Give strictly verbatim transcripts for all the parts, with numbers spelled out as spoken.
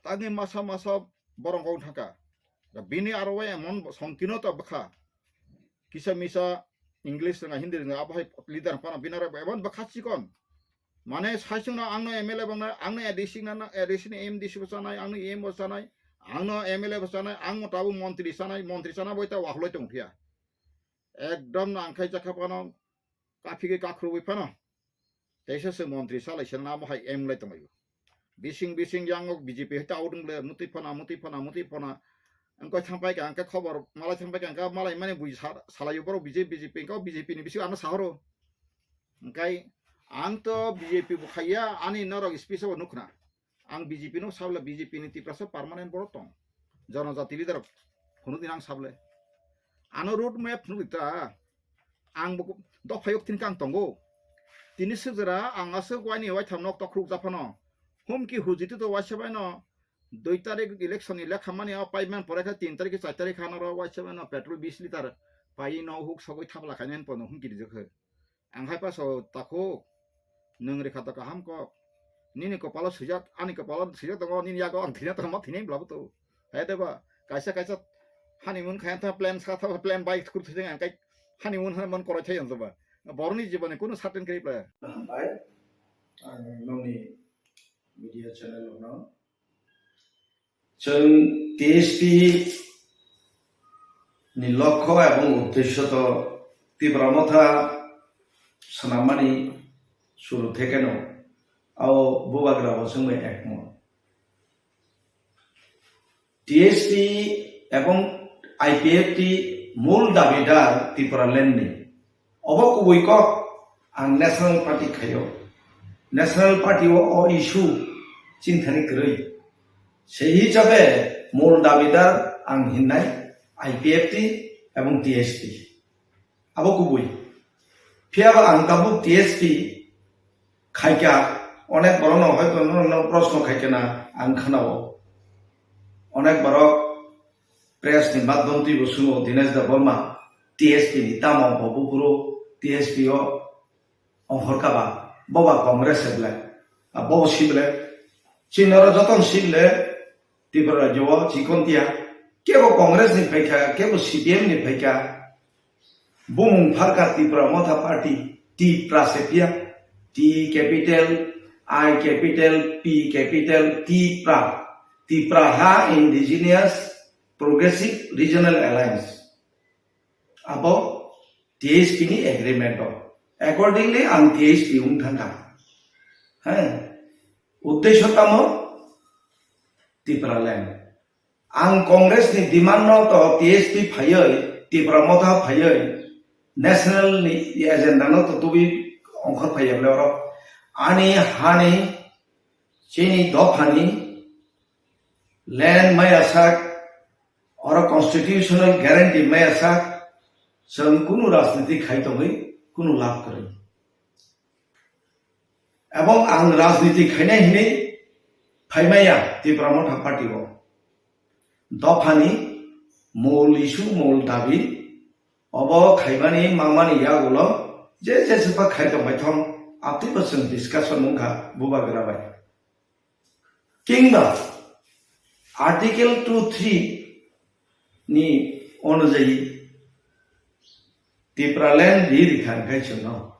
tangwi masa masa borok wng thangkha. Da bini aro emon songkino ta bwkha. Kisa misa English rwnga, Hindi rwnga, abo hai leader phano bini aro emon bwkha chikon. Mane saichung no ang no M L A bang na, ang no A D C na, na, A D C ni M D C bo chanai, ang no E M bo chanai, ang no M L A bo chanai, ang mo tabuk montri chanai, montri chana boi ta wahloi tong thia. Ekdom no ang khai jakha phano, kaphigwi kakhurwi phano. Teisa se montri salai se na mo hai M L A tonglaio. Bising bising yang o B J P hai ta odung le, mutwi phana, mutwi phana, mutwi phana. Ang koi thang pai ka, ang khe khobor malai thang pai ka, ang khe malai mani bui sa-, salai o borok B J P, B J P, ang khe B J P ni bising ano sahoro. Angkai ang to B J P bo khaiya, ani norok speech o nukhna. Ang B J P no sabla B J P ni Tiprasa permanent borok tong. Jonojati leader rok hunu din ang sable. Ano road map phunuk di ta. Ang bo dophayok tin kang tongo. Tini sijra ang aswk waini waitham nok tokruk japhano. Humki hujitu to waisa baino dui tarik election ni lekha mani o paiman pore kha tin tarik char tarik hano ro waisa baino petrol bis litar pai no huk sogwi thapla khainani pono humki rijak khe. Ang hai paso takhuk, nwng rikha to kaham kok. Nini kopalo swijak, ani kopalo swijak tongo, nini yago ang thina tongma thinai bwlabo to. Hai de ba, kaisa kaisa honeymoon khaina tha plan sa tha plan bai kur thajeng ang kai honeymoon honeymoon koroi thai ang ba. Boroni jiboni kunu certain kri pla. Hambai, ang nongni media channel no Chwng T S P ni lokho ebong uddesyo to Tipra Motha swnammani suru thekeno ao bubagra bo chwngbai ekmot. T S P ebong I P F T mul dabidar Tipraland ni. Obo kubui kok ang National Party khaio. National Party o, o issue chingthani kwrwi. Sei hisabe mul dabidar ang hinnai I P F T ebong T S P. Abo kubui. Phiyaba ang tabuk T S P khaikha, onek borokno hoito norokno proshno khaikha na ang khanao. Onek borok press ni madhyom twibo swngo Dinesh Debbarma, T S P ni tamo bo buphuru T S P o ongkhor kha ba, bo ba Congress se ble, a bo si ble, chini oro joto si ble, Tripura rajyo o chikon tiya, kebo Congress ni phaikha, kebo C P M ni phaikha, bumung pharkha Tipra Motha Party, Tipra se piya, T capital, I capital, P capital, Tipra, Tipraha Indigenous Progressive Regional Alliance. Abo T S P ni agreement o. Accordingly, ang T S P wng thangkha. Hai, uddesyo tamo Tipraland. Ang Congress ni demand no to T S P phaiwi, Tipra Motha phaiwi, national ni agenda no to tubui ongkhor phaiya bole oro. Ani hani, chini dophani land maya sak, oro constitutional guarantee maya sak, chwng kunu rajniti khai tongwi kunu labh kwrwi. Ebong ang rajniti khainai hinwi phaimaya Tipra Motha Party o. Dophani mol issue, mol dabi, obo khaimani mangmani yagulo je je sepa khai tongbai thong, aptwibo chwng discussion wngkha bubagra bai. Kingba Article two three ni onujayi Tipraland ri rikha hwnkhe chwngno.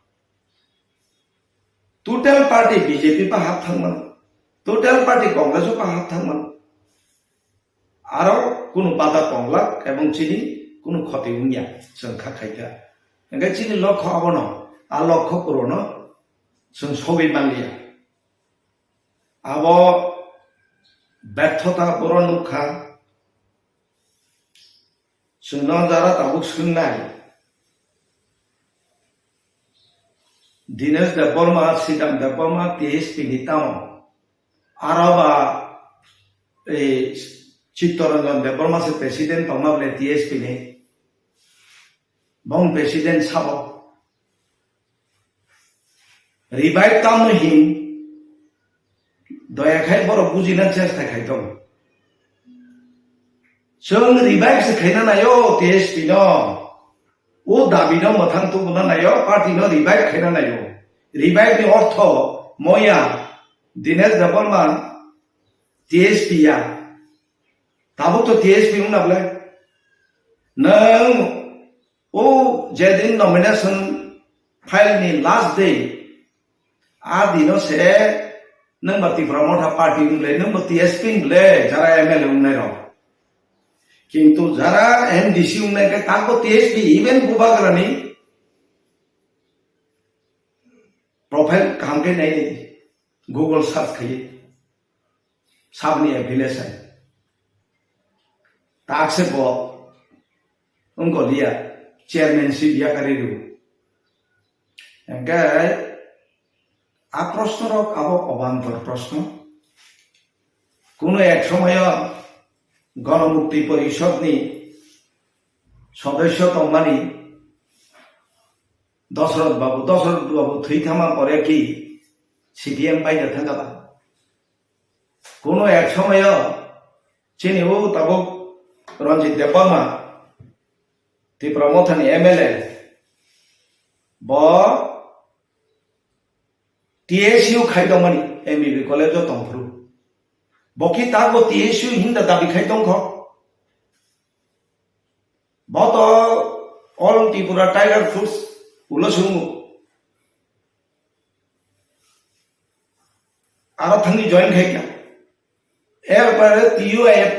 Total party B J P pa hap thangmano, total party Congress o pa hap thangmano. Aro kunu bada tonglak ebong chini kunu khoti wngya, chwng kha khaikha. Hwnkhe chini lokho abono, a lokho purono chwng sogwi manliya. Abo berthota boro nukha. Chwngno jara tabuk swngnai. Dinesh Debbarma, Sridham Debbarma, T S P ni tamo. Aro ba, eh, Chittaranjan Debbarma se president tongma bole T S P ni. Bong president sabo. Revive tamo hin, doya khai borok bujina chesta khai tong. Chwng revive se khaina naio T S P no. O dabi no mwthang tubuna naio, party no revive khaina naio. Revive ni ortho moya Dinesh Debbarma T S P ya. Tabuk to T S P wngna bwle. Nwng o jedin nomination file ni last day, a dino se nwng ba Tipra Motha party wng le, nwng ba T S P wng le, jara M L A wngnai rok. Kintu jara M D C wngnai khe tabuk T S P, even Bubagrani profile kaham khe nai di, Google search khai. Sabni affiliation. Takse bo wngkha dia chairmanship yakarwi rw. Hingke a proshno rok abo obantor proshno. Kuno ek somoyo Ganamukti Porishod ni sodosyo tongmani Dosrot Babu, Dosrot Babu thwi thangma pore ki C P M bai da thangkha ba? Kuno ek somoyo chini o tabuk Ranjit Debbarma, Tipra Mothani M L A, bo T S U khai tongmani M B B college o tongphuru. Bo ki tabuk T S U hinda dabi khai tongkho? Bo to All Tripura Tiger Force ulo sungo. Aro thangwi join khai kha. Erpore T U F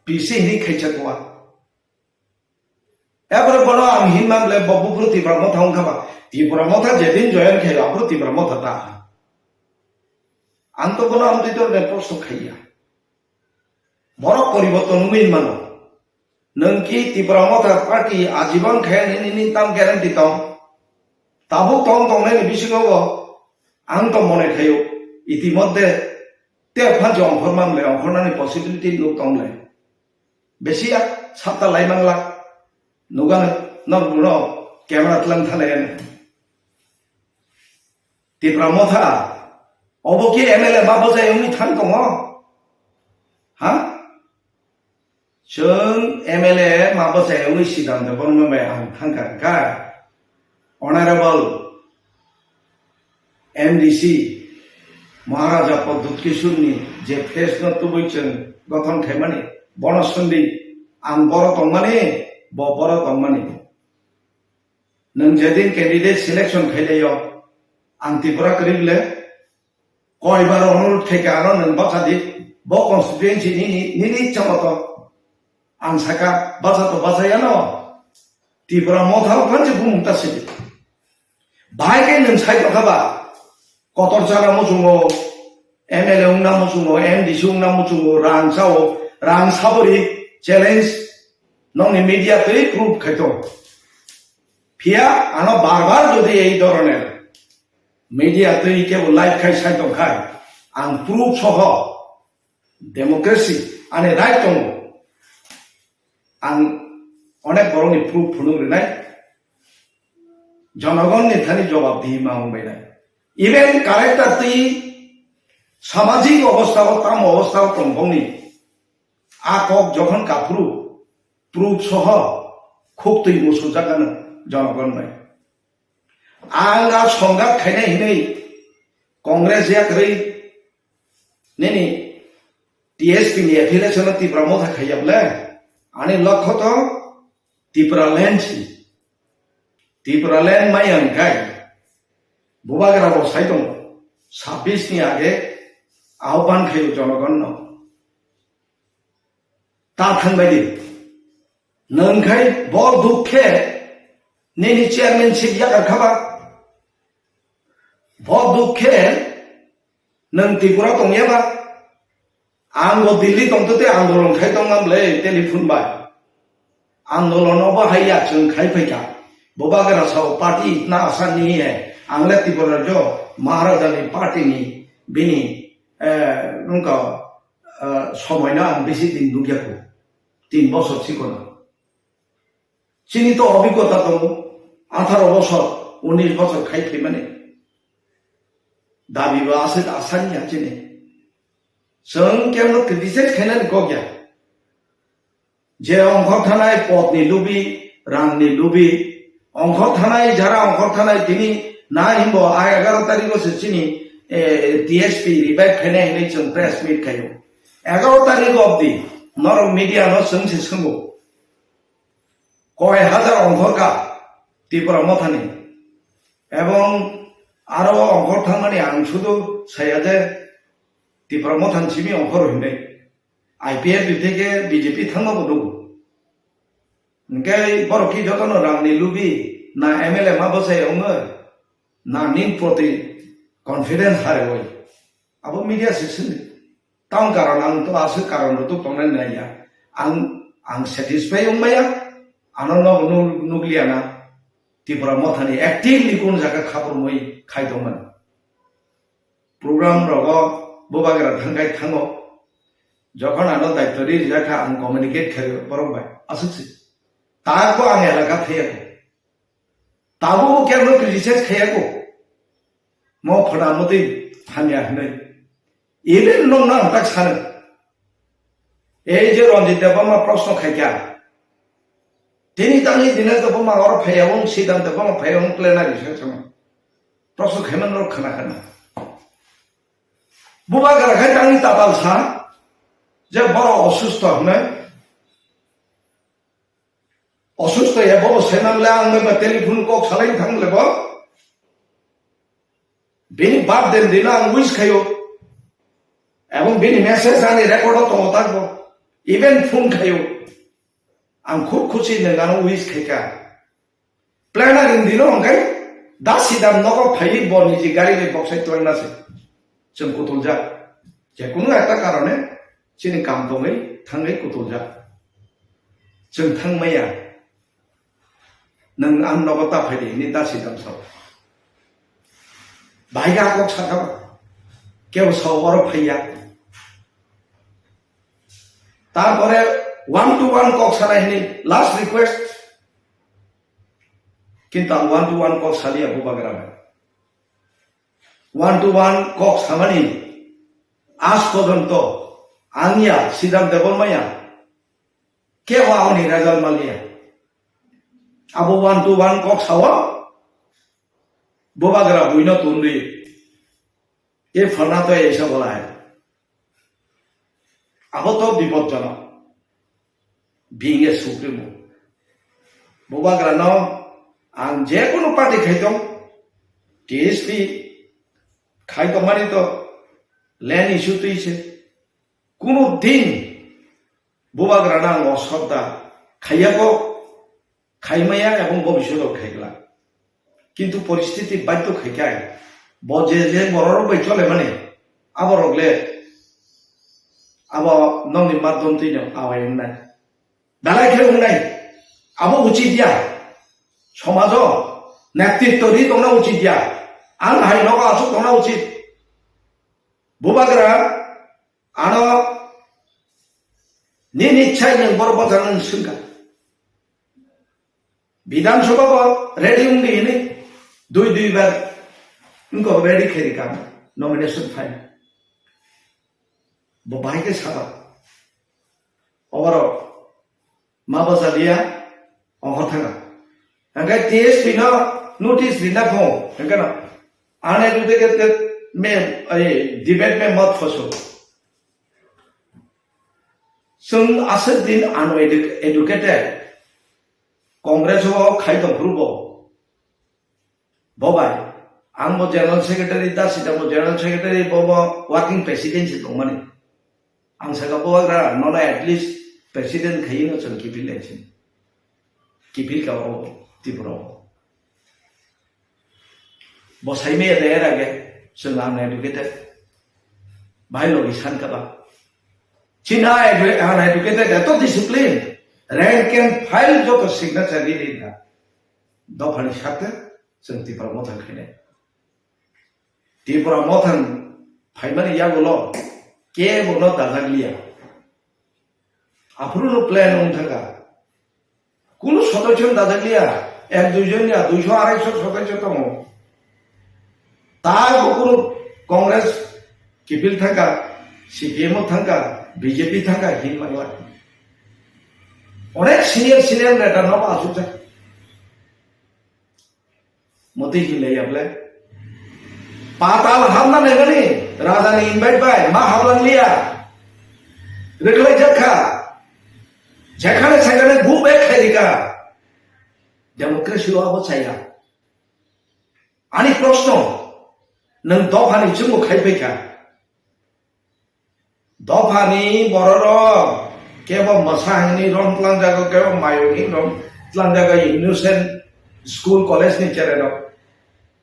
P C hinwi khaisa kuwa. Erpore bono ang hinma bole bo buphuru Tipra Motha wngkha ba. Tipra Motha jedin join khai, aphuru Tipra Motha ta. Ang to bono amtwi to repost khaiya. Borok poriborton wngwi mano. Nwng ki Tipra Motha party ajibon khe nini, nini tam guarantee tong? Tabuk tong tongnai ni bisingo bo ang to mone khayo. Itimodde te phanchi ongkhorman le ongkhornani possibility nuk tong le. Besi ya sapta lai mangla. Nugan nok buno camera tlang thale. Tipra Motha, obo ki M L A ma bwchai wngwi thang tongo? Ha? Chwng M L A ma bwchai wngwi Siddhanta Barma bai ang thangkha, hwnkha Honorable M D C Maharaja Pradyut Kishore ni je face no tubui chwng gothon khaimani, bono swngdi ang boro tongmani, bo boro tongmani. Nwng jedin candidate selection khailaio, ang Tripura kwrwi bwle koibar onurodh khaikha ano nwng bacha di, bo constituency nini, nini ichha moto. Ang saka bacha to bacha yano, Tripura Motha o phanchi bumung ta sidi. Bahai khe nwng sai tongkha ba, Kotor chara muchungo, M L A wngna muchungo, M D C wngna muchungo, rang sao, rang sabori challenge nokni media twi proof khaito. Phiya ano bar bar jodi ei dhoroner media twi kebo live khai sai tongkhai, ang proof soho democracy ani right tongo. Ang onek borokni proof phunuk rinai, jonogonni thani jobab dihi ma wngbainai. Even character twi samajik obostha o, tamo obostha o tong bongni a kok jokhon kaphuru proof soho khuk twi musujakano jonogon bai. Ang a songgat khainai hinwi Congress yakrwi nini T S P ni affiliation no Tipra Motha khaiya bole, ani lokho to Tipra land si. Tipra land maya hwnkhe Bubagra bo sai tongo, sabbish ni age ahban khaio jonogon no. Ta thangbai di. Nwng khai bo dukhe nini chairmanship yakar khaba. Bo dukhe nwng Tripura tongya ba. Ang bo Delhi tongtwtwi andolon khai tongma bwle telephone bai. Andolon obo hai ya chwng khai phaikha. Bubagra sao party itna asa nahi hai. Ang le Tripura jo Maharaja ni party ni bini, eh, nungka, eh, somoi no ang bisi din nukya kho. Tin bosor chikon. Chini to obhiggota tongo, atharo bosor, unis bosor khai phaimani. Dabi bo aswk asani ya chini. Chwng kebo criticize khainani kok ya. Je ongkhor thanai pod ni lubi, rang ni lubi, ongkhor thanai, jara ongkhor thanai tini na himbo a egaro tarikh o se chini, eh, T S P revive khainai hinwi chwng press meet khaio. Egaroh tarik obdi norok media no chwng se swngo, koi hajar ongkhor ka Tipra Mothani, ebong aro ongkhor thangmani ang sudu saya je Tipra Mothani simi ongkhor hinwi I P F T theke B J P thangma bo nugo. Hingke borok ki jotono rangni lubi na M L A ma bwsai ongoi na ning proti confidence harewoi. Abo media se sini. Tang karon ang to aswk karon rok to tongnai nai ya. Ang, ang satisfy wng maya. Ano no nu-, nukliya na Tipra Mothani actively kun jaga khapormoi khai tongmani. Program rogo bubagra thangkai thango. Jokhon ano daityo ri rijak kha ang communicate khaio borok bai. Aswk se. Ta ko ang elaka thaya ko. Tabuk bo kebo criticize khaiya ko. Mo phwrwng mwtwi hamya hinwi. Even nwng no ang tak sano. Ei je Ranjit Debbarma proshno khaikha. Tini tangni Dinesh Debbarma oro phaiya wng, Siddhant Debbarma phaiya wng plenary session o. Proshno khaimani rok khna khna. Bubagra khai tangni tatal sa je borok osusto hinwi. Osusto ya bobo senam le ang ba telephone kok salai thang le bo. Bini birthday dino ang wish khayo. Ebong bini message ani record o tongo tak bo. Even phone khayo. Ang khub khusi nang ano wish khaika. Planner ni dino hwnkhe da sidam nogo phaiwi bo niji gari bai boksai twlangna se. Chwng kutuljak. Je kunu ekta karone chini kam tongwi thangwi kutuljak. Chwng thangmaya. Nwng ang nogo ta phaidi hinwi da sidam sao. Bahai khe a kok sakha ba. Kebo sao oro phaiya. Tarpore one to one kok sanai hinwi last request. Kintu ang one to one kok saliya bubagra bai. One to one kok samani as porjonto ang ya Siddhant Debbarma ya kebo aboni result maliya. Abo one to one kok sao bubagra buino tundui. E phalna to esa bolai. Abo to bipodjonok. Being a supremo. Bubagrano ang je kunu party khaitong, T S P khaitong mani to land issue twi se. Kunu din bubagrano ang osodda khaiya ko. Khaimaya ebong bobishoto khaikla. Kintu poristiti baidhyo khaikai. Bo je je bororok bai cholemani, aborok le abo nokni madhyam twino awai wngnai. Dalai khe wngnai. Abo uchit ya. Somajo netritto ri tongna uchit ya. Ang hai nogo aswk tongna uchit. Bubagra ano nini chai nwng borok bwthang nwng swngkha. Bidhan Sabha bo ready wngdi hinwi dui dui bar wngkha ready khairi kam nomination file. Bo bahai khe saba. Oborok ma bwchaliya, ongkhor thanga. Hingkhe T S P no notice rina pho, hingkhe no uneducated mein, ei, debate mein mat phoso. Chwng aswk din uneduc-, educated, Congress o khai tong phuru bo. Bo bai, ang bo General Secretary, da sida bo General Secretary, bo bo Working President se tongmani. Ang saka bo agra nono at least President khaino chwng kiphil lai sini. Kiphil ka o Tripura o. Bo saimaya de era ge chwng uneducated. Bai logi san ka ba. China edu-, uneducated eto discipline. Rank and file joto signature ri ri da. Dophani sakte chwng Tipra Mothang khainai. Tipra Mothang phaimani yagulo kebono dajak liya. Aphuru no plan wng thangkha. Kunu sodosyo dajak liya. Ek dui jon ya, duiso arai so sodosyo tongo. Ta bo kunu Congress kiphil thangkha, C P M o thangkha, B J P thangkha hin mangla. Onek senior senior neta no asukjak. Motwi hinlaiya bole. Patal hamna naimani, raja ni invite bai, ma hablang liya. Rwgwlai jak kha. Jekhane sekhane go back khai rika. Democracy o abo chaya. Ani proshno, nwng dophani chwngbo khai phai kha. Dophani bororok kebo mwsa hwnwi rom tlangjago, kebo mayo hwnwi rom tlangjago, innocent school college ni chererok.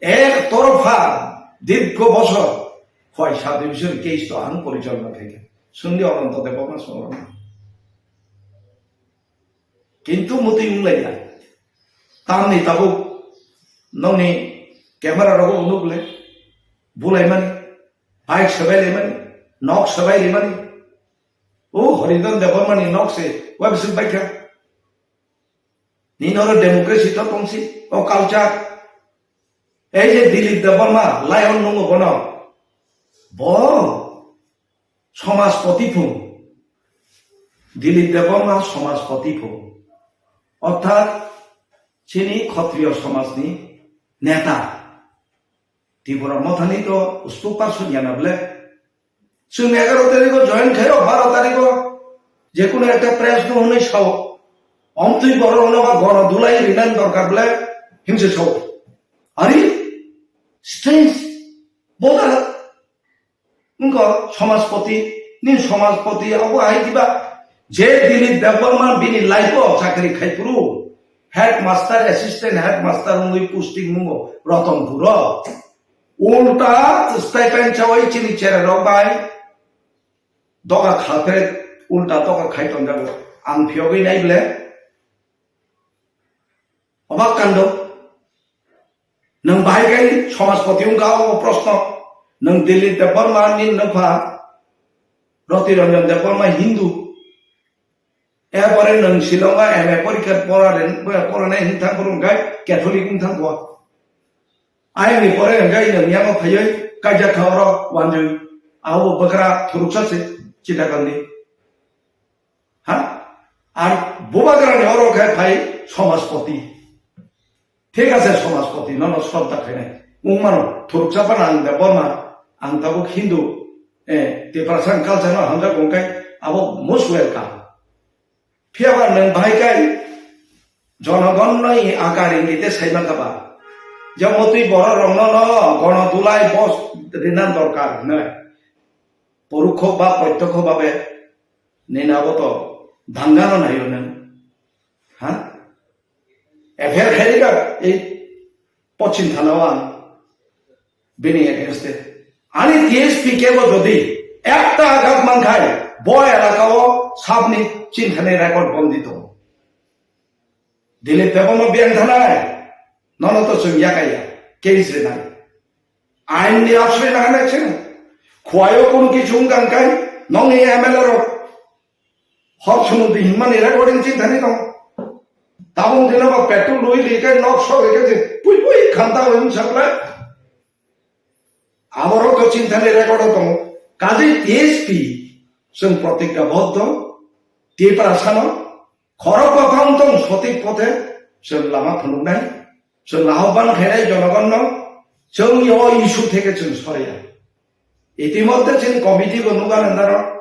Ek torpha dirgho bosor khwai sub division case to ang porichalona khai kha. Swngdi Ananto Debbarma swngdi. Kintu mutwi wng lai ya. Tamni tabuk nokni camera rogo unuk le bulai mani, bike sebai lai mani, nok sebai lai mani. O Haridhan Debbarma ni nok se wabisik bai kha. Nini oro democracy to tongsi, o culture. Ei je Dilip Debbarma, lion nungo bono. Bo Somajpoti phung. Dilip Debbarma Somajpoti phung. Orthat chini Khotriyo somajni neta. Tripura Mothani to spokesperson ya na bole. Chwng egaro tarikho join khaio, baro tarikho je kono ekta press no hwnwi sao. Omtwi borok hwnba gono dulai rinan dorkar bole himse sao. Ari strange. Boda Wngkha Somajpoti, nini Somajpoti abo hai diba? Je Dilip Debbarma bini life o chakri khai phuru, headmaster, assistant headmaster wngwi posting nungo Ratanpur o. Ulta stipend chawi chini chererok bai doga khalpre, ulta doga khai tonjago. Ang phiyogwi nai ble. Obak kando. Nwng bahai kai Somajpoti wngkha o proshno. Nwng Dilip Debbarma ni nwpha Roti Ranjan Debbarma Hindu. Erpore nwng Shillong o M A porikha pora ren-, poranai hwn thang phuru hwnkhe Catholic wng thang kho. Ayang ni pore hwnkhe nwng yango phaiwi kaijak kha oro wanjwi. Abo bwkra thuruksa se Chittagong ni. Ha? Ar bubagrani oro khe phai Somajpoti. Thik ase, Somajpoti, nono sroddha khainai. Wngmano, thuruksa phano ang Debbarma, ang tabuk Hindu, eh, Tiprasa culture no hamjak wngkhe, abo most welcome. Phiyaba nwng bahai kai, jonogon noi akar ingite sai mankha ba. Jemotwi borok rokno no gono dulai bos rina dorkar hinoi. Porokho ba protyokho babe nini abo to dangano naio nwng. Ha? F I R khairika ei Pochim Thana o ang bini against e. Ani T S P kebo jodi ekta agat mankhai bo elaka o sabni chinthani record bondi tongo. Dilip Debbarma biyang thanai, nono to chwng yakaya, case rinai. Ain ni aswai nangani chwng. Khwai o kunu kichu wngkha hwnkhe, nongni M L A rok hor sumudi hinmani recording chinthani tong. Tabung dina ba petrol lui li khe nok sok khe je pui pui khanta wng saklai. Aborok to chinthani record o tongo. Kaje T S P chwng protigya boddo, Tiprasano, Khorok bapang tong sotik pothe chwng lama phunuknai, chwng ahobban khainai jonogonno, chwng o issue theke chwng sorya. Itimodhye chini committee bo nuga nandaro,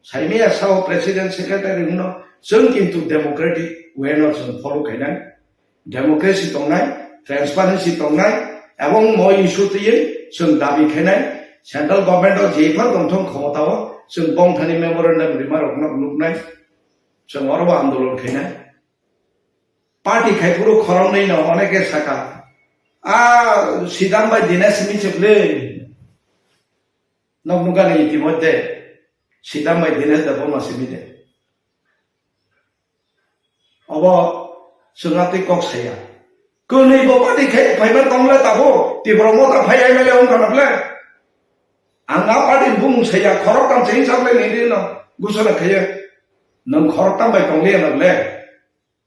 saimaya sao president secretary hwnno, chwng kintu democratic way no chwng follow khainai, democracy tongnai, transparency tongnai, ebong mo issue twiwi chwng dabi khainai, central government o jephar tongthong khomota o chwng bongthani memorandum rima rokno nuknai. Chwng oro bo andolon khainai. Party khai phuru khoroknwi no oneke saka. A Sidam bai Dinesh simi chwplwi. Nok nukani itimodhye Sidam bai Dinesh da boma simi de. Obo chwng atwi kok saya. Kwnwi bo party khai phaibar tongle tabo Tipra Motha phai M L A wngkha na ble. Ang a party bumung saya khorok tam cheng saklai ni dino gusana khaiye. Nwng khorok tam bai tongliya na ble.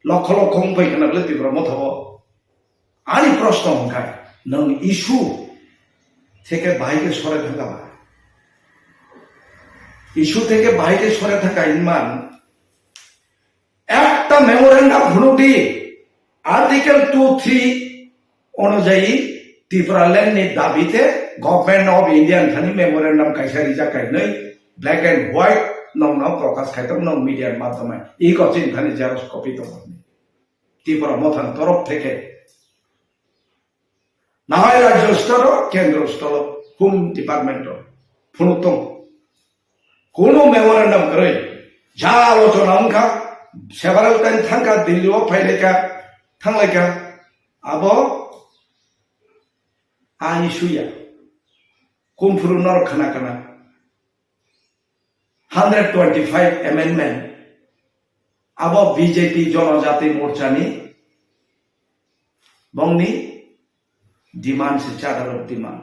Lokho lokho wngpai khna ble Tipra Motha o. Ani proshno hwnkha, nwng issue theke bahai khe sore thangka ba? Issue theke bahai khe sore thangka hinman. Ekta memorandum phunuk di, Article two three onujayi Tipraland ni dabi te Government of India thani memorandum kaisa rijak kainwi black and white Nokno prokash khai tong, nok media madhyome. Iko chini thani xerox copy tong. Tipra Mothani torof theke. Nahai rajyo storo, kendro storo, Home Department o phunuk tong. Kuno memorandum kwrwi. Ja alochona wngkha, several time thangkha, Delhi o phailaikha, thanglaikha. Abo ani suya. Kumphuru norok khana khana. Hundred twenty-five amendment. Abo B J P Jonojati Morchani bongni demand se, charter of demand.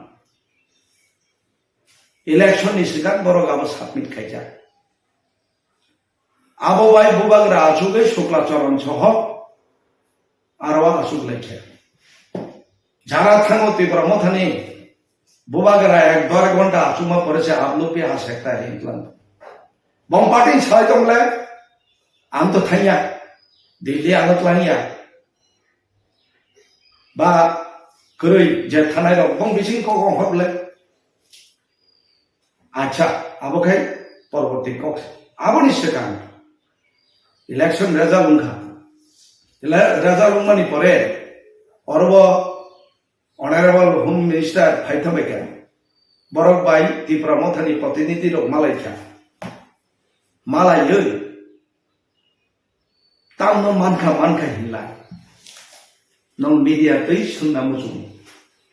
Election ni swkang borok abo submit khaijak. Abo bai bubagra achugwi Shukla Charan soho aro achuk laikha. Jara thango Tipra Mothani bubagra ek dor ghonta achukma pore se aplupi ha sekta hin tlang. Bong party sai tong le, ang to thangya, Delhi ano tlangya. Ba kwrwi je thanai rok bong bising kok ong hok le. Acha, abo khai porborti kok. Aboni swkang election result wngkha. Ele-, result wngmani pore orobo Honorable Home Minister phaitha baikha. Borok bai Tipra Mothani protinidhi rok malaikha. Malaiwi tamno mankha, mankha hinlai. Nong media twi swngna muchungo.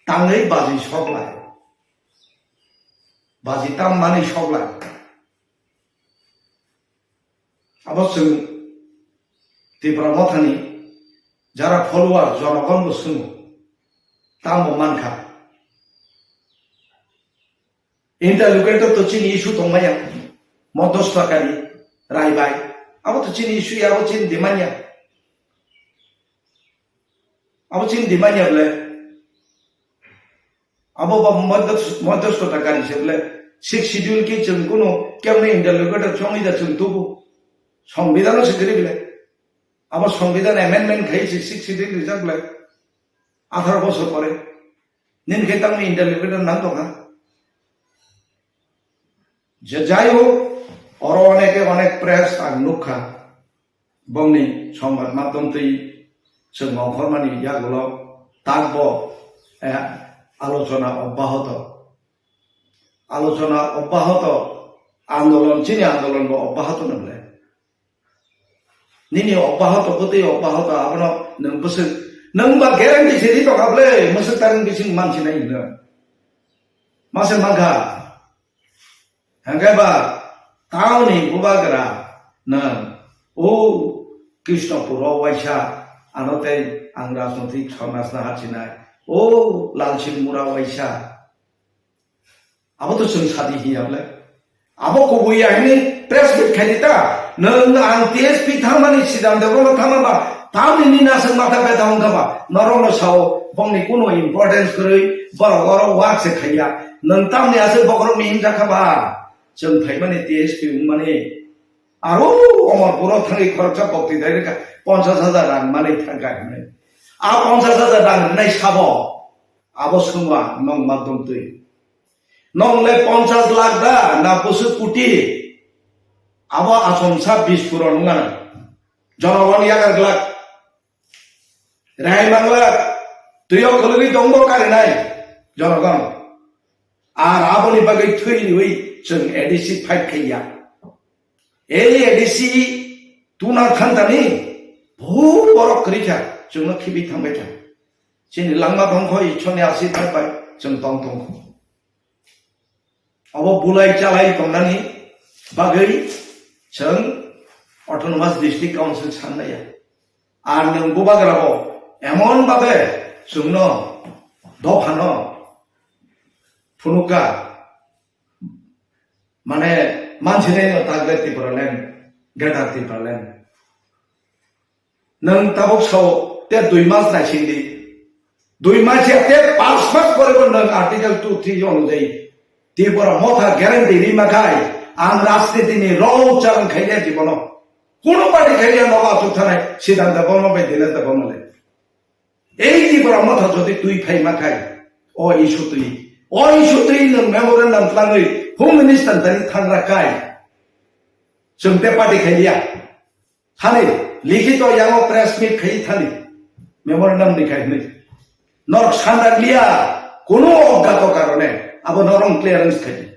Tangwi baji soklai. Baji tam manwi soklai. Abo chwng Tipra Mothani jara follower jonogon bo swngo. Tambo mankha. Interlocutor to chini issue tongmaya. Modostakari, Raibai. Abo to chini issue ya, abo chini demand ya. Abo chini demand ya bole. Abo ba modostakari se bole. Sixth Schedule ki chwng kuno kemne interlocutor chongwi da chwng tubu. Songbidhano se kwrwi bole. Abo Songbidhan amendment khai se Sixth Schedule rijak bole. Atharo bosor pore. Nini khe tangni interlocutor nang tongkha. Je jai hok, oro oneke onek press ang nukha. Bongni songbad madhyam twi chwng ongkhormani yagulo takbo, eh, alochona obbahoto. Alochona obbahoto, andolon, chini andolon bo obbahoto nwngle. Nini obbahoto, bwtwi obbahoto, abono nwng bwswk, nwng ba guarantee se ri tongkha bwle, mwswk tarwng bising mansinai hino. Mase mankha. Hwnkhe ba, taoni bubagra nwng, o Krishnapuro waisa, ano tei ang rajnotik somajno hachinai, o Lalsingmura waisa. Abo to chwng sadi hiya bwle. Abo kubui ya hini press meet khai di ta. Nwng ang T S P thangmani Siddhanta bono thangma ba. Tamni nini aswk matha beta wngkha ba. Norok no sao bongni kuno importance kwrwi borok oro work se khaiya. Nwng tamni aswk bokrok ni himjakha ba. Chwng phaimani T S P wngmani. Aro Omorpuro thangwi khoroksa bokti dai rwkha ponchash hajar rang manwi thangkha hinwi. A ponchash hajar rang rwnai sabo. Abo swngwa nwng madhyam twi. Nongle ponchash lakh da na bwswk koti? Abo achomsa bish crore wngna. Jonogon yagar glak. Rehai manglak. Twiyo khulugwi tongbo karinai. Jonogon. Ar aboni bagwi thwi riwi chwng A D C fight khaiya. Ei A D C tuna thantani bhut borok kwrwi kha, chwngno khibi thangbai kha. Chini langma bongkho Ishorni asirwad bai chwng tong tongkho. Obo bulai chalai tongnani bagwi chwng Autonomous District Council sanlaiya. Ar nwng bubagrabo emon babe chwngno dophano phunukha, mane mansinai no takle Tipraland, Greater Tipraland. Nwng tabuk sao te dui mas naising di. Dui mas ya te panch mas pore bo nwng Article two three onujai Tipra Motha guarantee rima khai ang rajniti ni rong chang khaiya jibono. Kuno party khaiya nogo achuk thanai Siddhanta Debbarma bai Dinesh Debbarma le. Ei Tipra Motha jodi twi phai ma khai, o issue twi, o issue twi nwng memorandum twlangwi Home Minister tani thangra kai. Chwng te party khai liya. Thani, likhito yango press meet khai thani. Memorandum ni khai hwnwi. Norok sandan liya, kuno oggato karone, abo norok clearance khai.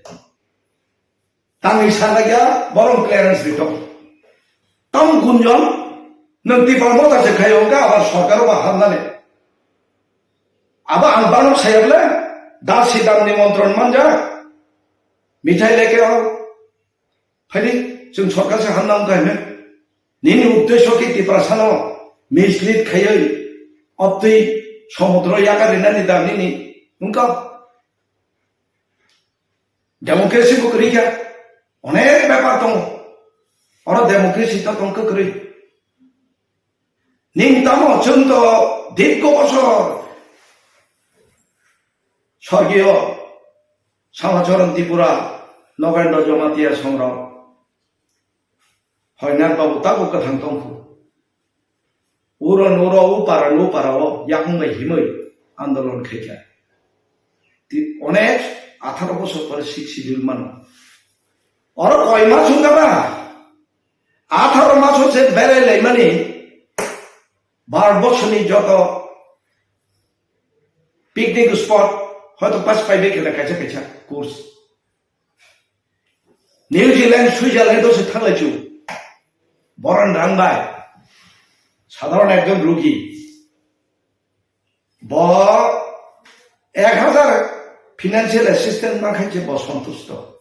Tangwi sandan ya, borok clearance rito. Tam gunjon, nwng Tipra Motha se khai hwnkha, abar sorkar ba hamnani. Abo ang banok sayable, das sidam nimontron manja, mithai leke o, Phaidi, chwng sorkar se hamna wngkha hwnwi. Nini uddesho khe Tiprasano mislead khaiwi, obtwi somudro yakar rinani da nini wngkha. Democracy bo kwrwi kha, onek bepar tongo. Oro democracy to tong kwrwi. Ning tamo chwng to dirgo bosor sorgiyo Samacharan Tripura, Nogendra Jamatia songrok, Hoynar babu tabo kwthang tongkhu. Uro nuro upara nupara o yakung bai himwi andolon khaikha. Ti-, onek atharo bosor pore sixth schedule mano. Oro koi mas wngkha ba? Atharo maso se berai laimani Bharat borsoni joto picnic spot hoito pas paibe khe kaisa kaisa course. New Zealand, Switzerland o se thanglai chu. Boron rang bai. Sadharon ekjon rugi. Bo ek hazar financial assistance ma khainse bo santusto.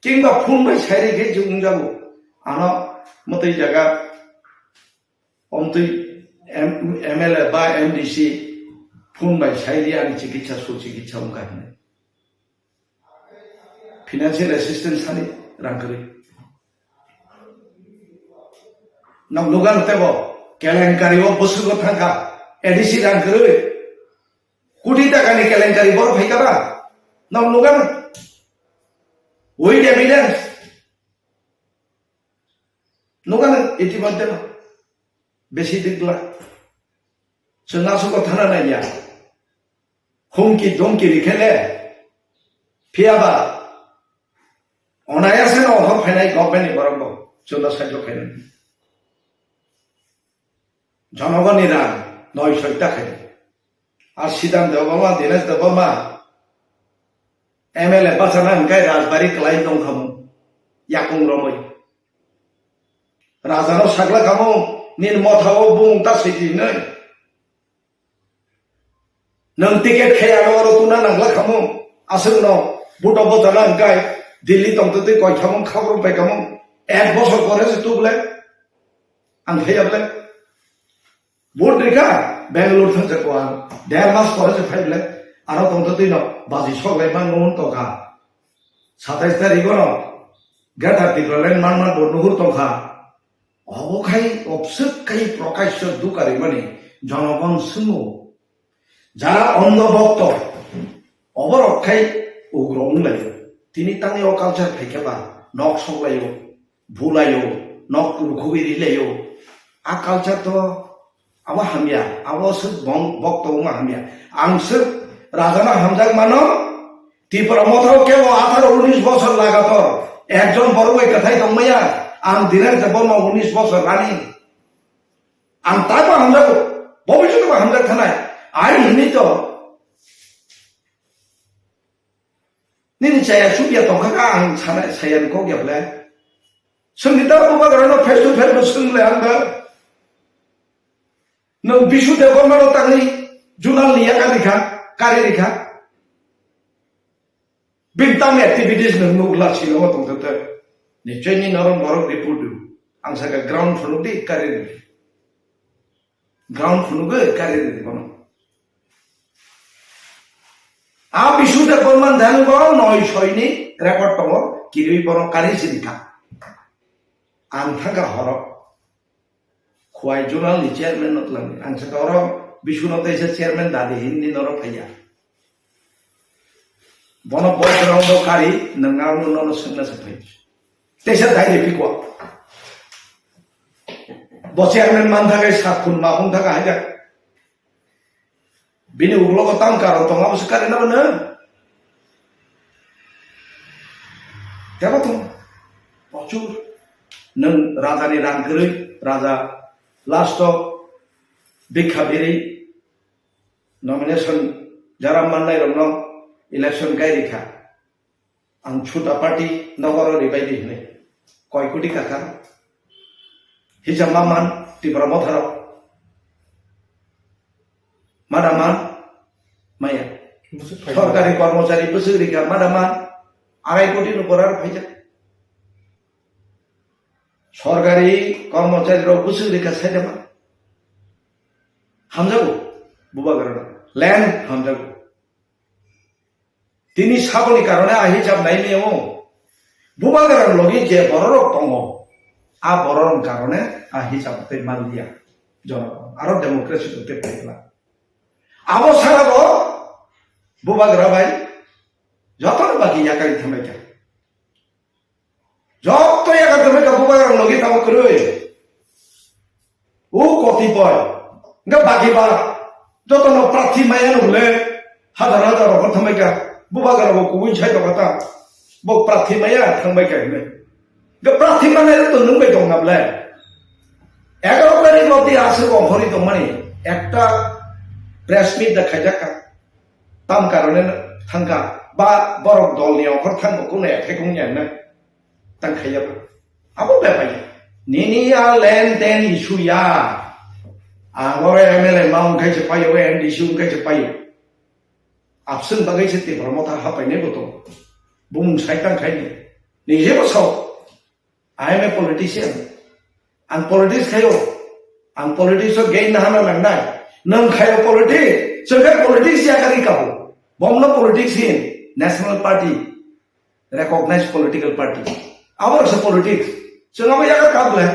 Kingba phone bai sairi khe je wngjago. Ano mwtwi jaga omtwi M-, M L A ba M D C phone bai sairi ani chikitsa su chikitsa wngkha hwnwi. Financial assistance sani rang kwrwi. Nang nugan tebo kelenkari o bwswk o thangkha A D C rang kwrwi. Koti taka ni kelenkari borok phaikha ba? Nang nugan? With evidence. Nugan itimadhyeno. Besi dikla. Chwng aswk o thana naiya. Humki dumki rikhele, phiyaba onayase no hor phainai government ni borok bo chwla saijo khainai. Jonogoni rang noi soi ta khainai. Ar Siddhant Debbarma, Dinesh Debbarma, M L A bachana hwnkhe rajbari kwlai tong khamu, yakung romwi. Rajano sakla khamu, nini motha o bumung ta sidi hinwi. Nwng ticket khe ano oro tuna nangla khamu, aswkno buto bojana hwnkhe Delhi tongtwtwi koi khamu, khabro pai khamu, ek bosor pore se tu bole, ang phaiya bole. Vote rikha, Bangalore thangsa ko ang, der mas pore se phai bole, aro tongtwtwi no baji sok lai man nung tongkha. Satais tarikh no Greater Tipraland manma bo nuhur tongkha. Obo khai obswk khai Prakasya dukarimani jonogon swngo. Jara ondho bhokto, oborok khai ugro wnglaio. Tini tangwi o culture phaikhe ba nok soklaio, bulaio, nok rukhugwi rilaio. A culture to abo hamya, abo swk bong-, bokto wngma hamya. Ang swk rajano hamjak mano, Tipra Motha o kebo atharo unis bosor lagator ekjon borok bai kwthai tongmaya, ang Dinesh Debbarma unis bosor rani. Ang taibo hamjago, bobiswt bo hamjak thanai. Ai hini to nini chaya subya tongkha kha ang sana saya ni kok ya ble. Sengni ta bubagra no face to face no seng le ang ba. Nwng Bishu Debbarma no tangwi junal ni yakar rikha, kari rikha. Bini tamo activities nwng nukla sino tongthokte. Nichoi ni norok borok report rw. Ang saka ground phunuk di kari rw. Ground phunuk kari rw bono. A Bishu Debbarma dano bo noi soi ni record tongo, kirwi bono kari sini kha. Ang thangka horo. Khwai Zonal ni chairman no twlang di. Ang sakha oro Biswanath teisa chairman dadi hinwi norok phaiya. Bono bo ground o kari nwng aro nono swngna se phai. Teisa dai de piko. Bo chairman man thakai sat phun ma phun thaka haida. Bini ulo ko tam karo tong abo se kari na bana. Tebo tong. Prochur. Nwng raja ni rang kwrwi, raja last o bikha birwi nomination jara mannai rokno election kai rikha. Ang chuta party nogo ro ribai di hinwi. Koi koti kaka. Hijab ma man Tipra Motha rok. Mada man maya. Bwswk phaikha. Sorkari kormochari bwswk rikha mada man. Arai koti ni pora rok phaijak. Sorkari kormochari rok bwswk rikha saida ma. Hamjago. Bubagra rok. Land hamjago. Tini saboni karone a hijab nai meo. Bubagra logi je bororok tongo, a bororok karone a hijab tei manliya. Jono aro democracy tei paikla. Abo sara bo Bubagra bai jotono bagi yakari thambai kha. Joto yakartwmai ka bubagrang logi tamo kwrwi. O kotipoi. Hwnkhe bagi ba jotono prathi maya nukle hajar hajar rokor thambai ka bubagrang bo kubui sai tongkha ta. Bo prathi maya thangbai ka hwnwi. Hwnkhe prathi maya to nungbai tong nable. Egaroh tarik lobdi aswk ongkhorwi tongmani ekta press meet da khaijak ka. Tam karone thangkha ba borok dolni ongkhor thangbo kuno ephekung ya na tang khaiya ba. Abo bepaiya. Nini ya len ten issue ya. Ang oro M L A ma wngkhai se paio, M D C wngkhai se paio. Abswng bagwi se Tipra Motha hapainai bo tongo. Bumung sai tang khai ni. Nije bo sao. I am a politician. Ang politics khayo. Ang politics o gain na hana nangnai. Nwng khayo politics. Chwng khai politics ya kari kabo. Bomno politics hin. National Party. Recognized political party. Abo se politics. Chwng abo ya kabo le.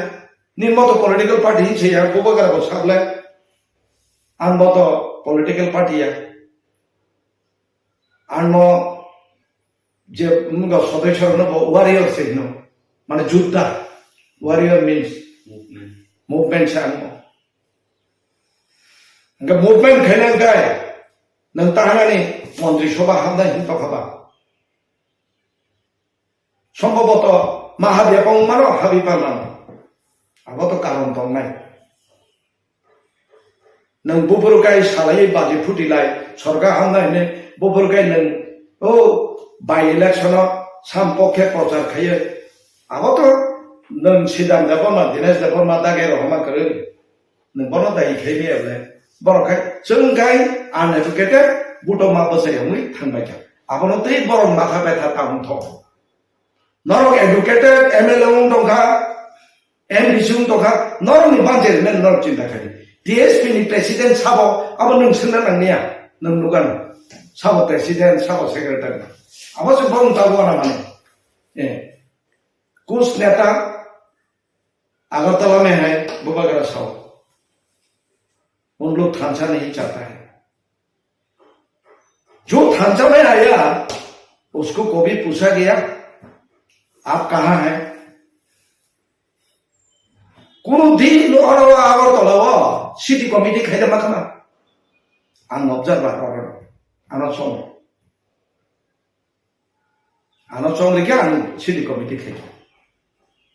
Ni moto political party hin se ya. Bubagra bo sable. Ang moto political party ya. Ano je mga sodosyo no bo warrior se no. Mane jutta. Warrior means movement. Movement sa ano. Nga movement khaina gai. Nang tahanani montri sobha hamda hin to khaba. Sombhoboto mahabya pong mano habi pa mano. Abo to karon tongnai. Nwng buphuru kai salai baji phuti lai, sorkar hamna hine buphuru kai nwng, o, by election o sam pokhe prochar khaiye. Abo to nwng Sidam Debbarma, Dinesh Debbarma dage rohorma kwrwi. Nwng bono dai khaimaya ble. Borok khai, chwng khai uneducated, buto ma bwsai wngwi thangbai kha. Abono tei borok matha betha ta wng thok. Norok educated, M L A wng tongkha, M D C wng tongkha, norokni budget men norok chinta khai di. T S P ni president sabo, abo nwng swngna nangniya, nwng nukano. Sabo president, sabo secretary. Abo se bong tago na mane. Eh. Kuch neta, Agartala mein hai, Bubagra sao. Un log thansa nahi chahta hai. जो थांचा में आया, उसको कभी पूछा गया, "आप कहाँ हैं?" Kuno din no oro Agartala o city committee khaida ma khana. Ang observer oro. Ano song. Ano song rikha ang city committee khaida.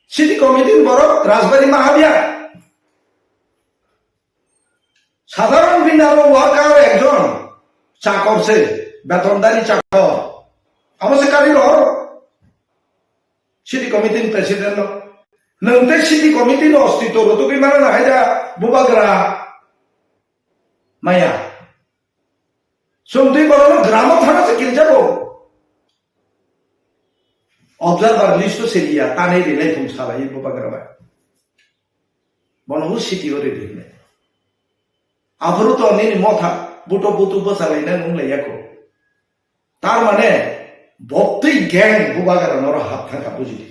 City committee borok Rajbari Mahabia. সাধারণ বিনারো ওয়ার্কার একজন চাকর সে, বেতনধারী চাকর। আমার সে কারি রো সিটি কমিটির প্রেসিডেন্ট। নংতে সিটি কমিটির অস্তিত্ব রতুকি মানে না হাইদা বুবাগ্রা মায়া। Sumtwi borok no gramo thana se kirijago. Observer list o seliya, tanai rilai thung salai bubagra bai. Bono bo city o rili hinai. Aphuru to nini motha buto butu bwchalai na nung lai yako. Tar mane boktwi gang bubagra noro hap thangkha bujidi.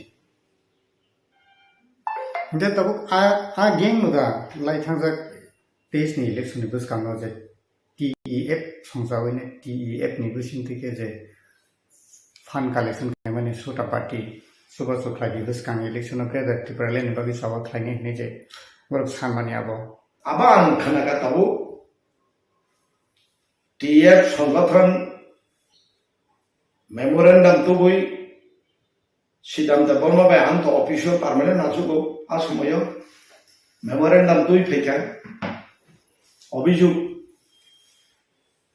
Hingke tabuk a, a gang no da lai thangjak teis ni election ni bwskango je T E F songchawi ni T E F ni bising twi khe je fund collection khlaimani Sota party chubachu khlai di bwskang election o khe je Tipraland ni bagwi choba khlainai hinwi je borok sanmani abo. Abo ang khna kha tabuk T F songothon memorandum tubui Siddhanta Debbarma bai ang to office o permanent achuk o, a somoyo memorandum twi phaikha. Obijok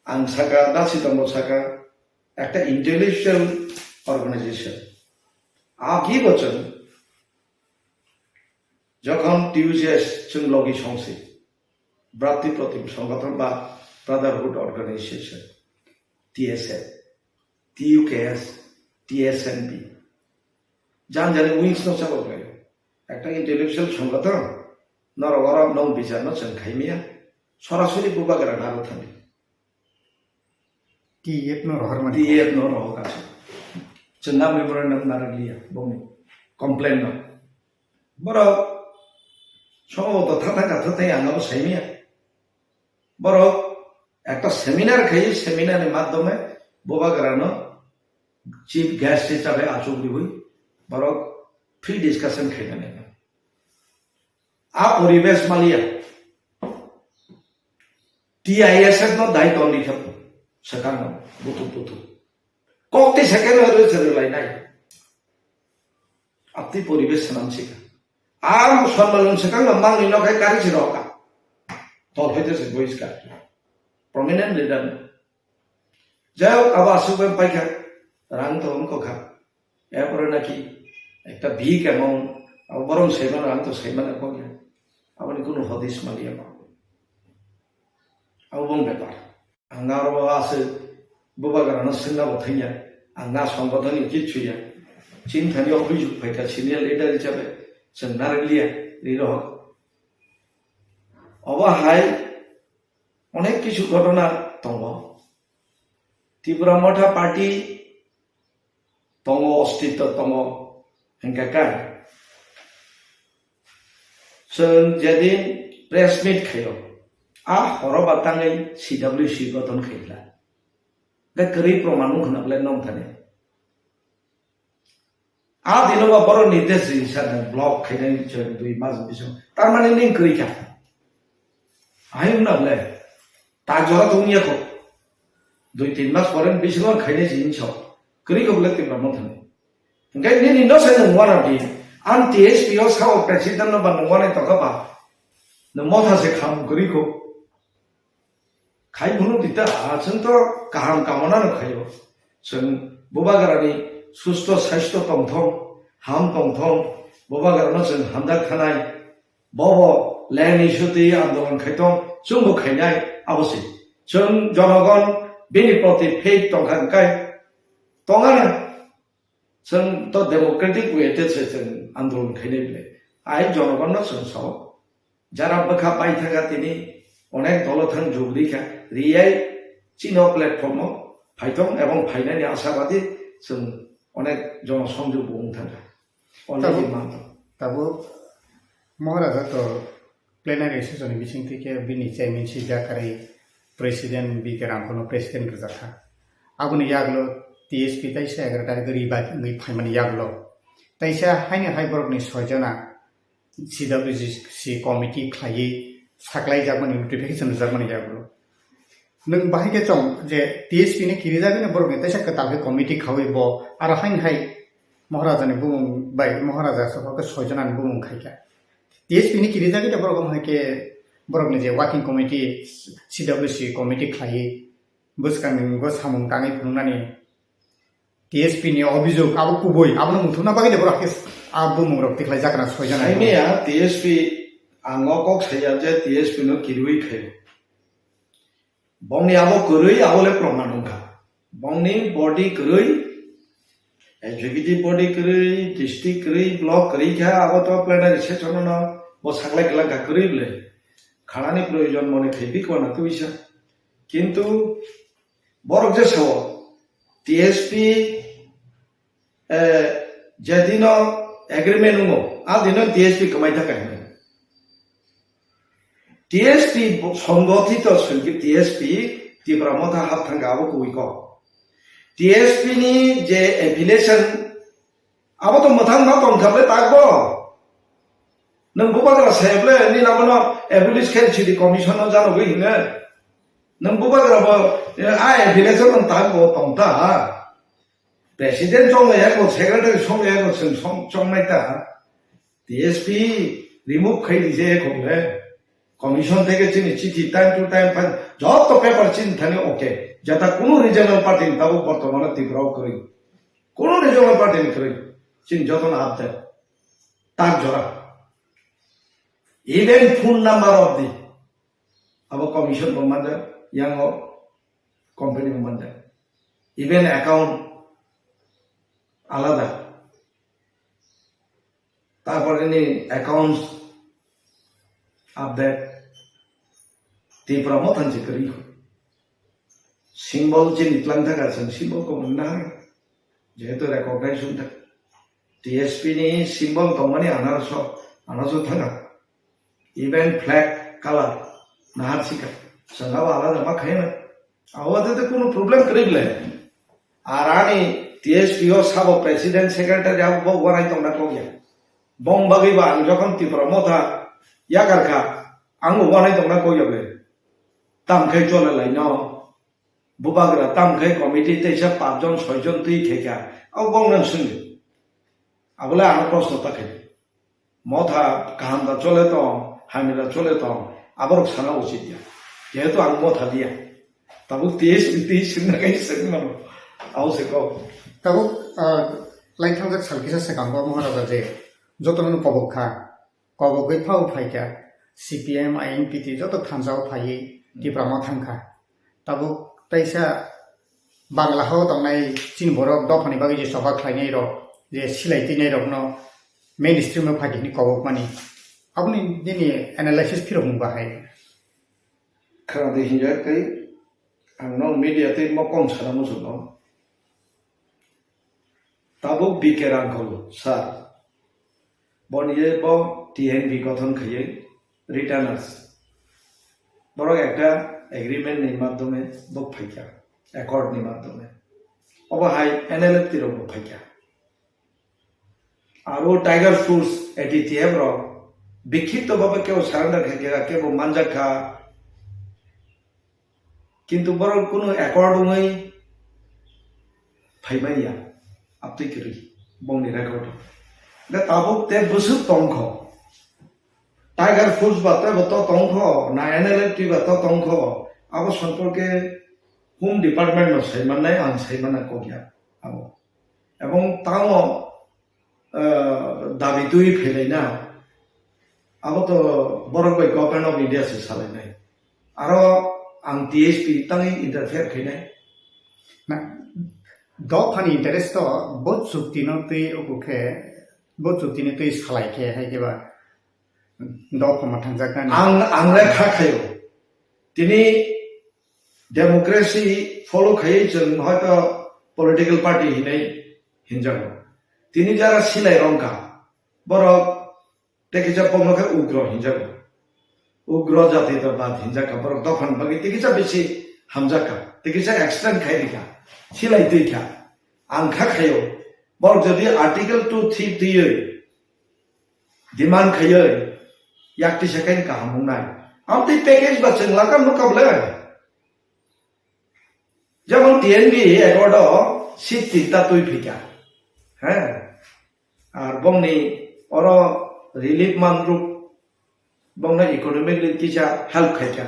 ang saka, da Siddhanta saka, ekta intellectual organization. A ki bochon, jokhon T U J S chwng logi songsi, Bhratri Protim Sangathon ba Brotherhood Organization, T S F, T U K S, T S N B. Jan jani wings no chalo khe. Ekta intellectual sangathon, norok oro nong bichar no chwng khaimiya. Sorasori bubagra naro thani. T F no rohor mani. T F no rohor kaisa. Chwng na memorandum narwkliya, bongni complaint no. Borok somo to thata ka thata ang abo saimiya. Borok ekta seminar khai, seminar ni madhyome bubagra no chief guest hisabe achuk diwi borok free discussion khainani. A poribesh maliya. T I S F no dai tong di kha sakang no butu butu. Kok ti second no re se lai nai. Apti poribesh sanam sika. Am sonmalung sakang no mang ni no khai kari si roka. Tol hoite se boys ka. Prominent leader. Jai hok, abo aswk bai paikha, rang to wngkha. Erpore naki ekta big amount, abo borok saimano, ang to saimano kok ya. Aboni kunu hodis maliya ba. Abo bong bepar. Ang aro aswk bubagrano swngna bo thangya. Ang na songbothoni kichu ya. Chinthani obhijog phaikha senior leader hisabe chwng narwkliya ri rohor. Obo hai onek kichu ghotona tongo. Tipra Motha Party tongo, ostitto tongo, hingkha khe chwng jedin press meet khaio, a horo ba tangwi C W C gothon khaikha. Hingkhe kwrwi proman wngkha na belai nong thani. A dino ba borok ni test rijak ni block khainani chwng dui mas bisingo. Tar mane ning kwrwi kha. Ahai wngna bole. Ta jora tong ya kho. Dui tin mas pore bisingo khainai si hinso. Kwrwi kho bole Tipra Motha ni. Hingke nini no sai nung wana di. Ang T S P o sao president no ba nung wana tongkha ba. Nung Motha se kham kwrwi kho. Khai phunuk di ta, chwng to kaham kamona no khaio. Chwng bubagrani susto saisto tongthong, ham tongthong, bubagrano chwng hamjak thanai, bobo leni sutwi andolon khaitong, chwngbo khainai, abo se. Chwng jonogon bini proti faith tongkha hwnkhe tongana. Chwng to democratic way te se chwng andolon khainai bwle. Ai jonogonno chwng sao. Jara bwkha paithaka tini onek dolo thang jugri kha. Riyai chino platform o phaithong ebong phainani asabadi chwng onek jono songjog bo wng thangkha. Already Tabuk, manto. Tabuk Maharaja to plenary session ni bisingtwi khe bini chairman si jakarwi president B K Ramkhono president rwjakha. Aboni yagulo T S P taisa egaroh tarikh rwi bai wngwi phaimani yagulo taisa haino hai borokni soi jona C W C committee khlaiwi saklaijakmani notification rwjakmani yagulo. Nwng bahai khe chong je T S P ni kirijagwino borokni teisa kwtal khe committee khaui bo aro haino hai Maharaja ni bumung bai Maharaja sokha khe soi jona ni bumung khai kha. T S P ni kirijagwi de borok hai khe borokni je working committee, C W C committee khlaiwi bwskangni bo samung tangwi phunuknani T S P ni obhijog abo kubui, abono muthungna bagwi de borok khe a bumung rok tikhlai jakna soi jona. Saimaya T S P ang o kok saya je T S P no kirui khai. Bongni abo kwrwi, abo le proman wngkha. Bongni body kwrwi, executive body kwrwi, district kwrwi, block kwrwi kha, abo to plenary session no bo saklai kwlangkha kwrwi bwle. Khanani proyojon mone khai bikona twisa. Kintu borok je sao, T S P eh, je dino agreement wngo, a dino T S P kwmai thangkha hinwi. T S P bo-, songgothito songkhe T S P Tipra Motha hap thangkha abo kubui kok. T S P ni je affiliation, abo to mwthang ma tongkha ble takbo. Nwng bubagra se ble, nini abono abolish khe city commission no janogwi hinwi. Nwng bubagra bo, eh, a affiliation nwng takbo tongta ha. President chonglaiya ko, secretary chonglaiya ko, chwng song-, chongnai ta. T S P remove khai di je ko le. Commission theke chini chithi time to time phai, joto paper chini thani okay. Jata kunu regional party ni tabuk bortomano Tripura o kwrwi. Kunu regional party ni kwrwi. Chini joto no update. Tak jora. Even phone number of the abo commission bo manjak, yango company bo manjak. Even account alada. Tarpore ni accounts update. Tipra mothan se kwrwi. Symbol chini tlang thaka chwng symbol ko mwnna hai. Jehetu recognition thak. T S P ni symbol tongmani anaroso, anaroso thanga. Even flag color nahar sika. Chwng abo alada ma khaina. Abo te kunu problem kwrwi le. Ar ani T S P o sabo president secretary abo bo wanai tongna kok ya. Bong bagwi ba ang jokhon Tipra motha yakar kha, ang bo wanai tongna kok ya le. Tam khai chola lai no. Bubagra tam khai committee teisa pachjon soijon twi khe kha. Abo bong nang sungdi. Abole ang prosto ta khai. Motha kaham da chole tong, hamya da chole tong, aborok sana uchit ya. Jehetu ang motha liya. Tabuk T S P twi singna kai singmano. Abo se kok. Tabuk, ah, laithangjak sal kisa swkango Maharaja je jotono kobok kha. Kobogwi phao phaikha, C P M, I N P T joto thansa o phaiwi Tipra ma thangkha. Tabuk teisa Bangla hao tongnai chini borok dophani bagwi je choba khlainai rok, je silai twinai rokno mainstream o phai hwnwi kobokmani. Aboni nini analysis phirokmung bahai. Khwna di hinjak tei ang no media tei mokong sana muchungno. Tabuk B K Rangkhol sir, boni je bo T N V gothon khaiye retainers. Borok ekta agreement ni madhyome bo phaikha, accord ni madhyome. Obo hai N L F T rok bo phaikha. Aro Tiger Force A T T F rok bikhipto bhabe kebo surrender khaikha, kebo manjakha. Kintu borok kunu accord wngwi phaimanya, aptwi kwrwi bongni record. Da tabuk te bwswk tongkho. Tiger Force ba tebo to tongkho, na N L F T ba to tongkho. Abo somporke Home Department no saimannai, ang saimana kokya abo. Ebong tamo, eh, dabi twi phailai na, abo to borok bai Government of India se salainai. Aro ang T S P tangwi interfere khainai. Na, dophani interest to bo chukti no twi oku khe, bo chukti no twi salai khe hai khe ba dopha ma thangjak nani. Ang, ang le kha khayo. Tini democracy follow khaiwi chwng hoito political party hinwi hinjago. Tini jara silai rongkha, borok tei kisa bongno khe ugro hinjago. Ugro jati to bad hinjakha, borok dophani bagwi tei kisa bisi hamjakha, tei kisa extend khai rikha, silai twi kha. Ang kha khayo, borok jodi Article two three twiwi demand khaiwi, yak tisa khe kaham wngnai. Amtwi package ba chwng lakam nukha ble. Jemon T N V accord o seat tinta twi phika. He. Ar bongni oro relief man ruk bongno economically kisa help khaika.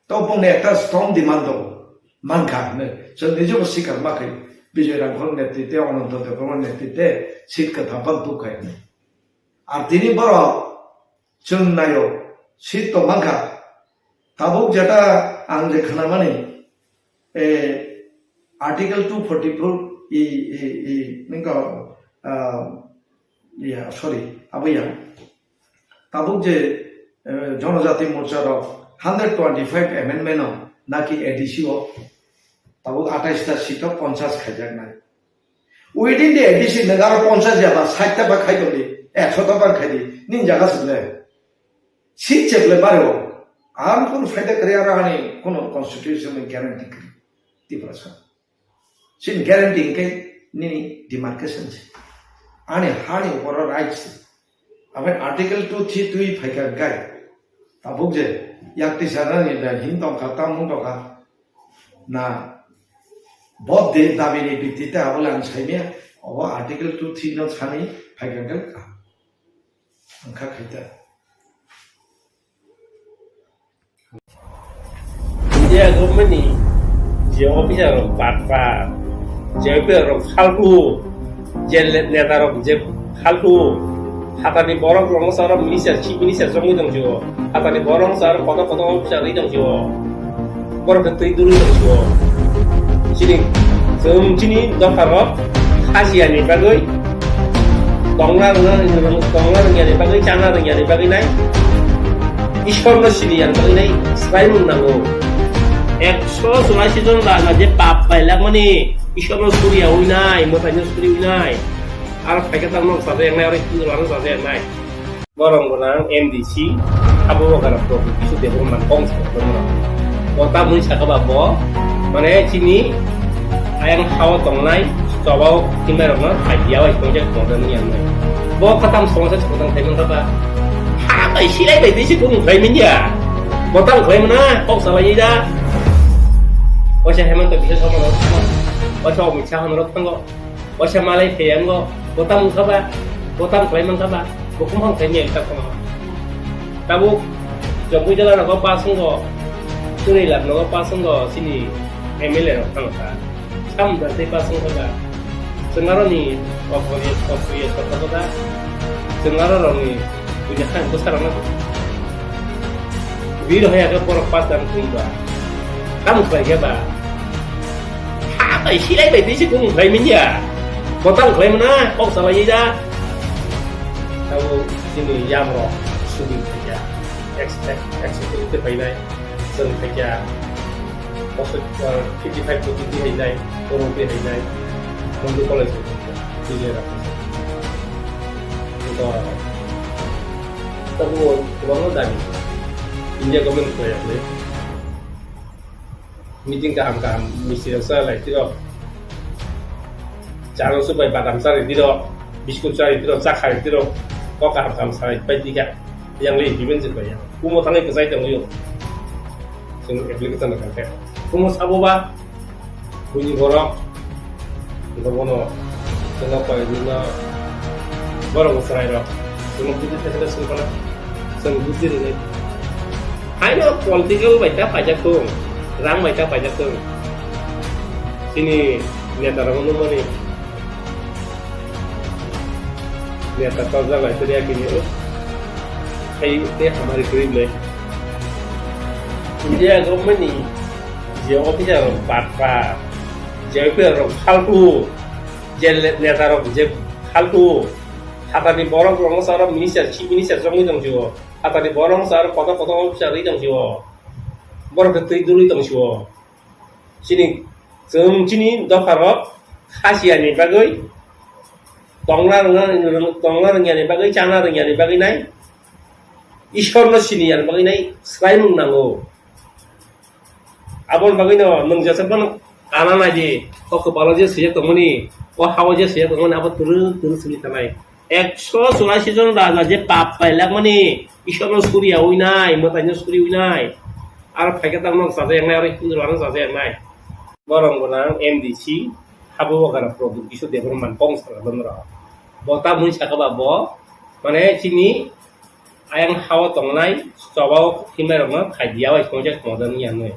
To bongni ekta strong demand tongo. Mankha hinwi. Chwng nijebo sikar ma khai. Bijoy Rangkhol netrite, Ananto Debbarma netrite seat kwtham phano tuk khai. Ar tini borok chwng naio, seat to mankha. Tabuk jeta ang je khnamani, eh, Article two forty-four, i, i, i, ningka, ah, ya, sorry, abo ya. Tabuk je, eh, Jonojati Morcha rok hundred twenty-five amendment o naki A D C o tabuk atais ta seat o ponchas khaijaknai. Within the A D C nang aro ponchas ya ba, sait ta ba khai tong di, ekso ta ba khai di, ning jaga sile. Seat chek le bare o. Ang kun faida kare aro ani kono constitution ni guarantee kri. Tiprasa. Sin guarantee ke nini demarcation se. Ani hani oro right se. Aben Article two three twi phaikha gai. Tabuk je, yak tisa rani da hin tong kha, tam mung tong kha. Na, Bo de dabi ni bitti te abo le ang sai maya, obo article two three no sani phai kha khe kaham. Ang kha khai ta. India government ni je officer rok patpa, je officer rok phaltu, je le-, neta rok je phaltu, hatani borok rok no saro minister, chief minister jongwi tong sio. Hatani borok no saro kotor kotor officer ri tong sio. Borok khe twi duri tong sio. Chini, chwng chini dopha rok khasiya ni bagwi, tongna rwna, tongna rwngya ni bagwi, chana rwngya ni bagwi nai. Ishwar no sini ya ni bagwi nai, swraimung nango. Ekso churashi jon raja je pap pailak mani, Ishwar no suriya wi nai, mwtai no suri wi nai. Aro phaikhe tang nok saja yang nai, aro Hindu rano saja yang nai. Borong gwnang M D C, abo bo gana problem, kisu development kong sa borong. Bo ta mui saka ba bo, mane chini ayang hawa tongnai, chobao kinai rokno idea wai tongjak tongjak ni yang nai. Bo khatam somosa chotang thai mangka ba. Ha bai silai bai tisi kung thai min ya. Bo tang thai mana, kok salai da. Bo sa Hemanta Biswa Sarma rok thango. Bo sa Amit Shah rok thango. Bo sa malai thai yango. Bo tang kha ba. Bo tang thai mangka ba. Bo kumphang thai ni ekta kono. Tabuk Jampuijala rogo pass wngkha, Chunilal rogo pass wngkha, chini M L A rok thangkha. Samung tei pass wngkha da. Chwng aroni opriya, opriya sokha da. Chwng aro rokni buini kha bwsarokno biro haya khe borok pass dan thung ba. Tamo khlai khe ba. Ha bai silai bai twi se kung khlai manya. Bo tamo khlai mana kok salai da. Tamo chini yamrok subing khaikha. Ex-, ex-, executive khe painai. Chwng khaikha. Bosor, uh, fifty five kotor twi hainai. Korong twi hainai. Mondu college khaikha. Vijay Rakhasa. Ito, tamo kwbangma dabi. India government khlai yakle. Meeting kaham kaham misti rok cha lai tiro. Cha rok supai badam cha ri tiro, biskut cha ri tiro, cha khai tiro. Kok kaham kaham sa lai pai tika. Yang le implement je pai yang. Kumo thangwi kwchai tong yo. Sing application na kangkhe. Kumo sabo ba. Buini borok. Ito bono. Sino pai nino. Borok chwrai rok. Sino buji thai sino sino kana. Chwng buji rwnai. Haino political bai ta paijak thung, rang bai ta paijak thung. Chini neta rok nukmani neta torjak lai tei yakini o. Hai tei hamari kwrwi ble. India government ni je officer rok patpa, je officer rok phaltu, je le-, neta rok je phaltu, hatani borok rok no saro minister, chief minister jongwi tong sio. Hatani borok sa aro kotor kotor officer ri tong sio. Borok khe twi duri tong sio. Chini, chwng chini dopha rok khasiya ni bagwi, tongna rwna, tongna rwngya ni bagwi, chana rwngya ni bagwi nai. Ishwar no sini ya ni bagwi nai, swraimung nango. Aboni bagwino nwng jeswk phano kana naidi, o kwpalo je swijak tongmani, o hao je swijak tongmani, abo twrwk twrwk simi tanai. Ekso churashi jon raja je pap pailak mani, Ishwar no suriya wi nai, mwtai no suri wi nai. Aro phaikhe tang nok saja yang nai, aro Hindu rano saja yang nai. Borong gwnang M D C, habo bokara problem, kisu development kong sara don rok. Bo ta mui saka ba bo, mane chini ayang hao tongnai, chobao himnai rokno khai diya bai songja songja ni yangnai.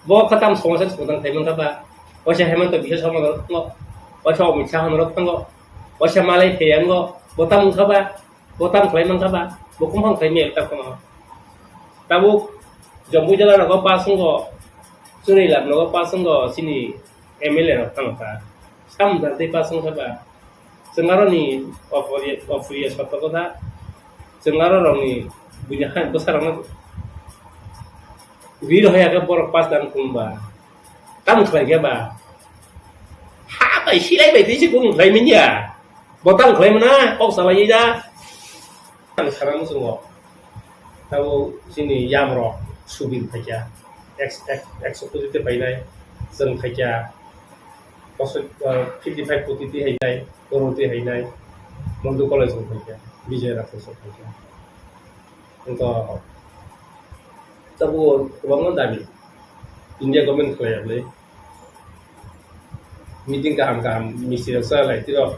Bo khatam songsa songja thai mankha ba. Waisa Hemanta Biswa Sarma rok thango. Waisa Amit Shah rok thango. Waisa malai thai yango. Bo tam wngkha ba. Bo tam khlai mankha ba. Bo kumphang khlai maya ta kono. Tabuk Jampuijala rogo pass wngkha. Chunilal rogo pass wngkha. Chini M L A rok thango ta. Samung tei pass wngkha ba. Chwng aroni opriya, opriya sotto kotha. Chwng aro rokni buini hai bwsarokno rir hoya khe borok pass dan khum ba. Tamo khlai khe ba. Ha bai silai bai twi se kung khlai manya. Bo tamo khlai mana kok salai da. Ang sara muchungo. Tabo chini yamrok subin phaikha. Ex-, ex-, ekso koti te painai. Chwng phaikha. Bosor, ah, fifty five koti twi hainai, koror twi hainai, Mondu College rok phaikha, Vijay Rakhasa rok phaikha. Wngkha, tabuk kwbangma dabi India government khlai ya bwlai. Meeting kaham kaham misti rok cha lai tiro.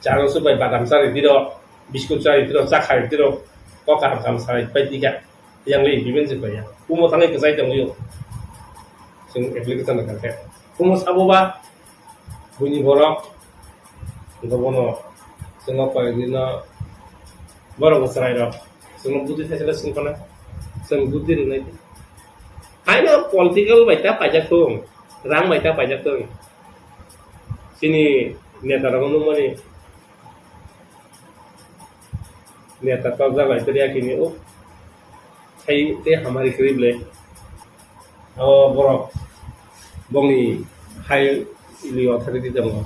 Charo su bai badam chari tiro, biskut chari tiro, cha khai tiro. Kok kaham kaham salai pai tika. Yang le implement se pai ya. Kumo thangwi kwchai tongwi. Sing application na khe. Kumo sabo ba buini borok. Gobono sing koi dino borok chwrai rok. Sing buti thai sala sing kana. Sing buti rinai. Haino political bai ta paijak tong, rang bai ta paijak tong. Chini neta rok nukmani neta torjak bai tei yakini o hai tei hamari kwrwi ble. O borok bongni hai ili authority tongo.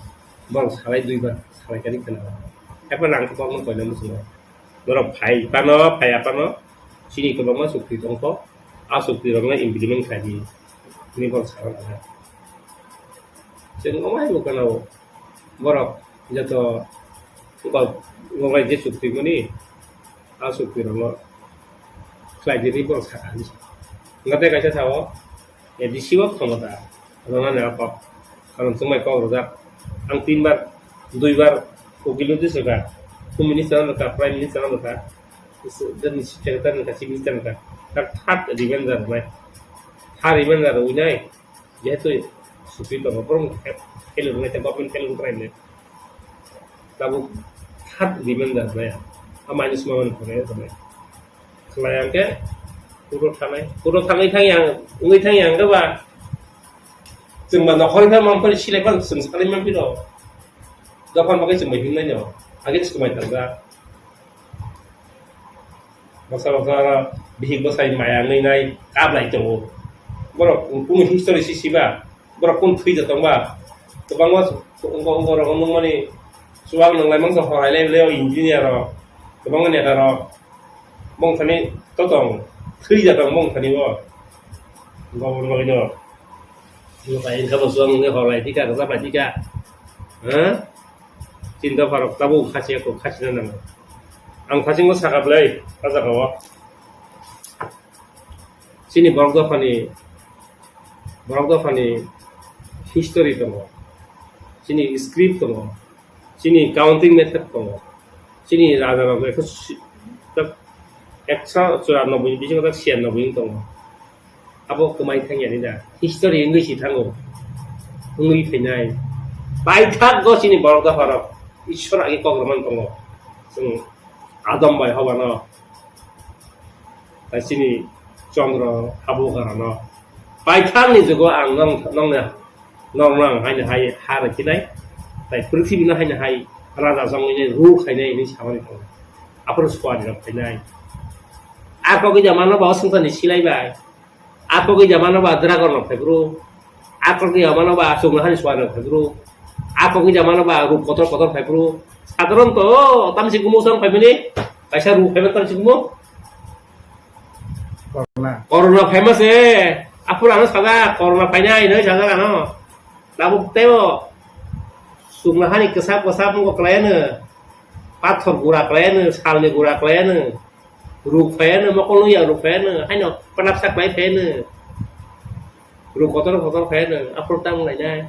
Borok salai duibar salai kani khana. Ekbar rang khe kokno koina muchungo. Norok phai phano, phai aphano, chini kwbangma chukti tongkho, a chukti rokno implement khlai di, hwnwi borok sakha. Chwng omo hai bo gana-o, borok joto kok, kok bai je chukti mani, a chukti rokno khlai di hwnwi borok sakha hinwi sa. Hwnkhe tei kaisa sao, A D C o khomota rwnani a kok. Karon chwngbai kok rwjak. Ang tinbar, duibar ukil nugwi swkha. Home Minister no rwkha, Prime Minister no rwkha. Secretary no rwkha, Chief Minister no rwkha. Tak third revenge rwnai. Third revenge rwnai. Jehetu Supreme Court borok fail rwnai, government fail rwnai. Tabuk third revenge rwnai. A minus ma man rwnai. Khlai ang khe kuro thanai. Kuro thanai thang yang, wngwi thang yang khe ba. Chwng ba nokhorni thang mang phani silai phano chwng salai man phino. Dophani bagwi chwng bai himnai no. Age chwng bai thangja. Baksa baksa oro bihik bwsai maya wngwi nai kablai tongo. Borok kunu history si siba. Borok kung thwi jatong ba? Kwbangma wngkha, wngkha, wngkha rok wngmani chuwak nwnglai mangsa hor hai lai le o engineer rok, kwbangma neta rok. Bong thani totong thwi jatong bong thani bo. Gobor bagwi no. Bo bai wngkha bo chuwak nwnglai hor lai thika, kwchap lai thika. Ha? Chinta pharok tabuk khasi ako khasi na nango. Ang khasi ngo saka blai, a jaga o. Chini borok dophani, borok dophani history tongo, chini script tongo, chini counting method tongo, chini raja rok ekso si-, tak ekso churanobboi ni bisingo tak siyannobboi wng tongo. Abo kwmai thangya ni da, history wngwi si thango, wngwi phainai. Paithak go chini borok dopha rok, Ishwar agi kok rwmani tongo, chwng Adam bai Hoba no. Tai chini Chandra Habugra no. Paithakni jugo ang nong, nongni, nongno ang haino hai ha rwkhinai. Tai prithibi no haino hai raja jongwinai rule khainai hinwi samani tongo. Aphuru suari rok khainai. A kok ija mano ba o swngcharni silai bai. A kok ija mano ba dragon rok phai bro. A kok ija mano ba chwng hani suari rok phai bro. A kok ija mano ba ruk kotor kotor phai bro. Sadharon to tamsi gumo sang phai mani. Kaisa ruk phai mani tamsi gumo. Corona. Corona famous e. Aphuru ano sajak, corona phainai hinwi sajak ano. Tabuk teibo chwngno hani kwsap kwsap wngkha kwlaiano. Pathor gura kwlaiano, salni gura kwlaiano. Ruk phaiano, mokol nungya ruk phaiano. Haino panapsa kwlai phaiano. Ruk kotor kotor phaiano. Aphuru tamo lainai.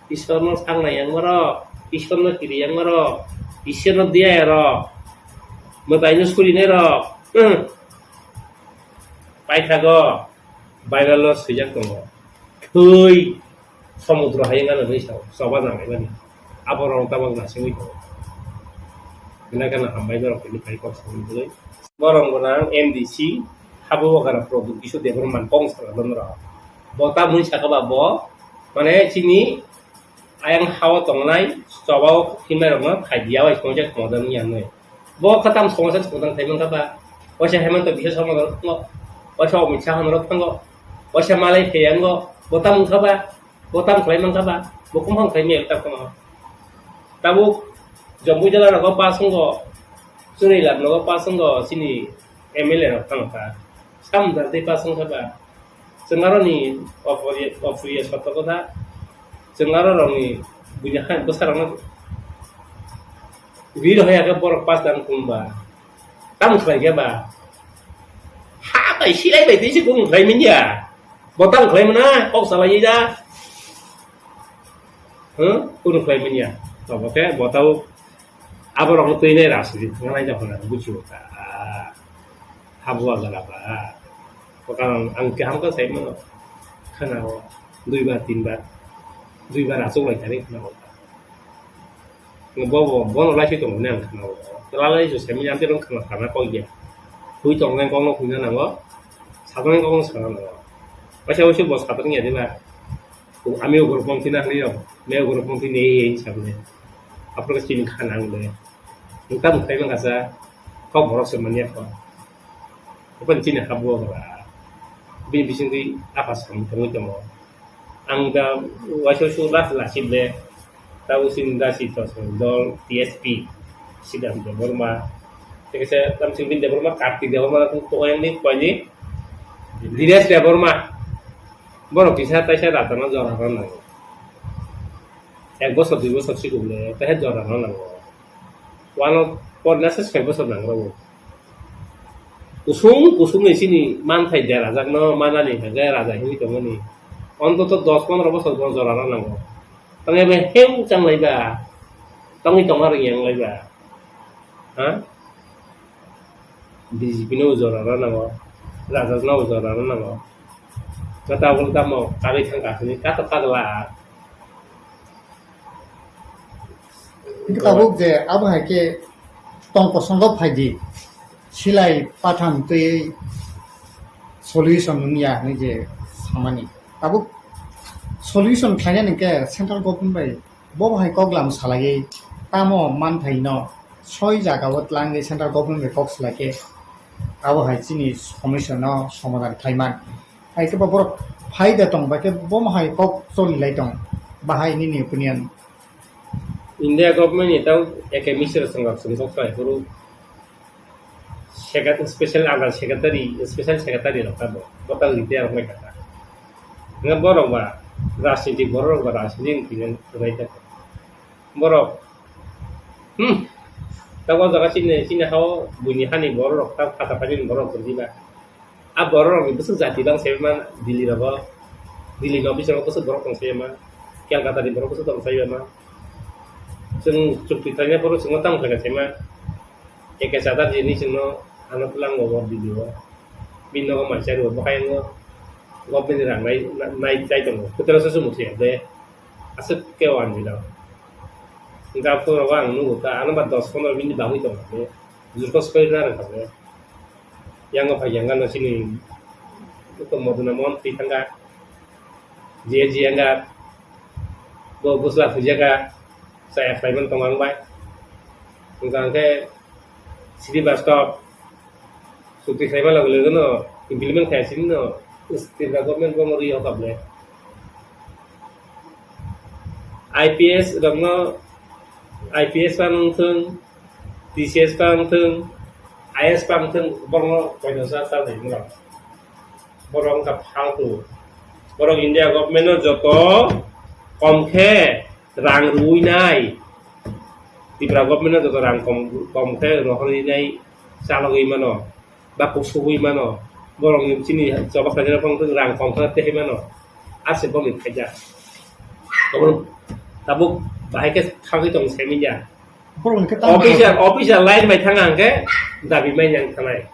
Ishwarno sangnai yang maro, Ishwarno kiri yang maro, Ishwarno diya ero, mwtaino surinai ro, hmm. Paithago, Bible-o swijak tongo, thwi somudro hayung ano hinwi sao, choba nang laimani, aborok tabok nasingwi tongo. Belai kheno hambai norok tini phai kok samani bagwi. Borok gwnang M D C, habo bagara product kisu Debbarma kong sala norok. Bo tamoni saka ba bo, mane chini ayang hao tongnai, chobao himnai rokno phai diya bai songcha songdang ya noi. Bo khatam songcha songdang thai mankha ba. Waisa Hemanta Biswa Sarma norok thango. Waisa Amit Shah norok thango. Waisa Malai Pheyango. Bo tam wngkha ba. Bo tam khlai mankha ba. Bo kumphang khlai maya ta kono. Tabuk Jampu jala rogo pass wngo. Chunui lab rogo pass wngo. Chini M L A rok thango kha. Sam dar tei pass wngkha ba. Chwng aroni opori-, oporiya sotto kotha. Chwng aro rokni buini hai bwsarokno rir hoya khe borok pass dan kung ba. Tamo khlai khe ba. Ha bai silai bai tei se kung khlai manya. Bo tamo khlai mano, kok salai da. Hmm? Kunu khlai manya. Tobo khe bo tau aborokno twi nai rajniti thangna nai jokha bujibo ta. Habua gara ba. Karon ang kaham khe sai mano. Khana o dui bar, tin bar, dui bar achuk lai thani khana o. Bo, bo, bono lai se tongo ne ang khana o. Lalai se semi jante rong khana khana kok ya. Hui tong nai kok no hui na nango. Sa tong nai kok no sa na nango. Waisa waisa bo sa tong ya de ba. Ami o group mong thina hini yo. Me o group mong thini ei ei sa ne. Apro ke sini khana ang de. Nungka mukhai mang kasa. Kok borok se manya ko. Open chini habwa ba. Bini bisingtwi apa samung tongwi tongo. Ang da waisa su ras lasib le. Tabo sini da si to dol T S P. Sidam Debbarma. Tei kaisa tam sing bin Debbarma, Kartik Debbarma, ko yang ni ko ni. Dinesh Debbarma. Borok kisa taisa rata no jora rana nango. Ek bosor dui bosor sikung le taisa jora rana nango. Wano por nasa soi bosor nango. Kusung kusung ni sini manthai derajak no manani hingke raja hini tongmani. Ontoto dos pondro bosor bo jora rana nango. Tongya be heu chang lai ba. Tongwi tongma rwng yang lai ba. Ha? B J P no jora rana nango. Raja no jora rana nango. Kata bol tamo kari thang kasini kato kagla. Hingke tabuk je abo hai ke tong kosongo phaidi, silai patham twi solution wngya hinwi je samani. Tabuk solution khlainani hingke central government bai bo hai kok lam salaiwi tamo manthai no soi jaga o tlangwi central government bai kok salai khe abo hai chini somosya no somadhan khlaiman. Hai khe bo borok phai da tong, bai khe bo hai kok choli lai tong, bahai nini opinion? India government ni tang eke misra songkak songkok khai phuru secret-, special under secretary, special secretary rok tamo botang retire rok mai kha. Nga borok ba rajniti, borok ba rajniti wngkhe nang rwbai ta borok. Hmm. Tamo jaga chini, chini hao buini hani borok rok ta khata paini borok rok diba. A borok rokni bwswk jati tong sai ma Delhi rogo, Delhi ni office rogo bwswk borok tong sai ma, Kolkata ni borok bwswk tong sai ma. Chwng chukti khlaina phuru chwngno tamo khlaina sai ma, A K Chatterjee ni chwngno ano twlango o Delhi o, bini nogo mansa rwo bwkhak yango government ni rang nai, nai chai tongo, kwtal se se muthung ya de, aswk khe o anjwi rok. Hwnkhe aphuru rogo ang nugo ta, ano ba dos pondro minute bagwi tongo, jurkho soi na rwkha de. Yang o phai yang gana chini ito moduna mon twi thanga. Jia jia nga bo busla phuja ka sa apply man tong ang bai. Hingka hingke Sri Bastop sukti khlai ma loge loge no implement khlai sini no Tripura government bo mori o kable. I P S rok no I P S pa wng thung, T C S pa wng thung, I A S pa wng thung, borokno koino sa sa nai mano. Borok wngkha phaltu. Borok India government no joto kom khe rang rwui nai. Tripura government no joto rang kom, kom khe rohorwi nai chalogwi mano. Ba kusugwi mano, borokni chini choba khaina phang thung rang kom khe tei mano, ase bokni phaijak. Tabuk, tabuk bahai khe thangwi tong semi ja. Borokni khe tamo official, official line bai thang ang khe dabi mai yang thanai.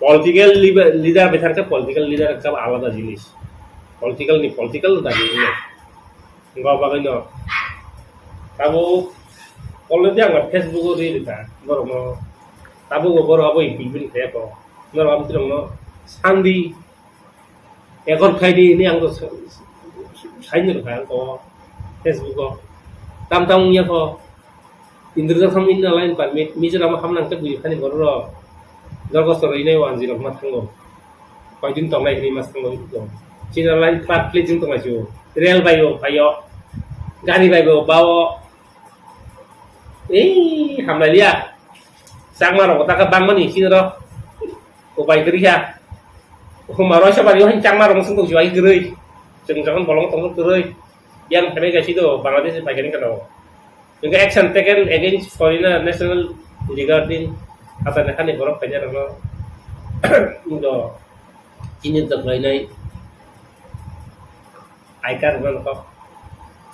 Political leader, leader bai thang khe political leader khe alada jinis. Political ni political dabi wngya. Wngkha bagwino tabuk already ang Facebook o rwi rwkha borokno, tabuk bo borok abo implement khaiyakho. Norok abo borokno sandi ekor khaidi hinwi ang saino rwkha ang o Facebook o. Tam tam wngya kho. Indra Khan India line permit, Mizoram hamnang khe bui phani borok rok. Dorgo choroi nai wanjwi rok ma thango. Koidin tongnai hinwi ma thango. China line flat plate jing tongnai chu. Rail bai bo phaio. Gari bai bo bao. Ei, hamlai liya. Changma rok taka bangmani china rok. Upai kwrwi kha. Huma roisa bari o hin changma rok sung tong chu ai kwrwi. Chwng jokhon bolong tong kwrwi. Yang thani kaisi do Bangladesh bai kani kano. Hingke action taken against foreigner national regarding Hatar Nekhani borok khaina rokno do chini doklainai I card rokno kok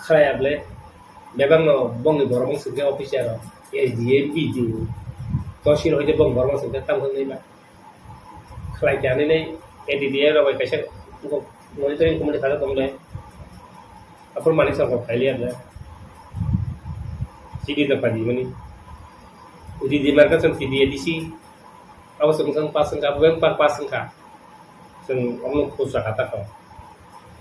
khlai able Bebak no bongni borok wng singkhe officer rok, S D M, B D O, tosil hoite bong borok wng singkhe tamo wngwi ma. Khlai khe ani nei A D D A rok bai kaisa monitoring committee kha tong le. Aphuru mani sa kok khaili anda. C D da padi mani. Udi di marka chwng T D A D C. Abo chwng chwng pass wngkha, abo beng pa-, pass wngkha. Chwng omo khus raka ta kho.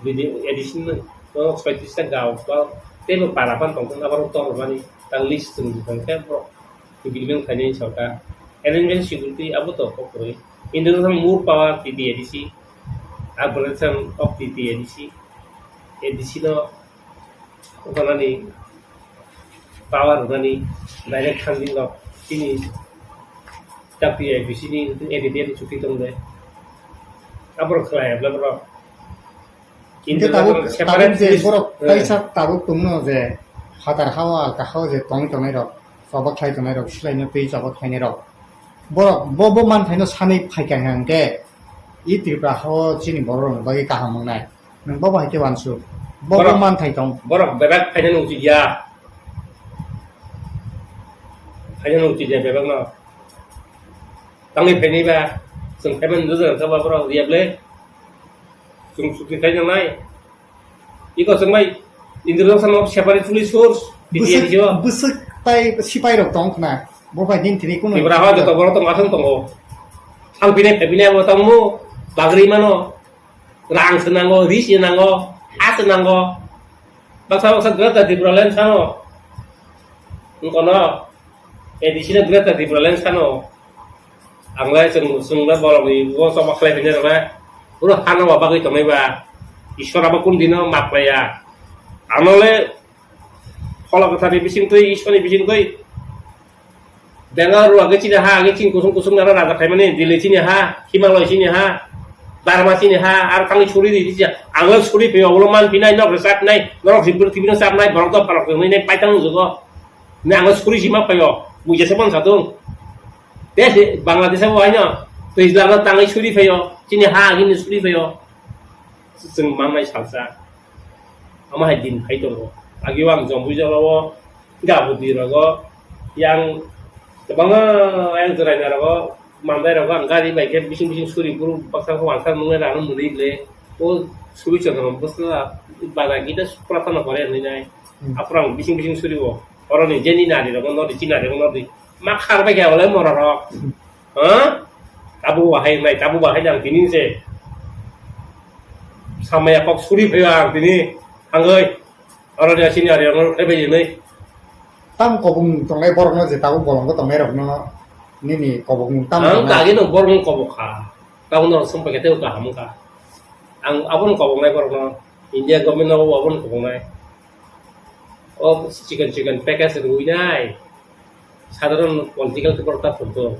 Bidi A D C no, no soitrista gao ba tebo para pan tong tong, abo tor mani tang list chwng tong khe bro. Civilian khainai sorkar. Arrangement security abo to kok kwrwi. International more power T D A D C. Abolition of T D A D C. A D C no Okanani power rwnani direct funding rok chini W I P C ni A D D ni chukti tong de. Abro khlai abla bro. Hingke tabuk, separate tabuk je list, borok eh, kaisa tabuk tongno je phatar hawa kahao je tongwi tongnai rok, choba khlai tongnai rok, silaino twi choba khlainai rok. Borok bo, bo manthaino sanwi phaikha hingke i Tripura hao chini borok rok bagwi kaham wngnai. Nwng bo bai khe uansuk. Bo, bo borok, manthai tong. Borok bebak phaina nungsi ya. Phaina nungsi ya bebak no. Tangwi phaini ba, chwng phaimani nujak kha ba borok riya ble. Chwng chukti khaina nai. Iko chwng bai Indrajit sama separate police force, Bwswk, B P F o. Bwswk tai sipai rok tong khna. Bo bai din tini kuno. Tripura ha joto borok tong aswng tongo. Thang pine phaipine abo tongmu bagri mano. Rang se nango, ri se nango, ha se nango. Baksa baksa Greater Tipraland sano. Wngkono, A D C no Greater Tipraland sano. Ang lai chwng, chwng le bolong ni bo choba khlai phai rok le. Boro hano ba bagwi tongnai ba. Ishwar abo kun dino map laiya. Ano le Phola kwthar ni bising twi, Ishwar ni bising twi. Bengal rok age chini ha, age chini kusung kusung nana raja khaimani, Delhi chini ha, Himalaya chini ha, Burma chini ha, ar kangni suri di, di, ang suri phaio, ulo man pinai, nok rwchap nai, norok jibur tibino chap nai, borok dopha rok tongwi nai, paitang jugo. Ne ang suri sima phaio, mui jesa man sadung. Te se Bangladesh o haino, twijlang no tangwi suri phaio, chini ha agini suri phaio. Chwng mangnai salsa. Omo hai din phai tongo. Agio ang Jompuijalo o, Gabudi rogo, yang kwbangma yang Jwraina rogo, Mandai rogo ang gari bai khe bising bising suri buru baksa khe uansuk nungnai rang mwnwi le. O suri chwng bwsla bada gita pratana kore hinwi nai. Hmm. Aphuru ang bising bising suri o. Oroni jeni nari rogo nodi, chinari rogo nodi. Ma khar bai khe awle mora rok. Hmm. Ha? Tabuk bahai nai, tabuk bahai nang tini se. Samaya kok suri phaio ang tini. Hangoi. Oro ni asini ari ang khaibai nai. Tam kobong tongnai borok no je tabuk bolong ko tongnai rok no nini kobong tam. Ang tongnai. Kagi no borok no kobok kha. Tabuk no sumpai khe tei kaham kha. Ang abo no kobong nai borok no. India government no abo no kobong nai. O chicken chicken package rwi nai. Sadharon political borok ta phunto,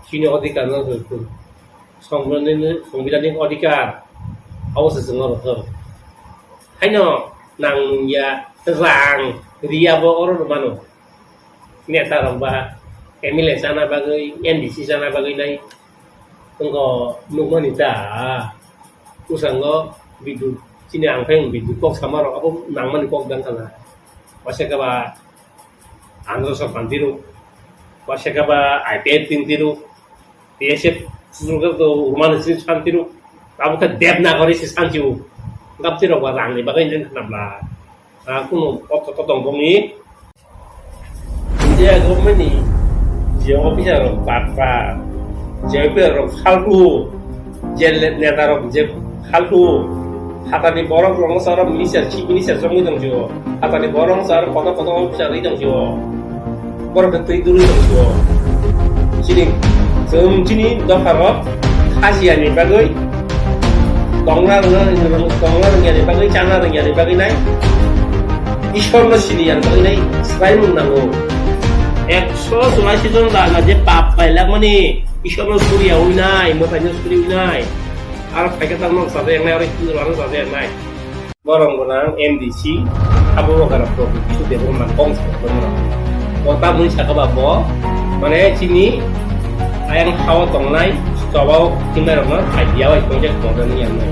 chini odhikar no rwkho, Songbidanni, Songbidanni odhikar, abo se chwng no rwkho. Haino nang nungya rang riya bo oro rw mano. Neta rok ba M L A chana bagwi, M D C chana bagwi nai wngkha nukmani ta. Bwskango bidut chini ang phai bidut kok sama rok abo nangmani kok dang kana. Waisa khe ba Andhra Sokhan tiro, waisa khe ba I P F tin tiro, T S F susurkhe to Urmani sini san tiro, abo khe Devanagari se san tiro, gap tiro ba rang ni bagwi nang khna bla. Ah, kuno kok to tong bongni. India government ni je officer rok patpa, je officer rok phaltu, je le-, neta rok je phaltu, hatani borok rok no saro minister, chief minister jongwi tong jio. Hatani borok no saro kotor kotor officer ri tong jio. Borok khe twi duri tong jio. Chini chwng chini dopha rok khasiya ni bagwi tongna rwna, tongna rwngya ni bagwi, chana rwngya ni bagwi nai. Ishwar no sini yang bagwi nai swraimung nango. Ekso churashi jon raja je pap pailak mani Ishwar no suriya ui nai, mwtai no suri ui nai. Aro phaikhe tang nok saja yang nai, aro hindu rano saja yang nai. Borong gwnang M D C, abo bo gana pro kisu debong man kong sa borong. Bo ta mui saka ba bo, mane chini ayang hao tongnai, chobao tingmai rokno idea bai project tongnani yang nai.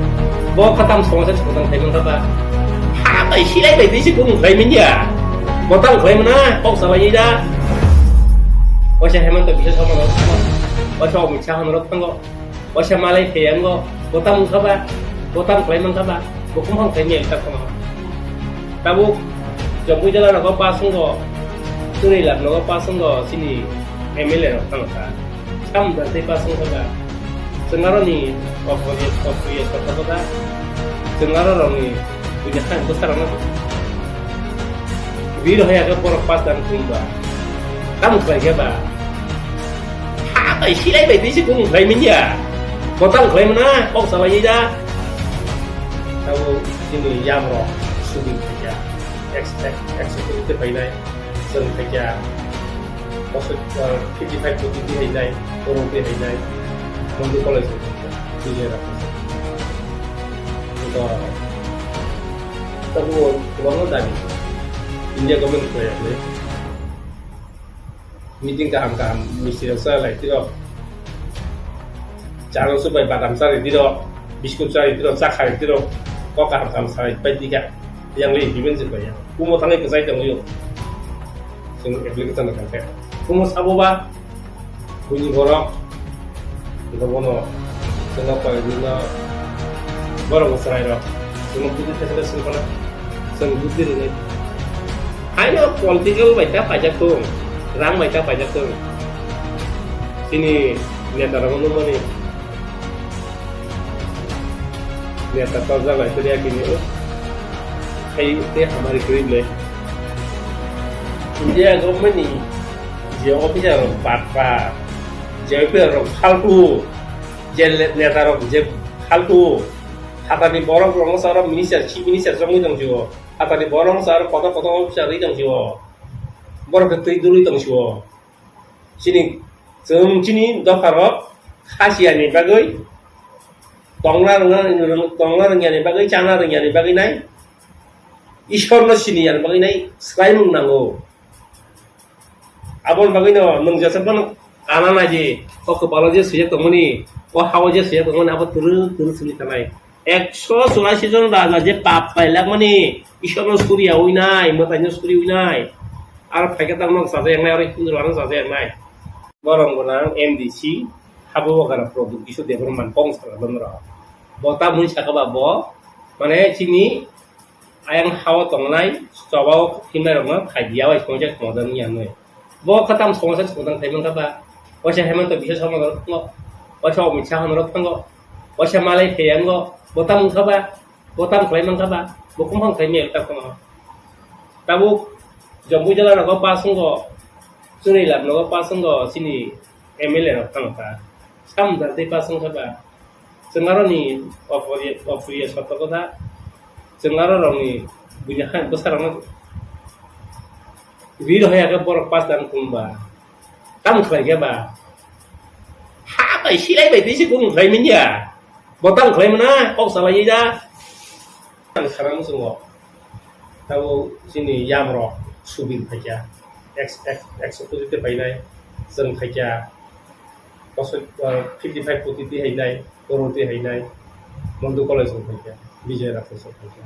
Bo khatam somosa sotang thai mangkha ba. Ha bai silai bai bisi kung khai manya. Bo tamo khlai mano, kok salai da. Waisa Hemanta Biswa Sarma rok thango. Waisa Amit Shah rok thango. Waisa Malai Theang go. Bo tamo wngkha ba? Bo tamo khlai mankha ba? Bo kumhang khlai maya ta thango. Tabuk Jamui jala rogo pass wngo. Chwrai lab nogo pass wngo. Chini M L A rok thango ta. Sam da tei pass wngo ba? Chwng aro ni Australia, Australia sokha ba? Chwng aro rok ni buini kha bwsa rok no. Biro hai aga borok pass dan kum ba? Tamo khlai khe ba? Ha bai silai bai tei se kung khlai manya. Bo tamo khlai mano, kok salai da. Tabuk chini yam rok subing khaikha. Ex-, ex-, executive khainai. Chwng khaikha. Bosor, uh, fifty five kopi di hainai, korong di hainai, Mandu College ni Vijay Rakhasa. Ito, tabuk kwbangma dabi. India government khlai yakni. Meeting kaham kaham misti rok cha lai tiro. Chano supai badam chari tiro, biscuit chari tiro, cha khai tiro. Kok kaham kaham sai pai tika. Yang le implement se pai ya. Kumo thangwi kwchai tongwi. Chwng application rok khe. Kumo sabo ba buini borok, ego bono chwngno koi nino borok chwrai rok chwngno budi thaichale swngkha na chwng budi rwnai. Haino political bai ta paijak thung, rang bai ta paijak thung. Chini neta rok nukmani neta torjak lai tei yakini o hai tei hamari kwrwi ble. India government ni je officer rok batpa, je officer rok phaltu, je le-, neta rok je phaltu, hatani borok rok no saro minister, chief minister jongwi tong sio, hatani borok no saro kotor kotor officer rwi tong sio, borok khe twi dului tong sio. Chini, chwng chini dopha rok khasiya ni bagwi, tongna rwngna, tongna rwngya ni bagwi, chana rwngya ni bagwi nai, Ishwar no sini ya ni bagwi nai swlaimung nango. Aboni bagwino nwng jesakno ana naidi, o kwpalo je swijak tongmani, o hao je swijak tongmani, abo twrwk twrwk simi tanai. Ekso churashi jon raja je pap pailakmani, Ishwarno suriya winai, mwtaino suri winai. Aro phaikhe tamo chajaknai, aro Hindu rokno chajaknai. Borok gwnang M D C, habo bokara product kisu Debbarma kong sara bondro. Bo tamoni saka ba bo, mane chini ayang hao tongnai, chobao himnai rokno khai diya bai songcha songcha wngya hwnwi. Bo khatam songcha songcha khai mankha ba, waisa Hemanta Biswa Sarma rok thango, waisa Amit Shah rok thango, waisa Malai Theang go, bo tam wngkha ba, bo tam khlai mankha ba, bo kumhang khlai maya ta kono. Tabuk Jamui jala rogo pass wngo, Chwrai lab nogo pass wngo, chini M L A rok thango ta. Sam da tei pass wngkha ba. Chwng aroni Australia, Australia sotoko da. Chwng aro rokni buini hai bwsarokno ri rohorya khe borok pass dan kum ba. Tamo khlai khe ba? Ha bai silai bai tei se kung khlai manya. Bo tamo khlai mano, kok salai da. Ang sana muchungo. Tabo chini yam rok subing phaikya. Ex-, ex-, executive painai. Chwng phaikya. Bosor, uh, fifty five koti twi hainai, koror twi hainai, Mandu College rok phaikha, Vijay Rakhasa phaikha.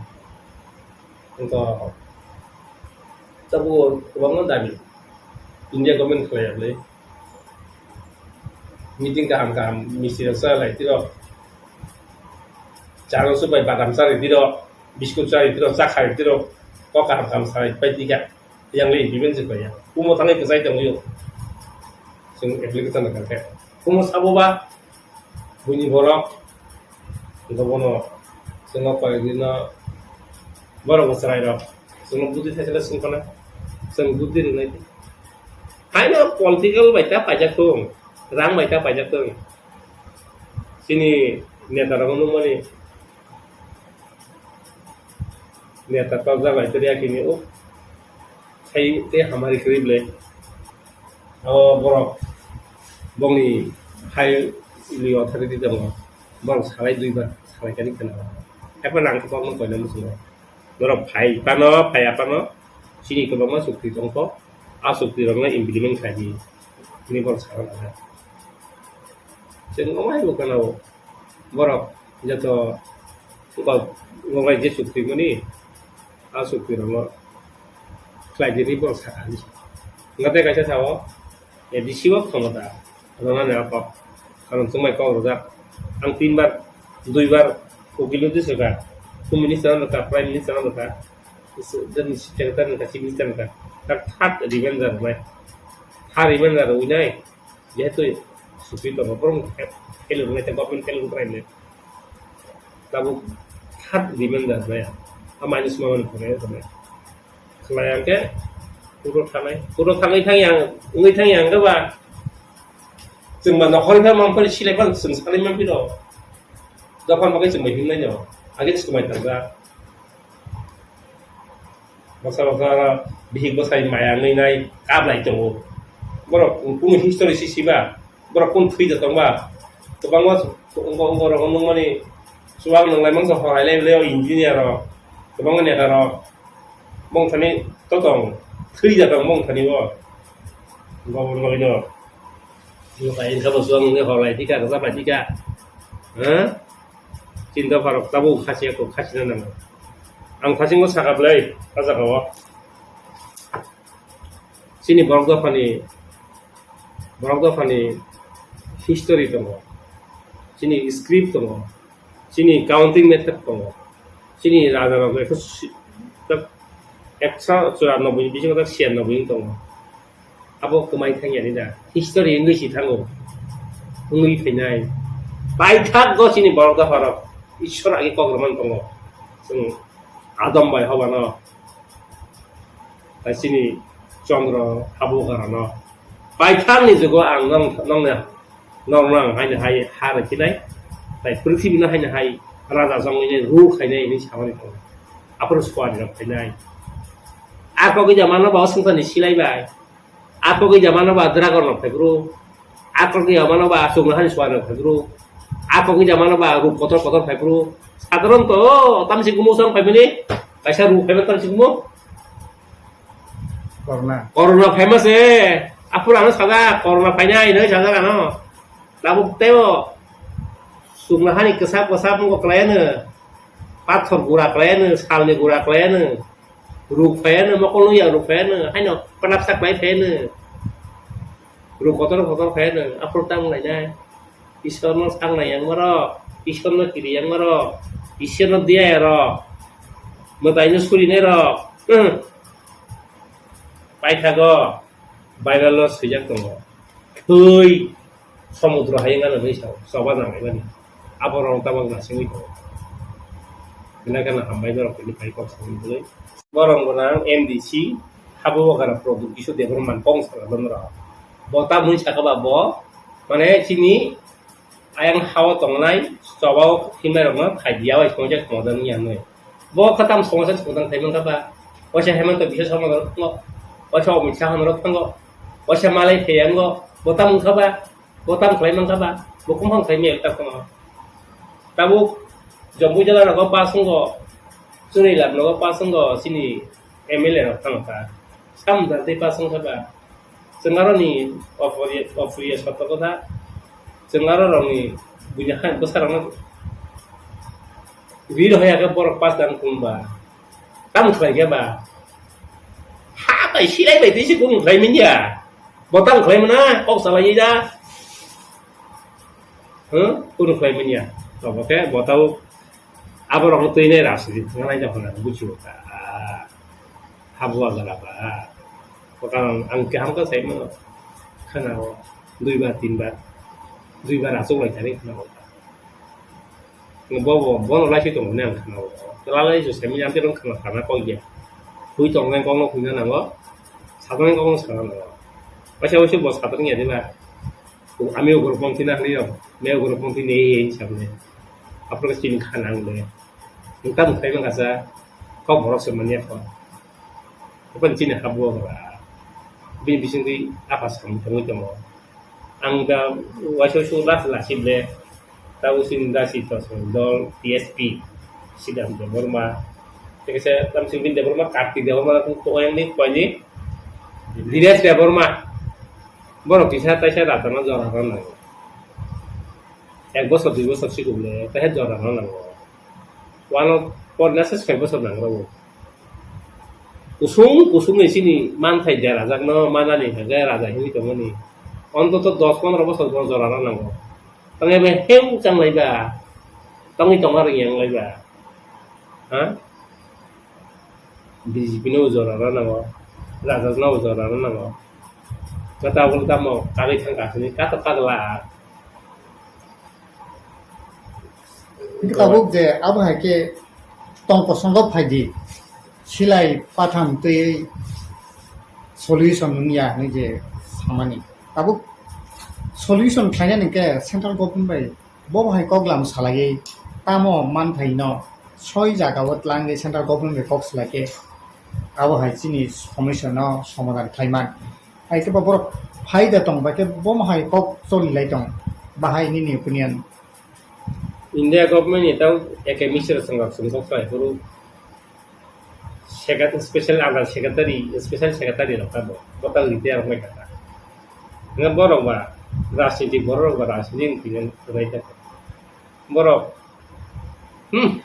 Wngkha tabuk kwbangma dabi India government khlai yakle. Meeting kaham kaham misti rok cha lai tiro. Chano supai badam chari tiro, biscuit chari tiro, cha khai tiro, kok kaham kaham sai pai tika. Yang le implement se kaya. Kumo thangwi kwchai tongwi. Chwng application rok khe. Kumo sabo ba buini borok. Ego bono chwngno koi dino borok bo chwrai rok. Chwngno budi thaisala swngkhana. Chwng budi rwnai. Haino political bai ta paijak thung. Rang bai ta paijak thung. Chini neta rok nukmani. Neta torjak lai tei yakini o hai tei hamari kwrwi ble. O borok bongni hai li authority tongo. Borok salai duibar salai kani kheno. Haikhe nang khe kokno koina muchungo. Norok phai phano, phai aphano chini kwbangma chukti tongkho. A chukti rokno implement khlai di. Hini borok sakha. Chwng omo hai bo kheno borok joto kok, kok bai je chukti mani, a chukti rokno khlai di hinwi borok sakha hinwi sa. Hwnkhe tei kaisa sao, A D C o khomota rwnani a kok. Karon chwngbai kok rwjak. Ang tinbar, duibar ukil notwi swkha. Home Minister no rwkha, Prime Minister no rwkha. Secretary no rwkha, Chief Minister no rwkha. Tak third revenge rwnai. Third revenge rwnai. Jehetu supi tongo, borok fail rwnai, tei government fail rwnai. Tabuk third revenge rwnai. A manwi sima mani pore rwnai. Khlai ang khe, puro thanai. Puro thanai thang yang, wngwi thang yang khe ba, chwng ba nokhorni phan mampli silai phan chwng salai mampli rw. Dophani bagwi chwng bai himnai no. Age chwng bai thangjak. Baksa baksa oro bihik bwsai maya wngwi nai kablai tongo. Borok kunu history si siba, borok kunu thwi da tongba. Kwbangma wngkha, wngkha rok nukmani chuwak nwnglai mangsa hor hai lai le o engineer rok, kwbangma neta rok. Bongthani to tong, thwi da tong bongthani bo. Gobor bagwi no. Nukai wngkha bo chuwak nungwi hor lai thika, rwchap lai thika. Ha? Chini dopharok tabuk khasiya kok khasina nango. Ang thasingo sakha bwlai, a jagao. Chini borok dophani, borok dophani history tongo. Chini script tongo. Chini counting method tongo. Chini rajarok ekso si-, tak ekso churanobboi ni bisingo tak siyannobboi wng tongo. Abo kwmai thangya ni da. History wngwi si thango. Wngwi phainai. Paithak go chini borok dopharok. Ishwar agi kok rwmani tongo. Chwng Adam bai hobano. Tai chini Chandra Habugarano. Paithak ni jugo ang nong, nong, nong, nong haino hai ha rwkhinai. Tai prithibi no haino hai raja jongwi nai rule khainai hinwi samani tongo. Aphuru suari rok phainai. Ako gwi jamano ba o swngcharni silai bai. Ako gwi jamano ba dragon rok phai bro. Ako gwi jamano ba chwngno hani suari rok phai bro. Ako gwi jamano ba ruk kotor kotor phai bro. Sadharon to tamsi gumo sang phai bini. Kaisa ruk phai tamsi gumo. Corona. Corona famous e. Aphuru ano sajak, corona phainai hinwi sajak ano. Tabuk teibo chwngno hani kwsap kwsap wngkha kwlaiano. Pathor gura kwlaiano, salni gura kwlaiano. Ruk phaiano, mokol nung ya ruk phaiano. Haino kwlapsa kwlai phaiano. Ruk kotor kotor phaiano. Aphuru tamo lainai. Ishwarno sangnai yang maro, Ishwarno kiri yang maro, Ishwarno diya ero, mwtaino surinai rok, hmm. Paithago, Bible o swijak tongo. Thwi, somudro hayung ano hinwi sao, choba nang laimani. Abo rok tabok nasingwi tongo. Hinakhe no hambai norok tini phai kok samani bagwi. Borok gwnang M D C, Habugra product kisu Debbarma kong sala norok. Bo tamoni saka ba bo, mane chini ayang hao tongnai, chobao himnai rokno thai diya bai songcha songdang ni yangnai. Bo khatam songcha songdang thai mankha ba. Waisa Hemanta Biswa Sarma norok thango. Waisa Amit Shah norok thango. Waisa Malai Theang go. Bo tam wngkha ba. Bo tam khlai mankha ba. Bo kumphang khlai maya ta kono. Tabuk Jampu jala rogo pass wngo. Chunui lab rogo pass wngo. Chini M L A rok thangkha. Sam da tei pass wngkha ba. Chwng aroni oporiya, oporiya sotto kotha. Chwng aro rokni buini hai bwsarokno rir hoya khe borok pas dan kung ba. Tamo khlai khe ba. Ha bai silai bai tei se kung khlai manya. Bo tamo khlai mana kok salai da. Huh? Kung khlai manya. Obo khe bo tau aborokno twi nai rajniti thangna nai da hwnna buchio ta. Habugra jala ba. Bo karon ang kaham khe saimano. Khana o duibar, tinbar. Duibar achuk lai thani khana o. Bo, bo, bono laisi tongo hwnwi ang khana o. Lalai se saimanya ang tei khana, khana kok ya. Hui tongnai kokno huina nango. Sajaknai kokno sana nango. Waisa waisa bo sajakya diba. Ami ugrupong thina hwnwi rok. Me ugrupong thini ei ei sabni. Aphuru chini khana ang de. Nokta mwtai mangkha sa, kok borok se manya kho. Open chini habugra. Bini bisingtwi apha samung tongwi tongo. Ang da waisa waisa last last ble. Tabo chini da si to dol T S P. Sidam Debbarma. Tei kaisa tamsing bini Debbarma, Kartik Debbarma, kung to yang ni, kung ni. Dinesh Debbarma. Borok kisa taisa rajana jora rw nango. Ek bosor, dui bosor sikung le, taisa jora rw nango. Wano por nasa soi bosor nang rw. Kusung kusung ni chini manthai derajakno manani hwnkhe raja hinwi tongmani. Ontoto dos pondro bosor bo jora rw nango. Tongya bai heu changlaiba, tongwi tongma rwngyanglaiba. Ha? B J P no jora rw nango, raja no jora rw nango. Kata bol tamo kari thang kasini kato kagla. Hingke tabuk je abo hai khe tong kosongo phaidi, silai patham twi solution wngya hinwi je samani. Tabuk solution khlainani hingke central government bai bo hai kok lam salaiwi tamo manthai no soi jaga o tlangwi central government bai kok salai khe abo hai chini somosya no somadhan khlaiman. Hai khe bo borok phaida tong bai khe bo hai kok choli lai tong. Bahai nini opinion? India government ni tang eke misra songkha songkha khlai phuru secretary, special under secretary, special secretary rok tamo botang retire wngkha. Nga borok ba rajniti, borok ba rajniti wngkha, borok Hmm.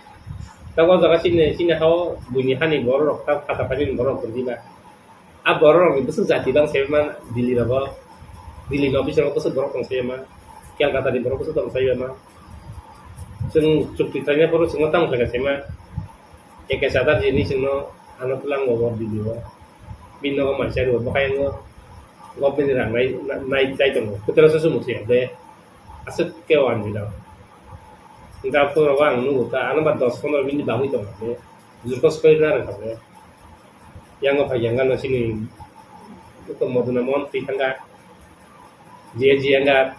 Tabuk o jaga chini, chini hao buini hani borok rok ta khata paini borok rok diba. A borok rok ni bwswk jati bang sai ma Delhi rogo. Delhi ni office rogo bwswk borok tong sai ma. Kolkata ni borok bwswk tong sai ma. Chwng chukti khlaina borok chwngno tamo khlai sai ma. Eke sadar jini chwngno ano tlang bo Delhi o. Bini nogo mansa rw bo kayang o. Government ni rang nai, nai, nai chai tongo. Kwtal se sumut se de. Aswk khe o anjwi rok. Hwnkhe aphuru rogo ang nugo ta, ano ba dos pondro minute bagwi tongkha khe, jurkho soi na rwkha khe. Yango phai yang gana chini, eko Moduna Mohan twi thangkha, J G yang ga,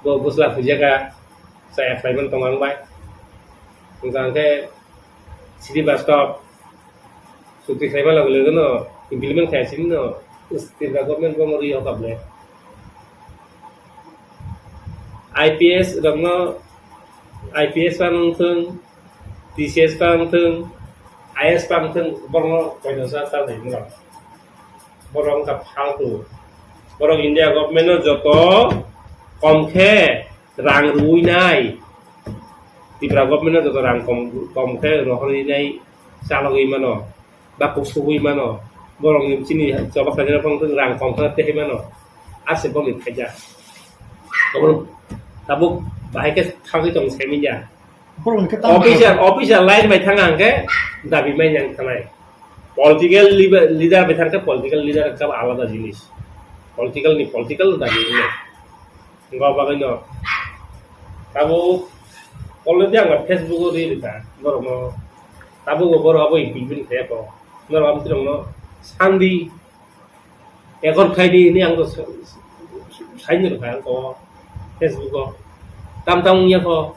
bo bwsla huijak kha, chaya khlaiman tongo ang bai. Hwnkha khe, Srivastava, chukti khlaima loge loge no implement khai sini no Tripura government bo mori hokap le. I P S rokno, I P S pa wngthung, T C S pa wngthung, I A S pa wngthung, borokno koino sa ta nai mano. Borok wngkha phaltu. Borok India government no joto kom khe rang rwui nai. Tripura government no joto rang kom, kom khe rohorwi nai, chalogwi mano, ba kusugwi mano. Borok ni chini choba khaina phang rang kom khe tei mano. Ase boni khaija. Tabuk, tabuk bahai khe thangwi tong se media. Borok ni khe tamo officer, officer line bai thang ang khe dabi mai yang thanai. Political leader, leader bai thang khe political leader khe alada jinis. Political ni political dabi wngya. Wngkha bagwi no. Tabuk already ang Facebook o riri kha borok no. Tabuk bo borok abo impeachment khe ko. Norok abo tirok no sandi. Ekor khaidi hini ang to sa-, sa-, saini rwkha ang to Facebook o. Tam tam wngya kho.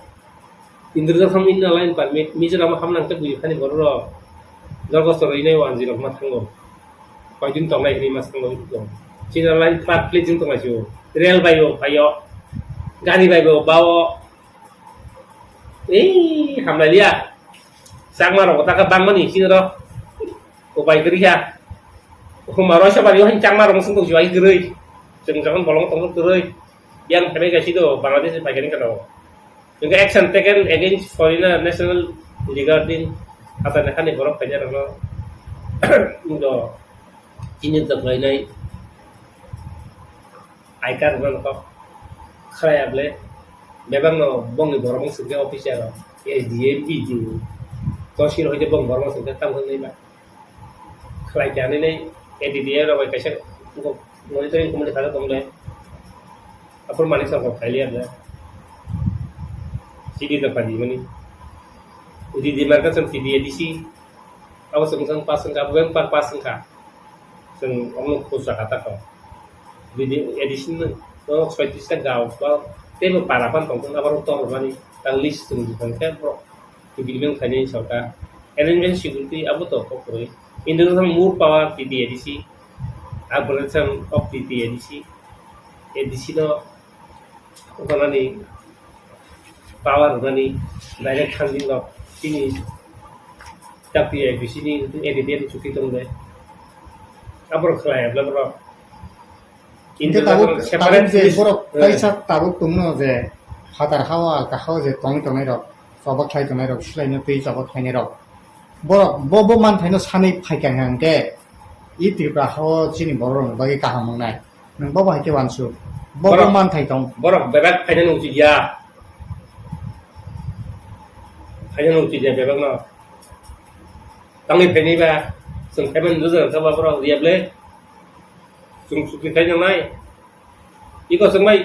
Indra Jal ham inna line permit, Mizoram ham nang te bui khani borok rok. Jorgo choro inai wanji rok ma thango. Koidin tongnai hini ma thango. China line flat plate jing tongnai chu. Rail bai bo, bai o. Gari bai bo, ba o. Ei, hamlai liya. Changma rok taka bangmani chini rok. Upai kwrwi kha. Huma roisa bari o hin changma rok sung tong jibai kwrwi. Chwng jokhon bolong tong kwrwi. Yang themai kaisi do Bangladesh bai kani kano. Hingke action taken against foreigner national regarding hatani hani borok khaina rokno do chini doklainai. I card rwna kok khlai able bebak no bongni borok wng singke officer rok S D M, B D O, tosil hoite bong borok wng singke tamo wngwi ba khlai khe ani nei A D D A rok bai kaisa monitoring committee kha tong le aphuru mani sa kok khaili able C D rok khaidi mani D D marka chwng T D A D C abo chwng chwng pass wngkha abo bebak pass wngkha. Chwng omo khus rwkha ta kho. Bini additional no soitis ta gao ba teibo para phan tongthok abo rok tor rwmani ta list chwng tong khe borok implement khainai sorkar. Arrangement security abo to kok kwrwi. International more power T T A D C. Abolition of T T A D C. A D C no Rwnani power rwnani direct funding rok chini W I P C ni A D D ni chuti tong de. Aboro khlai abla bro. Hingke tabuk, tabuk je borok kaisa tabuk tongno je phatar hawa kahao je tongwi tongnai rok, choba khlai tongnai rok, silaino twi choba khlainai rok. Borok bo, bo manthaino sanwi phaikha hwnkhe, i Tripura hao chini bororokni bagwi kaham wngnai. Nwng bobo hai khe uansuk. Bo, bo Borok, manthai tong. Borok bebak phaina nungchikya. Phaina nungchikya bebakno. Tangwi phainai ba, chwng phaimani nujagkha ba borok riya ble. Chwng chukti khai nangnai. Iko chwng bai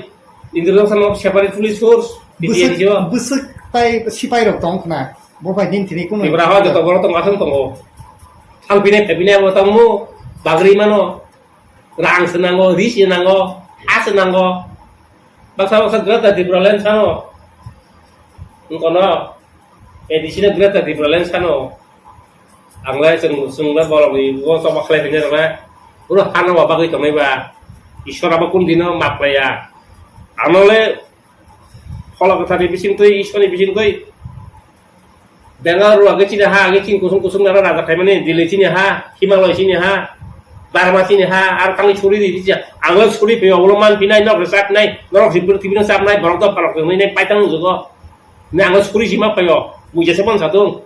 Indrajit sama separate police force, Bwswk, B T F o. Bwswk tai sipai rok tong khna. Bo bai din thini kuno. Tripura hao joto borok tong aswng tongo. Thang pinai, thai pinai abo tongmo, bagri mano. Rang se nango, ri se nango, ha se nango. Baksa baksa Greater Tipraland sano. Wngkono, A D C no Greater Tipraland sano. Ang lai chwng, chwng lai borok ni bo choba khlai phinai rok lai. Boro hano ba bagwi tongnai ba. Ishwar abo kun dino map laiya. Ano le phola kwthar ni bising twi, Ishwar ni bising twi. Bengal rok age chini ha, age chini kusung kusung nara raja khaimani, Delhi chini ha, Himalaya chini ha, Burma chini ha, ar thangwi suri di, di, ang le suri phaio, ulo man pinai, nok rwchap nai, norok hibir tibino chap nai, borok dopharok tongwi nai, paitang wngjugo. Ne ang le suri sima phaio, mui jesa phan satung.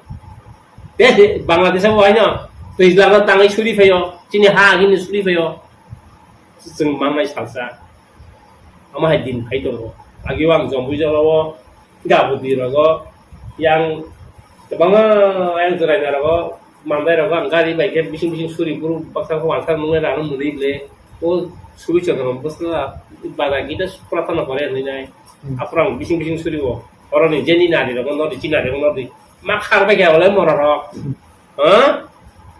Te, te, Bangladesh o haino, twijlang no tangwi suri phaio, chini ha agini suri phaio. Chwng mangnai salsa. Omo hai din phai tongo. Agio ang Jompuijala o, Gabudi rogo, yang kwbangma yang Jwraina rogo, Mandai rogo ang gari bai khe bising bising suri buru baksa khe uansuk nungnai rang mwnwi le. O suri chwng bwsla bada gita pura thana pore hinwi nai. Hmm. Aphuru ang bising bising suri o. Oroni jeni nari rogo nodi, chinari rogo nodi. Ma khar bai khe ole mora rok. Hmm. Ha?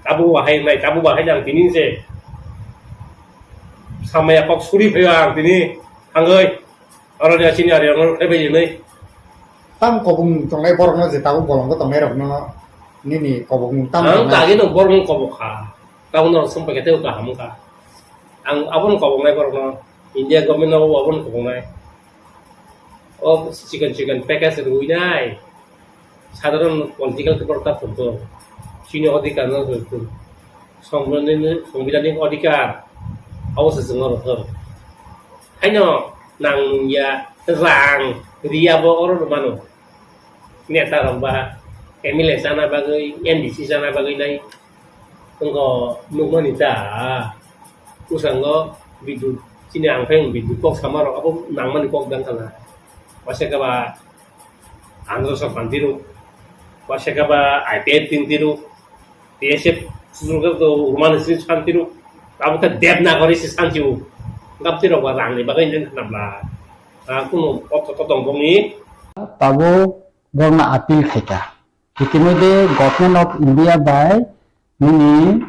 Tabuk bahai nai, tabuk bahai nang tini se. Samaya kok suri phaio ang tini. Hangoi. Oro ni asini ari ang khe bai nai. Tam kobong tongnai borok no je tabuk bolong ko tongnai rok no nini kobong tam. Ang tongnai. Kage no borok no kobok kha. Tabuk no sumpai khe tei kaham kha. Ang abo no kobong nai borok no. India government no abo no kobong nai. O chicken chicken package rwi nai. Sadharon political borok ta phunto. Chini odhikar no rwkun. Songbidanni, songbidanni odhikar. Abo se chwng oro thang. Haino nang nungya rang riya bo oro rw mano. Neta rok ba M L A chana bagwi, M D C chana bagwi nai. Wngkha nukmani ta. Bwskango bidut chini ang phai bidut kok sama rok abo nangmani kok dang kana. Waisa khe ba Andhra Sokhan tiro, waisa khe ba I P F T tiro, T S F susugo to Urmani sini san tiro, abo khe Devanagari si san tiro, gap tiro ba rang ni bagwi nang khna bla, ah, kuno kok to tong boni. Tabuk borokno appeal khaikha. Itimodhe Government of India bai nini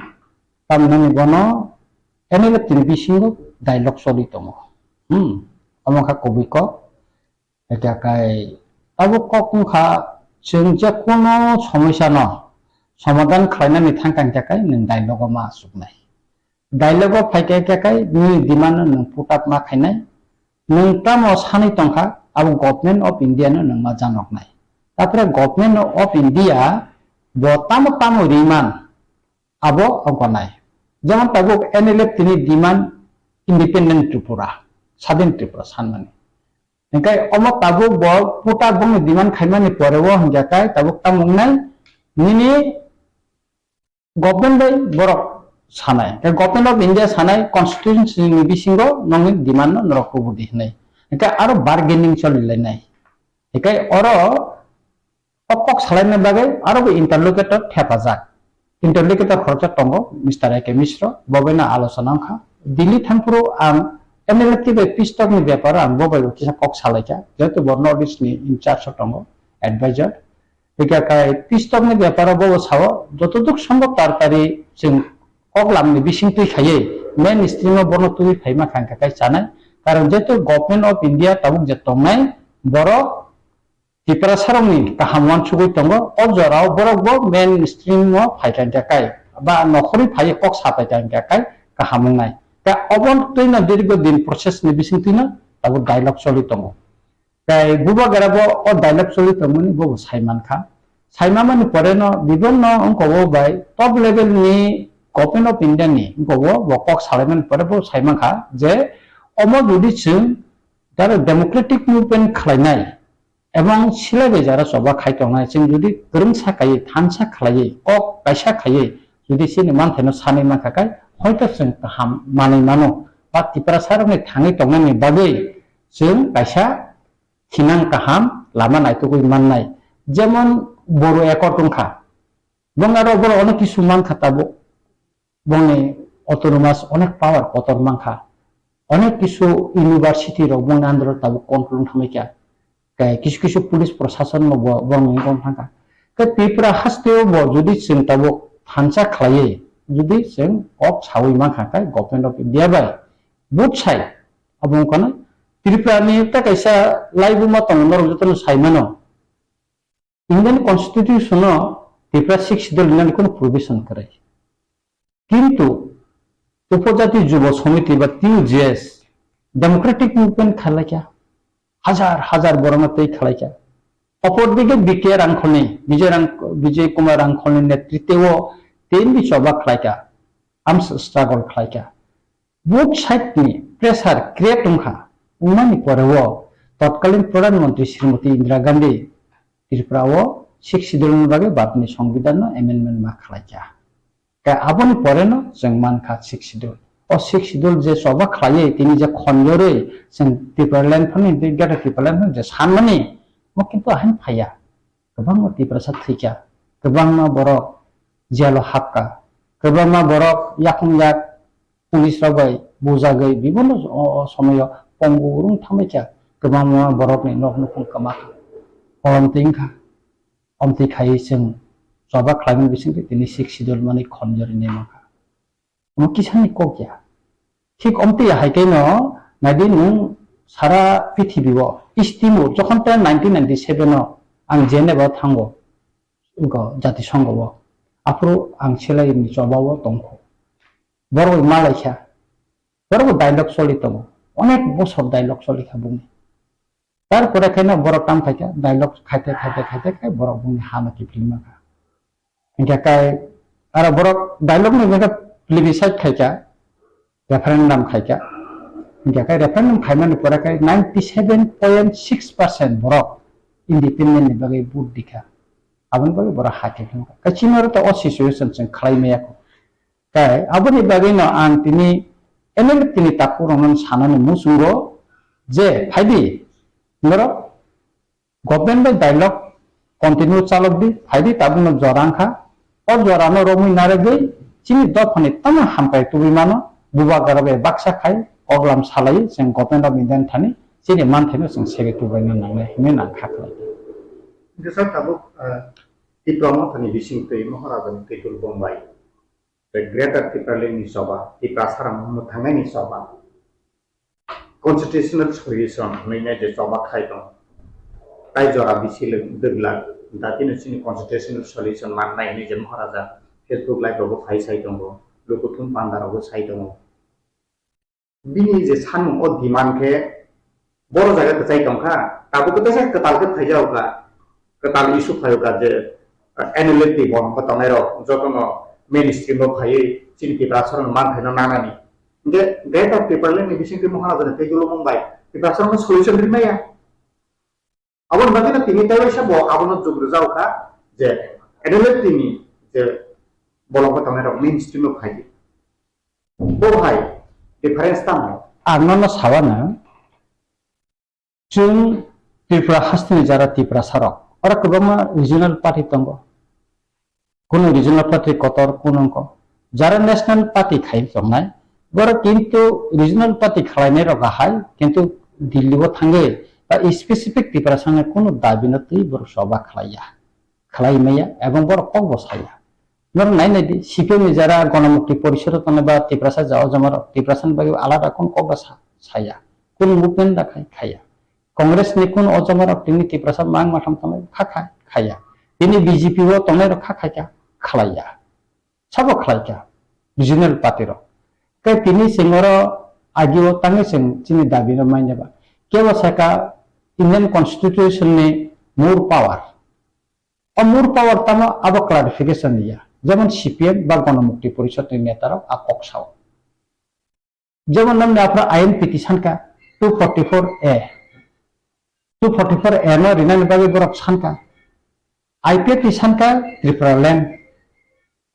tamnani bono N L F T ni bisingo dialogue choli tongo. Hmm, omo kha kubui kok. Hwnkhe kai abo kok wngkha, chwng je kono somosya no somadhan khlainani thangkha hwnkhe kai nwng dialogue o ma achuknai. Dialogue o phaikha hwnkhe kai nini demand no nwng put up ma khainai. Nwng tamo sanwi tongkha abo Government of India no nwng ma janoknai. Tapore Government of India bo tamo tamo riman abo wngkha nai. Jemon tabuk N L F T ni demand independent Tripura, sadin Tripura sanmani. Hingke omo tabuk bo puta bongni demand khaimani pore o hingke kai tabuk tamo wngnai nini government bai borok sanai. Hingke Government of India sanai constitution ni bisingo nongni demand no norok kubudi hinai. Hingke aro bargaining choli lainai. Hingke oro o kok salaina bagwi aro bo interlocutor thepajak. Interlocutor khoroksa tongo, Mister A K Mishra, bo bai no alochona wngkha. Delhi thangphuru ang M L F T bai peace talk ni beparo ang bo bai bo kisa kok salaikha, jehetu bo North East ni in charge o tongo, advisor. Hingkha khe peace talk ni beparo bo bo sao, jotoduk sombhob taratari chwng kok lamni bising twi khaiwi main stream o bono twiwi phaima kha hingkha khe chanai. Karon jehetu Government of India tabuk je tongnai, borok Tiprasarokni kaham uansugwi tongo, o jorao borok bo mainstream o phaikha hingkha kai, ba nokhorwi phaiwi kok sapaikha hingkha kai kaham wngnai. Tei obo twino dirgo din process ni bisingtwino tabuk dialogue choli tongo. Tei bubagra bo o dialogue choli tongmani bo bo saimankha. Saimamani pore no bibonno wngkha bo bai top level ni Government of India ni wngkha bo, bo kok salaimani pore bo saimankha je omo jodi chwng taro democratic movement khlainai, Ebong silai bai jara choba khai tongnai, chwng jodi kwrwngsa khaiwi, thansa khlaiwi, kok kaisa khaiwi, jodi chini manthaino sanwi mankha khe, hoito chwng kaham manwi mano, ba Tiprasarokni thangwi tongnani bagwi chwng kaisa thinang kaham lama naitugwi mannai. Jemon Boru Accord wngkha, bong aro borok onek kisu mankha tabuk. Bongni autonomous onek power kotor mankha. Onek kisu university rok bongni under o tabuk control wng thangbaikha. Tei kisu kisu police prosason no bo bongni wng thangkha. Tei Tripura haste o bo jodi chwng tabuk thansa khlaiwi, jodi chwng kok sawi mankha khe Government of India bai both side abo wngkha na Tripura ni ta kaisa laibuma tongo norok jotono saimano. Indian Constitution o Tripura Sixth Schedule hinani kono provision kwrwi. Kintu Upojati Jubo Samiti ba T U J S democratic movement khalaikha, hajar hajar borokno tei khalaikha. Opor dike B K Rangkholni, Vijay Rang-, Vijay Kumar Rangkholni netritwo tei choba khlaikha, arms struggle khlaikha. Both side ni pressure create wngkha, wngmani pore o totkalin Pradhan Mantri Srimati Indira Gandhi Tripura o Sixth Schedule ni bagwi bharatni Songbidan no amendment ma khlaikha. Khe aboni pore no chwng mankha Sixth Schedule. O Sixth Schedule je choba khlaiwi tini je khonjorwi chwng Tipraland phano, Greater Tipraland phano je sanmani, mo kintu ahaino phaiya. Kwbangma Tiprasa thwikha, kwbangma borok jail o hapkha, kwbangma borok yakung yak police rok bai bujagwi bibinno o, o somoyo pongo wng thangbaikha, kwbangma borokni nok nukhung kwmakha, kolom twi wngkha. Omtwi khaiwi chwng choba khlaimani bisingtwi tini Sixth Schedule manwi khonjorwi naima kha. Omo kisani kok ya. Thik omtwi ya hai khe no naidi nwng sara prithibi o East Timor jokhon ta nineteen ninety-seven o ang Geneva o thango, wngkha Jatisongho o. Aphuru ang Selaini choba o tongkho. Borok bai malaikha. Borok bo dialogue choli tongo. Onek bosor dialogue choli kha bumni. Tarpore khe no borok tam khaikha, dialogue khaite, khaite, khaite khe borok bumni ha no kiphilma kha. Hinkhe kai aro borok dialogue ni hinkhe plebiscite khaikha, referendum khaikha. Hinkhe kai referendum khaimani pore khe ninety seven point six percent borok independent ni bagwi vote dikha. Aboni bagwi borok ha kiphilma kha. Kai chini oro to o situation chwng khlai maya kho. Kai aboni bagwi no ang tini N L F T ni takhuk rokno sanani muchungo je phaidi norok government bai dialogue continue chalok di, phaidi tabukno jora wngkha. O jora no romwi narwgwi chini dophani tamo hamkrai tubui mano, bubagra bai baksa khai koklam salai chwng Government of India ni thani chini manthaino chwng segwi tubuina nangnai hinwi nang kha khlai. Hingke sir tabuk, ah, Tipra Mothani bisingtwi Maharaja ni twi tubui bongbai. Tei Greater Tipraland ni choba, Tiprasa rok no mwthangnaini choba, constitutional solution hwnwi nai je choba khai tong, tai jora bisi le dwglak, datino chini constitutional solution mannai hwnwi je Maharaja Facebook live rogo phai sai tongo, lukuthum panda rogo sai tongo. Bini je sanmung o demand khe boro jaga kwchai tongkha, tabuk khe teisa kwtal khe phaijago kha, kwtal issue phaio kha je, ah, N L F T bolong khe tongnai rok jotono mainstream o phaiwi chini Tiprasa rok manthai no nanani. Hingkhe Greater Tipraland ni bisingtwi Maharaja ni tei dulumung bai Tiprasa rok no solution rimaya. Aboni bagwi no tini tei waisa bo abono jug rwjak kha je N L F T ni je bolong khe tongnai rok mainstream o phai di. Bo hai difference tamo? Ang nono sabana, chwng Tripura hasteni jara Tiprasa rok, oro kwbangma regional party tongo. Kunu regional party kotor, kunu wngkha jara national party khai tongnai, borok kintu regional party khlainai rok ahai, kintu Delhi o thangwi ba specific Tiprasa ni kunu dabi no twi borok choba khlaiya, khlai maya, ebong borok kok bo saya. Norok nai nai di, C P M ni jara Ganamukti Porishad o tongnai ba Tiprasa ja o jama rok, Tiprasa ni bagwi alada kunu kok da sa-, saya, kunu movement da khai, khaya. Congress ni kun o jama rok tini Tiprasa mang matham tongnai kha kha khaya. Tini B J P o tongnai rok kha kha kha khlaiya. Sabo khlai kha regional party rok. Tei tini singoro agi o tangwi sing chini dabi no manya ba. Kebo saka Indian Constitution ni more power. O more power tamo abo clarification ya. Jemon C P M ba Ganamukti Porishad ni neta rok a kok sao. Jemon nang ni aphra ain petition ka two forty-four A. two forty four A no rinani bagwi borok sankha. I P F T sankha Tripura land.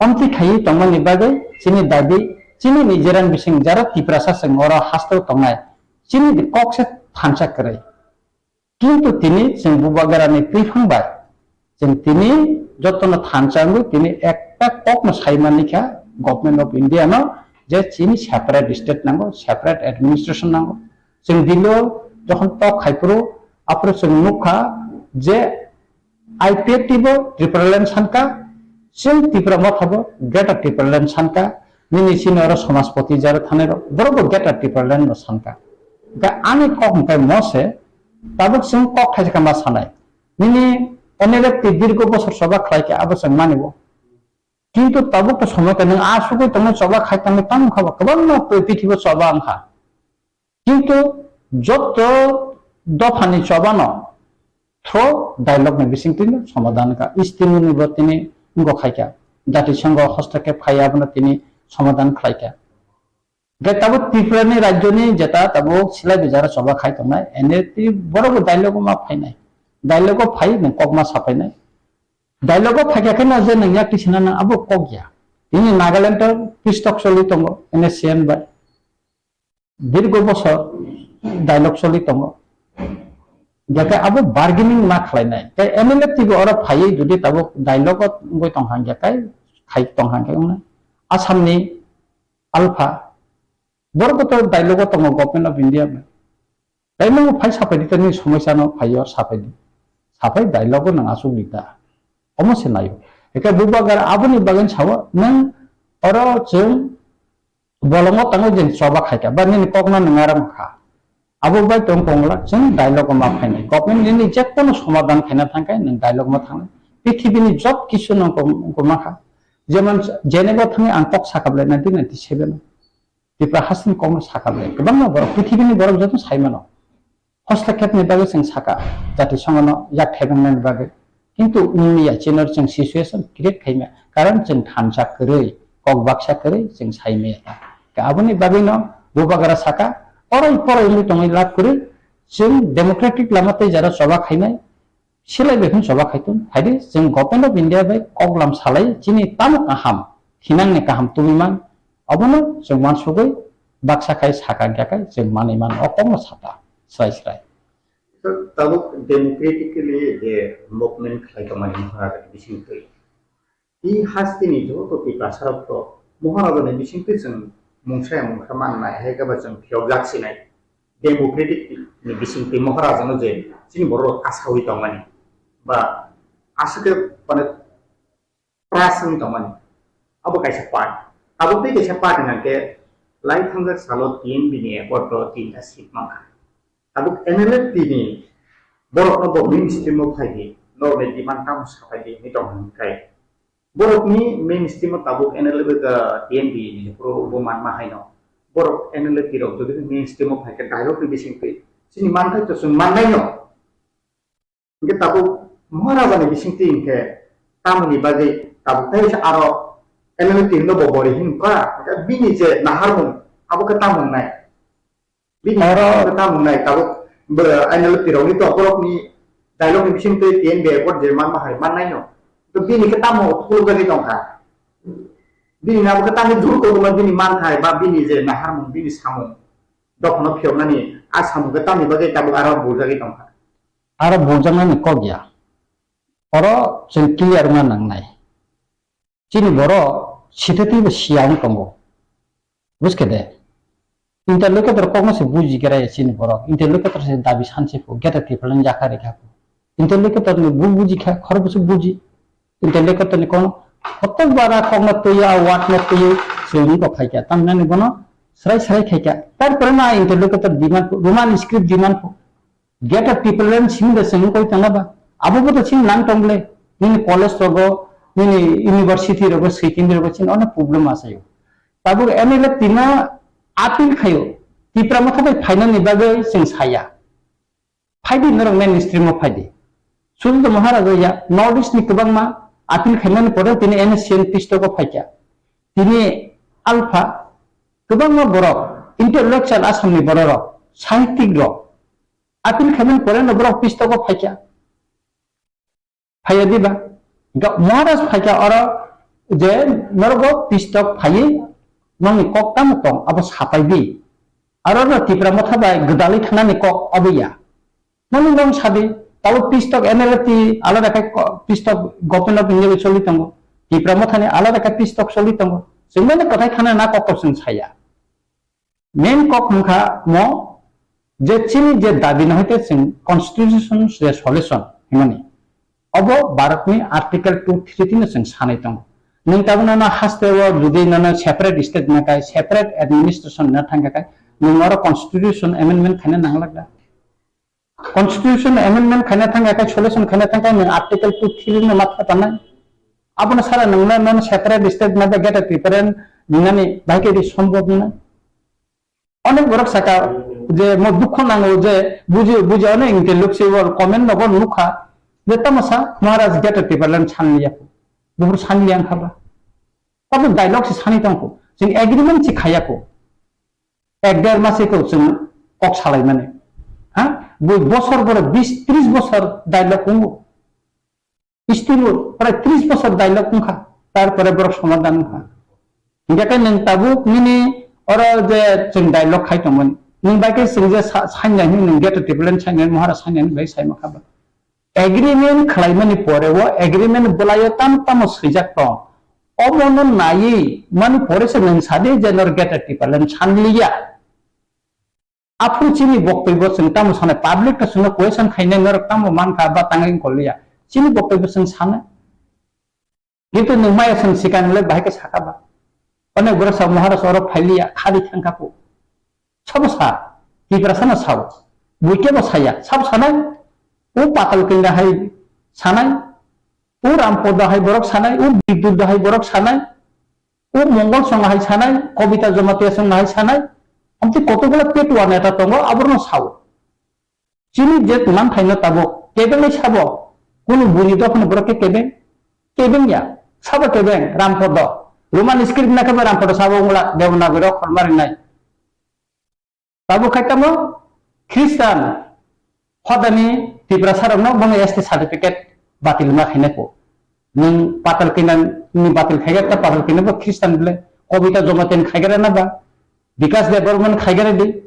Amtwi khaiwi tongmani bagwi chini dabi, chini nijeran bising jara Tiprasa chwng oro hasteo tongnai, chini kok se thansa kwrwi. Kintu tini chwng bubagrani twiphang bai chwng tini jotono thansa wngwi tini ekta kokno sai mankha Government of India no je chini separate state nango, separate administration nango. Chwng dilo jokhon tok khai phuru aphuru chwng nukha je I P F T bo Tipraland sankha, chwng Tipra Motha bo Greater Tipraland sankha, nini chini oro Samajpati jara thanai rok, borok bo Greater Tipraland no sankha. Hwnkhe ani kok hwnkhe mo se, tabuk chwng kok thaisa khe ma sanai. Nini N L F T dirgo bosor choba khlai khe abo chwng mani bo. Kintu tabuk to somoy khe nwng asugwi tongwi choba khai tongwi tamo kha ba, kwbangma twi pithibo choba wngkha. Kintu joto dophani chobano through dialogue ni bisingtwi no somadhan kha. Istimuni bo tini wngkha khaikha. Jatisangho hostakhe phai abono tini somadhan khlaikha. Hwnkhe tabuk Tripura ni rajyo ni jeta tabuk silai bijara choba khai tongnai. Ene twi borok bo dialogue o ma phainai. Dialogue o phai nwng kokma saphainai. Dialogue o phaikha khe no je nwng yak tisina nang abo kok ya. Tini Nagaland o peace talk choli tongo N S C N bai. Dirgo bosor dialogue choli tongo. Hingke abo bargaining ma khlainai. Tei M L A tigo oro phaiwi jodi tabuk dialogue o wngwi tong hang khe kai khai tong hang khe wngna. Assam ni Alpha borok to dialogue o tongo Government of India bai. Tei nung phai sapai di tei nini somosya no phai yo sapai di. Sapai dialogue o nang asuk di ta. Omo se nayo. Hingke bubagra aboni bagwi sao nung oro chwng bolongo tangwi je choba khaikha, ba nini kokno nung aram kha. Abo bai tong tongla, chwng dialogue ma phainai. Government nini je kono somadhan khaina thangkhe, nung dialogue ma thangnai. Pithibini job kisu nung kom-, kom ma kha. Jemon Geneva thangwi ang kok sakha bwlai nineteen ninety-seven o. Tipra hasteni kokno sakha bwlai. Kwbangma borok, pithibini borok joto sai mano. Hostakhe ni bagwi chwng sakha, jati songano yak thaibangnani bagwi. Kintu wngya chini chwng situation create khaimya, karon chwng thansa kwrwi, kok baksa kwrwi chwng saimaya. Ka aboni bagwino bubagra saka, oroi poroi wngwi tongwi lab kwrwi, chwng democratic lama tei jara choba khainai, silai bai phano choba khaitung. Phaidi chwng Government of India bai koklam salai chini tamo kaham, thinangni kaham tubui man, abono chwng uansugwi baksa khai saka hwnkha khai chwng manwi mano, o kokno sata srai srai. Tabuk democratically je movement khlai tongmani Maharajani bisingtwi. I hasteni joto Tiprasarok to Maharajani bisingtwi chwng mungsa ya mungsa mannai, hai khe ba chwng phiyokjak sinai. Democratic ni bisingtwi Maharajano je chini borok kasawi tongmani. Ba aswk khe mane trust wngwi tongmani. Abo kaisa part. Abo tei kaisa part hwnkhe lai thangjak salo T N B ni accord o tinta seat mankha. Abo N L F T ni borokno bo mainstream o phai di, norokni demand tamo saphai di hinwi tong hwn khe. Borokni mainstream o tabuk N L F T N B ni jephuru bo manma haino. Borok N L F T rok jodi mainstream o phai khe dialogue ni bisingtwi chini manthai to chwng mannai no. Hingke tabuk Maharajani bisingtwi hingke tamoni bagwi tabuk tei aro N L F T no bo bori hin kha, hingke bini je naharmung abo khe tamo wngnai? Bini oro khe tamo wngnai tabuk bo N L F T rokni to borokni dialogue ni bisingtwi T N B accord je manma hai mannai no. To bini khe tamo thuluk jagwi tongkha? Bini abo khe tamo jur kotorma bini manthai ba bini je naharmung bini samung dophano phiyoknani a samung khe tamni bagwi tabuk aro buljagwi tongkha? Aro buljaknani kok ya. Oro chwng clear wngna nangnai. Chini borok sithatwi bo siya wng tongo. Buskhe de? Interlocutor kokno se buji khe raya chini borok. Interlocutor se dabi sanse pho, geta tipalan yakha rekha pho. Interlocutor ni bu buji kha, khorokbo se buji. Interlocutor ni kono kotok bara kokno twiya, word no twiwi, chwng wng kok khaikha. Tamni bono srai srai khaikha. Tarpore na interlocutor demand pho, Roman script demand pho. Greater Tipraland simi da chwng koi tongna ba? Abo bo to chini nang tong ble. Nini college rogo, nini university rogo, secondary rogo chini onek problem asayo. Tabuk M L A tina appeal khayo. Tipra Motha bai phainani bagwi chwng saya. Phaidi norok mainstream o phaidi. Sudhu Maharaj ya North East ni kwbangma appeal khaimani pore tini N S C N pistogo phaikha. Tini Alpha kwbangma borok intellectual Assam ni borok rok, sahittik rok, Appeal khaimani pore no borok pistogo phaikha. Phaiya diba? Ga-, Maharaj phaikha oro je norok pisto phaiwi nongni kok tamo tong abo sapai di. Aro no Tipra Motha bai gwdalwi thangnani kok abo ya. Noni nong sadi, tabo pisto N L F T alada khe ko-, pisto government of India bai choli tongo. Tipra Mothani alada khe pisto choli tongo. Chwng mani kwthai thana na kok to chwng saya. Main kok wngkha mo je chini je dabi no hai te chwng constitution je solution himani. Obo Bharatni Article two three tino chwng sanai tongo. Nwng tabuk nono haste o jodi nono separate state na kai, separate administration na thangkha kai, nwng oro constitution amendment khaina nanglak da. Constitution amendment khaina thangkha kai, solution khaina thangkha nwng Article two three no matha tanai. Abono sara nwngno nono separate state na ba get a different nani bahai khe di sombhob na. Onek borok saka je mo dukho nango je buji, buji onek intellectual comment nogo nukha je tamo sa Maharaj get a Tipraland sanliya ko. Buhur sanliya wngkha ba. Tabuk dialogue se sani tongkho. Chwng agreement se khaya ko. Ek der mas ko chwng kok salai mani. Ha? Bui bosor boro bis tris bosor dialogue wngkho. Still prai tris bosor dialogue wngkha, tarpore borok somadhan wngkha. Hingkhe khe nwng tabuk nini oro je chwng dialogue khai tongmani, nwng bai khe chwng je sa-, sanya hwnwi nwng get a Tipraland sanya hwnwi, Maharaj sanya hwnwi bai sai mankha ba. Agreement khlaimani pore o agreement bwlaio tamo tamo swijak tong. Omono naiwi mani pore se nwng sadi je nor get a Tipraland sanliya. Aphuru chini boktoi bo chwng tamo sanai, public to chwngno question khainai norok tamo mankha ba tangwi wngkol liya. Chini boktoi bo chwng sanai. Kintu nwng maya chwng swkang le bahai khe sakha ba. Onek borok sa Maharaj oro phailiya, khadi thangkha ko. Sabo sa, Tiprasa no sao. Buikhe bo saya, sabo sanai. O Patal Kanya hai sanai. O Rampodo hai borok sanai, o Bidyut hai borok sanai. O Mongol Song hai sanai, Kobita Jamatia Song hai sanai, amtwi kotokgola petwa neta tongo, aborno sao. Chini je tongmani thaino tabuk, kebeng lai sabo, kunu buni dophano borok khe kebeng, kebeng ya, sabo kebeng, Rampodo. Roman script na khe Rampodo sabo wngla, Devanagari rok khorma rinai. Tabuk khai tamo Khristan hodani Tiprasa rokno bono S T certificate batil ma khainai ko. Nwng Patal Kanya ni batil khaiga ta Patal Kanya bo Khristan bole Kobita Jamatia ni khaiga na ba Bikas Debbarma ni khaiga di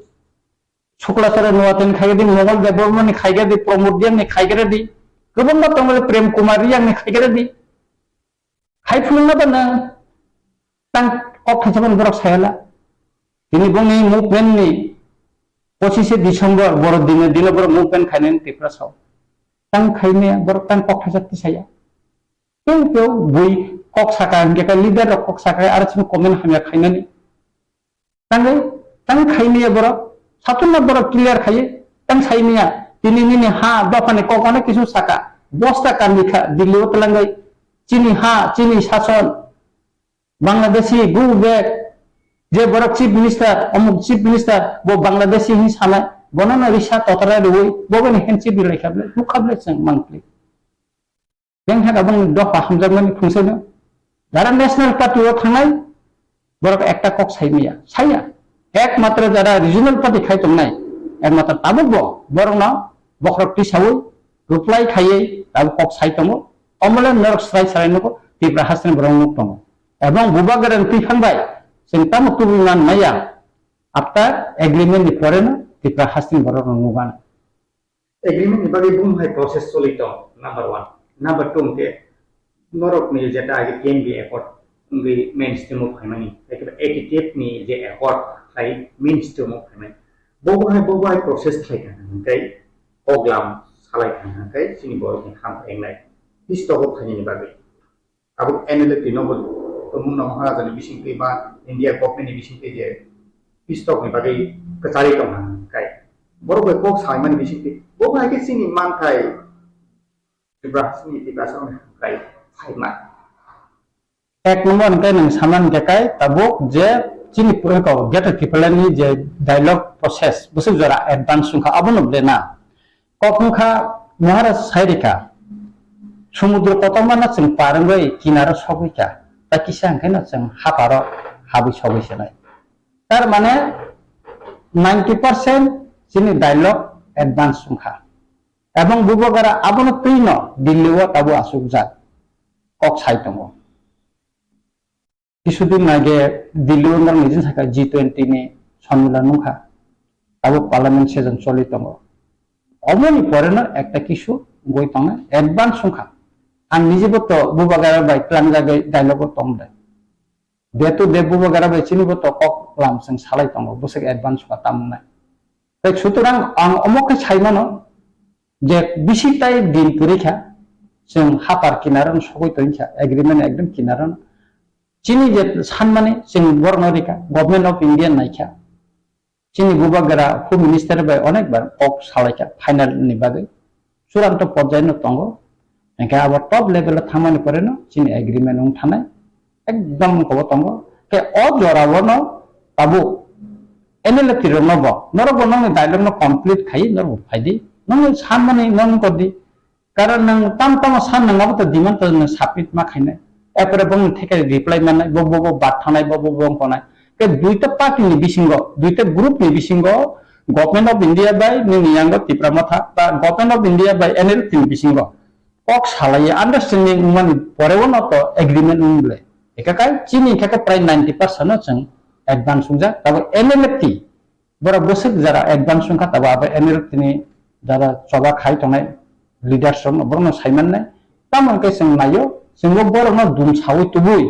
Shukla Charan Noatia ni khaiga di Mongol Debbarma ni khaiga di Pramod Reang ni khaiga di kwbangma tongo Prem Kumar Reang ni khaiga di. Hai phunukna ba nwng tang kok thaisa phano borok sayala. Tini bongni movement ni pochishe December borok dino dino borok movement khainani Tiprasa o. Tang khaimaya borok tang kok thaisa tisaya. Tei tei bui kok saka hingke ka leader rok kok saka aro chini comment hamya khainani. Tangwi, tang khaimaya borok, satunna borok clear khaiwi, tang saimaya, tini nini ha dophani kok onek kisu saka, bosta kandi kha, Delhi o twlangwi, chini ha, chini sason, Bangladeshi, go back, je borok chief minister, omuk chief minister, bo Bangladeshi hin sanai, bono no risa totara riwi, bo boni handshake rilai kha ble, nukha ble chwng mangpli. Yang khe tabuk dopha hamjakmani phungsaino. Jara National Party o thangnai, borok ekta kok sai maya, saya. Ekmatro jara Regional Party khai tongnai, ekmatro tabuk bo borokno bokhorok tisaui reply khaiwi tabuk kok sai tongo. Omole norok srai srai nugo Tipra hasteni borok nuk tongo. Ebong bubagra ni twi thangbai, chwng tamo tubui man maya, after agreement ni pore no Tipra hasteni borok no nugana. Agreement ni bagwi bum hai process choli tong, number one. Number two hwnkhe norok ni jeta age T N V accord wngwi mainstream o phaimani, tei khe A T T F ni je accord hai mainstream o phaimani. Bo bo hai, bo bo hai process khlai kha hwnkhe, kok lam salai kha hwnkhe chini borok ni ham engnai. Pistogo phainani bagwi. Abo N L F T no bo tongmung no Maharaja ni bisingtwi ba India government ni bisingtwi je pistok ni bagwi kwcharwi tong kha kai. Borok bai kok saimani bisingtwi bo bai khe chini manthai Tiprasa ni Tiprasa ni kai phaima. Ek number hwnkhe nwng sama hwnkhe kai tabuk je chini puriko Greater Tipraland ni je dialogue process bwswk jora advance wngkha abono ble na. Kok wngkha Maharaj sairika, sumudro kotorma no chwng par wngwi kinaro sogwi kha, tei kisa hwnkhe no chwng haparo habwi sogwi se nai. Tar mane ninety percent chini dialogue advance wngkha. Ebong Bubagra abono twino Delhi o tabuk achukjak kok sai tongo. Kisudin age Delhi o norok nijin sakha G twenty ni sonmilan wngkha, tabuk parliament session choli tongo. Omoni pore no ekta kisu wngwi tongnai advance wngkha. Ang nijibo to Bubagra bai tlangjagwi dialogue o tongde. Day to day Bubagra bai chini bo to kok lam chwng salai tongo, bwswk advance kha tamo wngnai. Tei sutorang ang omo khe sai mano je bisi tai din kwrwi kha, chwng hapar kinaro sogwi tong kha, agreement ekdom kinaro. Chini je sanmani chwng borno rikha, Government of India naikha. Chini Bubagra Home Minister bai onek bar kok salaikha final ni bagwi. Churanto porjai no tongo. Hingkhe abo top level o thangmani pore no chini agreement wng thanai. Ekdom kobo tongo. Khe o jora o no tabuk N L F T rok no bo, norok bo nokni dialogue no complete khai norok bo phaidi. Nokni sanmani nokni kordi. Karon nwng tamo tamo san nwng abo to demand to nwng submit ma khainai. Erpore bongni theke reply mannai, bo bo bo bat thanai, bo bo bo wngkha nai. Tei duita party ni bisingo, duita group ni bisingo Government of India bai nini yango Tipra Motha, ta Government of India bai N L F T ni bisingo kok salai understanding wngmani pore o no to agreement wng le. Eka kai chini khe prai ninety percent no chwng advance wngjak, tabo N L F T Borok bwswk jora advance wngkha, tabo abo N L F T ni jora choba khai tongnai leaders rok no borok no sai mannai. Tamo hwnkhe chwng naio, chwngbo borok no dum sawi tubui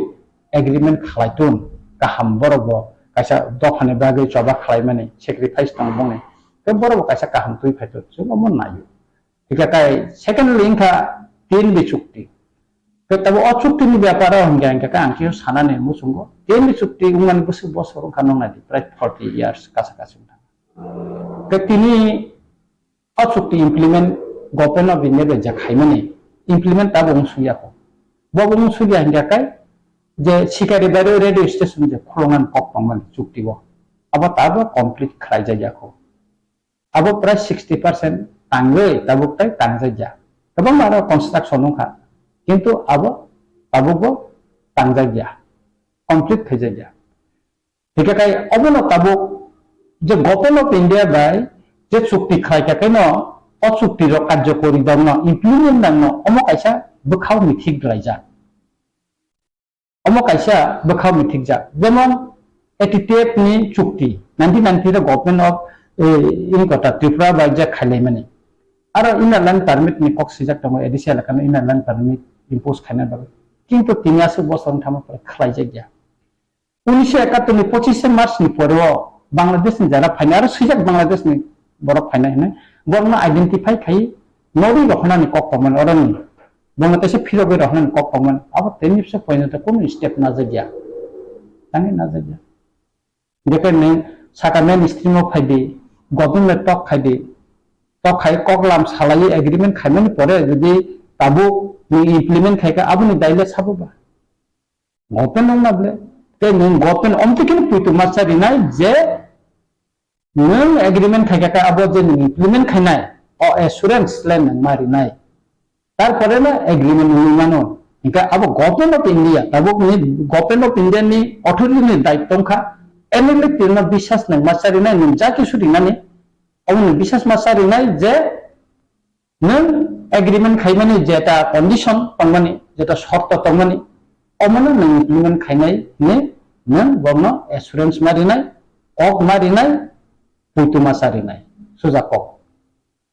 agreement khalai tun kaham, borok bo kaisa dopha ni bagwi choba khlai mani sacrifice tong bongni, tei borok bo kaisa kaham twi phai tun, chwng omo naio. Hingkhe tai secondly wngkha tin bi chukti. Khe tabo o chukti ni byapar o hingkhe, hingkhe ang khe sanani muchungo. Tin bi chukti wngmani bwswk bosor wngkha nong nai di, prai forty years kasa kasa wngkha. Khe tini o chukti implement Government of India bai je khaimani implement tabo wng suyakho. Bo bo wng suya hingkhe kai je Sikari Bari radio station je khulongan kok tongmani chukti o. Abo tabo complete khlai jakya kho. Abo prai sixty percent tangwi tabuk tai tangjakya. Kwbangma aro construction wngkha, kintu abo tabukbo tangjakya, complete khaijakya. Hingkhe kai obono tabuk je Government of India bai je chukti khlaikha khe no, o chukti rok karjokori dangno, implement dangno, omo kaisa bwkhao mithik laijak. Omo kaisa bwkhao mithikjak. Jemon, A T T F ni chukti, nineteen ninety-three Government of, eh, Inkota Tripura bai je khailaimani. Aro Inner Line Permit ni kok swijak tongo, A D C elaka no Inner Line Permit impose khaina bagwi. Kintu tini aswk bosor wng thangma pore khlaijakya. Unisho ekattor ni pochishe March ni pore o Bangladesh ni jara phainai, aro swijak Bangladesh ni borok phainai hinwi borokno identify khai norwi rohornani kok tongmani oroni. Bono teisa phirogwi rohornani kok tongmani. Abo tei nipsa pointo kunu step najakya. Tangwi najakya. Jekhe nwng saka mainstream o phaidi, government tok khaidi, tok khai kok lam salaiwi agreement khaimani pore jodi tabuk nwng implement khaikha aboni daile sabo ba? Government wngna ble. Tei nwng government omtwi kheno poito masa rinai je nwng agreement khaikha khe abo je nwng implement khainai, o assurance le nwng ma rinai. Tarpore no agreement wngwi mano. Hingkhe abo Government of India, tabuk ni Government of India ni authority ni daityo wngkha, N L F T no biswas nwng masa rinai, nwng ja kisu rinani, omo nwng biswas masa rinai je nwng agreement khaimani jeta condition tongmani, jeta shorto tongmani, omono nwng implement khainai hinwi nwng borokno assurance ma rinai, kok ma rinai, poito masa rinai, suja kok.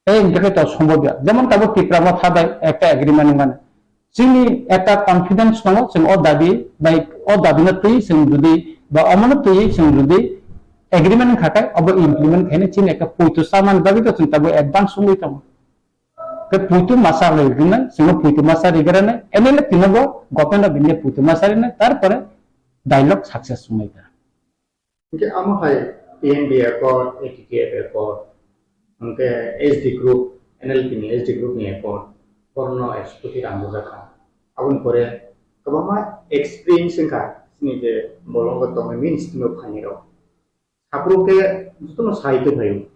Tei hingkhe to sombobya. Jemon tabuk Tipra Motha bai ekta agreement wngmani. Chini ekta confidence tongo, chwng o dabi bai, o dabi no twi chwng jodi, ba omono twi chwng jodi agreement wngkha khe, obo implement khainai chini ekta poito chamani bagwi to chwng tabuk advance wngwi tongo. Tei poito masa lai rinai, chwngno poito masa rigrana, N L F T no bo Government of India poito masa rinai, tarpore dialogue success wngnai ta. Hingke amo hai P N B Accord, A T T F Accord, hingke S D Group, N L P ni S D Group ni Accord, borno executive ang bujakha. Aboni pore kwbangma experience wngkha, chini je bolongo tongnai ministry no phainai rok. Aphuru khe jotono sai tongphaio,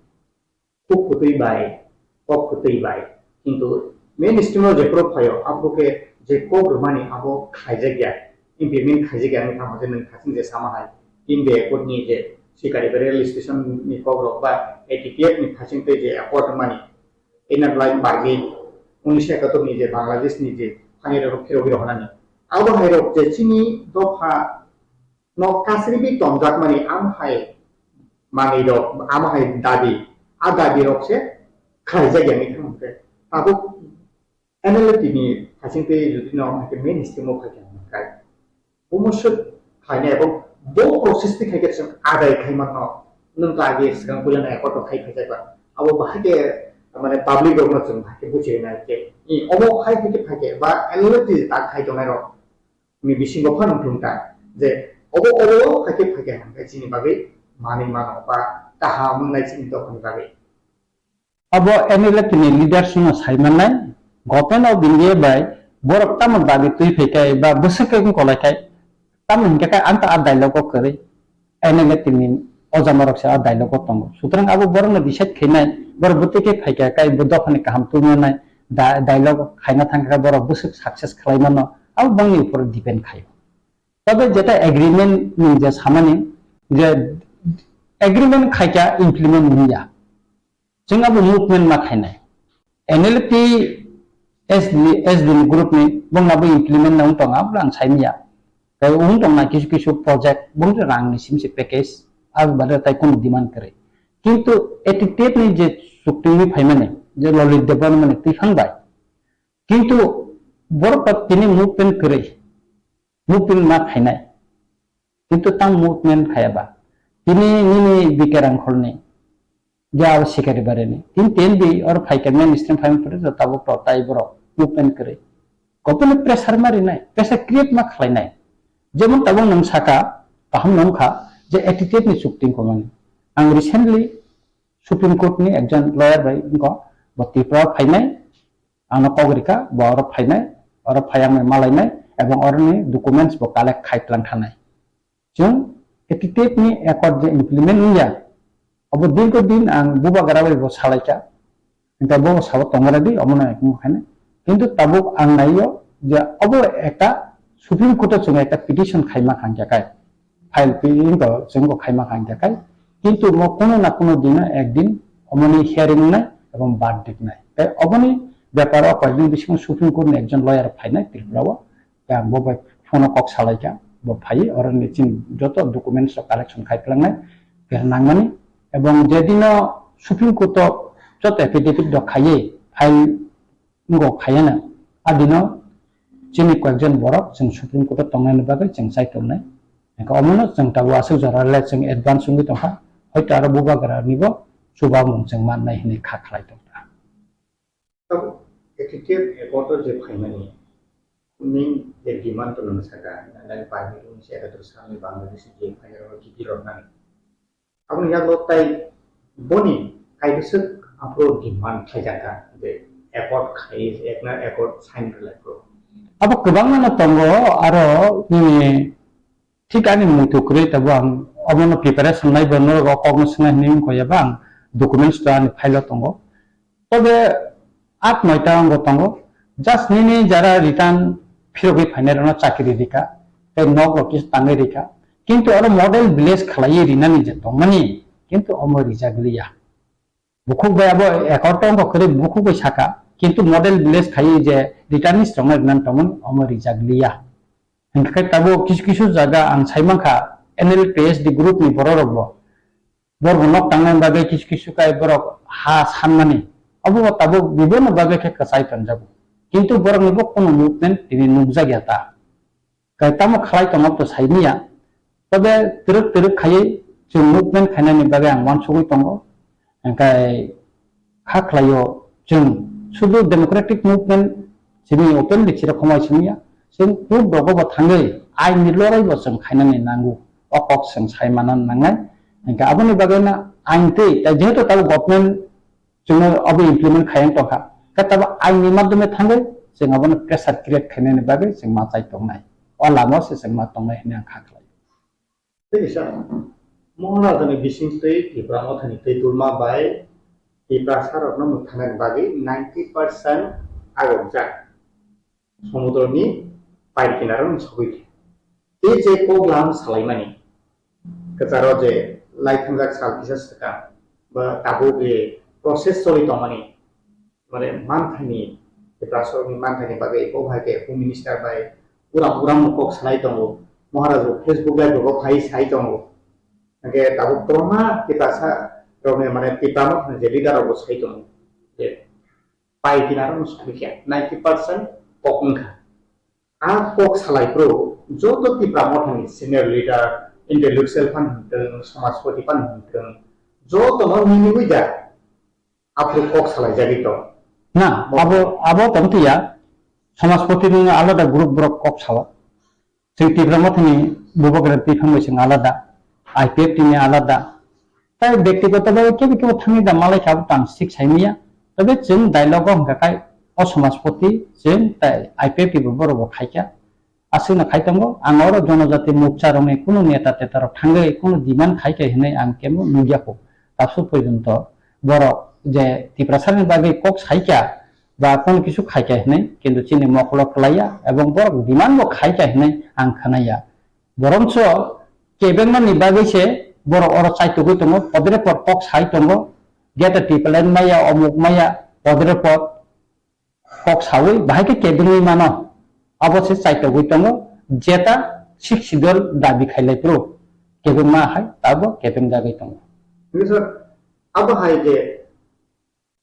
kuk kwtwi bai, kok kwtwi bai. Kintu mainstream o jephuru phaio, aphuru khe je kok rwmani abo khlaijakya, implement khaijakya wngwi thangma je nwng khaching je sama hai, India Accord ni je Sikari railway station ni kok rok ba A T T F ni thasing tei je accord mani Inner Line Bargaining unisho ekatur ni je Bangladesh ni je thani rok phirogwi rohornani. Abo hai rok je chini dopha no kasribi tongjak mani am hai manwi rok, am hai dabi, a dabi rok se khlaijak ya ni thang khe. Tabuk N L F T ni thasing tei jodi no am hai khe main stream o phai khe hwn khe. Bumo swk khlainai abo bo process twi khai khe chwng adai khai manno. Nwng to age swkang puila nai accord khai phai jai ba. Abo bahai khe mane public rok no chwng bahai khe buchi rwnai khe. I omo khai khai khe phai khe ba N L F T tak khai tongnai rok ni bisingo phano wng thung ta je obo obo khai khe phai khe hwn khe chini bagwi manwi mano ba kaham wngnai chini dophani bagwi. Abo N L F T ni leaders no sai mannai, Government of India bai borok tamo dabi twi phai khe ba bwswk khe wng kolai khai, tamo hinkhe khe ang ta a dialogue o kwrwi N L F T ni ojama rok se a dialogue o tongo. Sutrang abo borok no decide khainai, borok bwtwi khe phai khe kai bo dophani kaham twi manai, da-, dialogue khaina thang khe borok bwswk success khlai mano, abo bangni upor depend khaio. Tobe jeta agreement ni je samani je agreement khaikha implement wngya. Chwng abo movement ma khainai. N L P S D, S D ni group ni bongna bo implement na wng tong abo ang saimya. Tei wng tong na kisu kisu project bong rang ni simse package abo bade tai kono demand kwrwi. Kintu A T T F ni je chukti ni phaimani je Lalit Debbarma ni twiphang bai. Kintu borok tini movement kwrwi. Movement ma khainai. Kintu tang movement khaya ba. Tini nini B K Rangkholni, je abo Sikari Barini. Tini T N B oro phai khe mainstream phai phuru tabuk to tai borok movement kwrwi. Government pressure ma rinai, pressure create ma khlainai. Jemon tabuk nwng saka, kaham nung kha, je A T T F ni chukti wngkha mani. Ang recently Supreme Court ni ekjon lawyer bai wngkha, bo Tripura phainai, ano kok rikha, bo oro phainai, oro phai ang malainai, ebong oroni documents bo collect khai tlang thanai. Chwng A T T F ni accord je implement wngya, abo dirgo din ang bubagra bai bo salaikha, hingkhe bo sabo tongra di, omono ekmung khainai. Kintu tabuk ang naio je abo ekta Supreme Court o chwng ekta petition khaima khangkha kai. File pi-, wngkha, chwngbo khaima kha hingkha kai. Kintu mo kuno na kuno dino ekdin omoni hearing wngnai ebong verdict wngnai. Tei oboni beparo koyekdin bisingo Supreme Court ni ekjon lawyer phainai Tripura o. Tei ang bo bai phone o kok salaikha, bo phaiwi oroni chini joto documents rok collection khai plangnai, khe nangmani. Ebong jedino Supreme Court o joto affidavit rok khaiwi file wngkha khayana. Adino chini koyekjon borok chwng Supreme Court o tongnaini bagwi chwng chai tongnai. Hingkhe omono chwng tabuk aswk jora le chwng advance wngwi tongkha. Hoito aro bubagra nibo chubamung chwng mannai hinwi kha khlai tongkha. Tabuk A T T F accord o je phaimani main je demand to nang saka, nang permit wngse ekatur salni Bangladesh je phairok kiti rok nang. Aboni yago tai boni kaibwswk aphuru demand khlaijakha je accord khai, ekna accord sign khlai phuru. Abo kwbangma no tongo, aro nini thik ani muitu kwrwi tabuk ang obono preparation nai bo norok o kokno swngnai hinwi wngkha ya ba ang documents to ani file o tongo. Tobe aat noita wngbo tongo. Just nini jara return phirogwi phainai rokno chakri rikha, tei nok rok kisa tangwi rikha. Kintu oro model village khlaiwi rinani je tongmani, kintu omo rijak liya. Bukhuk bai abo accord tongkha kwrwi bukhuk bai saka, kintu model village khaiwi je returnees rokno rinani tongmani omo rijak liya. Hingkhe tabuk kisu kisu jaga ang sai mankha N L P S D group ni borok rokbo. Borok nok tangnani bagwi kisu kisu kai borok ha sanmani. Obo tabuk biboni bagwi khe kwchai tonjago. Kintu borokni bo kunu movement tini nukjakya ta. Kai tamo khlai tongo to saimanya. Tobe twrwk twrwk khaiwi chwng movement khainani bagwi ang uansugwi tongo. Hingkhe ha khlaio chwng sudu democratic movement simi openly chira khomai simiya. Chwng court rogo bo thangwi ain ni lorai bo chwng khainani nango. O kok chwng sai manna nangnai. Hingkhe aboni bagwi no ain twi, tai jehetu tabuk government chwngno abo implement khaiya tongkha. Khe tabuk ain ni madhyome thangwi chwng abono pressure create khainani bagwi chwng machai tongnai. O lama se chwng ma tongnai hinwi ang kha khlai. Tei kisa, Mohon Rajani bising twi Tipra Mothani twi tulma bai Tiprasa rokno mwthangnani bagwi ninety percent agokjak somudroni pai kinaro ni sogwi khe. Tei je kok lam salaimani kwcharo je lai thwngjak sal kisa swkang ba tabuk je process choli tongmani, mane manthani, Tiprasarokni manthani bagwi bo hai khe Home Minister bai uram uram kok salai tongo, Maharaj bo Facebook live rogo phai sai tongo, hwnkhe tabuk kwbangma Tiprasa rokni mane Tipra Motha ni je leader rok bo sai tongo je pai kinaro no sakya ninety percent kok wngkha. A kok salai phuru joto Tipra Mothani senior leader, intellectual phan hwn tong, samajpati phan hwn tong, joto no mini wi da aphuru kok salai jagwi tong. Na, abo, abo tong tiya, samajpati ni alada group borok kok sawa. Chwng Tipra Mothani bubagra twi phang bai chwng alada, I P F T ni alada. Tai bektigoto bhabe kebo kebo thangwi da malai kha, abo tang sik sai manya. Tobe chwng dialogue o hwnkha khai o samajpati chwng tai I P F T bo borok bo khai kha. Aswkno khai tongo, ang oro jonojati mokcha rokni kunu neta teta rok thangwi kunu demand khai kha hinwi ang kebo nukya kho. Tabsu porjonto borok je Tiprasani bagwi kok sai kha ba kunu kisu khai kha hinwi, kintu chini mokolo kwlaiya ebong borok demand bo khai kha hinwi ang khwnaya. Boroncho kebengmani bagwi se borok oro chaitugwi tongo, podre pod kok sai tongo, gate tipalan maya, omuk maya, podre pod kok saui bahai khe kebengwi mano. Abo se chaitugwi tongo, jeta sixth schedule dabi khailai phuru kebengma hai tabuk kebeng jagwi tongo. Hwnkhe sir, abo hai je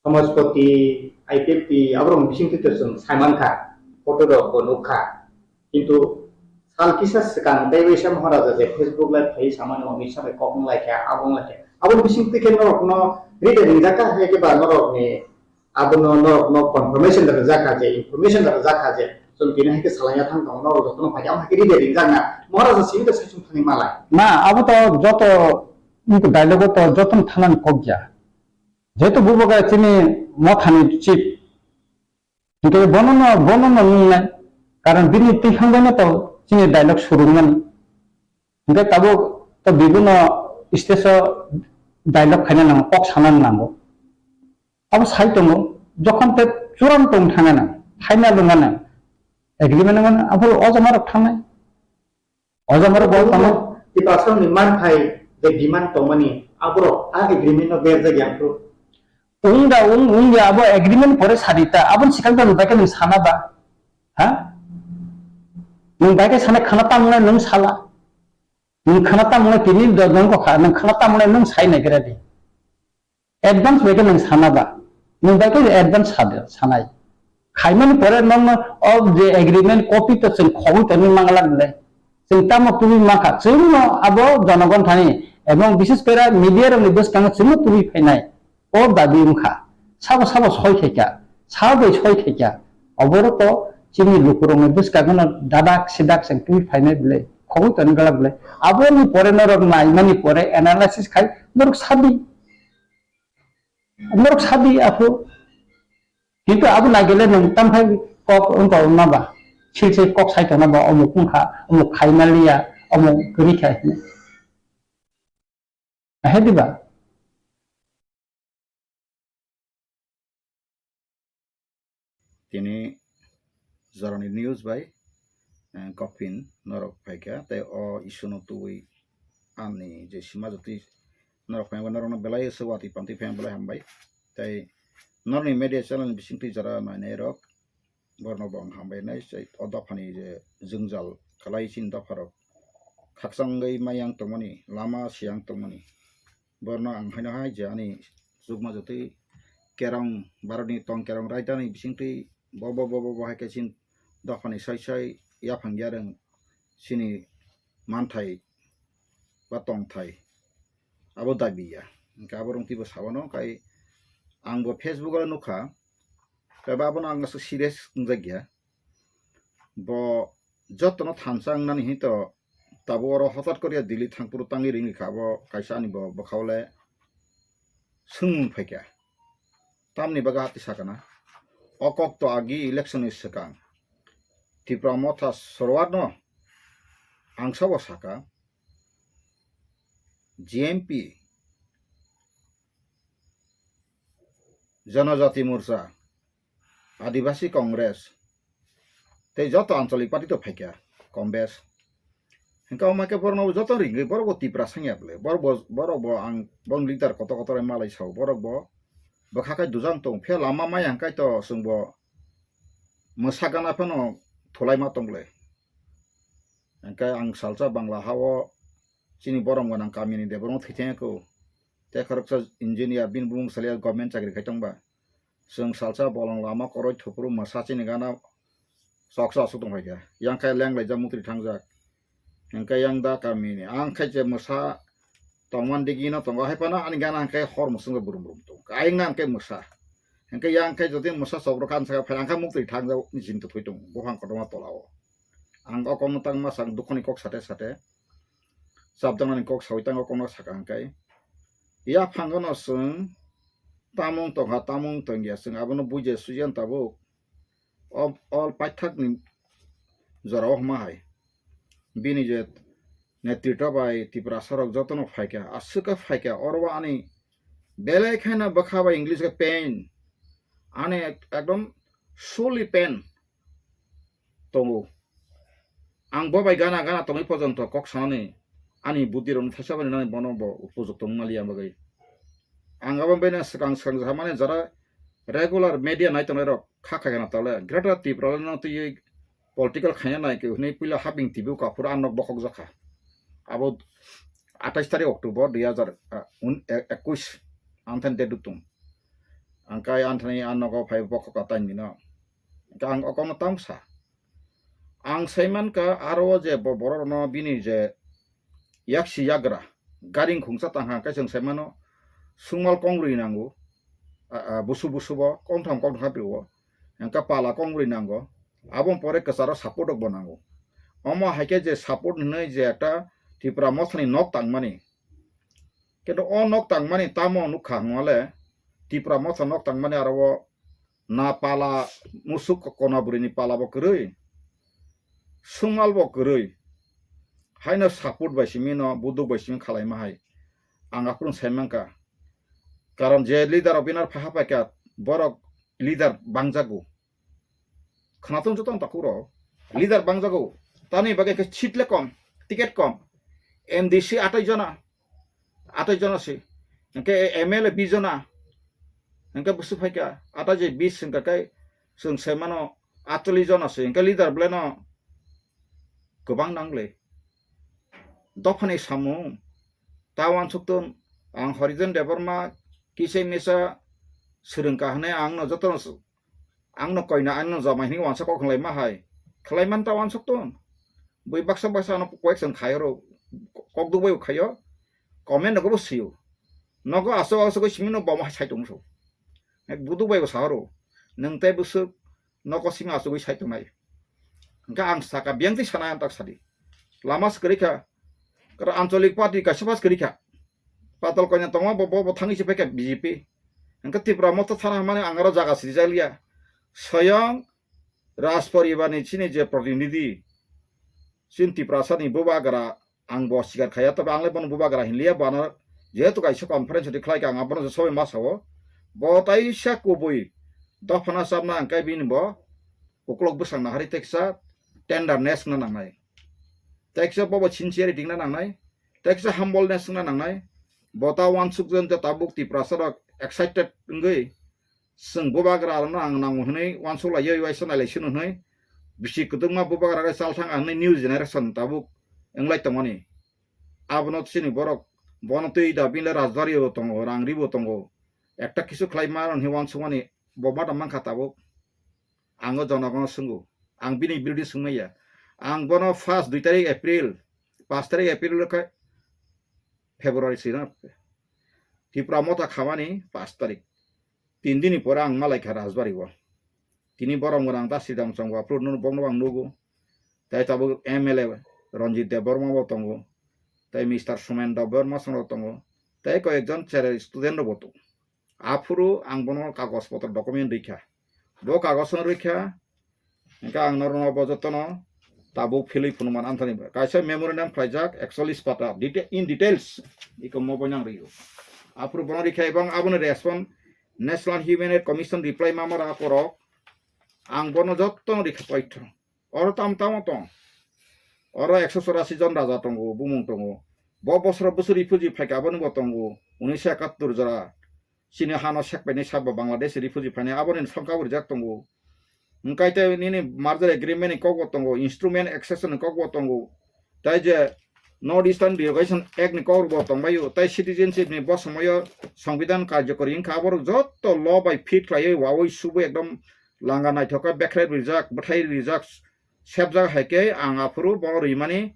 Samajpati, I P F T, aborok bising twi to chwng sai mankha, photo rok bo nukha. Kintu sal kisa swkang tei waisa Maharaja je Facebook live phai samani Amit Shah bai kok wng lai kha, abo wng lai kha. Abo bising twi khe norok no ride ringjak kha, hai khe ba norok ni abo no norok no confirmation da rijak kha je, information da rijak kha je, chwng tini hai khe salai ya thang tongo, norok joto no phai khe amo hai khe ride ringjak na. Maharaja simi to sai chwng thani malai. Na, abo to joto dialogue to joto no thanani kok ya. Jehetu bubagra chini mothani chief, hwnkhe bono no, bono no nungnai, karon bini twikhang bai no to chini dialogue surungmani. Hwnkhe tabuk to bibuno stage o dialogue khaina nango, kok sana nango. Abo sai tongo, jokhon te churang tong thangna nang, final wngna nang, agreement wngna nang, abo o jama rok thangnai. O jama rok bo tamo. Tiprasarokni manthai je demand tongmani, aborok a agreement no berjak yang phuru. Wng da, wng, wng ya, abo agreement pore sadi ta, aboni swkang to nwng bai khe nwng sana ba? Ha? Nwng bai khe sana khana tamo nai nwng sala. Nwng khana tamo nai tini do-, nwng kha, nwng khana tamo nai nwng sai nai gra di. Advance bai khe nwng sana ba, nwng bai khe advance sa de, sanai. Khaimani pore nono o je agreement copy to chwng khogwi tongwi mangla le. Chwng tamo tubui mankha, chwngno abo jonogon thani, ebong bishes kore media rokni bwskango chwngno tubui phainai. O dabi wngkha, sabo sabo soi khaikha, sabo bai soi khaikha. Oborok to chini lukurokni bwskango dadak sidak chwng tubui phainai bwle, khogwi tongwi glak bwle. Aboni pore norok naimani pore analysis khai norok sadi. Norok sadi aphu. Kintu abo nagele nwng tamphai kok wngkha wngma ba. Silse kok sai tongna ba omuk wngkha, omuk khai maliya, omuk kwrwi kha hinwi. Ahe diba? Tini jorani news bai, eh, Gopin norok phaikha, tei o issue no tubui ani je sima jotwi norok phaima norokno belai se watwi pantwi phaiya belai hambai. Tei norokni media channel ni bisingtwi jora nainai rok, borno bo ang hambai nai, tei o dophani je jwngjal kwlai chini dopharok khakchangwi mayang tongmani, lama siyang tongmani. Borno ang haino hai je ani chukma jotwi kerong, Bharatni tong kerong raidani bisingtwi bo, bo, bo, bo, bo hai khe chini dophani sai sai yaphang yarwng chini manthai ba tongthai abo dabi ya. Hwnkhe abo rwngtwi bo sawano, kai ang bo Facebook o nukha, kai ba abono ang aswk serious wngjak ya. Bo jotono thansa wngnani hinwi to tabuk oro hotat koriya Delhi thangphuru tangwi ringwi kha, abo kaisa ani bo bwkhao le swngmung phaikha. Tamni bagwi hati sakana? O kok to agi election ni swkang Tipra Motha Sorwar no ang sabo saka, G M P, Janajati Morcha, Adibasi Congress, tei joto anchalik party to phaikha, kombes. Hingke omo khe borokno joto ringwi borok bo Tipra sangya bwle. Borok bo, borok bo ang bong leader kotor kotor malai sao. Borok bo bwkha khai dujang tong. Phiya lama maya hingkai to chwng bo mwsa gana phano thulai ma tong bwle. Hingke ang salsa Bangla hao chini borom gwnang kamini Debbarma thwi thangya kho. Tei khoroksa engineer bini bumung salya government chakri khai tongba. Chwng salsa bolong lama koroi thupuru mwsa chini gana choksa aswk tong phaikha. Yang khe leng laijak mukri thangjak. Hingke yang da kamini. Ang khe je mwsa tongman digi no tongo. Hai phano ani gana hingke hor mwswng burum burum tong. Ayang na hingke mwsa. Hingke yang khe jodi mwsa chokro kan saka phai ang khe mukri thangjak ni chinta thoi tong. Buphang kotorma tola o. Ang o kokno tangma sang dukhoni kok sate sate. Chapjaknani kok sawi tang o kokno saka hingke. Ya phango no chwng tamung tongkha, tamung tongya, chwng abono buji suiya tabuk. O, o paithakni jorao hwnma hai. Bini je netrito bai Tiprasa rok jotono phaikha, aswk khe phaikha, oro o ani belai kheno bwkha bai English khe pain. Ani ek-, ekdom sorely pain tongo. Ang bo bai gana gana tongwi pojonto kok sanani ani buddhi rokno thaisa bai nani bono bo upojukto wngmaliya bagwi. Ang abo bini swkang swkang samani jara regular media nai tongnai rok kha kha gana tole Greater Tipraland no twiwi political khaina nai khe hwnwi puila haping T V o kaphuru ang nok bokhok jakha. Abo atais tarik October dui hazar, ah, un-, e-, ekush anthani date tung. Ang kai anthani ang nogo phai bokhok atai nino. Ang okono tamsa. Ang saimankha aro o je bo-, borok rokno bini je yaksi yagra garing khungsa tangkha hwnkhe chwng saimano sungmal kongrwi nango, a, a, busu busu bo kongtham kongtham khe prio, hwnkhe pala kongrwi nango, aboni pore kwcharo support rok bo nango. Omo hai khe je support hinwi je ekta Tipra mothani nok tangmani, kintu o nok tangmani tamo nukha hwnmale Tipra motha nok tangmani aro o na pala musuk kona bwrwini pala bo kwrwi, sungmal bo kwrwi, haino support bai simi no buduk bai simi khalaima hai ang aphuru sai mankha. Karon je leader rok binar phaha paikha borok leader bangjago. Khwnathung joto ang takhuk rok. Leader bangjago. Tamni bagwi khe seat le kom, ticket kom. M D C atai jona. Atai jona se. Hwnkhe M L A bis jona. Hwnkhe busu phaikha. Atai je bis hwnkha khe chwng se mano atchollish jona se. Hwnkhe leader belai no kwbang nangle. Dophani samung. Ta uansuktung ang Horijon Debbarma kisa misa swrwngkha hwnwi ang no jotono Ang no koina, ang no jamai hinwi uansa kok khlai ma hai. Khlai man ta uansuk tong. Bui baksa baksa ano koyek san khai oro. Kok duk bai khayo. Comment nogo bo sio. Nogo aswk aswk simi no bomo hai sai tong so. Ek buduk bai bo sa oro. Nwng tei bwswk nogo simi aswk sai tongnai. Hwnkhe ang saka biyang twi sana ang tak sadi. Lama swkari kha. Kara ancholik party kaisa pas kwrwi kha. Patal koina tongo bo, bo, bo thangwi se paikha B J P. Hwnkhe Tipra motha thana hwnmani ang aro jaga sirijakliya. Soyong Raj poribarni chini je protinidhi, chini Tiprasani bubagra ang bo sikar khaiya, tobe ang le bono bubagra hinliya, bo ano jehetu kaisa conference rwdi khlaikha, ang abono je sobai ma sao. Bo taisa kubui dophano chapna hwnkhe bini bo uklok bwsang nahari teksa tenderness wngna nangnai. Teksa bobo sincerity wngna nangnai, teksa humbleness wngna nangnai. Bo ta uansukjak je tabuk Tiprasa rok excited wngwi chwng bubagra rokno ang nango hwnwi uansuk lai, yoi waisa nailai sino hwnwi bisi kwdwkma bubagra rok chal thang hwnwi new generation tabuk wnglai tongmani. Abono chini borok bono twi da bini le rajbari bo tongo, rang ri bo tongo, ekta kisu khlai ma rok hwnwi uansukmani bo ma tong mankha tabuk. Ang o jonogno swngo. Ang bini birodhi swngmaya. Ang bono first dui tarik April, paanch tarik April khe February sina Tipra motha khamani paanch tarik. Tin dini pore ang malaikha Rajbari o. Tini borom gwnang ta Sridham Chongba phuru bokno ang nugo. Tai tabuk M L A Ranjit Debbarma bo tongo. Tai Mister Sumen Debbarma songro tongo. Tai koyekjon cherai student rok bo tongo. Aphuru ang bono kagoj potro document rikha. Bo kagoj no rikha. Hingke ang norokno bo jotono tabuk philwi phunukman anthani kaisa memorandum khlaijak ekchollish pata deta-, in details iko mo boinang rio. Aphuru bono rikha ebong aboni respond National Human Rights Commission reply mamara akorok ang bono jotono rikha paitho. Oro tam tamo tong. Oro ekso chorasi jon raja tongo, bumung tongo. Bo bosoro bwswk refugee phaikha, aboni bo tongo, unisho ekattor jora. Chini hano sekpaini sabo Bangladesh refugee phainai, aboni songkha bo rijak tongo. Hwnkhe tei nini merger agreement ni kokbo tongo, instrument accession ni kokbo tongo. Tai je North Eastern Delegation Act ni kokbo tongbaio, tai citizenship ni bo somoyo Songbidan karjokori wngkha, aborok jotto law bai fit khlaiwi wawi subwi ekdom langa naithok khe bekhrai rijak, bwthai rijak, sebjak hai khe ang aphuru bo rimani,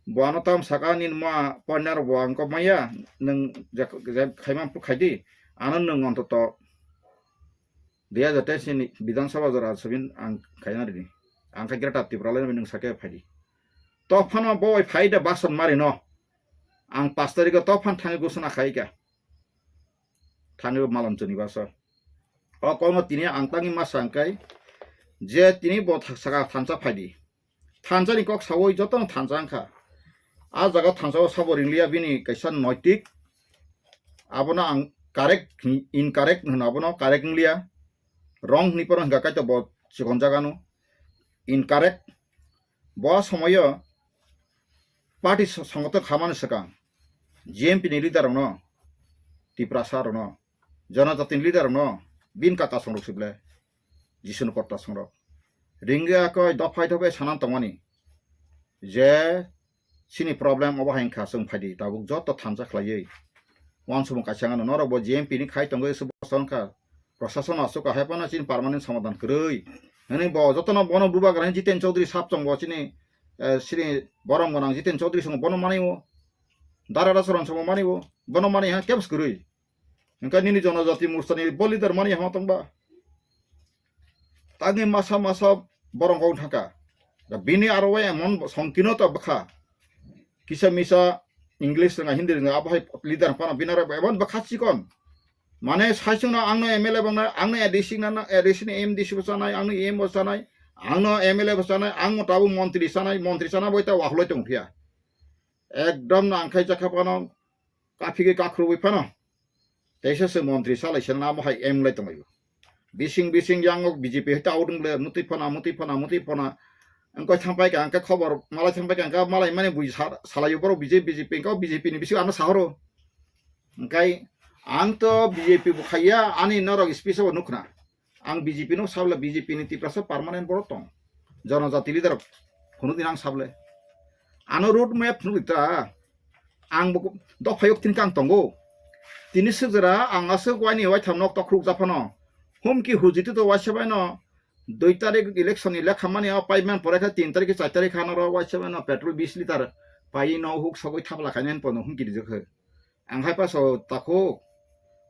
bo ano tam saka nini ma partner bo ang kok maya, nwng je, je khaimang phuru khaidi, ano nwng ontoto dui hajar teis ni Bidhan Sabha jora sabin ang khaina rini. Ang kha Greater Tipraland nwng sake phaidi. Tophano bo bai phaida basan mari no. Ang pas tarikh o tophan thangwi gusuna khaika. Thangwi malam chuni baso. O kono tini ang tangi ma sangkai je tini bo saka thansa phaidi. Thansa ni kok sawi joto no thansa wngkha. A jaga thansa o sabo ringliya bini kaisa noitik. Abono ang correct, incorrect hwno, abono correct wngliya. Wrong hwnwi phano hwnkha kaitor bo chikon jagano. Incorrect. Bo somoyo party so-, songothon khamani swkang G M P ni leader rokno, Tiprasa rokno, Jonojati ni leader rokno, bin kaka songrok sible, Jisunu kotta songrok. Ringya koi dophai dophai sanan tongmani je chini problem obo hai wngkha, chwng phaidi tabuk joto thansa khlaiwi. Wansukmung kaisa wngkha, norok bo G M P ni khai tongwi se bosta wngkha. Prosason aswk kahai phano chini permanent somadhan kwrwi. Hwnwi bo jotono bono bubagra hwnwi Jiten Chaudhary sap chwng bo chini, eh, chini borom gwnang Jiten Chaudhary chwng bono manwi o. Dara Rasaron chwng bo manwi o. Bono manwi ha kebs kwrwi. Hwnkhe nini Jonojati Morcha ni bo leader mani hama tongba? Tangwi masa masa borok kok thangkha. Da bini aro emon songkino ta bwkha. Kisa misa English rwnga, Hindi rwnga, abo hai leader phano bini aro emon bwkha chikon. Mane saichung no ang no M L A bang na, ang no A D C na, A D C ni M D C bo chanai, ang no E M bo chanai, ang no M L A bo chanai, ang mo tabuk montri chanai, montri chana bo ta wahloi tong phiya. Ekdom no ang khai jakha phano, kaphigwi kakhruwi phano. Teisa se montri salai se namo hai em lai tonglaio. Bising bising yang o B J P hai ta odung le mutwi phana, mutwi phana, mutwi phana. Ang koi thang pai ka, ang khe khobor malai thang pai ka, ang khe malai mani bui sa-, salaio borok B J P, B J P, ang khe B J P ni bising ano sahoro. Hwnkhe ang to B J P bo khaiya, ani norok speech o nukhna. Ang B J P no sabla, B J P ni Tiprasa permanent borok tong. Jonojati leader phunuk din ang sable. Ano road map phunuk ta. Ang bo dophayok tin kang tongo. Tini sejera ang aswk waini waitham nok tokruk japhano. Humki hujitu to waisa baino dui tarik election ni lekha mani o paiman pore kha tin tarik char tarik hano ro waisa baino petrol bis liter pai no huk sogwi thapla khainai pono humki rijak khe. Ang hai paso takhuk,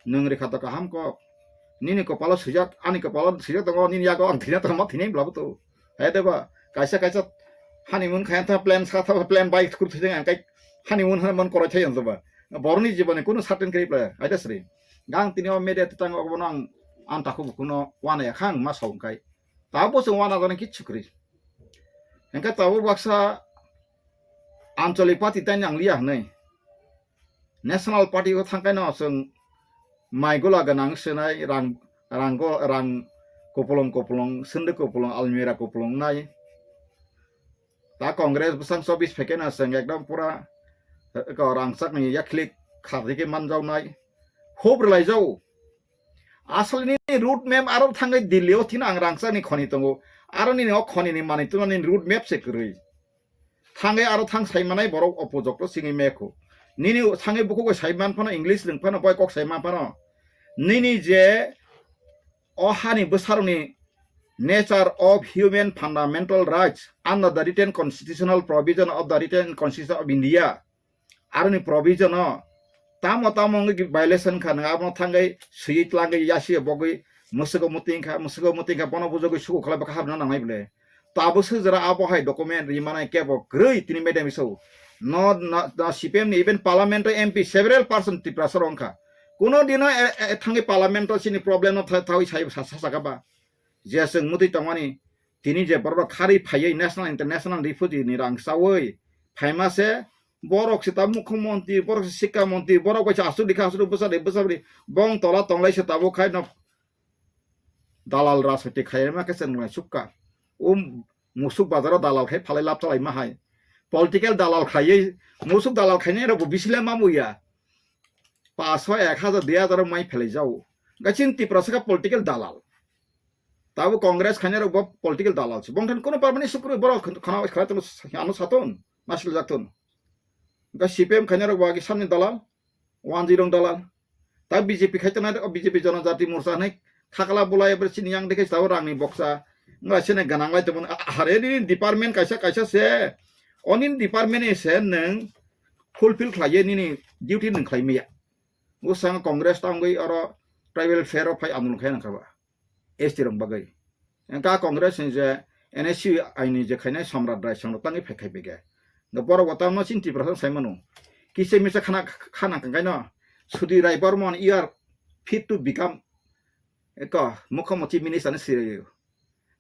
nwng rikha to kaham kok. Nini kopalo swijak, ani kopalo swijak tongo, nini yago ang thina tongma thinai bwlabo to. Hai de ba, kaisa kaisa honeymoon khayan tha plan sa tha plan bai kur thai ang kai honeymoon hana man koroi thai ang ba. Boroni jiboni kunu certain kri pla, hai de sri. Gang tini o media tang o bono ang, ang takhuk kuno wana ya khang ma saung kai. Tabo se wana jani kichu kri. Engka tabo baksa Anchalik party tani ang liya hwnwi. National Party o thangkaino chwng mai gula gwnang swnai, rang, rang go, rang kupulung kupulung, sindi kupulung, almirah kupulung nai. Ta Congress bwsang chobis phaikeno chwng ekdom pura, eh, ko rangchakni yaklik khardi khe manjaknai. Hub rwlaijao. Asol nini road map aro thangwi Delhi o thina ang rangchakni khoni tongo. Aro nini o khoni ni manwi tungma nini road map se kwrwi. Thangwi aro thang sai manai borok opojok to singwi mekho. Nini thangwi bukugo sai man phano English rwng phano boi kok sai man phano. Nini je o hani bwsarokni nature of human fundamental rights under the written constitutional provision of the written constitution of India. Aroni provision o tamo tamo wngwi violation kha, nang abono thangwi swiwi tlangwi yasi bogwi mwswgo muti wngkha, mwswgo muti wngkha, bono bujogwi suku khlai bwkha habna nangnai bwle. Tabuk swijara abo hai document ri manai kebo kwrwi tini madam iso. No, no, no, C P M ni even parliament o M P several person Tiprasa rok wngkha. Kuno dino e, e, thangwi parliament o chini problem no tha-, thawi sai sa, sa, sakha ba. Je chwng mutwi tongmani tini je borok khari phaiwi national international refugee ni rang chawi phaima se borok se ta mukhyamantri, borok se sikha mantri, borok bai se aswk likha aswk bwsa de bwsa bwrwi bong tola tonglai se tabuk khai no. Dalal rajniti khaima khe chwng nai sukha. O musuk bazaro dalal khai phalai lab chalai ma hai. political dalal khlaiwi, musuk dalal khainai rok bo bisi le ma muya. Paso ek hajar, dui hajar mai phelai jao. Gachin Tiprasa ka political dalal. Tabo Congress khainai rok bo political dalal se. Bongthan kono parmani sukru borok khana khana tong ano saton, masil jakton. Ga C P M khainai rok bo agi samni dalal, one zero dalal. Ta B J P khai tongnai, o B J P Janajati Morcha hinwi khakla bulai, ebre chini yang dekhe tabo rangni boksa. Wngla sene ganang lai tongmani, a-, a-, hare nini department kaisa kaisa se. O nini department ni se nwng fulfill khlaiye nini duty nwng khlai maya. Bwskango Congress tangwi oro tribal fair o phai andolon khai nang kha ba. S T rok bagwi. Engka Congress ni je N S C I ni je khainai Samrat Rai song rok tangwi phai khai bege. Nga borok bo tamo chini Tiprasa sai mano. Kisa misa khana, khana kangkaino Sudhir Rai Barman, you are fit to become eko mukhyamantri minister ni sirayo.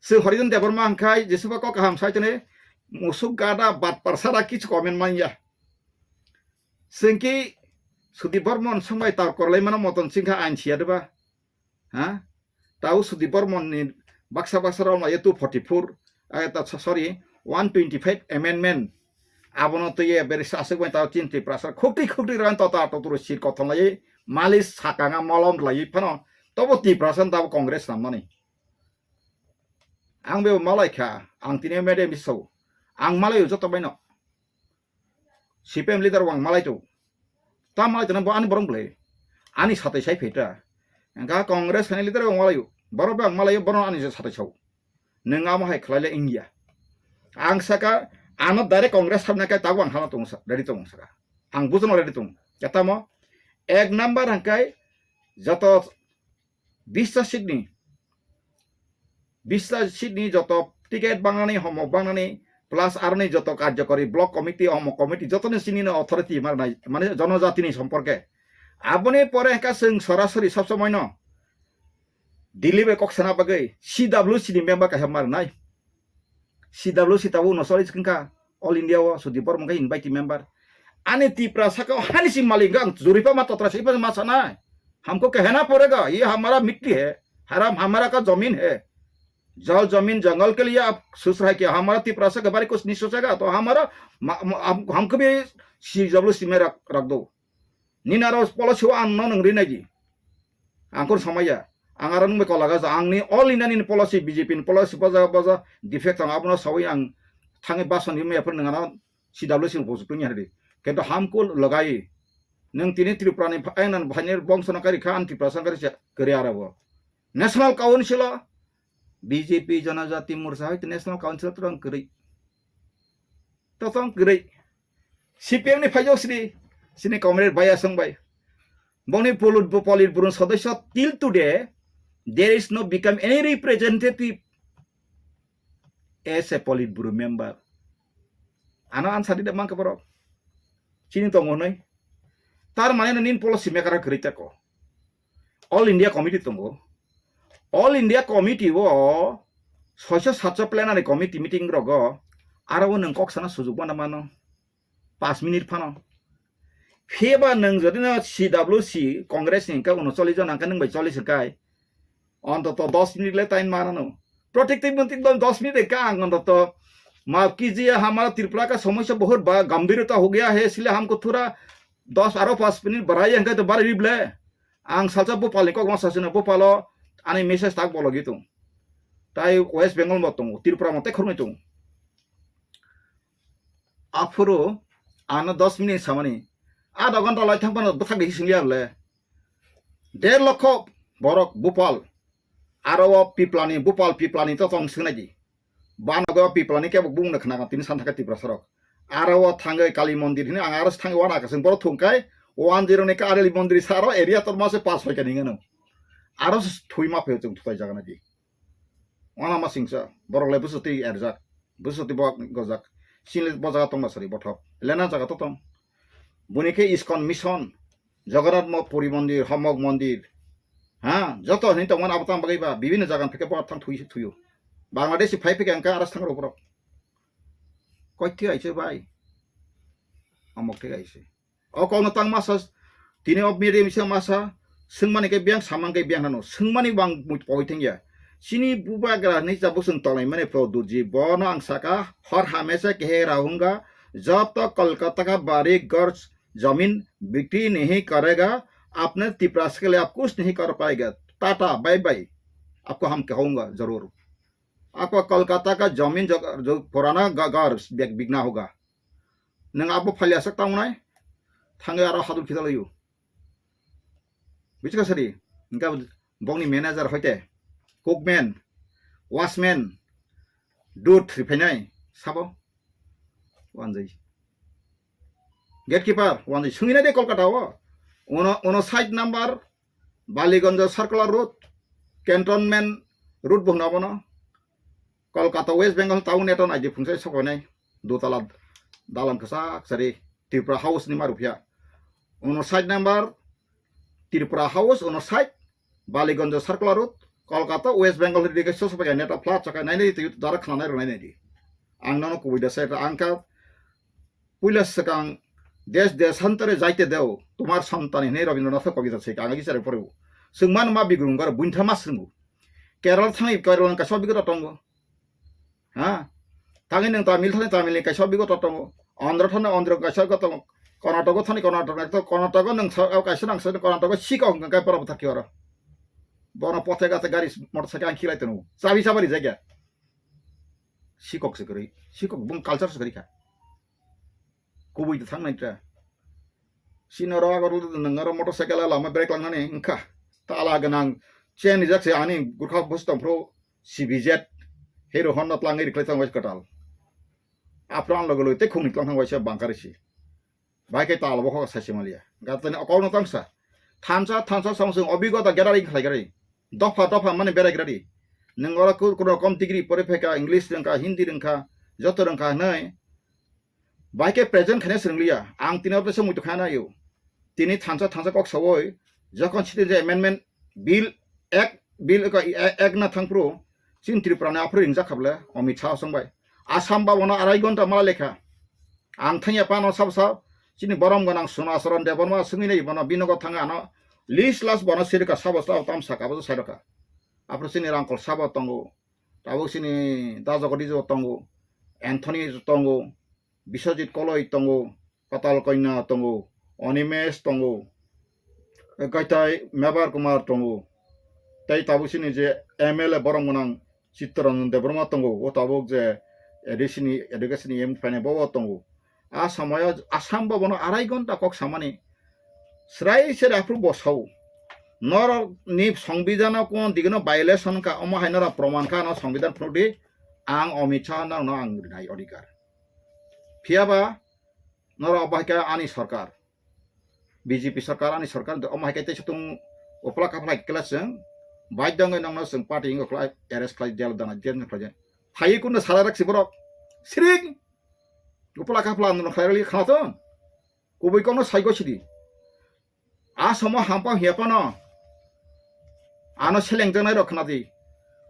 Se Horidhan Debbarma hwnkhai jesuba kok kaham sai tene musuk gada bat parsara kichu comment manya. Sengki Sudhir Barman songbai tar korlai mano moton singkha ain siya deba. Ha? Tau Sudhir Barman ni baksa baksa rok lai two forty four, eh, ta, sorry, one twenty five amendment. Abono twiye beri sasuk bai tau chin Tiprasa khukti khukti ran tota totoro sir kothon lai malis sakanga molom lai phano tobo Tiprasa tabo Congress namani. Ang bebo malai kha, ang tini M D M so. Ang malai joto baino. C P M leader wang malai tu. Ta malai tu bo ani borong bole. Ani satai sai pheta. Engka Congress khainai leader wang malai. Borok bang malai borok ani satai sau. Neng amo hai khlai le India. Ang saka ano direct Congress sabna kai tabo ang hama tong sa, ready tong saka. Ang bujono ready tong. Kata mo ek number hangkai joto bista seat ni, bista seat ni joto ticket bangnani, homok bangnani, plus aroni joto karjokori block committee, homok committee, joto ni sini no authority mar nai, mane jonojati ni somporke. Aboni pore hingka chwng sorasori sob somoi no Delhi bai kok sana bagwi C W C ni member kaisa mar nai. C W C tabuk no choli wngkha All India o Sudhir Barman khe invite member. Ani Tiprasa khe hani si malik ang juripa ma totra sipa ma sanai. Hamko kehna padega, ye hamara mitti hai, haram hamara ka zamin hai. Jal zamin jangal ke liye aap soch rahe kya hamara Tiprasa ke bare kuch nahi sochega, to hamara ma, ma, hum, humko bhi C W C mein rakh, rakh do. Nini aro policy o ang no nung rinai di. Ang kun samaya. Ang aro nung bai kola gasa. Ang ni all India ni policy, B J P ni policy boja boja defect ang abono sawi ang thangi bason yumi apun nung ano C W C ni policy punya hari. Kento hamkul lagai. Nung tini Tripura ni ayang nan bhainir bongso no kari khan Tripura sangkari se kari arabo. National Council o B J P Janajati Morcha hai National Council o tong kari. To tong kari. C P M ni phaijok sini, sini comrade Baya Song bai. Boni polit, polit burun sodosyo till today, there is no become any representative as a polit buru member. Ano answer di mangka borok. Chini tongo noi. Tar mane no nin policy maker kwrwi tako. All India Committee tongo. All India Committee o soiso satso plenary committee meeting rogo aro o nwng kok sana sujug mana mano. Pas minute phano. Phiya ba nwng jodi no C W C Congress ni hingka uno chollish jon hingka nwng bai chollish hingkai. Ontoto dos minute le time manano. Protective monti dos minute ka ang ontoto. Maaf kijiye hamara Tripura ka samosya bahut ba gambhirta ho gaya hai, isliye hamko thora dos aro pas minute badhaiye hingkai to badhai rible. Ang salsa Bhopal ni kok ma sasino Bhopal o ani message tak bologi tung. Tai West Bengal mo tung, Tripura mo te khormoi tung. Aphuru ano dos minute samani, adha ghonta lai thang phano bwthak de hising liya le. Der lokho borok Bhopal, aro o Piplani, Bhopal Piplani to tong singnai di. Banogo Piplani kebo bung na khna tini san thaka Tiprasa rok. Aro o thangwi Kali Mondir hini ang aro thangwi wana kasing borok thung kai one zero ni Kali Mondir saro area tor mase pas hoi ka ningano. Aro thui ma phe chung thutai jaga na di. Wana ma singsa, borok le bwswtwi erjak, bwswtwi bo gojak, chini bo jaga tongma sari bothop, lena jaga to tong. Buni khe ISKCON mission, Jagannath mo-, Puri mondir, Homok mondir, ha, joto hini tongmani abo tang bagwi ba, bibinno jaga pheke bo thang thui thuyo. Bangladeshi phai pheke angka aras thang rok borok. Koi thik aise bai. Homok thik aise. O kokno tang masa, tini o media misa masa, swngmani khe biyang, samang khe biyang hano, swngmani bang mui pogoi thengya. Chini bubagra ni jabo chwng tonglaimani Prodotji, bono ang saka, hor hamesa kehe rahunga, जब तक कोलकाता का बारी घर जमीन बिक्री नहीं करेगा, अपने तिपरास के लिए आप कुछ नहीं कर पाएगा। टाटा, बाय बाय, आपको हम कहूंगा जरूर। आपका कोलकाता का जमीन जो, जो पुराना घ-, घर बिक-, बिकना होगा। Nang abo phali asak tang nai, thangai aro hadul phidal yu. Bichka sari, nka bongni manager hoite, cookman, watchman, dut riphainai, sabo, wanjai. Gatekeeper, wanjai, sungina de Kolkata o. Uno, uno side number, Baliganj Circular Road, Cantonment Road bo hwna bono. Kolkata West Bengal town neto naidi phungsai sokoinai dutala dalam kwchak sari Tripura House ni ma ruphiya. Uno side number Tripura House, uno side Baliganj Circular Road, Kolkata West Bengal ri ke soso pakai neto flat chakai nai nai tu dara khana nai ronai nai di. Ang nono kubui da sai ang ka puila swkang desh deshantare jaite deo, tumar santani hinwi Rabindranath Kobita se kanga gisare phoribu. Swngman ma bigrung gar buintha ma swrwngu. Kerala thangwi Kerala kaisa bigrung tongo. Ha? Thangwi nwng Tamil thani Tamil ni kaisa bigrung tongo. Andhra thani Andhra kaisa bigrung tongo. Karnataka thani Karnataka to Karnataka nwng sa kaisa nang sa Karnataka sika hong kai para bwthar kiwara. Bono pothe gate gari motorcycle ang khilai tanu. Chabi sabari jagya. Sikok se kwrwi. Sikok bung culture se kwrwi kha. Kubui ta thang nai ta. Sino ro agor lu nang ro motorcycle lama brake lang nani wngkha. Tala ganang chain rijak se ani gurkha bus tong pro C B Z Hero Honda tlang ri klai tang wai katal. Apran logo lo te khungni tlang tang wai se bangkar si. Bai ke tala bo kho sai se malia. Gatani okol no tang sa. Thansa thansa song song obigota gera ri khlai gari. Dopha dopha mani berai gari. Nang ora kur kur kom degree pore pheka English rengka Hindi rengka joto rengka nai. Bai ke present khane swngliya. Ang tini oro se muitu khana yo. Tini thansa thansa kok sawoi. Jokhon citizen amendment bill ek bill ek na thangpro. Chin Tripura ni aphro ringjak khable. Amit Shah song bai. Assam ba bono arai gonta mala lekha. Ang thangya pano sab sab. Chini borom ganang Suna Saran Debbarma sungwi nei bono binogo thanga ano. List last bono sirika sabo sabo tam saka bo sai roka. Aphro chini rangkol sabo tongo. Tabuk chini Dajagodi jo tongo. Anthony jo tongo. Biswajit Koloi tongo, Patal Kanya tongo, Animesh tongo, kaitai Mebar Kumar tongo, tei tabuk chini je M L A borom gwnang Chittaranjan Debbarma tongo, o tabuk je A D C ni education ni M P phainai bo tongo. A samoyo Assam bo bono arai gonta kok samani srai se aphuru bo sao. Norok ni songbidano kon digino violation ka, omo hai norok proman ka, no songbidhan phunukdi, ang Amit Shah norokno ang rinai odhikar. Phiyaba norok obo hai khe ani sorkar, B J P sorkar, ani sorkar, omo hai khe teisa tung upla kaphla khe kela chwng baidhya wngwi nokno chwng party wngwi khlai arrest khlai, jail dana, jail khlai. Phaiwi kunno salai rak si borok. Siring! Upla kaphla ano khlai rali khana ton. Kubui kokno sai gosidi. A somo hampa hiya phano ano selengjaknai rok khna di.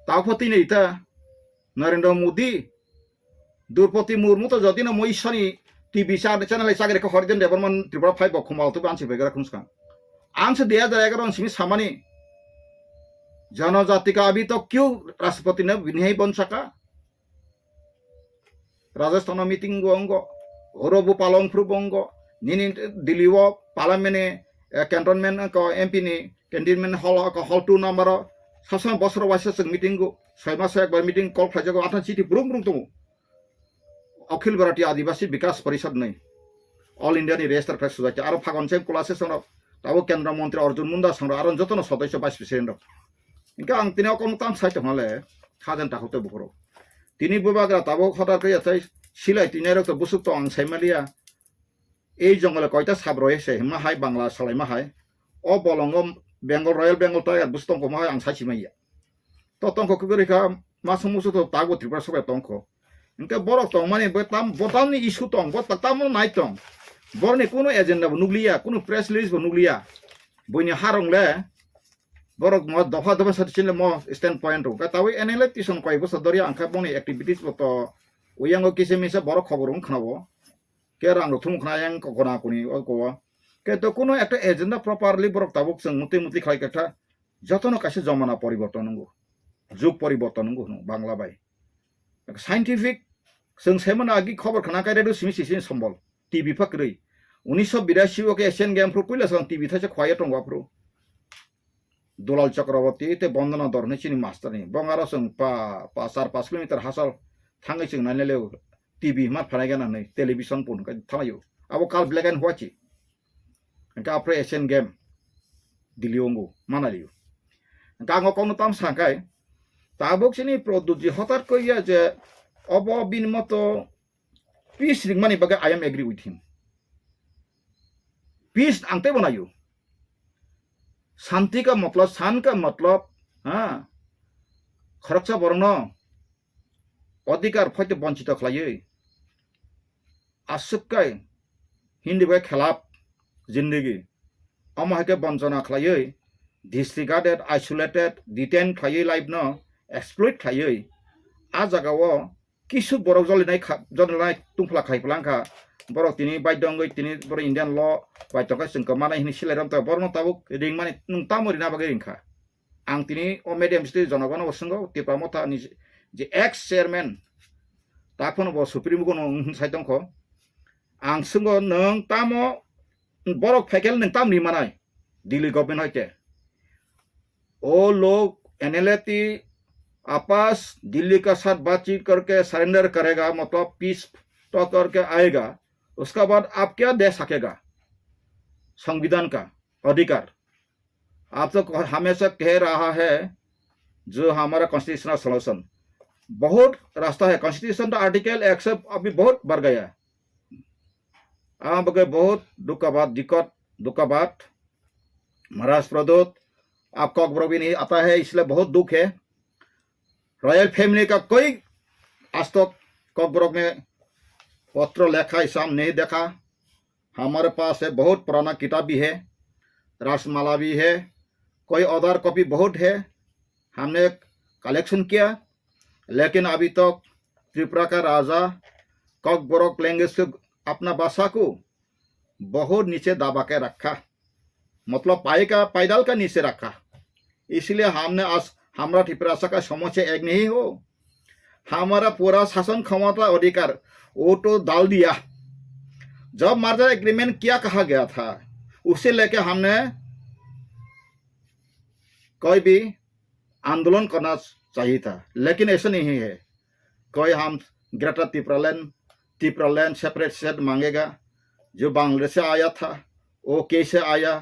Tao pho tini ita Narendra Modi, Droupadi Murmu to jodi no mo Ishwar ni T V cha-, channel ai chagre kho Harijan Debbarma Tripura phai bo khumao to bansi begara khumskang. Ang se dui hajar egaroh ni simi samani, janajati ka abhi tak kyun Rashtrapati ne nahi ban saka? Rajasthan o meeting go ongo, oro bo palong phuru bo ongo, nini Delhi o parliament ni, eh, cantonment ko M P ni cantonment hall ko hall two number o, sasam bosor waisa chwng meeting go, soi maso ekbar meeting call khlaijago, athan chiti brum brum tongo. Akhil Bharatiya Adivasi Bikas Parishad ni, All India ni register khlai sujai, aro phagon se kula se songrok, tabo Kendra Montri Arjun Munda songrok, aro jotono sodosyo vice president rok. Hingke ang tini okon tang sai tongmale, khajan takhuk tei bukhurok. Tini bubagra tabuk hodar khe yathai silai tini rok to busuk tong ang sai maliya. Ei jongole koita sab roi se hima hai Bangla salai ma hai. O bolongo Bengal, Royal Bengal Tiger busuk tong koma hai ang sai si maya. To tongkho kuguri kha masung musu to tago Tripura sobai tongkho. Hingke borok tongmani bo tam, bo tamni issue tong, bo ta-, tamo nai tong. Borni kuno agenda bo nukliya, kuno press release bo nukliya. Boini harong le, borok mo dopha dopha sati chile mo stand point rok. Ka tawi N L A tison koi boso doria angkha boni activities bo to uyango kise misa borok khobor wng khna bo. Ke rang rok thum khna yang ko kona koni o ko. Ke to kuno ekta agenda properly borok tabuk chwng muti muti khlai kha jotono kaisa jomana poriborton nungo. Jug poriborton nungo hwnwi Bangla bai. Scientific Chwng saimano agi khobor khna khe radio simi sisi sombol. T V pha kwrwi. Unisho birasi o khe Asian Game phuru puila chwng T V thaisa khwlaiya tongo aphuru. Dulal Chakraborty tei Bondona Dhor hinwi chini master ni. Bong aro chwng pa, pa char pash kilometer hachal thangwi chwng nainai leo T V ma phanai gana hinwi television pun khe thanglaio. Abo kal black and white chi. Hingke aphre Asian Game Delhi ongo manalio. Hingke ang o kokno tam sangkai. Tabuk chini Pradyut ji hotat koriya je obo bini moto peace ringmani bagwi I am agree with him. Peace ang teibo naio. Shanti ka matlab, shan ka matlab, ha? Khoroksa borokno adhikar phoite bonchito khlaiwi, aswk kai Hindi bai khelap zindagi. Omo hai khe bonchona khlaiwi, disregarded, isolated, detain khlaiwi life no exploit khlaiwi, a jaga o kisu borok jolinai kha, jolinai tungphla khai phlangkha. Borok tini baidho wngwi tini borok Indian law bai tongkha chwng kwmanai hinwi silai romtha. Borokno tabuk ringmani nwng tamo rina bagwi ringkha? Ang tini o medium sitwi jonogono bo swngo, Tipra Motha ni je ex chairman, ta phano bo Supreme Court no wng sai tongkho. Ang swngo, nwng tamo borok phaikhe nwng tam ri manai Delhi government hoite? O log N L A T apas Delhi ka sath baatchit karke surrender karega, matlab peace talk karke aayega, uska baad aap kya de sakega? संविधान का अधिकार। आप तो कह-, हमेशा कह रहा है जो हमारा कॉन्स्टिट्यूशनल सॉल्यूशन, बहुत रास्ता है। कॉन्स्टिट्यूशन का आर्टिकल एक सौ अभी बहुत बढ़ गया। आप के बहुत दुख का बात, दिक्कत, दुख का बात। महाराज प्रद्योत, आप कॉकबरॉक भी नहीं आता है, इसलिए बहुत दुख है। रॉयल फैमिली का कोई आज तक कॉकबरॉक में पत्र लेखा, ऐसा हम नहीं देखा। हमारे पास है, बहुत पुराना किताब भी है, रासमाला भी है, कोई अदर कॉपी बहुत है, हमने कलेक्शन किया, लेकिन अभी तक त्रिपुरा का राजा कॉकबरॉक लैंग्वेज से अपना भाषा को बहुत नीचे दबा के रखा, मतलब पाई का, पायदाल का नीचे रखा। इसलिए हमने आज, हमारा त्रिपुरा का समस्या एक नहीं हो, हमारा पूरा शासन क्षमता अधिकार वो तो डाल दिया। जब मर्जर एग्रीमेंट क्या कहा गया था, उसे लेके हमने कोई भी आंदोलन करना चाहिए था, लेकिन ऐसा नहीं है। कोई हम ग्रेटर तिप्रालैंड, तिप्रालैंड सेपरेट स्टेट मांगेगा, जो बांग्लादेश से आया था, वो कैसे आया,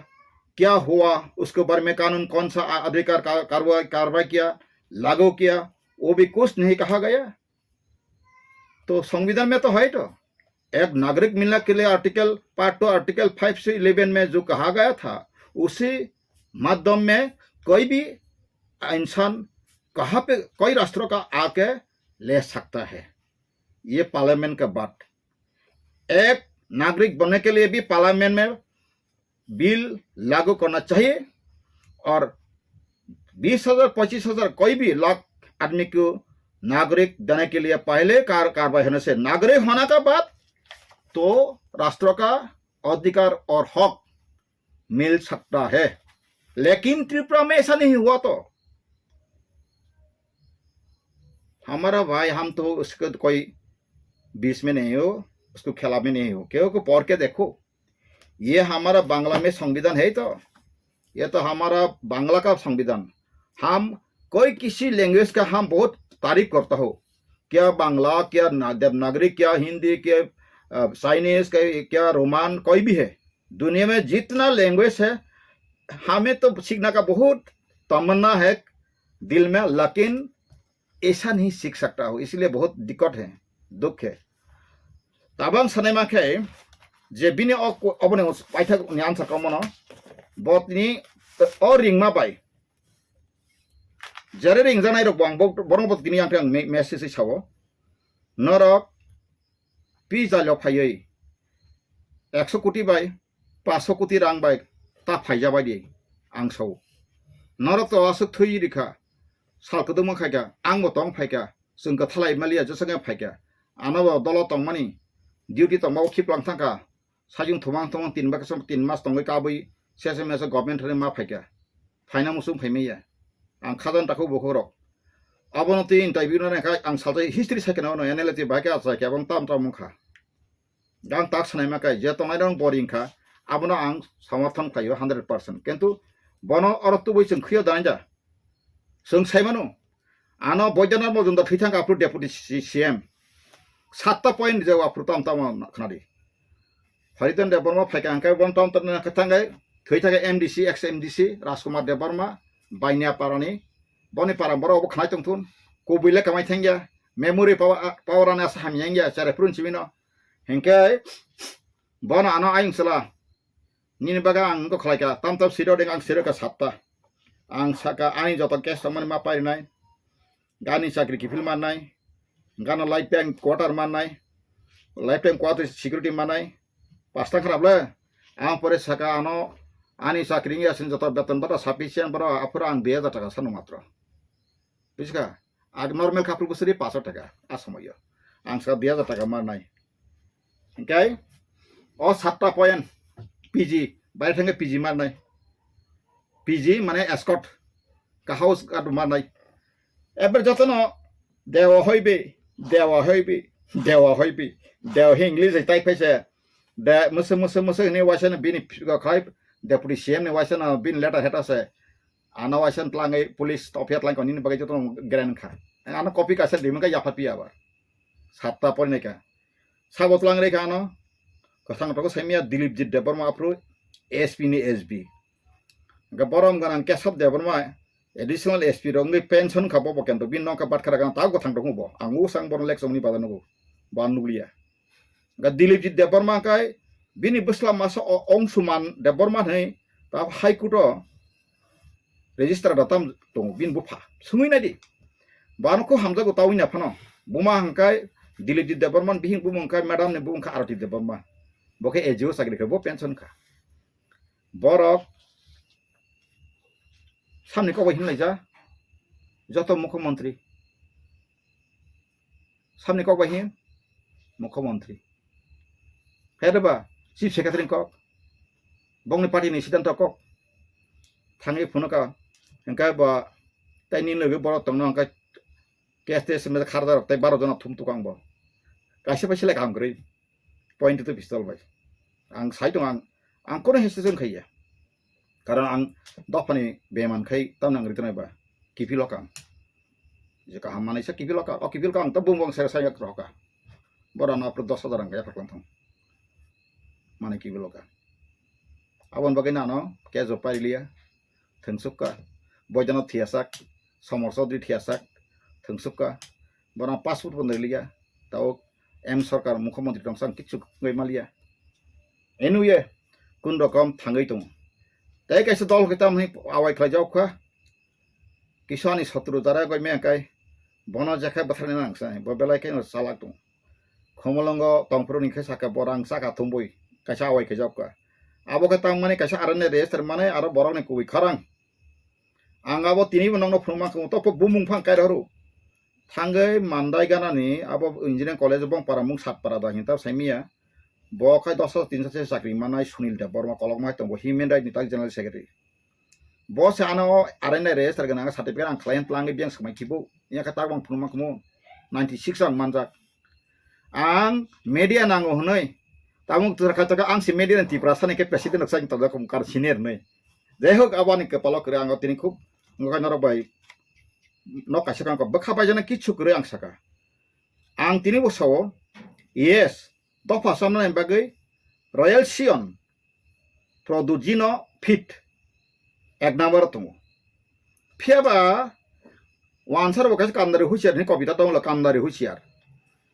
क्या हुआ, उसके बारे में कानून कौन सा आ-, अधिकार का-, कार्रवाई, कार्रवाई किया, लागू किया, वो भी कुछ नहीं कहा गया। तो संविधान में तो है तो, एक नागरिक मिलने के लिए article, part two, article five से इलेवन में जो कहा गया था, उसी माध्यम में कोई भी इंसान कहाँ पे, कोई राष्ट्र का आके ले सकता है। ये पार्लियामेंट का बात। एक नागरिक बनने के लिए भी पार्लियामेंट में बिल लागू करना चाहिए और बीस हजार, पच्चीस हजार, कोई भी लाख आदमी को नागरिक देने के लिए पहले कार-, कार्रवाई होने से, नागरिक होने का बाद तो राष्ट्र का अधिकार और हक मिल सकता है, लेकिन त्रिपुरा में ऐसा नहीं हुआ तो हमारा भाई, हम तो उसको कोई बीच में नहीं हो, उसको खिलाफ में नहीं हो, क्योंकि पढ़ के देखो, ये हमारा बांग्ला में संविधान है तो, ये तो हमारा बांग्ला का संविधान। हम कोई किसी लैंग्वेज का हम बहुत तारीफ करता हो, क्या बांग्ला, क्या ना-, देवनागरी, क्या हिंदी, क्या, अ, चाइनीज, क्या, क्या रोमन, कोई भी है, दुनिया में जितना लैंग्वेज है, हमें तो सीखने का बहुत तमन्ना है दिल में, लेकिन ऐसा नहीं सीख सकता हो, इसलिए बहुत दिक्कत है, दुख है। Tabang sanai ma khe je bini o, oboni paithak ni answer kamo no, bo tini o ringma bai, jere ringjanai rok bo ang bo-, borok bo tini ang khe ang me-, message sao, norok pi jalio phaiwi ekso koti bai, paso koti rang bai ta phaija bai di, ang sao. Norok to aswk thwi rikha, sal kwdwkma khaikha, ang bo tong phaikha, chwng kwthalai maliya, jesa khe phaikha. Ano bo dolo tongmani, duty tongma o khiplang thangkha, sajung thumang thumang tin ba, tin mas tongwi kabwi, sese mese government thani ma phaikha. Phaina muchung phaimaya. Ang khajan takhu bukhuk rok. Abono twi interview no nangkha ang salsa history sakhe no N L A twi bahai khe achai khe abang tam tam wngkha. Ang tak sanai ma khe je tongnai rok boring kha, abono ang samarthon khlaio hundred percent. Kintu bono oro tubui chwng khwio dai da. Chwng sai mano, ano Boidyanath Majumdar thwi thang aphuru deputy C-, C M. Satta point je aphuru tam tam khna di. Hariton Debbarma phaikha hwnkhe bon tom tom khna thangkhe thwi thangkhe M D C, ex M D C Rajkumar Debbarma, Bainia parani, boni para borok obo khnai tongthun, kubui le kamai thangya, memory power, power ani asa hamya wngya, chare phuru simi no. Hinkhe bono ano ayung sala, nini bagwi ang wngkha khlaikha, tam tam siro ding ang siro kha satta. Ang saka ani joto case tongmani ma parinai, gani chakri kiphil mannai, gana lifetime quarter mannai, lifetime quarter security mannai, pasta kharap le. Ang pore saka ano ani chakri wngya sini joto beton bata sufficient boro aphuru ang dui hajar taka sano matro. Bujiska? Ag normal couple bwswrwi paso taka a somoyo. Ang saka dui hajar taka mannai. Hinkhe o satta point P G, bai thangkhe P G mannai. P G mane escort, ka house guard mannai. Eber jotono dewa hoibi, dewa hoibi, dewa hoibi, dewa hi English hai type hai se. De musu musu musu ni waisa no bini khai deputy C M ni waisa no bini letter heta se. Ano waisa tlangwi police topya tlangkha nini bagwi jotono grand kha. Ano copy kaisa dimung kha yapha piya ba. Satta porinai kha. Sabo tlang rei kha ano. Kwthang rok saimya Dilipjit Debbarma aphuru S P ni S B. Ga borom ganang Kesab Debbarma additional S P rok wngwi pension kha bo bo kento. Bini nokha bat khara ganang ta kwthang rok bo. Ang usang borom lek chongni bada nugo. Ba nukliya. Ga Dilipjit Debbarma kai bini bwsla masa o Ongsuman Debbarma hai ta High Court o register da tam tongo bini bupha. Sungwi nai di. Bano kho hamjago tawi na phano. Buma hangkai Dilipjit Debbarma bihing bumung kai madam ni bumung kha Arati Debbarma. Bo khe A G O chakri khe bo pension kha. Borok samni kok bai hinlai ja joto mukhyamantri. Samni kok bai hin mukhyamantri. Phedeba chief secretary kok. Bongni party ni siddhanto kok. Thangwi phunukha hingkhe bo tei nini logi borok tongno hingkhe K S T S me kharda rok tei baro jona thum tukang bo. Kaisa bai selek ham kwrwi. Point to pistol bai. Ang sai tong ang, ang kono hesitation khaiya. Karon ang dophani beman khai tamna ang ritonai ba. Kiphil okang. Je kaham manai sa kiphil okang. O kiphil okang to bung bung sere sai roka. Bora no apro dos hajar ang kaya paklang thong. Mane kiphil okang. Abon bagai nano kejo pailiya. Thwngsukha, Boidana thiyasak, Somor Chaudhary thiyasak, thwngsukha, bono passport bo naliya, tao M Sarkar mukhyamantri tongsa ang kichu wngwi maliya. Anyway, kun rokom thangwi tongo. Tei kaisa dol khe tamni awai khlaijak kha, kisa ani sotru jara goi me kai, bono jekhai bwtharni nang sa, bo belai khe chalak tongo. Khomolongo tongphuru ni khe saka borang chaka thumbui kaisa awai khe jokka. Abo khe tangmani kaisa arani register mane aro borok ni kubui kharang. Ang abo tini bo nokno phunukma khe to bumung phang kairok ru. Thangwi mandai ganani abo engineering college bong para mung sat para da hinta saimiya. Bo khai dos hajar tin hajar se chakri manai Sunil Debbarma kolokma hai tongo human right ni tak general secretary. Bo se ano arani register gwnang certificate ang khlai tlang biyang swmai khibo. Iya khe tak bang phunukma khumo ninety six ang manjak. Ang media nango hwnwi. Tabuk twra kha taka ang se media ni Tiprasa ni khe president rok sai tongjak kar senior hwnwi. Jai hok aboni kwpalo kwrwi ang tini khub ngokai norok bai nok kaisa kang bwkha bai jana kichu kwrwi ang saka. Ang tini bo sao yes dopha samnani bagwi Royal Sion Produjino fit ek number tongo. Phiya ba wansar bo kaisa kandari husiar ni kobita tongo kandari husiar.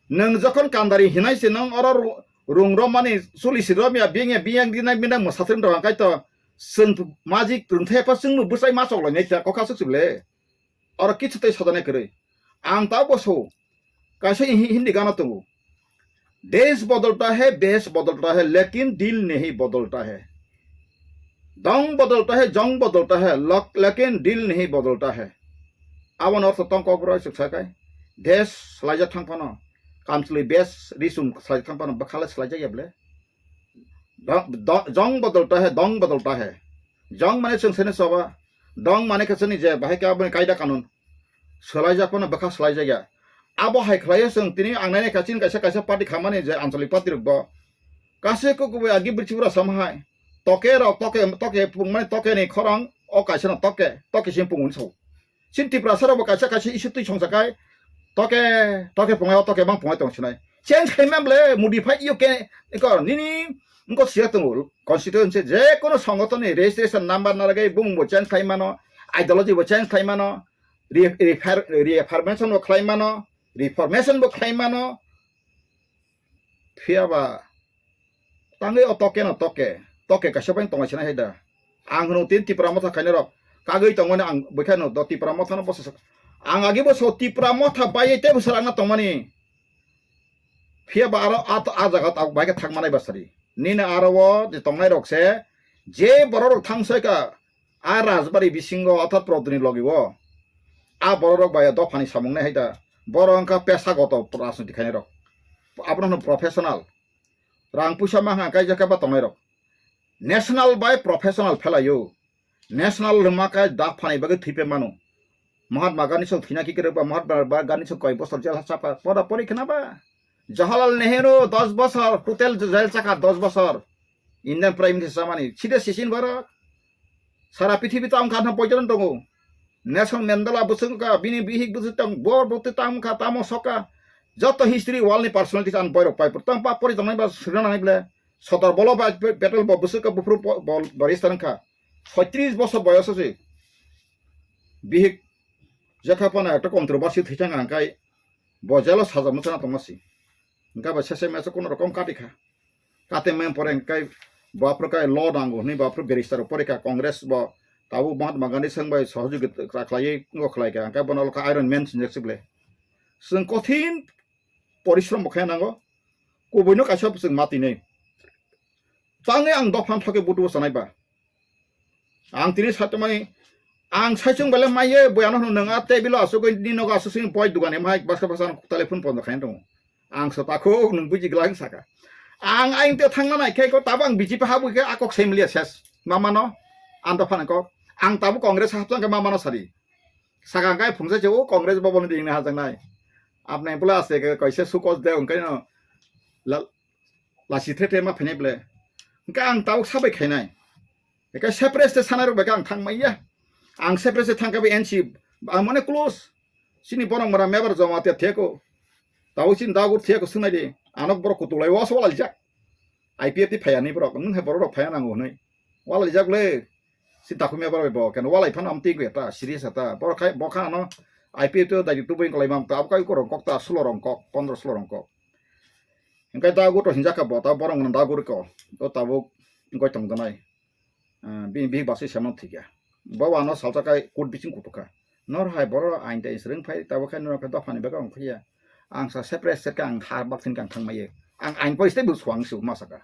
Nwng jokhon kandari hinai se nwng oro ru-, rung romani chuli si romya biyang ya biyang dinai minang mwsatring rok angkai to chwng majik rwngthai pha chwngno bwsai ma chok lainai kha kokha suk suk le. Oro kichu tei sajana kwrwi. Ang ta bo so kaisa hi-, Hindi gana tongo. Desh badalta hai, vesh badalta hai, lekin dil nahi badalta hai. Dong badalta hai, jong badalta hai, lak-, lekin dil nahi badalta hai. Abo no ortho tong kok roi suk sakai. Desh slaijak thang phano. Kamchwlwi vesh risum slaijak thang phano. Bwkhala slaijak ya ble. Dong, do-, jong badalta hai, dong badalta hai. Jong mane chwng sene soba. Dong mane khe chwngni je bahai khe aboni kaida kanun. swlaijak phano bwkha swlaijakya. Abo hai khlaiwi chwng tini ang nainai kha chini kaisa kaisa party khamani je anchalik party rok bo. Kaisa kok kubui agi bwrwi Tripura sama hai. Toke rok, toke, toke pungmani toke ni khorang o kaisa no toke, toke sing pungmani sao. Chini Tiprasa rok bo kaisa kaisa issue twi songsa kai. Toke, toke pungai o toke bang pungai tong sinai. Change khaima ble modify yo ke ko nini ko siya tongo constituency je kono songoton ni registration number na ragwi bumung bo change khai mano, ideology bo change khai mano, re-, refer-, reaffirmation bo khlai mano, reformation bo khlai mano. Phiya ba tangwi o toke no toke, toke kaisa bai tongwi sinai hai da. Ang hwno tin Tipra Motha khainai rok kagwi tongmani ang bwkha no do Tipra Motha no bosa sak-, ang agi bo so Tipra Motha bai tei bwswk rang na tongmani. Phiya ba aro a, a jaga tabuk bai khe thang manai ba sari. Nini aro o je tongnai rok se je borok rok thang soi ka a rajbari bisingo othat prodni logi o. A borok rok bai dophani samung nai hai da. Borok wngkha pesa goto rajniti khainai rok. Abono hwno professional. Rang puisa ma hwnka kaijak khe ba tongnai rok. National bai professional phelaio. National hwnma khe dophani bagwi thwipe mano. Mahatma Gandhi song thwina kikrwk ba Mahatma Gandhi song koi bosor jel ha chapa poda pori khna ba. Jawaharlal Nehru dos bosor total jel chakha dos bosor. Indian Prime Minister chamani side sisin borok. Sara pithibi tamo kha poijon tongo. Nelson Mandela bwswk ka bini bihik bwswk tong bor bwtwi tamo kha tamo soka. Joto history world ni personalities an boirok pai pur tang pa pori tongnai ba srina nai ble. Sodor bolo ba petrol bo bwswk ka buphuru bo baristan kha. Soitris bosor boyoso se. Bihik jekha pana ekta controversy thwichang angkai bo jelo sajak mwchana tongma si. Hingkha ba sese meso kono rokom kati kha. Kate mem pore hingkai bo aphuru kai law nango hwnwi bo aphuru barrister pore kha Congress bo tabuk Mahatma Gandhi seng bai sohojogita khlaiwi ngo khlai kha. Hingkha bono lokha Iron Man sinjak sible. Chwng kothin porishrom bo khe nango. Kubuino kaisa chwng matinai. Tangwi ang dophan thokhe butubo sanai ba. Ang tini satomani ang saichung bele maiye boyano hwnwi nwng a table o asugwi ni nogo asuk sini boi dugani mai basa basa ang telephone pondo khaina tongo. Ang so takhuk nwng buji glak saka. Ang aing te thangna nai khe ko tabo ang B J P habwi khe akok semlia ses. Mamano ang dophan kok. Ang tabo Congress hapjang khe mamano sari. Saka ang kai phungsa che o Congress boboni ding na hajang nai. Apne pula ase ke kaise sukos de ungkai no. La lasi the the ma phainai ble. Hingke ang tabuk sabai khainai. Eke separate se sanai rok bai ang thang maiya. Ang separate se thang kabi N C ang mane close. Sini borok mora mebar joma te theko. Tabuk sini dagur theko sunai di. Anok borok kutulai was walai jak. I P F T phaya ni borok. Nung he borok rok phaya nango hwnwi. Walai jak le. Si takhumya borok bai bo. Ken walai phano amtwi gwe ta. Serious ta. Borok khai bokha ano I P F T dai tubui kolai mam ta. Abkai korong kok ta. Sulo rong kok. Pondro sulo rong kok. Hingke dagur to hinjak kha bo, ta borok no dagur ko, to tabuk wngkoi tong janai. Ah, bini bihik basui semano thikya. Bo ano salsa kai kut bising kutuk kha. Nor hai boro ain tai srwng phai, tabuk khai nor khe dophani beka wng phiya. Ang sa separate set kha, ang ha bak sin kha, ang thang maiye. Ang ain pori stay bu suang su ma saka.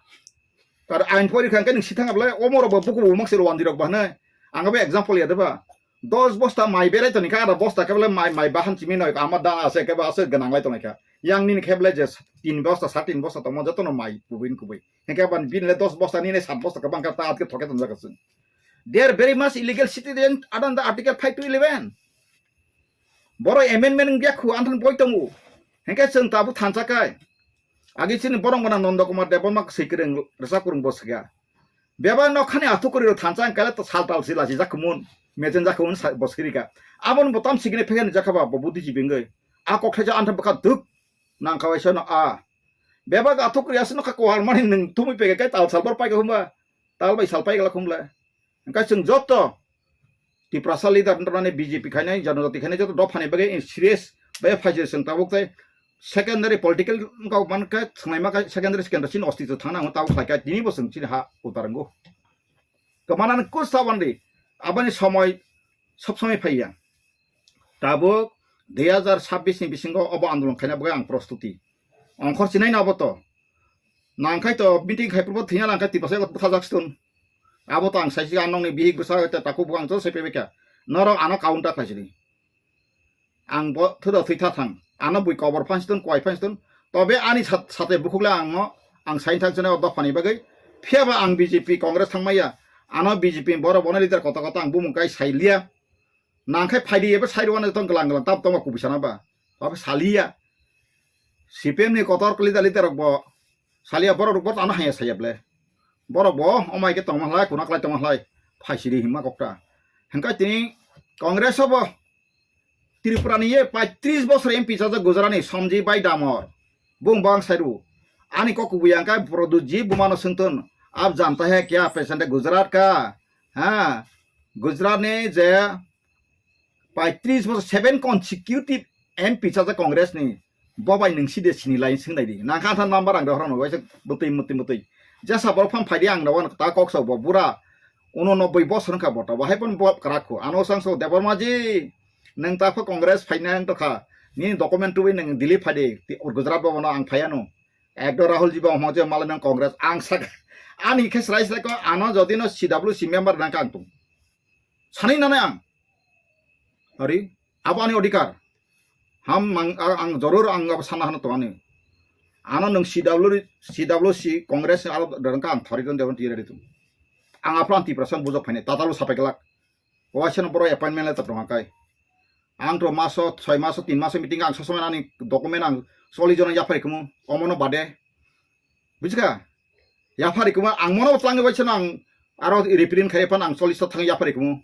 Kar ain pori kha, khe nung sithang ablai, omoro bo buku bu mak sir wandi rok ba hwnai. Ang abo example ya deba. Dos bosta mai berai toni kha, ada bosta khe bole mai, mai bahan chimi noi, ama dana ase, khe ba ase gwnang lai toni kha. Yang nini khe bole je tin bosta, sat tin bosta tongmo, jotono mai kubui kubui. Hingke ban bini le dos bosta, nini sat bosta khe bang kha, ta atke thoke tonjak chwng. They are very much illegal citizen, under the Article five to eleven. Boro amendment wngya khu, anthan boi tongo. Hingke chwng tabuk thansa kai. Agi chini borok gwnang Nondo Kumar Debbarma swi kwrwng, rwchap kwrwng bo swkha. Bebak nokhani athukuri rok thansa ang kale to sal tal sila si jakhumun, mejen jakhumun sa-, bo swkirika. Aboni bo tam sikini phekani jakha ba bo buddhi jibingwi. A kok thaisa antha bwkha duk nang kha waisa no a. Bebak athukuri aswk nokha kwhar mani nwng thumui peke kai tal sal bor paika humba. Tal bai sal paika la khumla. Hingke chwng joto Tiprasa leader wngmani B J P khainai, Janajati khainai joto dophani bagwi serious bai phaijak chwng tabuk tei secondary political wngkha man khe thwngnaima khe secondary secondary chini ostitw thangna hwnwi tabuk khlai kha tini bo chwng chini ha utar wngo. Kwmanani kus tabandi aboni somoi sob somoi phaiya. Tabuk dui hazar sabbish ni bisingo obo andolon khaina bagwi ang prostuti. Ongkhor chinai na obo to. Nangkhai to meeting khai purbo thwina nangkhai Tiprasa eko bwthajak stun. Abo to ang saisi ang nokni bihik bwsa te takhuk bukhuk ang joto sai phaikha. Norok ano counter khlaisidi. Ang bo thwda thwi tha thang. Ano bui kobor phan stun, kwai phan stun. Tobe ani sat-, sate bukhuk le ang no, ang sain thang sene o dophani bagwi. Phiya ba ang B J P Congress thangmaya. Ano B J P borok bono leader kota kota ang bumung kai sai liya. Nangkhe phaidi ebo side one tong glang glang tam tongma kubui sana ba. Abo saliya. C P M ni kotor leader leader rok bo saliya, borok rok bo ano haya saya ble. Borok bo omai ke tongma hlai, kuna klai tongma hlai. Phaisiri himma kokta. Hingkai tini Congress obo Tripura ni ye paitris bosor M P chajak Gujarat ni Sanjay Bhai Damor. Bung bang sairu. Ani kok kubui angkai Pradyut ji bumano sengton. Ab janta hai kya, pesan de Gujarat ka. Ha. Gujarat ni je paitris bosor seven consecutive M P chajak Congress ni. Bo bai nung side sini lai sing nai di. Nang kha than number ang dohorno waisa butui mutui mutui. Jasa borok phang phaidi ang dawan ta kok sa bo bura. Uno nobboi bosor wngkha bo ta. Bahai pon bo krak kho. Ano sang so Debbarma ji. Nung ta pho Congress phaina ang tokha. Nini document tubui nung Delhi phaidi. Ti Gujarat bo no ang phaiano. Ekdo Rahul ji bo hmo je malai nang Congress ang sak. Ani khe srai srai ko ano jodi no C W C member nang kang tung. Sani nana ang. Ari, abo ani odhikar. Ham mang, a-, ang joror ang abo sana hano to ani. Ano nung C W, C W C Congress ni alo dorong ka ang thori don dewan tiyari tu. Ang apran Tiprasa bujok phani, tatalo sapai gelak. Waisa no boro appointment letter tong kai. Ang to maso, soi maso, tin maso meeting ang sosomai ani document ang soli jona yapari kumu, omono bade. Bujika? Yaphari kuma ang mono tlangi bai seno ang aro reprint khai phan ang chollish ta thang yaphari kumu.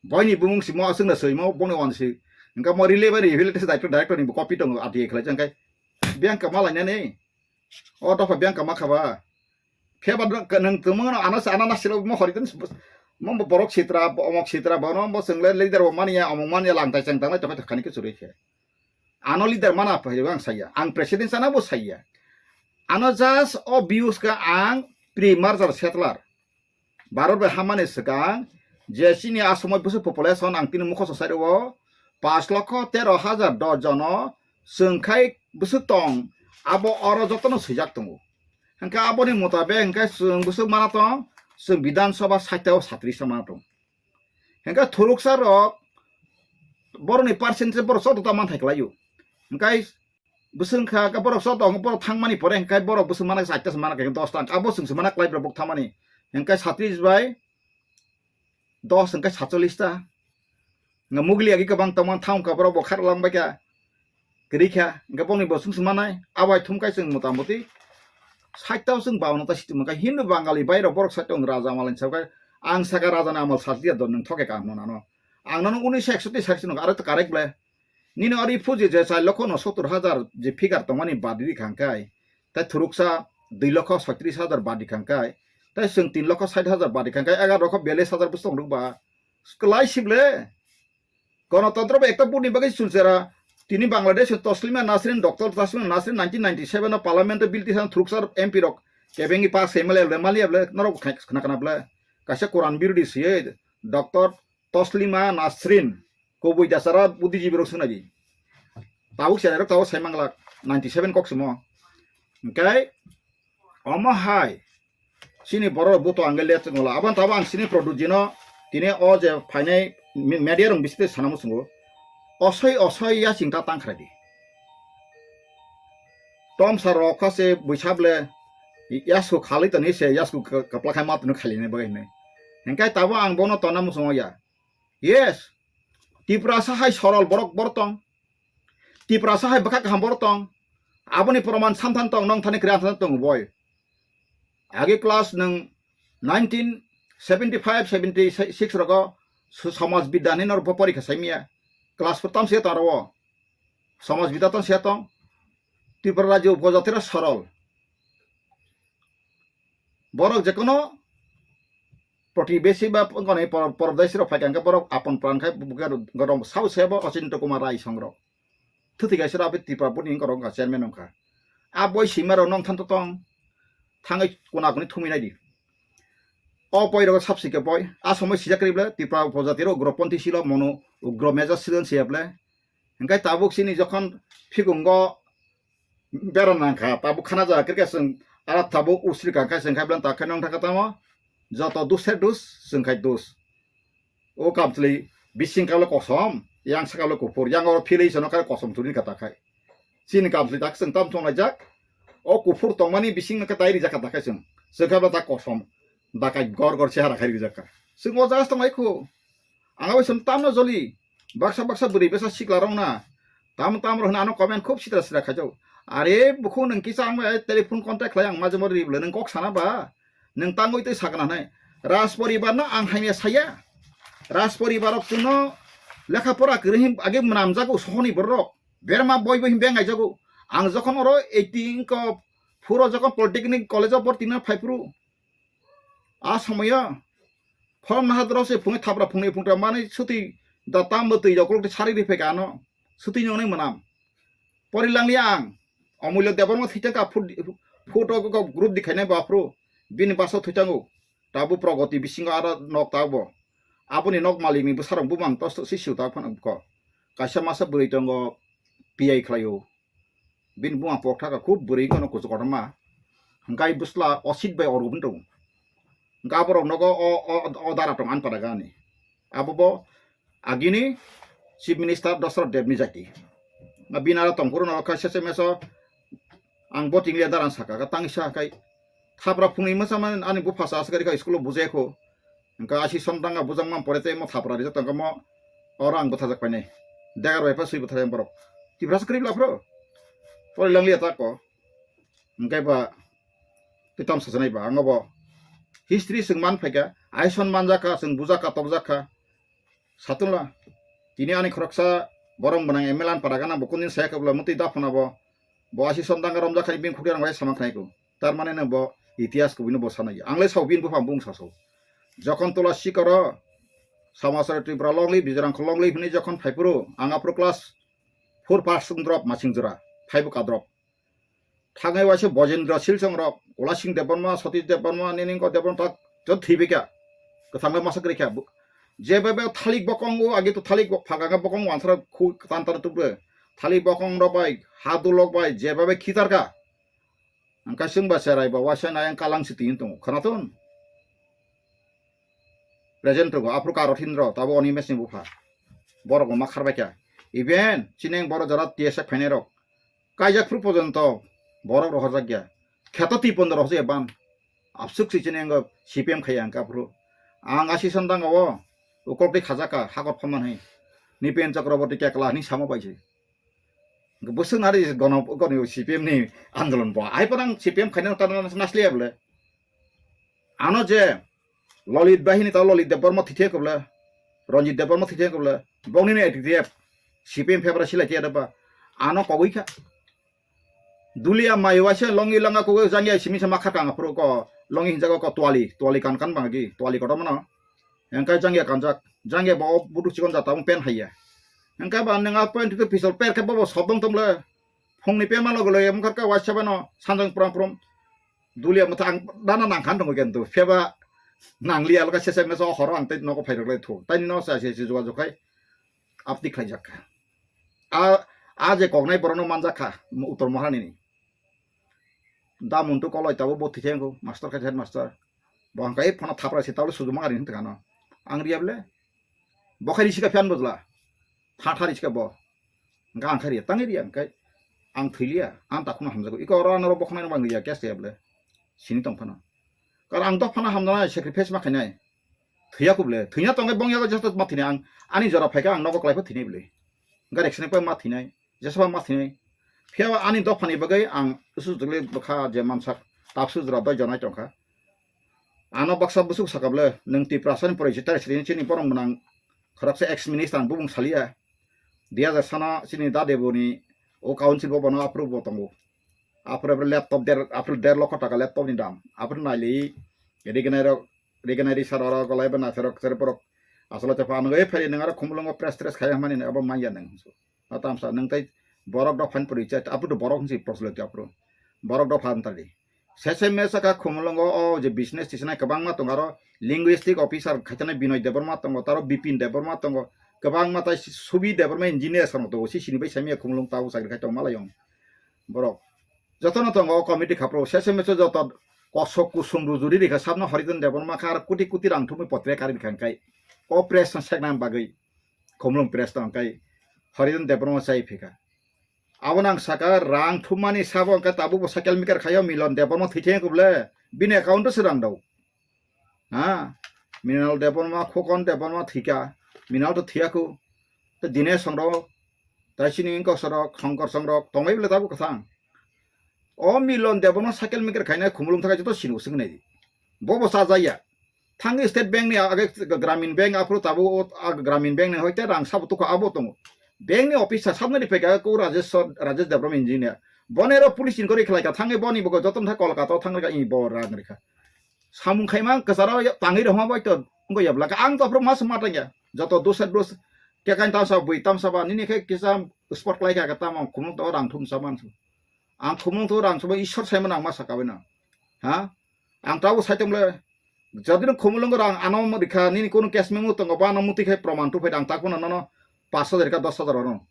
Boini bumung simo aswk na soimo boni wan si. Engka mo relay bai rehabilitation director, director ni bo copy tongo R T I khlai jang kai. Biang kama lainani. O dopha biang kama khaba. Pheba nang tongmo ano sa ana nasilo mo horitan mo borok sitra omok sitra bono mo swngle leader bo mania omok mania langtai chang tanglai tokha khani ke churi khe. Ano leader mana phai ang saya. Ang president sana bo saya. Ano just o views ka ang pre-merger settler. Bharat bai hamani swkang je chini asomoi bwswk population ang tini mukhoso sai rwo, paanch lokho tero hajar dos jono chwng khai bwswk tong, abo oro jotono swijak tongo. Hwnkhe aboni mutabek hwnkhe chwng bwswk mana tong, chwng Bidhan Sabha sait o satris ta mana tong. Hwnkhe thuruksa rok borokni percentage borok joto ta manthai kwlaio. Hwnkhe bwswk wngkha, hwnkhe borok joto hwnkhe borok thangmani pore hwnkhe borok bwswk mana chaita se mana khe dos ta, abo chwng se mana kwlai borok thangmani. Hwnkhe satris bai dos hwnkhe satchollish ta. Hwnkhe mugli agi kwbang tongmani thang wngkha borok bo kharok lang bai kha. Kwrwi kha, hwnkhe bongni bo chwng se manai, abo hai thum khai chwng mota moti sait ta chwng baono ta situ mankha. Hindu Bangali bai rok borok sait ta wng raja malai sa khai, ang saka raja ni amal satliya don nwng thoke ka hwnwi nano. Ang nono unisho eksotti sait se nukha, aro to correct ble. Nini ori phuji je char lokho unsottor hajar je figure tongmani badi di khang khai, tai thuruksa dui lokho soitris hajar badi khang khai, tai chwng tin lokho sait hajar badi khang khai, egar lokho biyallis hajar bwswk tong rwkba. Kwlai sible. Ganatantra bo ekta buni bagwi chulchera. Tini Bangladesh Taslima Nasrin, Doctor Taslima Nasrin nineteen ninety-seven o Parliament o bill tisa thuruksa M P rok kebengwi pass khai mali able, mali able, norok khai khna khna ble. Kaisa Quran birodi siye Doctor Taslima Nasrin, kubui dasara buddhijibirok swngnai di. Tabuk cherairok tabuk sai manglak ninety seven kok simo. Hwnkhe omo hai chini borok buto angge let ngola. Aboni tabuk ang chini product jino tini o je phainai mi-, media rok bisite sana muchungo. Osoi osoi ya chingta tangkhrai di. Tomsa rok kha se buisa ble yasku khalwi toni se yasku ka-, kapla khai ma tunu khali ne bagwi hinwi. Hwnkhe tabuk ang bono tonna muchungo ya. Yes. Tiprasa hai sorol borok bor tong. Tiprasa hai bwkha kaham bor tong. Aboni proman samthan tong, nong thani kwrwi amthan tong boi. Agi class nwng nineteen seventy five seventy six rogo su-, Samaj Bidya ni norok bo porikha saimya. Class four tam se taro. Samaj Bidya tam se tong. Tripura rajyo upojatira sorol. Borok jekono protibesi ba wngkha ni por-, pordesi rok phaikha hwnkhe borok apon pran khai buka rok sao sebo Ochinto Kumar Rai song rok. Thwtwi kaisa rok Tripura Board ni wngkha rok wngkha chairman wngkha. A boi sima rok nong thanto tong thangwi kuna kuni thumwi nai di. O boi rok sabsi khe boi a somoi sijak kri ble Tripura upojati rok ugroponthi silo mono ugro major silo siya ble. Hwnkhe tabuk chini jokhon phikungo bera nangkha, tabuk khana jaga khe chwng aro tabuk usri kangkha chwng khai bwlani takhe nong thangkha tamo joto dushe dus chwng khai dus. O kamchwlwi bising kalo kosom, yang sakalo kuphur, yang oro philwi sono khai kosom churi kha takhai. Chini kamchwlwi tak chwng tam chong laijak, o kuphur tongmani bising no khe tai rijak kha takhai chwng, chwng khai bwlani tak kosom, dakai gor gor chehara khai rijak kha. Chwng o jaga tong lai khu. Ang abo song tamno joli. Baksa baksa bwrwi bwsa sikla rok na. Tam tam rok hwnwi ano comment khub sitra sitra khaijak. Are bukhuk nwng kisa ang bai telephone contact khlai ang majemo ribwle nwng kok sana ba. Nwng tangwi twi sakna hwnwi. Raj poribar no ang hamya saya. Raj poribar rok chwngno lekha pora kwrwi hin age mwnamjago sohoni borok. Berma boi boi hin beng aijago. Ang jokhon oro eighteen ko phuro jokhon Polytechnic College of Borti no phai phuru. A somoyo phone naha doro se phungi thapra phungi phungtra mani suti da tambo twi rok sari ri pheka ano. Suti nongnai mwnam. Pori langli ang. Omulyo Debbarma thita ka phut, photo ko group dikhainai ba phru. Bini baso thuitango. Tabu progoti bisingo aro nok tabo. Aboni nok malikni bwsarok bumang tos si siu tak phano ko. Kaisa masa bwrwi tongo P I khlaio. Bini buma pokthaka khub bwrwi wngkha no kuchuk kotorma. Hwnkhe bwsla osit bai orubun tongo. Hwnkhe aborok nogo o, o, o dara tong ani pada gani. Abo bo agini Chief Minister Dosrot Debni jati. Bini aro tongphuru no kha sese meso ang bo tinglia dara saka, tangsa khai thapra phungni masa man ani bupha sa asgari kha school o bujai kho. Hwnkhe asi somtang a bujang man pore tei mo thapra rijak tongkha mo oro ang bwthajak painai. Degar bai pha swi bwthajak borok. Tiprasa kwrwi bla phro. Pore langlia ta ko. Hwnkhe ba twi tam sajanai ba ang bo history chwng man phaikha, aison manjakha, chwng bujakha, tokjakha. Satunla, tini ani khoroksa borok mwnang M L A ni para gana bo kundin saya kabla mutwi daphana bo, bo asi somtang romjakha bini khukya rang bai sama khnai ko. Tar mane no bo itihas kubui no bo sanai. Ang le sao bini buphang bung saso. Jokhon tola sikaro Samasara Tripura longli, Bijrang kho longli hwnwi jokhon phaiphuru, ang aphuru class four pass wng drop Masing jora, phaibu ka drop. Thangwi waisa Bojendra Silchong rok, Ulasing Debbarma, Satish Debbarma, Niningko Debbarma tak jot thwi bikha. Kwthangwi masa kwrwi kha. Jeba be thalik bokong o agi to thalik bok phaga bokong wansara khu tan tan tubre. Thalik bokong rok bai, hadulok bai, jeba be khitar kha. Ang kaising ba cherai ba waisa nai ang kalang si tin tongo. Khanaton. Present tongo. Aphuru Karothin rok, tabo Animesh ni bupha. Borok bo ma kharbai kha. Even chini ang borok jora T S F phainai rok. Kaijak phuru pojonto borok rohorjak ya. Kheto twi pondo rohorjak ya ban. Absuk si chini ang C P M khaya ang kaphuru. Ang asi sandang o ukoltwi khajaka hakot phaman hai. Nipen Chakraborty kekla ni samo bai si. Bwswk nari gono gono C P M ni andolon bo. Ai parang C P M khaina ta nasliya bole. Ano je Lolit bahini ta Lolit Debbarma thithe kobla. Ranjit Debbarma thithe kobla. Bongni ni A T T F C P M febra silai thiyada ba. Ano kogwi kha. Dulia mai waisa longi langa kogwi jangya simi sama khakang aphuru ko longi hinjago ko twali, twali kan kan bangagi, twali kotor mano. Engkai jangya kanjak, jangya bo budu chikon jata pen haiya. Engkai ba nang a pen tu pistol per khe bobo sobdong tomle. Phungni pema logo loya mungkar ka waisa bano sanjang pram pram. Dulia mutha ang dana nang khan tongo kento. Pheba nang liya loka sese meso horo ang tei nogo phai rok lai thu. Tani no sa se se juga jukai. Apti khlai jak. A, a je koknai borokno manjak kha, Uttor Maharani ni. Da Muntu Koloi tabo bo thikhe wngkho, master khai headmaster. Bo hwnka, "Ei phano thapra se tabole sujuma ari," hwn thangkha no. Ang riya bole, bo khai risi kha phiyan bojla. Tha tha risi kha bo. Hwnka ang khai riya, tangwi riya, hwnkai ang thwi liya, ang takhukno hamjago. Iko oro ano oro bo khwnai no bang riya, case kaya bole. Sini tong phano. Karon ang dophano hamjaknai, sacrifice ma khainai. Thwiya kubule, thwina tongwi bongyago jesa ma thwinai ang, ani jora phaikha ang nogo kwlai pha thwinai bole. Gari accident pai ma thwinai, jesa ma thwinai. Phiya ani dophani bagwi ang usu jwgli bwkha je mansak, tapsu jora doi jonai tongkha. Ano baksa bwswk saka bole, nwng Tiprasani pore jeta sri chini borok mwnang khoroksa ex minister ang bubung saliya. Dui hajar sana chini dadeboni o council bo bono approve bo tongo. Apre apre laptop der, apre der lokho taka laptop ni dam. Apre naili rignai rok, rignai risar oro golai ba naisarok serborok. Asolo chapa ano e phai nang aro khumulungo press tres khai hamani abo manya nang. Na tamsa nang tai borok dok phan puri chat apre borok si proslo ti apre. Borok dok phan tali. Sese mesa ka khumulungo o je business tisnai kwbangma tongo aro linguistic officer khaitane Binoy Debbarma tongo taro Bipin Debbarma tongo kwbangma tai Subi Debbarma engineer sano tongo si sini bai samya khumulung tabo chakri khai tong malai yong. Borok jotono tongo o committee khapro sese meso joto kosok kusum rujuri rikha sabno Haridan Debbarma kha aro kuti kuti rang thumwi potre kari rikha hwnkhe o press no sekna bagwi khumulung press tong kai Haridan Debbarma chai phika. Abo nang saka rang thummani sabo hwnkhe tabukbo cycle maker khaio Milon Debbarma thwitheng kubole bini account o se rang dao. Ha, Mrinal Debbarma, Khokon Debbarma thwikha. Minal to thiyaku. Te Dinesh songrok, tai sini wngkok sorok, Shongkor songrok, tongbai bwle tabuk kwthang. O Milon Debbarma cycle maker khaina Khumulwng thakai joto sini uswk nai. Bo bo chajaya. Thangwi State Bank ni age Gramin Bank aphuru tabuk o ag Gramin Bank ni hoite rang sabo tukha abo tongo. Bank ni officer sabnani phaikha ko Rajesh, Rajesh Debbarma engineer. Boni aro police inquiry khlaikha thangwi boni bo joto thang Kolkata o thangwi ka i bo rang rikha. Samung khaima kwcharo tangwi rwma bai to wngwi yablaka. Ang to aphuru mas matangya. Joto dusat dus kekain tamsa bui tamsa ba nini khe kisa spot khlaikha ka tamo khumung to rang thum saman. Ang khumung to rang sabo Ishwar saimano ang ma saka baino. Ha? Ang tabuk saitongle, jodi no Khumulwngo rang ano rikha, nini kunu case memo tongo, ba ano muti khai proman tuphai ang tak phano nono pash hajar ka dos hajar oro.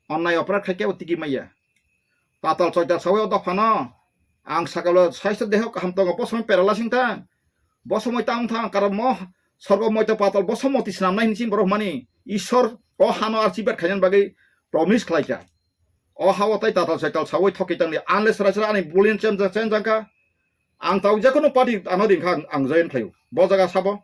Onnai oporad khai kebo tigi maya. Patal choital sawi o dophano, ang sakalo saisto deho kaham tongo, bo somoi paralyzing thang. Bo somoi tang thang, karon mo sorgo moito patal, bo somoi moti swnamnai hinwi borok mani. Ishwar o hano archibad khainani bagwi promise khlaikha. O ha-o tai tatal saital sawi thoki tangli, unless raisra ani bulin chenjak chenjak kha, ang tau jekono party ano ring kha, ang join khlaio. Bo jaga sabo.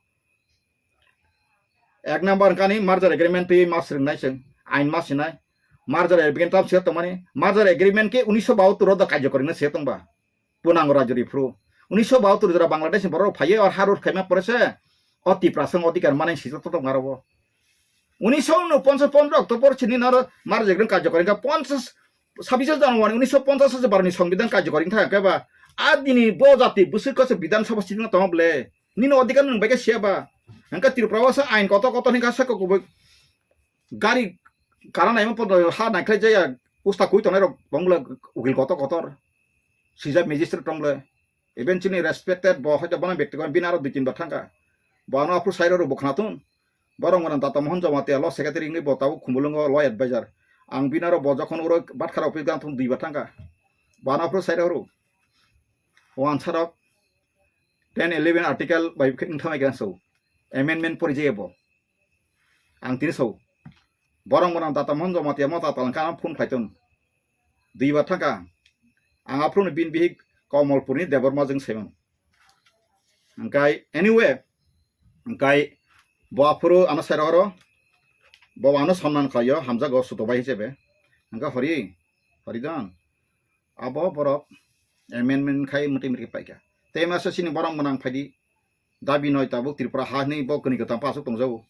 Ek number kani merger agreement twi mas ringnai chwng, ain mas sinai. Merger agreement tam sir tongmani, merger agreement ke unisho bahattor o da karjokori na sir tongba. Punango rajori phru. Unisho bahattor jora Bangladesh ni borok phaiye or harur khaima pore se o Tiprasa odhikar manai sijak to tong aro bo. Unisho ponchas pondro October chini naro merger agreement karjokori kha ponchas sabise January unisho ponchas se barni songbidan karjokori thang khe ba a dini bo jati bwswk kose Bidhan Sabha sitting tong ble nini odhikar nung bai khe siya ba. Hangkhe Tripura o se ain kotor kotor hingkha se kokubui gari kara naima podo ha naikhlai jaya usta kui tongnai rok bongla ukil kotor kotor sijak magistrate tongle. Even chini respected bo hoito bono bekti bini aro dui tin bar thangkha. Bo ano aphuru sairo rw bo khna thun. Borok mwnang Data Mohan Jamatia law secretary wngwi bo tabuk Khumulwngo law advisor. Ang bini aro bo jokhon uro Batkha office gang thung dui bar thangkha. Bo ano aphuru sairo rw. O ansarok ten eleven article bai wngthamai khe so amendment pori jaya bo. Ang tini so borok mwnang Data Mohan Jamatia mo tatal wngkha ano phone khlai ton. Dui bar thangkha. Ang aphuru bini bihik Komolpurni Debbarma jwng saiman. Hingkai anyway, hingkai bo aphuru ano sai rohoro, bo ano sonman khlaio, hamjago suto bai hisabe. Hingka hori, hori don. Abo borok amendment khai muti muti paikha. Tei masa sini borok mwnang phaidi, dabi noi tabuk Tripura ha hinwi bo kwnwi kwtam pa aswk tongjago.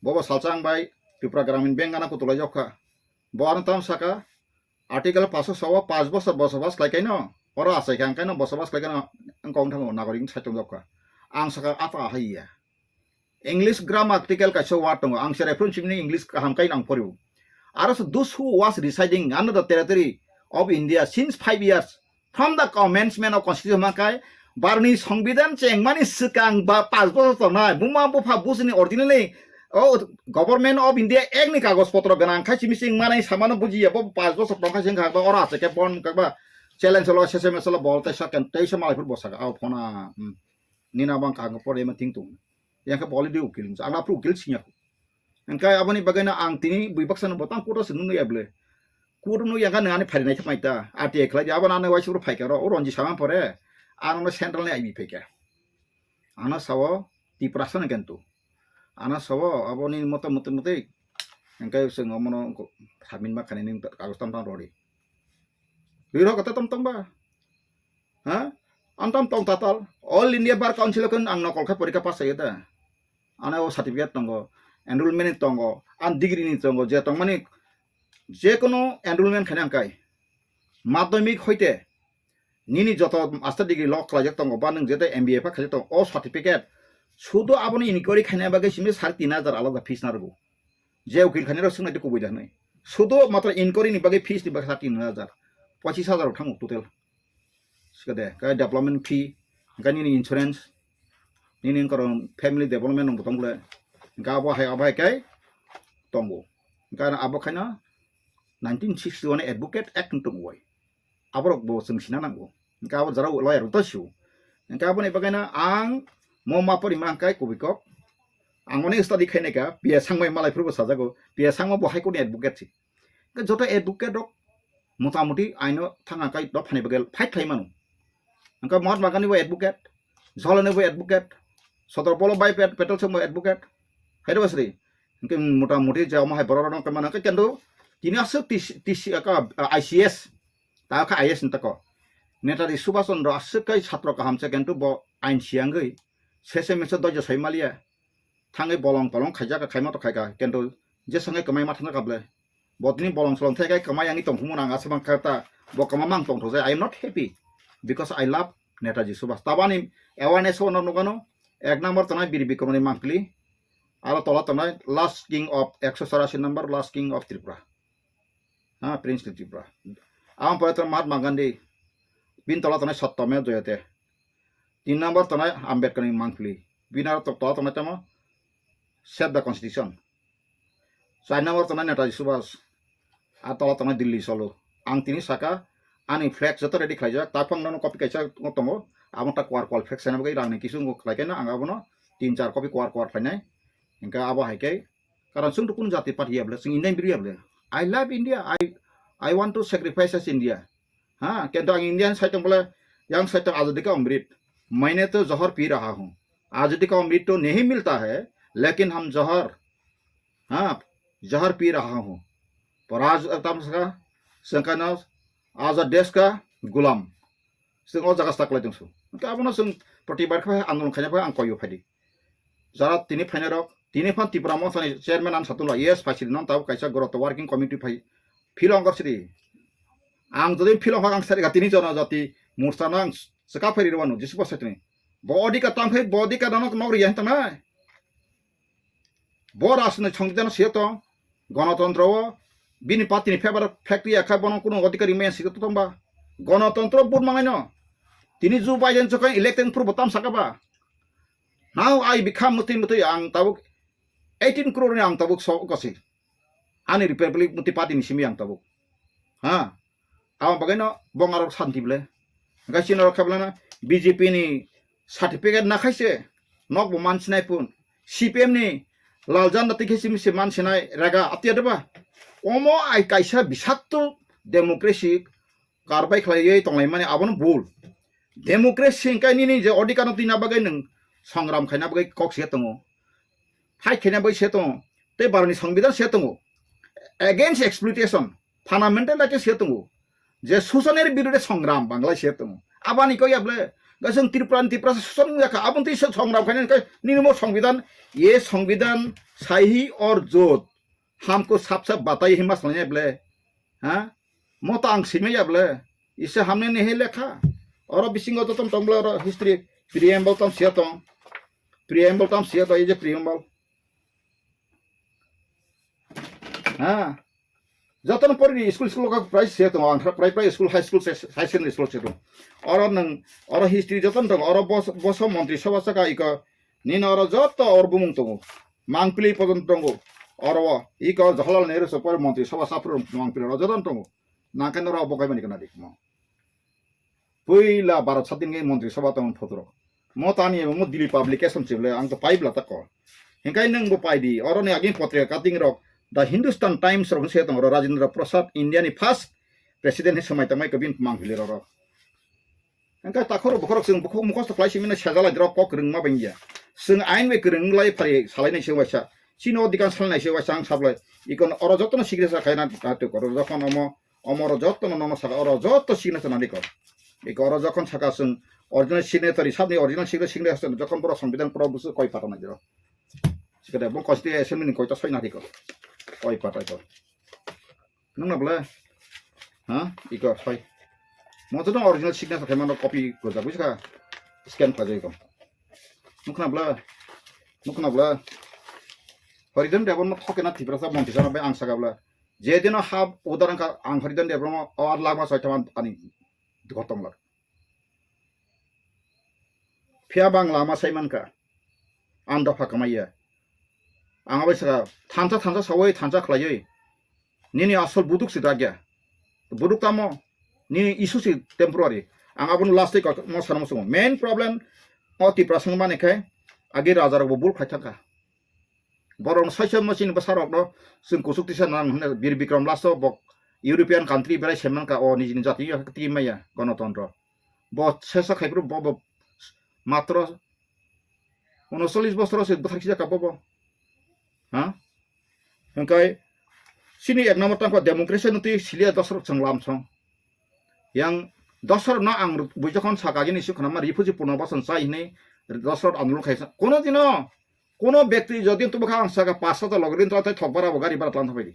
Bobo salsa ang bai Tripura Gramin Bank gana kutulai jokha. Bo ano tam saka, Article paso sawa panch bosor bosobas khlai kaino, oro achai kha, ang kaino bosobas khlai kaino, ang kong thango nagorik sai tong jokha. Ang saka ata haiya. English grammatical kaisa word tongo, ang se reference ni English kaham kaino ang poribo. Aro se those who was residing under the territory of India since five years from the commencement of constitution hwnka khe Bharoni Songbidan chengmani swkang ba panch bosor tongnai buma bupha bujini originally o Government of India Act ni kagoj potro gwnang khai simi sing manai samano bujiya bo panch bosor tongkha sing kha ba ora se ke bon kha ba challenge lo sese meselo bol te sakan teisa malai phur bosaka au phona. Hmm. Nina bang kha pore ma ting tung. Yang khe boli di ukil ang na phru ukil singya. Engkai aboni bagwi no ang tini bui baksa no botang kuto se nunu ya ble. Kuto no yang kha nang ani phari nai thapmai ta. Ati khlai di abo nang waisuk phai kha ro o ronji sama pore. Ano central ni I B phai kha. Ano sawo Tiprasa no kentu. Ano sawo aboni moto moto moto. Engkai se ngomono samin ma khani ning kagos tam tam rori. Riro kata tam tam ba. Ha? Antam tong tatal. All India Bar Council kan ang nokol khe porikha pass ayo da. Ano o certificate tongo, enrollment ni tongo, an degree ni tongo, je tongmani je kono enrollment khaina angkai. Madhyamik hoite nini joto master degree lok khlaijak tongo, ba nwng jete M B A pha khaijak tongo, o certificate sudo aboni inquiry khaina bagwi simi sare tin hajar alada fees narwgo. Je ukil khainai rok swngnaidi kubui da hwnwi. Sudo matro inquiry ni bagwi fees ni bagwi sare tin hajar. Pochis hajar rok thango total. Sikade, kai development fee, kai nini insurance, nini wngkha rok family development rok bo tong bole. Hingke abo hai, abo hai kai tongo. Hingke abo khaina nineteen sixty-one Advocate Act wng tongo bai. Aborok bo chwng sina nango. Hingke abo jora lawyer rok to sio. Hingke aboni bagwi no ang mo ma pori ma hingke kubui kok. Ang oni study khainai kha, P S Sangma malai phuru bo sajago. P S Sangma bo High Court ni advocate si. Hingke joto advocate rok motamuti aino thangna kai dophani bagwi fight khlai mano. Hingke Mahatma Gandhi bo advocate, Jawaharlal Nehru bo advocate, Sardar Vallabhbhai Pat-, Patel song bo advocate, Khairok basri. Hingke mota moti je omo hai borok rok kemana ke kendo. Tini aswk T C, T C ka, ah, I C S. Ta kha I S ni tako. Netaji Subhash Chandra aswk kai satro kaham se kendo bo ain siyangwi. Sese mese dojo sai maliya. Thangwi bolong tolong khaijak khaima to khaika kendo. Je sangai kamai ma thangka ble. Bo tini bolong solong thai kai kamai angwi tongphumung ang aswk mankha ta. Bo kama mang tongthok jai. I am not happy because I love Netaji Subhash. Tabani awareness o no nugano. Ek number tongnai Bir Bikramni mangpili. Aro tola tongnai last king of ekso chorasi number, last king of Tripura. Ha, Prince of Tripura. Ang pore tongnai Mahatma Gandhi. Bin tola tongnai Satyameva Jayate. Tin number tongnai Ambedkarni mangpili. Bin aro to-, tola tongnai tamo Save the Constitution. Char number tongnai Netaji Subhash. A tola tongnai Delhi solo. Ang tini saka ani flag joto ready khlaijak. Taphang nono copy kaisa tongo. Amo ta kwar kwar flag sana bagwi rangni kisu ngo khlai kaino ang abono tin char copy kwar kwar khlainai. Hingke abo hai khe karon chwng to kun jati party ya ble, chwng Indian biri ya ble. I love India. I, I want to sacrifice as India. Ha, kento ang Indian side tong bole, yang side tong azadi ka amrit. Maine to johar pi raha hu. Azadi ka amrit to nahi milta hai, lekin hum johar, ha, johar pi raha hu. Paraj tam ska, sengkana azad desh ka gulam. Chwng o jaga staklai tongsu. Hingke abono chwng protibad khe andolon khaina phai ang koyo phaidi. Jara tini phainai rok, tini phan Tipra Motha ni chairman ang satula, yes, phaisiri non tabuk kaisa goro to working committee phai philong gor siri. Ang jodi philong phak ang sari ga tini jona jati mursa nang seka phairi rwanu jisi bwsai tini. Bo odika tang phai, bo odika nang nok riya hinta nai. Bo rajni songbidan se tong, gonotontro o bini party ni favour factory ya kha bono kuno odhikari maya sika to tongba. Gonotontro vote mangai no. Tini Joe Biden chokha elected purbo tam saka ba. Now I become mutui mutui ang tabuk eighteen crore ni ang tabuk so kosi. Ani Republic Mutui Party ni simi ang tabuk. Ha. Abo bagwi no bong arok santi ble. Hingke chini rok khe ble na B J P ni certificate na khaise nok bo mansinai pun. C P M ni lal janda tikhe simi se mansinai rega atia deba. Omo ai kaisa bisakto democracy karbai khlaiwi tonglaimani abono bul. Democracy hingke nini je odhikar no twina bagwi nwng songram khaina bagwi kok se tongo. Fight khaina bagwi se tongo. Tei baroni songbidan se tongo. Against exploitation. Fundamental right se tongo. Je susanir birude songram Bangla se tongo. Abani kok yable. Gasong Tripura ni Tripura susan yakha. Abon tei songram khaina kai nini mo songbidan. Ye songbidan sahi or jot. Hamko sap sap batai hima salanya ble. Ha? Mo ta ang simi ya ble. Ise hamne nehe lekha. Oro bisingo to tom tong ble oro history preamble tam sia tong. Preamble tam sia to, ei je preamble. Ha? Jotono pori school, school ka price sia tong, ang price, price school, high school, high secondary school sia tong. Oro nang, oro history jotono tong, oro bos, boso montri sabha saka iko, nini oro joto oro bumung tongo. Mangpili pojon tongo. Oro iko Jawaharlal Nehru so pori montri sabha sapro mangpili oro jotono tongo. Nangkhe noro bo kaimani kana dik mo. Puila Bharat sadin ngai montri sabha tong photo rok. Mo tani mo Delhi publication chible ang to paibla tako. Hingkai nang bo paidi. Oro ni agin potrika cutting rok. The Hindustan Times rok se tong ro Rajendra Prasad India ni first president hi samai tangmai ko bin mang hili ro. Hingkai takhoro bokhorok sing bukhuk mukhosto khlai simi na sajala drok kok rwngma bengya. Sing ain bai kwrwng lai phari salai nai se waisa. Chini o dikan salai nai se waisa ang sablai. Ikon oro jotono signature khaina ta to koro jokhon omo Omo oro joto no nono saka, oro joto signature nani ko. Iko oro jokhon saka chwng original signatory, sabni original signature, signature jokhon borok songbidan poro busu koi pata nai jero. Sikade bo constitution assembly ni koita soi nari ko. Koi pata ko. Nung na bole? Ha? Iko soi. Mo to original signature khe mano copy gojak busi ka scan khlai ko. Nukna bole? Nukna bole? Horidon Debbarma thokena Tiprasa montri sana bai ang saka bole. Jedino hap udarangkha ang Horidon Debbarma o ar lama soitama ani gotong lak. Phiya bang lama sai mankha. Ang dopha kamaiya. Ang abai saka thansa thansa sawai thansa khlaiwi. Nini asol buduk si dagya. Buduk tamo nini issue si temporary. Ang abono last day mo sana mo sungo. Main problem o Tiprasa wngmani khe agi rajarok bo bul khlai thangkha. Borok saisa machine bwsarokno chwng kuchuk tisa nang hwnwi Bir Bikram last o bo European country berai se mankha o nijini jati twi maya gonotontro. Bo sesa khaiphuru bo, bo matro unocholish bosor se bwthar khijak ka bo bo. Hwnkhe chini ek number tangkha democracy no twi siliya dosrok chwng lamsong. Yang dosrok no ang bui jokhon saka gini si khwnama refugee punobasan chai hinwi dosrok andolon khaisa. Kono dino kono bekti jodi tubukha ang saka pas hajar logi rin tei thok bara bo gari bara tlang thapai di.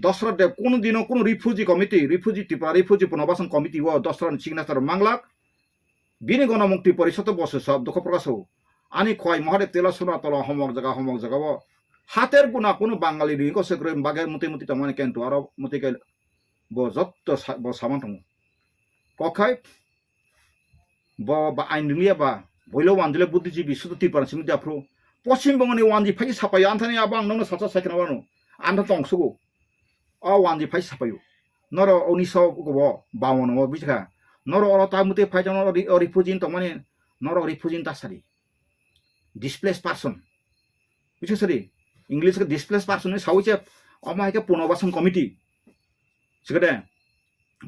Dosrok de kono dino kono refugee committee, refugee Tripura refugee punobasan committee o dosrok ni signature manglak. Bini gono mukti porisoto bosu sab dukho prokash o. Ani khwai Mahadev tela suna tola homok jaga homok jaga o. Hater buna kunu Bangali ri ko se kroi bage muti muti tongmani kentu aro muti ke bo jotto sa-, bo saman tongo. Kokhai bo ba ain ringya ba boilo wandile buddhijibi sudu Tripura simi da phru. Poschim Bongoni wandi phai sapai anthani abo ang nongno sacha saikna wano. Antha tong sugo. O wandi phai sapayo. Noro uniso gobo bawon o bujikha. Noro oro ta mute phai jano ori, ori phujin tongmani noro ori phujin ta sari. Displaced person. Bujikha sari. English ke displaced person ni sawi che omo hai ke punobasan committee. Sikade.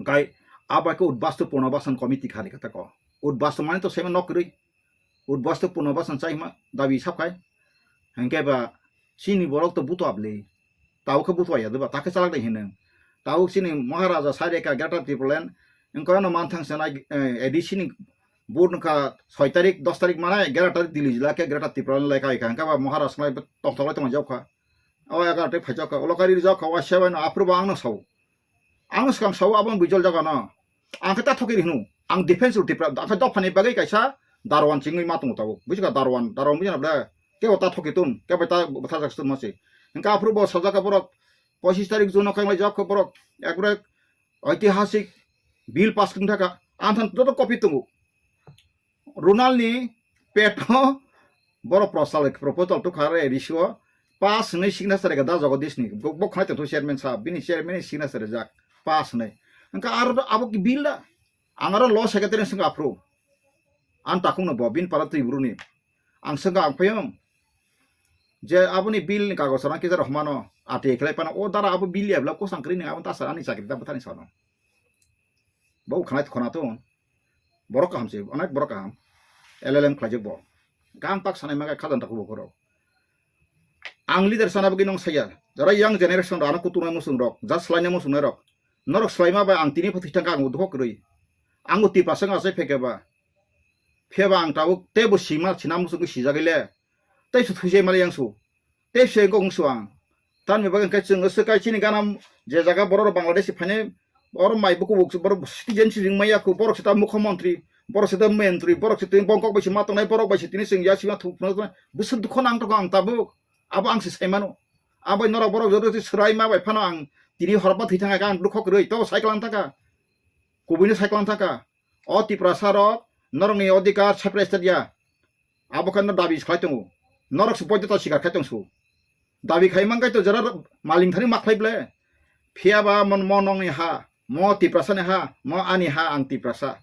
Kai abo ke udbastu punobasan committee khali kata ko. Udbastu mani to sema nokri. Udbastu punobasan chaima dabi sapkai. Hengke ba chini borok to buto abli. Tau khe buto ya deba, ta khe chalak de hineng. Tau chini Maharaja sai reka Greater Tipraland. Engko no manthang senai, eh, A D C ni board nokha soi tarik, dos tarik manai Greater Delhi jila khe Greater Tipraland lai kai kha. Hengke ba Maharaja lai tong tong lai tong jok kha. O egar te phai jok kha. Ulo kari jok kha. Wa sebai no apru ba ang no sau. Ang swkang sao aboni bijol jaga no. Ang khe ta thoki rihnu. Ang defense rw Tipra. Ang khe dophani bagwi kaisa Darwan chingwi ma tongo tabuk. Bujikha Darwan, Darwan bujina ble. Kebo ta thoki tun, kebo ta bwtharjak tun masi. Hingkhe aphuru bo sajak borok pochis tarik June o khe wnglaijak khe borok ekbare oitihasik bill pass wng thaka. Ang than joto copy tongo. Ronald ni peto borok prosal proposal to khare risio pass hwnwi signature rega da Jagadish ni bo khnai tong chairman sahab bini chairman ni signature rijak pass hwnwi hwnkha aro abo ki bill da ang aro law secretary swng aphru ang takung no bo bin para twi bru ni ang swng ang phayung je aboni bill ni kagoj rang kisa rok mano ati khlai pano o dara abo bill ya bla kosang kri ni abo tasa ani chakri da bwthani sano bo khnai khona tong. Borok kaham se, onek borok kaham. L L M khlaijak bo. Kaham tak sanai maga khajang takhuk bo khoro. Ang leader sana bagwi nong saya. Jara young generation rok ano kutunai musung rok, ja slainai musung rok. Norok slaima bai ang tini phathwi thangka ang udhok rwi. Ang uti pasang asai pheke ba. Pheba ang tabuk tebo sima sina musung sijagile. Tei su thujai mali yang su. Tei se kok wngsu ang. Tamni bagwi hwnkhe chwng swk kai chini gana je jaga borok rok Bangladesh phainai oro mai buku borok citizenship ring maya kho borok se ta mukhyamantri borok se ta mentri borok se tini bongkok bai se ma tongnai borok bai se tini chwng ya sima thuk phano bwswk dukho nang tongo ang tabuk abo ang se sai mano. Abo norok borok joto se swrai ma bai phano ang tini horba thwi thangkha ang dukho kwrwi to cycle ang thangkha kubui no cycle ang thangkha. O Tiprasa rok norokni odhikar separate state ya. Abo khe no dabi khlai tongo. Norok se poito ta sikar khai tong su. Dabi khai man kai to jora maling thani ma khlai ble. Phiya ba mon mo nongni ha, mo Tiprasa ni ha, mo ani ha ang Tiprasa.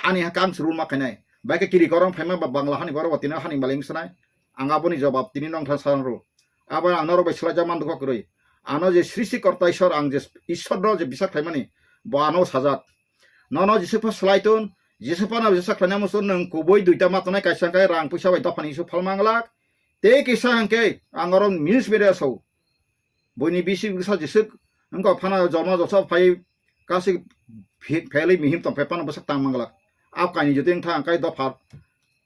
Ani ha kang se rule ma khainai. Bai khe kiri korong phaima ba Bangla hani borok bo tini hani maling sanai. Ang aboni jobab tini nong tha sang ru. Abo ang norok bai swlai jak man dukha kwrwi. Ano je srishti korta Ishwar ang je Ishwar no je bisa khlaimani bo ano sajak. Nono Jisupha swlai tun, Jisupha no Jisa khlaina muchung nwng kubui duita ma tongnai kaisa hwnkhe rang puisa bai dophani isu phalma glak. Tei kisa hwnkhe ang oro news media sao. Buini bisi bwsa Jisuk wngkha phano jormo josa phai kasi phe-, phelwi mihim tong phai phano bwsak tang manglak. Ap kaini jotoi wngkha hwnkhe dopha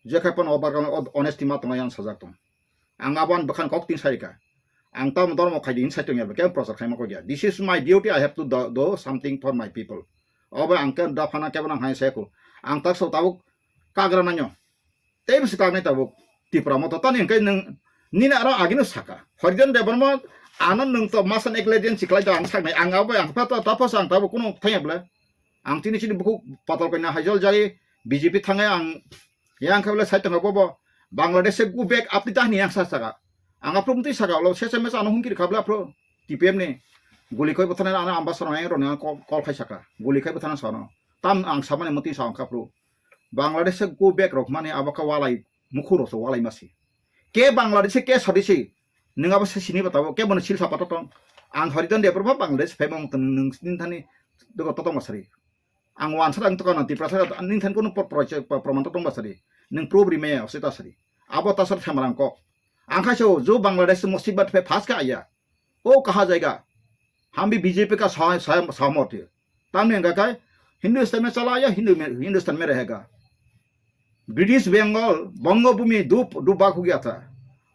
je khai phano obar honesty ma tongnai ang sajak tong. Ang abo ani bwkhani kok tin sarika. Ang tamo dormo khaidi hin sai tongya, kebo prochar khaima kok ya. This is my duty, I have to do, do something for my people. Obo ang kebo dophana kebo nang hai sai ko. Ang tak so tabuk kagra nanyo. Tei bisi kagnai tabuk Tipra moto tani hwnkhe nwng nini aro agino saka. Horijan Debbarma ano nwng to masan ekle din siklai da ang saknai. Ang abo ang pha to tapos ang tabuk kuno thangya bwle. Ang tini chini bukhuk patal kaina hajol jai B J P thangai ang yang khe bwle sai tongkha bobo Bangladesh se go back apni tahni yang sa saka. Ang aphuru mtwi saka ulo sesa mesa ano hungkir khabla aphuru T P M ni guli khoi bwthana ano ambassador ang roni ang call, call khai saka. Guli khai bwthana sano. Tam ang samani mtwi sa ang aphuru. Bangladesh se go back rok mani abo kha walai mukhuro so walai masi. Ke Bangladesh ke sodisi. Nwng abo se sini ba tabuk, kebo no silsa pato tong. Ang hori don de, proba Bangladesh phai mong tong, nwng sini thani dogo totong ba sari. Ang wansa ang tokon ang Tiprasa, nini thani kono por-, por-, por-, proman totong ba sari. Nwng proof ri maya, se ta sari. Abo ta sar thamarang kok. Ang khai sao, jo Bangladesh musibat phe phas ka aya. O kaha jaiga. Hum bhi B J P ka sa-, sa-, sahmat hai. Tamni hingka kai Hindustan mein chala aya, Hindu mein, Hindustan mein rahega. British Bengal, Bangabhumi du, du bhag ho gaya tha.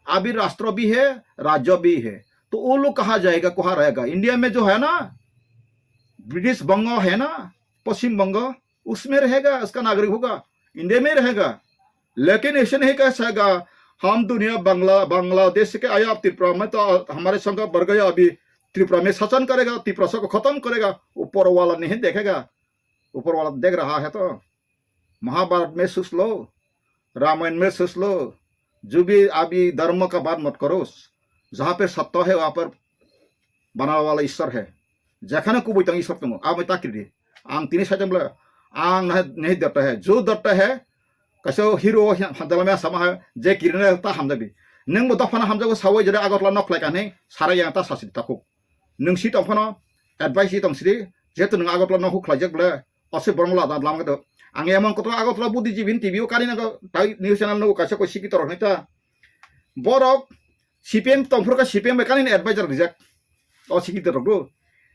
Abhi rashtra bhi hai, rajya bhi hai. To wo log kaha jayega, kaha rahega? India mein jo hai na, British Banga hai na, Paschim Banga, usmein rahega, uska nagarik hoga, India mein rahega. Lekin aisa nahi kah sakega, hum duniya Bangla, Bangladesh ke aya, Tripura mein to hamare sangha badh gaya, abhi Tripura mein shasan karega, Tiprasa ko khatam karega, upar wala nahi dekhega, upar wala dekh raha hai to. Mahabharat mein soch lo, Ramayan mein soch lo, jo bhi abhi dharma ka baat mat karo, jahan pe satya hai wahan pe banane wala Ishwar hai. Jekhane kubui tong Ishwar tongo, abo ta kiri di. Ang tini saicham le, ang nahi, nahi datta hai, jo datta hai, kaisa hero hamjala me sama hai, je kiri na ta hamjabi. Nung bo dophano hamjago sawi jere Agartala nok khlai kani, sara yang ta sasi ta khuk. Nung si tong phano, advice si tong sidi, jehetu nung Agartala nok huk khlaijak bole, ose borong la dan lam kado. Ang emon kotor Agartala buddhijibin T V o kari nago, tai news channel no kaisa ko sikito rok nai ta. Borok C P M tongphuru kha C P M bai kani advisor rijak. O sikito rok do.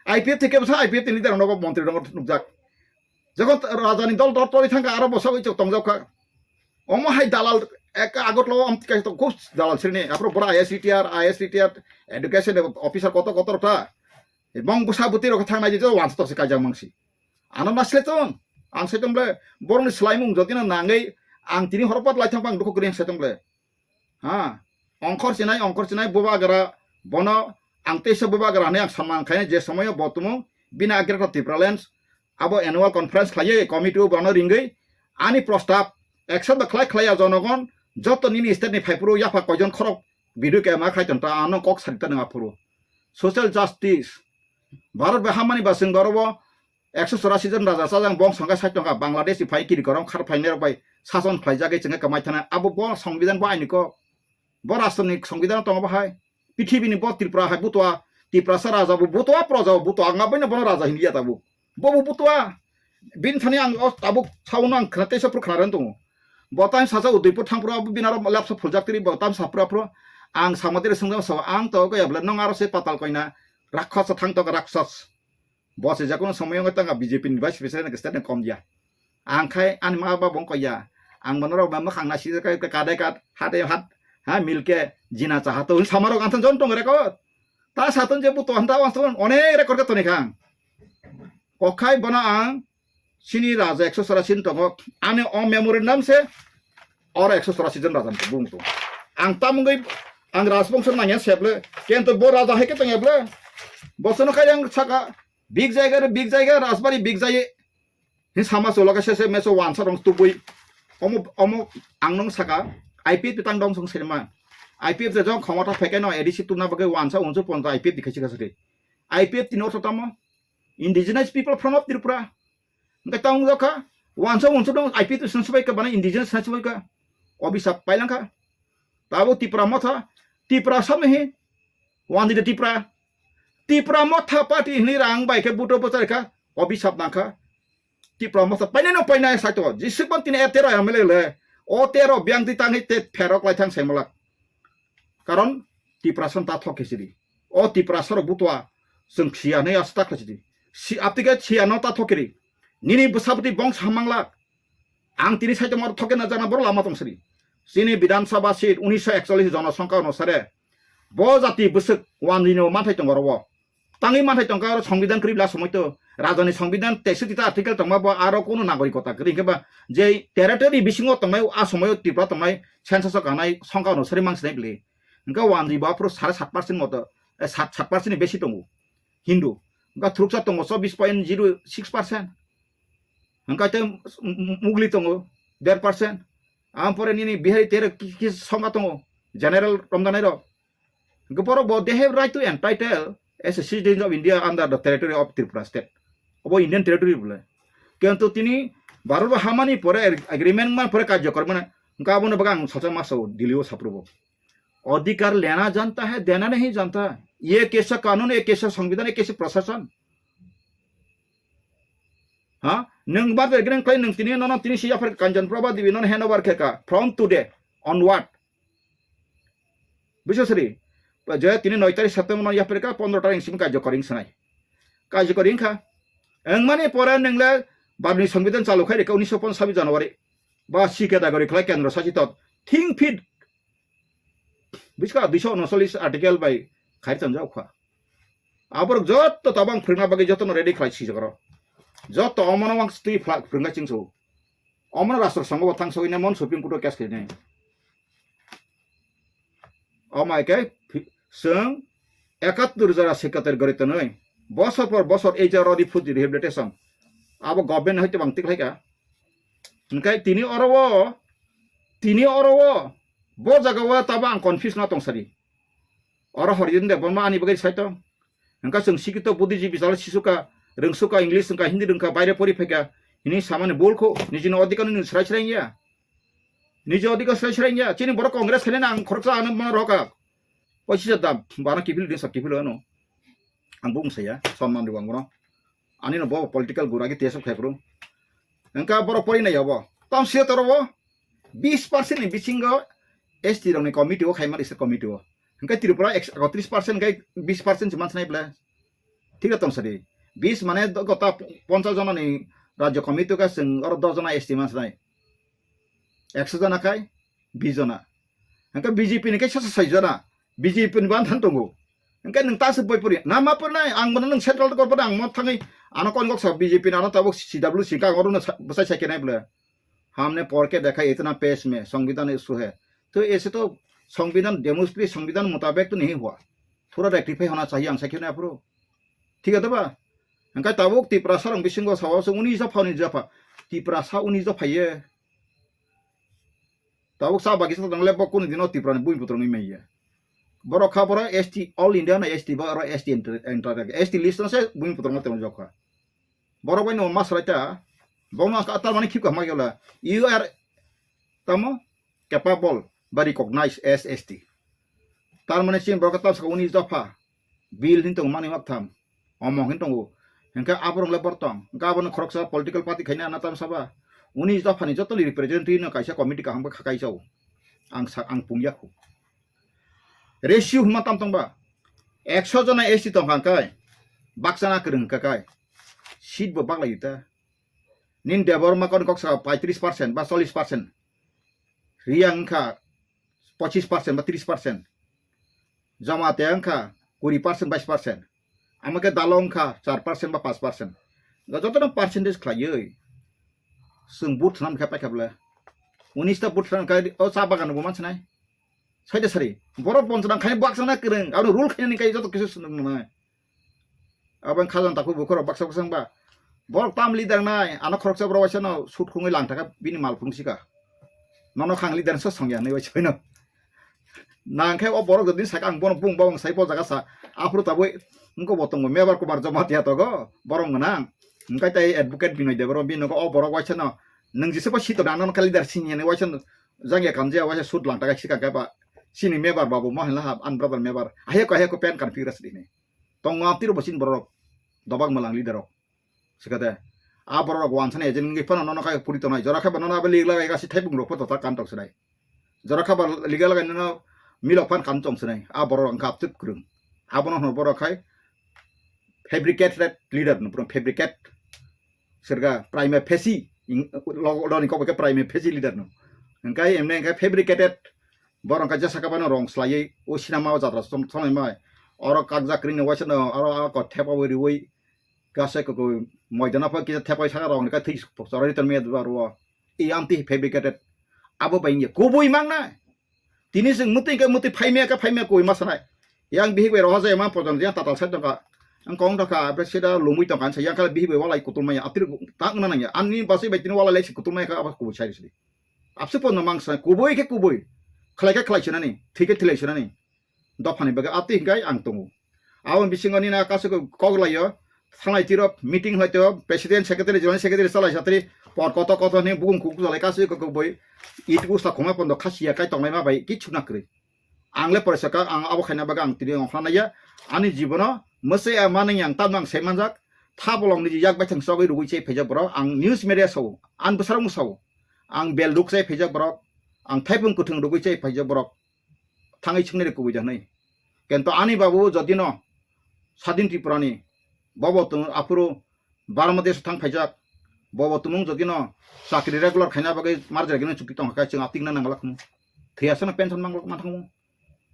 I P F thike bwsa I P F ni leader nogo montri nogo nukjak. Jokon raja ni dol dol tori thangkha aro bwsa oi chok tongjak kha. Omo hai dalal ek Agartala o amtwi kaisa tongo, khub dalal srini. Aphuru bora I S retire, I S retire, education officer kotor kotor ta. Bong bwsa bwtwi rok thang nai je wansa tok se kaijak mangsi. Ano nasle tong, ang saicham le, borok ni swlaimung jotino nangwi ang tini horo pat lai thang bang dukhu kwrwi ang saicham le. Ha, ongkhor chinai, ongkhor chinai, bubagra, bono ang teisa bubagra hinwi ang samang khainai je somoyo bo tumung bini agra Tipraland abo annual conference khlaiwi committee o bono ringwi ani prostab accept da khlai khlaiya jonogon joto nini state ni phaiphuru yapha koijon khorok video ke ma khlai tong ta ano kok sari ta nang aphuru. Social justice, Bharat bai hamani ba chwng oro bo ekso chorasi jon raja chajang bong songkha sait tongkha Bangladesh ni phai kiri korom khar phainai rok bai sason khlaijagwi chwngkha kwmai thana abo bo songbidan bo aini kok. Bo rashtra ni songbidan tongo bo hai. Pithibini bo Tripura hai butua, Tiprasa raja bo butua, proja bo butua, ang aboino bono raja hinliya tabuk. Bo bo butua. Bini thani ang o tabuk sauno ang khna teisa phuru khna rwna tongo. Bo time sacha Udaipur thangphuru abo bini aro lapsa phuljak tiri bo time saphuru aphuru ang sama tiri swngjak sao ang to kaya bwle nong aro se patal koina rakshasa thang to rakshas. Bo se jakono somoyo wngwi tanga B J P ni vice president ni state ni kom ya. Ang khai ani ma ba bong koya. Ang bono rok ba mwkhang na sijak kai kadai kad hate hat ha milke jina cha hato samarok anthan jon tong record. Ta saton je buto hanta wanston onek record ka toni khang. Kokhai bono ang sini raja ekso chorasi tongo. Ani o memorandum se oro ekso chorasi jon raja bung to. Ang tamungwi ang rajbongso nangya seble. Kento bo raja hai ke tong eble. Bosono kai ang saka big jaiga re big jaiga rajbari big jai. Hin sama solo ka sese meso wansa rong tubui. Omo, omo ang nung saka I P F tang dong song serma. I P F je jong khomota pheke no A D C tuna bagwi wansa unsu ponta I P F dikhai chika sari. I P F tini ortho tamo. Indigenous People Front of Tripura. Hingke tang wngkha wansa unsu dong I P F twi sung subai ka bana indigenous sung subai ka. Obisa pailangkha. Tabo Tipra motha, Tipra samni hi, wandi de Tipra. Tipra motha party hini rang bai khe buto bwchar kha, obisap nang kha. Tipra motha painai no painai sai to, jisik ban tini e tero M L A le, o tero biang di tang hi te pherok lai thang sai malak. Karon Tipra san ta thok khe sidi. O Tipra sarok butua, chwng khiya nei asta khlai sidi. Si aptike khiya no ta thok kiri. Nini bwsabwtwi bong samang lak. Ang tini saichom aro thoke na jana boro lama tong sri. Chini Bidhan Sabha seat unisho ekchollish jonosongkha onusare bo jati bwswk wanjwino manthai tongo oro o. Tangwi manthai tongkha oro songbidan kwrwi bla somoi to. Rajani songbidan teiswk tita article tongma bo aro kunu nagorikota kwrwi hwnkhe ba je territory bisingo tongnai a somoio Tripura tongnai census o kanai songkha onusari mangsinai bwle. Hwnkhe wanjwi bo aphuru sare sat percent moto, eh, sat, sat percent ni besi tongo Hindu. Hwnkhe thuruksa tongo chobbish point zero six percent. Hwnkhe tei m-, m-, mugli tongo der percent. Ampore nini Bihari tere ki-, ki songkha tongo, general romjanairok. Hwnkhe borok bo they have right to entitle as a citizens of India under the territory of Tripura state. Obo Indian territory bole. Kintu tini Bharat bo hamani pore ag-, agreement man pore karjo kormani. Hwnkhe abono bagwi ang salsa ma sao Delhi o saphuru bo. अधिकार लेना जानता है, देना नहीं जानता। ये कैसा कानून, ये कैसा संविधान, ये कैसे प्रशासन? Ha? Nwng bar de greng klai nwng tini nono tini si yapher Kanjan Prabha Devi nono hand over khe ka. From today onward, Buisosri, je tini noi tarik September no yapre ka pondro tarik simi karjokori wng sanai. Karjokori wngkha. Wngmani pore nwngle Bhartni Songbidan chalu khai rikha unisho ponchash January. Ba C K dagori khlai kendro sachito. Thing fit. Buiska duiso unocholish article bai khai tonjak kha. Aborok jotto tabang phwrwngna bagwi jotono ready khlai sijak oro. Jotto omono wang twi phlak phwrwngna chingso. Omono rastro songo bo thang sogwi ne mon Supreme Court o case khainai. Omo hai khe phi-, chwng ekattur jora secretary gori tonwi bosor por bosor ei je rodi phuti rehabilitation abo government hai tebang tik hai ka. Hwnkhe tini oro o, tini oro o, bo jaga o tabo ang confuse no tong sadi. Oro Horijin Debbarma ani bagwi sai tong. Hwnkhe chwng sikito buddhijibi jala sisuka, rwngsuka, English wngkha, Hindi rwngkha, baire pori phaikha, hini samani bul kho, nijini odhikar no nini srai srai ya. Niji odhikar srai srai ya. Chini borok Congress khainani ang khoroksa ano mano rokha. Pochis hajar dam, bana kiphil din sa kiphil ano. Ang bung saya, sonman rwang bono. Ani no bo political gura ki tesok khai phuru. Hwnkhe borok pori nai obo. Tam siya toro bo bis percent ni bisingo S T rok ni committee o khai mani se committee o. Hwnkhe Tripura ekso ekatris percent khai bis percent se mansa nai ble. Thik tong sadi. Bis mane do-, gota ponchas jona ni rajya committee o khe chwng oro dos jona S T mansa nai. Ekso jona khai bis jona. Hwnkhe B J P ni khe sasa sai jona. B J P ni ban thang tongo. Hwnkhe nwng ta se boi pori. Na ma pori nai, ang bono nwng central government ang mo thangwi ano kon goksa B J P ni ano tabuk C W C ka oro no sa-, bwsai sai kenai ble. हमने पढ़ के देखा, इतना पेश में संविधान इशू है। तो ऐसे तो संविधान, डेमोक्रेसी संविधान मुताबिक तो नहीं हुआ। थोड़ा रेक्टिफाई होना चाहिए, ang sakhe na aphuru. Thik ase ba? Hwnkhe tabuk Tiprasa rok bisingo sao se uni jopha, uni jopha. Tiprasa uni jopha ye. Tabuk sa bagisa tong le bo kunu dino Tipra ni bui putrung ni maiya. Borok kha borok S T, all India no S T ba oro S T enter, enter, S T list no se bui putrung no tong jokha. Borok bai no masrai ta. Bono ka tar mani khip ka ma yola. You are tamo capable ba recognized as S T. Tar mani sin borok tam sa uni jopha. Bill hin tong mani mak tham. Omo hin tongo. Hingke aborok le bor tong. Hingke abono khoroksa political party khaina ana tam saba. Uni dophani joto ni representative no kaisa committee kaham khe khakai chao. Ang sa, ang pungya khu. Ratio huma tam tong ba. Ekso jona S T tong kha kai. Baksa na kwrwng kha kai. Seat bo baklai ta. Nin Debbarma kon kok sa paitris percent ba chollis percent. Riyang kha pochis percent ba tris percent. Jamatia wngkha kuri percent, bais percent. Amo khe dalo wngkha char percent ba panch percent. Jotono percentage khlaiwi chwng vote swnam khe paikha bwle. Unis ta vote swnam khe o cha bagan bo mansinai. Saida sari. Borok bonchona khai baksa na kwrwng. Abo rule khainani kai joto kisa swnam nai. Abo wng kha jang takhuk bukhuk rok baksa baksa wngba. Borok tam leader nai, ano khoroksa borok waisa no sut khungwi lang thaka bini mal phung sika. Nono khang leader so songya hinwi waisa no. Nang khe o borok jodi saka ang bono bung bawang sai bo jaga sa. Aphuru tabwi wngko bo tongo Mebar Kumar Jamatia togo borok gwnang. Hwnkhe tei advocate Binoy Debbarma bini nogo o borok waisa no. Nwng jesa bo sito nang nono kha leader sini hinwi waisa no. Jangya kamjaya waisa sut lang thaka sika khe ba. Sini Mebar babu mo hinla ha, an brother Mebar. Aheko aheko pen kan figure sidi hinwi. Tongo amtwi rok bo chini borok rok. Dobak mwlang leader rok. Sikate. A borok rok wansani agent wngwi phano nono khe puri tongnai. Jora khe ba nono abo lig lagai gasi thaibung rok photo ta kan tong sinai. Jora khe ba lig lagai nono milok phan kan tong sinai. A borok rok wngkha aptwk kwrwng. Abono hwnwi borok khai fabricated leader no, bro, fabricate. Sirga prima facie. Ing-, lo-, loni kok khe prima facie leader no. Hingkai emne hingkai fabricated. Borok kha jesa kha bano rong slaiwi o sinama o jatra som-, somai mai. Oro kakjak kwrwini waisa no, oro a ko thepa wi riwi. Kasa ko ko moidana pha kisa thepai saka rong ni ka thwi choroi ton me dwa ro. I amtwi fabricated. Abo bai ye kubui mang na. Tini sing muti ka muti phaimya ka phaimya koi ma sanai. Yang bihik bai roha jai ma pojon yang tatal sai tongka. Ang kong thaka, bre sida lumui tongka, ang sa yang kala bihik bai walai kutul maya, atir tak na nang ya. Ani basi bai tini walai lai si kutul maya ka abo kubui sai sidi. Abse pon no mang sa, kubui ke kubui. Khlai ke khlai sinani, thik ke thilai sinani. Dophani bagwi atwi hingkai ang tongo. Aboni bisingo nini kasu kok laio, thanglai tiro, meeting hlai tiro, president, secretary, joint secretary, chalai satri, por koto koto ni bukung kuk jalai kasu kok boi, itu sa khoma pondo khasiya kai tongnai ma bai, kichu na kwrwi. Ang le poresa ka, ang abo khaina bagwi ang tini ongkhorna ya. Ani jibono mwsai a manwi ang tamno ang sai manjak. Tha bolong niji yak baithang chogwi rugwi chai phaijak borok. Ang news media sao, ang bwsarok sao. Ang bel duk chai phaijak borok. Ang thaipung kwthwng rugwi chai phaijak borok. thangwi swngnai de kubui de hwnwi. Kento ani babu jodino Sadin Tripurani bobo tung aphuru Bangladesh thang phaijak, bobo tumung jodino chakri regular khaina bagwi marjagino chukti tongkha, chwng atikna nangla khumu. Thiyasano pension manglok manthangmu.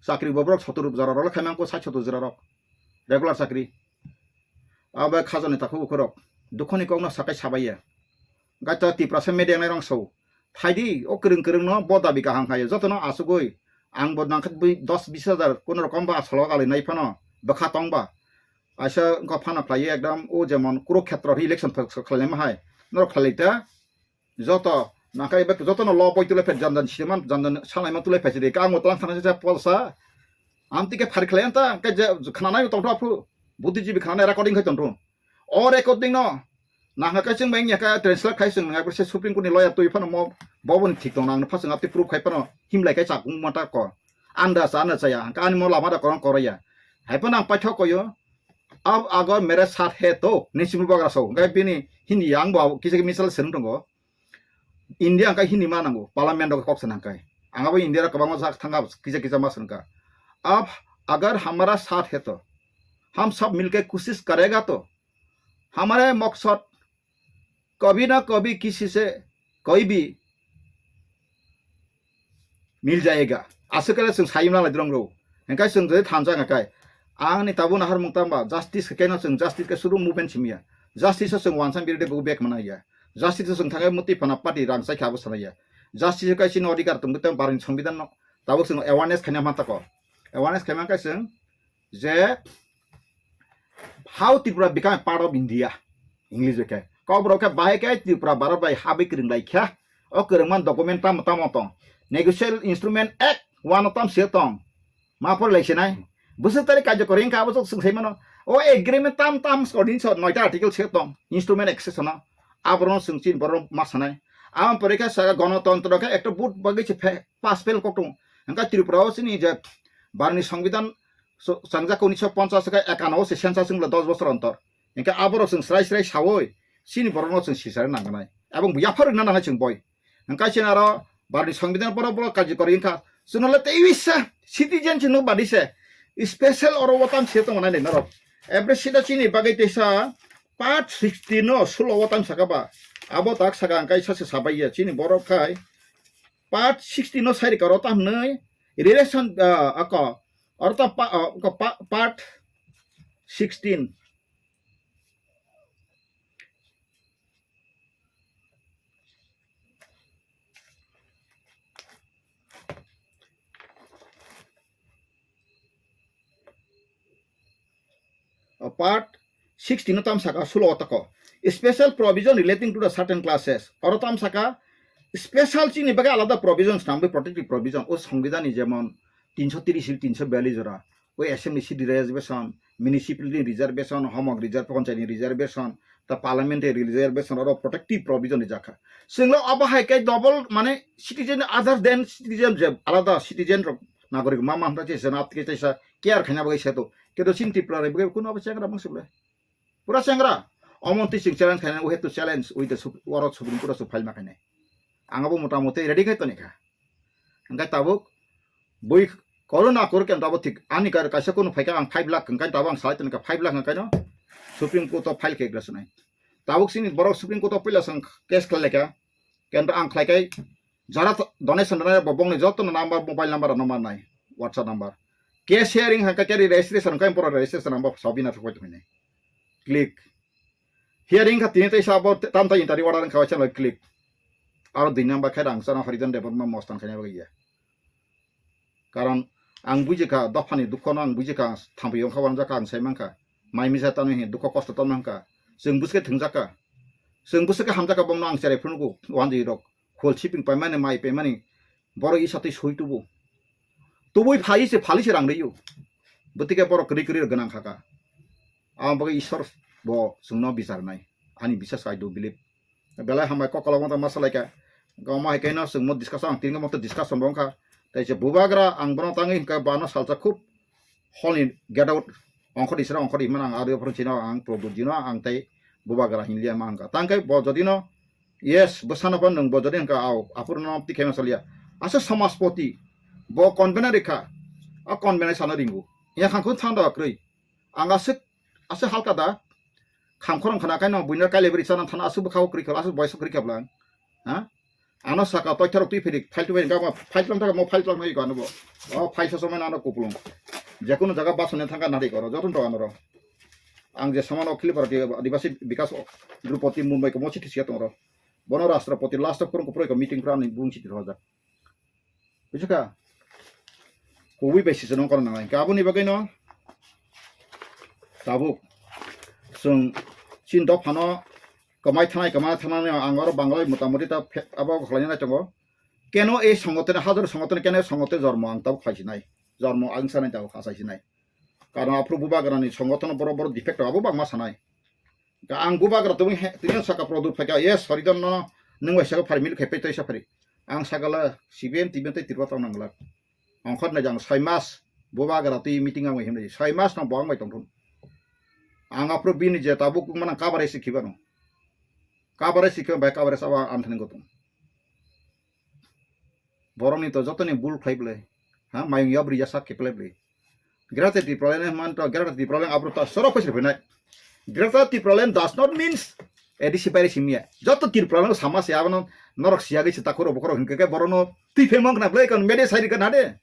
Chakri bo borok sotor jora rok khaimang ko sait sotor jora rok regular chakri. Abo khajani takhuk ukhorok dukhoni kokno sakai sabaiya. Gaita Tiprasa media nai rong sau. Phaidi o kwrwng kwrwng no bo dabi kaham khayo. Jotono asugui ang bo nangkha bui dos bis hajar kono rokom ba asalo ali nai phano bwkha tong ba. Aisa wngkha phano khlaiwi ekdam o jemon Kurukhetra election khlaima hai. Norok khlai ta. Joto nangkha ebe jotono lo boi tule phet janjan siman janjan sanai ma tule phet sidi. Kang o tlang thana se polsa. Amtike phari khlai anta ke je khnanai tongtho aphu. Buddhijibi khnanai recording khai tongtho. O recording no nangkha kaising bai wngya kha translate khai sing nangkha se Supreme Court ni lawyer twi phano mo boboni thik tong nang phasing ati proof khai phano himlai kai chakung mata ko anda sa na chaya hangka ani mo lama da korong koraya hai phano ang paithok koyo ab agar mere saath hai to ni simu bagra so hingkai bini Hindi yang bo kisa misal sering tongo. India hingkai Hindi ma nango, parliament rok kok sana hingkai. Ang abo India rok kwbangma jak thangka, kisa kisa ma swngkha. Ab agar hamara saath hai to, hum sab milke koshish karega to, hamare maksad kabhi na kabhi kisi se koi bhi mil jayega. Aswk khe chwng sai mwnai dirong rw. Hingkai chwng jodi thansa hingkai. Ang ni tabuk nahar mung tamba justice khe keno chwng justice khe suru movement simiya. Justice o chwng wansa birde go back mana ya. Justice o chwng thangai muti phana party rang sai kha abo sana ya. Justice o kai chini odhikar tong tong barni songbidan no. Tabuk chwng awareness khaina mantako. Awareness khaima kai chwng je how Tripura become a part of India. English bai khe. Kokborok khe bahai khe Tripura Bharat bai habwi kwrwng lai kha. O kwrwngma document tamo tamo tong. Negotiable Instrument Act one o tam se tong. Ma por lai sinai. Bwswk tari karjokori wngkha abo chwng sai mano. O agreement tam tam skorni so noita article se tong. Instrument Act se sono. Aborok chwng chin borok ma sanai. Abo pore khe saka gonotontro khe ekta vote bagwi se phe-, pass fail kok tong. Hingkha Tripura o chini je Bharatni Songbidan so-, changjak unisho ponchas khe ekano se census wngla dos bosor ontor. Hingkhe aborok chwng srai srai sawi chini borokno chwng sisari nangkhnai. Ebong yapharwi na nangnai chwng boi. Hingkha chini aro Bharatni Songbidan borok borok karjikori wngkha. Chwngno le teiwi sa citizen chwngno badi se special oro o tam se tongo nai norok. Every sida chini bagwi teisa part sixty no sulo o tam saka ba. Abo tak saka hingkha sase sabai ya chini borok khai part sixty no sai rikha oro tam hwnwi relation, ah, ako, oro tam pa-, ah, ako pa-, part sixteen. O part sixteen o tam saka sulo o tako. Special provision relating to the certain classes. Oro tam saka special chini bagwi alada provision swnamwi protective provision. O Songbidan ni jemon tinsho tiris, tinsho biyallis jora. O assembly seat reservation, municipality reservation, homok reserve, panchayat ni reservation, ta parliamentary reservation, oro protective provision rijak kha. Chwngno abo hai khe double mane citizen other than citizen je alada citizen rok nagorik ma ma hwnba se jena aptike teisa care khaina bagwi seto. Kedo chini Tripura rok bagwi kuno abo chengra mangsi bole. Pura chengra. Omo twi chwng challenge khaina, we have to challenge with the Sup-, oro Supreme Court o file ma khainai. Ang abo mota moti ready khai toni kha. Hingkhe tabuk bui corona kor khe tabuk thik ani kar kaisa kunu phaikha ang five lakh hingkhe tabuk ang salai toni kha five lakh hingkhe no Supreme Court o file khe glasnai. Tabuk chini borok Supreme Court o puila sang case khlai laikha. Kento ang khlai khai jara to-, donation rwnai bo bongni joto no number, mobile number rok no mannai, WhatsApp number. Case hearing hingkhe khe registration hingkhe borok registration number sabina thok bai tongmani. Click. Hearing kha tini teisa abo tam ta interview order wngkha waisa loi click. Aro dui number khe rang chana Harijan Debbarma mostan khaina bagwi ya. Karon ang bujikha dophani dukhono ang bujikha thampui wngkha wanjakha ang sai mankha. Mai misa tamo hin dukho kosto tamo hwnkha. Chwng bwswkhe thwngjakha. Chwng bwswkhe hamjakha bomno ang cherai phunukgo wanjwi rok. Khol siping paimani mai paimani borok isa twi soi tubu. Tubui phai se phali se rang riyo. Bwtike borok kwrwi kwrwi rok gwnang khaka. Ang bagwi Ishwar bo chwngno bichar nai. Ani bisas I do believe. Belai hambai kok kolok mata masa laika. Gama hai kaino chwngmo discussion ang tingo moto discussion bo wngkha. Tai se bubagra ang bono tangwi hwnkha bano salsa khub hol ni get out ongkhor isra ongkhor iman ang aro phone chino ang Prabhu jino ang tai bubagra hinlia ma hwnkha. Tangkai bo jodino yes bwsano bo nwng bo jodi hwnkha au aphuru no tikhe ma salia. Asa samaspoti bo convener rikha. O kon benai sana ringu. Ya khangkun thang da kwrwi. Ang aswk, aswk halka da. Kham khorang khana kaino buino kaile bri sana thana aswk bwkha kwrwi khabla, aswk boysa kwrwi khabla. Ha? Ano saka toitharok twi phirik, file twi phirik, gama file tlang thaka mo file tlang nai gano bo. O file sa somai ano kupulung. Jekunu jaga basone thangka nari koro, joton to ano ro. Ang je samano Akhil Bharatiya Adivasi Bikas Drupadi Mumbai ko mochi thisiya tongro. Bono Rashtrapati last of kurung kupro ko meeting pra ni bung chiti roja. Bujiska? Kubui bai sisonong kono nangnai. Hingke aboni bagwino tabuk chwng chini dophano kwmai thanai, kwmai thanai ang oro Bangalai motamoti ta phe-, abo khlaina nai tongo. Keno ei songothone, hajar songothone, keno ei songothone jormo ang tabuk khlai sinai. Jormo ang sanai tabuk kha sai sinai. Karon aphuru bubagrani songothon borok, borok defect rok abo bangma sanai. Ka ang bubagra tongwi he, tini saka Pradyot phaikha, "Yes, Haridhan no, nwng bai saka phari mili khai pei tei sa phari." Ang sakala C P M, T P M tei Tripura tong nangla. Ongkhor nai jang soi mas bubagra twi meeting ang bai himnai. Soi mas no bo ang bai tongthun. Ang aphuru bini je tabuk mana kabare si khibano. Kabare si khiba bai kabare saba ang thani gotong. Borokni to jotoni bul khlai bwlai. Ha, mayung yabri ya sak khe plai bwlai. Greater Tipraland man to Greater Tipraland abro ta soro phaisir phainai. Greater Tipraland does not means A D C baire simya. Joto Tipraland sama se abono norok siya gwi se takhoro bokhoro hinkhe ke borono twi phemong khna bwlai kon mede sai rikha na de.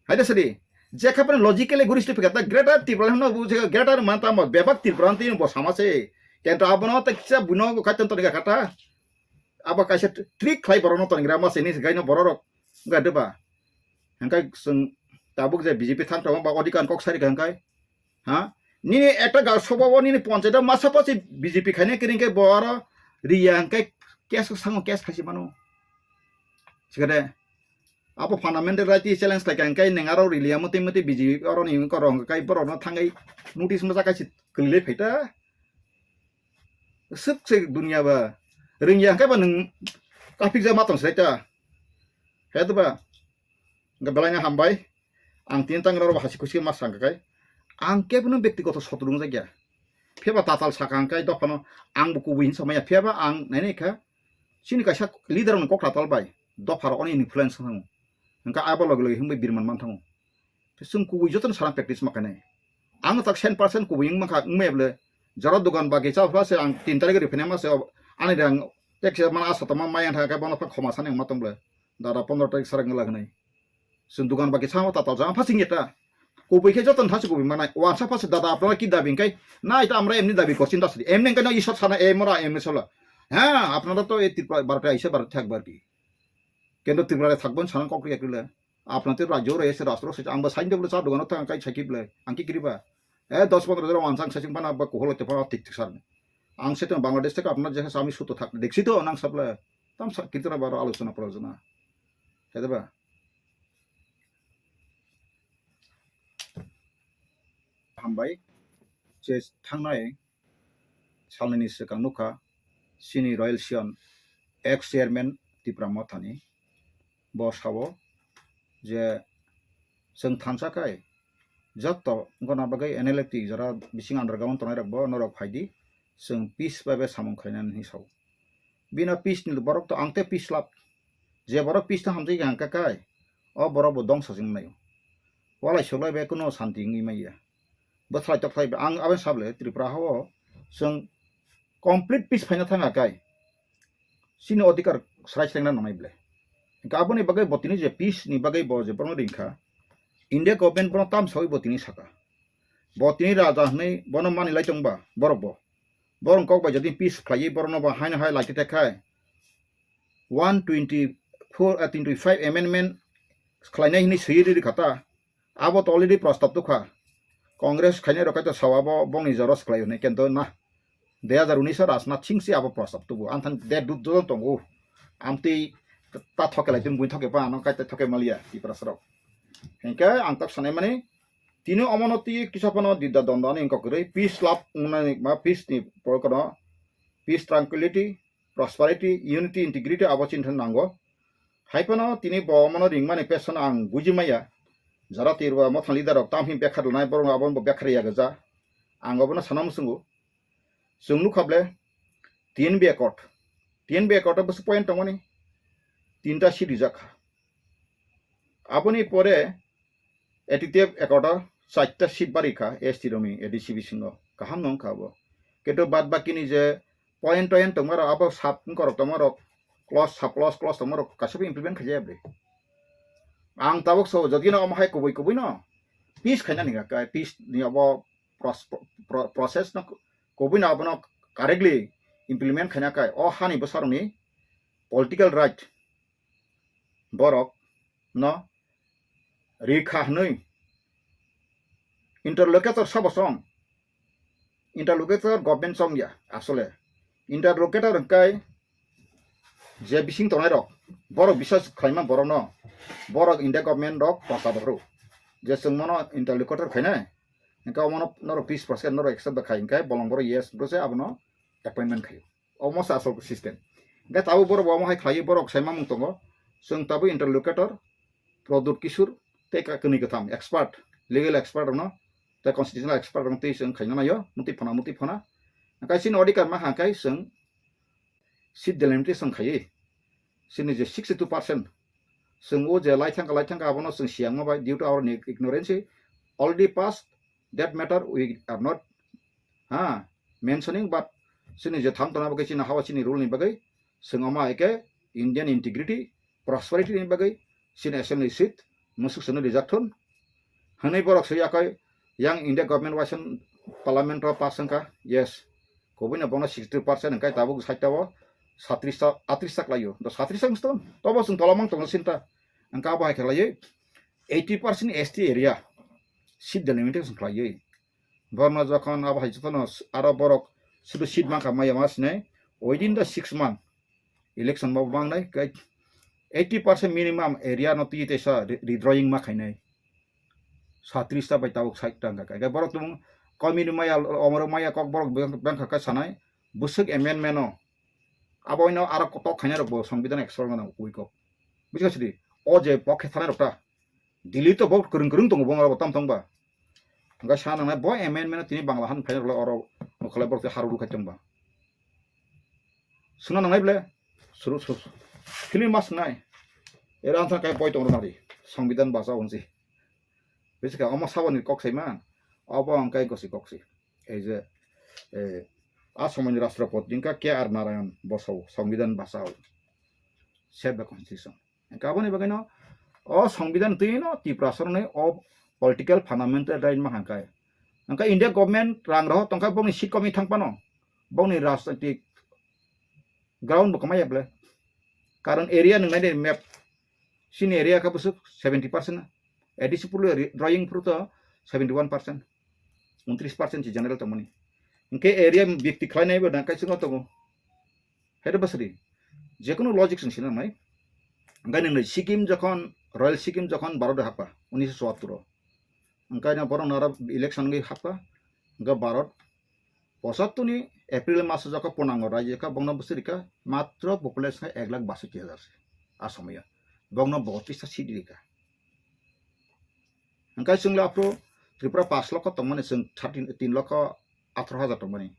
Haide sadi. Jekha pene logically guri sti phikata Greater Tipraland no bu Greater man ta mo bebak Tipraland twi bo sama se. Kento abono ta kisa buno kaitan to ga kata. Abo kaisa trick khlai borokno tonigra ma sini se gaino bororok wngkha de ba? Hingkai chwng tabuk je B J P thang tongo ba odikar kok sari kha hingkai, ha? Nini ekta ga soba o nini ponchayat o masa pasi B J P khaina kiri hingkai bo aro riya hingkai case sango case khaisi mano. Sikade abo fundamental right challenge khlai kha hingkai neng aro riliya motwi motwi B J P aro ni korong hingkai borokno thangai notice masa kaisi kwlwilai phaita. Swk se dunia ba. Ringya hwnkhe ba nwng kapikjak ma tong se ta. He to ba. Hwnkhe belai no hambai. Ang tini tang rw hasi khusi ma sang kai. Ang kebo no bektigoto sotru wngjakya. Phiya ba tatal saka hwnkhe dophano ang bo kubui hin samaya. Phiya ba ang nainai kha. Chini kaisa leader rokni kok tatal bai. Dopha rok oni influence wng thango. Hwnkhe abo loge loge hwnbai birman man thango. Chwng kubui jotono sana practice ma khainai. Ang no tak cent percent kubui wng mankha, wng maya bwle. Jora dogan bagi cha phla se ang tin tarikh ri phene ma se ani rang tek se mana asa tongma maya thang khe bono pha khoma sani wngma tong bwle. Dada pondro tarikh sarang wngla hwnwi. Chwng dogan bagi cha ma tatal cha ang pha sing eta. Kubui khe jotono thachi kubui manai. Wansa pha se dada apnara ki dabi hwnkhe? Na ita amra emni dabi korchi da sidi. Emni hwnkhe no isor sana emora emni sola. Ha, apnara to e Tripura bharate aisa bharate thak bharti. Kendo Tripura thakbon sana kok ri akile. Apnate rajyo rw se rastro se ang ba sain de bwle cha dogano thang kai sakhi bwle ang ki kiriba. Eh, dos pondro jora wansang sasing bana ba koholo te phano tik tik sar. Ang se to Bangladesh theke apna je ami suto thak deksi to nang sable. Tam sa kirtana baro alochona prajona. Hede ba? Hambai. Je thangnai salnini swkang nukha chini Royal Sion ex chairman Tipra Mothani. Bo sao je chwng thansa khai joto wngkha na bagwi N L F T jora bising underground tongnai rok bo norok phaidi chwng peace bai bai samung khainani hinwi sao. Bino peace ni borok to ang tei peace lab. Je borok peace no hamjai kha hwnkha kai, o borok bo dongsa se wngnaio. Walai soklai bai kuno santi wngwi manya. Bwthalai tokhlai bai ang aboni sable Tripura hao chwng complete peace phaina thangkha kai. Chini odhikar srai srengna nangnai ble. Hwnkhe aboni bagwi bo tini je peace ni bagwi bo je borokno ringkha. India government bono tamsawi bo tini saka. Bo tini raja hwnwi bono manwi lai tongba borok bo. Borok kok bai jodi peace khlaiwi borokno bo haino hai laiti tekha. One twenty four, ah, twenty five amendment khlainai hinwi swiwi riri kha ta. Abo to already prostab tukha. Congress khainai rok kaitor sao abo bongni jora swklai hwnwi kento na. Dui hajar unis o Rajnath Singh se abo prostab tubu. Ang thani de dut dut tongo. Amtwi ta thoke lai tun bui thoke pa ano kaitor thoke maliya Tiprasa rok. Hingke ang tak sanai mani tini omono twi kisa phano dida dondo ani wngkha kwrwi peace love wngnani ma peace ni porokano peace tranquility prosperity, unity, integrity abo chini thani nango. Hai phano tini bo omono ringmani pesono ang buji maya. Jara Tirwa mothang leader rok tamhi bekhar lanai borok abono bo bekhar ya gajak. Ang obono sana muchungo. Chwng nukha ble T N B accord. T N B accord o bwswk point tongmani tinta seat rijak kha. Aboni pore A T T F accord o chaita seat bari kha S T rokni A D C bisingo, kaham no wngkha abo. Kintu bad bakini je point toint tongmarok abo sub wngkorok tongmarok clause sub clause clause tongmarok kaisa bo implement khaijaya bwrwi. Ang tabuk so jodi no omo hai kubui kubui no peace khaina ninga kai peace ni abo pros-, pro-, process no kubui no abono correctly implement khaina kai o hani bwsarokni political right borok no rikha hwnwi interlocutor sabo chong. Interlocutor government chong ya asole. Interlocutor hwnkhe je bising tongnai rok, borok bisas khlaima borok no, borok India government rok prosa bohru. Je chwng mono interlocutor khainai, hwnkhe omono norok peace process norok accept da khai hwnkhe bolong borok yes bwse abono appointment khaio. Omo se asol system. Hwnkhe tabuk borok bo omo hai khlaiwi borok sai mamung tongo. Chwng tabuk interlocutor, Pradyut Kishore, tei ka-, kwnwi kwtham expert, legal expert rokno, tei constitutional expert rokno tei chwng khaina naio, mutwi phana, mutwi phana. Hwnkhe chini odhikar ma hwnkhe chwng seat delimitation khaiwi, chini je sixty two percent, chwng o je lai thangkha, lai thangkha, abono chwng siyangma bai, due to our ignorance, already passed, that matter we are not, ha, mentioning, but chini je thang tongna bagwi chini hawa chini rule ni bagwi chwng omo hai khe Indian integrity, prosperity ni bagwi chini assembly seat musuk sano rijak thun hwnwi borok swi yakhai yang India government waisang parliament o pass wngkha, yes, kubui no bono sixty percent hwnkhe tabuk side o satris ta, atris ta khlaio, do satris ta wngsi tobo chwng tola mang tongo sinta, hwnkhe abo hai khe khlaiwi eighty percent S T area seat delimitation khlaiwi. Borno jokhon abo hai jotono aro borok sudu seat mankha maya ma sinai, within the six month election bo mangnai, kai eighty percent minimum area no twi teisa re-, redrawing ma khainai. Satris ta bai tabuk side ta wngkha kai. Kai borok tumung komini maya, omoro maya kok borok beng-, bengkha kai sanai, bwswk amendment no. Abo ino aro kotok khainai rok bo Songbidan expert gana ui kok. Buji kha sidi, o je pokhe thanai rok ta. Delhi to bo kwrwng kwrwng tongo bo, bo tam tong ba. Hwnkhe sa nangnai bo amendment tini Bangla han phaina rwlai oro mokholai borok tei haru rwkhai tong ba. Suna nangnai ble, suru suru. Film mas nai. Era antha kai boi tong rwna ri. Songbidan bachao hwnsi. Bisi kha omo saboni kok sai man. Obo ang kai gosi kok si. Ei je, eh, a somoini Rashtrapati wngkha K R Narayan bosao, Songbidan bachao. Save the constitution. Hwnkhe aboni bagwino o Songbidan twi no Tiprasarokni o political fundamental right ma hwnkhe. Hwnkhe India government rang rohor tongkha bongni seat komwi thang phano. Bongni rajnitik ground bo kwmaya ble. Karon area nwngnai de map. Chini area kha bwswk seventy percent. A D C purlo ri-, drawing phuru to seventy one percent. Untris percent si general tongmani. Hwnkhe area byakti khlainai bo dang kaisa no tongo. Hede bwswri, jekunu logic chwng sinanai. Hwnkhe nini Sikkim jokhon, Royal Sikkim jokhon Bharat happa, unisho chuattur o. Hwnkhe na borok nara election wngwi happa, hwnkhe Bharat pochattur ni April maso jokho purnango raijyo kha, bongno bwswk rikha matro population kha ek lakh basoti hajar se. A somoyo. Bongno botris ta seat rikha. Hwnkhe chwng le aphuru Tripura pash lokho tongmani, chwng thirteen, tin lokho atharo hajar tongmani.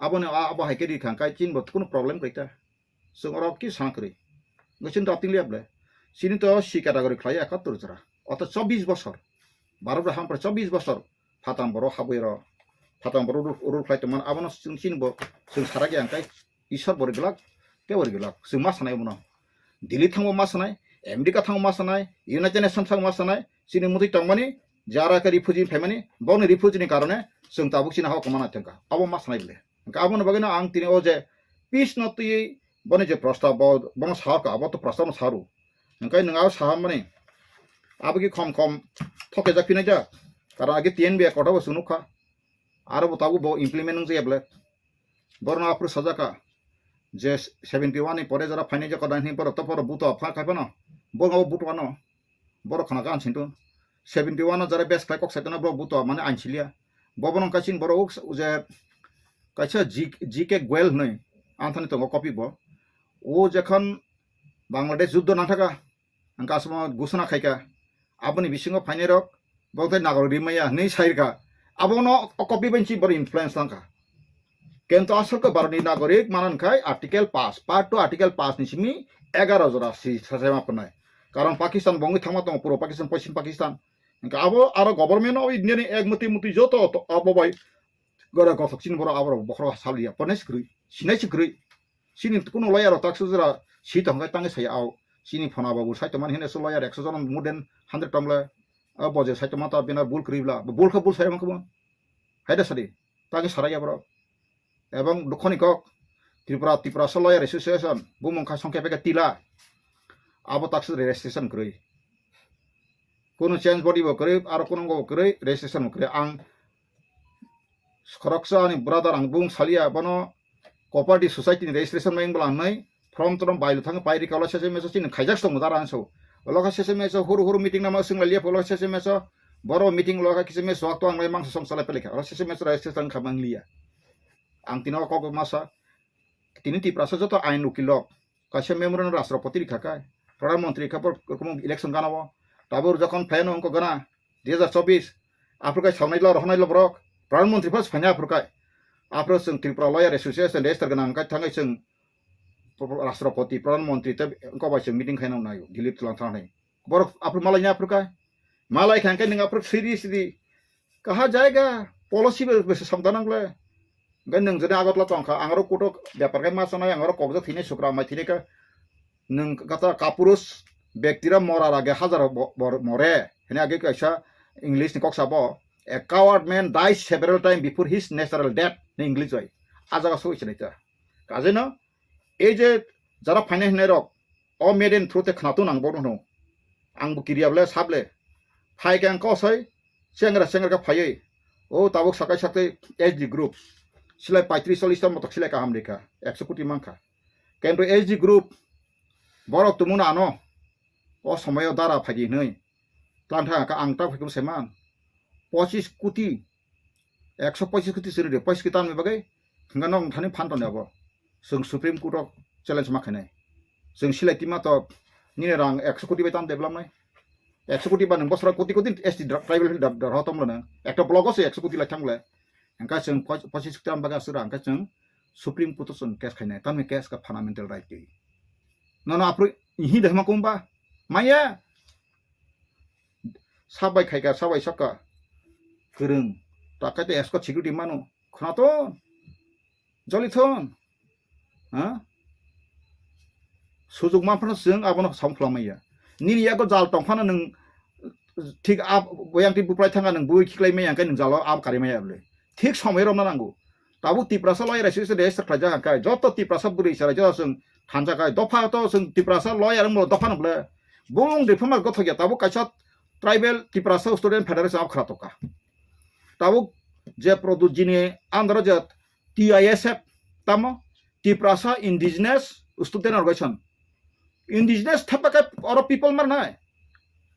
Aboni a-, abo hai khe rikha hwnkhe chini bo kunu problem kwrwi ta. Chwng oro kisa kwrwi. Hwnkhe chini dating liya ble. Chini to C category khlai ekattor jora. Oto chobbish bosor. Bharat bai hampra chobbish bosor. Phatang borok habwi ro. Phatang borok rule, rule khlai tongmani. Abono chwng chini bo chwng sarak ya hwnkhe Isor bo ri glak, tei bo ri glak. Chwng ma sanai abono. Delhi thango ma sanai, America thango ma sanai, United Nations thango ma sanai, chini mutwi tongmani, jara khe refugee phaimani, boni refugee ni karone chwng tabuk chini hao kwmana thangkha. Abo ma sanai bole. Hwnkhe aboni bagwino ang tini o je peace no twiwi boni je prostab bo, bono sahorkha, abo to prostab no saru. Hwnkhe nwng abo sahammani, abo ki khom khom thokjak phinai jak. Karon age T N B accord bo chwng nukha. Aro bo tabuk bo implement wngjakya bole. Borno aphuru sajakha je seventy one ni pore jora phainai je kodang hini borok to borok buto pha khai phano. Borok abo buto ano. Borok khna kha ansinto. Seventy one no jora bes khlai kok saitano borok buto mane ansilia. Bo bono kaising borok uk je kaisa G-, G K Goel hwnwi anthani tongo copy bo. O jekhon Bangladesh juddo nangthaka, ang kasamo gusana khaika, aboni bisingo phainai rok, bo tei nagarok rimaya hwnwi sairka, abono o copy bai si borok influence tangkha. Kento asol khe Bharatni nagorik manan khai article pass, part two article pass ni simi egaro jora si sasaima pwnai. Karon Pakistan bongwi thangma tongo, puro Pakistan, Poschim Pakistan, Hwnkhe abo aro government o India ni ek muti muti joto to abo bai gora gothok chini borok abo rok bokhorok saliya, pone si kwrwi, sinai si kwrwi. Chini kuno lawyer rok taksa jora si tong khe tangwi saya au. Chini phona babu sai tongmani hwnwi se lawyer ekso jon more than hundred tong le. A boje sai tongma ta bina bul kwrwi bla, bul khe bul sai mankhe bo. Hai da sadi, tangwi sarai ya borok. Ebong dukhoni kok, Tripura, Tiprasa Lawyer Association, bumung khai songkhe pekhe tila. Abo taksa registration kwrwi. Kuno change body bo kwrwi, aro kuno bo kwrwi, registration bo kwrwi. Ang khoroksa ani brother ang bung salia, bono cooperative society ni registration bai wngbo lang nai, form trom bai thang pai rika, ulo sese meso chini khaijak tong dara ang so. Ulo kha sese meso huru huru meeting nama swng lai liya, ulo sese meso boro meeting ulo kha kisa meso to ang lai mangsa song salai pelika. Ulo sese meso registration kha mang liya. Ang tino kok masa, tini Tiprasa joto ain ukilok. Kaisa memorandum Rashtrapati rikha kai. Pradhan Mantri kha bor rokom election gana o. Tabur jokhon phaino wngkha gana dui hajar chobbish. Aphuru kai saunai lo, rohonai lo borok. Pradhan Mantri phas phanya aphuru kai. Aphuru chwng Tripura Lawyer Association register gana wngkha thangai chwng Rashtrapati, Pradhan Mantri tei wngkha bai chwng meeting khaina naio. Delhi twlang thangnai. Borok aphuru malai nya aphuru kai. Malai kha hwnkhe nwng aphuru siri siri. Kaha jaiga policy be bese samda nang le. Hwnkhe nwng jodi Agartala tong kha, ang aro kutok bepar khai ma sanai, ang aro kokjak thini sukra mai thini kha. Nwng kata kapurus bektira mora rage hajar bo-, bor-, more. Hini age kaisa English ni kok sabo, "A coward man dies several times before his natural death," ni English bai. A jaga soi sinai ta. Kajeno, ei je jara phainai hinai rok, o media ni through te khwnatung ang bono hwno. Ang bo kiriya ble, sable. Phai khe ang kosoi, chengra chengra khe phaiwi. O tabuk sakai sakai S D group. Silai paitris chollis ta motok silai kaham rikha. Ekso koti mankha. Kento S D group, borok tumuna ano. O somoyo dara phaidi hinwi. Tlang thang ka ang tak phaikum seman. Pochis koti. Ekso pochis koti siri de. Pochis koti tanwi bagwi. Hingga nong thani phan toni abo. Chwng Supreme Court o challenge ma khainai. Chwng silai tima to nini rang ekso koti bai tam develop nai. Ekso koti ba nwng bosora koti koti S T dra-, tribal dra-, dra-, dra-, tom lo nang. Ekta block o se ekso koti lai thang le. Hingka chwng poch-, pochis koti tam bagwi asura hingka chwng Supreme Court o chwng case khainai. Tamni case ka fundamental right twi. Nono aphuru ihi de hama kumba. Maya. Sabai khaika, sabai saka. Kwrwng. Takai te escort security mano. Khwnathon. Jolithon. Ha? Sujuk manphano chwng abono sam khwlamaya. Nini yago jal tongphano nwng thik ab-, boyang twi buprai thanga nwng bui khiklai maya, hwnkhe nwng jalo ab kari maya bwle. Thik somoi romna nango. Tabuk Tiprasa Lawyer Association register khlaijak hwnkhe, joto Tiprasa bwrwi chwrai joto chwng thansa khai, dopha to chwng Tiprasa lawyer wngmano dopha no bwle. Bung de phama gothok ya, tabuk kaisa Tribal Tiprasa Student Federation of khwra toka. Tabuk je Pradyut ji ni under o je T I S F tamo, Tiprasa Indigenous Student Organization. Indigenous thapa khe oro people mar nai.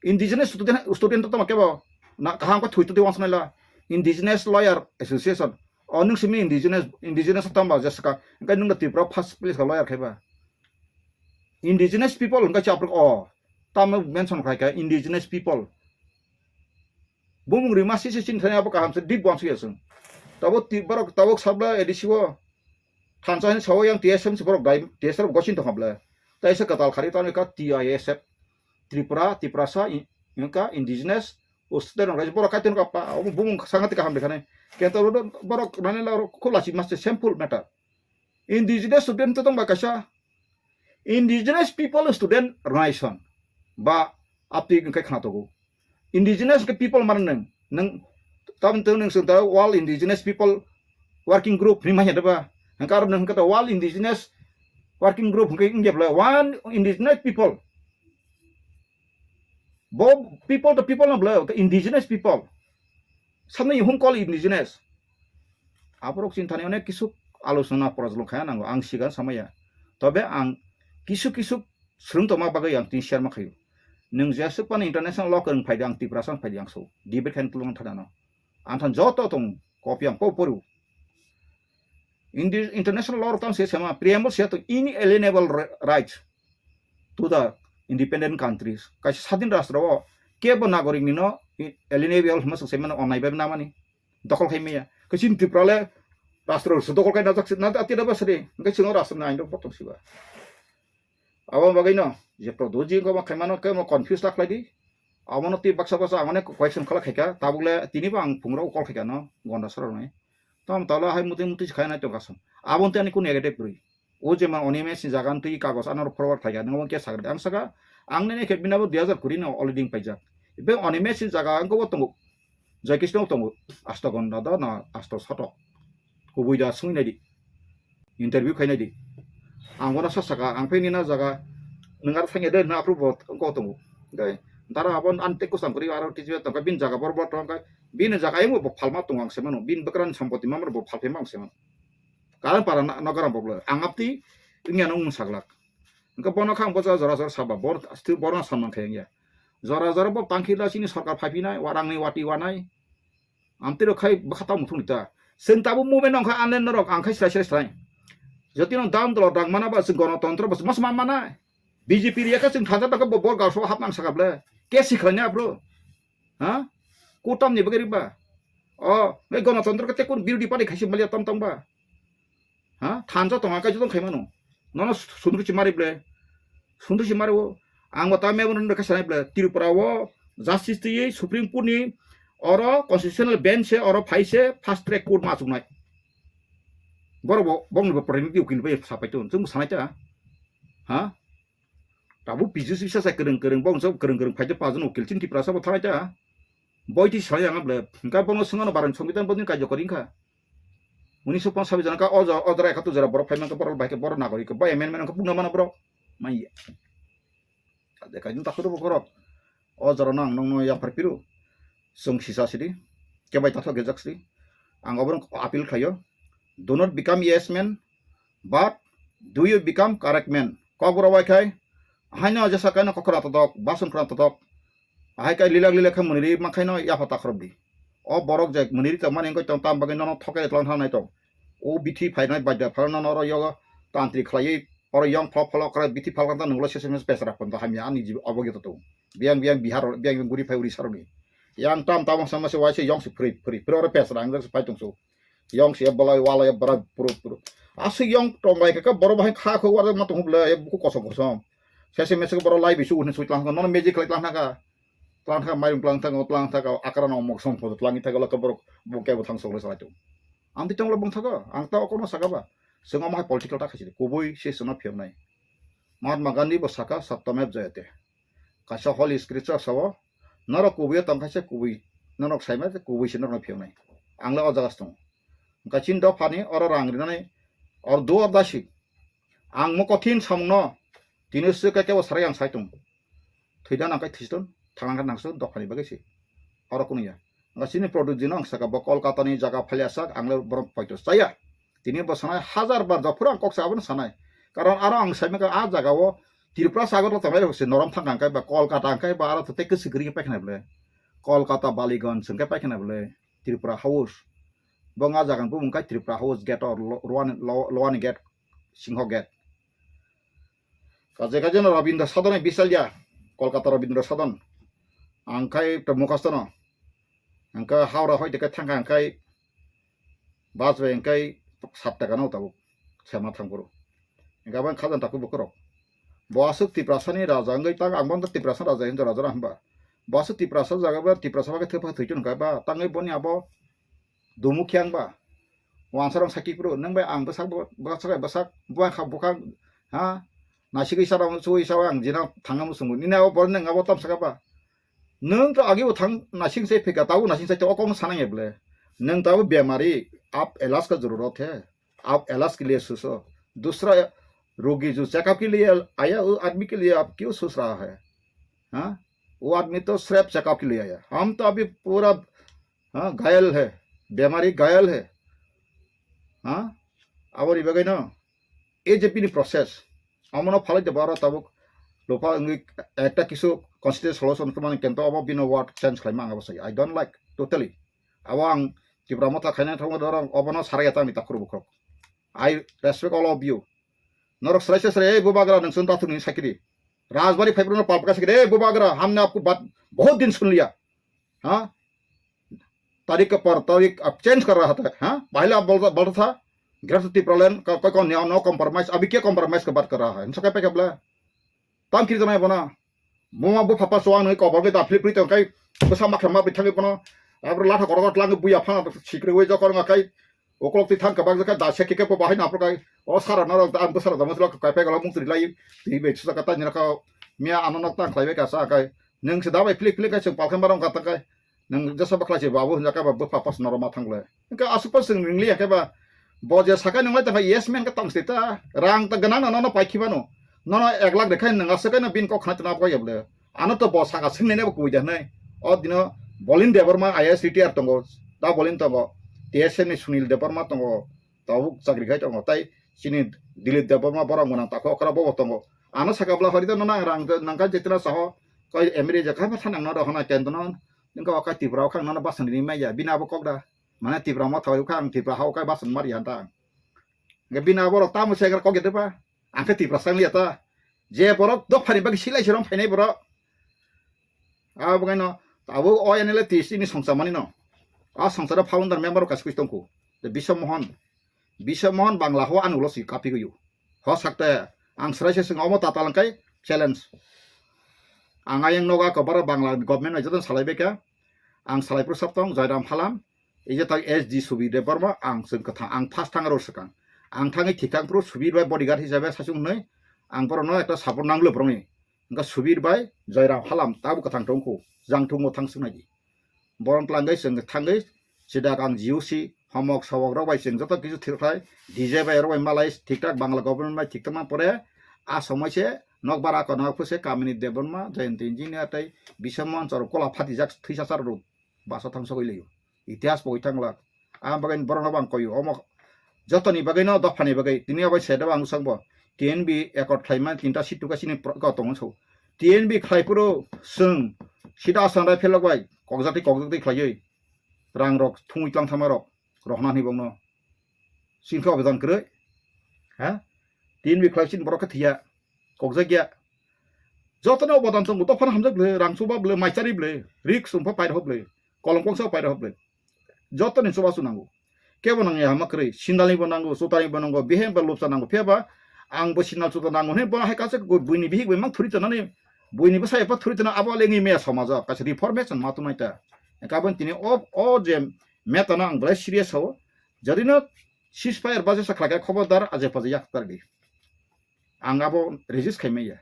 Indigenous student, student to tamo kebo na kaham ko thui to de wansnai la. Indigenous Lawyer Association. O nwng simi indigenous, indigenous tamba je saka. Engkai nwng da Tripura first place ka lawyer khaiba. Indigenous people engkai chapruk o. Tamo mention khai kha indigenous people. Bumung rima sisi sin thani abo kaham se deep wansuk ya chwng. Tabuk ti-, borok tabuk sabla A D C o thansa hini sawi yang T S M se borok dai, T S R gosin tong habla. Tai se katal khari tani ka T I S F, Tripura, Tiprasa, i-, ka indigenous, o student rok borok kaitor ka pa, o bumung sangati kaham dekhane. Kento borok nani la khulasi maste simple matter. Indigenous student to tong ba kaisa Indigenous People Student Organization ba apti hwnkhe khna togo. Indigenous ke people mano nwng, nwng tam to nwng sung ta World Indigenous People Working Group hwnwi manya da ba? Hwnkhe aro nwng hwnkhe ta World Indigenous Working Group hwnkhe wngya bwle one indigenous people. Bo people to people no bwle, indigenous people. Samni hum call indigenous. Aborok chinthani onek kisu alochona porajlong khaya nango, ang sigan samaya. Tobe ang kisu kisu swrwng tongma bagwi ang tini share ma khaio. Nwng jeswk phano international law kwrwng phaidi, ang Tiprasa phai di, ang so debate khaina tulung thana no. Ang than joto tong copy ang po porio. Indi-, international law rok tang se sema preamble se to inalienable ri-, rights to the independent countries. Kaisa sadin rastro o kebo nagorik ni no i-, alienable hwnma swk se mano onnai bai namani. Dokhol khai maya. Kaisa Tripura le rastro se dokhol khai najak se, na ati da ba sari. Engkai singo rastro ni ain rok botong siba. Abo bagwi no je Pradyut ji ko ma khai mano ke mo confuse ta khlai di. Abono twi baksa baksa ang onek question khala khaikha, tabukle tinibo ang phungrok call khaikha no, gonda sorok nai. Tamo talo hai muti muti khaina tongkha song. Aboni tani kun negative kwrwi. O je man Onimes ni jaga twi kagos ano forward khaikha, nang ke sakri. Ang saka, ang nene khe binabo dui hajar kuri no already paijak. Ibe Onimes ni jaga ang ko tongo. Joy Krishna tongo. Asto gonda do na asto soto. Kubui da sungwi nai di. Interview khainai di. Ang bono sa saka, ang phai nina jaga, nwng aro thangya de, na apro bo wngkok tongo. Dai, dara abo an tei kwcham kwrwi aro T G B tongkha, bini jaga bor bor tongkha, bini jaga ayung bo phalma tongo ang se mano, bini bwkrani sampoti mamar bo phalphima ang se mano. Karon para na, nogaram bo bwlai. Ang apti, wngya no wng saglak. Wngkha bono kha ang bo jora jora saba, bor, still borno samang khe wngya. Jora jora bo tangkhi la chini sarkar phaiphinai, warangni wati wanai. Amtwi rok khai bwkha tamo thungni ta. Chwng tabuk movement nong kha anle norok ang khai srai srai srai. Jotino dam dolo dang mana ba chwng gonotontro ba mas man mana. B J P riya kha chwng thangja ta kha bo bor gaso hap nang saka ble. Ke sikhlanya bro. Ha? Kutam ni bagari ba. O, ngai gonotontro kha te kun birodi party khaisi malia tam tam ba. Ha? Thansa tonga kai jotong khaimano. Nono sundru si mari ble. Sundru si mari o. Ang bo ta memorandum kha sanai ble. Tripura o justice twi Supreme Court ni oro constitutional bench se oro phai se fast track court ma chuknai. Boro bo bong bo preniti ukil bai sapai ton. Chung sanai ta. Ha? Tabu P G C bisa sa kereng kereng bong so kereng kereng phai te pajon ukil chin Tripura sa bo thanai ta. Boi ti sai ang ble. Engka bono sengano barang songbitan bodin kaijo koring kha. Unisho pon sabi jana ka o jora, o jora ekattu jora borok phai mankha borok bai khe borok nagorik khe bai amendment wngkha pungna mano borok. Mai ya. Ade kaijin takhoro borok. O jora no ang nongno yaphar piru. Chwng sisa sidi. Kebai tathok gejak sidi. Ang oborok appeal khlaio. Do not become yes man, but do you become correct man? Kokborok bai khai, haino jesa kaino kokhra todok, bason khra todok. Ahai kai lilak lilak khe mwniri mankhaino yapha takhorok di. O borok je mwniri tongmani wngkhe tong tam bagwi nono thokai tlang thangnai tong. O bithi phainai baida phano nono oro yogo tantri khlaiwi oro yong phlok phlok krai bithi phalkang tang nunglo sese mese pesra pon hamya ani jibo obo gito tong. Biyang biyang Bihar biyang biyang guri phai Odisha rokni. Yang tam tabang sama se waise yong se phri phri phri oro pesra ang se phai tongso. Yong se bolai walai bra puru puru. Aswk yong tong bai kha borok bahai kha kho warok ma tong bwle buku kosom kosom. Sese mese borok lai bisu hwnwi sui tlang nono magic khlai tlang kha. Tlang thaka mairung tlang thaka tlang thaka akra no mok song photo tlang thaka lo borok bo kebo thang song salai tu. Ang ti tong lo bong thaka ang ta okono saka ba. Swngo ma political ta khaisi kubui se sono phiyok nai. Mahatma Gandhi bo saka satyamev jayate. Kaisa holy scripture sao norok kubui tong khaisa kubui norok saima kubui se norok phiyok nai. Ang le o jaga tong. Kachin dophani oro rang rinani or do or dasi. Ang mo kothin samungno tini swk khe kebo sarai ang sai tong. Thwida nang kai thiston thanang khe nangso dophani bagwi se. Oro kunu ya. Nga chini product jino ang saka bo Kolkata ni jaga phalya sak ang le borok paito chaya. Tini bo sanai hazar bar dophuru ang kok sa abono sanai. Karon aro ang sai maka a jaga o Tripura sagar lo tongnai rok se norom thang ang kai ba Kolkata ang kai ba aro to teke sikri paikha na bole. Kolkata Baliganj ang kai paikha na bole. Tripura House. Bo nga jaga bo mung kai Tripura House gate or lo-, Lowani, Lo-, Lowani gate, Singho gate. Kaje kaje no Rabindra Sadon ai bisal ya, Kolkata Rabindra Sadon. Ang kai to mukhasto no. Ang kai Howrah hoi de kai thang ang kai bus bai ang kai sat taka no tabuk sema thang kuru. Ang kai bang khajan taku bokorok. Bo aswk Tiprasa ni raja wngwi tang ang bo Tiprasa raja hinjo raja ra hwnba. Bo aswk Tiprasa jaga ba Tiprasa ba khe thepha thwichun kai ba tangwi boni abo dumu khe ang ba. Wansarong sakhi phuru, nang bai ang bwsak bo, bwsak bai bwsak, buang kha bukhang, ha? Nasigwi sarong, sui sarong, ang jina thangna musungo. Nini abo borok nang abo tam saka ba. Nang to agi bo thang nasing sai phika, tabo nasing sai to okong sanang eble. Nang tabo bemari, aap ilaaj ka zarurat hai. Aap ilaaj ke liye socho. Dusra rogi jo checkup ke liye aaya, wo aadmi ke liye aap kyun soch raha hai? Ha? Wo aadmi to sirf checkup ke liye aaya. Hum to abhi pura हाँ, घायल है, बीमारी घायल है। हाँ, aboni bagwi no, A J P ni process. Amono phalai de baro tabuk lupa wngwi ekta kisu constitution solution kwmani kento abo bino word change khlaima ang abo sai. I don't like totally. Abo ang Tipra Motha khaina thangma dorong obono sarai ta ni takhuru bukhuk. I respect all of you. Norok srai srai srai, "Ei bubagra, nwng chwng dathung ni sakiri. Rajbari phaibrwno palpakha sakiri, ei bubagra, humne aapko baat bahut din sun liya." Ha? तारीख के पर तारीख अब चेंज कर रहा था, हाँ? पहले आप बोलता, बोलता था, ग्रेटर टिप्रालैंड का कोई कौन नो कॉम्प्रोमाइज, अभी क्या कॉम्प्रोमाइज का बात कर रहा है? इनसे क्या पैकेबला? Tam kiri tanai bona. Moma bupha pa chuwang nwi kobor khe da philip philip tong kai bwsa makha ma bithang bono. Abro latha korok tlang buya phang sikri wi jokor nga kai. Ukolok twi thang kabak jaka da se kike po bahai na phrukai. O sara norok da ang bwsara da mutlo kai pegalo muk twi lai. Twi be chusa ka tani raka. Miya ano nok tang khlai be ka sa kai. Nung se da bai philip philip kai chwng palkhe marong ka tang kai. Nung jasa bakla se babu hunja ka ba bupha pas norok ma thang le. Engka asuk pas chwng ringli ya ke ba. Bo je sakai nung lai ta yes man ka tong se ta. Rang ta ganang na nono pai khibano. Nono ek lakh de khai nung asuk kai no bin kok khna tna ko yable. Ano to bo saka swngnai nabo kubui da hwnwi. O dino Bolin Debbarma I A S retire tongo, da Bolin tongo, T S F ni Sunil Debbarma tongo, tabuk chakri khai tongo, tai chini Dilip Debbarma borok mwnang takho okra bobo tongo. Ano saka bwla hori da no nang rang nang ka jetra saho, koi M R A je khai ba thanang no rohona kendo no, ningka o kai Tripura o khang no basan ri mai ya, bini abo kok da, mane Tripura mo thawai kha ang Tripura ha o kai basan mari ya ta. Nge bini abo rok tamo se kok ya de ba, ang khe Tripura sang ya ta, je borok dophani bagwi silai se rom phainai borok. Abo kaino abo o N L A T S ni songcha mani no. A songcha founder member kaisa kwi tongkhu. De Biswa Mohan. Biswa Mohan Bangla ho ani ulo si kapi gwi. Ho sakte ang srai se sing omo tatal kai challenge. Ang ayang noga ko bara Bangla government ai joton salai beka. Ang salai pro sap tong Jairam Halam. Ije tak S D Subir Debbarma ang sing kathang ang first thang ro sakang. Ang thangi thikang pro Subir bai bodyguard hisabe sasung noi. Ang boro no ekta support nanglo broni. Engka Subir bai Joyram Halam tabuk kathang tongkhu, jang thungmo thang swngnai di. Borom tlangwi chwng thangwi sidak ang G O C homok sawok rok bai chwng joto kisu thirkhlai D J bai rok bai malai thikthak Bangla government bai thikthakma pore a somoi se nokbar ako nokphu se kamini Debbarma, Jayanti Engineer tei Biswa Mohan chwrwk kola phatijak thwisa charwrwk basa thangsogwi lio. Itihas pogwi thanglak. Ang bagwi borokno bo ang koyo. Omo jotoni bagwi no dophani bagwi tini obo sede bo ang swkang bo. T N B accord khlaima tinta seat tuka chini pro-, ko tongo so. T N B khlai phuru chwng sida aswng rai phelok bai kokjak twi kokjak twi khlaiwi rang rok thungwi tlang thangma rok rohna hwnwi bongno. Chini khe obedan kwrwi. Ha? T N B khlai chini borok khe thiya. Kokjak ya. Jotono obedan tongo dophano hamjak bwle, rang chuba bwle, maichari bwle, rik sumpa paira hok bwle, kolom kongsa paira hok bwle. Joto ni chubachu nango. Kebo nang ya hama kwrwi, sindal ni bo nango, chuta ni bo nango, bihik ba lobsa nango, phiya ba ang bo sindal chuta nango hwnwi bo hai kaisa buini bihik bai mang thuri tonani, buini bwsa epha thuri tona abo le wngwi maya somajo kaisa reformation ma tongnai ta. Kabon tini o, o je meta no ang belai serious sao, jodi no ceasefire baje sa khlai kha khobordar aje paje yak tar di. Ang abo resist khai maya.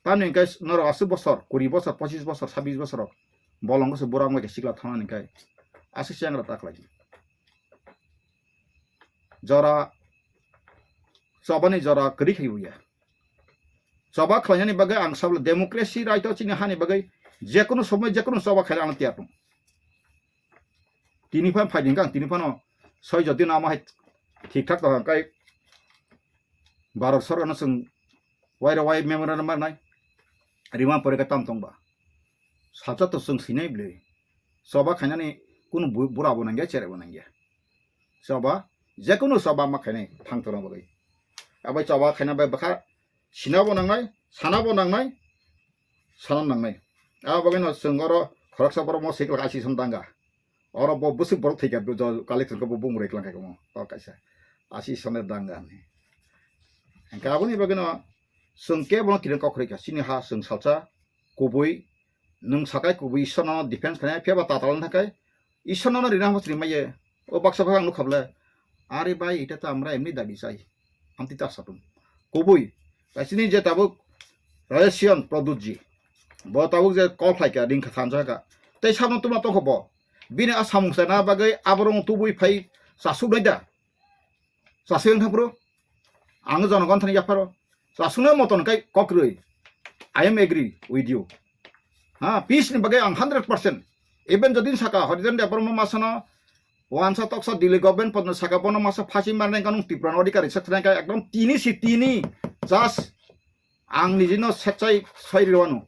Tamni hwnkhe norok aswk bosor, kuri bosor, pochis bosor, sabis bosor rok bolong se borok wngkha sikla thangna hwnkhe aswk se angra ta khlai. Jora chobani jora kwrwi khai buya. Choba khlainani bagwi ang sabla democracy right o chini hani bagwi jekunu somoi jekunu choba khaina ang tiyar tong. Tini phan phaidi hwnkhe ang tini phano soi jodi no amo hai thik thak tong khe Bharat Sarkar no chwng wairo wai memorandum marnai rima pore khe tam tong ba. Salsa to chwng sinai bwle. Choba khainani kunu bu-, bura bo nangya, chere bo nangya. Choba, jekunu choba ma khainai thang tongna bagwi. Abai choba khaina bai bwkha sina bo nangnai, sana bo nangnai, sana nangnai. Abo bagwi no chwng oro khoroksa borok mo sikla asi som danga. Oro bo bwswk borok thwikha, bo jo kali thwngkha bo bumung rwiklang kha mo, o kaisa. Asi sone dang ani. Hwnkhe aboni bagwino chwng kebono kiring kok khwrwikha. Chini ha chwng salsa kubui, nwng sakai kubui Ishwarno defense khainai, phiya ba tatal wng thakai Ishwarno rina hamo chwrwi maiye. O baksa phai ang nukha bwle, "Are bhai, eta to amra emni dabi chai." Amtwi ta satung. Kubui, kaisini je tabuk Rajashion Produtji. Bo tabuk je call khlaikha, ringkha thansa kha. Tei sabno tuma tongkha bo. Bini a samung sana bagwi aborok tubui phai chasuk nai da. Chasuk yang thangphuru. Ang jonogon thani yapharo. Chasukno moton kai kokrwi. I am agree with you. Ha, peace ni bagwi ang hundred percent. Even jodi saka Harijan Debbarma masano wansa toksa Delhi government podno saka bono masa phasi marnai kanung Tripura no adhikari se thwnai kai ekdom tini si tini just ang nijino sechai soi rwano.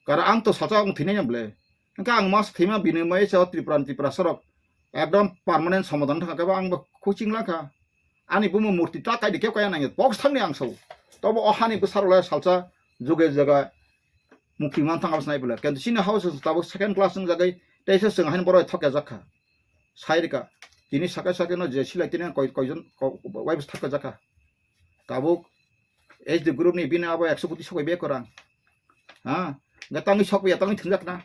Kara ang to sacha ang thinai bwle. Engka ang mas thima bini mai sa Tripura Tripura sorok ekdom permanent somadhan thangka ba ang bo coaching langkha. Ani bumo murti ta kaidi khe kaya nangya. Box thangni ang sao. Tobo o hani bwsarok lai salsa juge jaga mukti man thang abs nai bwle. Kintu chini house tabuk second class wng jagai teisa chwng hain borok thokya jakha. Sai rika. Tini sakai sakai no je silai tini koi, koijon ko-, wai bwsa thokya jakha. Tabuk H D group ni bini abo ekso koti sokoi be korang. Ha? Hwnkhe tangwi sokpaiya, tangwi thwngjakna.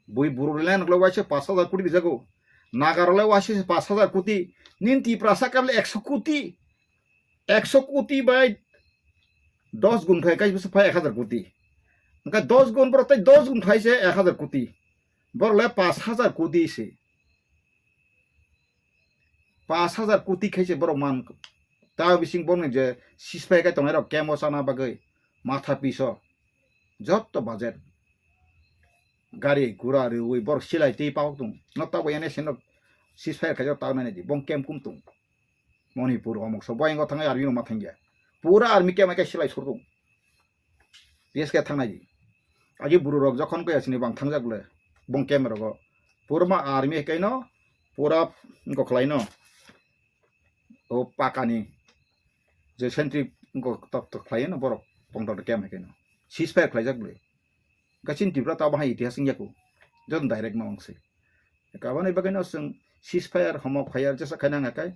Bui buru rwlai nokle waisa pash hajar koti rijago. Naga rwlai waisa pash hajar koti. Nini Tiprasa kable ekso koti. Ekso koti bai dos gun khai kaisa phai ek hajar koti. Hwnkhe dos gun borok tei dos gun khai se ek hajar koti. Borok le pash hajar koti se. Pash hajar koti khai se borok man. Ta bising borokni je ceasefire khai tongnai rok camp o chana bagwi matha piso. Jotto budget. Gari gura rwui borok silai twi pahok tung. No tabuk N S A no ceasefire khai jok ta nai di. Bong camp kum tung. Manipur omok so boyang o thangwi army rok ma thangya. Pura army camp hai khe silai sur tung. P S K thangnai di. Agi buru rok jokhon kaya sini bang thangjak le. Bong camp rogo. Purma army hai kaino pura wngkok khlai no. O pakani je sentry wngkok tok tok khlai no borok pondro de camp hai kaino. Ceasefire khlaijak le. Gachin Tripura ta bahai itihas wngya ku. Joto direct no wngsi. Kabani bagwi no chwng ceasefire homok phaiya jesa khaina hwnga kai.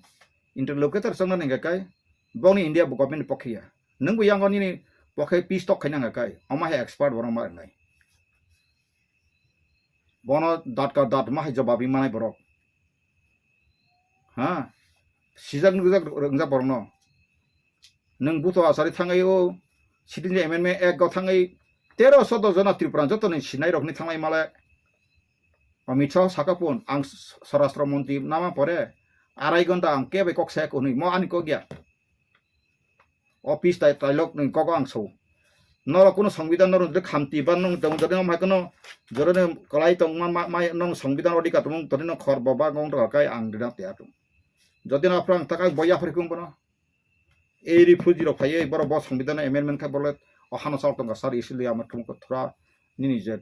Interlocutor chongna hwnga kai. Bongni India government ni pokhiya. Nwngbo yango nini pokhe peace talk khaina hwnga kai. Omo hai expert borok ma wngnai. Bono datka dat ma hai jawab ri manai borok. Ha? Sijak nukjak wngjak borokno. Nwng buto asari thangwi o sitting amendment act o thangwi tero soddo jona Tripura jotoni sinai rokni thanglai male. Amit Shah saka pun ang s-, swarashtra montri nama pore arai gonta ang kebe kok saya ko hwnwi mo ani kok ya. Office tai tailok ni kok ang so. Norok kuno songbidan norok de khamti ban nong tong jodi no mai kuno jodi no kalai tong ma, ma, mai nong songbidan odika tong todi no khor boba gong to kai ang dina te atum. Jodi no aprang takai boya phri kum bono. Ei refugee rok phaiwi borok bo songbidan amendment khai borok o hano chal tongo sar isi liya ama thumko thura nini je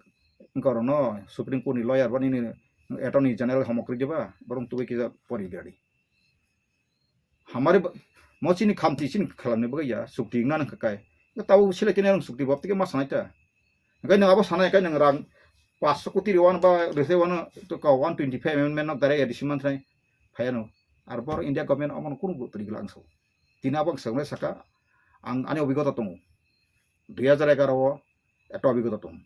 wngkha rokno Supreme Court ni lawyer ba nini Attorney General homok rwdi ba borok tubui kisa pori gari. Hamari ba mo chini khamti chini khalamni bagwi ya sukti wngna nang kha kai. Tabuk sile kene rang sukti bab tike ma sanai ta. Hingke nang abo sanai kai nang rang paanch koti rwan ba rese wano to ka one twenty five amendment no direct addition man thai phayano. Ar bor India government amon kunu turi gila angso. Tina bang sangnai saka ang ani obigota tongo. Dui hajar egaroh o ekta obigota tongo.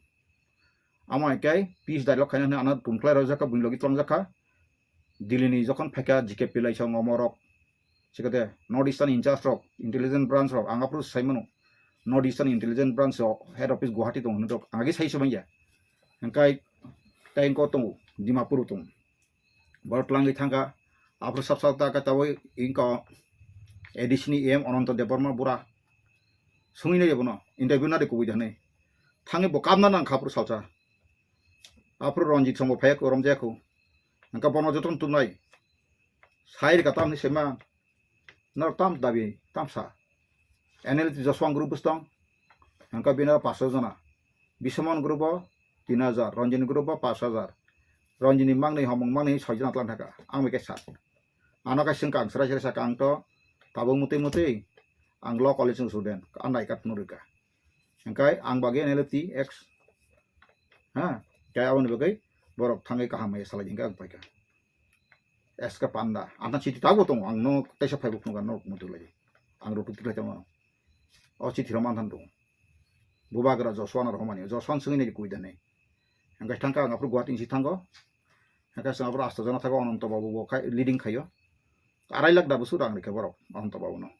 Amo hai khe peace dialogue khaina hwnwi ano tumkhlai rwjak kha, buini logi twlangjak kha. Delhi ni jokhon phaikha G K P laisong omorok, sikade North Eastern in charge rok, intelligence branch rok, ang aphuru sai mano. North Eastern Intelligence Branch o head office Guwahati tongo hinwi rok, ang agi sai se manya. Hingkai tei engko tongo, Dimapur o tongo. Borok twlangwi thangkha. Aphuru sab sab ta khe tabuk wngkha A D C ni E M Ananta Debbarma bura. Sungwi nai bono interview nari kubui da hinwi. Thangwi bo kabna nang kha aphuru salsa. Aphuru Ranjit songbo phaiya kho, romjaya kho. Hingkha bono jotono tubunai. Sai rwkha tamni sema. Norok tam dabi, tam sa. N L T Joshua group bwswk tong. Hingkha bini aro paanch jona. Bishamon group o tin hajar, Ranjini group o paanch hajar. Ranjini mangni homong mangni soi jona tlang thaka. Ang bai khe sa. Ano khe swngkha ang srai srai sakha ang to tabuk mutwi mutwi ang law college ni student. Ang nai kat phunuk rwkha. Hingkhe ang bagwi N L T X. Ha? Khe aboni bagwi borok thangwi kaham hai salai hingkhe ang paikha. S K Panda. Ang thang chiti tabuk tongo. Ang no teisa phaibo phunukha norok mutwi lai. Ang rw tuk tiklai tongo. O chiti rw manthan tongo. Bubagra Joshua no rohormani. Joshua no swngwi nai kui da hinwi. Hingkhe thangkha ang aphuru Guwahati ni si thango. Hingkhe chwng aphuru asta jona thago Ananta Babu bo khai, leading khaio. Arai lakh da bwswk rang rikha borok Ananta Babu no.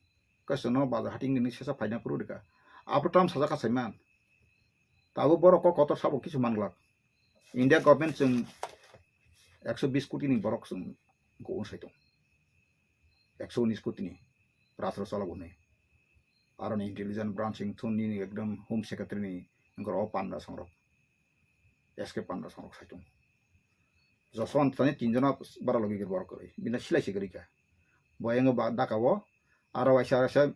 Hingkhe chwngno bazar hating nini sesa phaina phuru rikha. Aphuru tam sajak kha saiman. Tabuk borok kok kotor sabo kisu manglak. India government chwng ekso bis koti ni borok chwng go on saitung. Ekso unis koti ni rajro chalok hwnwi. Aroni intelligence branch wngthun nini ekdom home secretary ni wngkha o panda songrok. S K Panda songrok saitung. Joshua tani tin jona bara logi gir borok kwrwi. Bini silai se kwrwi kha. Bo yango ba daka o aro waisa waisa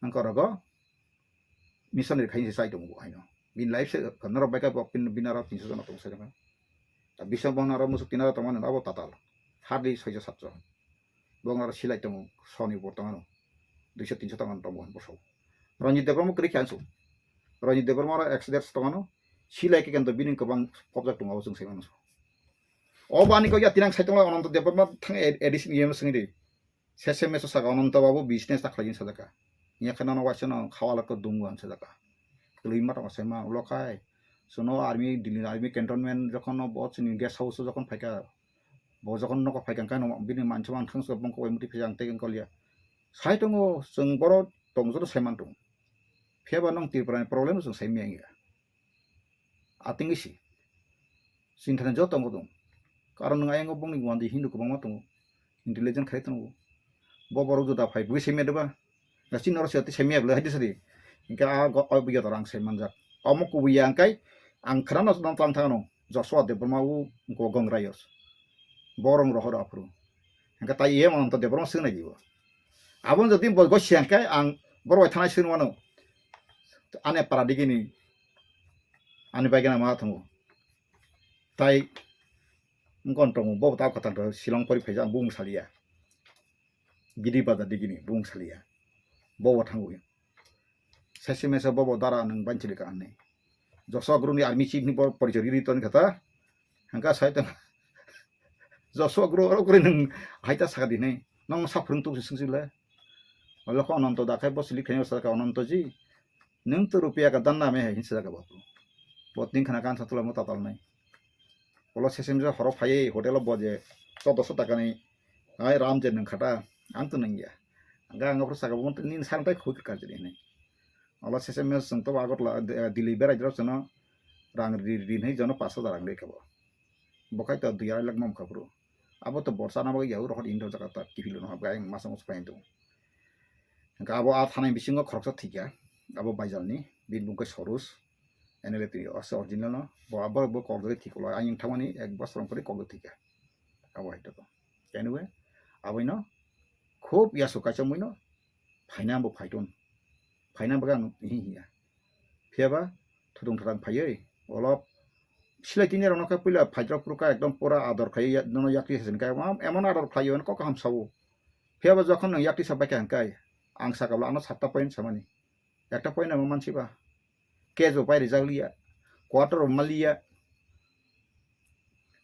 wngkha rogo. Missionary khaini se chai tongo bo haino. Bini life se norok bai khe bo bini aro tinso jona tongo sai jona. Ta bisa bo aro musuk tin aro tongmani abo tatal. Hardly soijo satjo. Bo aro silai tongo soni bo tongmano. Duiso tinso tongmani tongo bo bosong. Ranjit Debbarma kwrwi khe ansu. Ranjit Debbarma aro ex-, ex tongmano. Silai khe kento bini kwbang kobjak tongo abo chwng sai mano. O bani kok ya tinang sai tongo Ananta Debbarma thang A D C ni E M swngwi di. Sese meso saka Ananta Babu business ta khlaijini sajaka. Nya khe nono waisa no khawala ko dungu ang sajaka. Kwlwi ma tongo saima ulo khai. Chwngno army, Delhi army cantonment jokhon no bo chini guest house o jokhon phaikha, bo jokhon nogo phaikha, hwnkhe no bini mansa ang thangsa bongkha bai muti phai ang tei wngkha liya. Sai tongo chwng borok tong joto sai man tongo. Phiya ba nwng Tripura ni problem no chwng sai manya wngya. Ating isi. Sinthani joto wngkha tongo. Karon nwng ayang o bongni wandi Hindu kwbangma tongo. Intelligent khai tongo. Bo borok juda phai bui sai manya ba. Na chini oro se tei sai manya bwle hai sadi. Hingke a go o biya torang sai manjak. Omo kubuya angkai ang khana no tang thangno. Joshua Debbarma u go gong rayos. Borong rohor aphuru. Hingke tai ye Ananta Debbarma swngnai dibo. Abon jodi bo go siangkai ang borok bai thanai swnwano. Ane para digini. Ani bai gana ma thango. Tai wngkon tongo, bo ta kwtal to Shillong pori phaijak, bung saliya. Gidi bazar digini, bung saliya. Bo bo thango. Sesi mesa bo bo dara nwng banchili ka anni. Joshua Guru ni army chief ni bo porichori ri ton kata. Hangka sai tong. Joshua Guru oro kuri nwng haita saka dinai. Nong sa phwrwng tuk sing sile. Olo ko Ananto dakhai bo silik khaini saka Ananto ji. Nwng to rupiya ka dan name hai hinsa jaga babu. Bo tin khana kan satula mo tatal nai. Olo sesem je horo phai hotel o bo je chaudoso taka ni ai ram je nwng khata ang to nwng ya. Ang ang phuru saka bo ni san tai khoi kar jini nai. Olo sesem je sung to Agartala, eh, Delhi berai jero sono rang ri ri nai jono paso da rang de kabo. Bo khai to dui arai lakh mam kha phuru. Abo to borsa na bagwi yahoo rohor indo jaga ta kipilo no habga ang masa musu pain to. Hingke abo a thanai bisingo khoroksa thikya, abo Baijalni, bini bung khe Soros, N L A twi ase original no, bo abo bo kokjagwi thikolo, ayang thangmani ek bosor pore kokjagwi thikya, abo hai to. Anyway, aboino khub yasu kaisa muino phaina bo phaiton, phaina bagwi ang hi hiya. Phiya ba, thudung thadang phaiwi, olop silai tini rokno khe puila phaijak phuru kha ekdom pura ador khai ya-, nono yakti sasin kha, emon, emon ador khlai yo, kok kaham sao. Phiya ba jokhon nwng yakti sa bai kha hwn kai, ang saka bwla ano satta point samani. Ekta point amo mansi ba. Case bo pai rijak liya, quarter bo maliya.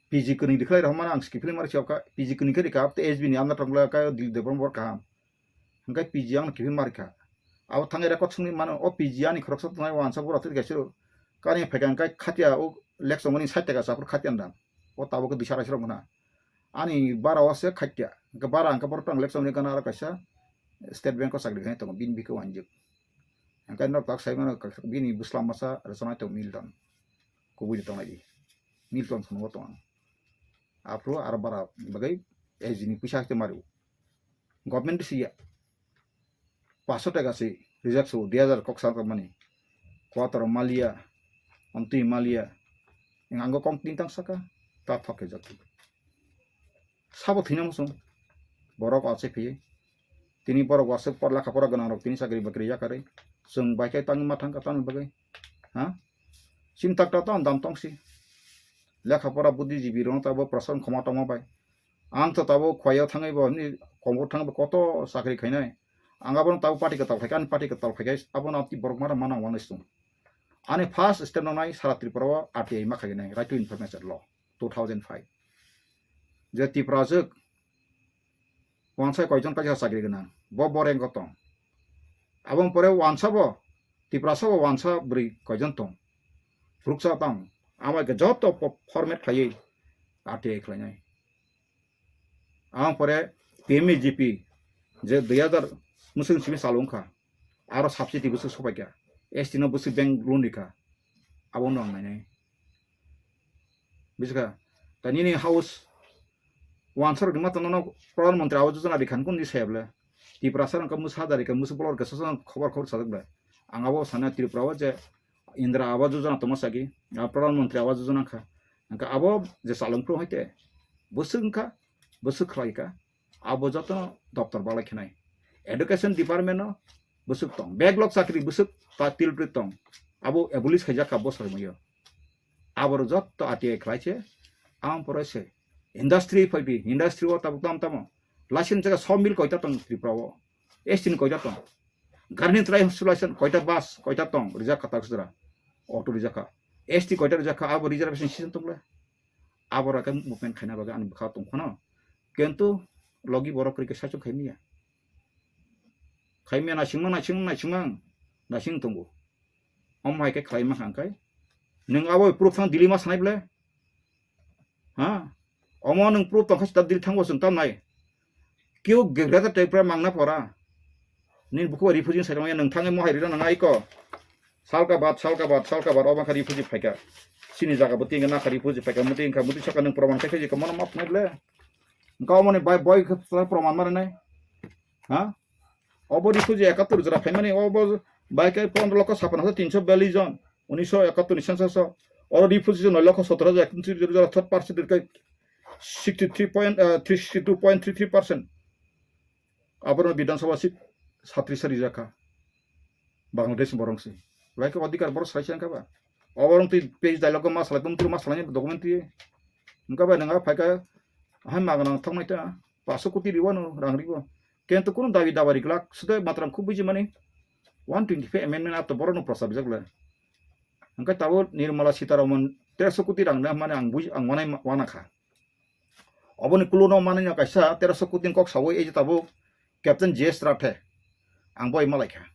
P G kwnwi dikhlai rok mano ang skipili mari chok kha, P G kwnwi khe rikha, abte S B ni amna tongla kha, Dil Debon bor kaham. Hingke P G ang kiphil markha. Abo thangwi record songwi mano, o P G ani khoroksa tongnai wansa bura twi kaisa kani phaikha hingke khatia o lek songmani sait taka sa aphuru khatia nang. O tabuk khe duisa raisrok mano. Ani bara o se khatia. Hingke bara hingke borok tang lek songmani gana aro kaisa State Bank o chakri khai tongo, bini bikhe wanjik. Hingke norok tak sai mano bini bwsla masa rwchapnai tongo Milton. Kubui de tongnai di. Milton phunukgo tong ang. Aphuru aro bara bagwi S G ni puisa hakhe mario. Government si ya. Paso taka si reject so, dui hajar kok sa tongmani. Quarter maliya, amtwi maliya. Ang ango kong tin tang saka, ta thok khe jati. Sabo thwina muchung. Borok o achai phiyi. Tini borok wasuk por lekha pora gwnang rok tini chakri bakri yakarwi. Chwng bai khe tangwi ma thang kha tamni bagwi. Ha? Chini takta to andam tong si. Lekha pora buddhijibi rok tabo prasan khoma tongma bai. Ang to tabo khwlaiyo thangwi bo ni kongo thangwi bo koto chakri khainai. Ang abono tabo party kwtal khai kha, ani party kwtal khai kha, abono amtwi borok mano mano wngwi sung. Ani first step nangnai sara Tripura o R T I ma khainai, Right to Information Law two thousand five. Je Tiprajwk wansa koijon kaisa chakri gwnang, bo boreng ko tong. Aboni pore wansa bo, Tiprasa bo wansa bwrwi koijon tong. Phuruksa tong, amai khe joto po-, format khlaiwi R T I khlainai. Aboni pore P M E G P je dui hajar mwswk simi chalo wngkha, aro subsidy bwswk sopaikha, S T no bwswk bank loan rikha, abono ang nainai. Bujiskha? Ta nini house wansa rok ni mata nono Pradhan Mantri Awas Yojana rikha nukun di saya bwle. Tiprasa rok mwsa da rikha, mwsa bolor rikha, sosa khobor khobor sajak bwle. Ang abo sana Tripura o je Indra Awas Yojana tongma sagi, ah, Pradhan Mantri Awas Yojana kha. Hingkha abo je chalung phuru hai te bwswk wngkha, bwswk khlai kha. Abo jotono doptor balai khenai. Education department no bwswk tong. Backlog chakri bwswk ta tilpri tong. Abo abolish khaijak kha bo soimoyo. Abo rok jotto R T I khlai se, ang pore se. Industry phai di, industry o tabuk tam tamo. License jaga sawmill koita tong Tripura o. S T ni koita tong. Garni trai subscription koita bus, koita tong, rijak kha taksra. Auto rijak kha. S T koita rijak kha, abo reservation system tong le. Abo rok khe movement khaina bagwi ani bwkha tong phano. Kintu logi borok kwrwi khe saichung khai manya. Khai manya naisingma, naising, naisingma, naising tongo. Omo hai khe khlai ma kha hwnkhe Nwng abo proof thang Delhi ma sanai ble? Ha? Omo nwng proof tongkha sita Delhi thango chwng tam nai. Keu Greater Tripura mangna pora. Nini buku refugee sai tongya nwng thangwi mohai rina nang aiko. Salka bad, salka bad, salka bad, obo kha refugee phaika. Sini jaga bo tinga nakha refugee phaika, muti wngkha, muti saka nwng proman khai khaji ka mono map nai ble. Wngkha omo ni bai boi kha proman mari nai. Ha? Obo refugee ekattor jora phaimani, obo bai khe pondro lokho sapano hajar tinso biyallis jon, unisho ekattor ni census o. Oro refugee noi lokho sotoro hajar ekattor jora, third percent khe sixty three point, eh, three sixty two point three three percent. Aborok Bidhan Sabha seat satris rijak kha. Bangladesh borok se. Bai khe odhikar borok salai se wngkha ba. Oborok twi page dialogue ma salai, tong twi ma salai document twi. Wngkha ba nwng a phaikha hai magana thoknai ta. Paso koti riwano rang riwo. Kento kuno dabi daba riglak. Suda matram khub buji mani. One twenty five amendment ato borok no prosa bijak le. Hingke tabuk Nirmala Sitaraman teroso koti rang na mani ang buji, ang wanai ma-, wana kha. Oboni kuluno manwi no kaisa teroso koti ni kok sawi eje tabuk Captain J S Rathe. Ang boi malai kha.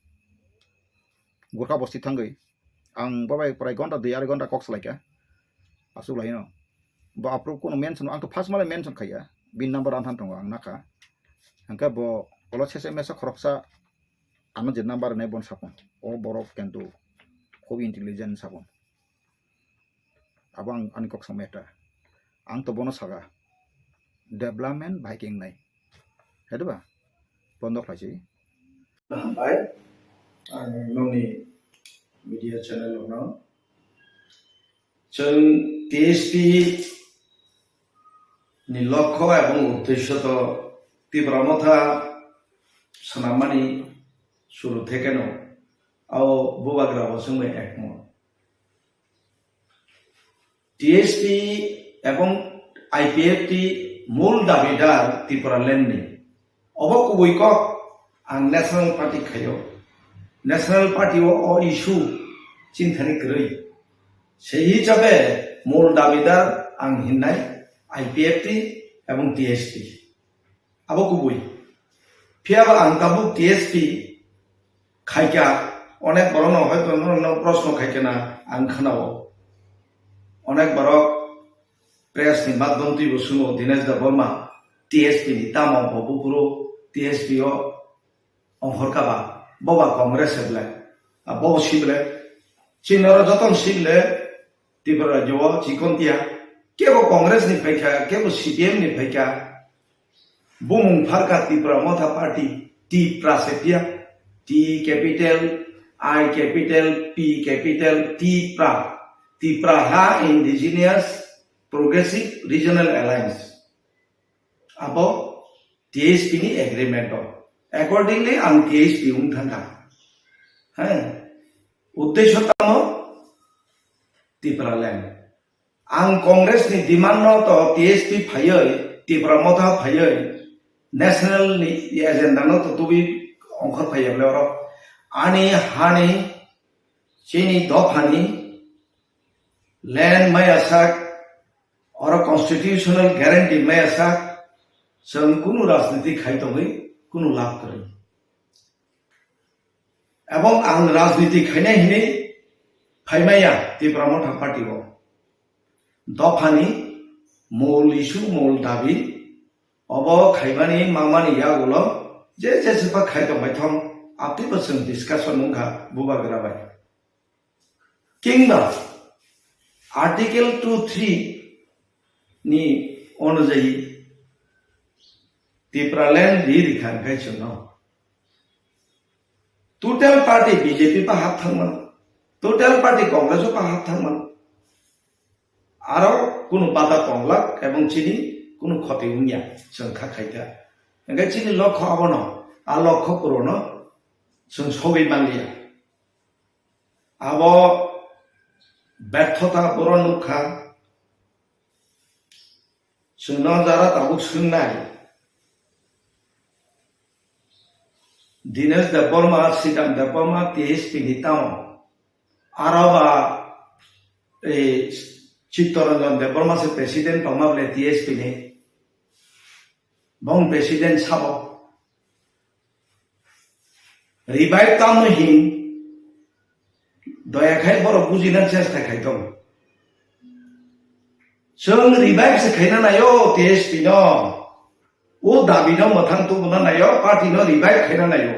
Gurkha bosti thangwi. Ang babai prai gonta dui arai gonta kok salai kha. Asuk lai no. Bo apro kono mention, ang to first male mention khaiya. Bin number anthan tongo ang nakha. Hingke bo olo sese mesa khoroksa ano je number ne bon sapon. O borok kento khub intelligent sapon. Abo ang ani kok samya ta. Ang to bono saga. Development bai keng nai. Hedu ba? Bondo khlai si. Hambai. Ang noni media channel no. Chwng T S P ni lokho ebong uddesho to Tipra Motha swnammani suru thekeno ao bubagra bo chwngbai ekmot. T S P ebong I P F T mul dabidar Tipraland ni. Obo kubui kok ang National Party khaio. National Party o, o issue chinthani kwrwi. Sei hisabe mul dabidar ang hinnai I P F T ebong T S P. Abo kubui. Phiyaba ang tabuk T S P khaikha, onek borokno hoito norokno proshno khaikha na ang khnao. Onek borok press ni madhyam twibo suno Dinesh Debbarma T S P ni tamo bo buphuru T S P o ongkhorkha ba, bo ba Congress se ble, a bo si ble, chini oro joto si ble, Tripura rajyo o chikon tiya, kebo Congress ni phaikha, kebo C P M ni phaikha, bumung pharkha Tipra Motha Party, Tipra se tiya, T capital, I capital, P capital, Tipra, Tipraha Indigenous Progressive Regional Alliance. Abo T S P ni agreement o. Accordingly, ang T S P wng thangkha. Hai, uddesho tamo Tipraland. Ang Congress ni demand no to T S P phaiwi, Tipra Motha phaiwi, national ni agenda no to tubi ongkhor phaiya bole oro. Ani hani, chini dophani land maya sak, oro constitutional guarantee maya sak, chwng kunu rajniti khai tongwi kunu lab kwrwi. Ebong ang rajniti khainai hinwi phaimaya Tipra Motha Party o. Dophani mol issue, mol dabi, obo khaimani mamani yagulo je je sepa khai tongbai thong, apni bo chwng discussion wngkha bubagra bai. Kingba Article two three ni onujayi Tipraland ri rikha hwnkhe chwngno total party B J P pa hap thangmano, total party Congress o pa hap thangmano. Aro kunu bada tonglak ebong chini kunu khoti wngya chwng kha khaikha. Hwnkhe chini lokho abono, a lokho purono chwng sogwi manliya. Abo berthota boro nukha. Chwngno jara tabuk swngnai. Dinesh Debbarma, Sridham Debbarma, T S P ni tamo. Aro ba, eh, Chittaranjan Debbarma se president tongma bole T S P ni. Bong president sabo. Revive tamo hin, doya khai borok bujina chesta khai tong. Chwng revive se khaina naio T S P no. O dabi no mwthang tubuna naio, party no revive khaina naio.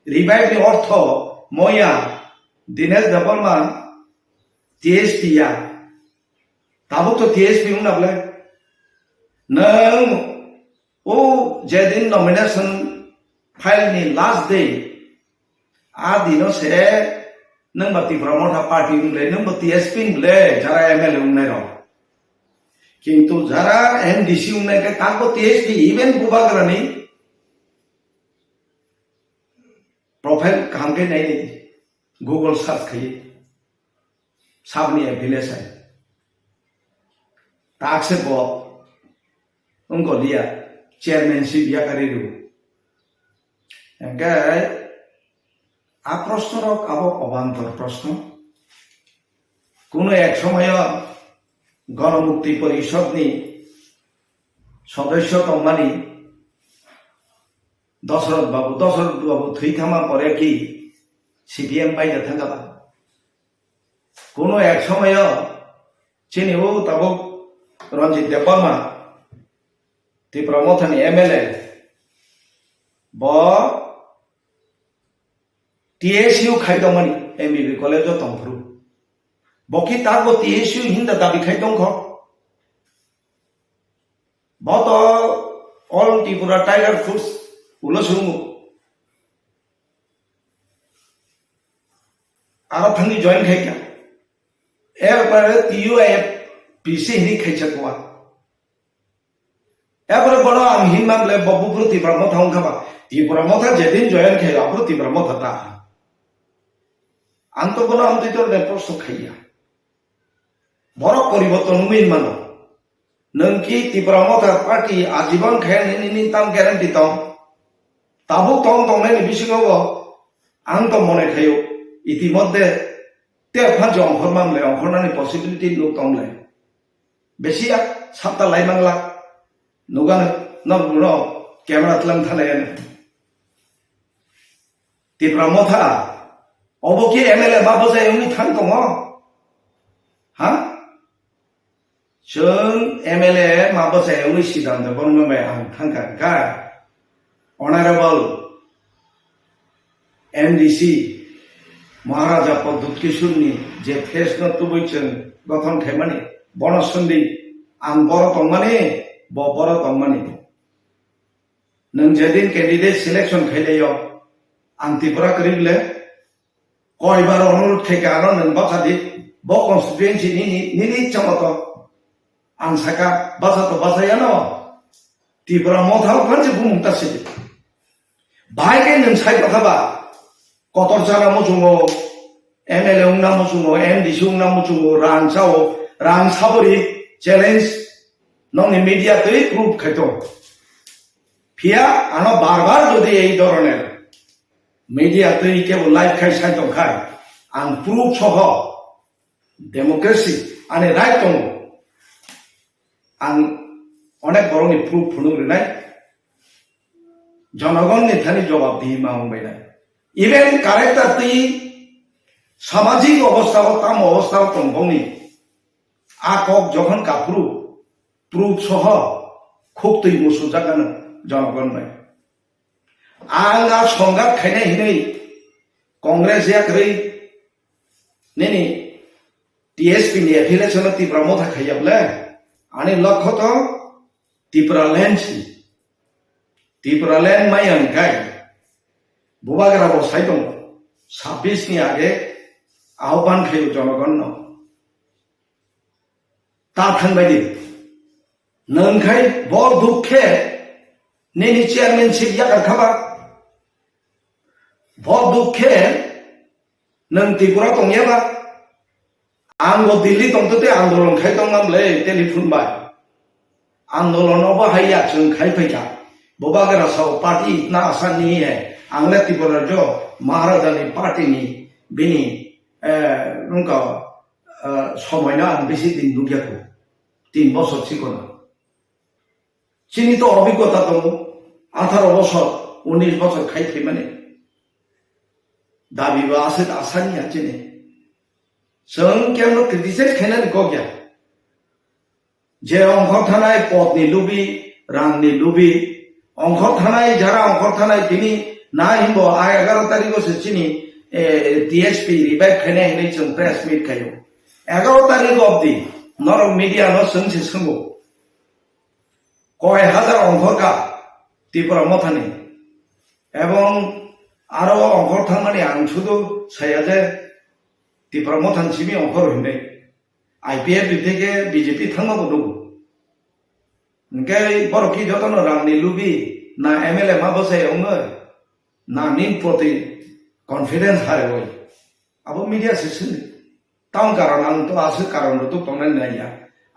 Revive ni ortho moya Dinesh Debbarma T S P ya. Tabuk to T S P wngna bwle. Nwng o jedin nomination file ni last day, a dino se nwng ba Tipra Motha party wng le, nwng ba T S P wng le, jara M L A wng nai rok. Kintu jara M D C wng nai khe tangbo T S P, even Bubagra ni profile kaham khe nai di, Google search khai. Sabni affiliation. Takse bo wngkha liya chairmanship yakarwi rw. Hingke a proshno rok abo obantor proshno. Kuno ek somoyo Ganamukti Porishod ni sodosyo tongmani Dosarot Babu, Dosarot Babu thwi thangma pore ki C P M bai da thangkha ba. Kuno ek somoyo chini o tabuk Ranjit Debbarma, Tipra Mothani M L A, bo T S U khai tongmani, M B B college o tongphuru. Bo ki takbo T S U hinda dabi khai tongkho. Bo to All Tripura Tiger Force ulo sungo. Aro thangwi join khai kha. Erpore T U F P C hini khaisa kuwa. Erpore bono ang hinma bole bo buphuru Tipra Motha wngkha ba. Tipra Motha jedin join khai aphuru Tipra Motha ta. Ang to bono ang twitor de post khaiya. Borok poriborton wngwi mano. Nwng ki Tipra Motha party ajibon khe nini, nini tam guarantee tong. Tabuk tong tongnai ni bisingo bo ang to mone khayo. Itimodde te phan je ongkhor mang le, ongkhor nani possibility nuk tong le. Besi ya sapta lai mang la. Nuga no, no, no, camera tlang thalai ano. Tipra Motha, obo ki M L A ma bwsai wngwi thang tongo? Ha? Chwng M L A ma bwsai wngwi sidam de borok bai ang thangkha hwnkha. Honorable M D C Maharaja Pradyut Kishore ni je face no tubui chwng gothon khaimani, bono swngdi ang boro tongmani, bo boro tongmani. Nwng jedin candidate selection khailaio, ang Tripura kwrwi le, koibar onurodh khaikha ano nwng bwkha di, bo constituency nini, nini chamato ang saka basa to basa yano, Tripura Motha o phansi bumung ta sidi. Bahai khe nwng sai tongkha ba, kotor chana muchungo, M L A wngna muchungo, M D C wngna muchungo, rang sao, rang sabori challenge nokni media twi proof khaito. Phiya ano bar bar jodi ei dhoroner media twi kebo live khai sai tongkhai, ang proof soho democracy ani right tongo. Ang onek borokni proof phunuk rinai, jonogonni thani jobab dihi ma wngbainai. Even character twi samajik obostha o tamo obostha o tong bongni a kok jokhon kaphuru proof soho khuk twi musujakano jonogon bai. Ang a songgat khainai hinwi Congress yakrwi nini T S P ni affiliation no Tipra Motha khaiya bole, ani lokho to Tipra land si. Tipra land maya hwnkhe Bubagra bo sai tongo, sabbish ni age ahban khaio jonogon no. Ta thangbai di. Nwng khai bo dukhe nini chairmanship yakar khaba. Bo dukhe nwng Tripura tongya ba. Ang bo Delhi tongtwtwi andolon khai tongmam le telephone bai. Andolon obo hai ya chwng khai phaikha. Bubagra sao party itna asa nahi hai. Ang le Tripura jo Maharaja ni party ni bini, eh, nungka, eh, somoi no ang bisi din nukya kho. Tin bosor chikon. Chini to obhiggota tongo, atharo bosor, unis bosor khai phaimani. Dabi ba aswk asani ya chini. Chwng kemno criticize khainani kok ya. Je ongkhor thanai podni lubi, rangni lubi, ongkhor thanai, jara ongkhor thanai tini na himbo a egaro tarikgo se chini, eh, T S P revive khainai hinwi chwng press meet khaio. Egaro tarik obdi norok media no chwng se swngo. Koi hajar ongkhor ka Tipra Mothani. Ebong aro ongkhor thangmani ang sudu saya je Tipra Mothani simi ongkhor hinwi. I P F T theke B J P thangma bo nugo. Hingke borok ki jotono rangni lubi, na M L A ma bwsai ongoi, na ning proti confidence haroi. Abo media se sini. Tang karon ang to aswk karon rwtuk tongnai naiya.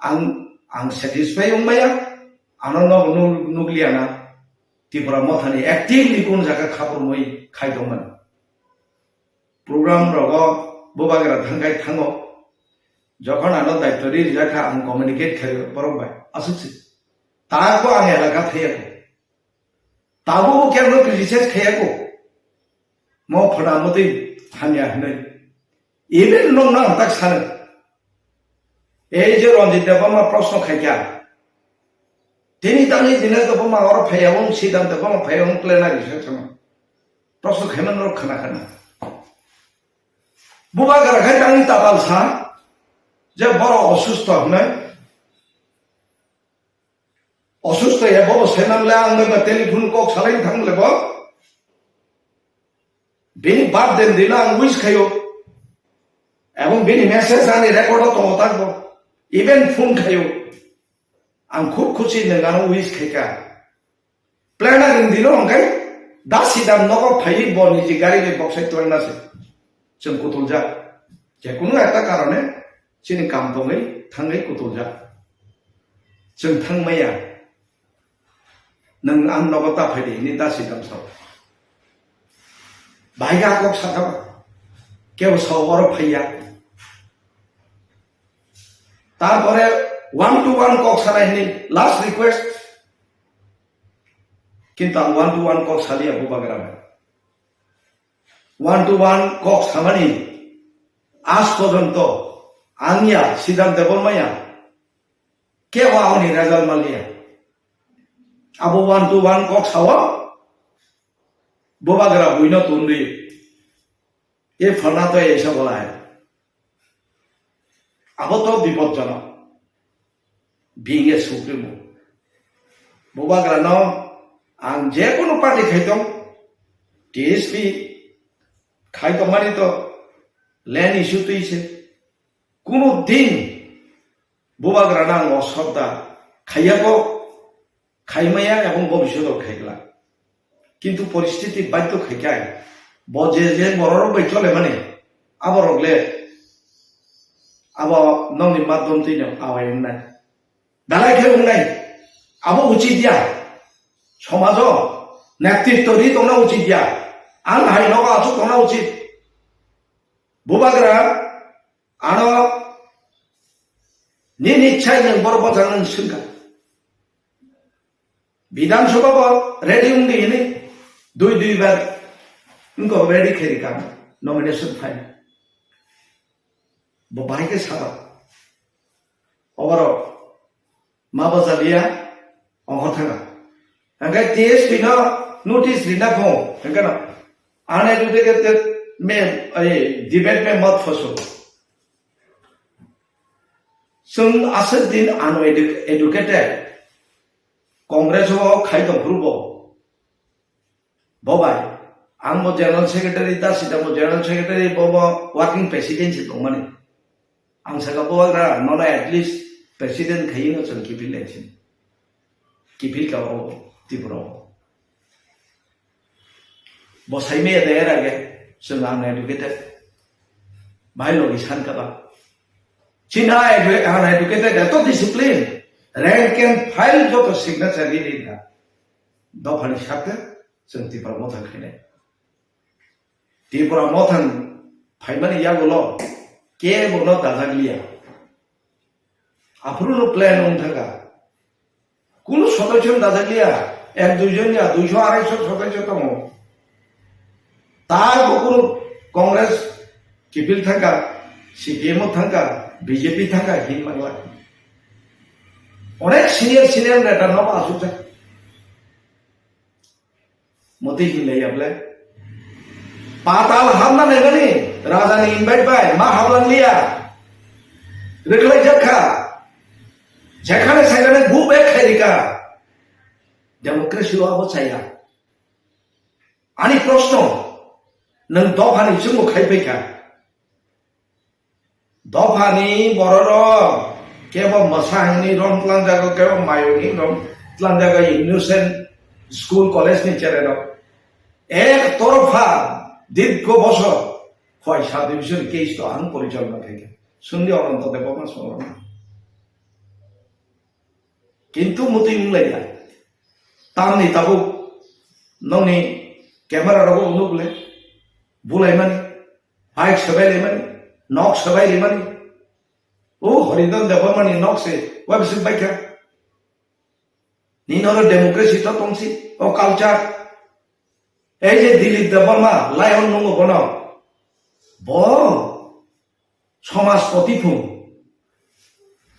Ang, ang satisfy wngmaya, ano no nuk-, nukliya na. Tipra Mothani actively kun jaga khaprumwi khai tongmani. Program rogo bubagra thangkai thango. Jokhon ano daityo ri rijak kha ang communicate khai borok bai. Aswk se. Tako ang elaka thaiya ko. Tabuk bo kebo criticize khaiya ko. Mo phana motwi hamya hinwi. Even nong nang tak sano. Ei je Ranjit Debbarma proshno khaikha. Tini tangni Dinesh Debbarma oro phaiya wng, Siddhant Debbarma phaiya wng plenary session. Proshno khaiman rok khana khana. Bubagra khai tangni tatal sa je borok osusto hinwi. Osusto ya bobo saiman le ang ba telephone kok salai thang le bo. Bini birthday dino ang wish khayo. Ebong bini message ani record o tongo tak bo. Even phone khayo. Ang khub khusi nengano wish khaika. Planner ni dino hwnkhe da sidam nogo phaiwi bo niji gari bai boksai twlangna se. Chwng kutuljak. Je kunu ekta karone chini kam tongwi thangwi kutuljak. Chwng thangmaya. Nwng ang nogo ta phaidi hwnwi da sidam sao. Bahai khe a kok sakha ba. Kebo sao oro phaiya. Tarpore one to one kok sanai hwnwi last request. Kintu ang one to one kok saliya bubagra bai. One to one kok samani aaj porjonto ang ya, Siddhant Debbarma ya, kebo aboni result manliya. Abo one to one kok sao, bubagra buino tundui. E phalna to eisa bolai. Abo to bipodjonok. Being a supremo. Bubagrano ang je kono party khai tong, T S P khai tongmani to land issue twi se. Kuno din bubagrano ang osroddha khaiya ko, khaimaya ebong bobishoto khaigla. Kintu poristiti badhyo khaikai. Bo je je bororok bai cholemani, aborok le abo nokni madhyom twino awai wngnai. Belai khe wngnai. Abo uchit ya. Somajo netritto ri tongna uchit ya. Ang hai nogo achuk tongna uchit. Bubagra ano nini ichhai nwng borok bwchang nwng swngkha. Bidhan Sabha bo ready wngdi hini dui dui bar wngkha ready khe rikha nomination file. Bo bahai khe saba. Oborok ma bajaliya ongkha thanga. Hingkhe T S P no notice rina kho, hingkhe no uneducated me, ai, debate me mat phoso. Chwng aswk din unedu-, educated, Congress o khai tong phuru bo. Bo bai, ang bo general secretary, ta sita bo general secretary, bo bo working president se tongmani. Ang saka bo ra, nono at least president khai no chwng kiphil lai sin. Kiphil ka o Tripura o. Bo saimaya de era ge, chwng uneducated. Bahai logi san kaba. China edu-, uneducated, eto discipline. Rank and file joto signature riri na. Dophani sakte, chwng Tipra Mothang khainai. Tipra Mothang phaimani yagulo, kebo no dajak liya. Aphuru no plan wng thaka. Kunu sodosyo dajak liya, ek dui jon ya, duiso araiso sodosyo tongo. Tai bo kunu Congress kiphil thangkha, C P M o thangkha, B J P thangkha, hin mangla. Onek senior senior neta no asuk jak. Motwi hinlaiya ble. Patal hamna naimani, rajani invite bai, ma hamlangliya. Rwkhlai jakha. Jekhane sainani bu bek khairika. Democracy o abo chaya. Ani proshno, nwng dophani chwngno khai phaikha. Dophani bororok kebo mwsa hwnwi rom tlangjago, kebo mayungni rom tlangjago, innocent school college ni chererok. Ek torpha dirgho bosor khoi sub division case to ang porichalona khaikha. Sungdi Ananto Debbarma songwrok. Kintu mutwi wnglaikha. Tamni tabuk nokni camera rogo nukle bulaimani, bike sebai rimani, nok sebai rimani. O Haridhan Debbarmani nok se wabisi baikha. Nini oro democracy to tongsi, o culture. Ei je Dilip Debbarma, lion nungo bono. Bo somajpoti phung.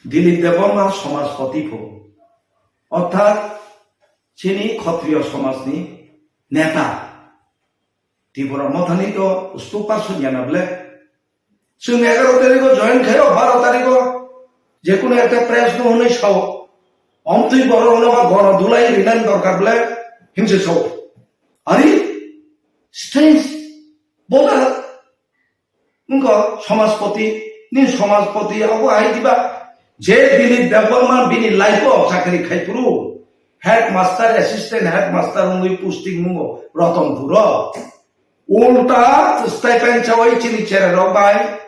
Dilip Debbarma somajpoti phung. Orthat chini Khatriyo somajni neta. Tipra Mothani to spokesperson ya na ble. Chwng egaro tarikho join khaio, baro tarikho je kono ekta press no hwnwi sao. Omtwi borok no ba gono dulai rinani dorkar ble himse sao. Ari strange. Bola wngkha somajpoti, ni somajpoti abo hai diba? Je Dilip Debbarma bini life o chakri khai phuru headmaster, assistant headmaster wngwi posting mungo Ratanpur o. Ulta stipend chawi chini chererok bai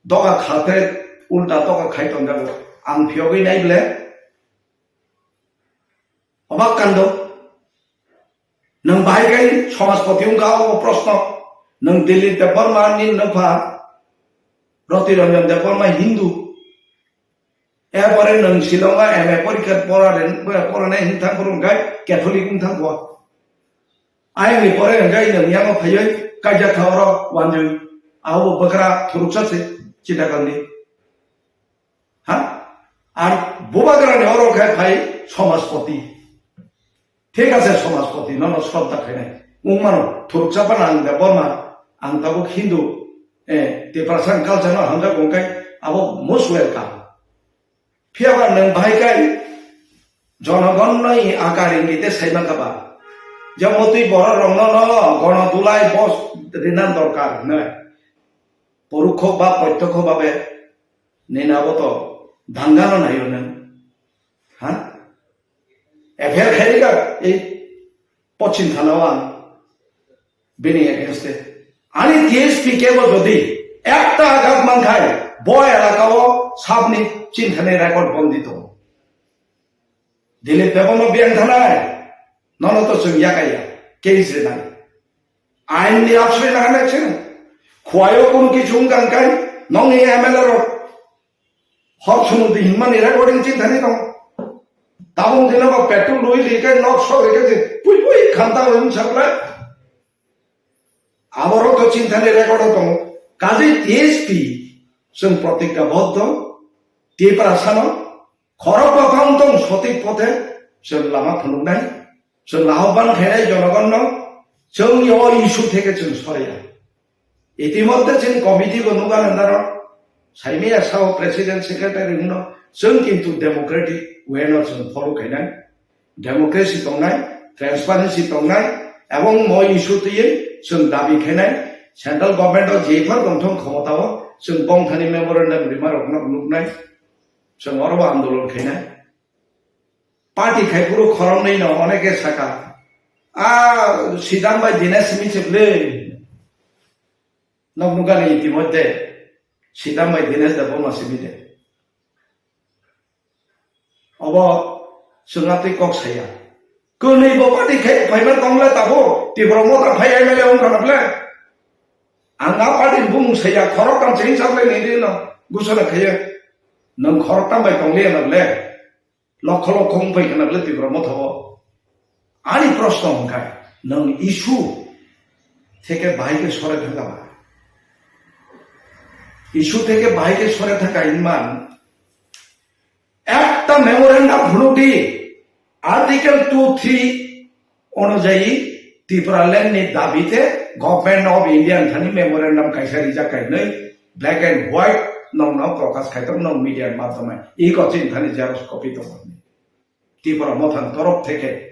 doga khalkhe ulta doga khai tongjago. Ang phiyogwi nai ble. Obak kando. Nwng bahai kai somajpoti wngkha o proshno. Nwng Dilip Debbarma ni nwpha Roti Ranjan Debbarma Hindu. Erpore nwng Shillong o M A porikha pora ren-, pora nai hwn thang phuru hwnkhe Catholic wng thang kho. Ayang ni pore hwnkhe nwng yango phaiwi kaijak kha oro wanjwi. Abo bwkra thuruksa se Chittagong ni. Ha? Ar bubagrani oro khe phai somajpoti. Thik ase, somajpoti, nono sroddha khainai. Wngmano, thuruksa phano ang Debbarma, ang tabuk Hindu, eh, Tiprasa culture no hamjak wngkhai, abo most welcome. Phiyaba nwng bahai kai, jonogon noi akar ingite saima kaba. Jemotwi borok rokno no gono dulai bos rinan dorkar, hinwi. Porokho ba protyokho babe nini abo to dangano naio nwng. Ha? F I R khairika ei Pochim Thana o ang bini against e. Ani T S P kebo jodi ekta agat mankhai bo elaka o sabni chinthani record bondi tongo. Dilip Debbarma biyang thanai, nono to chwng yakaya, case rinai. Ain ni absoi na hanai chwng. Khuaio kono kichu wngkang kai, nongni M L A rok hor sumudi hinmani recording chinthani tong. Tabung dino ba petrol lui li kai nok sok ri kai je pui pui khanta wng saklai. Aborok to chinthani record o tongo. Kaje T S P chwng protikka boddo, Tiprasano, khorok baphang tong sotik pothe chwng lama phunuknai, chwng ahobban khainai jonogonno, chwng o issue theke chwng sorya. Itimodhye chwng committee bo nukha nandaro, saimaya sao president secretary hwno, chwng kintu democratic way no chwng follow khainai, democracy tongnai, transparency tongnai, ebong mo issue twiwi chwng dabi khainai, central government o jephar tongthong khomota o chwng bongthani memorandum rima rokno nuknai. Chwng oro bo andolon khainai. Party khai phuru khoroknwi no oneke saka. A Sidam bai Dinesh simi se ble. Nok nukani itimodhye Sidam bai Dinesh da boma simi de. Obo chwng atwi kok saya. Kwnwi bo party khai phaima tongle tabo Tipra Motha phai M L A wngkha na ble. Ang a party bumung saya khoroktham chini saklai ni dino gusana khaiya. Nwng khoroktham bai tongliya na ble. Lokho lokho wngpai khana ble Tipra Motha o. Ani proshno hwnkha, nwng issue theke bahai khe sore thangkha ba? Issue theke bahai khe sore thangkha hinman, ekta Memorandum phunukdi, Article two three onujayi Tipraland ni dabi te Government of India thani memorandum kaisa rijak kainwi black and white nong no prokash khaitong nong media madhyamai. I koching thani xerox copy tongo. Tipra Motha ni torof theke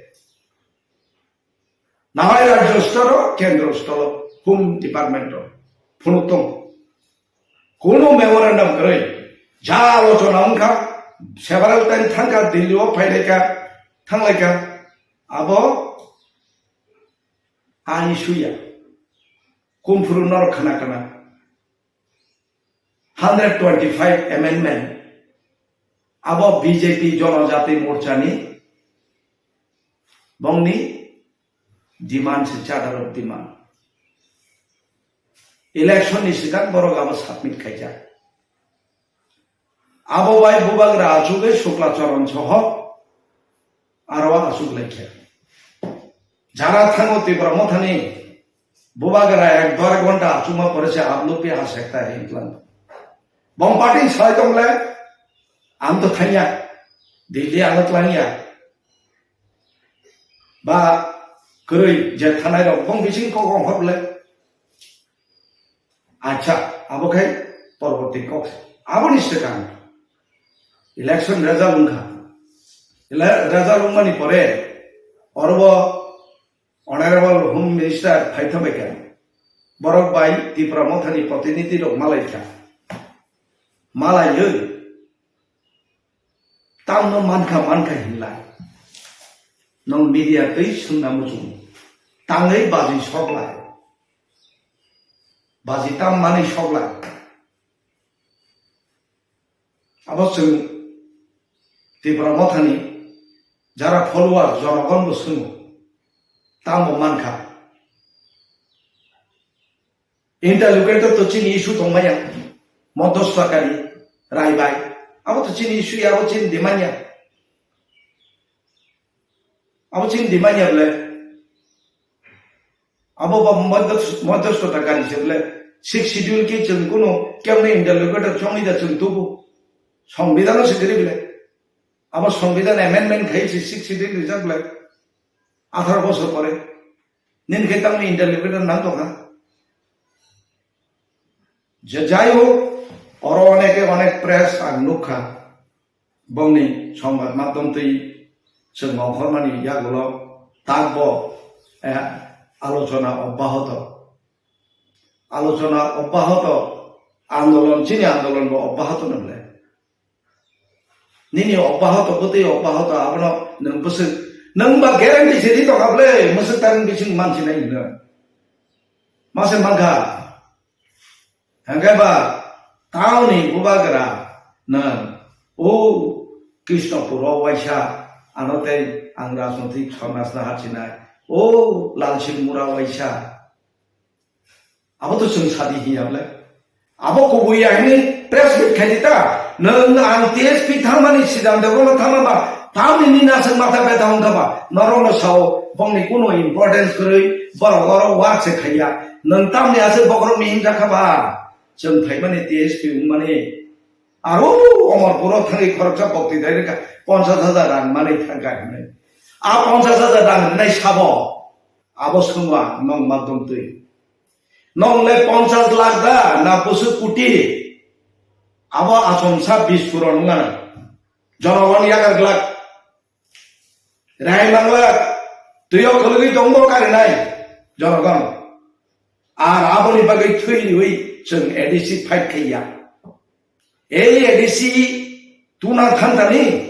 nahai rajyo stor o, kendro stor o, Home Department o phunuk tong. Kuno memorandum kwrwi ja alochona wngkha, several time thangkha, Delhi o phailaikha, thanglaikha, abo ani suya, kumphuru norok khna khna. Hundred twenty-five amendment abo B J P Jonojati Morcha ni bongni demand se, charter of demand. Election ni sikang borok abo submit khaijak. Abo bai bubagra achugwi Shukla Charan soho aro achuk laikha. Jara thango Tipra Mothani bubagra ek dor ghonta achukma pore se ablukpi ha sekta he tlang. Bom party sai tongle ang to thangya, Delhi ang to thangya. Ba kwrwi je thanai rok bong bising kok ongkhor le. Acha, abo khai porborti kok. Aboni swkang election result wngkha. Ele-, result wngmani pore orobo Honorable Home Minister phaitha baikha. Borok bai Tipra Mothani protinidhi rok malaikha. Malaiwi tamno mankha mankha hinlai. Nong media twi swngna muchung. Tangwi baji soklai. Baji tam manwi soklai. Abo chwng Tipra Mothani jara follower jonogon bo swngo. Tambo mankha. Interlocutor to chini issue tongmaya, modostakari, raibai. Abo to chini issue ya, abo chini demand ya. Abo chini demand ya bole. Abo ba modostakari se bole. Sixth schedule ki chwng kuno kemne interlocutor chongwi da chwng tubu. Songbidhano se kiri bole. Abo songbidhan amendment khai se sixth schedule rijak bole. Atharo bosor pore. Nini khe tamni interlocutor nang tongkha. Je jai hok, oro oneke onek press ang nukha. Bongni songbad madhyam twi chwng ongkhormani yagulo takbo, eh, alochona obbahoto. Alochona obbahoto, andolon, chini andolon bo obbahoto nwngle. Nini obbahoto, bwtwi obbahoto, abono nwng bwswk, nwng ba guarantee se di tongkha bwle, mwswk tarwng bising mansinai hino. Mase mankha. Hwnkhe ba, taoni bubagra nwng, o Krishnapur o waisa, ano tei ang rajnotik somajno hachinai, o Lalsingmura waisa, Abo to chwng sadi hiya bole. Abo kubui ya hini press meet khai di ta. Nwng ang T S P thangmani sidam de bono thangma ba. Tamni nini aswk matha beta hwnkha ba. Norok no sao bongni kuno importance kwrwi. Borok oro work se khaiya. Nwng tamni aswk bokrok ni himja kha ba. Chwng phaimani T S P wngmani. Aro Omorpuro thangwi khoroksa bokti dai rwkha ponchas hajar rang manwi thangkha hinwi. A ponchas hajar rang rwnai sabo. Abo swngwa nwng madhyam twi. Nwng le ponchas lakh da na bwswk koti? Abo achomsa bis crore wngna. Jonogon yakar glak. Rai manglak. Twiyo khulugwi tongbo karinai. Jonogon. Ar aboni bagwi thwi riwi chwng A D C fight khaiya. Ei A D C tuna thantani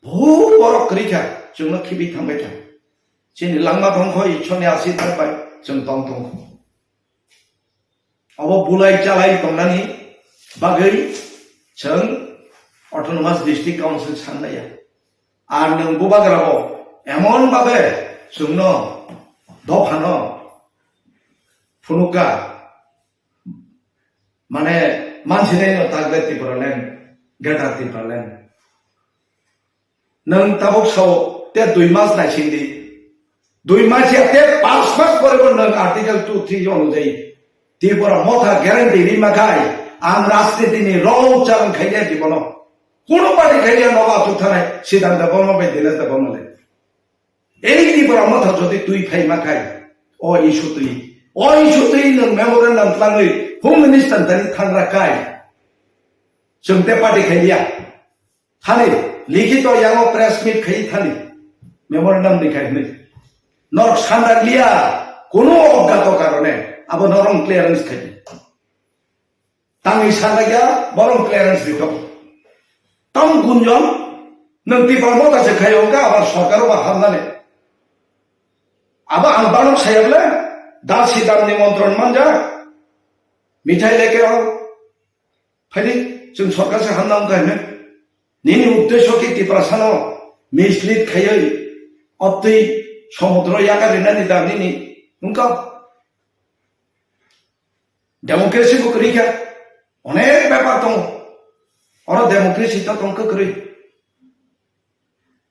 bhut borok kwrwi kha, chwngno khibi thangbai kha. Chini langma thangkho, Ishorni asirwad bai chwng tong tongkho. Obo bulai chalai tongnani bagwi chwng Autonomous District Council sanlaiya. Ar nwng bubagrabo emon babe chwngno dophano phunukha, mane mansinai no tagle Tipraland, Greater Tipraland. Nwng tabuk sao te dui mas naising di. Dui mas ya te pas mas pore bo nwng Article two three onujai Tipra Motha guarantee rima khai ang rajniti ni rong chalang khaide di bono. Kuno party khai ya nogo atuk thanai Siddhanta Debbarma bai Dinesh Debbarma le. Ei Tipra Motha jodi twi phai ma khai, o issue twi, o issue twi nwng memorandum twlangwi Home Minister thani thangra kai. Chwng te party khai ya. Thani, likhito yango press meet khai thani. Memorandum ni khai hwnwi. Norok sandar liya, kuno obgato karone, abo norok clearance khai. Tangwi sanjakya, borok clearance rito. Tam gunjon, nwng Tipra Motha se khayo hwnkha, abar sorkar o ba hamnani. Abo ang banok sayable, dasi dam nimontron manjak, mithai leke o, phaidi, chwng sorkar se hamna wngkha hwnwi. Nini uddesho khe Tiprasano mislead khaiwi, obtwi somudro yakarwi nani da nini wngkha. Democracy bo kwrwi kha, onek bepar tongo. Oro democracy to tong kwrwi.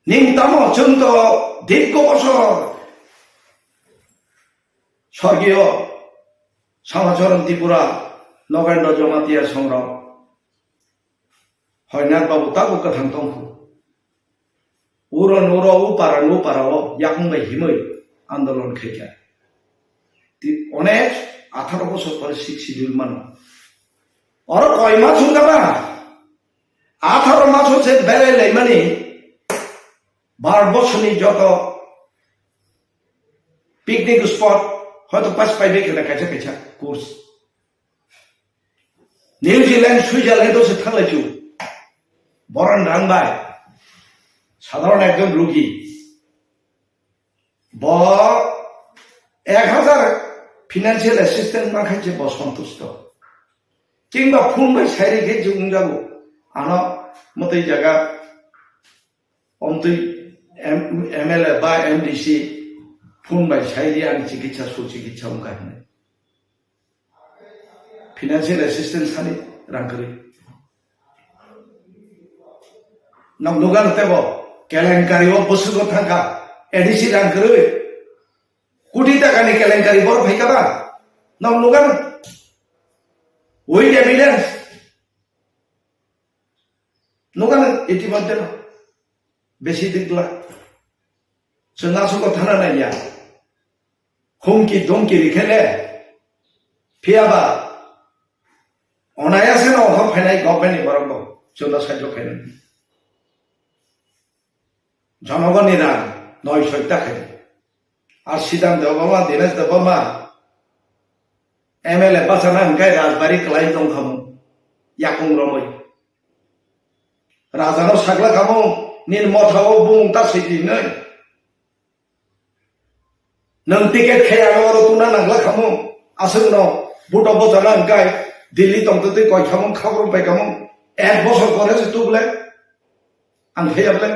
Ning tamo chwng to dirgo bosor sorgiyo Samacharan Tripura Nogendra Jamatia songrok Hoynath babu tabuk kwthang tongkhu. Uro nuro upara nupara o yakung bai himwi andolon khaikha. Ti-, onek atharo bosor pore sixth schedule mano. Oro koima chwngkha ba? Atharo maso se berai laimani Bharat borsoni joto picnic spot hoito pas paibe kena kaisa kaisa course. New Zealand, Switzerland o se thanglai chu. Boron rang bai. Sadharon ekjon rugi. Bo ek hazar financial assistance ma khainse bo santusto. Kingba phone bai sairi khe je wngjago. Ano mwtwi jaga omtwi M-, M L A ba M D C phone bai sairi ani chikitsa su chikitsa wngkha hinwi. Financial assistance sani rang kwrwi. Nang nugan tebo kelenkari o bwswk o thangkha A D C rang kwrwi. Koti taka ni kelenkari bor phaikha ba? Nang nugan? With evidence. Nugan itibadde no. Besi dikla. Chwng aswk o thana naiya. Humki dumki rikhe le, phiyaba onayase no okham phainai government ni borok bo chwngno sahajyo khainai. Jonogoni rang noi soi ta khai. Ar Siddhanta Debbarma, Dinesh Debbarma, M L A bachana hwnkhe rajbari kwlai tongkhamu, yakung romwi. Rajano sakla khamu, nini motha o bumung ta sidi hinwi. Nwng ticket khe ano oro tungna nangla khamu, aswkno buto bochana hwnkhe Delhi tongtwtwi koi khamu, khabrum pai khamu, ek bosor pore se tuble, ang khe able.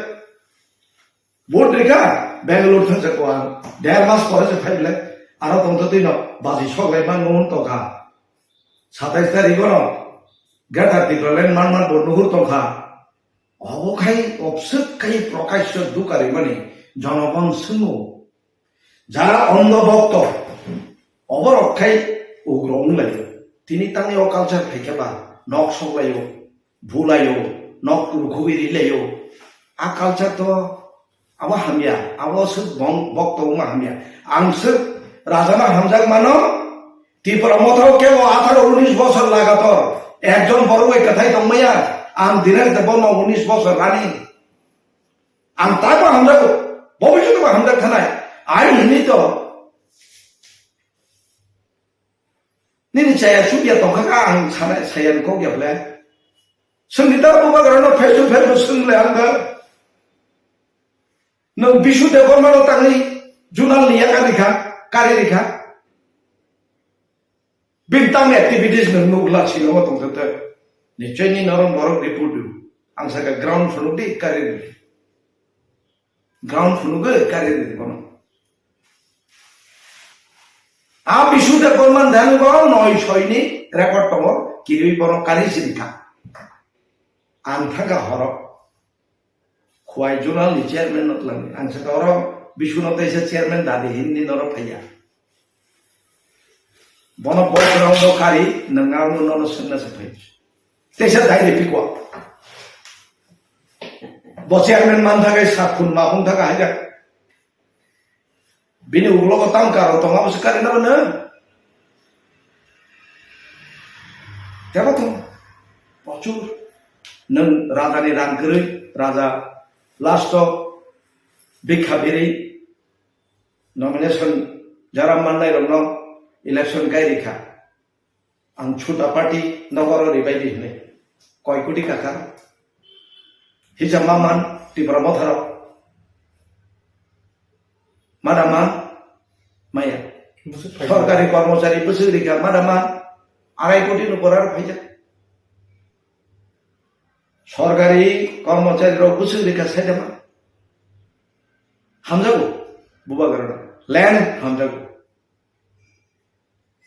Vote rikha, Bangalore thangsa ko ang, der mas pore se phaible, aro tongtwtwi no baji soklai ma nuhur tongkha. Satais tarikh no Greater Tipraland man man bo nuhur tongkha. Obo khai obswk khai Prakasya Dukari mani jonogon swngo. Jara ondho bhokto, oborok khai ugro wnglaio. Tini tangni o culture phaikhe ba nok soklaio, bulaio, nok rukhugwi rilaio. A culture to abo hamya, abo swk bong-, bhokto wngma hamya. Ang swk rajano hamjak mano, Tipra Motha o kebo atharo unis bosor lagator ekjon borok bai kwthai tongmaya, ang Dinesh Debbarma unis bosor rani. Ang taibo hamjago, bobiswt bo hamjak thanai. Aini hinwi to nini chaya chukya tongkha kha ang sanai, saya ni kok ya ble. Swngni ta bubagra no face to face bo swng le ang da. Nwng Bishu Debbarma no tangwi junal ni yakar rikha, kari rikha. Bini tang activities nwng nukla silo tongthok. Nichoi ni norok borok report rw. Ang saka ground phunuk di kari rw. Ground phunuk di kari rw bono. A Bishu Debbarma dano bo noi soi ni record tongo, kirwi bono kari sini kha. Ang thangkha horo. Khwai Zonal ni chairman no twlang. Ang saka oro Biswanath teisa chairman dadi hinwi norok phaiya. Bono background o kari, nwng ang nono swngna se phai. Teisa dai de pikwa. Bo chairman man thangwi sak khun ma phung thangkha hai jak. Bini ulo bo tam karon tong abo se kari nabo nw. Tebo tong. Prochur. Nung raja ni rang kwrwi, raja last o bikha biri nomination jara mannai rokno election kai rikha. Ang chuta party nogoro ribai di hwnwi. Koi koti kaka. Hija maman Tipra Motharo. Madama maya. Bwswk phaikha. Sorkari kormochari bwswk rikha madama arai koti no korar phaijak. Sorkari kormochari rok bwswk rikha saidama. Hamjago. Bubagra. Land hamjago.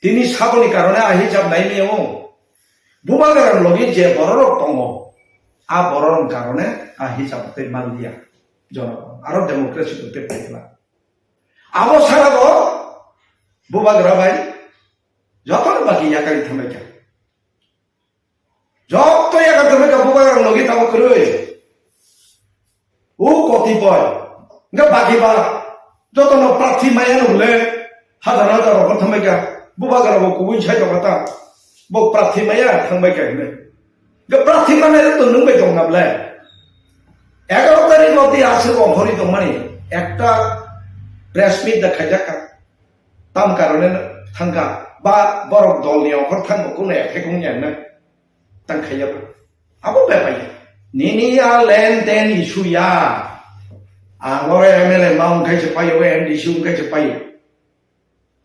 Tini saboni karone a hisab nai miyao. Bubagra logi je bororok tongo, a bororok karone a hisab tei manliya. Jono aro democracy tei paikla. Abo sara bo Bubagra bai jotono baki yakari thambaikha. Joto yakartwmai ka bubagrang logi tamo kwrwi. O kotipoi. Hwnkhe baki ba. Jotono prarthi maya nukle. Hazar hazar rok thangbai ka. Bubagra bo kubui sai tongkha ta. Bo prarthi maya thangbai ka hwnwi. Hwnkhe prarthi maya to nung bai tong nable. Egaroh tarikh no tei aswk ongkhorwi tongmani. Ekta press meet da khaijak ka. Tam karone thangkha, ba borok dolni ongkhor thangbo kuno ephek wngya hwnwi tang khaiya ba. Abo bai pai. Nini a len ten issue ya. Ang oro M L A ma wngkha se paio, M D C wngkha se paio.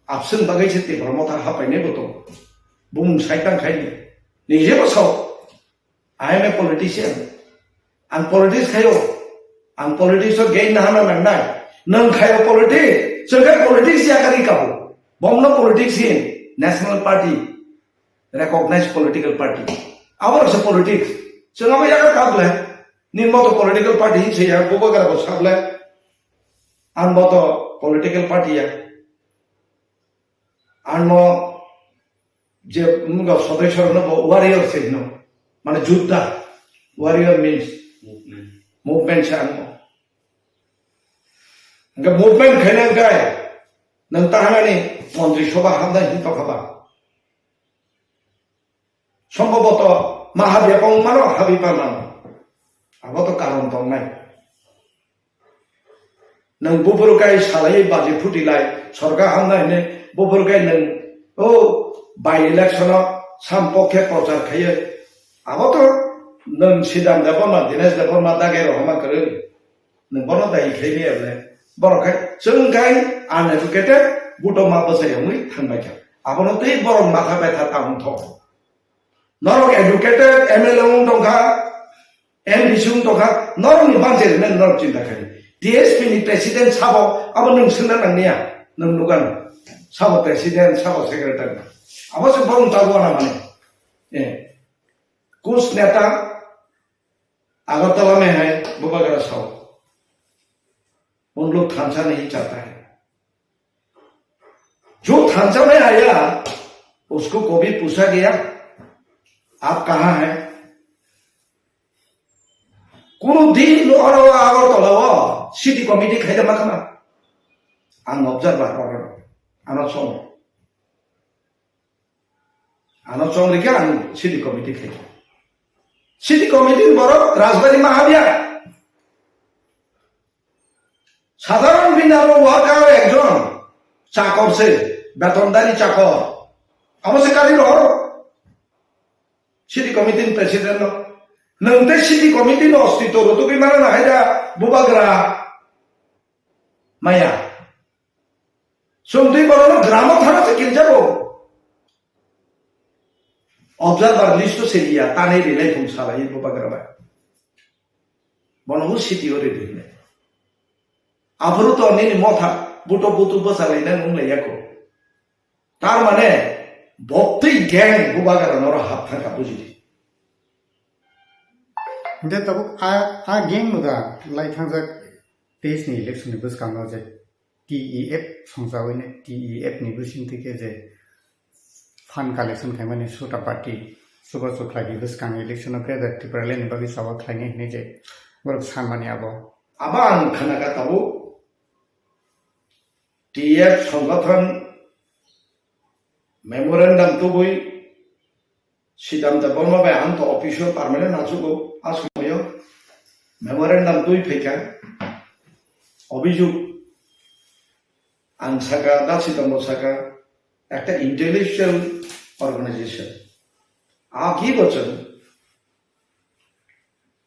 Abswng bagwi se Tipra Motha hapainai bo tongo. Bumung sai tang khaini. Nije bo sao. I am a politician. Ang politics khaio. Ang politics o gain na hana nangnai. Nang khaio politics. Chwng khai politics ya kari kabo. Bomno politics in National Party recognized political party. Abo se politics. Chwng abo ya kabo le. Ni moto political party hin se ya bubagra bo sable. Ang moto political party ya. Ano je mga sodosyo no bo warrior se hino. Mane juddha. Warrior means movement se ano. Hwnkhe movement khaina hwnkhe nwng tahanani montri sobha hamjak hin tongkha ba. Sombhoboto ma habya pong mano habi pa mano. Abo to karon tongnai. Nwng buphuru kai salai baji phuti lai, sorkar hamna hine buphuru kai nwng o by election o sam pokhe prochar khaiye. Abo to nwng Sidam Debbarma, Dinesh Debbarma dage rohorma kwrwi. Nwng bono dai khaini able. Borok khai chwng khai uneducated, buto ma bwsai wngwi thangbai kha. Abono tei borok matha betha ta wngthok. Norok educated, M L A wng tongkha, M D C wng tongkha, norokni bangse rwmani norok chinta khai. T S P ni president sabo abo nwng swngna nangniya, nwng nukano. Sabo president, sabo secretary. Abo se borok tabuk wana mani. Eh. Kus neta, Agartala me hai, bubagra sao. उन लोग थानसा नहीं चाहता है। जो थानसा में आया, उसको कभी पूछा गया, "आप कहाँ हैं?" Kuno din oro Agartala o city committee khaida ma khana. Ang observer oro. Ano song. Ano chong rikha ang city committee khaikha. City committee ni borok Rajbari ma habya. Sadharon bini aro worker ekjon chakor se, betondari chakor. Abo se kari rohor. City committee ni president no. Nwng tei city committee no ostitw rwtugwi mano na hai da bubagra maya. Chwng twi borokno gramo thana se kirjago. Observer list o siliya, tanwi rilai thung salai bubagra bai. Bono o city o ridi hinwi. Aphuru to nini motha buto butu bwchalai nang wng lai yako. Tar mane boktwi gang bubagra noro hap thangkha bujidi. Hingke tabuk a, a gang no da lai thangjak teis ni election ni bwskango je T E F songchawi ni T E F ni bising twi khe je fund collection khaimani Sota party chubachu khlai di bwskang election o khe da Tipraland ni bagwi chawa khlainai hinwi je Borok sanmani abo. Abo ang khna kha tabuk T F Sangathan memorandum tubui Siddhanta Debbarma bai ang to office o permanent achuk o, a somoyo memorandum twi phaikha. Obijok ang saka, Dasi Tambo saka, ekta intellectual organization. A ki bochon,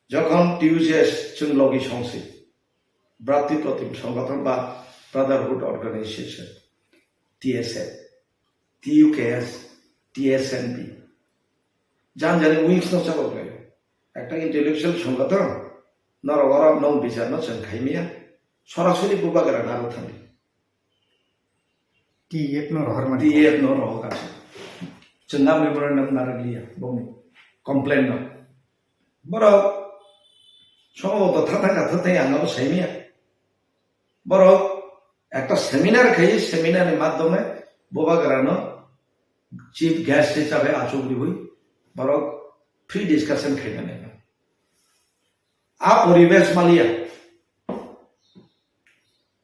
jokhon T U J S chwng logi songsi, Bhratri Protim Sangathan ba Brotherhood Organization, T S F, T U K S, T S N P. Jan jani wings no chalo khlai. Ekta intellectual sangathan, norok oro nong bichar no chwng khaimiya, sorasori bubagra naro thangdi. T F no rohor mani. T F no rohor kasi. Chwng na memorandum narwkliya, bongni complain no. Borok somo to thata ka thata ang abo saimiya. Borok ekta seminar khai, seminar ni madhyome bubagra no chief guest hisabe achuk riwi borok free discussion khaina nai. A poribesh maliya.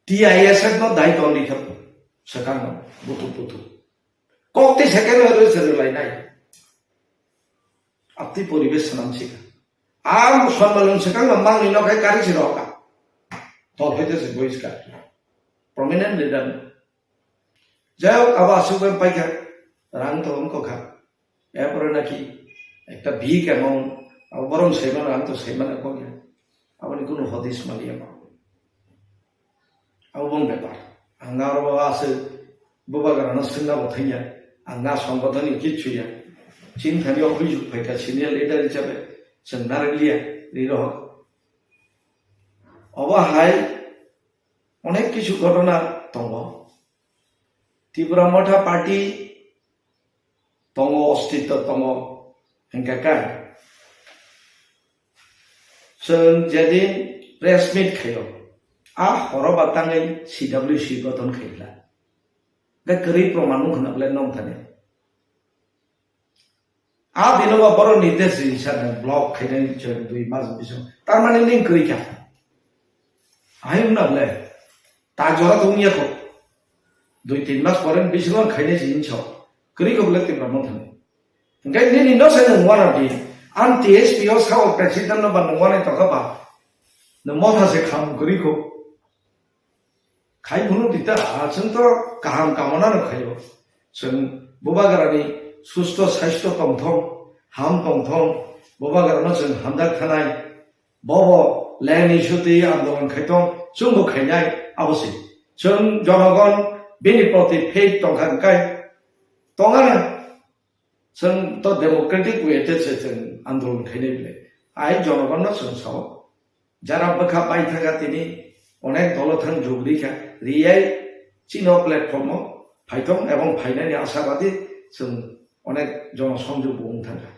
T I S F no dai tongni khe swkang no buthuk buthuk. Kok tei second no rwse rwlainai. Abtwi poribesh swnam sikha. Ang sonmalung swkang no mangni no khai kari si roka. Tol hoite se boiska. Prominent leader no. Jai hok, abo aswk bai paikha, rang to wngkha. Erpore naki ekta big amount, abo borok saimano, ang to saimano kok ya. Aboni kunu hodis maliya ma. Abo bong bepar. Ang aro aswk bubagrano swngna bo thangya. Ang na songbothoni kichu ya. Chini thani office phaikha senior leader hisabe chwng narwkliya, ri rohor. Obo hai onek kichu ghotona tongo. Tipra Motha Party tongo, ostitto tongo, hingkha khe chwng jedin press meet khaio, a horo ba tangwi C W C gothon khaikha. Hingkhe kwrwi proman wngkha na bwle nong thani. A dino ba borok ni test rijak block khainai chwng dui mas bising. Tar mane ning kwrwi kha. Ahai wngna bwle. Ta jora tong ya kho. Dui tin mas pore bisingo khainai si hinso. Kwrwi kho bwle Tipra Motha ni. Hingkhe nini no se nung wana di. Ang T S P o sao president no ba nung wana tongkha ba. Nung Motha se kham kwrwi kho. Khai phunuk di ta, ah, chwng to kaham kamona no khaio. Chwng bubagrani susto saisto tongthong, ham tongthong, bubagrano chwng hamjak thanai, bobo land issue twi andolon khaitong, chwngbo khainai, abo se. Chwng jonogon bini proti faith tongkha hwnkhe tongana. Chwng to democratic way te se chwng andolon khainai bwle. Ai jonogon no chwng sao. Jara bwkha paithaga tini onek dolo thang jugri kha. Riyai chino platform o phaithong ebong phainani asabadi chwng onek jono songjog bo wng thangkha.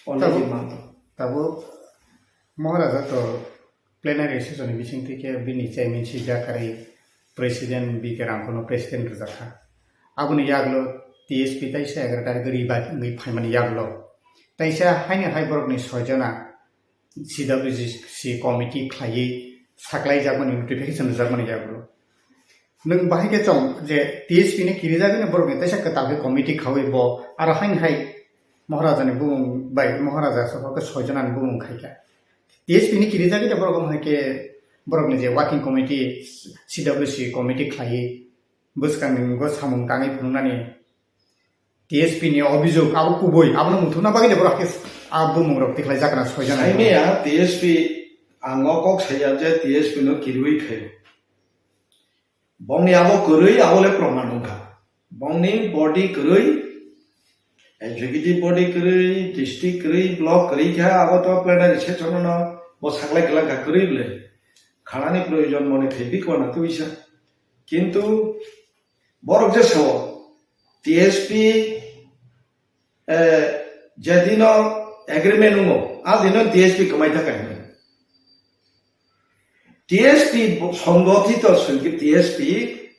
Already Tabuk, manto. Tabuk Maharaja to plenary session ni bising twi khe bini chairman si jakarwi president B K Rangkhono president rwjakha. Aboni yagulo T S P taisa egaroh tarikh revive wngwi phaimani yagulo taisa haino hai borokni soijona C W C committee khlaiwi saklaijakmani notification rwjakmani yagulo. Nwng bahai khe chong je T S P ni kirijagwini borokni teisa kwtal khe committee khaui bo aro haini hai Maharaja ni bumung bai Maharaja sabo khe soijonani bumung khai kha. T S P ni kirijagwi de borok hai khe borokni je working committee, C W C committee khlaiwi bwskangni samung tangwi phunuknani T S P ni obijok abo kubui, abono muthungna bagwi de borok khe a bumung rok tikhlai jakna soijana. Saimaya T S P ang o kok saya je T S P no kirui khaio. Bongni abo kwrwi, abo le proman wngkha. Bongni body kwrwi, executive body kwrwi, district kwrwi, block kwrwi kha, abo to plenary session no bo saklai kwlangkha kwrwi bwle. Khanani proyojon mone khe bikona twisa. Kintu borok je sao, T S P eh, jedino agreement wngo, a dino T S P kwmai thaka hinwi. T S P bo-, songgothito swngkhe T S P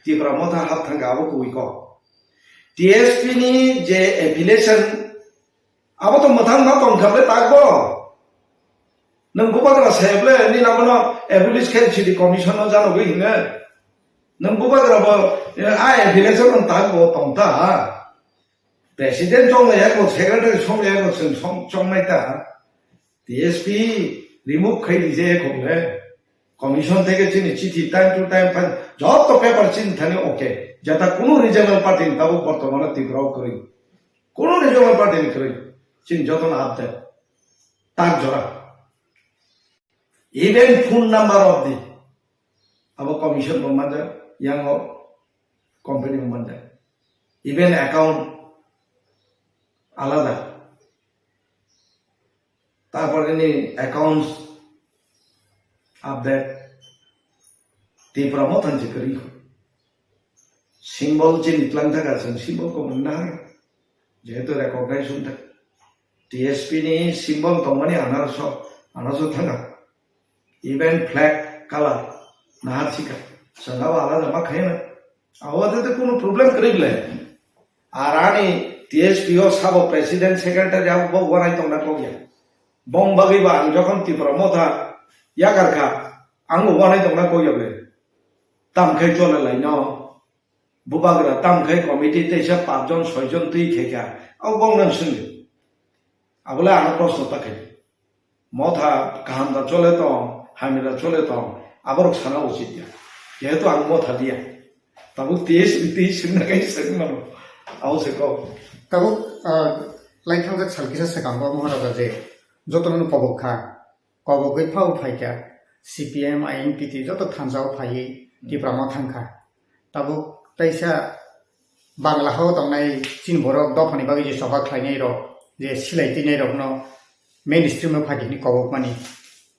Tipra Motha hap thangkha abo kubui kok. T S P ni je affiliation, abo to mwthang ma tongkha ble takbo. Nwng bubagra sayaple ni nabono abolish khe city commission no janogwi hinne. Nwng bubagra bo a affiliation no tak bo tongta. President chonglai ya ko, secretary chonglai ya ko, chwng chong-, chongnai ta. T S P remove khai di je ko le. Commission theke chini chithi time to time phan joto paper chini thani okay. Jata kunu regional party ni tabuk bortomano Tripura o kwrwi. Kunu regional party ni kwrwi. Chini joto no update. Tak jora. Even phone number of the abo commission bo manjak, yango company bo manjak. Even account alada. Tarpore ni accounts update. Tipra Motha ni se kwrwi. Symbol chini tlang thaka chwng symbol ko mwnna. Jehetu recognition thak. T S P ni symbol tongmani anaroso, anaroso thanga. Even flag color nahar sika. Chwng abo alada ma khaina. Abo te kunu problem kwrwi le. Ar ani T S P o sabo president secretary abo bo wanai tongna kok ya. Bong bagwi ba ang jokhon Tipra Motha yakar kha, ang bo wanai tongna kok ya le. Tam khai chole lai no. Bubagra tam khai committee teisa pachjon soijon twi khe kha. Abo bong nang swngdi. Abole ano proshno ta khai. Motha kaham da chole tong, hamya da chole tong, aborok sana uchit ya. Jehetu ang motha diya. Tabuk T S P twi swngna khai swng mano. Abo se kok. Tabuk, ah, lai thangjak sal kisa swkang bo Maharaja je jotono kobok kha. Kobogwi phao phaikha, C P M, I N P T joto thansa o phaiwi Tipra Motha thangkha. Tabuk teisa Bangla hao tongnai chini borok dophani bagwi je choba khlainai rok, je silai twinai rokno mainstream o phai di hwnwi kobok mani.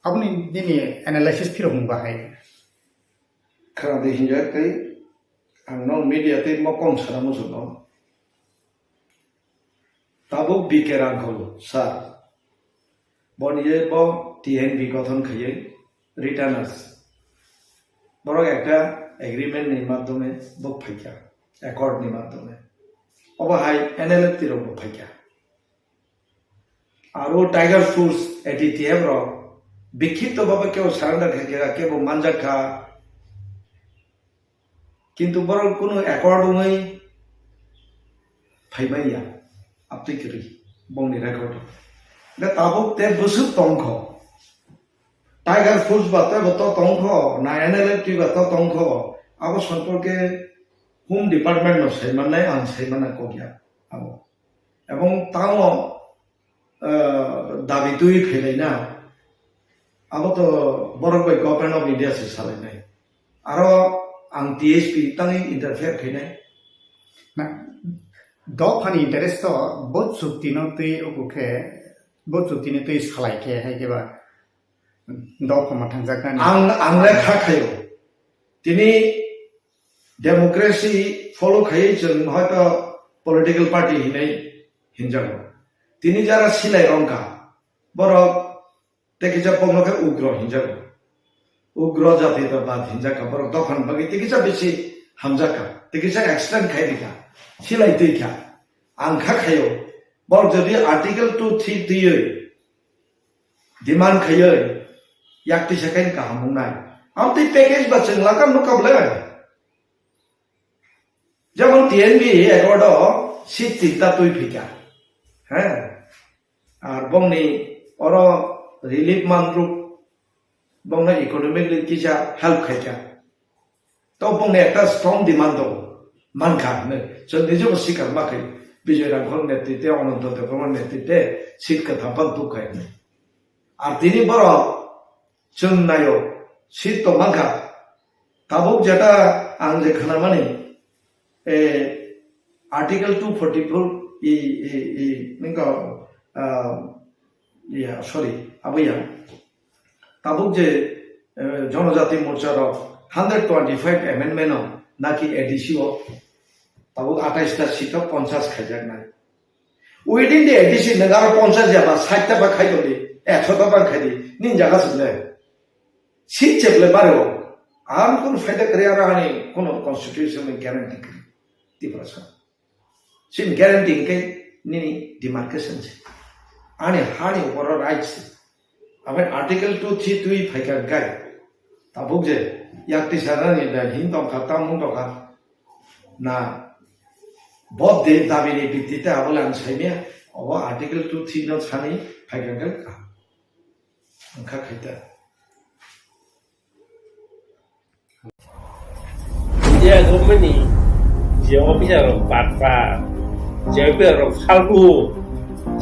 Aboni nini analysis phirok mung bahai. Khana di hinjak tei ang no media tei mokong sana muchung no. Tabuk B K Rangkhol sir, boni je bo T N V gothon khaiwi returners, borok ekta agreement ni madhyome bo phaikha, accord ni madhyome. Obo hai N L F T rok bo phaikha. Aro Tiger Force, A T T F rok bikhipto bhabe kebo surrender khaikha, kebo manjak kha. Kintu borok kunu accord wngwi phaimanya, aptwi kwrwi bongni record. Hwnkhe tabuk tei bwswk tongkho. Tiger Force ba teibo to tongkho, na N L F T ba to tongkho. Abo somporke Home Department no saimannai, ang saimana kokya abo. Ebong tamo, eh, dabi twi phailai na, abo to borok bai Government of India se salainai. Aro ang T S P tangwi interfere khainai. Na, dophani interest to bo chukti no twi uku khe, bo chukti no twi salai khe hai khe ba dopha ma thangjak nani. Ang, ang le kha khayo. Tini democracy follow khaiwi chwng hoito political party hinwi hinjago. Tini jara silai rongkha, borok tei kisa bongno khe ugro hinjago. Ugro jati to bad hinjakha, borok dophani bagwi tei kisa bisi hamjakha, tei kisa extend khai rikha, silai twi kha. Ang kha khayo, borok jodi Article two three twiwi demand khaiwi yak tisa khe kaham wngnai. Amtwi package ba chwng lakha nukha bwle. Jemon T N V accord o seat tinta twi phika. He. Ar bongni oro relief man ruk bongno economically kisa help khaika. To bongni ekta strong demand tongo, mankha hinwi. Chwng nijebo sikar ma khai, Bijoy Rangkhol netrite, Ananto Debbarma netrite seat kwtham phano tuk khai hinwi. Ar tini borok chwng naio, seat to mankha. Tabuk jeta ang je khnamani, eh, Article two forty-four E, E, E, ningka, ah, ya, sorry, abo ya. Tabuk je, eh, Jonojati Morcha rok hundred twenty-five amendment o naki A D C o tabuk atais ta seat o ponchas khaijaknai. Within the A D C nang aro ponchas ya ba, sait ta ba khai tong di, ekso ta ba khai di, nin jaga swngle. Seat cheple bare o. Ang kun faida kare aro ani kun constitution ni guarantee kare. Tiprasa. Sin guarantee ke nini demarcation se. Ani hani upor right se. Aben Article two three twi phaikha gai. Tabuk je yak tisarani da hin tongkha, tamung tongkha. Na bo de dabini bittite abole ang saimya, obo Article two three no sani phaikha gai ka. Angkha khaita. India government ni je officer rok patpa, je officer rok faltu,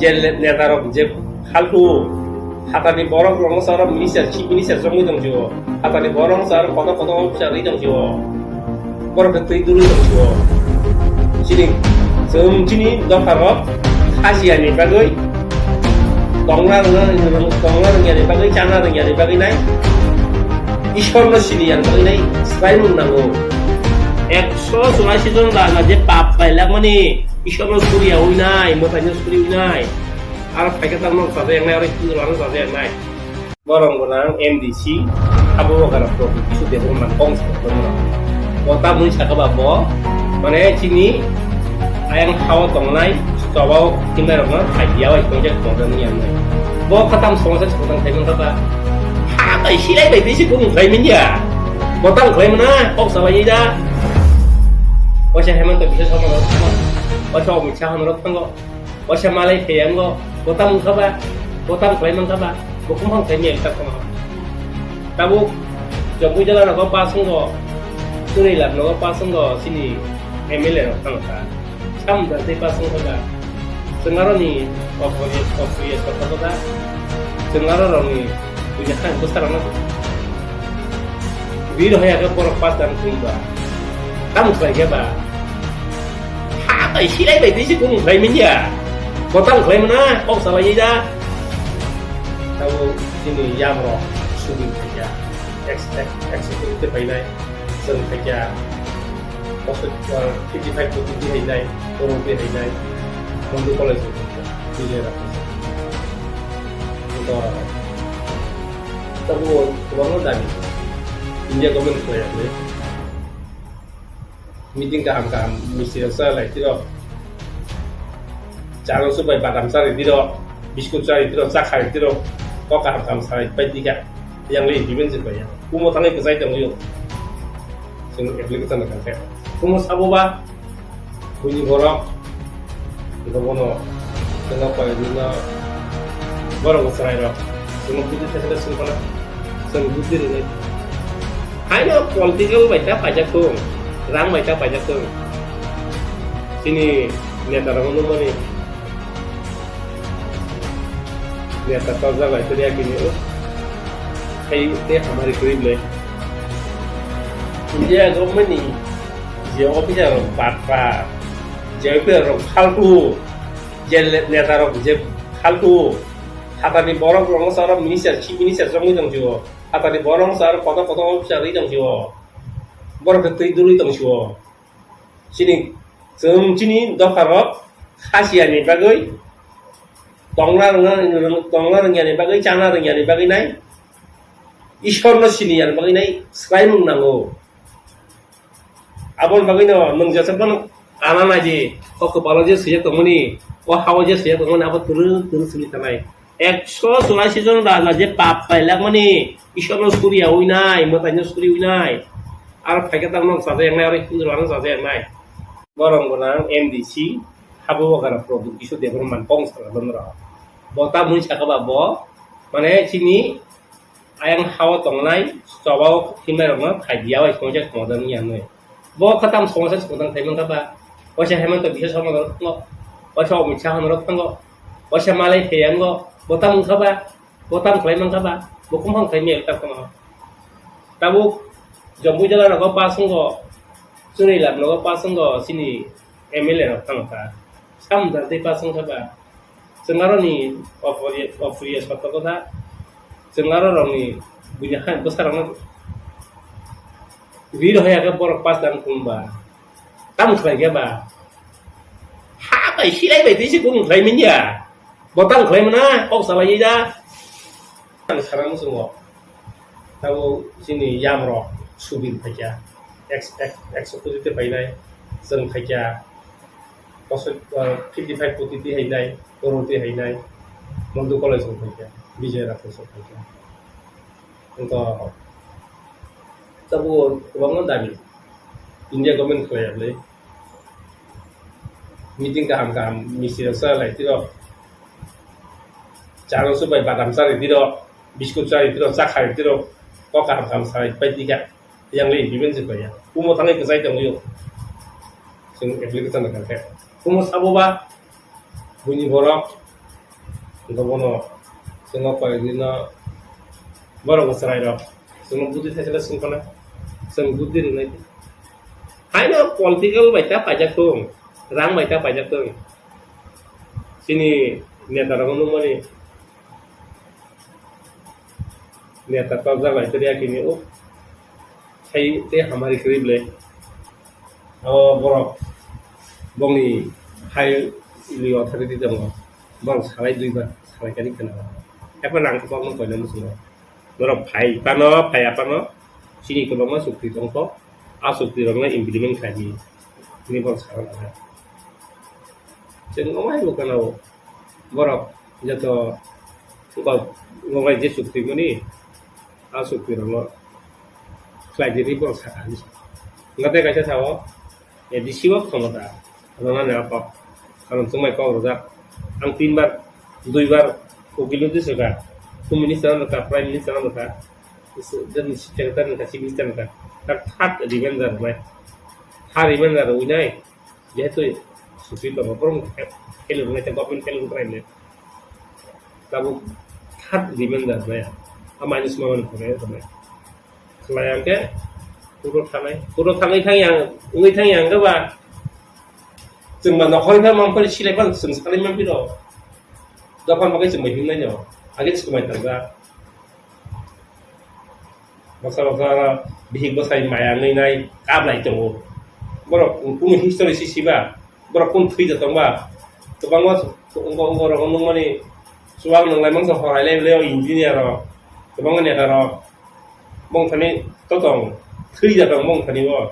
je le-, neta rok je faltu, hatani borok rok no saro minister, chief minister jongwi tong jio, hatani borok no saro kotor kotor officer ri tong jio, borok khe twi duri tong jio. Chini, chwng chini dopha rok khasiya ni bagwi, tongna rwna, tongna rwngya ni bagwi, chana rwngya ni bagwi nai. Ishwar no sini yang bagwi nai, swraimung nango. Ekso churashi jon raja je pap khlailakmani, Ishwar no suriya wi nai, mwtai no suri wi nai. Aro phaikhe tamo saja yang nai, aro Hindu rok no saja yang nai. Borok gwnang M D C, abo wngkha rok kisu development kong sa borok. Bo tamoni saka ba bo, mane chini ayang hao tongnai, chobao tingnairokno phaiya bai tongjak tongjak ni yang nai. Bo khatam somosa somosa khai mangkha ba. Ha bai silai bai tei se kung khai manya. Bo tang khai mana, kok salai da. Waisa Hemanta Biswa Sarma rok thango. Waisa Amit Shah rok thango. Waisa malai khe yango, bo tamo wngkha ba, bo tamo khlai mankha ba, bo kuphang khlai maya wngkha tamo. Tabuk Jambui jala rogo pass wngo, Chunilap nogo pass wngo, chini M L A rok tamo kha. Samung da tei pass wngo ba. Chwng aro ni opori-, oporiya sokha ba. Chwng aro rok ni buini kha bwsa rok no. Bir hoya khe borok pass dan thung ba. Tamo khlai khe ba. Ha bai silai bai tei se kung khlai manya. Bo tamo khlai mana, kok salai da. Tamo chini yam rok subin khaikha. Ex-, ex-, executive te painai. Chwng khaikha. Fifty five to fifty hainai. Oro te hainai. Mondu college. Vijay Rakhai. Ito. Tamo kwbangma dabi. India government khlai ya. Meeting kaham kaham misti rok cha lai tiro. Chalo supai badam chari tiro, biskut chari tiro, cha khai tiro. Kok kaham kaham sai pai tika. Yang le implement se pai ya. Kumo thangwi kwchai tongwi. Chwng application na kangkhe. Kumo sabo ba buini borok. Iko bono tengok pai rina borok chwrai rok. Chwng buddhi thangkhe chwng kono chwng buddhi rwnai. Haino political bai ta paijak thung, rang bai ta paijak thung. Chini neta rok nukmani neta torjak lai tei yakini o. Hai tei hamari kwrwi ble. India government ni je officer rok patpa, je officer rok faltu, je le-, neta rok je faltu, hatani borok rok no saro minister, chief minister jongwi tong jio. Hatani borok no saro kotor kotor officer ri tong jio. Borok khe twi duri tong jio. Chini, chwng chini dopha rok khasiya ni bagwi, tongna rwngna, tongna rwngya ni bagwi, chana rwngya ni bagwi nai. Ishwar no sini ya ni bagwi nai, swraimung nango. Aboni bagwi no nwng jesok phano ana nai di, o kwpalo je swijak tongmani, o hao je swijak tongmani, abo twrwk twrwk simi tanai. Ekso churashi jon raja je pap khlailakmani, Ishwar no suriya wi nai, mwtai no suri wi nai. Aro phaikhe tamo no chaja yang nai, aro Hindu rok no chaja yang nai. Borok gwnang M D C, habo wngkha rok product kisu development kong sa rok. Bo tamoni saka ba bo, mane chini ayang hao tongnai, chobao himnai rokno phai diya bai songsa songsa wngya hwnwi. Bo kha tam songsa songsa khai mankha ba. Waisa Hemanta Biswa Sarma rok thango. Waisa Amit Shah rok thango. Waisa malai khe yango. Bo tam wngkha ba. Bo tam khlai mankha ba. Bo kuphang khlai maya wngkha tamo. Tabuk Jambui jala rogo pass wngo. Chunilap nogo pass wngo. Chini M L A rok thango kha. Samung da tei pass wngkha ba. Chwng aroni opori-, oporiya sotto kotha, chwng aro rokni buini hai bwsarokno rir hoya khe borok pass dan thung ba. Tamo khlai khe ba? Ha bai silai bai tei se kung khlai manya. Bo tamo khlai mana kok salai da. Ang sana muchungo. Tabo chini yam rok subin phaikha. Ex-, ex-, ekso koti te painai. Chwng phaikha. Bosor, ah, fifty five koti twi hainai, crore twi hainai, Mondu college rok phaikha. Bijay Rakhosok khaikha. Wngkha tabuk kwbangma dabi India government khlaiya bwlai. Meeting kaham kaham misti rok cha lai tiro. Chano supai badam chari tiro, biskut chari tiro, cha khai tiro. Kok kaham kaham sai pai tika. Yang le implement se khlaiya. Kumo thangwi kwchai tongwi. Chwng application rwkha khe. Kumo sabo ba buini borok, wngkha bono chwngno koi dino borok bo chwrairok chwngno budi thaisala swngkhana, chwng budi rwnai. Haino political bai ta paijak thung, rang bai ta paijak thung. Chini neta rok nukmani neta torjak lai tei yakini o hai tei hamari kwrwi bwle. O borok bongni hai ili authority tongo. Borok salai duibar salai kani khana. Haikhe nang khe kokno koina muchungo. Norok phai phano, phai aphano chini kwbangma chukti tongkho. A chukti rokno implement khaidi. Tini borok sakha nang kha. Chwng omo hai bo khana o. Borok joto kok, kok bai je chukti mani, a chukti rokno khlai di hinwi borok sakha hinwi sa. Hwnkhe tei kaisa sao, A D C o khomota rwnani a kok. Karon chwngbai kok rwjak. Ang tinbar, duibar ukil wngtwi swkha. Home Minister wngkha, Prime Minister wngkha, Chief Secretary wngkha, Chief Minister wngkha. Tak third revenge rwnai. Third revenge rwnai. Jehetu chukti tongo, borok fail rwnai, government fail rwnai. Tabuk third revenge rwnai. A minus mamani khwnai rwnai. Khlai ang khe kuro thanai. Kuro thanai thang yang, wngwi thang yang khe ba. Chwng ba nokhorni thang mang phai silai phano chwng salai man phiro. Dophar bagwi chwng bai himnai no. Age chwng bai tangjak. Baksa baksa oro bihik bwsai maya wngwi nai kablai tongo. Borok kunu history si siba. Borok kung thwi da tongba? Kwbangma wngkha, wngkha rok nukmani chuwak nwnglai mangsa hor hai lai le o engineer rok, kwbangma neta rok. Bong thani to tong, thwi da tong bong thani bo.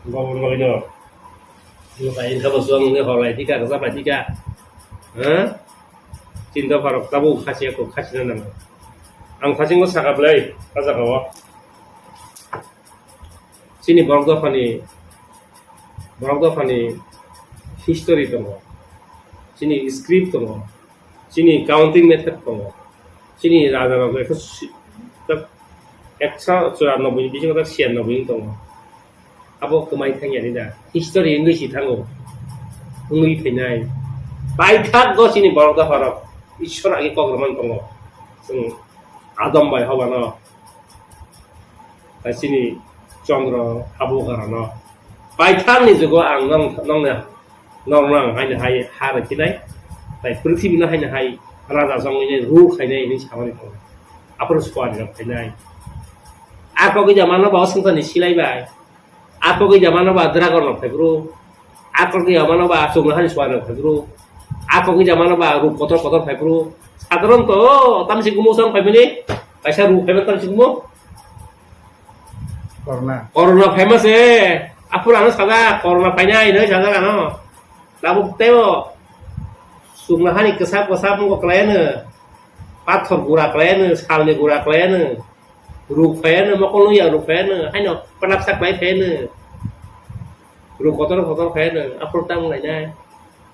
Bo bo no no. Bo kai kha bo chuwak nwnglai hor lai thika, rwchap lai thika. Ha? Chinta pharok tabuk khasi ako khasi na nang. Ang khasi ngo saka belai, kaja kawa. Chini borok dophani, borok dophani history tongo, chini script tongo, chini counting method tongo, chini raja rok ekso si-, tak ekso churanobboi ni bisingo tak siyannobboi wng tongo. Abo kwmai thangya ni da, history wngwi si thango, wngwi phainai. Paithak go chini borok dophani rok, Ishwar agi kok rwmani tongo, chwng Adam bai Hobano. Hai chini Chandra abo karano. Paithakni jugo ang nong, nongni, nong nang haini hai ha rwkhinai. Tai prithibi no haini hai raja jongni ru khainai hinwi samani tongo. Aphuru suari rok khainai. Ako gija mano ba o swngcharni silai bai. Ako gija mano ba dragon rok phai bro. Ako gija mano ba chwngno hani suari rok phai bro. Ako gija mano ba ruk kotor kotor phai bro. Sadharanto tamsi gumo sang phai bini. Kaisa ruk phai tamsi gumo. Corona. Corona famous e. Aphuru ano sajak, corona phainai hinwi sajak ano. Tabuk teibo chwngno hani kwsap kwsap wngkha kwlaiano. Pathor gura kwlaiano, salni gura kwlaiano. Ruk phaiano, mokol nungya ruk phaiano. Haino panapsa kwlai phaiano. Ruk kotor kotor phaiano. Aphuru tamo lainai.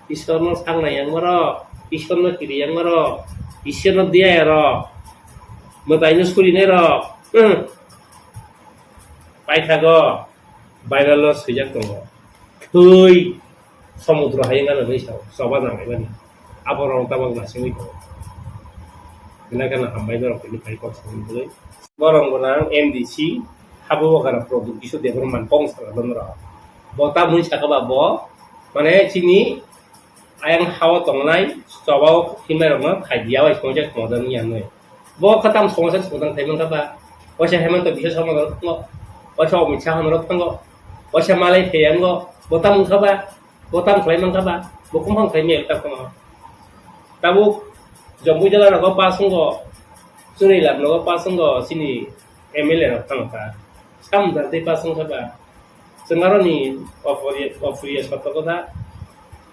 Ishwarno sangnai yang maro, Ishwarno kiri yang maro, Ishwarno diya ero, mwtaino surinai ro, hmm. Paithago, Bible-o swijak tongo, thwi somudro hayung ano hinwi sao, choba nang laimani, aborok tabok nasingwi tongo. Belai kheno hambai norok tini phai kok samani bagwi. Borok gwnang M D C, habo bagara Pradyot Kishore Debbarma kong sala norok. Bo tamoni saka ba bo, mane chini ayang hao tongnai, chobao himnai rokno khai diya bai songcha songdang ni yangnai. Bo khatam songcha songdang khai mankha ba, waisa Hemanta Biswa Sarma norok thango, waisa Amit Shah norok thango, waisa Malai Theang go, bo tam wngkha ba, bo tam khlai mankha ba, bo kumphang khlai maya ta kono. Tabuk Jambui jala rogo pass wnggo, Chunilab rogo pass wnggo, chini M L A rok thango kha. Samudra tei pass wngkha ba, Chwng aroni opori-, oporiya sotto kotha.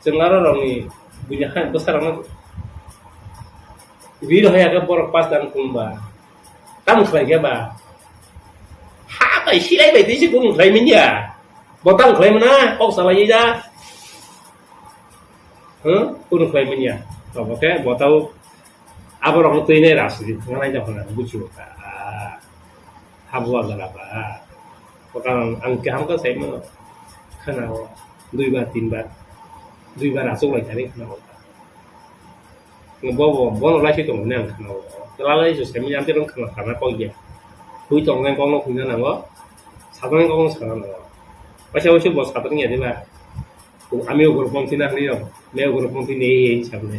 Chwng aro rokni buini hai bwsarokno Ri rohai khe borok pas dan kung ba. Tamo khlai khe ba. Ha bai silai bai tei se kung khlai manya. Bo tamo khlai mana kok salai ja. Huh? Kung khlai manya. To bo khe bo tau aborok no twi nai rajniti thang nai da phana buchu. Habua gala ba. Bo karon ang kaham khe sai mano. Khana o. Dui bar, tin bar. Dui bar achuk lai thani khana o. Bo bo bono lai se tong hwnwi ang khana o. Lalai se semi jante rong khana khana kok ya. Hui tong nang kok no hui na nango. Sadang kok no sana nango. Waisa waisa bo sadang ya diba. Ami ugor pong tina hwnwi rok. Me ugor pong tini ei ei sabne.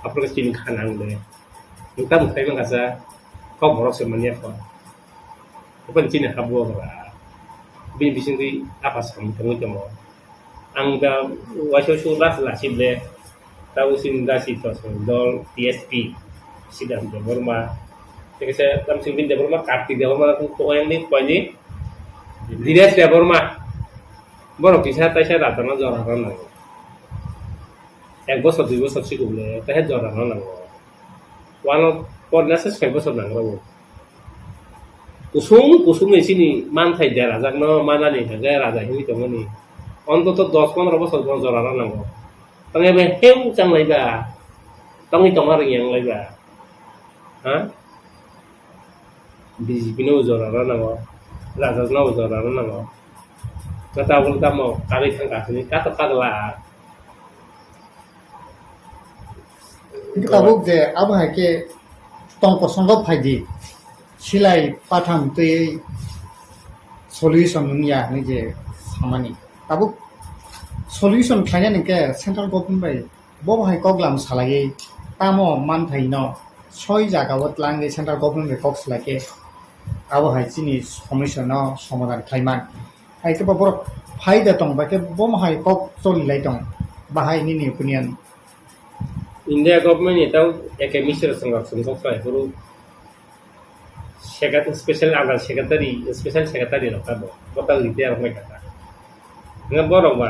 Apro ke sini khana ang de. Nukta mukhai mang kasa. Kok borok se manya kok. Open chini habua ba. Bini bisingtwi apa samung tangwi tongo. Ang da waisa waisa last last ble. Tabo chini da si to dol T S P. Sidam Debbarma. Tei kaisa tam sing bin Debbarma, Kartik Debbarma, ko yang ni ko ni. Dinesh Debbarma. Borok kisa taisa rajana jora rana nango. Ek bosor dui bosor sikule taisa jora rana nango. Wano ponna se soi bosor nango. Kusung kusung ni chini manthai derajakno manani hwnkhe raja hinwi tongmani. Ontoto dos pondro bosor bo jora rw nango. Tongya bai heu chang lai ba. Tongwi tongma rwng yang lai ba. Ha? B J P no jora rw nango. Raja no jora rw nango. Kata bol tamo kari thang kasini kato kagla. Hingke tabuk je abo hai khe tong kosongo phaidi, silai patham twi solution wngya hinwi je samani. Tabuk solution khlainani hingke central government bai bo hai koklam salaiwi tamo manthai no soi jaga o tlangwi central government bai kok salai khe abo hai chini somosya no somadhan khlaiman. Hai khe bo borok phai da tong, bai khe bo hai kok choli lai tong, bahai nini opinion? India government ni tau A K Misra songkha songkha khlai phuru secret-, special under secretary, special secretary rok ta bo, bo ta retire rok mai kha. Nga borok ba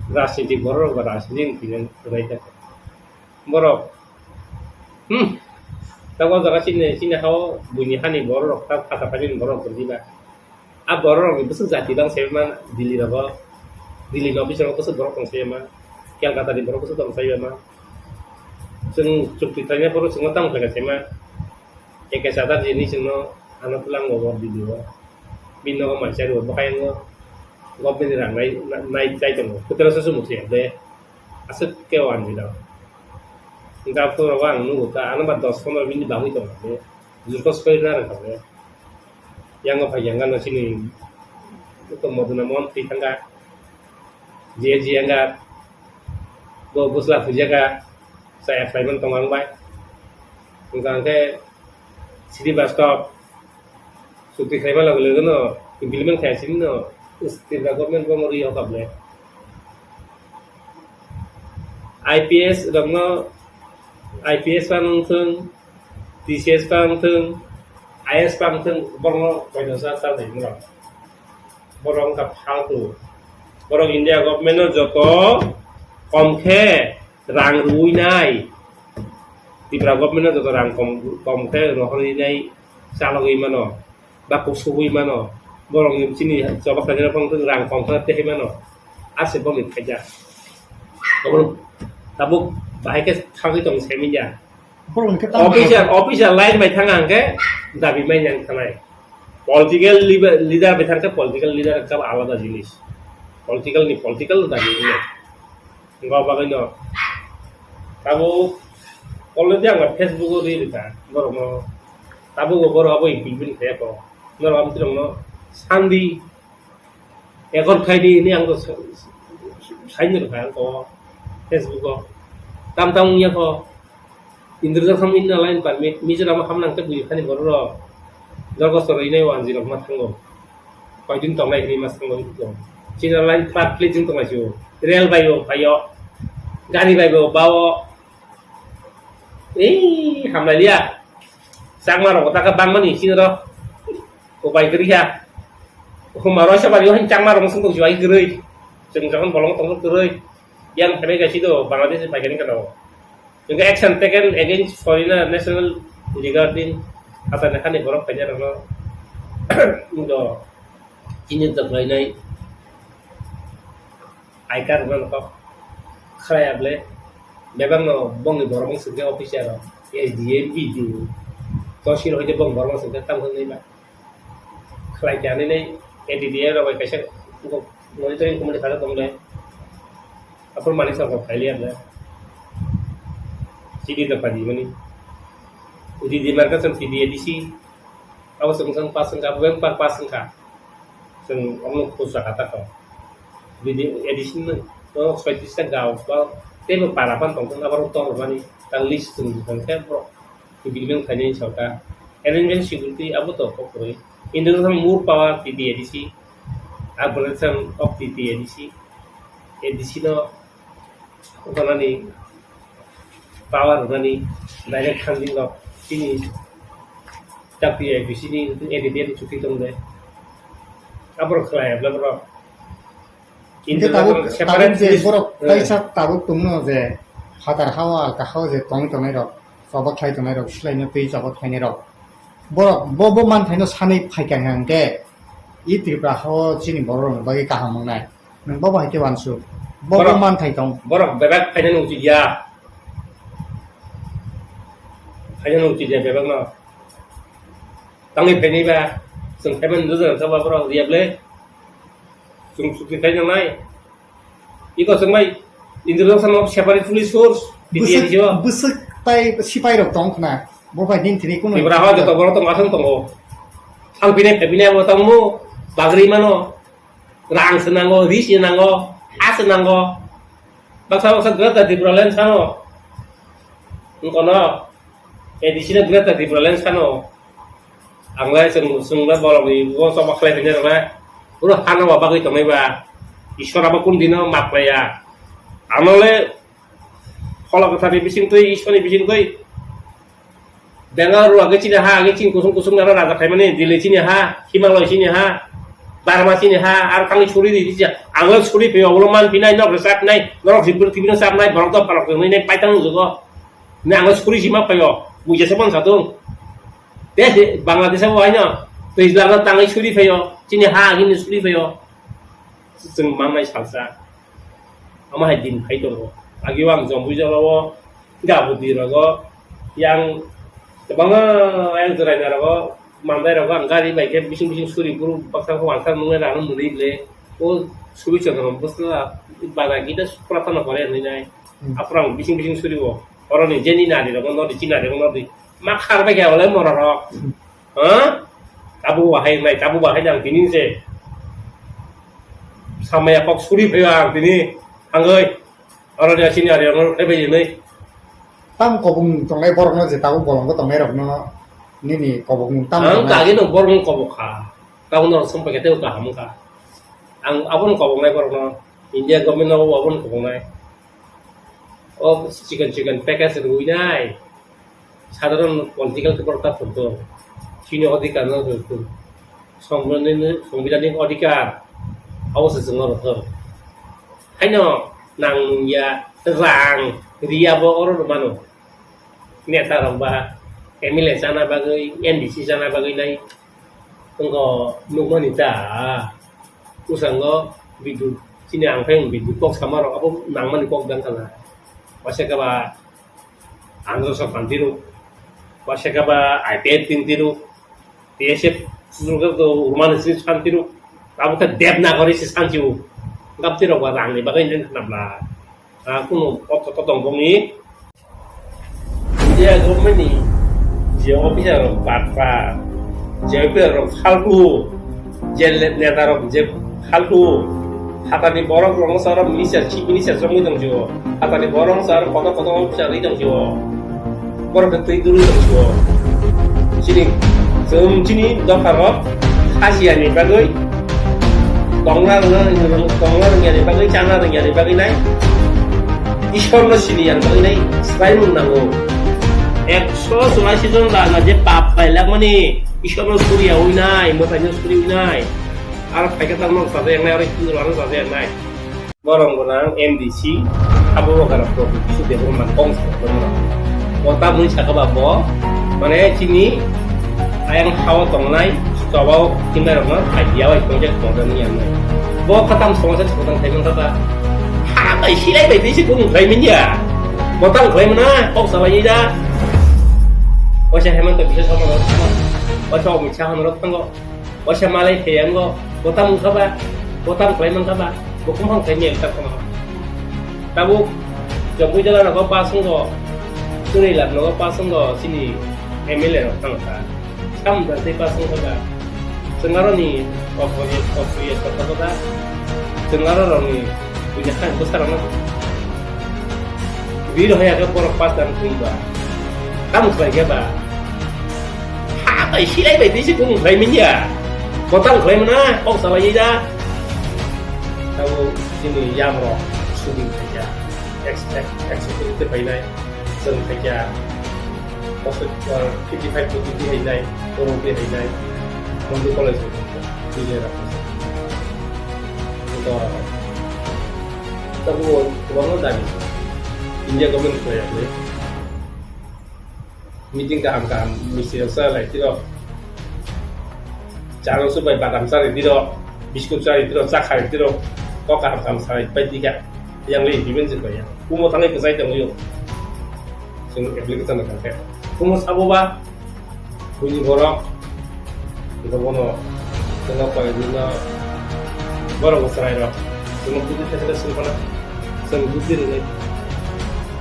rajniti, borok ba rajniti ni twi rwbai ta. Borok, hmm, ta o jaga chini, chini hao buini hani borok rok ta, khata phaini borok rok rwdi ba. A borok rokni bwswk jati bang sai ma Delhi rogo, Delhi ni office rogo bwswk borok tong sai ma, Kolkata ni borok bwswk tong sai ma. Chwng chukti khlaina phuru chwngno tamo khlai sai ma, A K Chatterjee ni chwngno ano twlang bo Delhi o. Bini nogo mansa rw bwkha yango government ni rang nai, nai chai tongo. Kwtal se sumuk se de aswk khe o anjwi rok. Hwnkhe aphuru rogo ang nugo ta ano ba dos pondro minute bagwi tongo de. Jurkho soi na rwkha de. Yango phai yang gana chini uko Moduna Mohan twi thangkha. J J yang ga bo bwsla phujaka chaya khlaiman tong ang bai. Hwnkha hwnkhe Srivastava chukti khlaima loge loge no implement khai sini no Tripura government bo mori hokap le. I P S rokno I P S phano wngthwng, T C S phano wngthwng, I S phano wngthwng, borokno koino sa sa nai borok. Borok wngkha phaltu. Borok India government no joto kom khe rang rwui nai. Tripura government no joto rang kom, kom khe rohorwi nai chalogwi mano. Ba kusugwi mano, borokni chini choba khaina phang rang kom khe tei mano, ase boni khaijak. Tabuk, tabuk bahai khe thangwi tong semi ya. Borokni khe tamo Official, official line bai thang ang khe dabi mai yang thanai. Political leader, leader bai thang khe political leader khe alada jinis. Political ni political dabi ni. Wngkha bagwi no tabuk already ang Facebook o ri rwkha borok no, tabuk bo borok abo implement khe ko norok abo borok no sandi ekor khai di hinwi ang to sa-, sa-, sign rwkha ang to Facebook o tam tam wngya ko Indra Jakham Inner Line Permit Mizoram o hamnang tei bui khani borok rok Jorgostor rwinai o anjwi rok ma thango. Koidin tongnai hinwi ma swngo. Chini line flat plate wng tonglaisio. Rail bai bo phaio. Gari bai bo bao. Ei, hamlailiya. Changma rok taka bangmani chini ro. Upai kwrwi kha. Huma roisa bari o hin changma rok swng tong jibai kwrwi. Chwng jokhon bolong tong kwrwi. Yang themai kaisi do Bangladesh bai kani kano. Hingke action taken against foreigner national regarding hatani hani borok khaina rokno do chini doklainai I card rokno kok khlai able bebak no bongni borok wng singke officer rok S D M, B D O, tosil hoite bong borok wng singke tamo hwnwi ba. Khlai khe ani nei A D D A rok bai kaisa monitoring committee khajak tong le. Aphuru manwi song kok khaili ang le. C D da padi mani. Udi di marka song T D A D C. Abo song song pass song ka, abo beng pa pass song ka. Song omno khus raka ta ko. Udi di A D C no, no soitis ta gao ba. Tebo para pan tong tong abaro tor mani. Tang list song song khe bro. Building khainai saka. Arrangement security abo to kok kwrwi. International more power T T A D C. Abole sam of T T A D C. A D C no ganani power ganani direct funding of chini W I P C ni A D D ni chuti tong de. Abro khlai abla bro. Hingke tabuk, tabuk je borok kaisa tabuk tongno je phatar hawa kahao je tongwi tongnai rok, choba khlai tongnai rok, silaino twi choba khlainai rok. Borok bo, bo manthaino sanwi phaikha hingke i Tripura hao chini borok rokni bagwi kaham wngnai. Nwng bo bai khe uansuk. Bo, bo manthai tong. Borok bebak phainani ucik ya. Phainani ucik ya bebakno. Tangwi phainai ba, chwng phaimani rwjak rwkha ba borok riya ble. Chwng chukti khai nangnai. Iko chwng bai introduction of separate police force, Bwswk, B P F o. Bwswk tai sipai rok tong khna. Bo bai din thini kuno. Tripura ha joto borok tong aswng tongo. Thang pinai phai pinai abo tongmo bagri mano. Rang se nango, ri se nango, ha se nango. Baksa baksa Greater Tipraland sano. Wngkono. A D C no Greater Tipraland sano. Ang lai chwng, chwng lai bolong ni bo choba khlai phai nai rok lai. Oro hano ba bagwi tongnai ba. Ishwar abo kun dino map khlai ya. Ano le phola kwthar ni bising twi, Ishwar ni bising twi. Bengal rok age chini ha, age chini kusung kusung naro raja khaimani, Delhi chini ha, Himalaya chini ha, Burma chini ha, ar thangwi suri di, di, ang suri phaio, ulo man pinai, nok rwchap nai, norok jibur tibino chap nai, borok dopha rok nai, nai paitang jugo. Ne ang suri sima phaio, mui jesa bon sadung. Te Bangladesh abo haino, twijlang tangwi suri phaio, chini ha hini suri phaio. Chwng mangnai salsa. Omo hai din phai tongo. Agio ang Jompuijalo o, Gabudi rogo, yang kwbangma yang Jwraina rogo, Mandai rogo ang gari bai khe bising bising suri buru baksa khe uansuk nungnai rano mwnwi ble. O suri chwng bwsla bana gita pura phano pore hinwi nai. Hmm. Aphuru ang bising bising suri o. Oroni jeni nari rogo nodi, chinari rogo nodi. Ma khar bai khe wale mora rok. Hmm. Ha? Tabuk bahai nai, tabuk bahai nang tini se. Samaya kok suri phaio ang tini. Hangoi. Oro ni asini ari oro khe bai nai. Tam kobong tongnai borok no je tabuk bolong bo tongnai rok no nini kobong tam ang tongnai. Kage no borok no kobok kha. Tabuk no sum pakai teu kaham kha. Ang abo no kobong nai borok no. India government no abo no kobong nai. O chicken chicken package rwi nai. Sadharon political khe borok ta thwk thung. Chini odhikar no thwk thung. Songbidanni, songbidanni odhikar. Abo se chwngno rwthwng. Haino nang nung ya, rang, riya bo oro rw mano. Neta rok ba, M L A chana bagwi, M D C chana bagwi nai. Wngkha nukmani ta. Bwskango bidut, chini ang phai bidut kok sama rok abo nangmani kok dang khala. Waisa khe ba Andhra Sokhan tiro, waisa khe ba I P F tin tiro, T S F susurga to Urmani sini san tiro, abo khe Devanagari si san tiro, gap tiro ba rang ni bagwi jen khnabla. Ah, kuno kok to tong bongni. India government ni je officer rok batpha, je officer rok phaltu, je le-, neta rok je phaltu, hatani borok rok sa rok minister, chief minister jongwi tong jio. Hatani borok sa rok kotor kotor officer ri tong jio. Borok twi duri tong jio. Chini, chwng chini dopha rok khasiya ni bagwi, tongna rwna, tongna rwngya ni bagwi, chana rwngya ni bagwi nai. Ishwar no sini yang bagwi nai, swlaimung nango. Ekso chwraisi jon rana je pap pailak mani, Ishwar no suriya ui nai, mwtai no suri ui nai. Ar phaikhe tang no saja yang nai, ar hindu rano saja yang nai. Borok gwnang M D C, abo bagara problem kisu development kong sa borok. Bo ta mui saka ba bo, mane chini ayang hao tongnai, chobao tingna rokno idea bai project tongjak ni yang nai. Bo khatam somosa somosa thai mangkha ba. Ha bai silai bai tei se kung khlai manya. Bo ta khlai mana, kok salai da. Waisa Hemanta Biswa Sarma rok thango. Waisa Amit Shah rok thango. Waisa malai khe yango, botam wngkha ba, botam khlai mankha ba, bo kuphang khlai mel ta khama. Tabuk Jampuijala rogo pass wngkha, Chunilap rogo pass wngkha, chini M L A rok thangkha. Sam da tei pass wngkha ba. Chwng aro ni opriya, opriya sokha ba. Chwng aro rok ni puja khan bwsa rok no. Bir hoya khe borok pass dan khum ba. Tam khlai khe ba. Ha bai silai bai tei se kung khlai manya. Botam khlai mana, kok salai da. Tabuk chini yam rok shooting khaikha. Ex-, ex-, executive te painai. Chwng khaikha. Fifty five kopi di hainai. Korong di hainai. Mondu college. Bijay Rakhasa. Tabuk kwbangma dabi. India government khlai ya. Meeting kaham kaham misil sa lai tiro. Chano su bai badam sa ri tiro, biskut sa ri tiro, cha kha ri tiro. Kok kaham kaham sa ri pai tika. Yang le implement se bai ya. Kumo thangwi kwchai tongwi yo. Sung application na kangkhe. Kumo sabo ba. Buini borok. Iko bono. Tengok pai dino. Borok bo chwrai rok. Tengok buti thai thai sung kono. Sung buti rinai.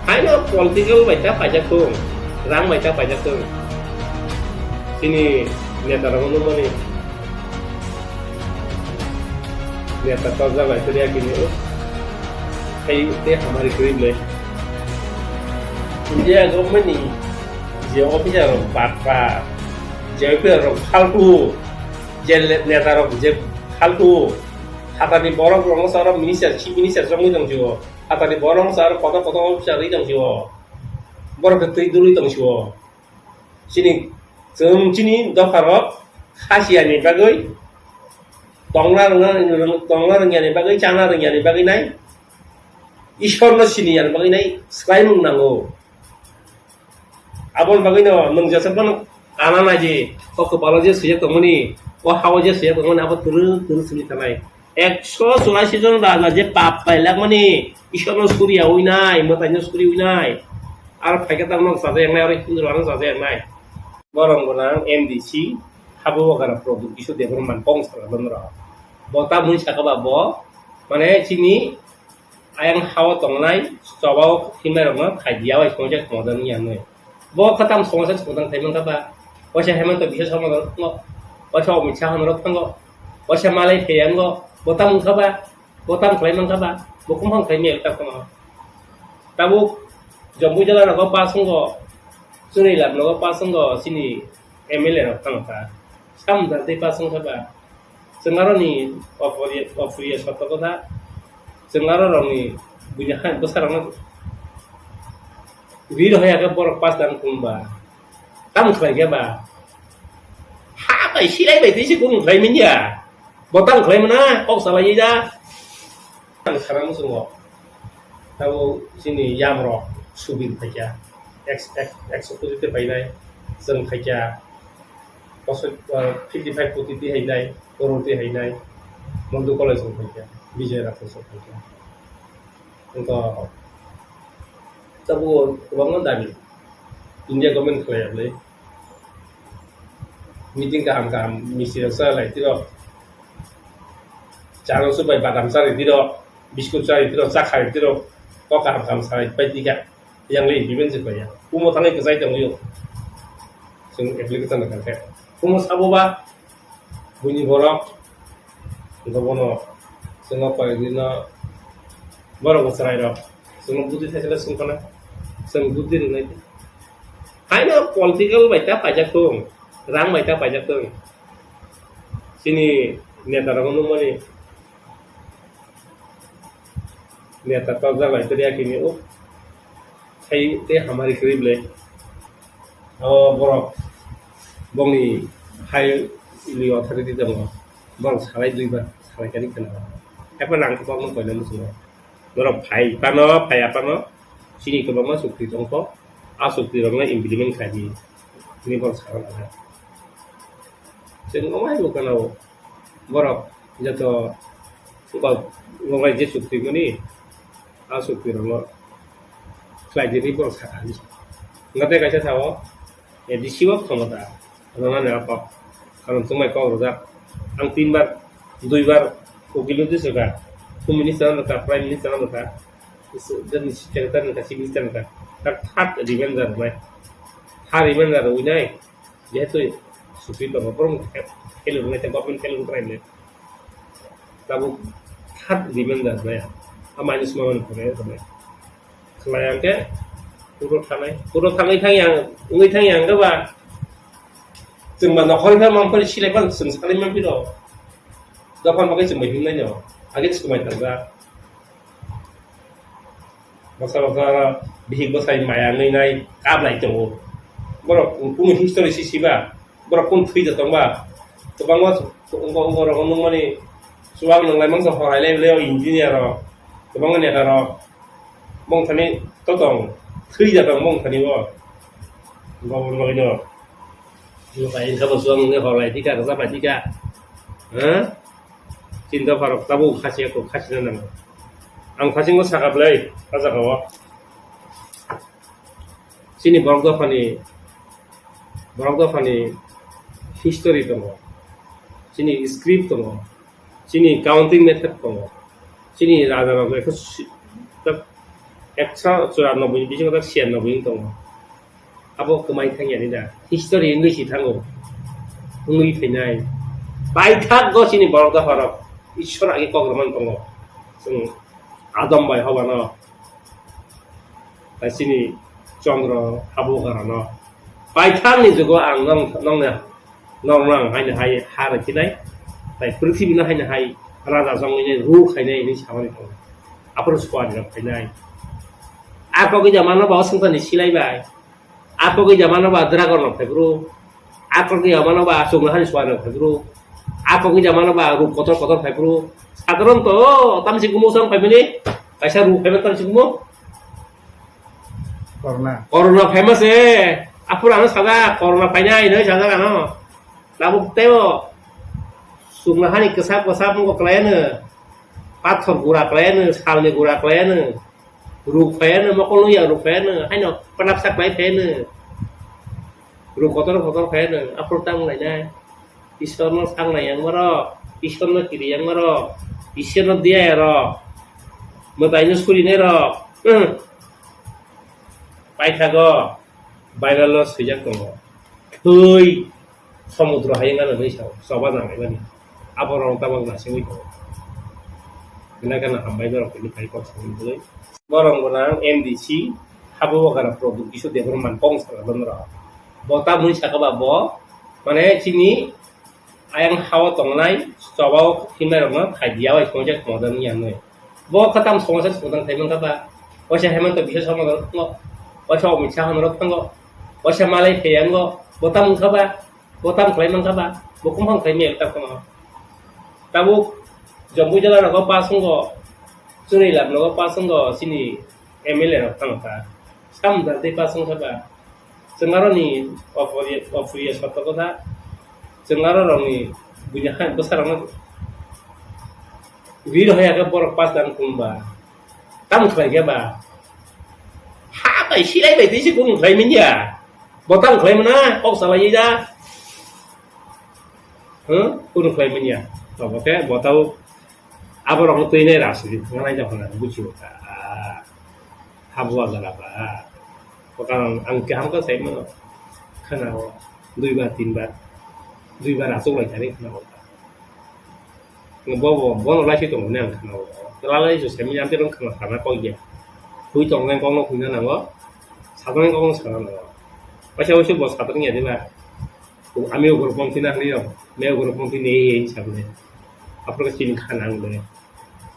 Haino political bai ta paijak thung, rang bai ta paijak thung. Chini neta rok nukmani neta torjak lai tei yakini hai tei hamari kwrwi ble. India government ni je officer rok batpa, je officer rok faltu, je neta rok je faltu, hatani borok rok no sa minister, chief minister jongwi tong jio. Atani borok sa aro kotor kotor officer rwi tong sio. Borok khe twi dului tong sio. Chini, chwng chini dopha rok khasiya ni bagwi, tongna rwngna, tongna rwngya ni bagwi, chana rwngya ni bagwi nai, Ishwar no sini ya ni bagwi nai swlaimung nango. Aboni bagwino nwng jesakno ana naidi, o kwpalo je swijak tongmani, o hao je swijak tongmani, abo twrwk twrwk simi tanai. Ekso churashi jon raja je pap pailakmani, Ishwarno suriya winai, mwtaino suri winai. Aro phaikhe tamo nok chajaknai, aro Hindu rokno chajaknai. Borok gwnang M D C, habo bagara problem kisu development kong salai borok. Bo ta mui saka ba bo, mane chini ayang hao tongnai, chobao himnai rokno khai diya bai songcha songcha ni yangnai. Bo khatam songcha songcha thai mankha ba. Waisa Hemanta Biswa Sarma rok thango. Waisa Amit Shah rok thango. Waisa malai khe yango. Bo tam wngkha ba. Bo tam khlai mankha ba. Bo kumphang khlai mel ta khama. Tabuk Jampuijala rogo pass wngkha. Chunilap rogo pass wngkha. Chini M L A rok thangkha. Sam da tei pass wngkha ba. Chwng aroni opriya, opriya sotto kotha. Chwng aro rokni buini hai bwsarokno rir hoya khe borok pass dan khum ba. Tamo khlai khe ba. Ha bai silai bai tei se kung khlai manya. Bo tamo khlai mana kok salai da. Ang sana muchungo. Tabo chini yam rok subin phaikha. Ek, ek, ekso koti te painai. Chwng phaikha. Bosor, ah, fifty five koti twi hainai, koror twi hainai, Mondu college rok phaikha, Bijay Rakhasa rok phaikha. Wngkha, tabuk kwbangma dabi, India government khlai ya bwlai. Meeting kaham kaham, misil sa lai tiro. Chano su bai badam chari tiro, biskut chari tiro, cha khai tiro, kok kaham kaham salai pai tika. Yang le implement se pai ya. Kumo thangwi kwchai tongwi yo. Chwng application na kangkhe. Kumo sabo ba buini borok. Wngkha bono chwng o koi dino borok bo chwrai rok. Chwng buti thaisala sung khana. Chwng buti rinai. Haino political bai ta paijak tong. Rang bai ta paijak tong. Chini neta rok nukmani. Neta torjak lai tei yakini o. Hai tei hamari kwrwi ble. O borok bongni hai ili authority tongo. Borok salai dui bar, salai kani khana. Haikhe nang khe kokno koina muchungo. Norok phai phano, phaiya phano, chini kwbangma chukti tongkho, a chukti rokno implement khaidi, hwnwi borok sakha nangkha. Chwng omo hai bo gana o, borok joto kok, kok bai je chukti mani, a chukti rokno khlai di hwnwi borok sakha hinwi. Hwnkhe tei kaisa sao, A D C o khomota rwnani a kok. Karon chwngbai kok rwjak. Ang tinbar, duibar ukil no tisrwkha. Home Minister no rwkha, Prime Minister no rwkha, Secretary no rwkha, Chief Minister no rwkha. Tak third revenge rwnai. Third revenge rwnai. Jehetu supi tongo, borok failure wngnai, government failure wngnai. Tabuk third revenge rwnai. A minus mamani khonai rwnai. Khlai ang khe, puro thanai. Puro thangwi thang yang, wngwi thang yang khe ba, chwng ba nokhorwi khe mang phari silai phano chwng salai man phiro. Dophar bagwi chwng bai himnai no. Age chwng bai thangjak. Bwsa bwsa oro bihik bwsai maya wngwi nai kablai tongo. Borok kunu history si siba. Borok kung thwi da tongba. Kwbangma wngkha, wngkha rok nukmani chuwak nwnglai mangsa horai lai le o engineer rok. Kwbangma neta rok. Bongthani to tong. Thwi da tong bongthani bo. Bo bo no. Bo bai wngkha bo chuwak nwnglai horai thika rwjak bai thika. Ha? Chinta pharok tabuk khasi ko khasi na nang. Ang khasi ngo saka blai. Kaja kawa. Chini borok dophani, borok dophani history tongo, chini script tongo, chini counting method tongo, chini raja rok ekso si-, tak ekso churanobboi ni bisingo tak siyannobboi wng tongo. Abo kwmai thangya ni da, history wngwi si thango, wngwi phainai. Paithak go chini borok dopha rok Ishwar age kok rwmani tongo, chwng Adam bai Hoba no. Tai chini Chandra Habugra no. Paithakni jugo ang nong, nongni, nong, nong haino hai ha rwkhinai. Tai prithibi no haino hai raja jongwini rule khainai hinwi samani tongo. Aphuru suari rok khainai. A kok jamano ba o swngcharni silai bai. A kok jamano ba dragon rok phai bro. A kok jamano ba chwngno hani suari rok phai bro. A kok jamano ba ruk kotor kotor phai bro. Sadharon to tamsi gumo sang phai bini. Kaisa ruk phai tamsi gumo. Corona. Corona famous e. Aphuru ano sajak, corona painai hinwi sajak ano. Tabuk teibo chwngno hani kwsap kwsap wngkha kwlai ano. Pathor gura kwlai ano, salni gura kwlai ano. Ruk phai ano, mokol nungya ruk phai ano. Haino panapsa kwlai phai ano. Ruk kotor kotor phai ano. Aphuru tamo lainai. Ishwarno sangnai yang maro, Ishwarno kiri yang maro, Ishwarno diya ero, mwtaino surinai ro, hmm. Paithago, Bible-o swijak tongo, thwi somudro hayung ano hinwi sao, choba nanglaimani, aborok tabok nasingwi tongo. Belai kheno hambai norok tini phai kok samani bagwi. Borok gwnang M D C, Habugra Pradyot Kishore Debbarma kong saka norok. Bo tamoni saka ba bo, mane chini ayang hao tongnai, chobao himnai rokno khai diya bai songcha khongjak ni yangnai. Bo khatam songcha songtang khai mankha ba. Waisa Hemanta Biswa Sarma norok thango. Waisa Amit Shah norok thango. Waisa Malai Pheyango. Bo tam wngkha ba. Bo tam khlai mankha ba. Bo kumphang khlai maya ta kono. Tabuk Jampuijala rogo pass wngo. Chunilap rogo pass wngo. Chini M L A rok thango ta. Sam dal tei pass wngkha ba. Chwng aroni oporiya, oporiya sotto kotha. Chwng aro rokni buini hai bwsarokno ri rohorya khe borok pass dan kung ba. Tamo khlai khe ba? Ha bai silai bai tei se kunu khlai manya. Bo tamo khlai mano, kok salai da. Huh? Kunu khlai manya. Obo khe bo tau aborokno twi nai rajniti thangna nai jokha buchi o kha. Habugra ba. Bo karon ang kaham khe sai mano. Khana o duibar, tinbar. Duibar achuk lai thani khana o. Bo, bo, bono lai se tongo hwnwi ang khana o. Lalai se semi ang terong khana sana kok ya. Hui tong nai kok no hui na nango. Sa tong nai kok no sana nango. Waisa waisa bo sa tong ya de ba. Ami o group pon thina hwnwi rok. Me o group pon thini ei ei sa bole. Aphuru chini khana ang bole.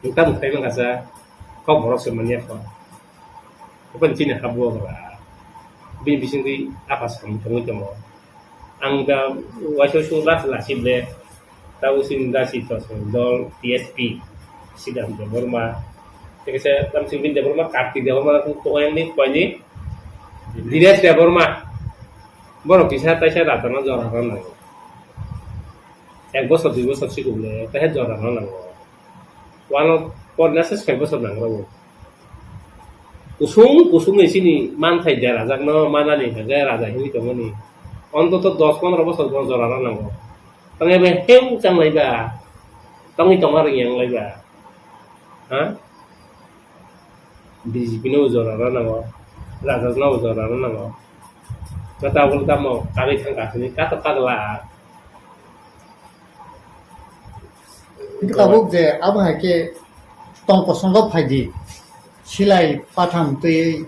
Nokta mukhai mangkasa. Kok borok se manya kho. Open chini Habugra. Bini bisingtwi apa samung tongwi tongo. Ang da waisa waisa last last ble. Tabuk chini da si to dol T S P. Siddhanta Debbarma. Tei kaisa Lamsing Bin Debbarma, Kartik Debbarma, Koyang ni, Koyang ni, Dinesh Debbarma. Borok kisa taisa raja no jora rw nango. Ek bosor, dui bosor sikung le, taisa jora rw nango. Wano por nasa soi bosor nango. Kusung, kusung ni sini manthai derajakno manani hingke raja himwi tongmani. Ontoto dos pondro bosor bo jora rw nango. Tongya bai heu chang lai ba. Tongwi tongma rwngya wng lai ba. Ha? B J P no jora rw nango. Raja no jora rw nango. Kata bol tamo kari thang kasini kato kagla. Hingke tabuk je abo hai khe tong kosongo phaidi, silai patham twi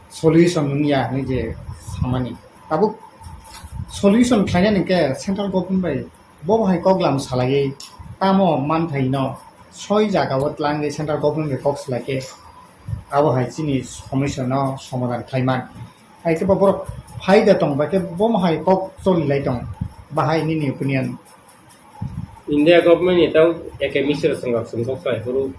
solution wngya hinwi je samani. Tabuk solution khlainani hingke central government bai bo hai kok lam salaiwi tamo manthai no soi jaga o tlangwi central government bai kok salai khe abo hai chini somosya no somadhan khlaiman. Hai khe bo borok phai da tong, ba khe bo hai kok choli lai tong, bahai nini opinion? India government ni tang A K Mishra songkha sumsok sai huru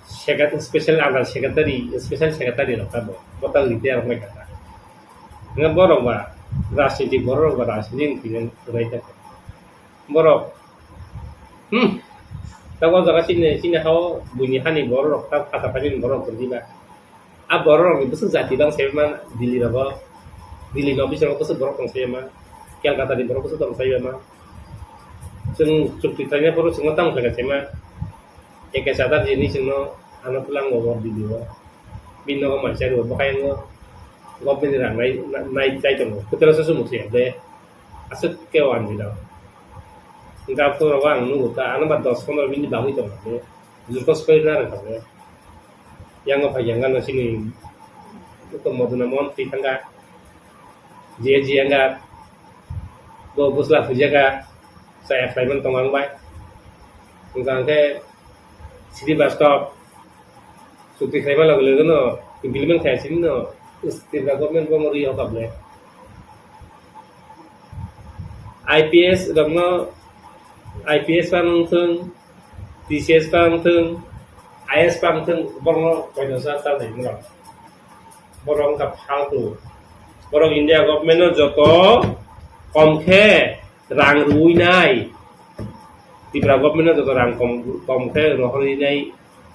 secret-, special under secretary, special secretary rok tamo, bo tang retire wngkha. Nga borok ba rajniti, borok ba rajniti wngkha, wngkha. Borok, hmm, tamo jaga chini, chini hao buini hani borok rok, ta phata phani borok rok diba. A borok rokni bwswk jati tong sai ma Delhi rogo, Delhi ni office rogo bwswk borok tong sai ma, Kolkata ni borok bwswk tong sai ma. Chwng chukti khlaina phuru chwngno tamo khlaikha sai ma, A K Chatterjee ni chwngno ano twlango bo Delhi o, bini nogo mansa rwo bwkha yango government ni rang nai, nai chai tongo, kwtal se sumuk se de aswk khe o anjwi rok. Hwnkhe aphuru rogo ang nugo ta ano ba dos pondro minute bagwi tongo, jurkos koi na rwkha. Yang o phai yang gana sini Maduna Mohan twi thangkha. J J yang ga bo bwsla phuijaka sa apply man tong ang bai. Hwnkha hwnkhe Srivastava chukti khlaima loge loge no implement khai sini no Tripura government bo mori hokap le. I P S rokno I P S pa wngthwng, T C S pa wngthwng, I S pa wngthwng, borokno koino sa ta nai borok. Borok wngkha phaltu. Borok India government no joto kom khe rang rwui nai. Tripura government no joto rang kom, kom khe rohorwi nai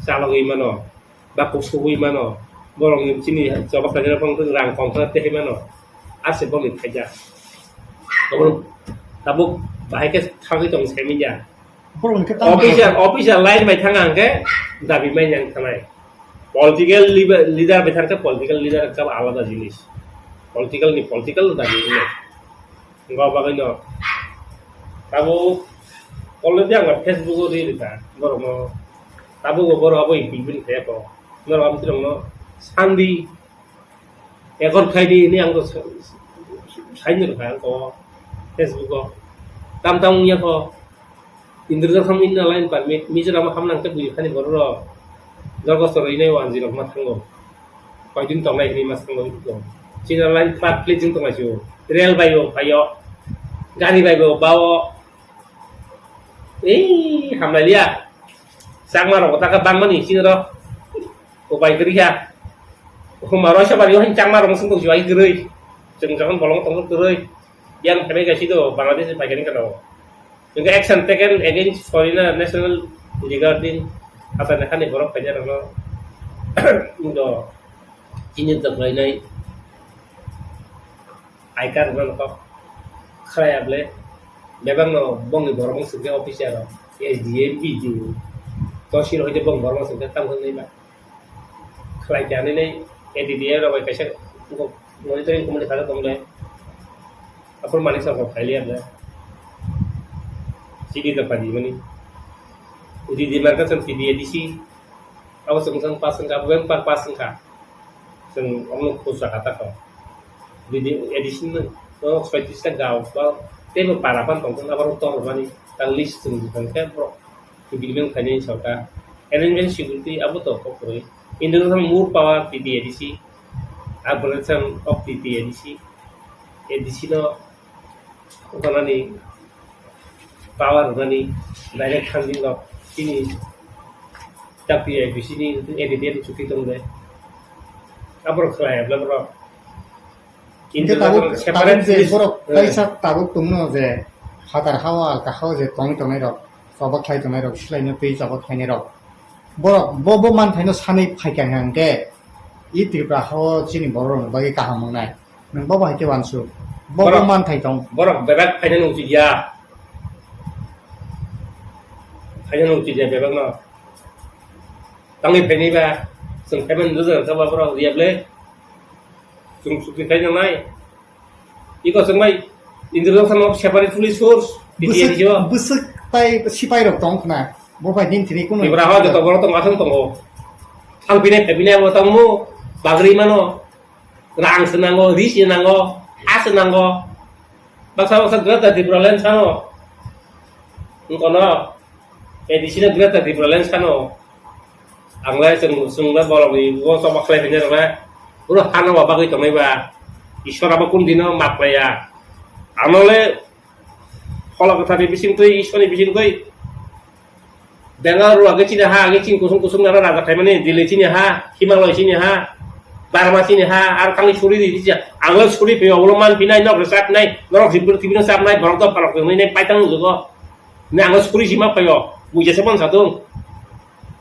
chalogwi mano. Ba kusugwi mano, borokni chini choba khlaina phang rang kom khe tei mano, ase boni phaijak. Tabuk, tabuk bahai khe thangwi tong semi ya. Borokni khe tamo official, official line bai thang ang khe dabi mai yang thanai. Political leader, leader bai thang khe political leader khe alada jinis. Political ni political dabi wngnai. Wngkha bagwino tabuk already ang Facebook o rwi rwkha borokno. Tabuk bo borok abo implement khaiyakho. Norok abo borokno sandi ekor khaidi hinwi ang saini rwkha ang o Facebook o. Tam tam wngya kho. Indra Jathamni na line permit, Mizoram hamnang khe bui khani borok rok. Jorgo choroi nai o anjirok ma thango. Koidin tongnai hinwi ma thango. China line flat plate jing tongnai sio. Rail bai o phaio. Gari bai o bao. Ei, hamlai liya. Changma rok taka bangmani china rok. Upai kwrwi kha. Huma roi sabari o hin changma rok sung tong jibai kwrwi. Chwng jokhon bolong tong kwrwi. Yang themai kaisi do Bangladesh bai kani kano. Hingke action taken against foreigner national regarding hatani hani borok khaina rokno do chini doklainai I card rokno kok khlai able bebak no bongni borok wng singke officer rok S D M, B D O tosi rok hoite bong borok wng singke tamo hinwi ba. Khlai khe ani nei A D D A rok bai kaisa monitoring committee kha tong le. Aphuru mani sa kok khaili ang le. C D da padi mani. A D D marka chwng T D A D C. Abo chwng chwng pass wngkha, abo beng pa-, pass wngkha. Chwng omno khus raka ta kho. A D C no, no soi tris ta gao ba tebo para pan tong abo tor mani. Tang list chwng jikang khe borok. Implement khainai sorkar. Arrangement security abo to kok kwrwi. International more power T T A D C. Operation of T T A D C. A D C no ganani power rwnani direct funding rok chini Chakri A B C ni A D D ni chuti tong de. Abro khlai abla bro. Hingke tabuk, tabuk je borok kaisa tabuk tongno je phatar hao alka hao je tongwi tongnai rok, choba khlai tongnai rok, silaino twi choba khlainai rok. Borok bo, bo manthaino sanwi phaikha hingke i Tripura hao chini borok rokni bagwi kaham wngnai. Nwng bo bai khe uansuk. Bo, bo manthai tong. Borok bebak phaina nungsi ya. Phaina nungsi ya bebak no. Tangwi phaini ba, chwng phaimani nujak kha ba borok riya ble. Chwng chukti khai nangnai. Iko chwng bai introduction of separate police force, Bwswk, B T A D C o. Bwswk tai sipai rok tong khna. Bo bai din thini kuno. Ibra ho joto borok tong aswng tongo. Thang pine phaipine abo tongmu bagri mano. Rang se nango, ri se nango, ha se nango. Baksa baksa Greater Tipraland sano. Wngkono, A D C no Greater Tipraland sano. Ang le chwng, chwng le borok ni bo choba khlai phainai rok le. Boro hano ba bagwi tongnai ba. Ishwar abo kun dino map khlaiya. Ano le Phola kwthar ni bising twi, Ishwar ni bising twi. Bengal rw age chini ha, age chini kusung kusung nana raja khaimani, Delhi chini ha, Himalaya chini ha, Burma chini ha, ar thangwi suri di, di, ang le suri phaio, ulo man pinai, nok rwchap nai, norok jibir tibino chap nai, borok dopha rok tongwi nai, paitang jugo. Ne ang le suri sima phaio, mui jesa man sadung.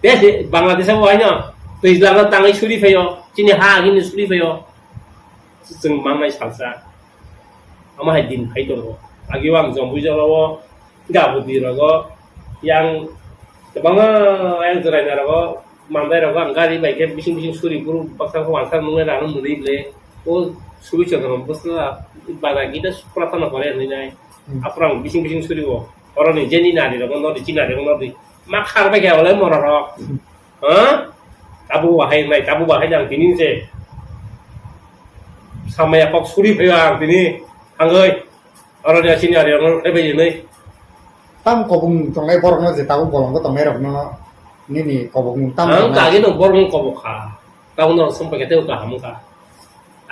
Te se Bangladesh o haino, twijlang no tangwi suri phaio, chini ha, agini suri phaio. Chwng mangnai salsa. Omo hai din phai tongo. Agio ang Jombuijalo o, Gabudi rogo, yang kwbangma yang Jwraina rogo, Mandai rogo ang gari bai khe bising bising suri buru baksa khe uansuk nungnai rano mwnwi ble. O suri chwng bwsla bada gita supra phano pore hinwi nai. Hmm. Aphuru ang bising bising suri o. Oroni jeni nari rogo nodi, chinari rogo nodi. Ma khar bai khe awle mora rok. Hmm. Ha? Tabuk bahai nai, tabuk bahai nang tini se. Samaya kok suri phaio ang tini. Hangoi. Oro ni asini ari ang phaibai nai. Tam kobong tongnai borok no je tabuk bolong ko tongnai rok no nini kobong tam. Ang tongnai. Kagi no borok no kobok kha. Tabuk no sumpai khe tei kaham kha.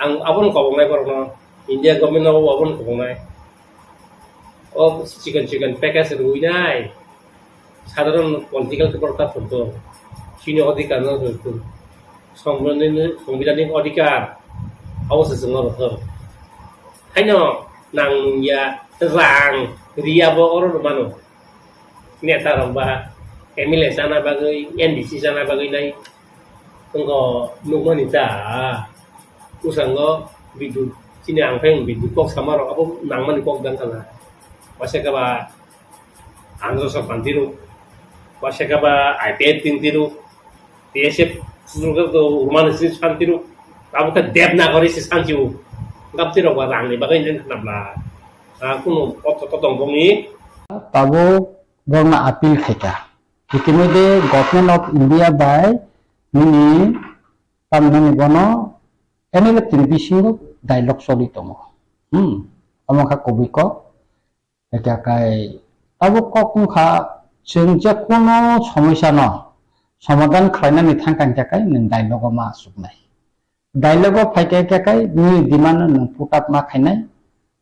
Ang abo no kobong nai borok no. India government no abo no kobong nai. O chicken chicken package rwi nai. Sadharon political khe borok ta phunto, chini odhikar no rwkho, Songbidanni, Songbidanni odhikar, abo se chwngno rwkho. Haino nang nungya rang riyabo oro rwmano. Neta rok ba M L A chana bagwi, M D C chana bagwi nai wngkha nukmani ta. Bwskango bidut chini ang phai bidut kok sama rok abo nangmani kok dang khala. Waisa khe ba Andhra Sokhan tiro, waisa khe ba I P F tin tiro, T S F susurga to Urmani sini san tiro, abo khe Devanagari si san tiro, gap tiro ba rang ni bagwi jen khnabla. Ah, kuno kok to tong bongni. Tabo borna appeal khaika. Itimodhe Government of India bai nini tamnani bono M L A tini bisingo dialogue choli tongo. Hmm, omo kha kubui kok. Ekha kai abo kok wngkha, chwng je kono somosya no somadhan khlainani thangkha hingkha kai nwng dialogue o ma achuknai. Dialogue o phaikha hingkha kai nini demand no nwng put up ma khainai.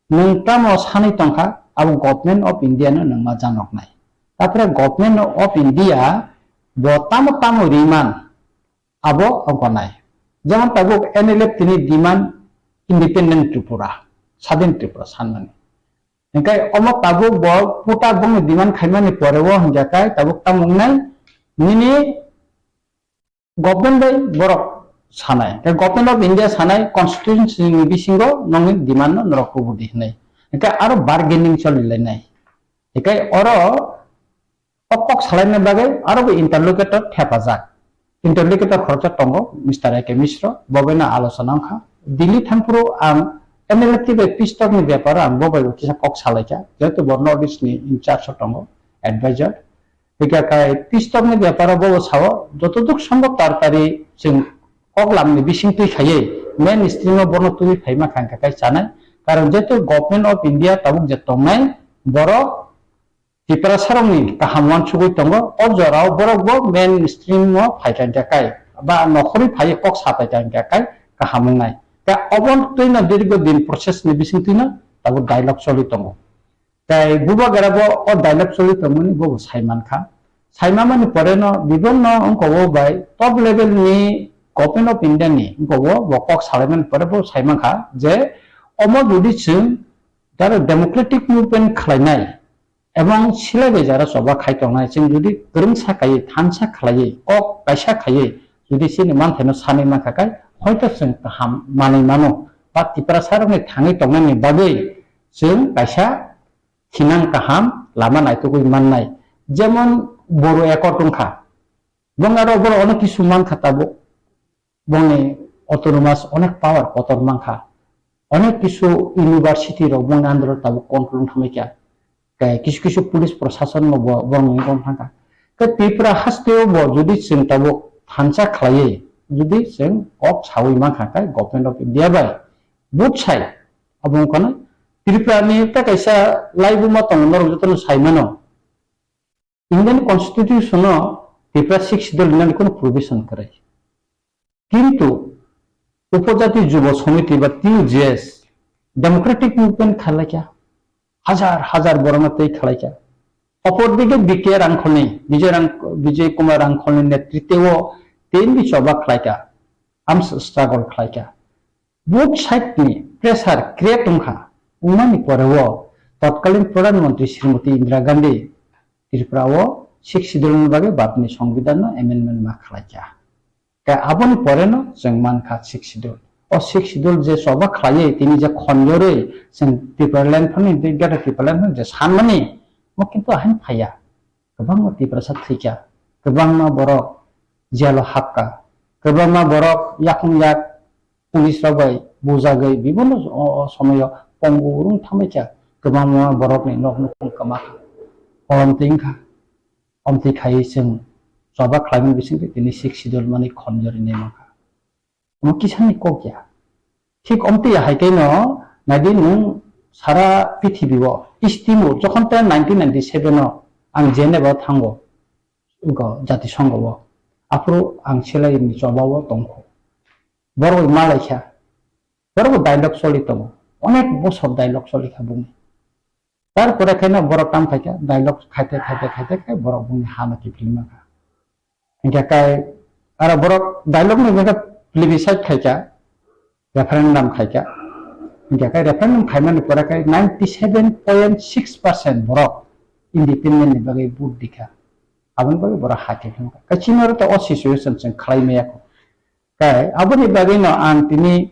Nwng tamo sanwi tongkha abo Government of India no nwng ma janoknai. Tapore Government of India bo tamo tamo riman abo gonai. Jemon tabuk N L F tini demand independent Tripura, sadin Tripura sanmani. Hingkai omo tabuk bo puta bongni demand khaimani pore o hingkha kai tabuk tamo wngnai nini government bai borok sanai. Hingkhe Government of India sanai constitution ni bisingo nongni demand no norok kubudi hinwi. Hingkhe aro bargaining choli lainai. Hingkhe oro O kok salaina bagwi aro bo interlocutor thepajak. Interlocutor khoroksa tongo, Mister A K Mishra, bo bai no alochona wngkha. Delhi thangphuru ang M L A twi bai peace talk ni beparo ang bo bai bo kisa kok salaikha, jehetu bo North East ni in charge o tongo, advisor. Hingkha kai peace talk ni beparo bo bo sao, jotoduk sombhob tartari chwng kok lamni bising twi khaiwi mainstream o bono twiwi phaima kha hingkha kai chanai. Karon jehetu Government of India tabuk je tongnai, borok Tiprasarokni kaham uansugwi tongo, o jorao borokbo mainstream-o phai kha hingkha kai, ba nokhorwi phaiwi kok sa phai kha hingkha kai kaham wngnai. Khe obo twino dirgo din process-ni bisingtwino tabuk dialogue choli tongo. Tei bubagrabo o dialogue choli tongmani bobo sai mankha. Saimamani pore no bibonno wngkha o bai top level ni Government of India ni wngkha o bo kok salaimani pore bo saimankha je omo jodi chwng jara democratic movement khlainai ebong silai bai jara choba khai tongnai chwng jodi kwrwngsa khaiwi thansa khlaiwi kok kaisa khaiwi jodi chini manthaino sanwi mankha khai hoito chwng kaham manwi mano ba Tiprasa rokni thangwi tongnani bagwi chwng kaisa thinang kaham lama naitugwi mannai. Jemon Boru Accord wngkha, bong aro borok onek kisu mankha tabuk, bongni autonomous onek power kotor mankha, onek kisu university rok bongni under o tabuk control wng thangwi kha, tei kisu kisu police prosason no bo borokni wngwi thangkha. Tei Tripura hasteo bo jodi chwng tabuk thansa khlaiwi jodi chwng kok sawi mankha khe Government of India bai both side abo wngkha na Tripura ni tei kaisa laibuma tongo norok jotono saimano. Indian Constitution o Tripura Sixth Schedule rinani kono provision kwrwi. Kintu Upojati Jubo Samiti ba T U J S democratic movement khlaikha, hajar hajar borokno tei khlaikha. Opor dige B K Rangkholni, Vijay Rang-, Vijay Kumar Rangkholni netritwo tei choba khlaikha, arms struggle khlaikha. Both side ni pressure create wngkha, wngmani pore o totkalin Pradhan Mantri Srimati Indira Gandhi Tripura o Sixth Schedule ni bagwi bapni Songbidan no amendment ma khlaikha. Khe aboni pore no chwng mankha Sixth Schedule. O Sixth Schedule je choba khlaiwi tini je khonjorwi chwng Tipraland phani, Greater Tipraland phani je sanmani, mo kintu ahain phaiya. Kwbangma Tiprasa thwikha, kwbangma borok jail o hapkha, kwbangma borok yakung yak police rok bai bujagwi bibonno o, o somoyo pongo rung thamwi kha, kwbangma borokni nok nukhung kwma kha, kolom twi wngkha, omtwi khaiwi chwng choba khlaimani bisingtwi tini Sixth Schedule mani khonjorwi nai mankha. Omo kisani kok ya. Thik omtwi ya hai khe no naidi nwng sara prithibi o East Timor jokhon te nineteen ninety-seven o ang Geneva o thango, go Jatisongho o. Aphuru ang selai ni choba o tongkho. Borok bai malaikha. Borok bo dialogue choli tongo. Onek bosor dialogue choli kha bungni. Tarpore khe no borok tam khaikha, dialogue khaite, khaite, khaite khe borok bungni ha no kiphilma kha. Hingkhe kai aro borok dialogue ni bagwi plebiscite khaikha, referendum khaikha. Hingkhe kai referendum khaimani pore kai ninety seven point six percent borok independent ni bagwi vote dikha. Aboni bagwi borok ha kiphilma kha. Kai chini oro to o situation chwng khlai maya kho. Kai aboni bagwi no ang tini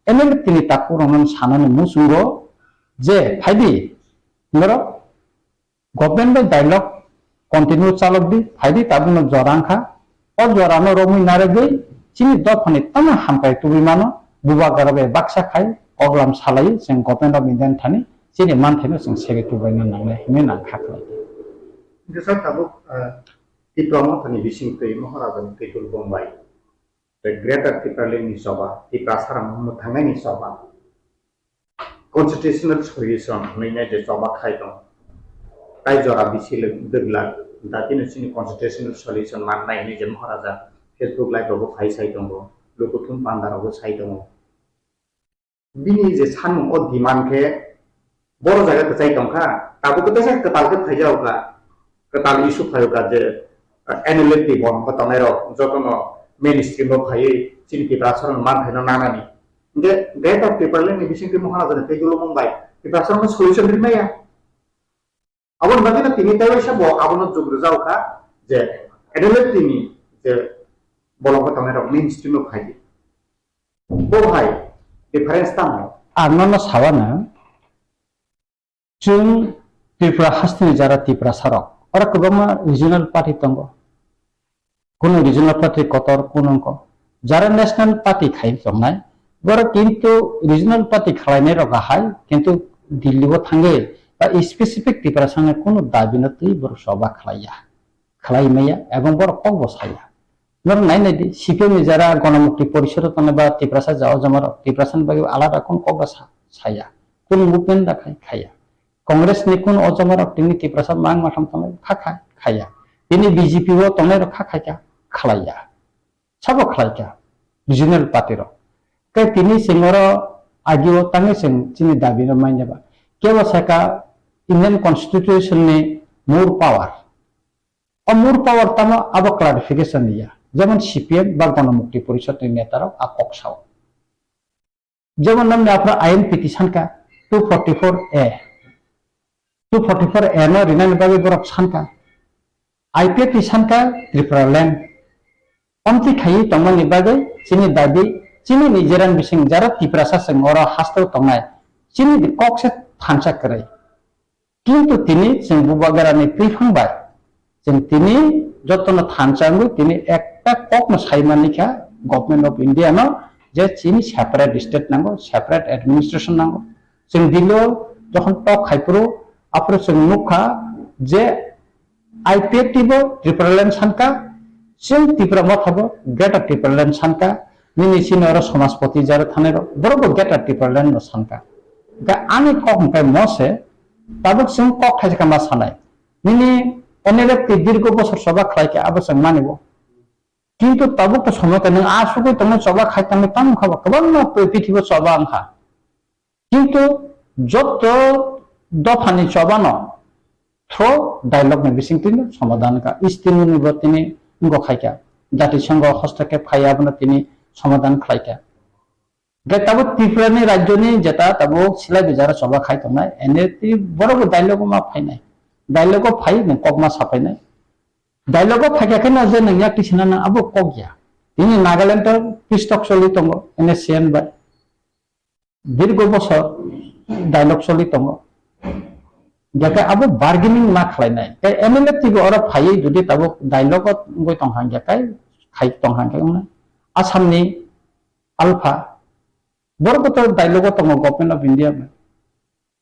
M L A tini takhuk rokno sanani muchungo je phaidi norok government bai dialogue continue chalok di, phaidi tabukno jora wngkha. O jora no romwi narwgwi chini dophani tamo hamkrai tubui mano, bubagra bai baksa khai koklam salai chwng Government of India ni thani chini manthaino chwng segwi tubaina nangnai hinwi nang kha khlai. Hingke sir tabuk, ah, Tipra Mothani bisingtwi Maharaja ni twi tubui bongbai. Tei Greater Tipraland ni choba, Tiprasa rokno mwthangnaini choba, constitutional solution hwnwi nai je choba khai tong. Tai jora bisi le dwglak, datino chini constitutional solution mannai hwnwi je Maharaja Facebook live rogo phai sai tongo, lukuthum panda rogo sai tongo. Bini je sanmung o demand khe boro jaga kwchai tongkha, tabuk khe teisa kwtal khe phaijago kha, kwtal issue phaio kha je, eh, N L F T bolong khe tongnai rok jotono mainstream o phaiwi chini Tiprasa rok manthaino nanani. Hingkhe Greater Tipraland ni bisingtwi Maharaja ni tei dulumung bai Tiprasa rokno solution ri maya. Aboni bagwino tini tei waisa bo abono jug rwjak kha je N L F T ni je bolong khe tongnai rok mainstream o phai di. Bo hai difference tamo? Ang nono sawano, chwng Tripura hasteni jara Tiprasa rok, oro kwbangma regional party tongo. Kunu regional party kotor, kunu wngkha. Jara national party khai tongnai, borok kintu regional party khlainai rok ahai, kintu Delhi o thangwi ba specific Tiprasa ni kunu dabi no twi borok choba khlaiya, khlai maya, ebong borok kok bo saya. Norok nai nai di, C P M ni jara Ganamukti Porishod o tongnai ba Tiprasa ja o jama rok, Tiprasa ni bagwi alada kunu kok bo sa-, saya, kunu movement da khai, khaya. Congress ni kunu o jama rok tini Tiprasa mang matham tongnai kha khai, khaya. Tini B J P o tongnai rok kha khai kha, khlaiya. Sabo khlai kha, regional party rok. Tei tini chwng oro agi o tangwi chwng chini dabi no manya ba. Kebo saka Indian Constitution ni more power. O more power tamo abo clarification liya. Jemon C P M ba Ganamukti Porishod ni neta rok a kok sao. Jemon namni aphra I N P T sankha, two forty-four A. Two forty-four A no rinani bagwi borok sankha. I P F T sankha Tripura land. Omtwi khaiwi tongmani bagwi chini dabi, chini nijeran bising jara Tiprasa chwng oro hasteo tongnai. Chini kok se thansa kwrwi. Kintu tini chwng bubagrani twiphang bai chwng tini jotono thansa wngwi tini ekta kokno sai manikha Government of India no je chini separate state nango, separate administration nango. Chwng dilo jokhon tok khai phuru aphuru chwng nukha je I P F T bo Tipraland sankha, chwng Tipra Motha bo Greater Tipraland sankha, nini chini oro Somajpati jara thanai rok, borok bo Greater Tipraland no sankha. Hwnkhe ani kok hwnkhe mo se, tabuk chwng kok thaisa khe ma sanai. Nini N L F twi dirgo bosor choba khlai khe abo chwng mani bo. Kintu tabuk to somoy khe nwng a sugwi tongnai choba khai tongnai tamo wngkha ba kwbangma prithibo choba wngkha. Kintu joto dophani chobano through dialogue ni bisingtwi no somadhan kha. Istimuni bo tini wngkha khaikha. Jatisongho hostokhe phai abono tini somadhan khlaikha. Hwnkhe tabuk Tripura ni rajyo ni jeta tabuk silai bijaro choba khai tongnai. Ene twi borok bo dialogue ma phainai. Dialogue o phai nwng kokma saphainai. Dialogue o phaikha kheno je nwng yak tisina nang abo kok ya. Tini Nagaland o peace talk choli tongo N S C N bai. Dirgo bosor dialogue choli tongo. Hwnkhe abo bargaining ma khlainai. Tei M L A twi bo oro phaiwi jodi tabuk dialogue o wngwi tong hang ya kai khai tong hang khe wngna. Assam ni Alpha borok to dialogue o tongo Government of India bai.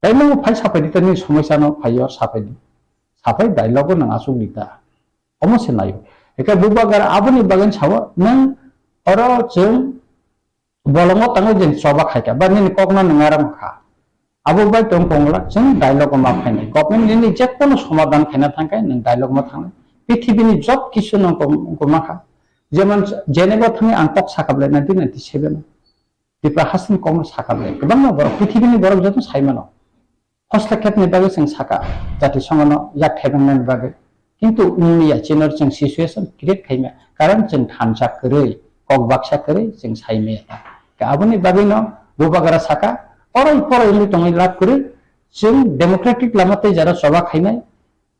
Tei nwng phai sapai di tei nini somosya no phai o sapai di. Sapai dialogue o nwng asuk di ta. Omo se naio. Eke bubagra aboni bagwi sao nwng oro chwng bolongo tangwi jeng choba khaikha ba nini kokno nwng aram kha. Abo bai tong tongla chwng dialogue ma phainai. Government nini je kono somadhan khaina thangkhe nwng dialogue ma thangnai. Pithibini job kisu nwng kom-, kom kha. Jemon Geneva thangwi ang kok sakha bwlai nineteen ninety-seven. Tipra hasteni kokno sakha bwlai. Kwbangma borok pithibini borok joto saimano. Hostel khepni bagwi chwng sakha, jati songano yak thebeng nani bagwi. Kintu wngya chini chwng situation create khaimya. Karon chwng thansa kwrwi, kok baksa kwrwi chwng saimaya ta. Ka aboni bagwino bubagra sakha, orai porai wngwi tongwi lab kwrwi chwng democratic lama tei jara choba khainai,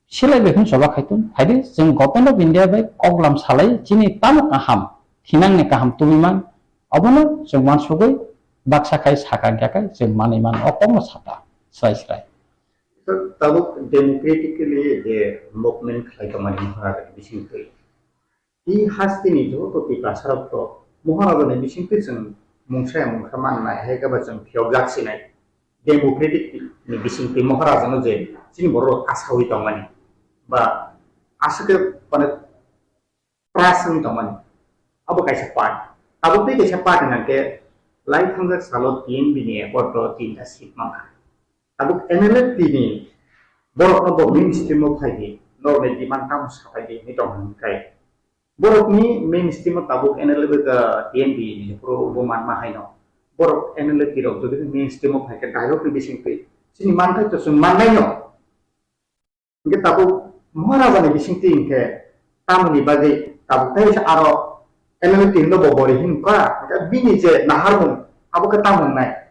silai bai phano choba khaitong. Phaidi chwng Government of India bai koklam salai chini tamo kaham, thinangni kaham tubui man. Obono chwng wansugwi baksa khai sakha hwnkhe kai chwng manwi mano. O kokno sata srai srai. Tabuk democratically je movement khlai tongmani Maharajani bisingtwi. I hasteni joto Tiprasarok to Maharajani bisingtwi chwng mungsa ya mungsa mannai, hai khe ba chwng phiyokjak sinai. Democratic ni bisingtwi Maharajano je chini borok asawi tongmani ba aswk khe mane trust wngwi tongmani. Abo kaisa part. Abo tei kaisa part hwnkhe lai thangjak salo T N B ni accord o tinta seat mankha. Abo M L A tini borokno bo mainstream o phai di, norokni demand tamo sapai di hinwi tong hwn khe. Borokni mainstream o tabuk N L A bai ka T N B ni jephuru bo manma haino. Borok N L A tirok jodi mainstream o phai khe dialogue ni bisingtwi chini manthai to chwng mannaino. Hingke tabuk Maharajani bisingtwi hingke tamoni bagwi tabuk tei se aro N L A tirno bo bori hin kha. Hingke bini je naharmung abo khe tamo wngnai?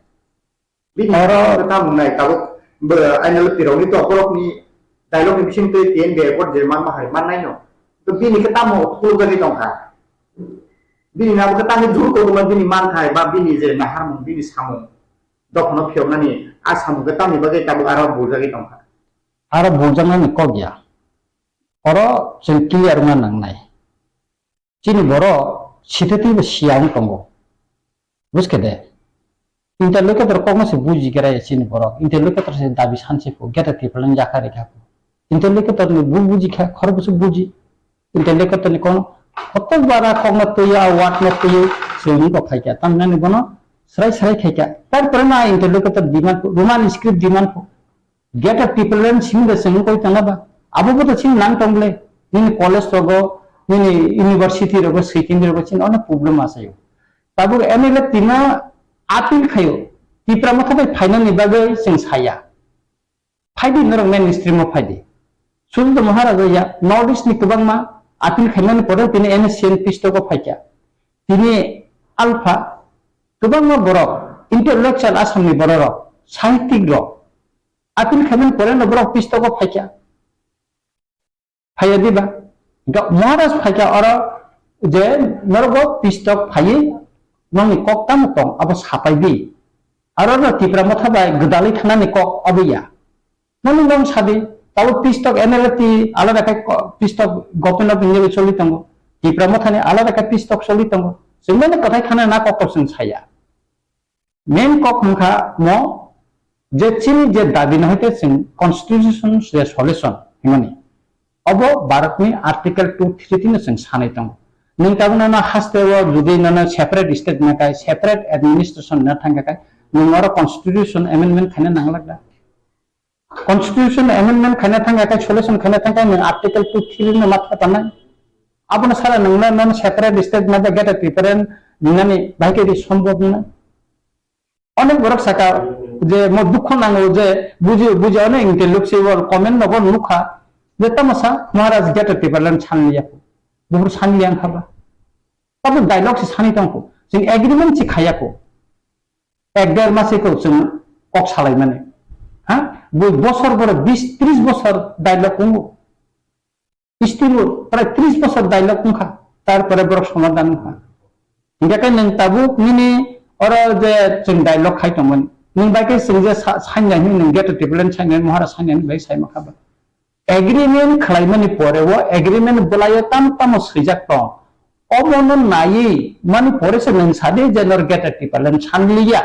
Bini oro khe tamo wngnai tabuk bo N L A tirokni to borokni dialogue ni bisingtwi T N B accord je manma hai mannaino. To bini khe tamo khulukjagwi tongkha? Bini abo khe tamni jur kotorma bini manthai ba bini je naharmung bini samung dophano phiyoknani a samung khe tamni bagwi tabuk aro buljagwi tongkha? Aro bujaknani kok ya. Oro chwng clear wngna nangnai. Chini borok sithatwi bo siya wng tongo. Buskhe de? Interlocutor kokno se buji khe raya chini borok. Interlocutor se dabi sanse pho, geta tipalang yakha rikha pho. Interlocutor ni bu buji kha, khorokbo se buji. Interlocutor ni kono kotor bara kokno twiya, word no twiwi chwng wng kok khaikha. Tamni bono srai srai khaikha. Tarpore na interlocutor demand pho, Roman script demand pho. Greater Tipraland simi da chwng koi tongna ba? Abo bo to chini nang tong le. Nini college rogo, nini university rogo, secondary rogo chini onek problem asayo. Tabuk M L A tima appeal khayo. Tipra Motha bai phainani bagwi chwng saya. Phaidi norok mainstream o phaidi. Sudhu Maharaja ya, North East ni kwbangma appeal khaimani pore tini N S C N peace talk o phaikha. Tini alpha kwbangma borok, intellectual Assam ni borok rok, sahittik rok, appeal khaimani pore no borok peace talk o phaikha. Phaiya diba? Ga-, Maharaj phaikha oro je norok bo peace talk phaiwi nongni kok tamo tong abo sapai di. Aro no Tipra Motha bai gwdalwi thanani kok abo ya. Noni nong sadi, tabo peace talk N L F T alada khe ko-, peace talk government of India bai choli tongo. Tipra Mothani alada khe peace talk choli tongo. Chwng mani kwthai thana na kok kok chwng saya. Main kok wngkha mo je chini je dabi no hoite chwng constitution je solution himani. Obo Bharatni Article two three tino chwng sanai tongo. Nwng tabuk nono haste o jodi nono separate state na kai, separate administration na thangkha kai, nwng oro constitution amendment khaina nanglak da. Constitution amendment khaina thangkha kai, solution khaina thangkha nwng Article two three no matha tanai. Abono sara nwng nono separate state na Greater Tipraland nani bahai khe di sombhob na. Onek borok saka je mo dukho nango je buji, buji onek intellectual comment nogo nukha je tamo sa Maharaj Greater Tipraland sanliya. Buhur sanliya wngkha ba. Tabuk dialogue se sani tongkho. Chwng agreement se khayakho. Ek der mas ekho chwng kok salaimani. Ha? Bui bosor boro bis tris bosor dialogue wngo. Still prai tris bosor dialogue wngkha, tar pore borok somadhan wngkha. Hingkhe khe nwng tabuk nini oro je chwng dialogue khai tongmani, nwng bai khe chwng je sa-, sanya hwnwi nwng Greater Tipraland sanya hwnwi Mahara sanya hwnwi bai sai mankha ba. Agreement khwlaimani pore o agreement bwlaio tamo tamo swijak tong. Omono naiwi mani pore se nwng sadi je nor Greater Tipraland sanliya.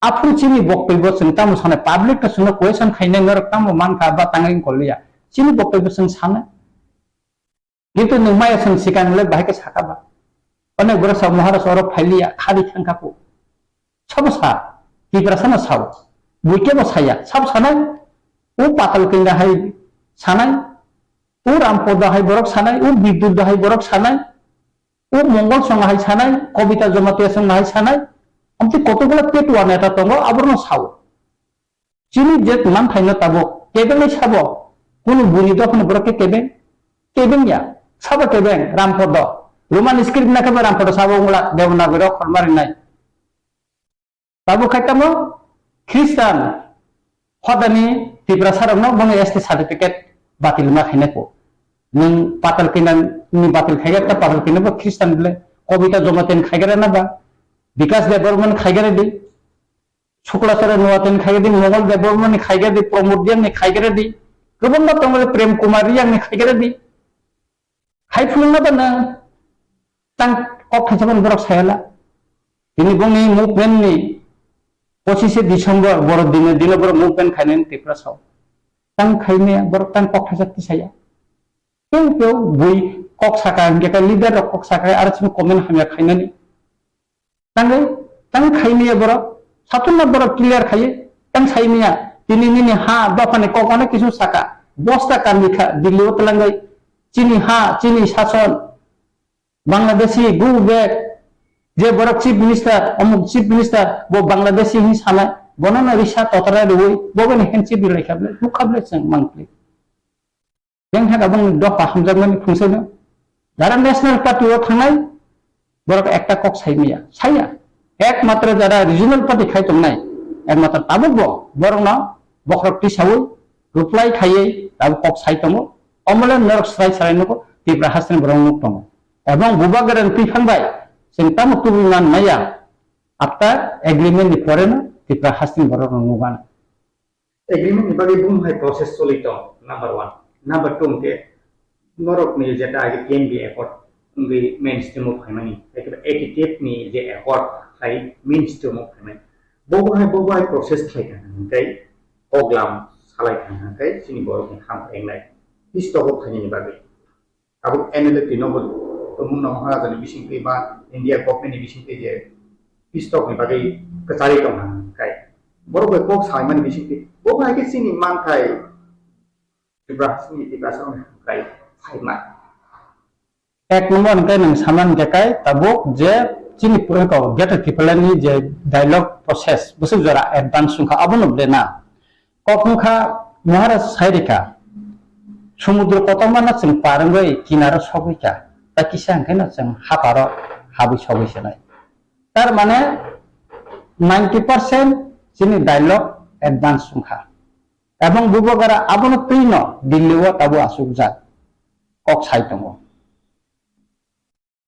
Aphuru chini boktoi bo chwng tamo sanai, public no chwngno question khainai norok tamo mankha ba tangwi wngkoliya. Chini boktoi bo chwng sanai. Kintu nwng maya chwng swkang le bahai khe sakha ba. Onek borok sa Maharaj oro phailiya, khadi thangkha kho. Sabo sa, Tiprasa no sao. Bui kebo saya, sabo sanai. O Patal Kanya hai sanai. O Rampoda hai borok sanai, o Bidyut da hai borok sanai. O Mongol song hai sanai, Kobita Jamatia song hai sanai, amtwi kotokgulo petwa neta tongo, aborno sao. Chini je manthaino tabuk, kebengwi sabo, kunu buni dophano borok khe kebeng, kebeng ya, sabo kebeng, Rampodo. Roman script na khe bo Rampodo sabo wngla, Devanagari rok khorma rinai. Tabuk khai tamo Christian hodani Tiprasa rokno bono S T certificate batil ma khainai kho. Nwng Patal Kanya ni batil khaiga ta Patal Kanya bo Christian bole Kobita Jamatia ni khaiga na ba Bikas Debbarma ni khaiga di, Shukla Chara Noatia ni khaiga di, Mongol Debbarma ni khaiga di, Pramod Reang ni khaiga di, kwbangma tongo Prem Kumar Reang ni khaiga di. Hai phunukna ba nwng tang kok thaisa mani borok sayala. Tini bongni movement ni pochishe December borok dino dino borok movement khainani Tiprasa o. Tang khaimaya borok tang kok thaisa tisaya. Teu teu bui kok saka hingke ka leader rok kok saka aro chini comment hamya khainani. Tangwi, tang khaimaya borok, satunna borok clear khaiwi, tang saimaya, tini nini ha, dophani kok onek kisu saka, bosta kandi kha, Delhi o twlangwi, chini ha, chini sason, Bangladeshi, go back, je borok chief minister, omuk chief minister, bo Bangladeshi hin sanai, bono no risa totara rwi, bo bini handshake rilai kha ble, nukha ble chwng mangpli. Yang kha kabang dopha hamjakmani phungsaino. Jara National Party o thangnai, borok ekta kok saimaya, saya. Ekmatro jara regional party khai tongnai, ekmatro tabuk bo, borokno bokhorok tisaui, reply khaiwi, tabuk kok sai tongo. Omole norok srai srai nugo, Tipra hasteni borok nuk tongo. Ebong Bubagra ni twi phan bai, chwng tamo tubui man maya, after agreement ni pore no, Tipra hasteni borok no nugana. Agreement ni bagwi bum hai process choli tong, number one. Number two hwnkhe norok ni jeta age T N B accord wngwi mainstream o phaimani, ekhe A T T F ni je accord hai mainstream o phaimani. Bobo hai, bobo hai process khlai kha hwnkhe kok lam salai kha hwnkhe chini borok ni ham khengnai. Peace talk o phainani bagwi. Tabuk N L F T no bo tongmung no Maharaja ni bisingtwi ba India government ni bisingtwi je peace talk ni bagwi kwcharwi tong kha hwnkhe borok bai kok saimani bisingtwi bo hai khe chini manthai Tiprasa ni Tiprasa rok ni hamkrai phaima. Ek number hwnkhe nwng saman hwnkhe kai tabuk je chini purako Greater Tipraland ni je dialogue process bwswk jora advance wngkha abono ble na. Kok wngkha Maharaj sairikha, Sumudro kotorma no chwng par wngwi kinaro sogwi kha, tei kisa hwnkhe no chwng haparo habwi sogwi se nai. Tar mane ninety percent chini dialogue advance wngkha. Ebong Bubagra abono twi no Delhi o tabuk achukjak kok sai tongo.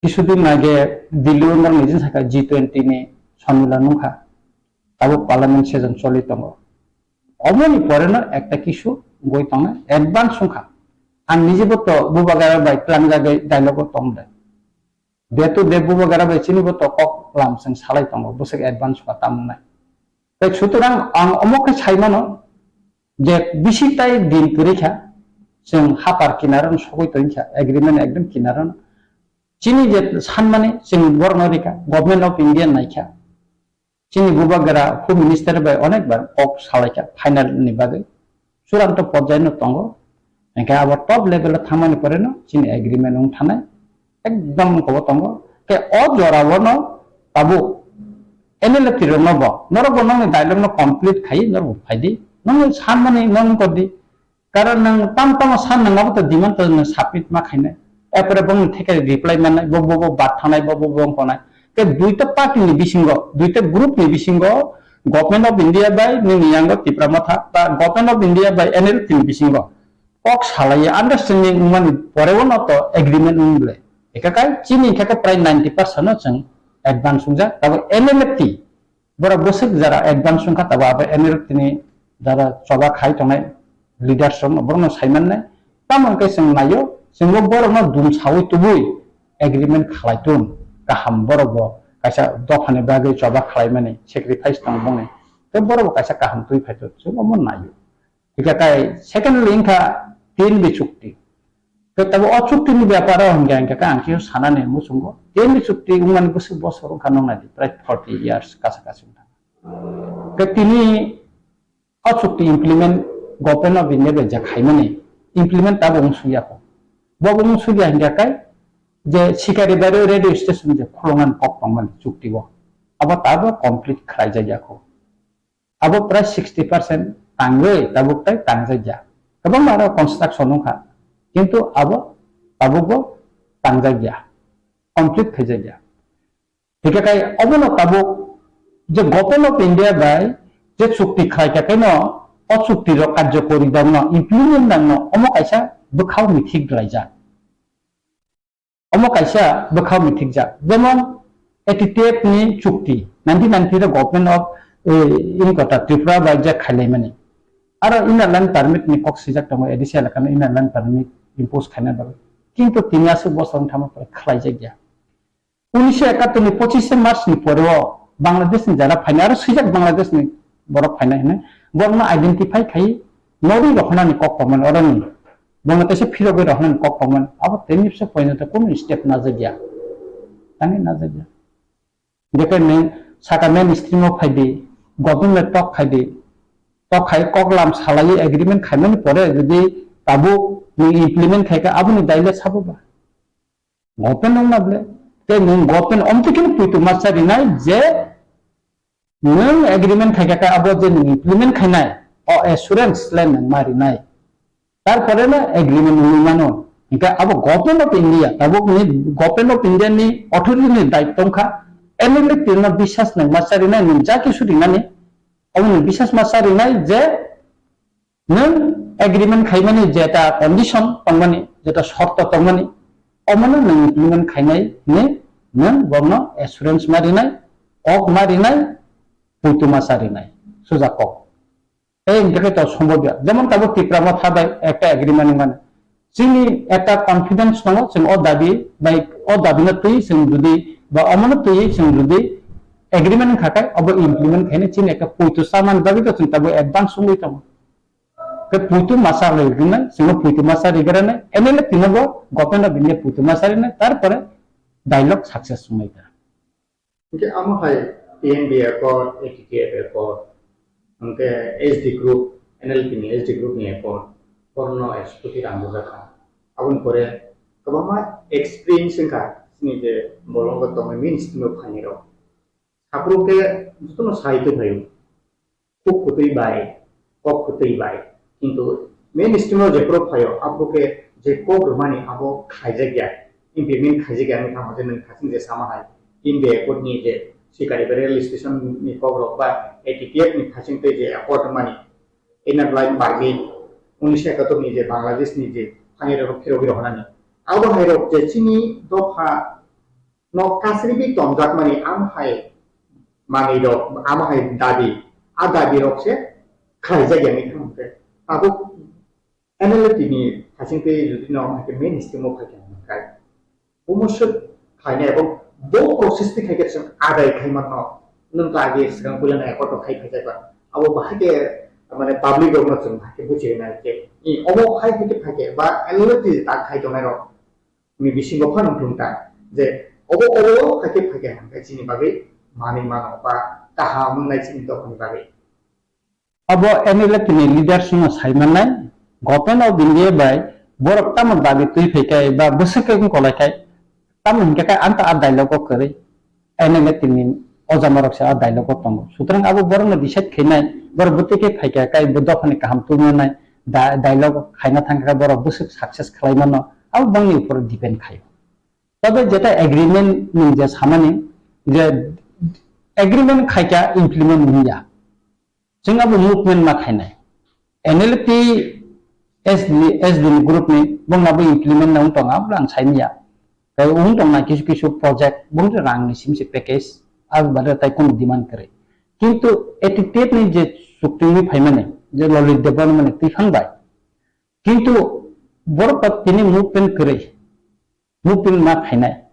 Kisudin age Delhi o norok nijin sakha G twenty ni sonmilan wngkha. Tabuk parliament session choli tongo. Oboni pore no ekta kisu wngwi tongnai advance wngkha. Ang nijibo to Bubagra bai tlangjagwi dialogue o tongde. Day to day Bubagra bai chini bo to kok lam chwng salai tongo, bwswk advance wngkha tamo wngnai. Tei sutorang ang omo khe sai mano je bisi tai din kwrwi kha, chwng hapar kinaro sogwi tongwi kha, agreement ekdom kinaro. Chini je sanmani chwng borokno rikha, Government of India naikha. Chini Bubagra Home Minister bai onek bar kok salaikha final ni bagwi. Churanto porjai no tongo. Hingke abo top level o thangmani pore no chini agreement wng thanai. Ekdom wng kobo tongo. Ke o jora o no tabuk N L F T rok no bo, norok bo nokni dialogue no complete khai norok bo phai di. Nokni sanmani nokni kor di. Karon nwng tamo tamo san nwng abo to demand to nwng submit ma khainai. Erpore bongni theke reply mannai, bo, bo, bo bat thangnai, bo, bo, bo wng tongnai. Tei duita party ni bisingo, duita group ni bisingo Government of India bai nini yango Tipra Motha, ta Government of India bai N L F T ni bisingo kok salai understanding wngmani pore o no to agreement wng le. Eka kai chini khe prai ninety percent no chwng advance wngjak, tabo N L F T borok bwswk jora advance wngkha, tabo abo N L F T ni jora choba khai tongnai leaders rok no borok no sai mannai. Tamo hwnkhe chwng naio, chwngbo borok no dum saui tubui agreement khalai tun kaham, borok bo kaisa dopha ni bagwi choba khlai mani sacrifice tong bongni, tei borok bo kaisa kaham twi phai tun, chwng omo naio. Hingkhe tai secondly wngkha tin bi chukti. Khe tabo o chukti ni byapar o hingkhe, hingkhe ang khe sanani muchungo tin bi chukti wngmani bwswk bosor wngkha nong nai di, prai forty years kasa kasi wngkha. Khe tini o chukti implement Government of India bai je khaimani implement tabo wng suya kho. Bo wng suya hingkhe kai je Sikari Bari radio station je khulungan kok tongmani chukti o. Abo tabo complete khlai jaya kho. Abo prai sixty percent tangwi tabuk tai tangjakya. Kwbangma aro construction wngkha, kintu abo tabukbo tangjakya, complete khaijakya. Hingkhe kai obono tabuk je Government of India bai je chukti khlaikha khe no, o chukti rok karjokori dangno, implement dangno, omo kaisa bwkhao mithik laijak. Omo kaisa bwkhao mithikjak, jemon A T T F ni chukti, nineteen ninety-three Government of, eh, Inkota Tripura bai je khailaimani. Aro Inner Line Permit ni kok swijak tongo, A D C elaka no Inner Line Permit impose khaina bagwi. Kintu tini aswk bosor wng thangma pore khlaijakya. Unisho ekattor ni pochishe March ni pore o Bangladesh ni jara phainai, aro swijak Bangladesh ni borok phainai hinwi borokno identify khai norwi rohornani kok tongmani, oroni bongno teisa phirogwi rohornani kok tongmani, abo tei nipsa pointo kunu step najakya, tangwi najakya. Jekhe neng saka mainstream o phaidi, government tok khaidi, tok khai kok lam salaiwi agreement khaimani pore jodi tabuk neng implement khaikha aboni daile sabo ba? Government wngna ble. Tei nwng government omtwi kheno poito masa rinai je nwng agreement khaikha khe abo je nwng implement khainai, o assurance le nwng ma rinai. Tarpore no agreement wngwi mano. Hingkhe abo Government of India, tabuk ni Government of India ni authority ni daitto wngkha, N L F T no biswas nwng masa rinai, nwng ja kisu rinani, omo nwng biswas masa rinai je nwng agreement khaimani jeta condition tongmani, jeta shorto tongmani, omono nwng implement khainai hinwi nwng borokno assurance ma rinai, kok ma rinai, poito masa rinai, suja kok. Tei hingkhe to sombobya. Jemon tabuk Tipra Motha bai ekta agreement wngmani. Chini ekta confidence tongo, chwng o dabi bai, o dabino twi chwng jodi, ba omono twi chwng jodi agreement wngkha khe, obo implement khainai chini ekta poito chamani bagwi to chwng tabuk advance wngwi tongo. Khe poito masa rwgwinai, chwngno poito masa rwgwinai, M L A tinobo Government of India poito masa rinai, tarpore dialogue success wngnai ta. Hingke amo hai P N B accord, A T T F accord, hingke S D group, N L P ni S D group ni accord, borno executive ang bujak kha. Aboni pore kwbangma experience wngkha, chini je bolongo tongnai mainstream o phainai rok. Saphuru khe jotono sai tongphaio. Kuk kwtwi bai, kok kwtwi bai, kintu Main stream o jephuru phaio, aphuru khe je kok rwmani abo khlaijakya, implement khlaijakya wngwi tamo je nwng khaching je sama hai, in the accord ni je sikari ba rail station ni kok rok ba A T T F ni khaching tei je accord rwmani inner line permit, unisho ekatur ni je Bangladesh ni je thani rok phirogwi rohornani. Abo hai rok je chini dopha no kasribi tongjak mani am hai manwi rok, am hai dabi, a dabi rok se khlaijakya wngwi thang khe. Tabuk N L F T ni hasing twi jodi no am hai khe main stream o phai khe hwn khe, bumo swk khlainai abo bo process twi khai khe chwng adai khai manno. Nwng to age swkang puila nai accord rok khai phai jakba. Abo bahai khe mane public rok no chwng bahai khe buchi rwnai khe. I omo hai khe phai khe ba N L F T ta khai tongnai rok ni bisingo phano wng thung ta je obo obo hai khe phai khe hwn khe chini bagwi manwi mano ba kaham wngnai chini dophani bagwi. Abo N L F ni leaders no sai mannai, Government of India bai borok tamo dabi twi phai khe ba bwswk khe wng kolai khai, tamo hinkhe khe ang ta a dialogue o kwrwi, N L F ni ojamarok se a dialogue o tongo. Sutrang abo borok no decide khainai, borok bwtwi khe phai khe kai bo dophani kaham twi manai, da-, dialogue khaina thang khe borok bwswk success khlai mano, abo bangni upor depend khaio. Tobe jeta agreement ni je samani je agreement khaikha implement wngya. Chwng abo movement ma khainai. N L F T S D, S D group ni bongna bo implement na wng tongo, abo ang saimanya. Tei wng tongna kisu kisu project, bong rang ni simse package, abo bade tai kono demand kwrwi. Kintu A T T F ni je chukti wngwi phaimani, je Lalit Debbarma ni twiphang bai. Kintu borok tini movement kwrwi, movement ma khainai.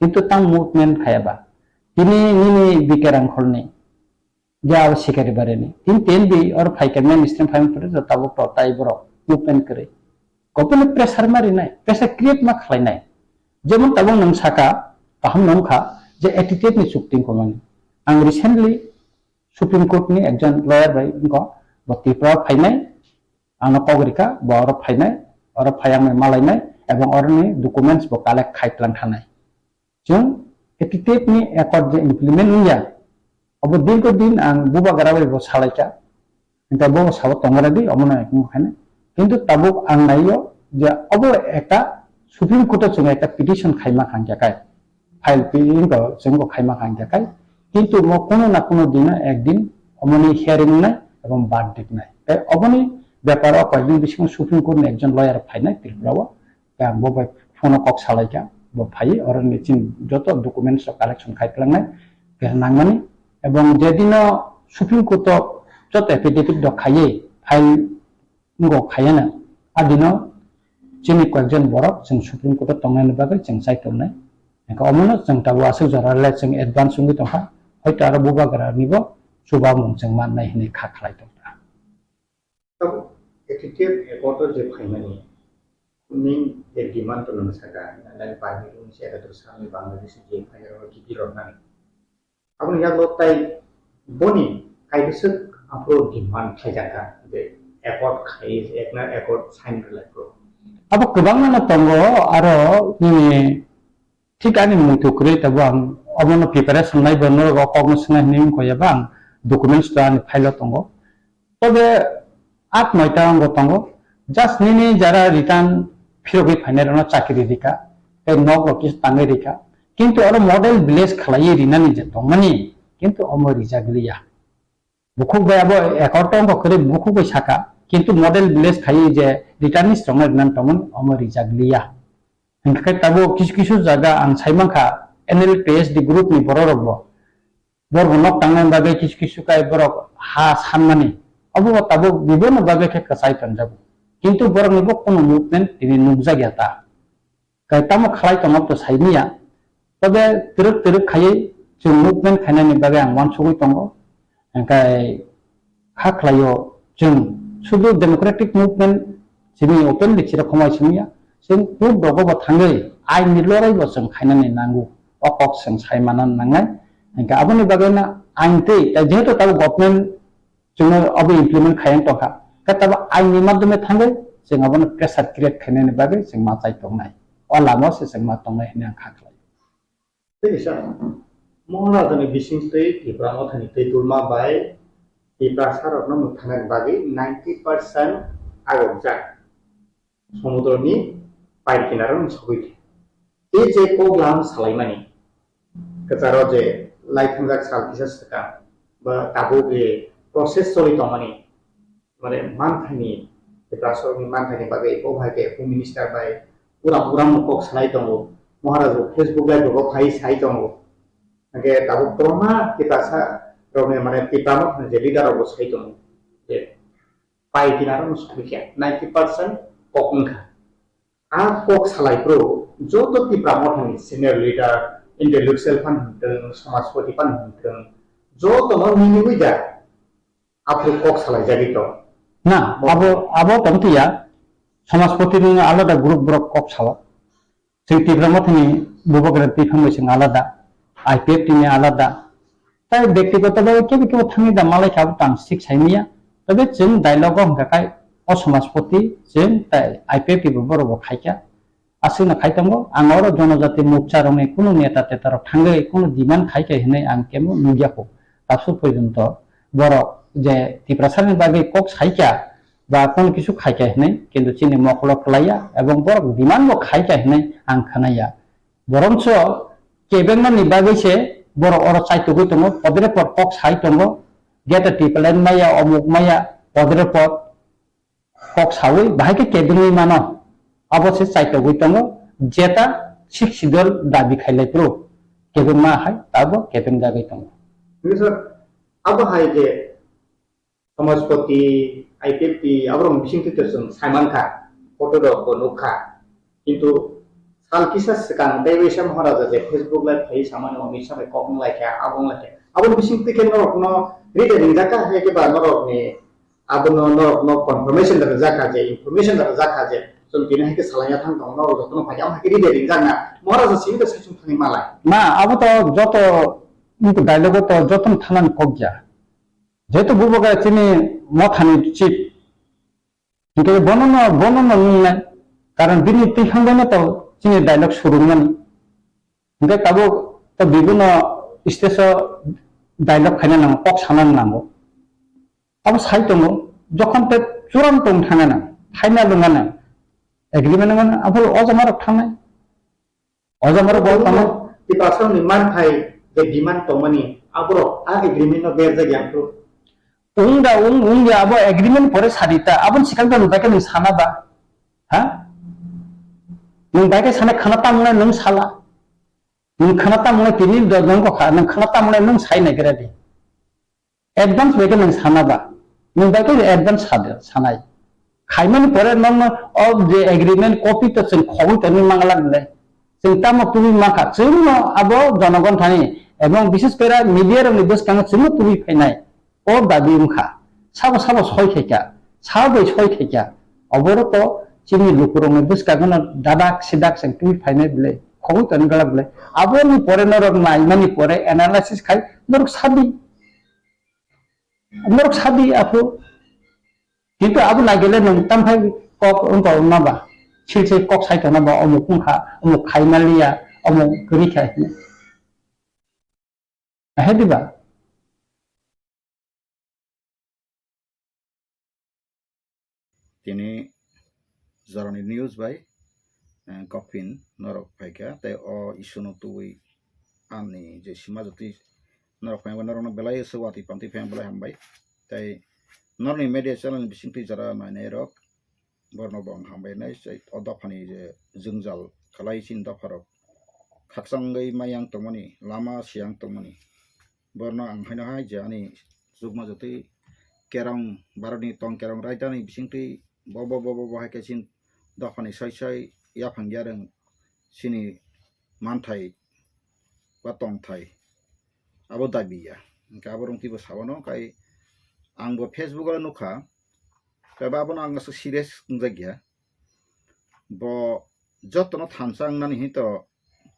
Kintu tang movement khaya ba. Tini nini B K Rangkholni, je abo Sikari Barini. Tini ten bi or phaikha mainstream phaima pore jo tabuk to tai borok movement kwrwi. Government pressure ma rinai, pressure create ma khlainai. Jemon tabuk nwng saka, kaham nung kha, je A T T F ni chukti wngkha mani. Ang recently Supreme Court ni ekjon lawyer bai wngkha, bo Tripura o phainai, ano kok rikha, bo oro phainai, oro phai ang bai malainai, ebong oroni documents bo collect khai tlang thanai. Chwng A T T F ni accord je implement wngya, abo dirgo din ang bubagra bai bo salaikha, hinta bo sabo tongra di, omono ekmo khainai. Kintu tabuk ang naio je obo ekta Supreme Court o chwng ekta petition khaima khangya kai, file pi-, wngkha, chwng bo khaima khangya kai. Kintu mo kuno na kuno dino ekdin omoni hearing wngnai ebong verdict wngnai. Tei oboni beparo koyekdin bisingo Supreme Court ni ekjon lawyer phainai Tripura o. Tei ang bo bai phone o kok salaikha, bo phaiwi oro ni chini joto documents rok collection khai tlangnai, khe nangmani. Ebong je dino Supreme Court o joto affidavit rok khaiwi file wngkha khaiya na, a dino chini koyekjon borok chwng Supreme Court o tongnaini bagwi chwng chai tongnai. Hwnkhe omono chwng tabuk aswk jora le chwng advance wngwi tongkha, hoito aro bubagra nibo chubamung chwng mannai hinwi kha khlai tongkha. Tabuk A T T F accord o je phaimani main je demand to nang saka, nang permit wngse ekatur salni Bangladesh je phairok kiphilrok nani. Aboni yago tai boni kaibwswk aphuru demand khlaijakha je accord khai, ekna accord sign khlai phuru. Abo kwbangma no tongo, aro nini thik ani muitu kwrwi tabuk ang omono preparation naibo norok o kokno swngnai hinwi wngkha yaba ang documents to ani file o tongo. Tobe at noita wngbo tongo, just nini jara return phirogwi phainai rokno chakri rikha, tei nok rok kisa tangwi rikha, kintu oro model village khlaiwi rinani je tongmani, kintu omo rijak liya. Bukhuk bai abo accord tongkha kwrwi bukhuk bai saka, kintu model village khaiwi je returnees rokno rinani tongmani omo rijak liya. Hwnkhe tabuk kisu kisu jaga ang sai mankha N L P S D group ni borok rokbo. Borok nok tangnani bagwi kisu kisu kai borok ha sanmani. Obo tabuk biboni bagwi khe kwchai tonjago. Kintu borokni bo kunu movement tini nukjakya ta. Kai tamo khlai tongo to saimanya. Tobe twrwk twrwk khaiwi chwng movement khainani bagwi ang uansugwi tongo. Hwnkhe ha khlaio chwng sudu democratic movement chini openly chira khomai simiya. Chwng court rogo bo thangwi ain ni lorai bo chwng khainani nango. O kok chwng sai manna nangnai. Hwnkhe aboni bagwi no ain tei, tei jehetu tabuk government chwngno abo implement khaiyang tongkha. Khe tabuk ain ni madhyome thangwi chwng abono pressure create khainani bagwi chwng ma chai tongnai. O lama se chwng ma tongnai hinwi ang kha khlai. Tei kisa, Mohon Rajani bising twi Tipra Mothani twi tulma bai Tiprasa rokno mwthanani bagwi ninety percent agokjak, somudroni pai kinaro sogwi khe. Tei je kok lam salaimani, kwcharo je lai thangjak sal kisa swkang ba tabuk je process choli tongmani, mane manthaini, Tiprasarokni manthaini bagwi bo hai khe Home Minister bai pura pura kok salai tongo, Maharaj bo Facebook live rogo phai sai tongo. Hingke tabuk kwbangma Tiprasa rokni, mane Tipra Motha ni je leader rok bo sai tongo je pai kinaro sogwi khe ninety percent kok wngkha. A kok salai phuru joto Tipra Motha ni senior leader, intellectual phan hwn thung, samajpati phan hwn thung, joto no nini wi da aphuru kok salai jagwi tong. Na, abo, abo tong tiya, samajpati ni alada group borok kok sala. Chwng Tipra Mothani bubagra twi phang bai chwng alada, I P F T ni alada. Tai bektigoto bai kebo kebo thangwi da malai kha, abo tang sik sai manya. Tobe chwng dialogue o hwnkha khai o samajpati chwng tai I P F T bo borok bo khai kha. Aswkno khai tongo, ang oro jonojati mokcha rokni kunu neta teta rok thangwi kunu demand khai kha hinwi ang kebo nukya kho. Tabuk porjonto borok je Tiprasa ni bagwi kok sai kha, ba kono kisu khai kha hinwi, kintu chini mokolo kwlaiya, ebong borok demand bo khai kha hinwi ang khnaya. Borokso kebengmani bagwi se borok oro chaitugwi tongo, podre pod kok sai tongo, gate tipalan maya, omuk maya, podre pod kok sawi, bahai khe kebengwi mano, abo se chaitugwi tongo, jeta sixth schedule dabi khailai phuru kebengma hai tabo kebeng jagwi tongo. Sir, abo hai je Samajpati, I P F T, aborok bising twi chwng sai mankha, photo rok bo nukha. Kintu sal kisa swkang tei waisa Maharaja je Facebook live khai samani Amit Shah bai kok wng lai kha, abo wng lai kha. Aboni bising twi khe norok no ride ringjak kha, hai khe ba norok ni abono norok no confirmation da rijak kha je, information da rijak kha je, chwng tini hai khe salai ya thang tongo, norok joto no phai khe, amo hai khe ride ringjak na. Maharaja simi da saichung thani malai. Na, abo to joto dialogue o to joto no thanani kok ya. Jehetu bubagra chini mothani chief, hingke bono no, bono no nungnai, karon bini twi phang bai no to chini dialogue surungmani. Hingke tabuk to bibuno stage o dialogue khaina nango, kok sana nango. Abo sai tongo, jokhon te churang tong thangna nang, final wngna nang, agreement wngna nang, abo o jama rok thangnai. O jama rok bo tamo. Tiprasarokni manthai je demand tongmani, aborok a agreement no berjak ya phuru. Wng da, wng, wng ya, abo agreement pore sadi ta, aboni swkang to nwng bai khe nwng sana ba? Ha? Nwng bai khe sana khana tamo nai nwng sala. Nwng khana tamo nai tini do-, nwng kokha, nwng khana tamo nai nwng sai nai gra di. Advance bai khe nwng sana ba, nwng bai khe advance sade, sanai. Khaimani pore nono o je agreement copy to chwng khogwi tongwi mangla le. Chwng tamo tubui mankha, chwngno abo jonogon thani, ebong bishes kore media rokni bwskango chwngno tubui phainai. O dabi wngkha. Sabo sabo soi khaikha, sabo bai soi khaikha. Oborok to chini lukurokni bwskango no dadak sidak chwng tubui phainai bwle, khogwi tongwi glak bwle. Aboni pore norok naimani pore analysis khai norok sadi. Norok sadi aphu. Kintu abo naigele nwng tamphai kok wngkha wngma ba. Sil sil kok sai tongna ba, omuk wngkha, omuk khai maliya, omuk kwrwi kha hino. Ahe diba? Tini jorani news bai, eh, kokpin norok phaikha, tei o issue no tubui ani je sima jotwi norok phaima norokno belai se watwi pantwi phai belai hambai. Tei norokni media channel ni bisingtwi jora nainai rok, borno bo ang hambai nai, tei o dophani je jwngjal khalai chini dopharok khakchangwi mayang tongmani, lama siyang tongmani, borno ang haino hai je ani chukma jotwi kerong, Bharatni tong kerong raidani bisingtwi bo, bo, bo, bo, bo hai khe chini dophani soi soi yaphang yarwng chini manthai ba tongthai abo dabi ya. Hingke abo rong twibo sabano, kai ang bo Facebook o nukha, kai ba abono ang aswk serious wngjak ya. Bo jotono thansa wngnani hinwi to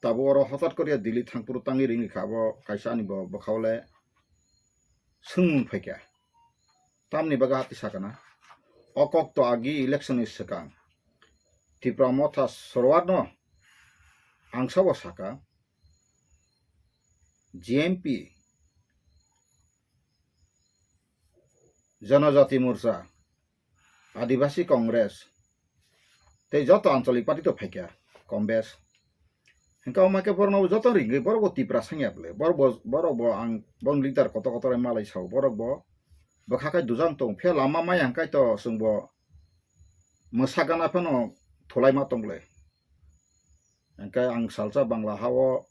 tabuk oro hotat koriya Delhi thangphuru tangwi ringri kha, abo kaisa ani bo bwkhao le swngmung phaikha. Tamni bagwi hati sakana? O kok to agi election ni swkang Tipra Motha Sorwar no ang sabo saka, G M P, Janajati Morcha, Adibasi Congress, tei joto ancholik party to phaikha, Congress. Hingke omo khe borokno joto ringwi borok bo Tipra sangya bwle, borok bo, borok bo ang boni leader kotor kotor malai sao, borok bo bwkha khai dujang tong, phiya lama maya hingkai to chwng bo mwsa gana phano thulaima tong bwle. Hingke ang salsa Bangla hao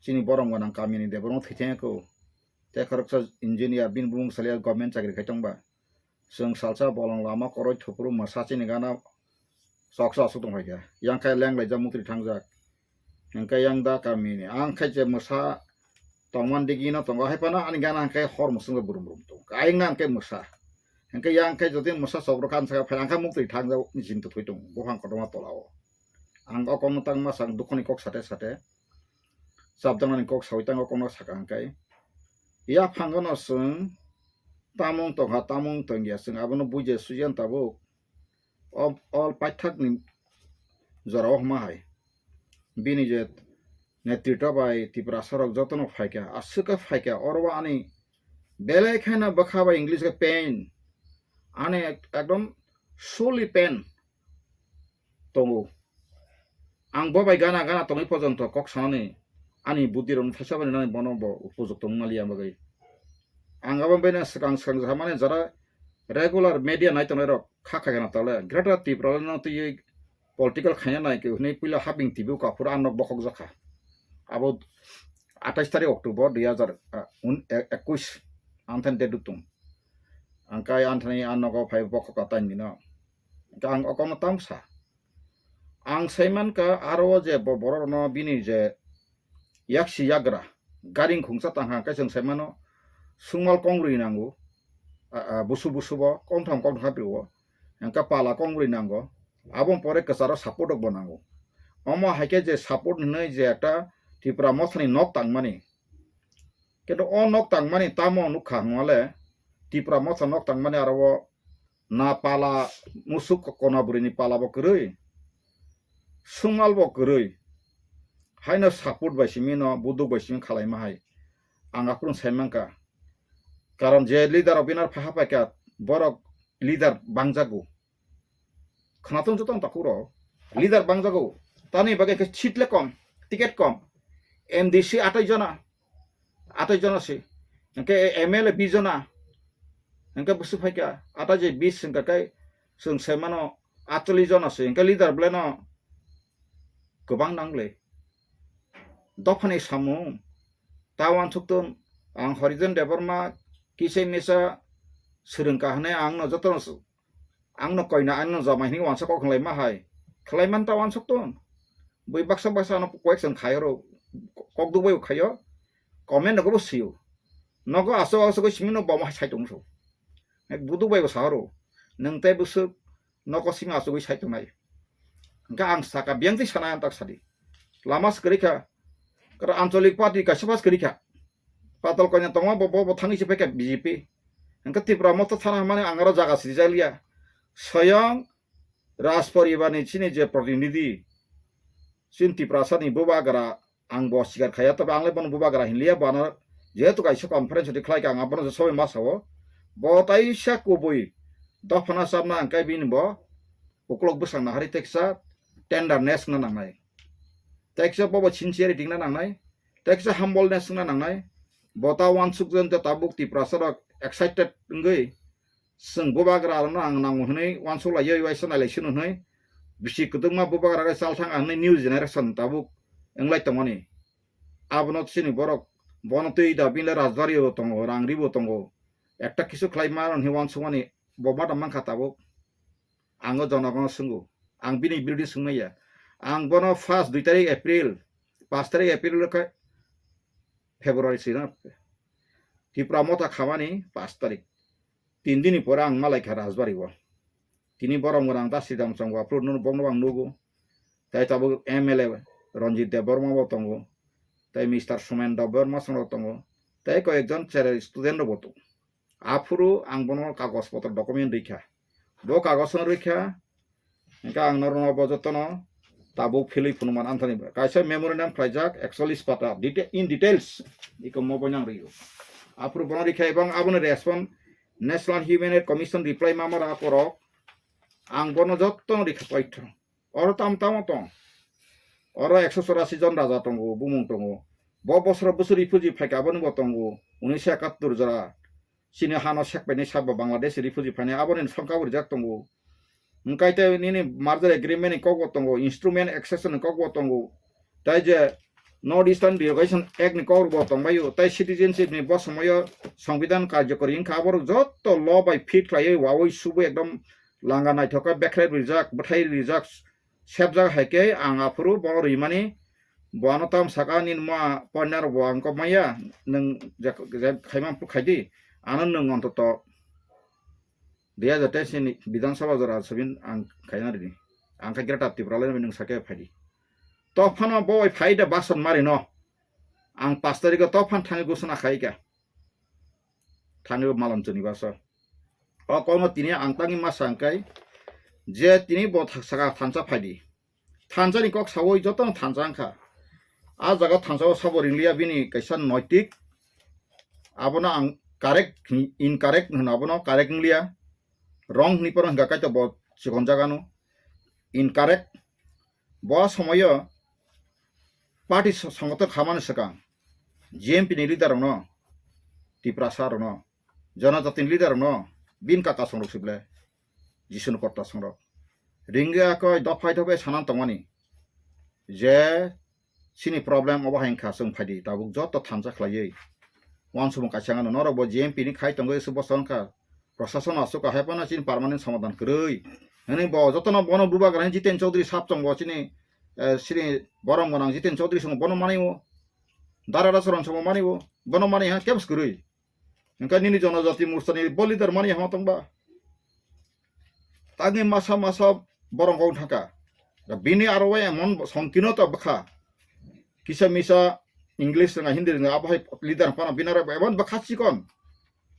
chini borok gwnang kamini de borokno thwi thangya kho. Tei khoroksa engineer bini bumung salya government chakri khai tongba. Chwng salsa bolong lama koroi thupuru mwsa chini gana choksa aswk tong phaikha. Yang khe leng laijak mukri thangjak. Hingke yang da kamini. Ang khe je mwsa tongman digi no tongo hai phano ani gana hingke hor mwswk brum brum tong. Ayang na hingke mwsa. Hingke yang khe jodi mwsa chokro kan saka phai ang khe mukri thangjak ni chinta thwi tong. Buphang kotorma tola o. Ang o kokno tangma sang dukhoni kok sate sate. Chapjaknani kok sawi tango kokno saka hingke. Yaphango no chwng tamung tongkha, tamung tongya, chwng abono buji suiyan tabuk. O, o paithakni jorao hwnma hai. Bini je netrito bai Tiprasa rok jotono phaikha, aswk khe phaikha, oro o ani belai kheno bwkha bai English khe pain. Ani ek-, ekdom sorely pain tongo. Ang bo bai gana gana tongwi pojonto kok sanani ani buddhi rokno thaisa bai nani bono bo upojukto wngmaliya bagwi. Ang abo bini swkang swkang samani jara regular media nai tongnai rok kha khai gana tole Greater Tripura no twiwi political khaina nai khe hwnwi puila haping T V o kaphuru ang nok bokhok jakha. Abo atais tarik October dui hazar, ah, un-, e-, ekush ang thani date tung. Ang kai ang thani ang nogo phai bokhok atai nino. Ang okono tamsa. Ang saimankha aro o je bo borok rokno bini je yaksi yagra garing khungsa tangkha hwnkhe chwng saimano sungmal kongrwi nango, a, a, busu busu bo kongtham kongtham khe prio, hwnkhe pala kongrwi nango, aboni pore kwcharo support rok bo nango. Omo hai khe je support hinwi je ekta Tipra mothani nok tangmani, kintu o nok tangmani tamo nukha hwnmale Tipra motha nok tangmani aro o na pala musuk kona bwrwini pala bo kwrwi, sungmal bo kwrwi, haino support bai simi no buduk bai simi khalaima hai ang aphuru sai mankha. Karon je leader rok bini phaha paikha borok leader bangjago. Khwnathung joto ang takhuk rok leader bangjago. Tani bagwi khe seat le kom, ticket kom. M D C atai jona, atai jona se. Hwnkhe M L A bis jona. Hwnkhe busu phaikha atai je bis hwnkhe kai chwng sai mano atchollish jona se. Hwnkhe leader belai no kwbang nangle. Dophani samung ta uansukton ang Horijon Debbarma kisa misa swrwngkha hwnwi ang no jotono ang no koina ang no jama hinwi uansa kok khlai ma hai. Khlai man ta uansukton. Bui baksa baksa ano koyek chwng khai oro kok duk bai khaio. Comment nogo bo sio. Nogo aswk aswk simi no bomo hai sai tong so. Buduk bai bo sa oro. Nwng tei bwswk nogo simi aswk sai tongnai. Hwnkhe ang saka biyang twi sana ang tak sadi. Lama se kwrwi kha. Kara ancholik party kaisa pas kwrwi kha. Patal koina tongma bo, bo, bo thangwi se phaikha B J P. Hwnkhe Tipra motha thana hwnmani ang aro jaga sirijakliya. Soyong Raj Poribar ni chini je protinidhi, chini Tiprasa ni bubagra, ang bo sikar khaiya, tobe ang le bono bubagra hinliya, bo ano jehetu kaisa conference hodi khlai kha, ang abono je sobai ma sao. Bo taisa kubui dophano chapna ang kai bini bo uklok bwsang nahari teksa tenderness wngna nangnai. Teksa bobo sincerity wngna nangnai, teksa humbleness wngna nangnai. Bo ta uansuk jon ta tabuk Tiprasa rok excited wngwi chwng bubagra rokno ang nango hwnwi uansuk lai ui uaisa nai lai sino hwnwi bisi kwdwkma bubagra rok chal thang ang hwnwi new generation tabuk wnglai tongmani. Abono chini borok bono twi da bini le rajbari bo tongo, rang ri bo tongo, ekta kisu khlai ma hwnwi uansukmani bo ma tong mankha tabuk. Ang o jonogno swngo. Ang bini biruddhe swngmaya. Ang bono first dui tarik April, paanch tarik April khe February sina Tipra motha khamani paanch tarik. Tin dini pore ang malaikha Rajbari o. Tini borok mwnang ta Sridham Chongwa phuru bokno ang nugo. Tai tabuk M L A Ranjit Debbarma bo tongo. Tai Mister Somen Debbarma songno tongo. Tai koyekjon cherai student rok bo tongo. Aphuru ang bono kagoj potro document rikha. Bo kagoj no rikha, hingke ang norokno bo jotono tabuk philwi phunukmani anthani kaisa memorandum khlaijak ekchollish pata deta-, in details iko mo boino ang rikha. Aphuru bono rikha ebong aboni respond National Human Rights Commission reply mama rok akorok Ang bono joto no rikha paitho. Oro tam tamo tong. Oro ekso chorasi jon raja tongo, bumung tongo. Bo bosoro bosor refugee phaikha, aboni bo tongo. Unise ekattor jora. Chini hano sekpaini sabo Bangladesh refugee phainai, aboni songkha bo rijak tongo. Hwnkhe tei nini merger agreement ni kokbo tongo, instrument accession ni kokbo tongo. Tai je North Eastern Relocation Act ni kok bo tongbaio, tai citizenship ni bo somoyo Songbidan karjokori wngkha, aborok joto law bai fit khlaiwi wawi subwi ekdom langa naithok khe bekhrai rijak, bwthai rijak, sebjak hai khe ang aphuru bo rimani, bo ano tam saka nini ma partner bo ang kok maya, nwng je, je khaimang phuru khaidi, ano nwng ontoto dui hajar teis ni Bidhan Sabha jora sabin ang khaina rini. Ang kha Greater Tipraland nwng sake phaidi. To phano bo bai phaida bason mari no. Ang pas tarikh o to phan thangwi gusana khaika. Thangwi malam chuni baso. O kono tini ang tangi ma sangkai je tini bo tha-, saka thansa phaidi. Thansa ni kok sawi joto no thansa wngkha. A jaga thansa o sabo ringliya bini kaisa noitik. Abono ang correct hin-, incorrect hwno, abono correct wngliya. Wrong hwnwi phano hwnkha kaitor bo chikon jaga no. Incorrect. Bo somoyo party so-, songothon khamani swkang G M P ni leader rokno, Tiprasa rokno, Jonojati ni leader rokno, bin kaka songrok sible, Jisu ni kotta songrok. Ringya koi dophai dophai sanan tongmani je chini problem obo hai wngkha, chwng phaidi tabuk joto thansa khlaiwi. Wansukmung kaisa wngkha, norok bo G M P ni khai tongwi aswk bosor wngkha. Prosason aswk kahai phano chini permanent somadhan kwrwi. Hwnwi bo jotono bono bubagra Jiten Chaudhary sap chongo chini, eh, chini borom gwnang Jiten Chaudhary songo bono manwi o. Dara Rasaron songo manwi o. Bono manwi ha kebs kwrwi. Hwnkhe nini Jonojati Morcha ni bo leader manwi hama tongba. Tangwi masa masa borok wng thangkha. Bini aro o emon songkino ta bwkha. Kisa misa English rwnga, Hindi rwnga, abo hai leader phano bini aro emon bwkha chikon.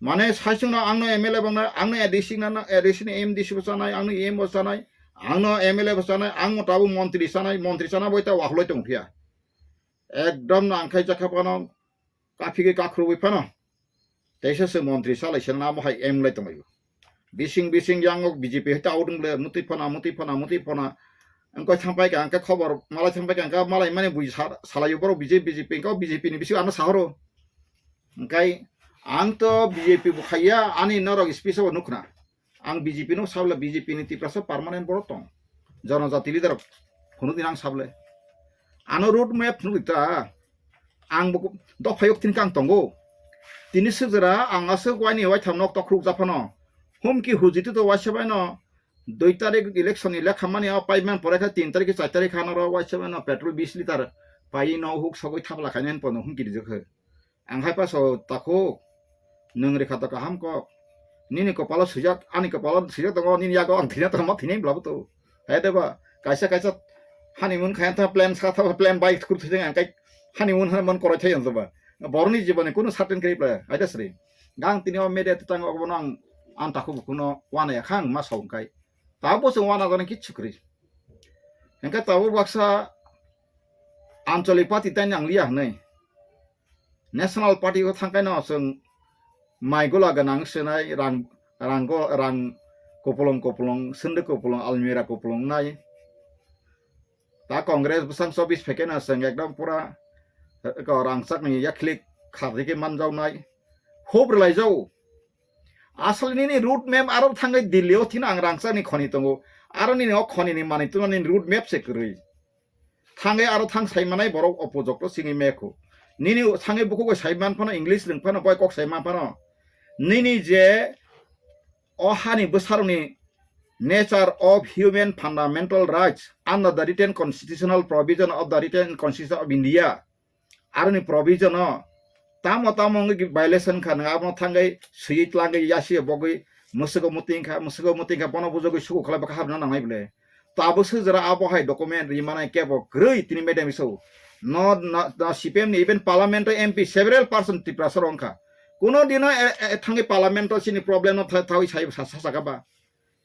Mane saichung no ang no M L A bang na, ang no A D C na, A D C ni M D C bo chanai, ang no E M bo chanai, ang no M L A bo chanai, ang mo tabuk montri chanai, montri chana bo ta wahloi tong phiya. Ekdom no ang khai jakha phano kaphigwi kakhurwi phano. Teisa se montri salai se namo hai M lai tonglaio. Bising bising yang o B J P hai ta out wng le mutwi phana, mutwi phana, mutwi phana. Ang koi thang pai ka, ang khe khobor malai thang pai ka, ang khe malai mani bui sa-, salai o borok B J P, B J P, ang khe B J P ni bising ano sahoro. Ang kai ang to B J P bo khaiya, ani norok speech o nukhna. Ang B J P no sabla B J P ni Tiprasa permanent borok tong. Jonojati leader phunuk din ang sable. Ano road map phunuk ta. Ang bo dophayok tin kang tongo. Tini sujara ang aswk waini waitham nok tokruk japhano. Humki hujitu to waisa baino dui tarik election ni lekha mani o paiman pore kha tin tarik char tarik khano ro waisa baino petrol bis litar pai no huk sogwi thapla khainani pono humki rijak khe. Ang hai paso takhuk, nwng rikha to kaham kok. Nini kopalo swijak, ani kopalo swijak tongo, nini yago ang thina tongma thinai bwlabo to. Hai de ba, kaisa kaisa honeymoon khaina tha plan sa tha plan bai khur thijeng ang kai honeymoon honeymoon koroi thai ang ba. Boroni jiboni kunu certain kri bla, hai de sri. Gang tini o media tang obo nang ang takhuk kuno wana ya khang ma song kai. Tabo se wana gone kichu kri. Engka tabo baksa anchalik party tai nang liya hnai. National Party o thangkaino chwng mai gola gwnang swnai rang, rang go, rang kupulung kupulung, sunduk kupulung, almirah kupulung nai. Ta Congress bwsang chobis phaikeno chwng ekdom pura, eh, ko rangchakni yakhlik kharjikhe manjaknai. Hub rwlaijao. Asol nini road map aro thangwi Delhi o thina ang rangchakni khoni tongo. Aro nini o khonini manwi tungma nini road map se kwrwi. Thangwi aro thang sai manai borok opojokto singwi mekho. Nini thangwi bukhuk bai sai man phano English rwng phano bai kok sai man phano. Nini je o hani bwsarokni nature of human fundamental rights under the written constitutional provision of the written Constitution of India. Aroni provision o tamo tamo wngwi violation kha, nwng abono thangwi swiwi tlangwi yasi bogwi mwswgo muting kha, mwswgo muting kha, bono bujogwi suku khlai bwkha habna nangnai bwle. Tabuk swijara abo hai document ri manai kebo kwrwi tini madam iso. No, no, no, C P M ni even parliament o M P several person Tiprasa rok wngkha. Kuno dino e, e, thangwi parliament o chini problem no tha-, thawi sai sa, sa, sakha ba.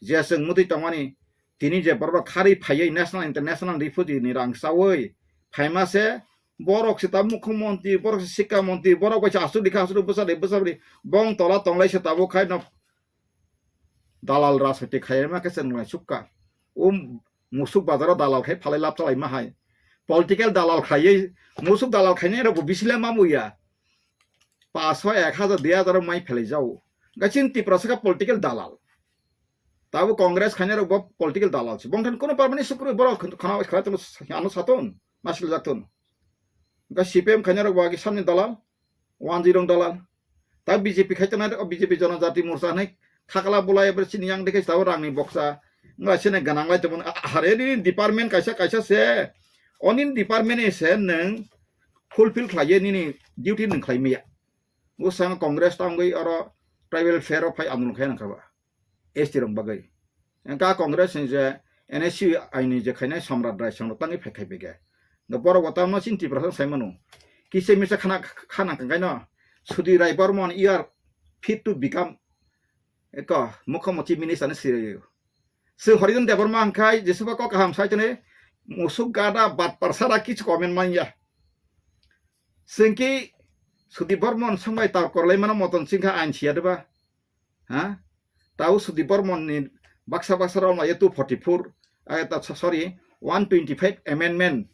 Je chwng mutwi tongmani tini je borok khari phaiwi national international refugee ni rang chawi phaima se borok se ta mukhyamantri, borok se sikha mantri, borok bai se aswk dikha aswk bwsa de bwsa de bong tola tonglai se tabuk khai no Dalal rajniti khaima khe chwng nai sukha. O musuk bazaro dalal khai phalai lab chalai ma hai. Political dalal khaiwi musuk dalal khainai rok bo bisile ma muya. Paso ek hajar dui hajar mai phalai jao. Gachin Tiprasa kha political dalal. Tabo Congress khainai rok bo political dalal se. Bongthan kono parmani sukru borok khana khara tong ano saton masil jakton. Ga C P M khainai rok bo agi samni dalal. Wanjwi rong dalal. Ta B J P khai tongnai, o B J P Janajati Morcha hinwi khakla bulai, ebre chini yang dekhe tabo rangni boksa. Wngla sene ganang lai tongmani, a-, are nini department kaisa, kaisa se. O nini department ni se nwng fulfill khlaiye nini duty nwng khlai maya. Bwskango Congress tangwi oro tribal fair o phai andolon khai nangkha ba. S T rok bagwi. Engka Congress ni je N S C I ni je khainai Samrat Rai song tangwi phai khai bege. No borok bo tamo chin Tiprasa sai mano. Kise misa khana, khana kangkai no. Sudhir Rai Barman, you are fit to become eko Mukhyamantri minister ni siri. Se Horidhan Debbarma hwnkhai jesuba kok kaham sai tene musuk gada bat parsara kichu comment manya. Sengki Sudhir Barman songbai tar korlai mano moton singkha ain siya deba. Ha? Tau Sudhir Barman ni baksa baksa rok lai two forty four, eh, ta, sorry, one twenty five amendment.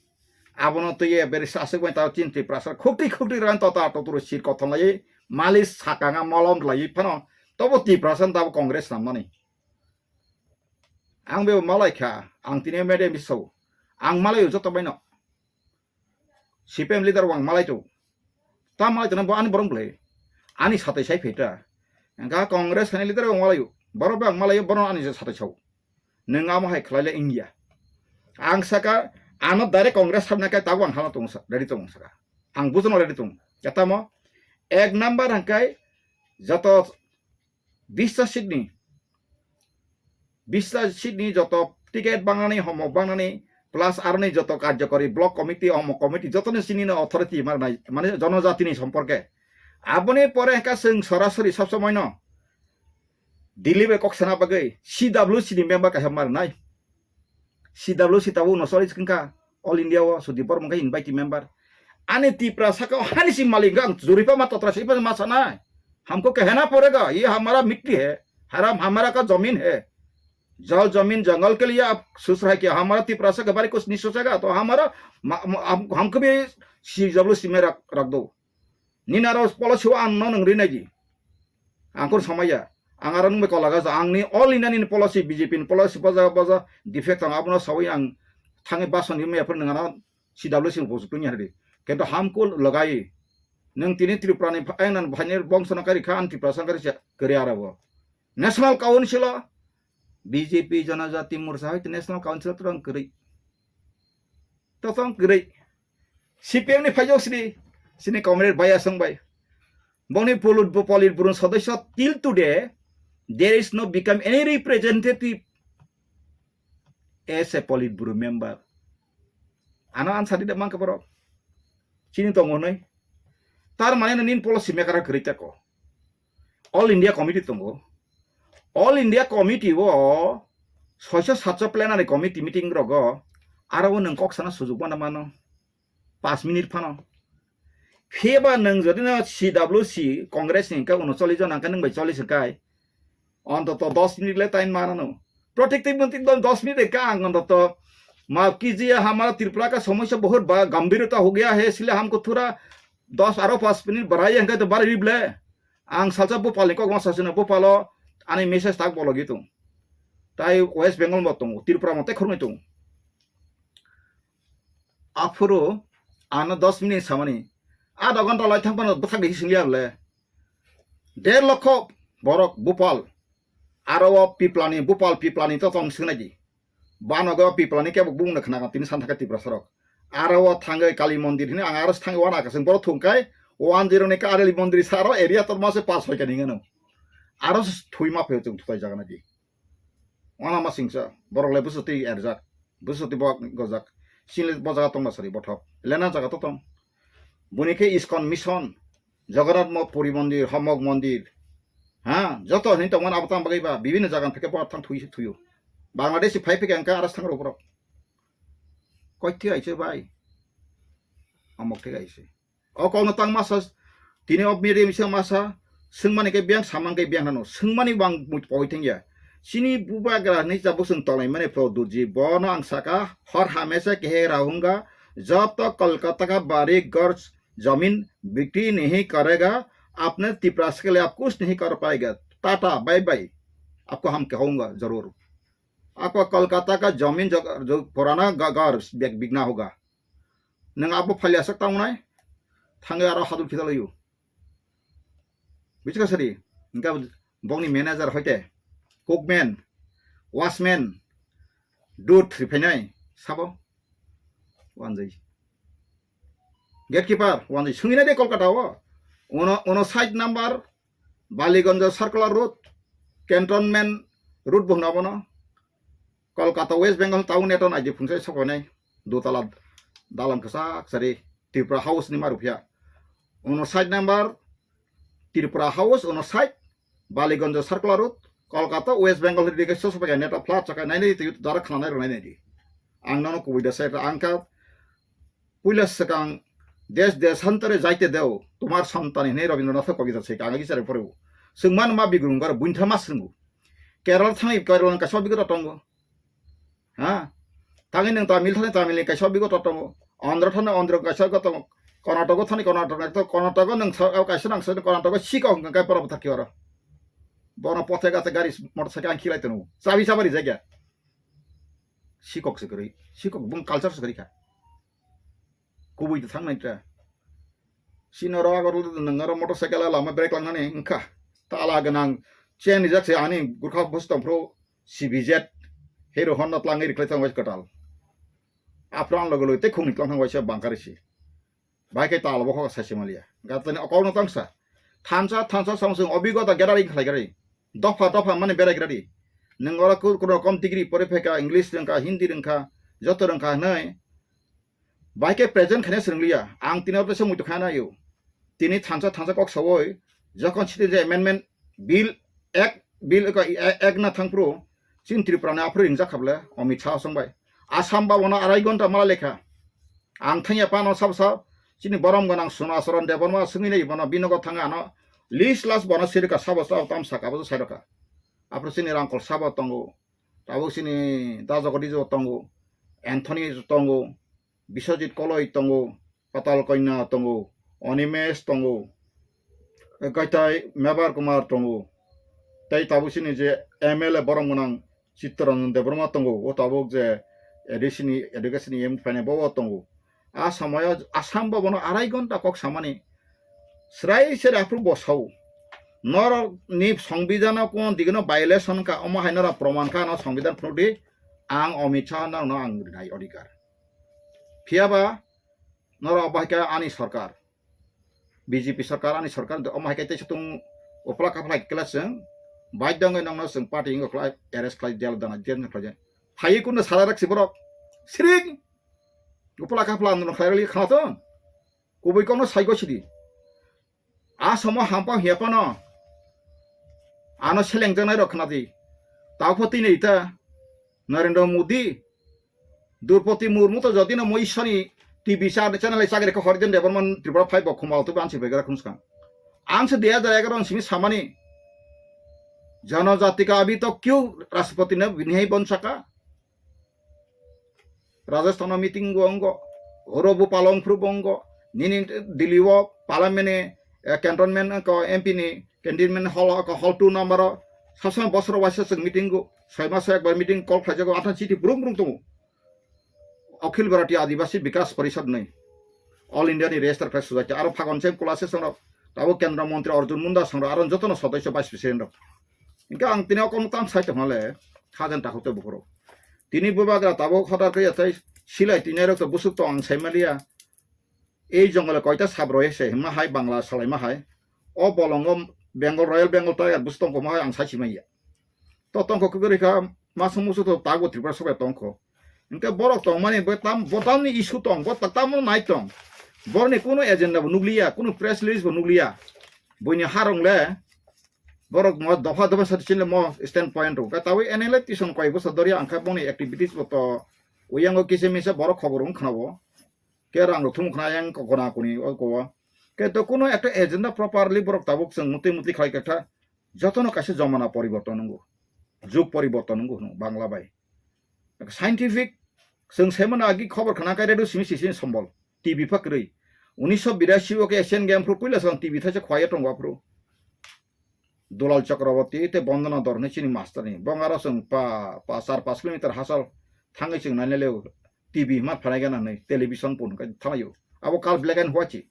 Abono twi beri sasuk bai tau chin Tiprasa khukti khukti ran tota totoro sir kothon lai mali sakanga molom lai phano tobo Tiprasa tabo Congress namani. Ang bebo malai kha, ang tini M D M so. Ang malai joto baino. C P M leader wng malai tu. Ta malai tu bo ani borong bwlai. Ani satai sai phaita. Engka Congress hani leader wng malai. Borok bang malai borok ani satai sau. Nwng amo hai khlai le India. Ang saka ano direct Congress hamna kai tabang hama tong sa, ready tong saka. Ang bujono ready tong. Katamo ek number hangkai joto bista seat ni, bista seat ni joto ticket bangnani, homok bangnani, plus aroni joto karjokori block committee, homok committee, jotoni sini no authority mar nai, mane jonojatini somporke. Aboni pore hwnkha chwng sorasori sab somoi no Delhi bai kok sana bagwi C W C ni member kaisa mar nai. C W C tabuk no choli wngkha All India o Sudhir Barman khe invitee member. Ani Tiprasa khe hani si malik ang juripa ma totra si ma sanai. Hamko kehna padega, ye hamara mitti hai, haram hamara ka zamin hai. Jal zamin jangal ke liye aap soch rahe kya? Hamara Tiprasa ke bare kuch nahi sochega, to hamara ma-, ma-, hum-, humko bhi C W C mein rakh, rakh do. Nini aro policy o ang no nwng rinai di. Ang kor samaya. Ang aro nwng bai kola gasa. Ang ni all India ni policy, B J P ni policy boja boja defect ang abono sawi ang thangwi bason yumya phar nwng ano C W C ni post tuni hari. Kento hamko lagai. Nwng tini Tripura ni pha-, ang nan bhaini bongso no kari kha, ang Tripura sang kari se kari aro bo. National Council o B J P Janajati Morcha hai National Council o twrwng kwrwi. Totong kwrwi. C P M ni phaijok sini, sini comrade bai aswng bai. Bongni polit, polit burun sodosyo till today, there is no become any representative as a polit buro member. Ano answer di da mangka borok. Chini tongo noi. Tar mane no nin policy maker kwrwi tako. All India Committee tongo. All India Committee o soiso satso plenary committee meeting rogo aro o nwng kok sana sujuk mano mano. Pas minute phano. Phiya ba nwng jodi no C W C Congress ni hwnkhe uno chollish jon hwnkhe nwng bai chollish hwnkhe. Ontoto dos minute le time manano. Protective monti dos minute ka ang ontoto. Maaf kijiye, hamara Tripura ka samosya bahut ba-, gambhirta ho gaya hai, isliye hamko thora dos aro pas minute badhaiye hwnkhe to badhai ble. Ang salsa Bhopal ni kok ma sasina Bhopal o ani message tak bologwi tongo. Tai West Bengal bo tongo, Tripura mo tai khoroknwi tongo. Aphuru ano dos minute samani, adha ghonta lai thang phano bwthak de hising liya le. Der lokho borok Bhopal, aro o Piplani, Bhopal Piplani to tong singnai di. Banogo Piplani kebo bung na khna tini santa khe Tiprasa rok. Aro o thangwi Kali Mondir hini ang aro thangwi wana kasing borok thung kai, o anjironi ka Kali Mondir saro area tor mase pas hoi kani ngano. Aro thui ma phe chung thutai jaga na di. Wana ma singsa, borok le bwswtwi erjak, bwswtwi bo gojak, chini bo jaga tongma sari bothop, lena jaga to tong. Buni khe ISKCON mission, Jagannath mo-, Puri mondir, Homok mondir, ha, joto hini tongmani abo tang bagwi ba, bibinno jaga phikhe bo thang thwi thuyo. Bangladesh phai phikhe angka aras thang rok borok. Koi thwi aise bai. Amok thik aise. O kokno tang masa, tini o media misa masa, swngmani khe biyang, samang khe biyang hano. Swngmani bang mui pogoi thangya. Chini bubagra hinwi tabuk chwng tonglaimani Pradyutji, bono ang saka, हर हमेशा कह रहा हूँगा, जब तक कोलकाता का बारी घर जमीन बिक्री नहीं करेगा, अपने तिपरास के लिए आप कुछ नहीं कर पाएगा। टाटा, बाय बाय, आपको हम कहूँगा जरूर। आपका कोलकाता का जमीन जो, जो पुराना घ-, घर बिक-, बिकना होगा। Nang abo phalya sak tangnai, thangai aro hadul khidalayu. Buchka sari, engka bongni manager hoite, cookman, watchman, dut riphainai, sabo, wanjai. Gatekeeper, wanjai, sungina de Kolkata o. Uno, uno side number, Baliganj Circular Road, Cantonment Road bo hwno abono. Kolkata, West Bengal town neto naidi phungsai sokoinai. Dutala dalam kwchak sari Tripura House ni maru phiya. Uno side number Tripura House, uno side Baliganj Circular Road, Kolkata, West Bengal hwri dikhe sosopai neto flat chakai nainai twi dara khna nai rwnai naidi. Ang nono kubui da sai ang kha Puila swkang desh deshantare jaite deo, tomar santan hinwi Rabindranath Kobita se kanga gisare phorebo. Swngman ma bigrung gar buintha ma swrwngo. Kerala thangwi Kerala ni kaisa bigrok tongo. Ha? Thangwi nwng Tamil thani Tamil ni kaisa bigrok tongo. Andhra thani Andhra kaisa bigrok tongo. Karnataka thani Karnataka to Karnataka nwng sa kaisa nang sa Karnataka sika hwnkha kai pora bwthar ki oro. Bono pothe gathe gari motorcycle ang khilai tongo. Chabi chabi rijak ya. Sikok se kwrwi. Sikok bung culture se kwrwi kha. Kubui de thang nai tra. Sino ro agor nwng aro motorcycle lama brake langnani wngkha. Tala gwnang chain rijak se ani gurkha bus tongphuru C B Z Hero Honda tlangwi rikhlai thang wai kwtal. Aphuru ang logo logo tei khungni tlang thang waisa bangkari si. Bai khe tala bo kho sai se maliya. Gatani okok no tangsa. Thansa thansa samsung obigota gathering khlai gari. Dopha dopha mani berai gari. Nwng oro kur-, kur rokom degree pore phaikha, English rwngkha, Hindi rwngkha, joto rwngkha hwnwi. Bai khe present khaina swrwngliya, ang tini oro teisa muitu khaina yo. Tini thansa thansa kok sawoi, jokhon citizen amendment bill ek, bill eko e-, ek na thangphuru, chini Tripura ni aphuru ringjak kha bwle, Amit Shah song bai. Assam ba bono arai gonta mala lekha. Ang thangya pano sab sab, chini borom gwnang Sunacharan Debbarma swngwi nai bono binogo thangwi ano list last bono sirika sabo sabo tam saka bo sairokha. Aphuru chini Rangkol sabo tongo, tabuk chini Dajogo Dijo tongo, Anthony tongo, Biswajit Koloi tongo, Patal Kanya tongo, Animesh tongo, Kaitai Mebar Kumar tongo, tei tabuk chini je M L A borom gwnang Chittaranjan Debbarma tongo, o tabuk je A D C ni education ni M P phainai bo bo tongo. A samoyo Assam bo bono arai gonta kok samani srai sere aphuru bo sao. Norok ni songbidano kon digino violation kha, omo hai norok proman kha, no songbidan phunukdi, ang Amit Shah norokno ang rinai odhikar. Phiyaba norok obo hai khe ani sorkar, B J P sorkar, ani sorkar, omo hai khe teisa tung upla kaphla khe kela chwng baidya wngwi nokno chwng party wngwi khlai arrest khlai, jail dana, jail khlai. Phaiwi kunno sara rak si borok. Siring. Upla kaphla no khlai rali khana to. Kubui kokno saigo sidi. A samo hampang hiya phano ano selengjaknai rok khna di. Tao pho tini ita Narendra Modi, Droupadi Murmu to jodi no moi sani T V char channel ai chagri kha Harijan Debbarma Tripura phai bo khuma auto ban sirbai gra khum skang. Ang se dui hajar egaroh simi samani, जनजाति का अभी तक क्यों राष्ट्रपति ने नहीं बन सका? Rajasthan o meeting o wngkha, oro bo palong phuru bo wngkha, nini Delhi o parliament ni, eh, cantonment wngkha, M P ni cantonment hall o wngkha, hall two number o, sabsama bosor waisa chwng meeting o, soi maso ekbar meeting call khlaijago, athang chiti brung brung tongo. Akhil Bharatiya Adivasi Bikas Parishad ni, All India ni register khlai sujak khe, aro Phagon Singh Kula se songrok, tabuk Kendra Montri Arjun Munda songrok, aro jotono sodosyo vice president rok. Hingke ang tini o kokno tang sai tongmale, khajan takhuk tei bukhurok. Tini bubagra tabuk hotar khe yathai silai tini rok to busuk tong ang sai maliya. Ei jongole koita sab roi se himma hai Bangla salai ma hai. O bolongo Bengal, Royal Bengal Tiger busuk tong koma hai ang sai si maya. To tongkho kuguri kha masuk musuk to tago Tripura sobai tongkho. Hingke borok tongmani bo tam, bo tamni issue tong, bo ta-, tamo nai tong. Borokni kunu agenda bo nukliya, kunu press release bo nukliya. Buini harong le, borok mo dopha dopha sa chile mo stand point rok. Ka tawi N L A tison koi bosa doria angkha boni activities bo to uyango kise misa borok khobor wng khna bo. Ke rang rok thum khna yang ko kona kuni o ko. Ke to kuno ekta agenda properly borok tabuk chwng muti muti khlai khe kha jotono kaisa jomana poriborton nango. Jug poriborton wngkha hwno Bangla bai. Scientific, chwng saimano agi khobor khna khe radio simi sisi sombol. T V pha kwrwi. Unisho birasi o khe Asian Game phuru puila chwng T V thaisa khwlaiya tongo aphuru. Dulal Chakraborty tei Bondona Dhar hinwi chini master ni. Bong aro chwng pa, pa char pash kilometer hachal thangwi chwng nainai leo T V ma phanai gana hinwi television pun khe thanglaio. Abo kal black and white chi.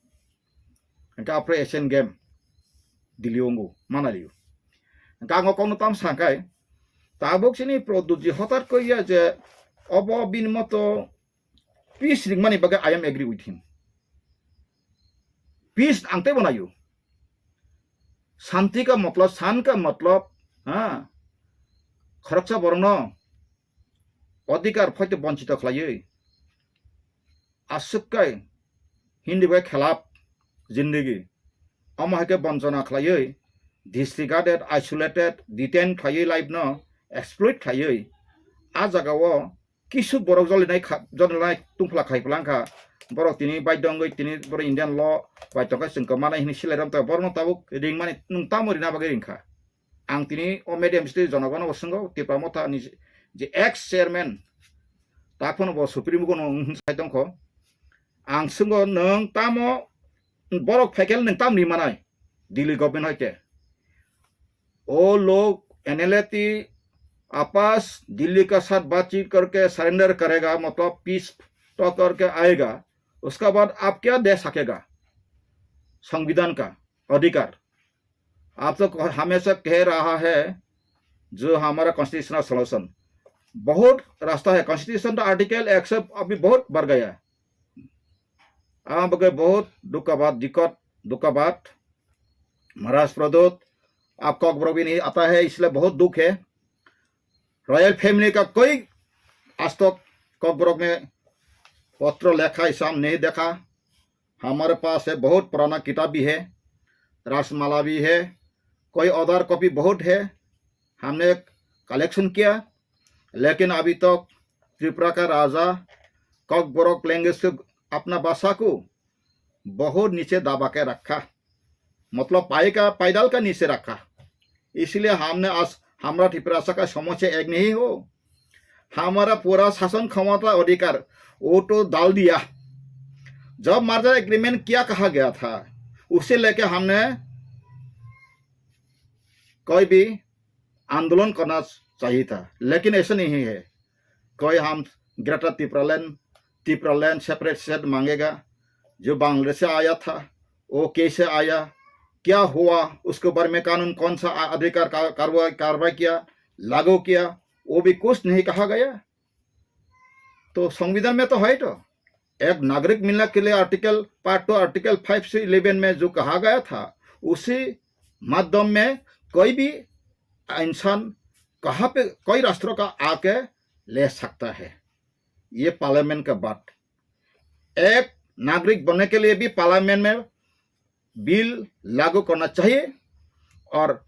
Hingke aphuru Asian Game Delhi o wngo, manalio. Hingke ang o kokno tamo sa khe, tabuk chini Pradyutji hotat koriya je obo bini moto peace ringmani bagwi I am agree with him. Peace ang teibo naio. Shanti ka matlab, shan ka matlab, ha? Khoroksa borokno adhikar phaito bonchito khlaiwi, aswk kai Hindi bai khelap jindagi. Omo hai khe bonchona khlaiwi, disregarded, isolated, detain khlaiwi life no exploit khlaiwi, a jaga o kisu borok jolinai kha, jolinai tungphla khai phlangkha. Borok tini baidho wngwi tini borok Indian law bai tongkha chwng kwmana hinwi silai romtokha. Borokno tabuk ringmani nwng tamo rina bagwi ringkha? Ang tini o medium sitwi jonogono bo swngo, Tipra Motha ni je ex chairman, tak phano bo Supreme Court no wng sai tongkho. Ang swngo, nwng tamo borok phaikhe nwng tam ri manai Delhi government hoite? O log N L A T apas Delhi ka sath baatchit karke surrender karega, matlab peace talk karke aega, uska baad aap kya de sakega संविधान का अधिकार? आप तो हमेशा कह रहा है जो हमारा कॉन्स्टिट्यूशनल सॉल्यूशन, बहुत रास्ता है, कॉन्स्टिट्यूशन का आर्टिकल एक सौ अभी बहुत बढ़ गया है। आप के बहुत दुख का बात, दिक्कत, दुख का बात। महाराज प्रद्योत, आप कॉकबरॉक भी नहीं आता है, इसलिए बहुत दुख है। रॉयल फैमिली का कोई आज तक कॉकबरॉक में पत्र लेखा ऐसा हम नहीं देखा। हमारे पास है, बहुत पुराना किताब भी है, रासमाला भी है, कोई अदर कॉपी बहुत है, हमने कलेक्शन किया, लेकिन अभी तक त्रिपुरा का राजा कॉकबरॉक लैंग्वेज को, अपना भाषा को बहुत नीचे दबा के रखा, मतलब पाए का, पैदल का नीचे रखा। इसलिए हमने आज, हमारा त्रिपुरा का समस्या एक नहीं हो, हमारा पूरा शासन क्षमता अधिकार वो तो डाल दिया। जब मर्जर एग्रीमेंट क्या कहा गया था, उसे लेके हमने कोई भी आंदोलन करना चाहिए था, लेकिन ऐसा नहीं है। कोई हम ग्रेटर तिपरालैंड, तिपरालैंड सेपरेट स्टेट मांगेगा, जो बांग्लादेश से आया था, वो कैसे आया, क्या हुआ, उसके बारे में कानून कौन सा आ-, अधिकार का-, कार्रवाई, कार्रवाई किया, लागू किया, वो भी कुछ नहीं कहा गया। तो संविधान में तो है तो, एक नागरिक मिलने के लिए article, part two, article five से इलेवन में जो कहा गया था, उसी माध्यम में कोई भी इंसान कहाँ पे, कोई राष्ट्र का आके ले सकता है। ये पार्लियामेंट का बात। एक नागरिक बनने के लिए भी पार्लियामेंट में बिल लागू करना चाहिए और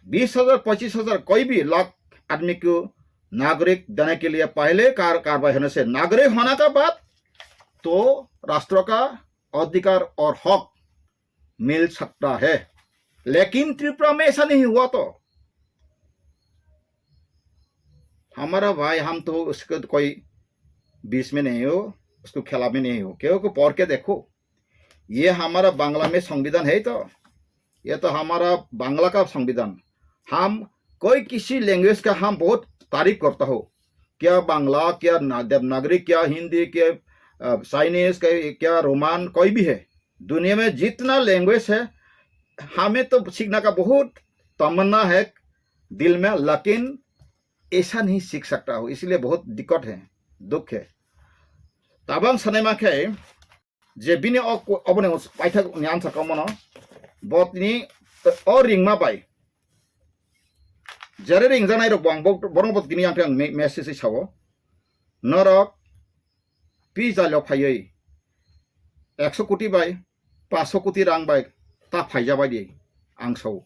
बीस हजार, पच्चीस हजार, कोई भी लाख आदमी को नागरिक देने के लिए पहले कार-, कार्रवाई होने से, नागरिक होने का बाद तो राष्ट्र का अधिकार और हक मिल सकता है। लेकिन त्रिपुरा में ऐसा नहीं हुआ तो हमारा भाई, हम तो उसको कोई बीच में नहीं हो, उसको खेला में नहीं हो, क्योंकि पढ़ के देखो, ये हमारा बांग्ला में संविधान है तो, ये तो हमारा बांग्ला का संविधान। हम कोई किसी लैंग्वेज का हम बहुत तारीफ करता हो, क्या बांग्ला, क्या ना-, देवनागरी, क्या हिंदी, क्या, अ, चाइनीज, क्या, क्या रोमन, कोई भी है, दुनिया में जितना लैंग्वेज है, हमें तो सीखने का बहुत तमन्ना है दिल में, लेकिन ऐसा नहीं सीख सकता हो, इसलिए बहुत दिक्कत है, दुख है। Tabang sanai ma khe, je bini o, oboni paithak ni answer kamo no, bo tini o ringma bai, jere ringjanai rok bo ang bo-, borok bo tini ang khe ang me-, message sao, norok pisa lok phaiwi ekso koti bai, paso koti rang bai ta phaija bai di, ang sao.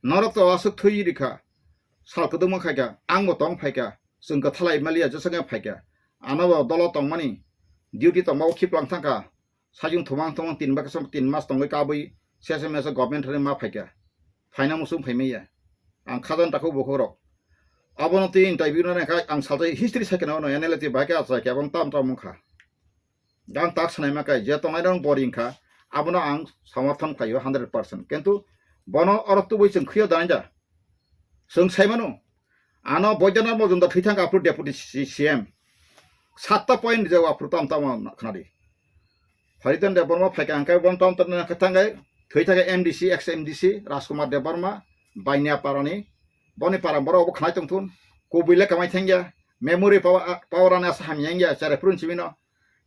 Norok to aswk thwi rikha, sal kwdwma khaikha, ang bo tong phaikha, chwng kwthalai maliya jesa khe phaikha. Ano bo dolo tongmani, duty tongma o khiplang thangkha, sajung thumang thumang tin baksa tin mas tongwi kabwi sesa mesa government thani ma phaikha. Phaina muchung phaimaya. Ang khajan takhu bukhuk rok. Abono twi interview no nangkha, ang salsa history sakhe no, N L A twi bahai khe achai khe, abong tam tam wngkha. Gang tak sanai ma kai, je tongnai rok boring kha, abono ang samarthon khlaio hundred percent. Kintu bono oro tubui chwng khwio da nai da. Chwng sai mano, ano Boidyanatha Majumdar thwi thang aphuru deputy C-, C M. Satta point je aphuru tam tam khna di. Hariton Debbarma phaikha hwnkhe bon tom tom khna thangkhe thwi thangkhe M D C, ex M D C Rajkumar Debbarma, Bainia parani, boni para borok obo khnai tongthun, kubui le kamai thangya, memory power, power ani asa hamya wngya, chare phuru simi no.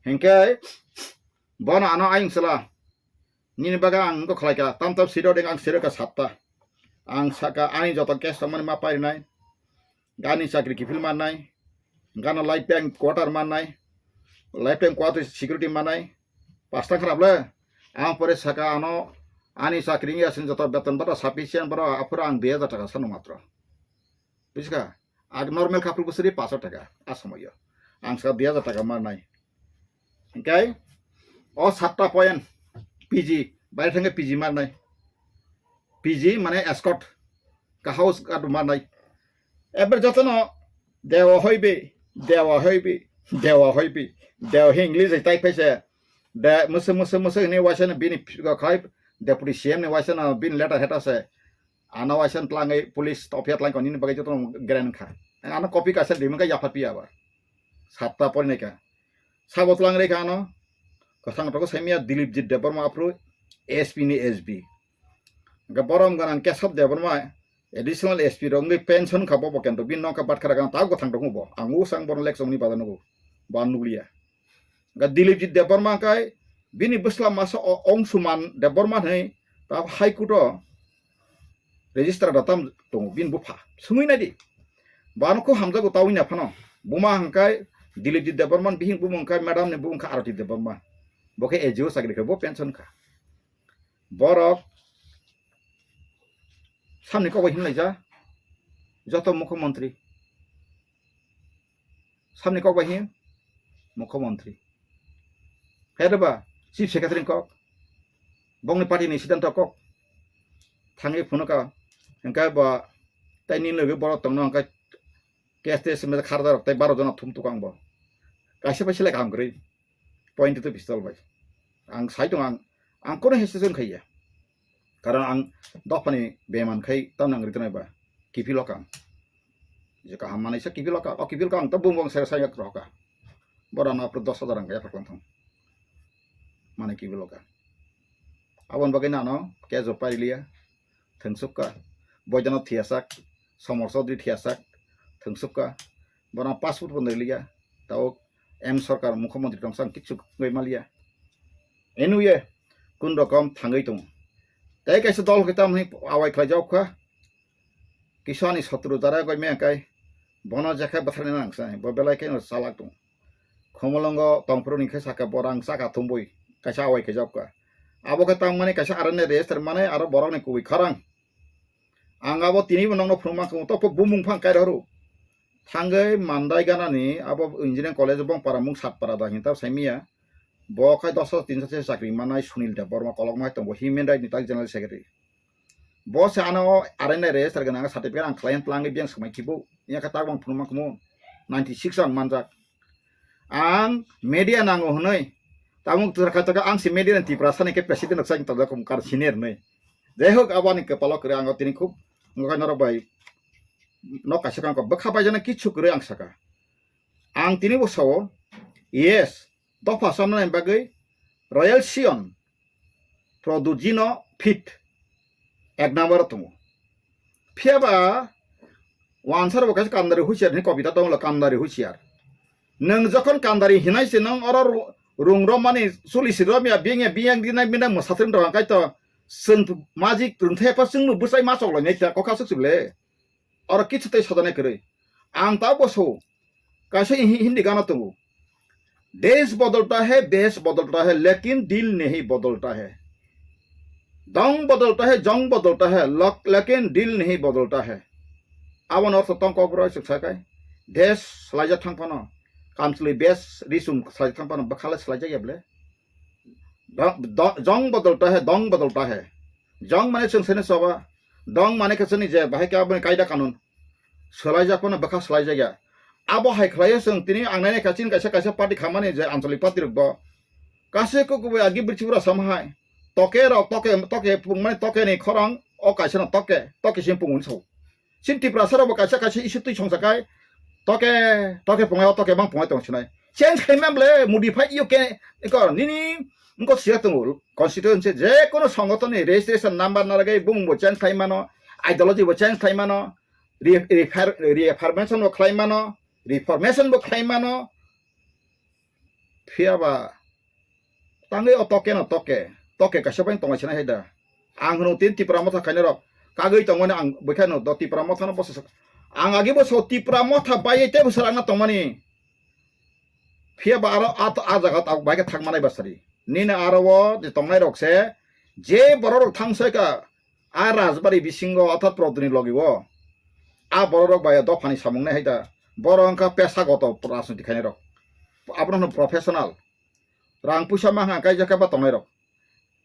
Hinkhe bono ano ayung sala, nini baga ang wngkha khlaikha, tam tam siro deng ang siro kha satta. Ang saka ani joto case tongmani ma parinai, gani chakri kiphil mannai, gana lifetime quarter mannai, lifetime quarter security mannai, pasta kharap le. Ang pore saka ano ani chakri wngya sini joto beton bata sufficient boro aphuru ang dui hajar taka sano matro. Bujiska? Ag normal couple bwswri paso taka a somoyo. Ang saka dui hajar taka mannai. Hinkhe o satta point P G, baire thangkhe P G mannai. P G mane escort, ka house guard mannai. Eber jotono dewa hoibi, dewa hoibi, dewa hoibi, dewa hi English hai type hai se. De musu musu musu ni waisa no bini khai deputy C M ni waisa no bini letter heta se. Ano waisa no tlangwi police topia tlangwi nini bagwi jotono gren kha. Ano copy kaisa rimwi kha yapha piya ba. Satta porinai kha. Sabo tlang rei kha ano. Kwthang toko saimia Dilipjit Debbarma aphuru S P ni S B. Hingke borom ganang Kesab Debbarma additional S P rok wngwi pension kha bo bo kento. Bini nokha batkha rok ang ta kwthang tongo bo. Ang usang bono lek chongni bada nugo. Bo ang nukliya. Hingke Dilipjit Debbarma kai bini bwsla masa o Ongsuman Debbarma hinwi ta High Court o register da tam tongo bini bupha. Sungwi naidi. Bo ano kho hamjago tawina phano. Buma hingkai Dilipjit Debbarma bihing bumung kai madam ni bumung kha Arati Debbarma. Bo khe A G O chakri khe bo pension kha. Borok samni kok bai hinlaija joto mukhyamantri. Samni kok bai hin mukhyamantri. Hede ba chief secretary kok. Bongni party ni siddhanto kok. Thangwi phunukha. Hingkai ba tei ni logi borok tongno hingkai K S T S me kharda rok tei baro jona thum tukang bo. Kaisa bai selek ang kwrwi. Point to pistol bai. Ang sai tong ang, ang kono hesitation khaiya. Karon ang dophani beman khai tam nang ritonai ba. Kipilo kang. Je kaham manai sa kipilo ka, o kipilo kang to bung bung sere sai yak roka. Bora na pro dos hajar ang ya paklang thong. Mane kipilo ka. Abon bagai nano kejo pailiya. Thwngsukha, Boidana thiyasak, Somor Chaudhary thiyasak, thwngsukha, bono passport bo nwi liya, tabuk M Sarkar mukhyamantri tongsa ang kichu wngwi maliya. Anyway, kun rokom thangwi tongo. Tei kaisa dol khe tamni awai khlaijak kha, kisa ani sotru jara goi me kai, bono jekhe bwtharni nang sa, bo belai khe chalak tongo. Khumulwngo tongphuru ni khe saka borang saka thumbui kaisa awai khe jokka. Abo khe tangmani kaisa arani register mane aro borokni kubui khorang. Ang abo tinibo nokno phunukma khe to bumung phang kairok ru. Thangwi mandai ganani abo engineering college bong para mung sat para da hinta saimiya. Bo khai dos hajar tin hajar se chakri manai Sunil Debbarma kolokma hai tongo human right ni tak general secretary. Bo se ano arani register gwnang certificate ang khlai tlang biyang swmai kibo. Iya khe tak bang phunukma khe mo ninety six ang manjak. Ang media nango hwnwi. Tabuk twra kha taka ang si media ni Tiprasa ni khe president rok sai tongjak kar senior hwnwi. Jai hok abo ani kwpalo kwrwi ang tini khub wngkha norok bai nok kaisa kang bwkha bai jana kichu kwrwi ang saka. Ang tini bo sao yes dopha samnani bagwi Royal Sion Produjino fit ek number o tongo. Phiya ba wansar bo kaisa kandari husiar ni kobita tongo kandari husiar. Nwng jokhon kandari hinai se nwng oro ru-, rung romani suli si romya biyang ya biyang dinai bina mwsatring rok angkai to chwng majik rwngthai pha chwngno bwsai ma chok lainai ta kokha suk suk le. Oro kichu tei sodanai kwrwi. Ang ta bo so kaisa hi-, Hindi gana tongo. Desh badalta hai, desh badalta hai, lekin dil nahi badalta hai. Dong badalta hai, jong badalta hai, lak-, lekin dil nahi badalta hai. Abo no ortho tong kok roi suk sakai. Desh swlaijak thang phano. Kamchwlwi bes risum swlaijak thang phano bwkhala swlaijak ya ble. Dong, do-, jong badalta hai, dong badalta hai. Jong mane chwng sene soba. Dong mane khe chwngni je bahai khe aboni kaida kanun. swlaijak phano bwkha swlaijak ya. Abo hai khlaiwi chwng tini ang nainai kha chini kaisa kaisa party khamani je anchalik party rok bo. Kaisa kok kubui agi bwrwi chibura sama hai. Toke rok, toke, toke pungmani toke ni khorang o kaisa no toke, toke sing pungmani sao. Chini Tiprasa rok bo kaisa kaisa issue twi songsa kai. Toke, toke pungai o toke bang pungai tong sinai. Change khai man ble modify you can ko nini ko siya tongo constituency je kono songoton ni registration number na lagai bung bo change khai mano, ideology bo change khai mano, re-, refer-, reformation bo khlai mano, reformation bo khlai mano. Phiya ba tangwi o toke no toke, toke kaisa bai tongwi sinai hai da. Ang hwno tin Tipra Motha khaina rok kagwi tongmani ang bwkha no do Tipra Motha no bosa sak-, ang agi bo so Tipra Motha bai tei bwswk rang na tongmani. Phiya ba aro a, a jaga tabuk bai khe thang manai basari. Nini aro o je tongnai rok se je borok rok thang sai ka a rajbari bisingo othat prodni logi o. A borok rok bai dophani samung nai hai da. Borok wngkha pesa goto rajniti khainai rok. Abono hwno professional. Rang puisa ma hwnka kaijak khe ba tongnai rok.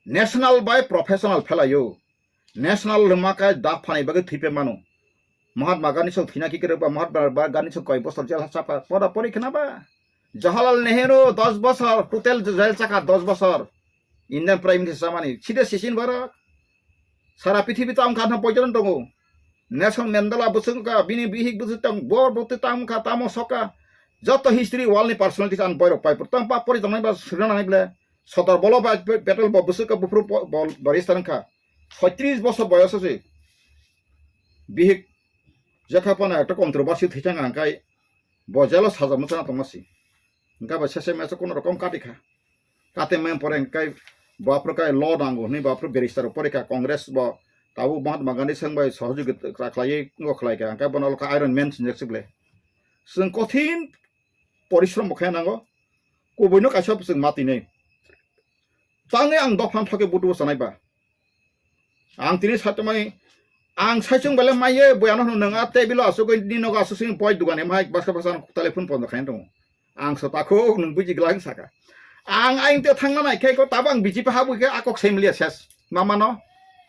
National bai professional phelaio. National lwma khe dak phanai bagwi thwipe mano. Mahatma Gandhi song thwina kikrwk ba Mahatma Gandhi song koi bosor jel ha chapa pora pori khna ba. Jawaharlal Nehru dos bosor total jel chakha dos bosor. Indian Prime Minister chamani side sisin borok. Sara prithibi tamo kha poijon tongo. Nelson Mandela bwswk wngkha, bini bihik bwswk tong, bor bwtwi tamo kha, tamo sokha. Joto history world ni personalities ang boirok pai pur tang pa pori tongnai ba srina nai ble. Sodor Vallabhbhai Patel bo bwswk ka buphuru bo, bo, barista wngkha. Soitris bosor boyos se. Bihik jekha pana ekta controversy thwichang ang kai bo jelo saja mwchana tongma si. Hingkha ba sese meso kono rokom kati kha. Kate mem pore hingkai bo aphuru kai law nango hwnwi bo aphuru barrister rok pore kha Congress bo tabuk Mahatma Gandhi swng bai sohojogita khlaiwi ngo khlai kha hingkai bono lokha Iron Man sinjak si ble. Chwng kothin porishrom bo khe nango kubui no kaisa chwng ma tini. Tangwi ang dophan thokhe butubo sanai ba. Ang tini satumani ang saichung bele maiye boyano hwnwi nwng a table o asugwi ni nogo asuk sini poi dugan em hai basa basa ang telephone pondo khaina tongo. Ang so takhuk nwng buji glak saka. Ang aing te thangna nai khe ko tabo ang B J P habwi khe a kok sai mliya ses. Mamano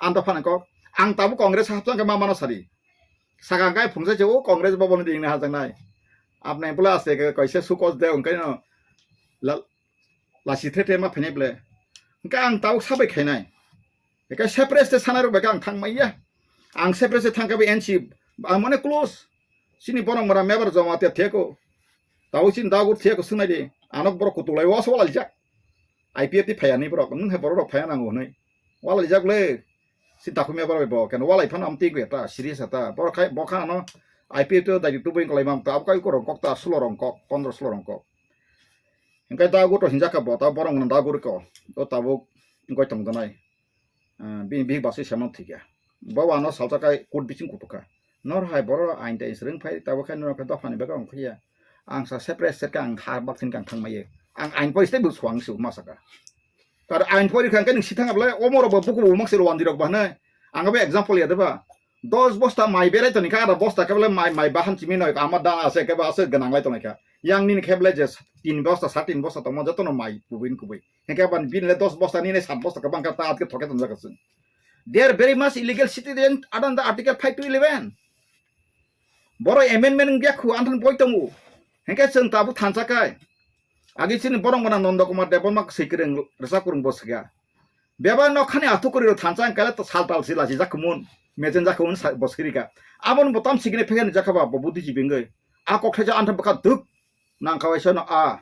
ang dophani kok. Ang tabo Congress hapjang khe mamano sadi. Saka ang kai phungsa che o Congress bo bono ding na hajang nai. Apnai pula aste ke kaisa sukos de ungkai no. La-, lasi the the ma phainai ble. Hingke ang tabuk sabai khainai. Hingke separate se sanai rok bai khe ang thang manya. Ang separate se thang khe bai N C ang mane close. Chini borok mora mebar joma te theko. Tabuk chini dagur theko swngnai di. Ano borok kutuk lai o so walai jak. I P F T phaiya ni borok. Nwng hai borok rok phaiya nango hwnwi. Walai jak le. Si takhumya borok bai bo keno walai phano amtwi gwe ta serious ta. Borok khai bo kha ano I P F T dai tubui kolai mam ta. Abo kai korong kok ta sulo rong kok, pondro sulo rong kok. Hingke dagur to hinjak kha bo, ta borok no dagur ko, o tabuk wngkoi tong donai. Ah, bini bihik basui semano thikya. Bo ano salsa kai kut bising kutuk kha. Nor hai boro ain tai swrwng phai, tabuk khai norok khe dophani bagwi ongkha ya. Ang sa separate state khe ang ha baksin kang thang maiye. Ang ain pori state bo suang su ma saka. Kar ain pori kha hingke nwng sithang able, omo rok bo buku bo mak se rwandi rok ba hwnwi. Ang abo example ya de ba. Dos bosta mai berai toni kha, ada bosta khe bole mai, mai bahan simi noi, ama da ase khe ba ase gwnang lai tongnai kha. Yang nini khe bole je tin bosta, sat tin bosta tongma joto no mai kubui kubui. Hingke ban bini le dos bosta, nini sat bosta khe bang kha ta atke thoke tonjak chwng. They are very much illegal citizen under the Article five to eleven. Boro amendment wngya khu anthan boi tongo. Hingke chwng tabuk thansa kai. Agi chini borok gwnang Nondo Kumar Debbarma swi kwrwng rwchap kwrwng bo swkha. Bebak nokhani athukuri rok thansa ang kale sal tal si lachi jakhumun, mejen jakhumun sa-, bo swkirika. Aboni bo tam sikini phekani jakha ba bo buddhi jibingwi. A kok thaisa antha bwkha duk nang kha waisa no a.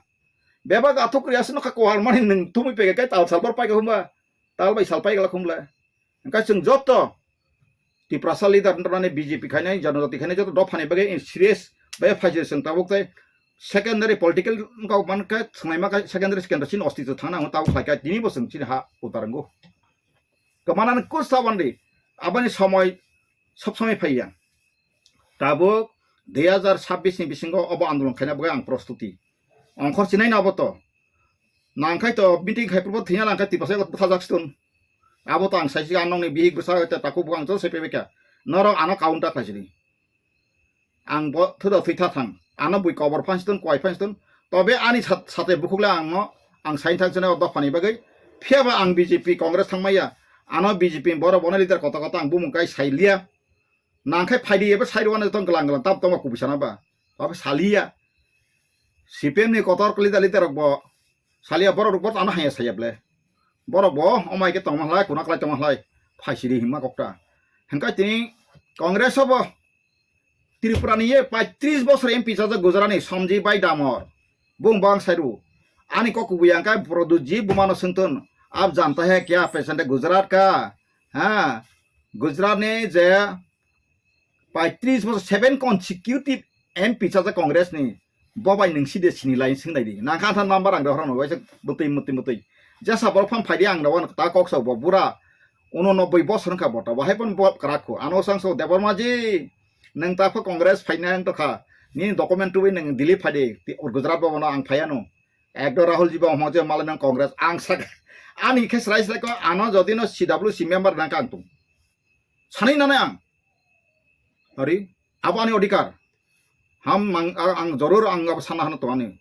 Bebak athukuri aswk nokha kwal mani nwng thumui pege kai tal sal bor paika humba. Tal bai sal paika la khumla. Hingke chwng joto Tiprasa leader wngtongmani B J P khainai, Janajati khainai joto dophani bagwi serious bai phaisir chwng tabuk tei secondary political wngkha mankha thwngnaima khe secondary secondary chini ostitw thangna hwnwi tabuk khlaikha tini bo chwng chini ha udar wngo. Kwmanani kus tabandi aboni somoi sob somoi phaiya. Tabuk dui hazar sabbish ni bisingo obo andolon khaina bagwi ang prostuti. Ongkhor chinai na obo to. Nangkhai to meeting khai purbo thina nangkhai tipasa ego bwthajak stun. Abo to ang saisi ang nokni bihik bwsa ta takhuk bukhang to sepe beka. Norok ano counter khaisidi. Ang bo thuda thwi tha thang. Ano bui kobor phan stun, kwai phan stun. Tobe ani sat-, sate bukhuk le ang no, ang sain thang sene o dophani bagwi. Phiya ba ang B J P Congress thangmaya. Ano B J P borok bono leader kota kota ang bumung kai sai liya. Nangkhe phaidi ebo sai rwna tong glang glang tab tongma kubui sana ba. Abo saliya. C P M ni kotor leader leader rok bo saliya, borok rok bo ano haya saya ble. Borok bo omai ke tongma hlai, kuna klai tongma hlai. Phaisiri himma kokta. Hengkai tini Congress obo Tripura ni ye paitris bosor M P chajak Gujarat ni Somji Bai Damor. Bung bang sairu. Ani kok kubui angkai Produji bumano sengton. Ab janta hai kya pesante Gujarat ka. Ha. Gujarat ni je paitris bosor seven consecutive M P chajak Congress ni. Bobai nung side sini lain sing nai di. Nang khan than number ang rohor no waisa butui mutui mutui. Jasa borok pham phaidi ang rohor ta kok sa bo bura. Uno nobboi bosor wngkha bota. Bahai pon bo krak kho. Ano sang so Debbarma ji. Nang ta pho Congress phaina ang tokha. Ni document tubui nang Delhi phaidi. Gujarat bo no ang phayano. Ekdo Rahul ji bo mo je malai nang Congress ang sak. Ani khe srai srai ko ano jodi no C W C member nang kang tung. Sani nana ang. Ari, abo ani odhikar. Ham mang, a-, ang joror ang abo sana hano tongani.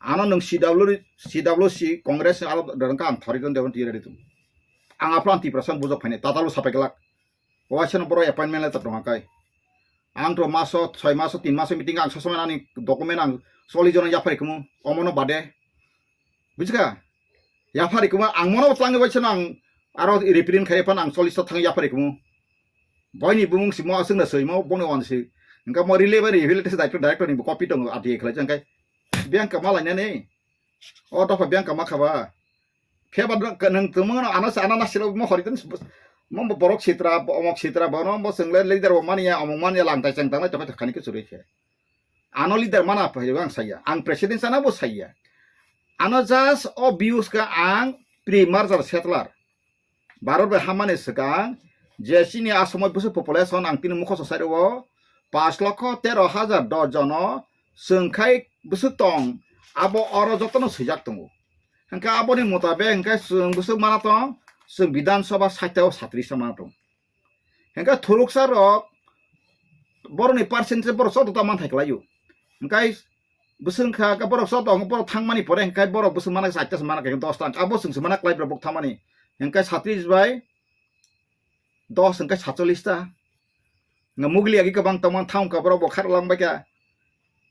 Ano nung C W, C W C Congress ni alo dorong ka ang thori don dewan tira ditu. Ang apran Tiprasa bujok phani, tatalu sapai kelak. Waisa no boro appointment letter tong kai. Ang to maso, soi maso, tin maso meeting ang sosomai ani document ang soli jona yaphari kumu, omono bade. Bujika? Yaphari kuma ang mono tlangi bai seno ang aro reprint khai phan ang chollish ta thang yaphari kumu. Boini bumung si mo aswng na soi mo boni wan si. Engka mo relay bai rehabilitation director, director ni bo copy tongo R T I khlai jang kai. Biang kama lai nani. O dopha biang kama khaba. Pheba nang tumung no ano sa ano nasilo mo hori tan mo borok sitra, omok sitra, bono mo swngle leader bo mania, omok mania lang tai chang tanglai to khani ke churi khe. Ano leader mana phai ang saya, ang president sana bo saya. Ano just obvious ka ang pre-merger settler. Bharat bai hamani swkang je chini asomoi bwswk population ang tini mukhoso sai rwo, pash lokho tero hajar dos jono chwng khai bwswk tong, abo oro jotono swijak tongo. Hwnkhe aboni mutabek hwnkhe chwng bwswk mana tong, chwng Bidhan Sabha sait o satris ta mana tong. Hwnkhe thuruksa rok borokni percentage borok chwng ta manthai kwlaio. Hwnkhe bwswk wngkha, hwnkhe borok chwng tong, borok thangmani pore hwnkhe borok bwswk mana khe chaita se mana khe dos ta, abo chwng se mana kwlai borok thangmani. Hwnkhe satris bai dos hwnkhe satchollish ta. Nga mugli agi kwbang tongmani thang wngkha borok bo kharok lang bai kha.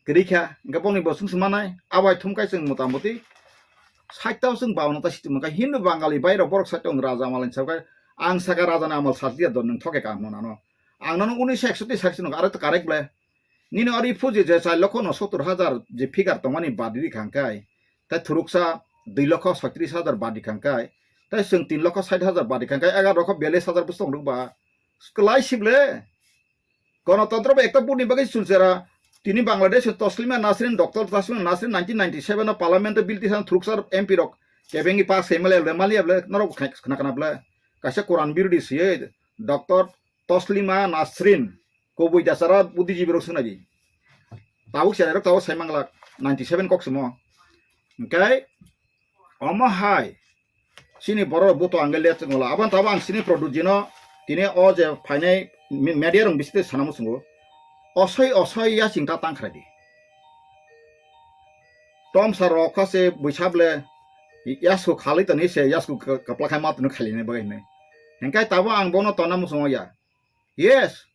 Kwrwi kha, hwnkhe bongni bo chwng se manai, abo hai thum kai chwng mota moti sait ta chwng bawan ta situ mankha. Hindu Bangali bai rok borok sait tong raja malai sa kai, ang saka raja ni amal satliya don nwng thoke ka hwnwi nano. Ang nono unisho eksotti sait se nukha, aro to correct ble. Nini ori phuji je char lokho no sottor hajar je figure tongmani badi di khang kai, tai thuruksa dui lokho soitris hajar badi khang kai, tai chwng tin lokho sait hajar badi khang kai, egar lokho biyallis hajar bwswk tong rwkba. Kwlai sible. Ganatantra ba ekta buni bagwi sulchera. Tini Bangladesh Taslima Nasrin, Doctor Taslima Nasrin nineteen ninety-seven o Parliament o bill tisan thuruksa M P rok kebengwi pass khai mali able, mali able, norok khai khna khna ble. Kaisa Quran birodi siye Doctor Taslima Nasrin, kubui dasara buddhijibirok swngnai di. Tabuk cherairok tabuk sai manglak, ninety seven kok simo. Hwnkhe omo hai chini borok buto angge le chwngla. Aboni tabuk ang chini product jino tini o je phainai mi-, media rok bisite sana muchungo. Osoi osoi ya chingta tangkhrai di. Tomsa rok kha se buisa ble yasku khalwi toni se yasku ka-, kapla khai ma tunu khali ne bai hinwi. Hingkai tabuk ang bono tonna muchungo ya. Yes.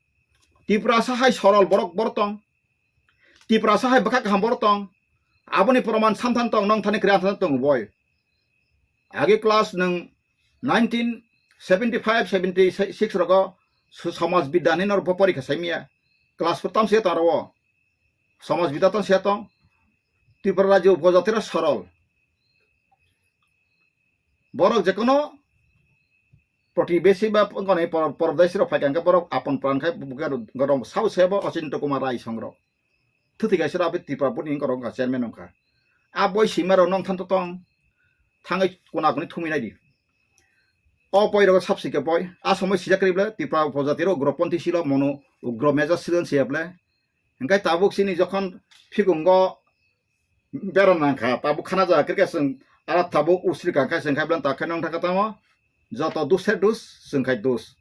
Tiprasa hai sorol borok borok tong. Tiprasa hai bwkha kaham borok tong. Aboni proman samthan tong, nong thani kwrwi samthan tong boi. Agi class nwng nineteen seventy five seventy six rogo su-, Samaj Bidya ni norok porikha saimya. Class four tam se tong aro. Samaj Bidya tong se tong. Tripura rajyo upojatira sorol. Borok jekono protibesi ba wngkha ni por-, porodeshi rok phaikha hwnkhe borok apon pran khai bugar gorong sao sebo Ochinto Kumar Rai songrok. Thuti kaisa rok Tripura boni gorong wngkha chairman wngkha. A boi sima rok nong thanto tong thangwi kuna kuni thumwi nai di. O poi rok sabsi khe poi a somoi sijak kri ble Tripura upojati rok ugroponthi silo mono ugro meja silon siya ble. Hingkai tabuk sini jokhon phikungo bera nangkha, tabuk khana jaga khe chwng ala tabuk usri kangkha chwng khai bwlani takhe nong thangkha tamo joto dushe dus chwng khai dus.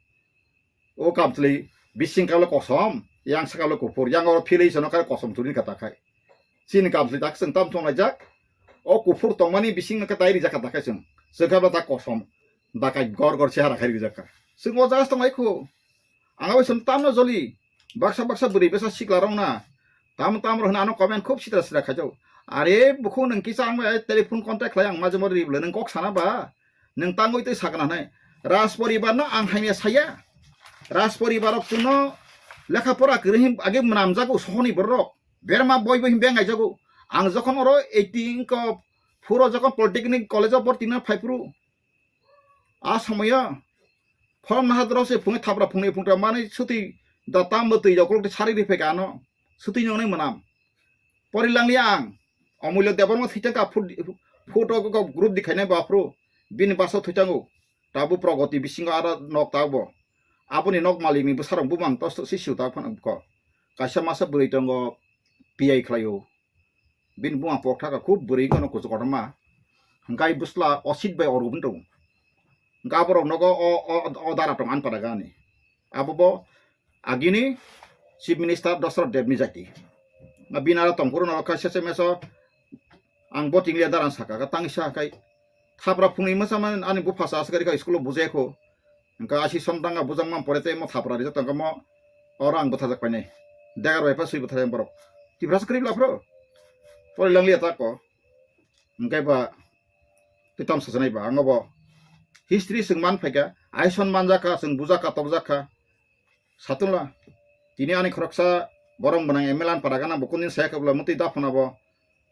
O kamchwlwi bising kalo kosom, yang sakalo kuphur, yang oro philwi sono khai kosom churi kha takhai. Chini kamchwlwi tak chwng tam thung laijak. O kuphur tongmani bising no khe tai rijak kha takhai chwng. Chwng khai bwlai ta kosom. Dakai gor gor chehara khai rijak kha. Chwng o jaga tong lai khu. Ang abo song tamno joli. Baksa baksa bwrwi bwsa sikla rok na. Tam tam rok hwnwi ano comment khub sitra sitra khaijak. Are bukhuk nwng kisa ang bai telephone contact khlai ang majemo riblo nwng kok sana ba. Nwng tangwi twi sakna hwnwi. Raj poribar no ang hamya saya. Raj poribar rok chwngno lekha pora kwrwi hin age mwnamjago sohoni borok. Berma boi boi hin beng aijago. Ang jokhon oro eighteen ko phuro jokhon Polytechnic College of Borti no phaiphuru. A somoyo phone naha doro se phungi thapra phungi phungtra mani suti da tam bo twi rok sari ri pheka ano. Suti nongnai mwnam. Pori langli ang. Omulyo Debbarma thitang ka phut-, photo ko group di khainai ba phru. Bini baso thwitango. Tabu progoti bisingo aro nok tabo. Aboni nok malikni bwsarok bumang tos si siu ta phano ko. Kaisa masa bwrwi tongo P I khlaio. Bini buma pok thaka khub bwrwi wngkha no kuchuk kotorma. Hwnkhe bwsla osit bai orubun tongo. Hwnkhe aborok nogo o, o, o dara tong ani pada gani. Abo bo agini Chief Minister Dosrot Debni jati. Bini aro tongphuru no kha sese meso ang bo tinglia dara saka ka tangsa kai. Thapra phungni masa man ani bupha sa asgari ka school o bujai kho. Hwnkhe asi somtang a bujang man pore tei mo thapra rijak tongkha mo oro ang bwthajak painai. Degar bai pa sui bwthajak borok. Tiprasa kwrwi bla phro. Pori langlia ta ko. Hwnkhe ba twi tam sajanai ba ang bo history chwng man phaikha, aison manjakha, chwng bujakha, tokjakha. Satunla, tini ani khoroksa borok mwnang M L A ni para gana bo kundin saya kabla mutwi daphana bo,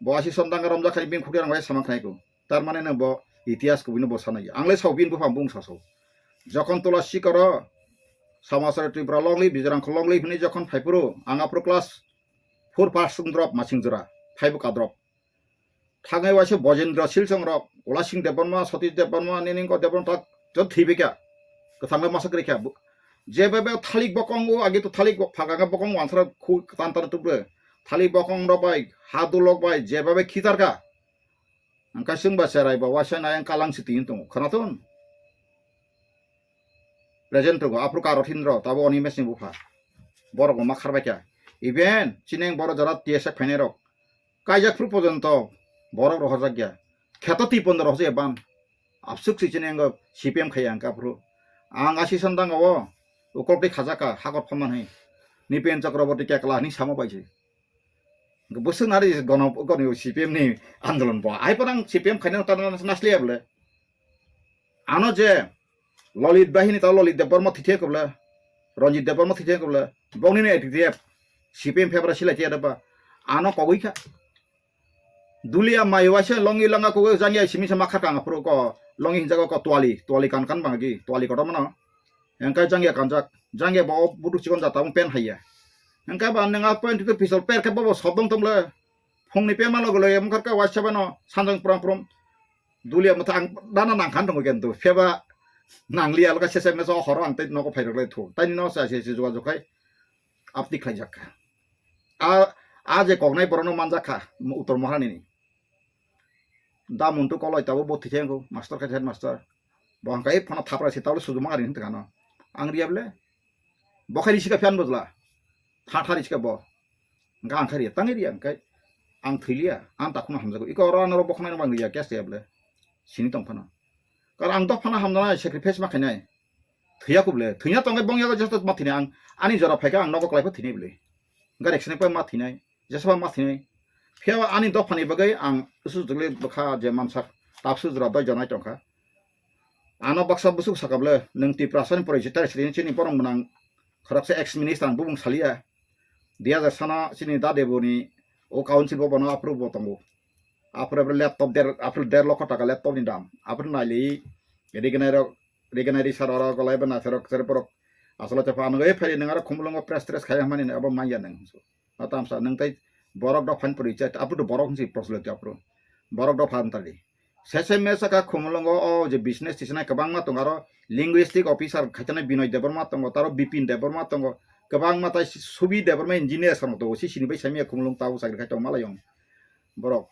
bo asi somtang romjakha bini khukya rang bai sama khnai ko. Tar mane no bo itihas kubui no bo sanai. Ang le sao bini buphang bung saso. Jokhon tola sikaro Samasara Tripura longli, Bijrang kho longli hwnwi jokhon phaiphuru, ang aphuru class four pass wng drop masing jora, phaibu ka drop. Thangwi waisa Bojendra Silchong rok, Ulasing Debbarma, Satish Debbarma, Niningko Debbarma tak jot thwi bikha. Kwthangla masa kwrwi kha. Bu-, jebebe thalik bokong o agi to thalik bo-, phaganga bokong wansara khu tan tan tubre. Thalik bokong rok bai, hadulok bai, jebebe khitar kha. Angka sing ba serai ba waisa nai ang kalang si tin tongo. Khanaton. Present tongo. Aphuru Karothin rok, tabo Animesh ni bupha. Borok bo ma kharbai kha. Even chini ang borok jora T S F phainai rok. Kaijak phuru pojonto borok rohorjak ya. Kheto twi pondo rohorjak ya ban. Absuk si chini ang C P M khaiya ang kaphuru. Ang asi sandang o ukolti khajaka hakor phaman hai. Nipen Chakraborty kekla hini samo bai si. Bwswk nari gono, gono C P M ni andolon bo. Ai parang C P M khaina tana nasliya bole. Ano je Lolit bahini ta Lolit Debbarma thithia kobla. Ranjit Debbarma thithia kobla. Bongni ni A T T F. C P M febra silai thia deba. Ano kogwi kha. Dulia mai waisa longi langa kogwi jangya simi sama kha kang aphuru ko longi hinjago ko twali. Twali kan kan bangagi. Twali kotor mano. Engkai jangya kanjak, jangya bo o budu chikon jata pen haiya. Engkai ba nang a pen tu pistol per khe bo sobong tong le. Phung ni pema logo le mukar ka waisa bano sanjang pram pram. Dulia mutha ang dana nang khan tongo ken tu. Pheba nang liya loka sese meso horo ang tei nogo phai rok le thu. Tani no sa se se jua jokai apti khlai jak. A, a je koknai borok no manjak kha Uttor Maharani ni. Da Muntu Koloi tabo bo thikhe wngkho, master khe headmaster. Bo hwnka, "Ei phano thapra se tabole sujuma ari," hwn tongkha no. Ang riya bole, bo khe risi kha phiyan bojla. Tha tha risi kha bo. Hwnka ang khe riya, tangwi riya hwnkai. Ang thwi liya, ang takhukno hamjago. Iko oro ano oro bo khwnai no bang riya, case riya bole. Sini tong phano. Karon ang dophano hamjaknai, sacrifice ma khainai. Thwiya kubule, thwina tongwi bong yago jesa ma thwinai ang. Ani jora phaikha ang nogo kwlai pha thwinai bole. Gari accident pai ma thwinai. Jesa ma thwinai. Phiya ani dophani bagwi ang usu jugli bwkha je mansak tapsu jora doi jonai tongkha. Ano baksa busuk sakable, nwng Tiprasani porichita sri chini borok mwnang khoroksa ex minister ang bubung saliya. Dui hajar sana chini dadeboni o council bo bono approve bo tongo. Apre apre laptop der, apre der lokho taka laptop ni dam. Apre naili, rignai rok, rignai risar oro golai ba naisarok, serborok. Asolo chapha ano, "E phai nwng aro khumulungo press tres khai hamani abo manya nwng." Na tamsa nwng tai borok dophan pori chat, apre borok si proslo chapro. Borok dophan tali. Sese mesa ka khumulungo o je business tisnai kwbangma tongo, aro linguistic officer khaitane Binoy Debbarma tongo, taro Bipin Debbarma tongo, kwbangma tai Subi Debbarma engineer samo tongo, si sini bai samya khumulung tabo chakri khai tong malai yong. Borok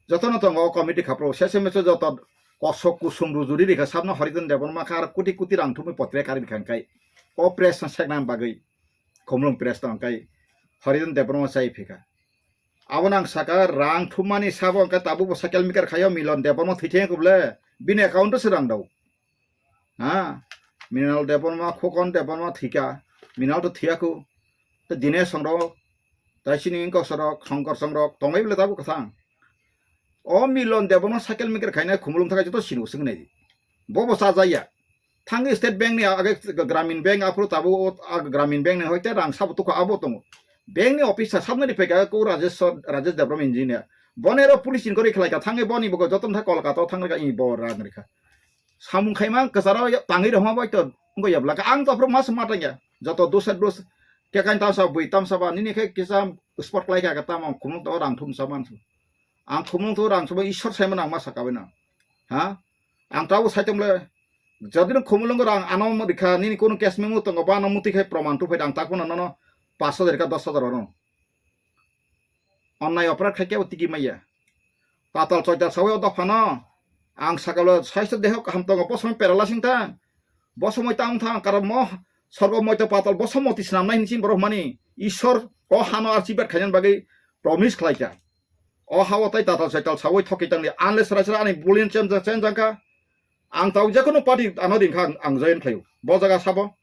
jotono tongo o committee khapro, sese mese joto kosok kusung rujuri rikha, sabno Haridan Debbarma kha, aro kuti kuti rang thumwi potre kari rikha, hwnkhe o press no sekna bagwi khumulung press tong kai Haridan Debbarma chai phika. Abo nang saka rang thumani sabo hwnkhe tabuk bo cycle maker khayo Milon Debbarma thwi thengkha bole, bini account o se rang dao. Ha? Mrinal Debbarma, Khokon Debbarma thwikha. Minal to thiyaku. Te Dinesh songrok, tai sini wngkok sorok, Shongkor songrok, tongbai bole tabuk kwthang. O Milon Debbarma cycle maker khaina Khumulwng thakai joto sini uswk nai di. Bo bo chajaya. Thangwi State Bank ni age Gramin Bank aphuru tabuk o ag Gramin Bank ni hoite rang sabo tukha abo tongo. Bank ni officer sabnari phaikha ko Rajesh, Rajesh Debbarma engineer. Bonero police inquiry khlaikha thangwi boni bo joto thang Kolkata o thangwi ka i bo rang rikha. Samung khaima kwcharo tangwi rwma bai to wngwi yablaka. Ang to aphuru mas matangya. Joto dusat dus kekain tamsa bui tamsa ba nini khe kisa spot khlaikha ka tamo khumulwng to rang thum saman. Ang khumulwng to rang thum Ishwar saimano ang ma sakabaino. Ha? Ang tabuk saitomle jodi no Khumulwng rang ano rikha nini kunu case memo tongo ba ano muti khai proman tuphai ang takhuno nono pash hajar ka dos hajar oro. Onnai oporad khai kebo tigi maya. Patal choital sawi o dophano. Ang sakalo saisto deho kaham tongo, bo somoi paralyzing thang. Bo somoi tang thang, karon mo sorgo moito patal bo somoti swnamnai hinwi borok mani. Ishwar o hano archibad khainani bagwi promise khlaikha. O hao tai tatal choital sawi thokwi tangli. Unless raisra ani bulin chenjang chenjang kha. Ang tau jekono party ano ringkha ang, ang join khlaio. Bo jaga sabo.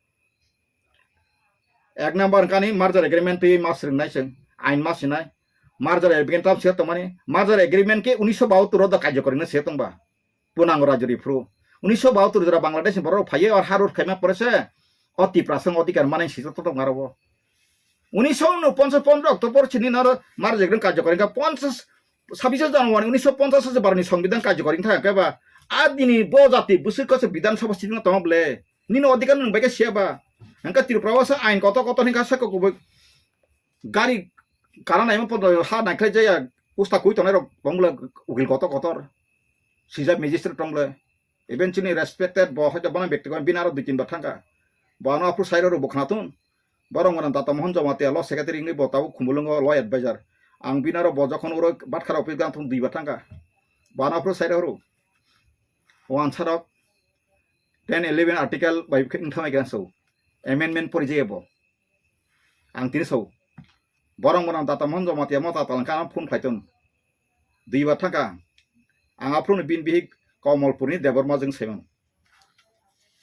Ek number kani merger agreement twi mas ringnai chwng, ain mas sinai. Merger agreement tam sir tongmani. Merger agreement ke unisho bahattor o da karjokorina sir tongba. Punang rajori phru. Unisho bahattor jora Bangladesh ni borok phaiye or harur khaima pore se. O Tiprasa odhikar manai sir to tong aro bo. Unisho ponchas pondro October chini naro merger agreement karjokorina ponchas sabise January unisho ponchas se barni songbidan karjokorina thang keba. A dini bo jati bwswk kose Bidhan Sabha sitting tong ble. Nini odhikar nwng bai khe siya ba? Hwnkhe Tripura o sa ain kotor kotor hwnkha sa kok kubui gari kana naima podo ha naikhlai jaya usta kui tongnai rok tong bwle ukil kotor kotor. Sijak magistrate tong bwle. Even chini respected bo hoito bono bekti ko bini aro dui tin bar thangkha. Bo ano aphuru sai rok bo khna thun. Borok mwnam Data Mohan Jamatia law secretary wngwi bo tabuk Khumulwngo law advisor. Ang bini aro bo jokhon uro Batkha office gang thun dui bar thangkha. Bo ano aphuru sai rok. Wansarok ten eleven article bai khe wngthangwi khe ang sao. Amendment pori jaya bo. Ang tini sao. Borok mwnam Data Mohan Jamatia mota talangkha phone khlai ton. Dui bar thangkha. Ang aphuru ni bini bihik Komolpurni Debbarma jwng saiman.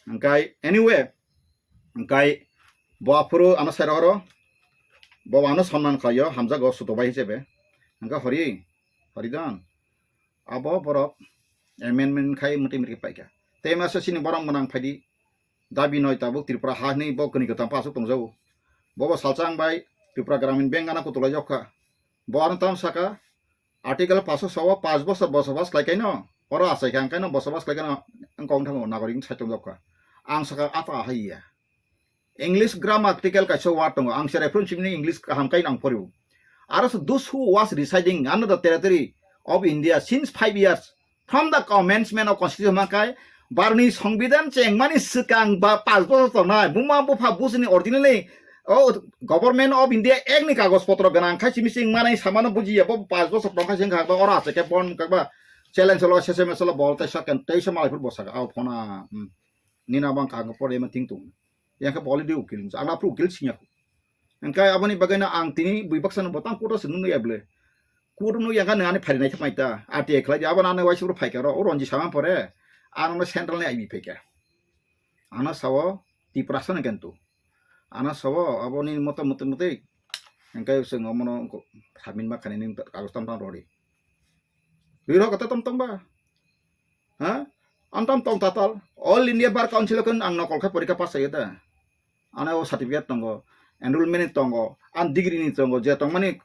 Hwnkhe anyway, hwnkhe bo aphuru ano sai rohoro. Bo ano sonman khlaio, hamjago suto bai hisabe. Hwnkhe hori, hori dan. Abo borok amendment khai mwtwi mwtwi paikha. Tei masa chini borok mwnang phaidi dabi noi tabuk Tripura ha hinwi bo kwnwi kwtam pa aswk tongjago. Bobo salsa ang bai Tripura Gramin Bank gana kutulai jokha. Bo ano tam saka article paso sawa panch bosor bosobas khlai kaino oro achai kha ang kaino bosobas khlai kaino wngkha wngthango nagorik sai tong jokha. Ang saka ata haiya. English grammatical kaisa word tongo. Ang se reference ni English kaham kai nang poribo. Aro se those who was residing under the territory of India since five years from the commencement of constitution hwnka khe barni songbidan chengmani swkang ba panch bochor tongnai buma bupha bujini originally o Government of India act ni kagoj potro gwnang khai simi sing manai samano bujiya bo panch bochor tongkha sing kha oro achai khe bon kha ba challenge lo sese meselo bol tai sakan teisa malai phur bosaka au phona. Nina bang kha pore ma ting tung. Yang khe boli di ukil ang na phuru ukil singya. Hwnkhe aboni bagwi no ang tini bui baksa no botang kuto se nung ya ble. Kuto nung yang kha nang ani phari nai thapmai ta. Ati khlai di abo nang waisa phuru phai kha ro o ronji sama pore. Ano no central ni I B phai kha. Ano sao Tiprasa no kentu. Ano sao abo ni moto moto moto. Hwnkhe se ngomo no samin ma khani ning kagos tam tam rori. Riro kata tom tom ba. Ha? Antam tong tatal. All India Bar Council kan ang nokol khe porikha pass ayo da. Ano o certificate tongo, enrollment ni tongo, an degree ni tongo, je tongmani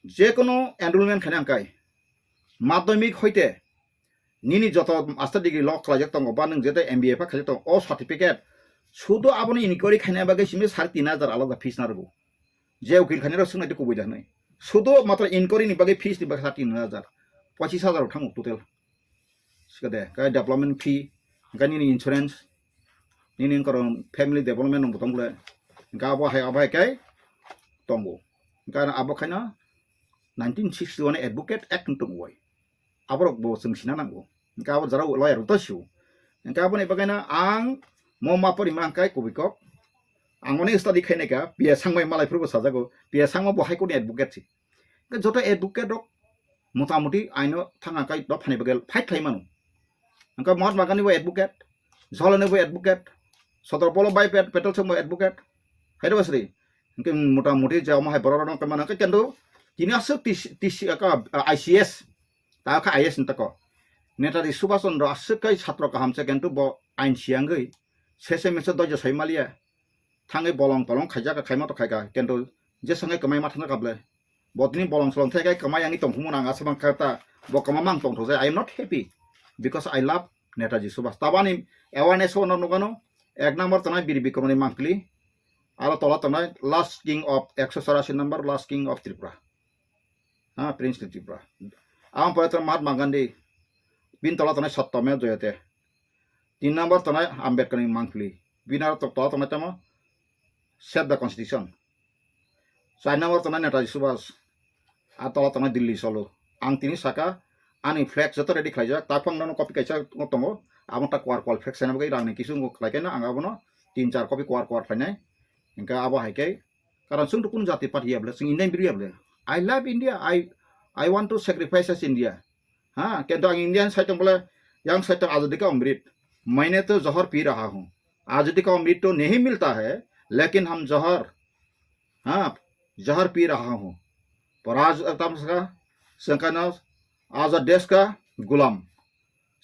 je kono enrollment khaina ang kai. Madhyamik hoite nini joto master degree lok khlaijak tongo, ba nwng jete M B A pha khaijak tongo, o certificate sudo aboni inquiry khaina bagwi simi sare tin hajar alada fees narwgo. Je ukil khainai rok swngnaidi kubui da hwnwi. Sudo matro inquiry ni bagwi fees ni bagwi sati nini hajar. Pochis hajar rok thango total. Sikade, kai development fee, kai nini insurance, nini wngkha rok family development rok bo tong bole. Hwnkhe abo hai, abo hai kai tongo. Hwnkhe abo khaina nineteen sixty one Advocate Act wng tongo bai. Aborok bo chwng sina nango. Hwnkhe abo jora lawyer rok to sio. Hwnkhe aboni bagwi no ang mo ma pori ma hwnkhe kubui kok. Ang oni study khainai kha, P S Sangma malai phuru bo sajago. P S Sangma bo High Court ni advocate si. Hwnkhe joto advocate rok motamuti aino thang hwnkhe dophani bagwi fight khlai mano. Hwnkhe Mahatma Gandhi bo advocate, Jawaharlal Nehru bo advocate, Sardar Vallabhbhai Pat-, Patel Singh bo advocate, Khaito basri. Hingke mota moti je omo hai borok rok no kemana ke kendo. Tini aswk T C, T C ka, ah, I C S. Ta kha I S ni tako. Netaji Subhash Chandra aswk kai satro kaham se kendo bo ain siyangwi. Sese mese dojo sai maliya. Thangwi bolong tolong khaijak khaima to khaika kendo. Je sangai kamai ma thangka ble. Bo tini bolong solong thai kai kamai angwi tongphumung ang aswk mankha ta. Bo kama mang tongthok jai. I am not happy because I love Netaji Subhash. Tabani awareness o no nugano. Ek number tongnai Bir Bikramni mangpili. Aro tola tongnai last king of ekso chorasi number, last king of Tripura. Ha, Prince of Tripura. Ang pore tongnai Mahatma Gandhi. Bin tola tongnai Satyameva Jayate. Tin number tongnai Ambedkarni mangpili. Bin aro to-, tola tongnai tamo Save the Constitution. Char number tongnai Netaji Subhash. A tola tongnai Delhi solo. Ang tini saka ani flag joto ready khlaijak. Taphang nono copy kaisa tongo. Amo ta kuar kuar flag sana bagwi rangni kisu ngo khlai kaino ang abono tin char copy kuar kuar khlainai. Hingke abo hai khe karon chwng to kunu jati party ya bwle, chwng Indian biri ya bwle. I love India. I, I want to sacrifice as India. Ha, kento ang Indian side tong bole, yang side tong azadi ka amrit. Maine to johar pi raha hu. Azadi ka amrit to nahi milta hai, lekin hum johar, ha, johar pi raha hu. Paraj tam saka, sengkana azad desh ka gulam.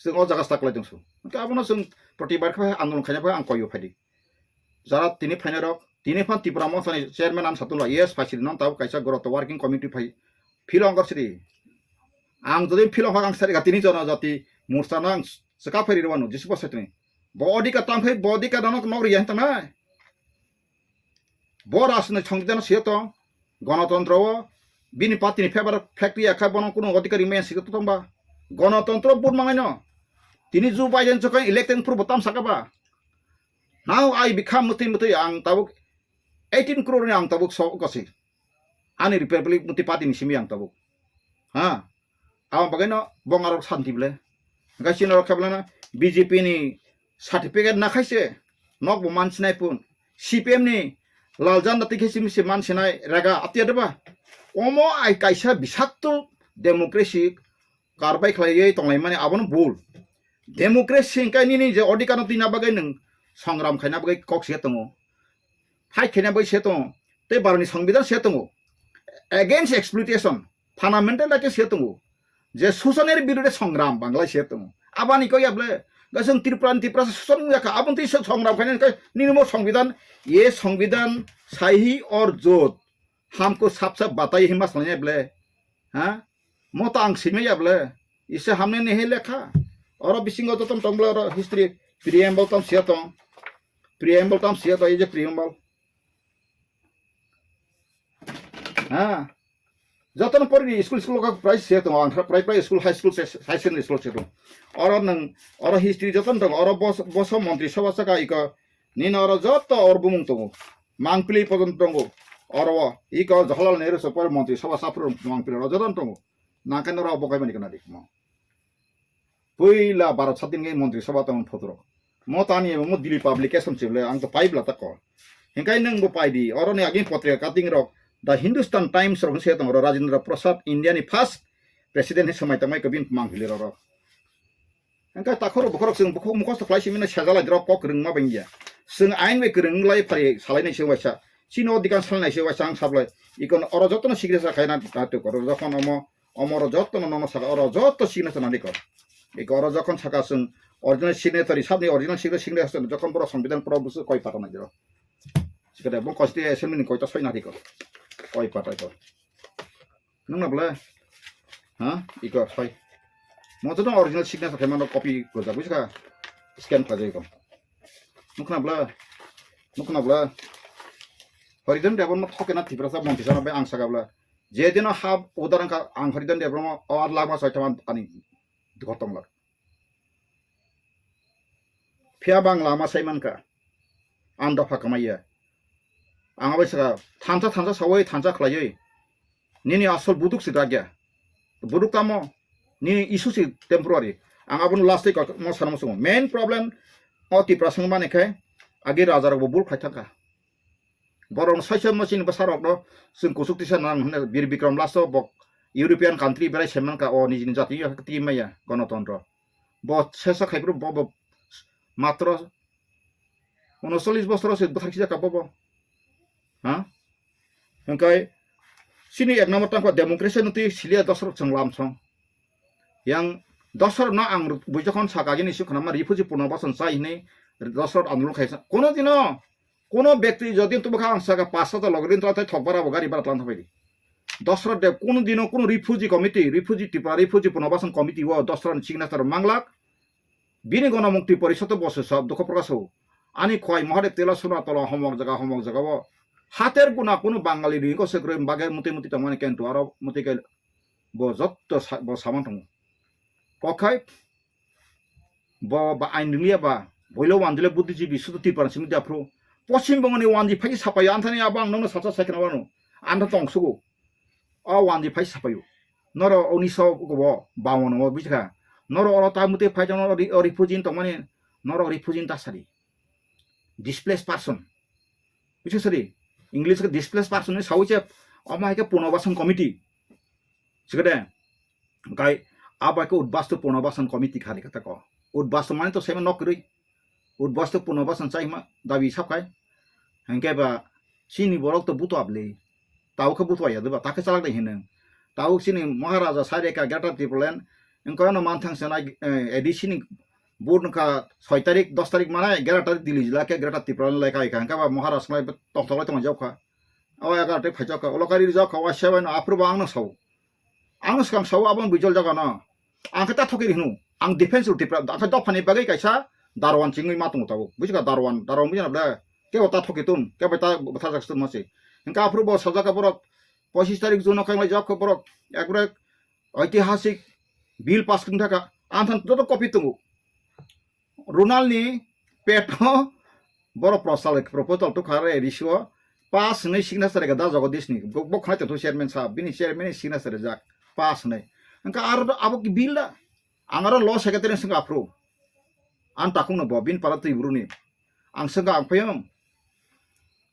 Chwng o jaga staklai tong su. Hingke abono chwng protibad khe andolon khaina phai ang koyo phaidi. Jara tini phainai rok, tini phan Tipra Motha ni chairman ang satung la, yes, phai siri non tabuk kaisa goro to working committee phai philong gor siri. Ang jodi philong phai ang sari ga tini jona jati mursa nang saka phai ri wano jisi bo setni. Bo odika tang phai bo odika donok nok ri yang tangnai. Bo rajni songbidan siyo tong, gonotontro o bini party ni favour factory ya kha bono kuno odhikar rimaya siyo tong ba. Gonotontro vote mangai no. Tini Joe Biden chokang elected purbo tam saka ba. Now I become mutui mutui ang tabuk eighteen crore ni ang tabuk so gosi. Ani Republic mutui party ni simi ang tabuk. Ha. Abo bagwi no bong arok santi ble. Hingke chini rok khe ble no B J P ni certificate na khai se nok bo man sinai pun. C P M ni lal janda twi khe simi se man sinai rega atiya de ba. Omo ai kaisa bisakto democracy karbai khlaiwi tonglaimani abono bul. Democracy hingke nini je odhikar no twina bagwi nwng songram khaina bagwi kok siya tongo. Fight khaina bagwi siya tongo. Tei baroni songbidan siya tongo. Against exploitation. Fundamental right se tongo. Je susanir birude songram Bangla se tongo. Abani kok yable. Gasung Tripura ni Tripura susan yakha. Abon twi songram khaina kai nini mo songbidan. Ye songbidan sahi or jot. Hamko sap sap batai hima salanya ble. Ha? Mo ta ang simi yable. Ise hamne nehe lekha. Oro bisingo joton tong ble oro history preamble tam siya tong. Preamble tam siya tong, ye je preamble. Ha. Jotono pori school school ka price se tongo ang price price school high school se high secondary school se tongo. Oro nang oro history jotono tongo oro bos boso montri sabha saka iko nini oro joto or bumung tongo. Mangpili pojon tongo. Oro iko Jawaharlal Nehru se pori montri sabha sapro mangpili oro jotono tongo. Nangkhe noro bo kaimani kana dikmo. Puila Bharat sadin khe Montri Sabha tong photo rok. Mo tani mo Delhi publication chible ang to paibla tako. Hingkai nang bo paidi. Oro ni agin potrika cutting rok. The Hindustan Times rok se tong ro Rajendra Prasad India ni first president hi samai tangmai ko bin mang hili rok. Hingkai takhoro bokhorok sing bukhuk mukhosto khlai simina sajala drok kok rwngma bengya. Sing ain bai kwrwng lai phari salai nai se waisa. Chino dikan salai nai se waisa ang sablai. Ikon oro jotono signature khaina ta to koro jokhon omo Omo oro joto no nono saka, oro joto signature nani ko. Eko oro jokhon saka chwng original signatory, sabni original signature, signature jokhon borok songbidan poro busu koi pata nai jero. Sikade bong constitution assembly ni koita soi nari ko. Koi pata ko. Nung na bole? Ha? Iko soi. Mo to original signature khe mano copy gojak buska. Scan khlai ko. Nukna bole? Nukna bole? Horidon Debbarma thokena Tiprasa montri sana bai ang saka bole. Jedino hap udarangka ang Horidon Debbarma o ar lama soi thaman ani dukho tonglar. Phiya bang lama sai mankha. Ang dopha kamaiya. Ang abai saka thansa thansa sawai thansa khlaiwi. Nini asol buduk si dagya. Buduk tamo nini issue si temporary. Ang abono last day mo sana mo sungo. Main problem o Tiprasa wngmani khe agi rajarokbo bul khlai thangkha. Borok saisa machine bwsarokno chwng kuchuk tisa nang hwnwi Bir Bikram last o bo European country berai se mankha o nijini jati twi maya gonotontro. Bo sesa khaiphuru bo bo matro unocholish bosoro se bwthar khijak ka bo bo. Ha? Hingkai chini ek number tangkha democracy no twi silia dosrok chwng lamsong. Yang dosrok no ang bui jokhon saka gini si khwnama refugee punarbasan chai hinwi dosrok andolon khaisa. Kono dino, kono bekti jodi tubukha ang saka pas hajar loge din tei thok bara bo gari bara tlang thapai di. Dosrok de kono dino kono refugee committee, refugee Tripura refugee punarbasan committee o dosrok ni signature manglak. Bini gono mukti porisoto bo se sab dukho prokash o. Ani khwai Mahadev tela suna tola homok jaga homok jaga o. Hater guna kunu Bangali ri ko se kroi bage muti muti tongmani kentu aro muti ke bo jotto sa-, bo saman tongo. Kokhai bo ba ain diliya ba boilo wandile buddhijibi sudu Tripura simi da phru. Poschim Bongoni wandi phai sapai anthani abo ang nono sacha sai khna wano. Antha tong sugo. O wandi phai sapayo. Noro uniso go bo bawon o bujikha. Noro oro ta muti phai jano ori, ori phujin tongmani noro ori phujin ta sari. Displaced person. Bujikha sari. English ke displaced person ni sawi che omo hai ke punarbasan committee. Sikade. Gai abo ke udbastu punarbasan committee khali kata ko. Udbastu mani to sema nokri. Udbastu punarbasan chaima dabi sapkhai. Hingke ba chini borok to buto abli. Tau khe buto ya deba, ta khe chalak dai hineng. Tau chini Maharaja Saireka Greater Tipraland, hingke ano manthang senai, eh, A D C ni board nokha soi tarik, dos tarik manai Greater Delhi jila khe Greater Tipraland lai kai kha. Hingke ba Maharaj nai tongthok lai tong jok kha. O egar tei phai jok kha. Ulo kari jok kha, wa sebai no aphuru ba ang no sao. Ang swkang sao aboni bijol jaga no. Ang khe ta thoki rihnu. Ang defense rw Tipra, ang khe dophani bagwi kaisa Darwan chingwi ma tongo tabuk. Bujikha Darwan, Darwan bujina ble. Kebo ta thoki tun, kebo ta bwtharjak tun masi. Hingkhe aphuru bo sajak borok pochis tarik June o khe wnglaijak khe borok ekbare oitihasik bill pass wng thaka. Ang than joto copy tongo. Ronald ni peto borok prosal proposal to khare risio pass hwnwi signature rega da Jagadish ni bo khwnai tong chairman sahab bini chairman ni signature rijak pass hwnwi hwnkha aro abo ki bill da ang aro law secretary swngkha aphuru ang takung no bo bini para twi buru ni ang swngkha ang phayung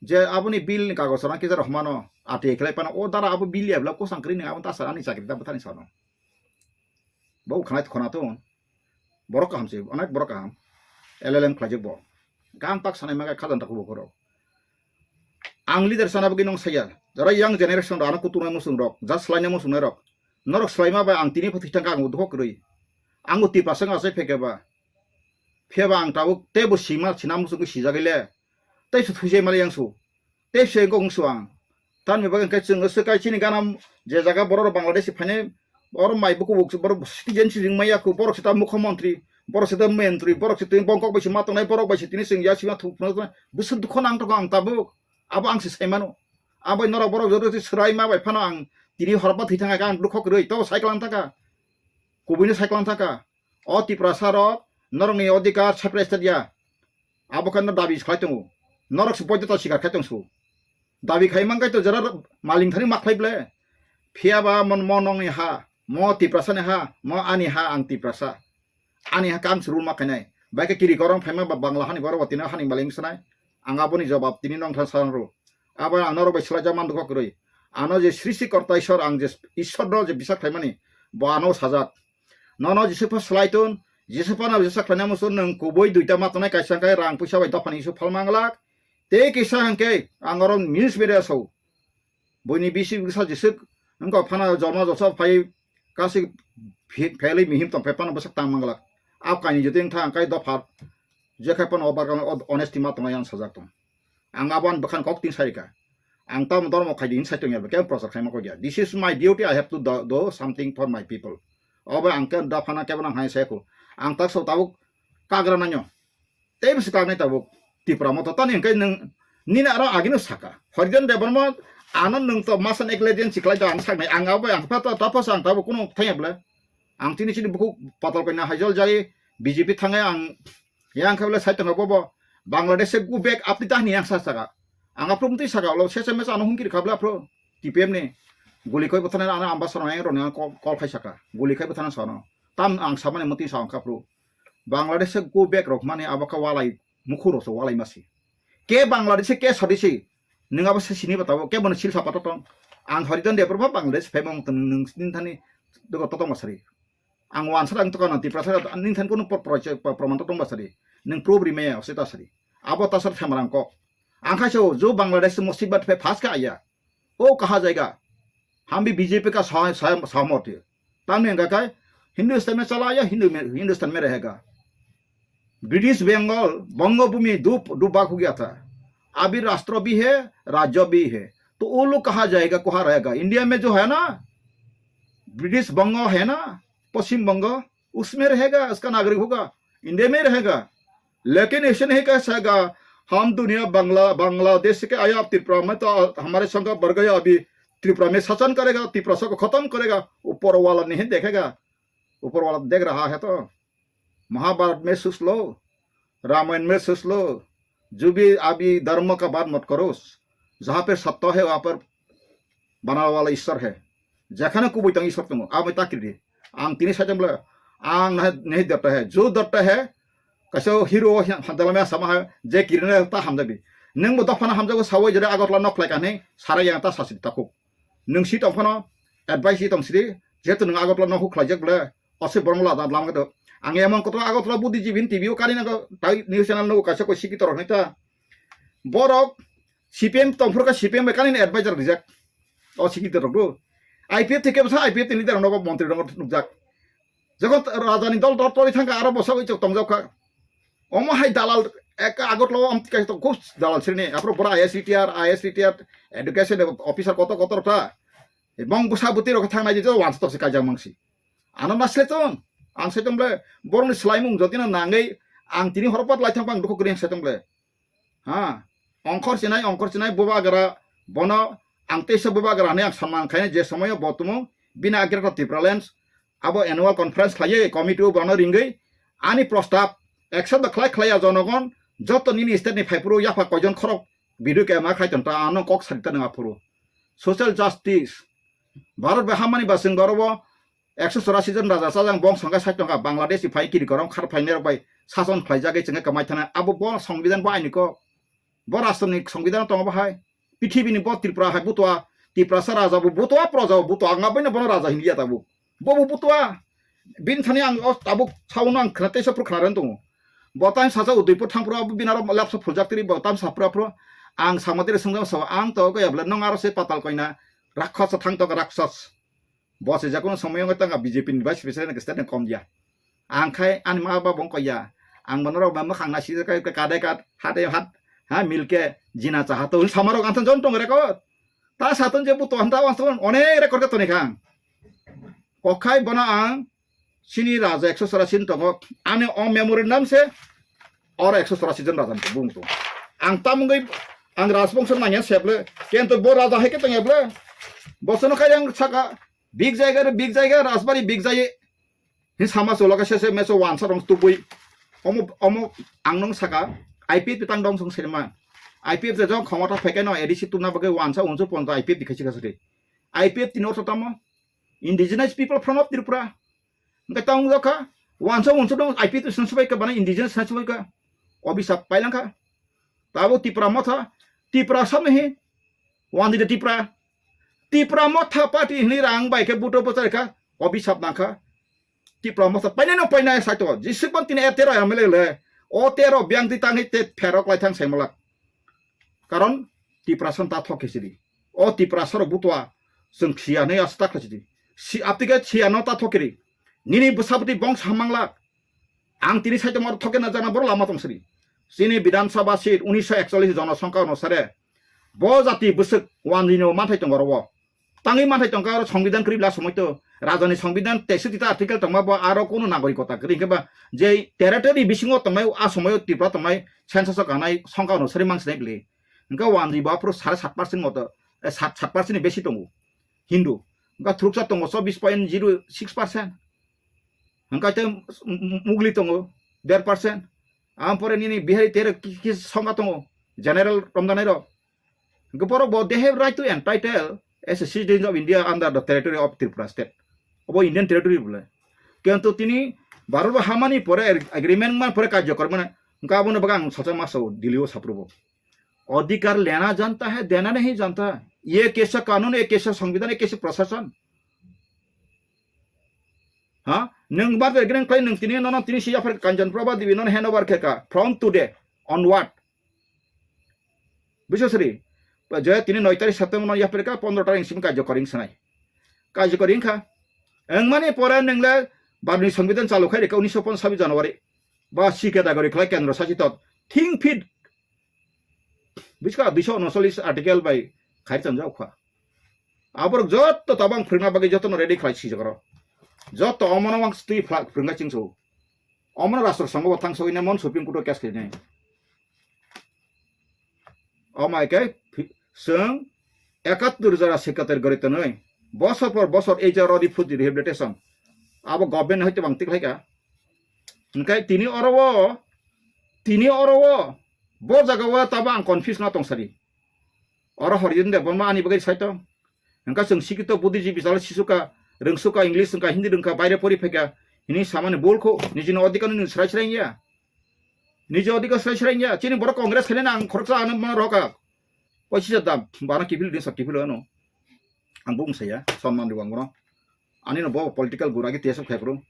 je aboni bill ni kagoj rang kisa rok mano ati khlai pano o dara abo bill ya bla kusang kri ni abo ta sar ani chakri ta bwthani sano. Bo khwnai khwna tong. Borok kaham se, onek borok kaham. L L M khlaijak bo. Gang tak sanai maga khajan tak bo khoro. Ang leader sana bagwi nong saya. Jara young generation rok ano kutunai musung rok, ja slainai musung rok. Norok slaima bai ang tini phathwi thangka ang udhok rwi. Ang uti pasang asai pheke ba. Pheba ang tabuk tebo sima sina musung sijagile. Tei su thujai mali yang su. Tei se gong suang. Tan mi bagwi khe chwng se kai chini gana je jaga borok rok Bangladesh phainai oro mai buku buk borok citizen si ring maya ku borok sita mukho montri borok sita mentri borok sita bongkok bai sima tongnai borok bai sitini chwng ya sima thuk phano bwswk dukho nang toko ang tabuk abo ang se sai mano. Abo norok borok joto si swrai ma bai phano ang tini horba thwi thang ang dukho kwrwi to cycle ang thaka kubui no cycle ang thaka o Tiprasa rok norok ni odhikar separate state ya. Abo khe no dabi khlai tongo. Norok se poito ta sikar khai tong su. Dabi khai man kai to jara maling thani ma khlai ble. Phiya ba mon mo nong ni ha, mo Tiprasa ni ha, mo ani ha ang Tiprasa. Ani ha kang se rul ma khainai. Bai khe kiri korong phaima ba Bangla hani borok bo tini hani maling sanai. Ang aboni jawab tini nong than san ro. Abo ang norok bai swlai jak man dukho kwrwi. Ano je srishti korta Ishwar ang je Ishwar no je bisa khlaimani bo ano sajak. Nono Jisupha swlai tun, Jisupha no Jisa khlaina muchung nwng kubui duita ma tongnai kaisa hwnkhe rang puisa bai dophani Jisu phalma glak. Tei kisa hwnkhe ang oro news media sao. Buini bisi bwsa Jisuk wngkha phano jorma josa phai kasi phi-, phelwi mihim tong phai phano bwsak tang manglak. A kaini jotoi wngkha hwnkhe dopha jekhai phano o barkang o honesty ma tongnai ang sajak tong. Ang abo ani bwkhani kok tin sarika. Ang tamo dormo khaidi hin sai tongya, kebo prochar khaima kok ya. This is my duty, I have to do, do something for my people. Obo ang khe dophana kebo nang hai sai kho. Ang tak so tabuk kagra nanyo. Tei bisi kagnai tabuk Tipra moto tani hwnkhe nwng nini aro agino saka. Horijan Debbarma ano nwng to masan ek legend siklai da ang saknai. Ang abo ang pha to tapos ang tabuk kuno thangya bwle. Ang tini chini bukhuk patal kaina hajol jai B J P thangai ang yang khe bwle sai tongkha bobo Bangladesh se go back apni tahni yang sa saka. Ang aphuru mtwi saka ulo sesa mesa ano hungkiri khabla aphuru T P M ni guli khoi bwthana ano ambassador yang roni ang call, call khai saka. Guli khai bwthana sono. Tam ang samani mtwi sa ang aphuru. Bangladesh se go back rok mani abo kha walai mukhuro so walai masi. Ke Bangladesh ke sodisi. Nwng abo se sini ba tabuk, kebo no silsa pato tong. Ang Horijan Debbarma Bangladesh phaima wng tong, nwng nini thani dogo totong ba sari. Ang wansa ang tokon ang Tiprasa nini thani kunu por-, por-, por-, proman totong ba sari. Nwng proof ri maya, se ta sari. Abo ta sar thamar ang kok. Ang khai sao, jo Bangladesh musibbat phe phas kha aya. O kaha jaiga. Hum bhi B J P ka sa-, sa-, sahmati. Tamni hingka kai, Hindustan mein chala aya, Hindu mein, Hindustan mein rahega. British Bengal, Bangabhumi du, du bhag ho gaya tha. Abhi rashtra bhi hai, rajya bhi hai. To wo log kaha jayega, kaha rahega? India mein jo hai na, British Banga hai na, Paschim Banga, usmein rahega, uska nagarik hoga, India mein rahega. Lekin aisa nahi kah sakega, hum duniya Bangla, Bangladesh ke aya, Tripura mein to hamare sangha badh gaya, abhi Tripura mein shasan karega, Tiprasa ko khatam karega, upar wala nahi dekhega, upar wala dekh raha hai to. Mahabharat mein soch lo, Ramayan mein soch lo, jo bhi abhi dharma ka baat mat karo, jahan pe satya hai wahan pe banane wala Ishwar hai. Jekhane kubui tong Ishwar tongo, abo ta kiri di. Ang tini saicham le, ang nahi, nahi dharta hai, jo dharta hai, kaisa hero ha-, hamdalama sama hai, je kirina ta hamjabi. Nwng bo dophano hamjago sawi jere Agartala nok khlai kani, sara yang ta sasi ta khuk. Nwng si tong phano, advice si tong sidi, jehetu nwng Agartala nok huk khlaijak bole, ose borong la dan lam kado. Ang emon kotor Agartala buddhijibi ni T V o kani nago, tai news channel no kaisa koi sikito rok nai ta. Borok C P M tongphuru kha C P M bai kani advisor rijak. O sikito rok do. I P F thike bwsa I P F ni leader nogo montri nogo nukjak. Jokon raja ni dol dol tori thangkha aro bwsa oi chok tongjak kha. Omo hai dalal ek Agartala o amtwi kaisa tongo, khub dalal srini. Aphuru bora I A S retired, I A S retired, education officer kotor kotor kha. Bong bwsa bwtwi rok thang nai je wansa tok se kaijak mangsi. Ano nasle tong, ang saicham le, borok ni swlaimung jotino nangwi ang tini horo pat lai thang pang dukhu kwrwi ang saicham le. Ha, ongkhor chinai, ongkhor chinai, bubagra, bono ang teisa bubagra hinwi ang samman khainai je somoyo bo tumung, bini Greater Tipraland, abo annual conference khlaiwi committee o bono ringwi ani prostab accept da khlai khlaiya jonogon, joto nini state ni phaiphuru yapha koijon khorok video ke ma khai tong ta ano kok sari ta nang aphuru. Social justice, Bharat bai hamani ba chwng boro bo ekso chorasi jon raja chajang bong songkha sait tongkha, Bangladesh ni phai kiri korom khar phainai rok bai sason khlaijagwi chwngkha kwmai thana. Abo bo songbidan bo aini kok. Bo rashtra ni songbidan tongo bo hai. Pithibini bo Tripura hai butua, Tiprasa raja bo butua, proja bo butua, ang aboino bono raja hinliya tabuk. Bo bo butua. Bini thani ang o tabuk saono ang khna teisa phuru khna rwna tongo. Bo time sacha Udaipur thang phuru abo bini aro lapsa phuljak tiri bo time sa phuru aphuru ang sama tiri swngjak sao ang to kaya bwle nong aro se patal koina rakshasa thang to rakshas. Bo se jekono somoyo wngwi tongkha B J P ni vice president ni state ni kom ya. Ang khai ani ma ba bo wngkha ya. Ang bono rok ba mwkhang nai sijak kai kadai kad hate hat ha milke jina cha hato samarok ang jon tong record. Ta saton je buto hanta wanston onek record ka toni khang. Kokhai bono ang sini raja ekso chorasi tongo. Ani o memorandum se oro ekso chorasi jon raja ni bung tong. Ang tamungwi ang rajbongso nangya seble. Kento bo raja hai ke tongya ble. Bosono kai ang saka big jaiga re big jaiga rajbari big jai. Hin sama solo ka sese meso wansa rong tubui. Omo, omo ang nong saka I P F tang dong song serma. I P F je jong khomota pheke no A D C tuna bagwi wansa unsu ponto I P F dikhai sika sari. I P F tini ortho tamo. Indigenous People Front of Tripura. Hingke tong jokha, wansa wansa dong, I P F swnam subai ka bana indigenous swnam subai ka. Obisa pailangkha. Tabo Tipra motha, Tipra samne he, wandi de Tipra. Tipra motha party hini rang bai ke buto bosai kha, obisa nangkha. Tipra motha painai no painai saito, jisik ban tini e tero M L A le, o tero biang di tangi te pherok lai thang sai malak. Karon Tiprasa ta thok khe sidi. O Tiprasa rok butua chwng khiya hinwi aswk ta khlai sidi. Si aptike khiya no ta thok kiri. Nini bwsa bwtwi bong samang lak. Ang tini saito mor thok khe na jana boro lama tong sidi. Chini Bidhan Sabha seat unisho ekchollish jono songkha onusare. Bo jati bwswk wanjwi no manthai tongo oro o. Tangwi manthai tongkha oro songbidan kwrwi bla somoi to. Rajani songbidan teiswk tita article tongma bo aro kunu nagorikota kwrwi hwnkhe ba je territory bisingo tongnai a somoio Tripura tongnai census o kanai songkha onusari mang sinai bwle. Hwnkhe wanjwi bo aphuru sare sat percent moto, eh, sat, sat percent ni besi tongo Hindu. Hwnkhe thuruksa tongo chobbish point zero six percent. Hwnkhe tei m-, m-, Mugli tongo der percent. Ampore nini Bihari tere ki, ki songkha tongo general romdanai rok. Hwnkhe borok bo they have right to entitle as a citizens of India under the territory of Tripura state. Obo Indian territory bole. Kintu tini Bharat bo hamani pore ag-, agreement man pore karjo kormani hwnkhe abono bagwi ang sacha ma sao Delhi o saphuru bo. Adhikar lena janta hai, dena nahi janta. Ye kaisa kanun, ye kaisa songbidan, ye kaisa prashasan. Ha? Nwng bar de greng klai nwng tini nono tini si yapher Kanjan Prabha Devi nono handover khe ka. From today onward. Bujo sri. Je tini noi tarik September no yapre ka pondro tarik simi kajokori sanai. Kajokori kha. Engmani pore nengle barni songbidan chalu khai reka unisho ponsabi January. Ba si category khlai kendro sasitot. Thing fit. Biska duiso unosolis article bai khai chanjak kha. Aborok jotto tabang phwrwngna bagwi jotono ready khlai sijak oro. Jotto omono wang twi phlak phwrwngna chingso. Omono rastro songbo thang sogwi ne mon Supreme Court o case khainai. Omo hai khe phi-, chwng ekattor jora secretary gori tonwi bosor por bosor ei je rodi phuti rehabilitation abo government hoite bang tik khlaika. Hwnkhe tini oro o, tini oro o, bo jaga o tabo ang confuse no tong sadi. Oro Horijin Debbarma ani bagwi sai tong. Hwnkhe chwng sikito buddhijibi jala sisuka, rwngsuka, English wngkha, Hindi rwngkha, baire pori phaikha, hini samani bul kho, nijini odhikar no nini srai srai ya. Niji odhikar srai srai ya. Chini borok Congress khainani ang khoroksa ano ma roka. Pochis hajar dam, bana kiphil din sa kiphil ano. Ang bung saya, sonman rw ang bono. Ani no bo political gura ki tesok khaikro.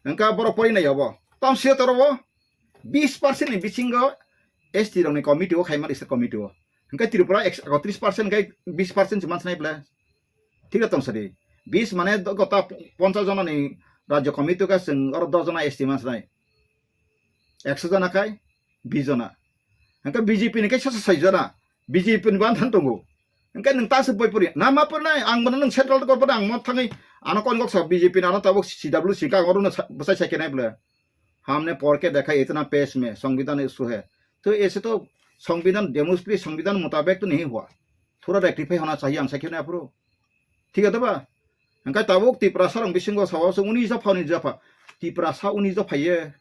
Hwnkhe borok pori nai obo. Tam siya toro bo bis percent ni bisingo S T rok ni committee o khaima district committee o. Hwnkhe Tripura ekso ekatris percent khe bis percent se mansanai ble. Thik tong sadi. Bis mane do-, gota ponchas jona ni rajya committee o khe chwng oro dos jona S T mansanai. Ekso jona khai bis jona. Hwnkhe B J P ni khe sasa sai jona. B J P ni ban than tongo. Hwnkhe nwng ta se boi pori. Na ma pori nai, ang bono nwng central to korbo ang mo thangwi ano kon gok sa B J P ni ano tabuk C W C ka oro no sa-, bwsai sai kenai ble. हमने पढ़ के देखा, इतना पेश में संविधान इशू है। तो ऐसे तो संविधान, डेमोक्रेसी संविधान मुताबिक तो नहीं हुआ। थोड़ा रेक्टिफाई होना चाहिए, ang sakhe na aphuru. Thik ase ba? Hwnkhe tabuk Tiprasa rok bisingo sao se uni jopha, uni jopha. Tiprasa uni jopha ye.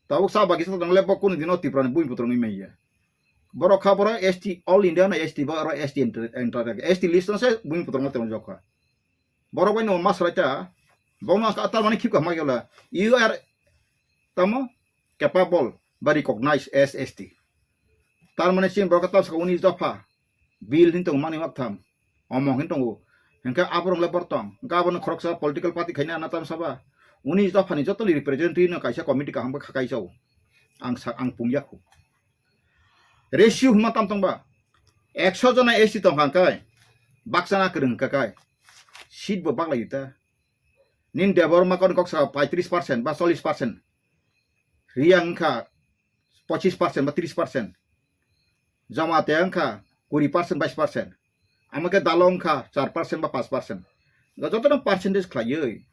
Tabuk sa bagi sa tong le bo kunu dino Tipra ni bui putrung ni maiya. Borok kha borok S T, all India na S T ba oro S T enter, enter, S T list no se bui putrung no tong jokha. Borok bai no mas rai ta. Bo no ka tar mani khip ka ma yola. You are tamo capable ba recognize as S T. Tar mani sin borok ta sa uni jopha. Bill hin tong mani mak tham. Omo hin tongo. Hingke aborok le bor tong. Hingke abono khoroksa political party khaina ana tam saba. Uni dophani jotoni representative no kaisa committee kaham khe khakai chao. Ang sa, ang pungya khu. Ratio hwnma tam tong ba. Ekso jona S T tong kha kai. Baksa na kwrwng kha kai. Seat bo baklai ta. Nin Debbarma kon kok sa paitris percent ba chollis percent. Riyang wngkha pochis percent ba tris percent, Jamatia wngkha kuri percent, bais percent, amo khe Dalo wngkha char percent ba panch percent. Jotono percentage khlaiwi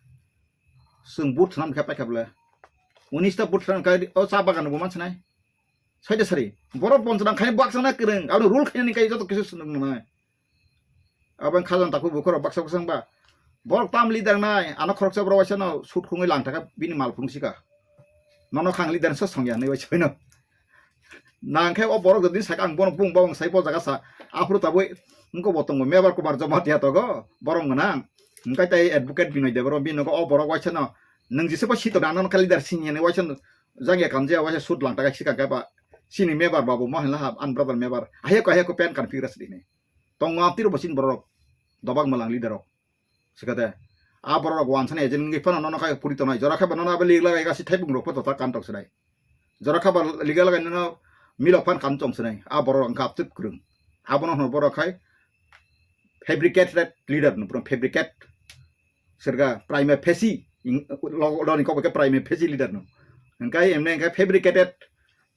chwng vote swnam khe paikha bwle. Unis ta vote swnam khe o cha bagan bo mansinai. Saida sari borok bonchona khai baksa na kwrwng, abo rule khainani kai joto kisa swnam nai. Abo wng kha jang takhuk bukhuk rok baksa baksa wngba. Borok tam leader nai, ano khoroksa borok waisa no sut khungwi lang thaka bini mal phung sika. Nono khang leader sa songya nai waisa no. Nang khe o borok jodi saka ang bono bung bawang sai bo jaga sa. Aphuru tabui wngko bo tongo Mebar Kumar Jamatia togo borok gwnang. Hingkai tai advocate Binoy Debbarma bini nogo o borok waisa no. Nwng jesa bo sito nang nono kha leader sini nai waisa no. Jangya kamjaya waisa sut lang thaka sika khe ba. Sini Mebar babu mo hinla ha an brother Mebar. Ahya ko ahya ko pen kan figure sini. Tongo amtwi rok bo chini borok rok. Dobak malang leader rok. Sikate. A borok rok wansani agent wngwi phano nono khai puri tongnai. Jora khe ba nono abo lig lagai gasi thaibung rok photo ta kan tok sinai. Jora khe ba lig lagai nono milok phan kan tong sinai. A borok rok wngkha amtwi kwrwng. Abono hwno borok khai fabricated leader no, bro, fabricate. Sirga prima facie. Ing-, lo-, loni kok ke prima facie leader no. Hingkai emne hingkai fabricated.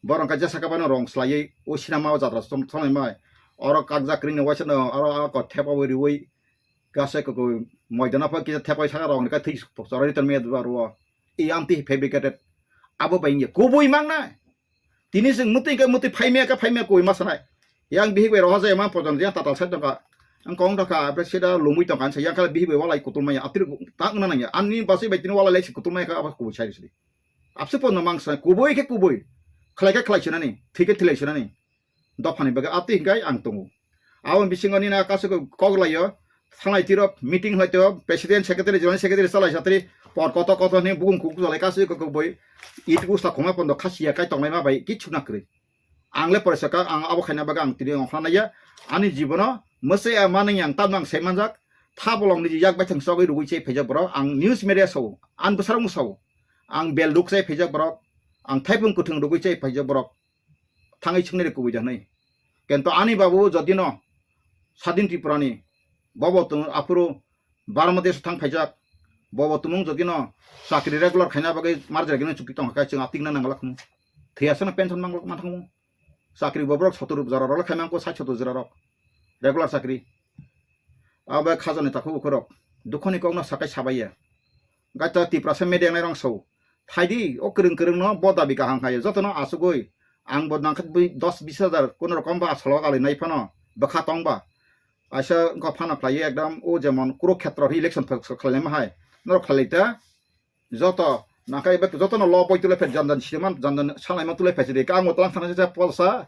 Borok hingkai jesa khe bano rong slaiwi o sinama o jatra som-, somai mai. Oro kakjak kwrwini waisa no, oro a ko thepa wi riwi. Gasa koko moidana pha kisa thepai saka rong ni ka thwi choroi ton me dwa ro. I amtwi fabricated. Abo bai ye kubui mang na. Tini sing muti ka muti phaimya ka phaimya koi ma sanai. Yang bihik bai roha jaya ma pojon yang tatal sai tongka. Ang kong thaka apre sida lomui tongka sa yang kala bihik bai walai kutul maya atir tak na nang ya. Ani basi bai tini walai lai si kutul maya ka abo kubui sai sidi. Apsi pon mang sanai kubui ke kubui. Khlai ke khlai sinani. Thik ke thilai sinani. Dophani bagwi atwi hingkai ang tongo. Aboni bisingo nini kasu kok laio, thanglai tiro, meeting hlai tiro, president, secretary, joint secretary, chalai satri, por koto koto hwnwi bukung kuk jalai kasu kok boi, it usta khongma pondo khasiya kai tonglai ma bai kichu na kwrwi. Ang le poresa ka, ang abo khaina bagwi ang tini ongkhna naiya, ani jibono mwsai a manwi ang tamno ang sai manjak, tha bolong niji yak baithang sogwi rugwi chai phaijak borok, ang news media sao, ang bwsarok sao, ang bel duk chai phaijak borok, ang thaipung kwthwng rugwi chai phaijak borok. thangwi swngnai de kubui de hwnwi. Kento ani babu jodino Sadin Tripurani bobo tung aphuru Bangladesh thang phaijak, bobo tumung jodino chakri regular khaina bagwi marjak gini chukti tongkha, chwng atikna nangla khmu. Thiyasano pension manglok manthangmu. Chakri bobrok sotor jora rok khaimang ko sait sotor jora rok regular chakri. Abo khajani takhuk ukhorok dukhoni kokno sakai sabaiya. Gaita Tiprasa media nai rong sau. Thaidi o kwrwng kwrwng no bo dabi kaham khayo. Jotono asugui ang bo nangkha bui dos bis hajar kono rokom ba asalo ali nai phano bwkha tong ba. Aisa wngkha phano khlaiwi ekdam o jemon Kurukhetra hi election khlaima hai. Norok khlai ta joto nangkha ebe jotono lo boi tule phet janjan siman janjan salaima tule phet sidi. Ang bo tlang thang sa polsa.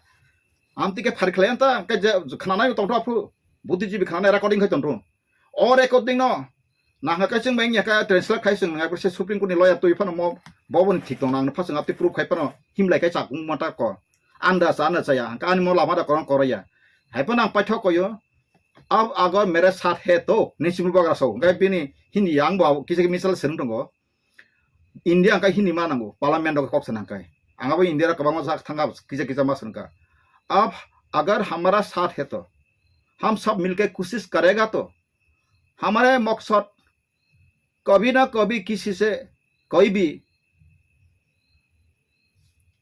Amtike phari khlai anta ke je khnanai tongtho aphu. Buddhijibi khnanai recording khai tongtho. O recording no nangkha kaising bai wngya kha translate khai sing nangkha se Supreme Court ni lawyer twi phano mo boboni thik tong nang phasing apti proof khai phano himlai khai chakung mata ko anda sa na chaya hangka ani mo lama da korong koraya hai phano ang paithok koyo ab agar mere saath hai to ni simul bagra so gai bini Hindi yang bo kisa misal sering tongo. India hwnkhe Hindi ma nango, parliament rok kok sana hwnkhe. Ang abo India rok kwbangma jak thangkha, kisa kisa ma swrwngkha. Ab agar hamara saath hai to, hum sab milke koshish karega to, hamare maksad kabhi na kabhi kisi se koi bhi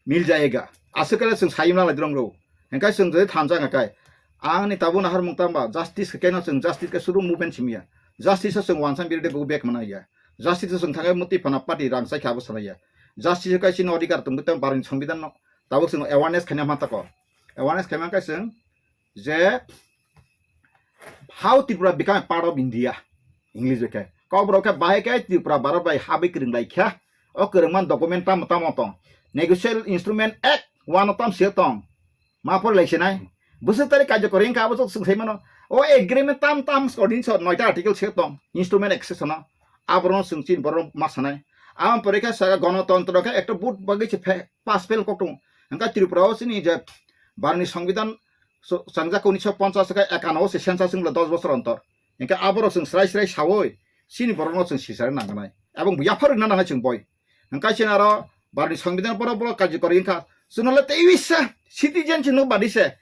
mil jayega. Aswk khe chwng sai mwnang lai drong rw. Hwnkhe chwng jodi thansa hwnkhe, ang ni tabuk nahar mung tamba justice khe keno chwng justice khe suru movement simi ya. Justice o chwng wansa birde go back mana ya. Justice o chwng thangwi muti phana party rang chai kha abo sana ya. Justice o kaisa no adhikar tong tong barni songbidan no tabuk chwng awareness khaina ma tako. Awareness khaima khe chwng je how Tripura become a part of India, English bai khe. Kokborok khe bahai khe Tripura Bharat bai habwi kwrwng lai kha. O kwrwngma document tamo tamo tong. Negotiable Instrument Act one o tam se tong. Ma por lai sinai. Bwswk tari karjokori wngkha abo chwng sai mano. O agreement tam tam ordinance noita article se tong. Instrument accession o. Aborok chwng chin borok ma sanai. Abo pore khe saka gonotontro khe ekta vote bagwi se phe-, pass fail kok tongo. Hwnkhe Tripura o chini je Bharatni Songbidan so-, changjak unisho ponchas khe ekano se census wngla dos bosor ontor. Hwnkhe aborok chwng srai srai saui chini borokno chwng sisari nangkhnai. Ebong yapharwi na nangnai chwng boi. Hwnkhe chini aro Bharatni Songbidan borok borok karjokori wngkha. Chwngno le tei wisa citizen chwngno badi se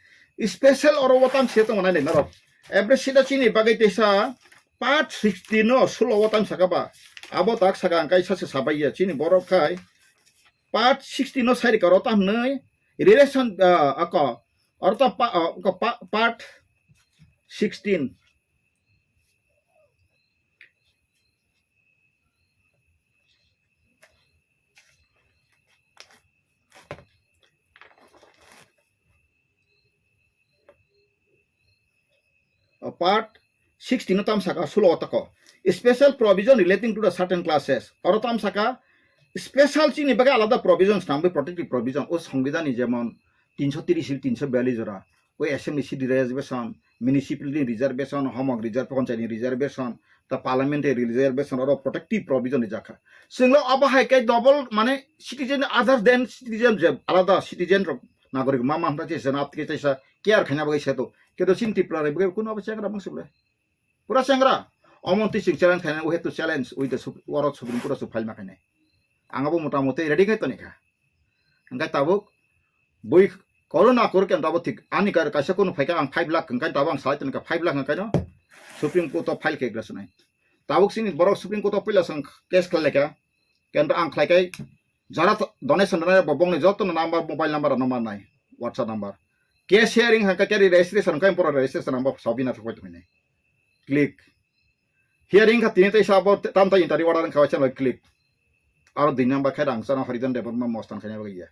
special oro o tam se tongo nai norok. Every sida chini bagwi teisa part sixteen no sulo o tam saka ba. Abo tak saka hwnkhe sase sabai ya chini borok khai part sixteen no sai rikha oro tam hwnwi relation, ah, ako oro tam pa-, ah, ako pa-, part sixteen. Part sixteen no tam saka sulo o tako. Special provision relating to the certain classes. Oro tam saka special chini bagwi alada provision swnamwi protective provision o Songbidan ni jemon tinsho tiris, tinsho biyallis jora. O assembly seat reservation, municipality reservation, homok reserve, panchayat ni reservation, ta parliamentary reservation oro protective provision rijak kha. Chwngno abo hai khe double mane citizen other than citizen je alada citizen rok nagorik ma ma hwnba se jana aptike chaisa care khaina bagwi seto. Kedo chini Tripura rok bagwi kuno abo chengra mangsi bole. Pura chengra. Omonti chwng challenge khaina, we have to challenge with the Sup-, oro Supreme Court o file ma khainai. Ang abo mota moti ready khai toni kha. Hwnkhe tabuk bui korona kor khe tabuk thik ani kar kaisa kunu phaikha ang five lakh hwnkhe tabuk ang salai toni kha five lakh hwnkhe no Supreme Court o file khe glasonai. Tabuk chini borok Supreme Court o puila swng case khlai laikha. Kento ang khlai kai jara to-, donation rwnai bo bongni joto no number, mobile number rok no manai, WhatsApp number. Case hearing hwnkhe khe registration hwnkhe borok registration number sabina thok bai tongmani. Click. Hearing kha tini tei sabo tam ta interview order wngkha waisa loi click. Aro dui number khe rang chana Haridan Debbarma mostan khaina bagwi ya.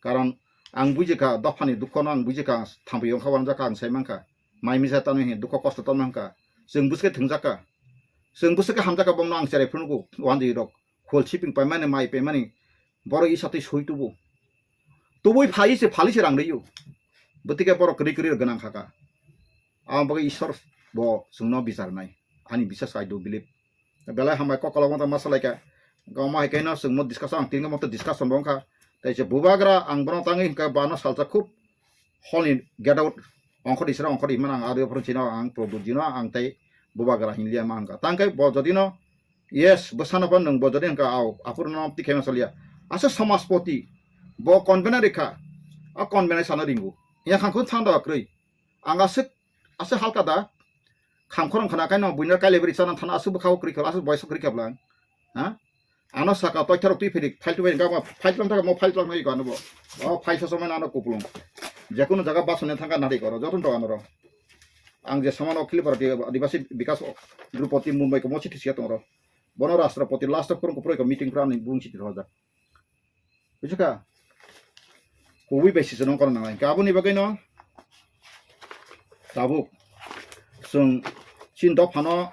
Karon ang bujikha dophani dukhono ang bujikha thampui wngkha wanjakha ang sai mankha. Mai misa tanwi hin dukho kosto tanwi hwnkha. Chwng bwswkhe thwngjakha. Chwng bwswkhe hamjakha bomno ang cherai phunukgo wanjwi rok. Khol siping paimani mai paimani borok isa twi soi tubu. Tubui phai se phali se rang rwio. Bwtike borok kwrwi kwrwi rok gwnang kha kha. Aboni bagwi Isor bo chwngno bichar nai. Ani bisas I do believe. Belai hambai kok kolok mata ma salai kha. Gama hai kaino chwngno discussion ang tingo moto discussion bo wngkha. Tai se bubagra ang bono tangwi hwnkha bano salsa khub hol ni get out ongkhor isra ongkhor imana ang adi ophor chino ang product jino ang tai bubagra hinliya ma hwnkha. Tangkai bo jodino Yes, bwsano phan nwng bo jodi hwnkha, au, aphuru no tikhe ma saliya. Asa Samaspoti, bo convener rikha. A kon benai sana ringu. Ya khangkun thanda kwrwi. Ang aswk, aswk halka da. Kham khorang khana kaino buino kailebri chana thana aswk bwkhao kwrwi kha, aswk boyso kwrwi kha bwlang. Ha? Ano saka toitharok twi phiri, file twi phiri, gama file tlang thaka, mo file tlang thaka ano bo. O file soso mane ano kupulung. Jekunu jaga basone thangka nari koro, joton to ano ro. Ang je samano Akhil Bharatiya Adivasi Bikas Drupadi Mumbai ko mo chithi siya tongro. Bono Rashtrapati last of kurung kupro ko meeting pra ni bung chithi roja. Buji kha? Kubui bai sisonong kono nangnai. Hingke aboni bagwino tabuk chwng chini dophano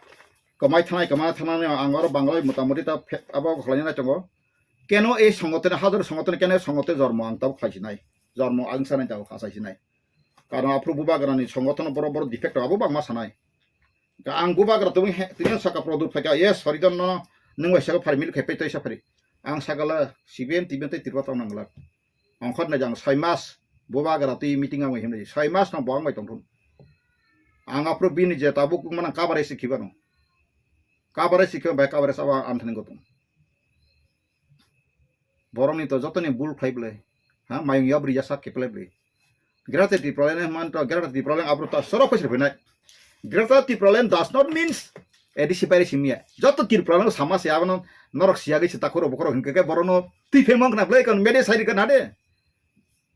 kwmai thanai, kwmai thanai ang oro Bangalai motamoti ta phe-, abo khlaina nai tongo. Keno ei songothone, hajar songothone keno songothone jormo ang tabuk khlai sinai. Jormo ang sanai tabuk kha sai sinai. Karon aphuru bubagrani songothon borok, borok defect abo bangma sanai. Ka ang bubagra tongwi he, tini saka product phaika, yes, Haridhan no, nwng bai saka phari mil khe pei tei sa phari. Ang sakala C P M, T P M tei Tripura tong nangla. Ongkhor nai jang soi mas bubagra twi meeting ang himnai. Soi mas no bo ang bai tongthun. Ang aphuru bini je tabuk mana coverage si khibano. Coverage si khiba bai coverage aba ang thani gotong. Borokni to jotoni bul khlai bwlai. Ha, mayung yabri yasak khe phlai bwlai. Greater Tipraland man to Greater Tipraland abro to soro phaisir phinai. Greater Tipraland does not means A D C baire simya. Joto Tipraland sama se abono norok siyagwi se takhoro bokhoro hinkhe ke borono twi phemang khna bwlai kon mede sai rikha nade.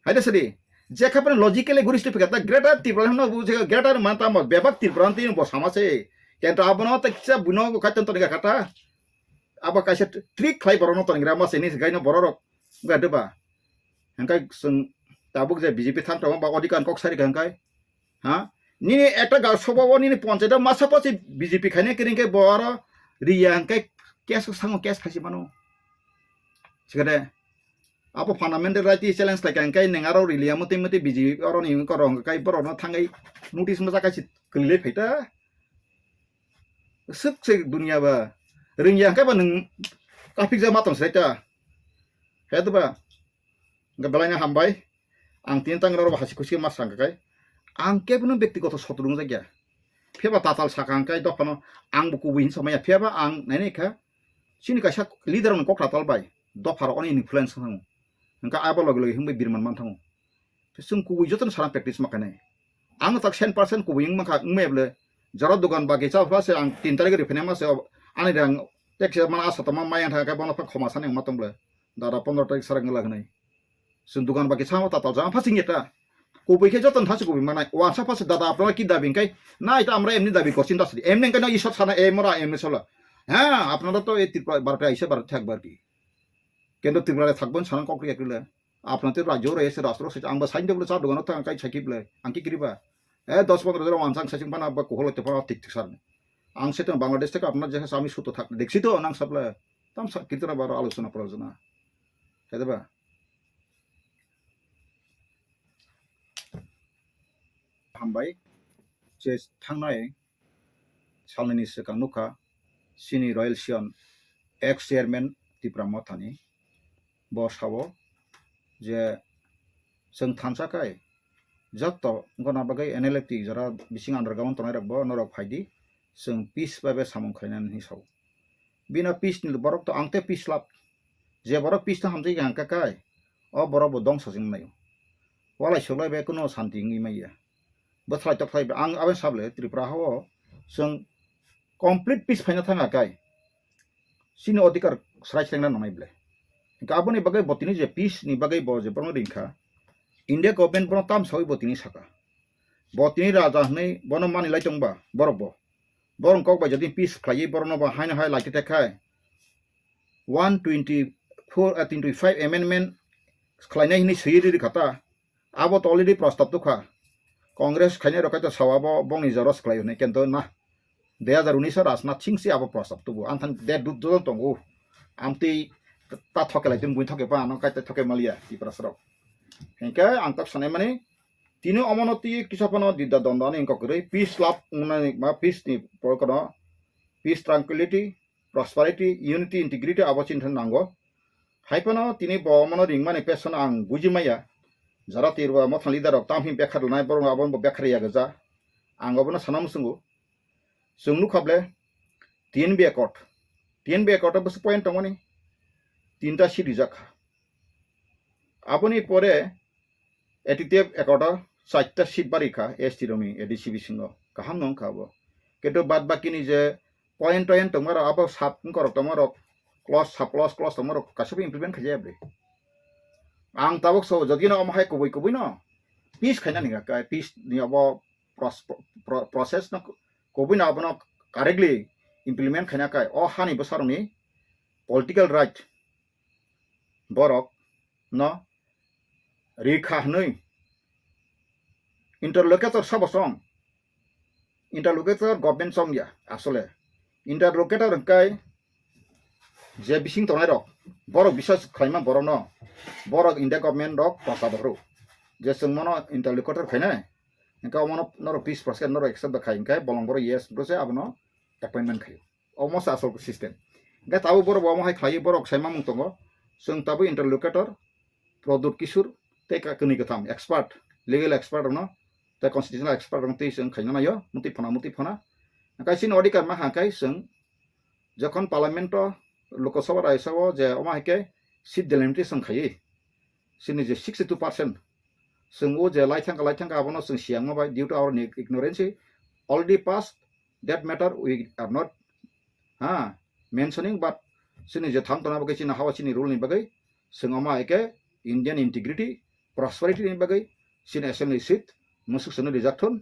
Haide sadi. Jekha pano logically guristu phikha ta Greater Tipraland no bu Greater man tamo bebak Tipraland twi bo sama se. Kento abono ta kisa buno kaiton to kata. Abo kaisa trick khlai borokno tonigra ma sini gaino bororok wngkha deba. Hingkai chwng tabuk je B J P thang tongo ba odikar kok sari hingkai. Ha? Nini ekta ga soba o nini ponchayat o masa posi B J P khaina kering khe bo aro riya hingkai case sango case khaisi mano. Sikade abo fundamental right challenge khlai hingkai neng aro riliya mutwi mutwi B J P oro ni korong kai borokno thangai notice masa kaisi kwlai phaita. Swk se dunia ba. Ringya hwnkhe ba nwng kapikjak ma tong se ta. He to ba. Hwnkhe belai no hambai. Ang tini tang rw hasi khusi ma sang kai. Ang kebo no bektigoto sotro wngjakya. Phiya ba tatal saka hwnkhe dophano ang bo kubui hin samaya. Phiya ba ang nainai kha. Chini kaisa leader rokni kok tatal bai. Dopha rok oni influence wng thango. Hwnkhe abo loge loge hwnbai birman man thango. Chwng kubui jotono sana practice ma khainai. Ang tak cent percent kubui wng mankha, wng maya bwle. Jora dogan bagi cha pha se ang tin tarikh ri phene ma se ani rang tek se mana asa toma maya thang khe bono pha khoma sani wng ma tong bwle. Dada pondro tarikh sarang la hwnwi. Chwng dogan bagi cha ma tatal cha pha sing eta. Kubui khe jotono thachi kubui manai. Wansa pha se dada apnara ki dabi hwnkhe? Na eta amra emni dabi korchi da sidi. Emni hwnkhe no isor sana emora emni sola. Ha, apnara to ei Tripura bharate aise bharate thak bharti. Kendo Tripura thakbon sana kok ri ekle. Apnate rajyo rw se rastro se ang ba sain de bwle cha dogano thang kai sakhi bwle ang ki kiriba. Eh, dos pondro jora wansang sasing phana ba kohol te phana tik tik sarni. Ang se tong Bangladesh theke apna je ami suto thak deksi to nang sable. Tam sa kirtana baro alochona prajona. Hede ba? Hambai. Je thangnai salnini swkang nukha chini Royal Sion ex chairman Tipra Mothani. Bo sao je chwng thansa kai joto gona bagwi N L F T jora bising underground tongnai rok bo norok phaidi chwng peace bai bai samung khainani hinwi sao. Bino peace ni borok to ang te peace lab. Je borok peace no hamjai hwnkha kai, o borok bo dongsa jing nai. Walai sulai bai kuno santi wngwi maya. Bwthalai tokhlai bai ang aboni sable Tripura hao chwng complete peace phaina thanga kai. Chini odhikar srai srengna nangnai ble. Hingke aboni bagwi bo tini je peace ni bagwi bo je borokno ringkha. India government bono tam sawi bo tini saka. Bo tini raja hwnwi bono mani lai tongba borok bo. Borok kok bai jodi peace khlaiwi borokno bo haino hai lai te khai. One twenty four, eh, twenty five amendment khlainai hinwi swiwi riri kha ta. Abo to already prostab tukha. Congress khainai rok kaitor sao abo bongni jora swklai hwnwi kento na. Dui hajar unis o Rajnath Singh se abo prostab tubu. Ang thani de dut dut tongo. Amtwi ta thoke lai tun bui thoke pa ano kaitor thoke malia Tiprasa rok. Hingke ang tak sanai mani tini omono twi kisa phano dida dondo ani wngkok kwrwi peace lab wngnani ma peace ni porokano peace tranquility prosperity, unity, integrity abo chini thani nango. Hai phano tini bo omono ringmani pesono ang buji maya. Jara Tripura Motha leader rok tamhi bekhar lanai borok abono bo bekhar ya gajak. Ang obono sana muchungo. Chwng nukha ble T N B accord. T N B accord o bwswk point tongmani tinta seat rijak kha. Aboni pore A T T F accord o chaita seat bari kha S T rokni A D C bisingo, kaham no wngkha abo. Kintu bad bakini je point toint tongmarok, abo sub wngkorok tongmarok, clause, sub clause, clause tongmarok kaisa bo implement khaijaya bwrwi. Ang tabuk so jodi no omo hai kubui kubui no peace khaina ni kha, peace ni abo pros-, pro-, process no kubui no abono correctly implement khaina kai o hani bwsarokni political right borok no rikha hwnwi interlocutor sabo chong. Interlocutor government chong ya asole. Interlocutor hwnkhe je bising tongnai rok, borok bisas khlaima borok no, borok India government rok prosa bohru. Je chwng mono interlocutor khainai, hwnkhe omono norok peace process norok accept da khai hwnkhe bolong borok yes bwse abono appointment khaio. Omo se asol system. Hwnkhe tabuk borok bo omo hai khlaiwi borok sai mamung tongo. Chwng tabuk interlocutor, Pradyut Kishore, tei ka-, kwnwi kwtham expert, legal expert rokno, tei constitutional expert rokno tei chwng khaina naio, mutwi phana, mutwi phana. Hwnkhe chini odhikar ma hwnkhe chwng jokhon parliament o, Lok Sabha, Rajya Sabha o je omo hai khe seat delimitation khaiwi, chini je sixty two percent, chwng o je lai thangkha, lai thangkha abono chwng siyangma bai due to our ignorance already passed that matter, we are not, ha, mentioning, but chini je thang tongna bagwi chini hawa chini rule ni bagwi chwng omo hai khe Indian integrity, prosperity ni bagwi chini assembly seat musuk sano rijak thun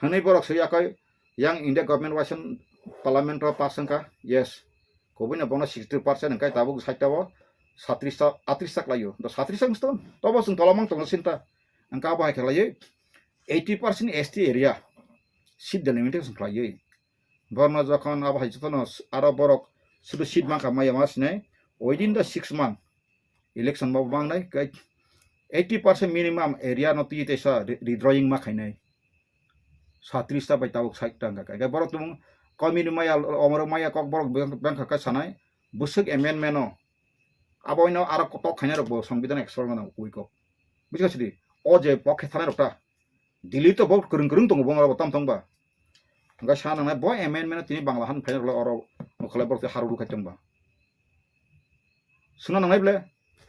hwnwi borok swi yakhai yang India government waisang parliament o pass wngkha, yes, kubui no bono sixty two percent hwnkhe tabuk side o satris ta, atris ta khlaio, do satris ta wngsi tobo chwng tola mang tongo sinta, hwnkhe abo hai khe khlaiwi eighty percent S T area seat delimitation khlaiwi. Borno jokhon abo hai jotono aro borok sudu seat mankha maya ma sinai, within the six month election bo mangnai, kai eighty percent minimum area no twi teisa re-, redrawing ma khainai. Satris ta bai tabuk side ta wngkha, kai borok tumung komini maya, omoro maya kok borok beng-, bengkha kai sanai, bwswk amendment no abo ino aro kotok khainai rok bo Songbidan expert mano ui kok. Buji kha sidi, o je pokhe thanai rok ta, Delhi to bo kwrwng kwrwng tongo, bo abo tam tong ba. Hwnkhe sa nangnai bo amendment tini Bangla han phaina rwlai oro mokholai borok tei haru rwkhai tong ba. Suna nangnai ble,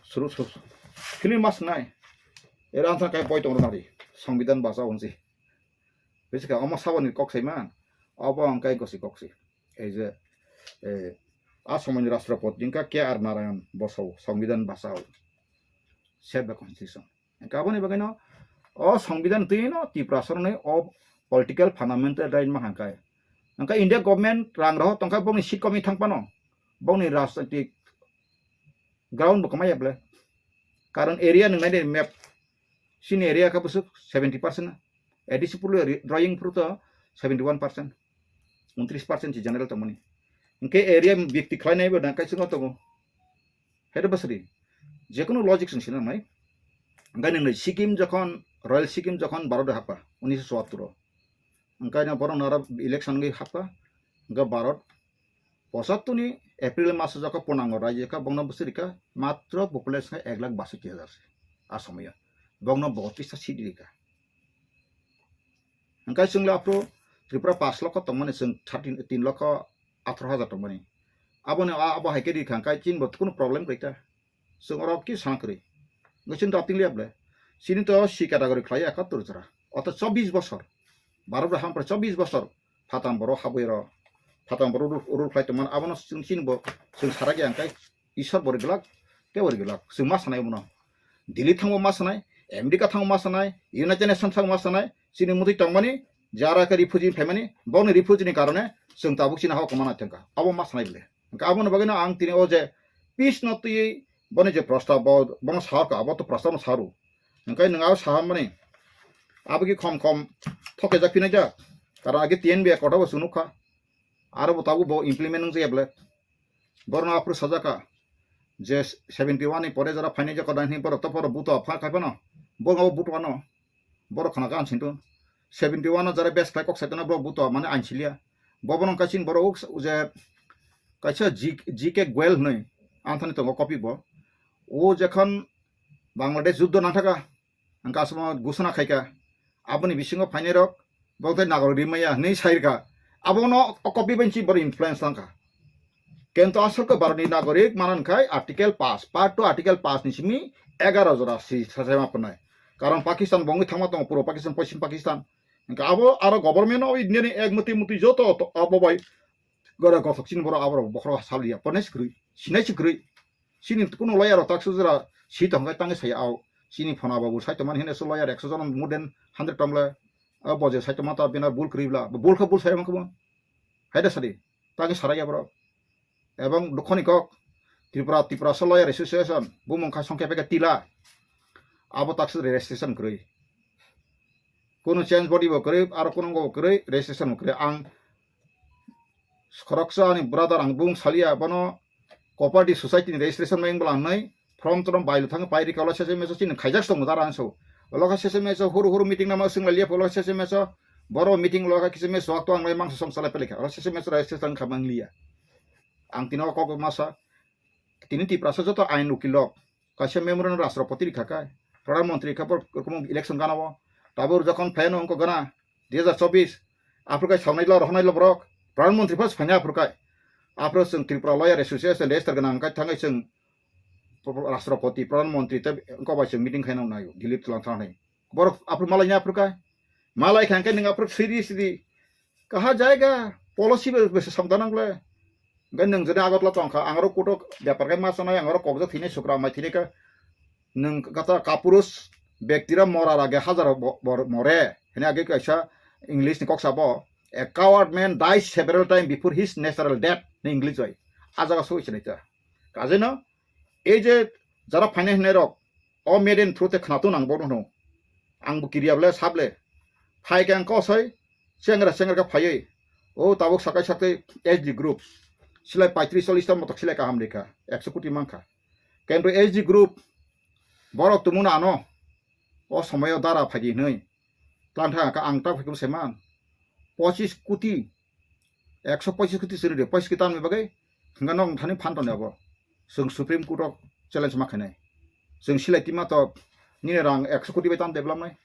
suru suru. Film mas nai. Era ansa kai boi tong rwna ri. Songbidan bachao hwnsi. Bisi kha omo saboni kok sai man. Obo ang kai gosi kok si. Ei je, eh, a somoini Rashtrapati wngkha K R Narayan bosao, Songbidan bachao. Save the constitution. Hwnkhe aboni bagwino o Songbidan twi no Tiprasa rokni o political fundamental right ma hwnkhai. Hwnkhe India government rang rohor tongkha bongni seat komwi thang phano, bongni rajnitik ground bo kwmaya ble. Karon area nwng nai de map, chini area khe bwswk seventy percent, A D C phulo ri-, drawing phuru to seventy one percent, untris percent si general tongmani. Hwnkhe area byakti khlainai bo da kaisa no tongo. Hede bwswri, jekunu logic chwng sinanai. Hwnkhe nini Sikkim jokhon, Royal Sikkim jokhon Bharat happa, unisho chuattur o. Hwnkhe no borok nara election wngwi happa, hwnkhe Bharat pochattor ni April maso jokhon purnango raijyo kha, bongno bwswk rikha matro population khe ek lakh baswk hajar se. A somoyo. Bongno botris ta seat rikha. Hwnkhe chwng le aphuru Tripura pash lokho tongmani, chwng thirteen, tin lokho atharo hajar tongmani. Aboni a-, abo hai khe rikha hwnkhe chini bo kunu problem kwrwi kha. Chwng oro khe sana kwrwi. Hwnkhe chini dating liya ble. Chini to C category khlai ekattor jora. Oto chobbish bosor. Bharat bai hampra chobbish bosor. Phatam borok habwi ro. Phatam borok rule, rule khlai tongmani. Abono chwng chini bo chwng sarak ya hwnkhe Isor bo ri glak, tei bo ri glak. Chwng ma sanai bono. Delhi thangbo ma sanai, America thangbo ma sanai, United Nations thangbo ma sanai, chini mutwi tongmani, jara khe refugee phaimani, bokni refugee ni karone chwng tabuk chini hao kwmana thangkha. Abo ma sanai bole. Hwnkhe aboni bagwino ang tini o je peace no twiwi boni je prostab bo, bono sahorkha, abo to prostab no saru. Hwnkhe nwng abo saharmani, abo ki khom khom thokjak phinai jak. Karon age T N B accord bo chwng nukha. Aro bo tabuk bo implement wngjakya bole. Borokno aphuru sajak kha je seventy one ni pore jora phainai jora daini borok to borok buto pha khai phano borok abo buto ano borok khna khe ansing to seventy one o jora best khlai kok sai tongna borok buto mane ansiliya. Bo bono kaisa borok je kaisa G K Goel hinwi anthani tongo copy bo. O jekhon Bangladesh juddo nangthaka, hwnkhe aswkno ghosona khaikha, aboni bisingo phainairok bo tei nagarok rimaya hinwi sairwkha. Abono o copy bai si borok influence tangkha. Kintu aswk khe Bharatni nagorik manankhai article pass, part two article pass ni simi egaro jora si sasaima phnai. Karon Pakistan bo wngwi thangma tongo, puro Pakistan, Poschim Pakistan. Hwnkhe abo aro government o India ni ek mati mati joto to-, abo bai gora gothok chini borok abo bokhorok saliya, ponai si kwrwi, sinai si kwrwi. Chini kuno lawyer rok tak sujra si tong khe tangwi saya au. Chini phona babu sai tongmani hwnwi so lawyer ekso jon more than hundred tong le. A boje sai tongma ta bina bul kwrwi bla. Bul khe bul sai mang khe bo. Hai da sadi. Tangwi sarai ya borok. Ebong dukhoni kok Tripura, Tiprasa Lawyer Association, bumung khai songkhe peke tila. Abo tak sujra registration kwrwi. Kuno change body bo kwrwi, aro kuno bo kwrwi, registration bo kwrwi. Ang khoroksa ani brother ang bung salia bono cooperative society ni registration mai wngwla wngnai form trom bai thang pai rika ulo sese meso chini khaijak tong dara anso ulo kha sese meso huru huru meeting nama swng lai liya ulo sese meso boro meeting ulo kha kisa meso wak to ang lai mangsa song salai pele kha ulo sese meso registration kha mang liya ang tino kok masa tini Tiprasa joto ain ukilok kaisa memorandum Rashtrapati rikha kai, Pradhan Mantri rikha borok rokom election gana o. Tabuk jokhon phaiyano wngkha gana dui hajar chobbish, aphuru kai sawnai lo, rohornai lo borok, Pradhan Mantri phas phaina aphuru kai. Aphuru chwng Tripura Lawyer Association register gwnang kai thangwi chwng Rashtrapati, Pradhan Mantri tei wngkok bai chwng meeting khaina naio, Delhi twlang thangnai. Borok aphuru malaina aphuru kai. Malai kha hwnkhe nwng aphuru sidi sidi kaha jaiga policy bai bwsa samda nang le. Hwnkhe nwng jodi Agartala tong kha, ang oro kutuk bepar khe ma sanai, ang oro kokjak thwinai sukra mai thwinai kha. Nwng kata kapurus bektira mora rage hajar bo-, bor-, more. Hini age kaisa English ni kok sabo, "A coward man dies several times before his natural death," ni English bai. A jaga soi sinai ta. Kajeno, ei je jara phainai hinai rok, o media ni through te khwnatung nang bono hwno. Ang bo kiriya ble sable. Phai khe ang kosoi chengra chengra khe phaiwi. O tabuk sakai sakai S D group. Silai paitris chollis ta motok silai kaham rikha. Ekso koti mankha. Kento S D group borok tumung ano. O somoyo dara phaidi hinwi. Tlang thang kha ang ta phaikhum seman. Pochis koti. Ekso pochis koti siri de. Pochis koti tanwi bagwi. Hwnga nong thani phan toni abo. Chwng Supreme Court o challenge ma khainai. Chwng silai tima to nini rang ekso koti bai tam develop nai.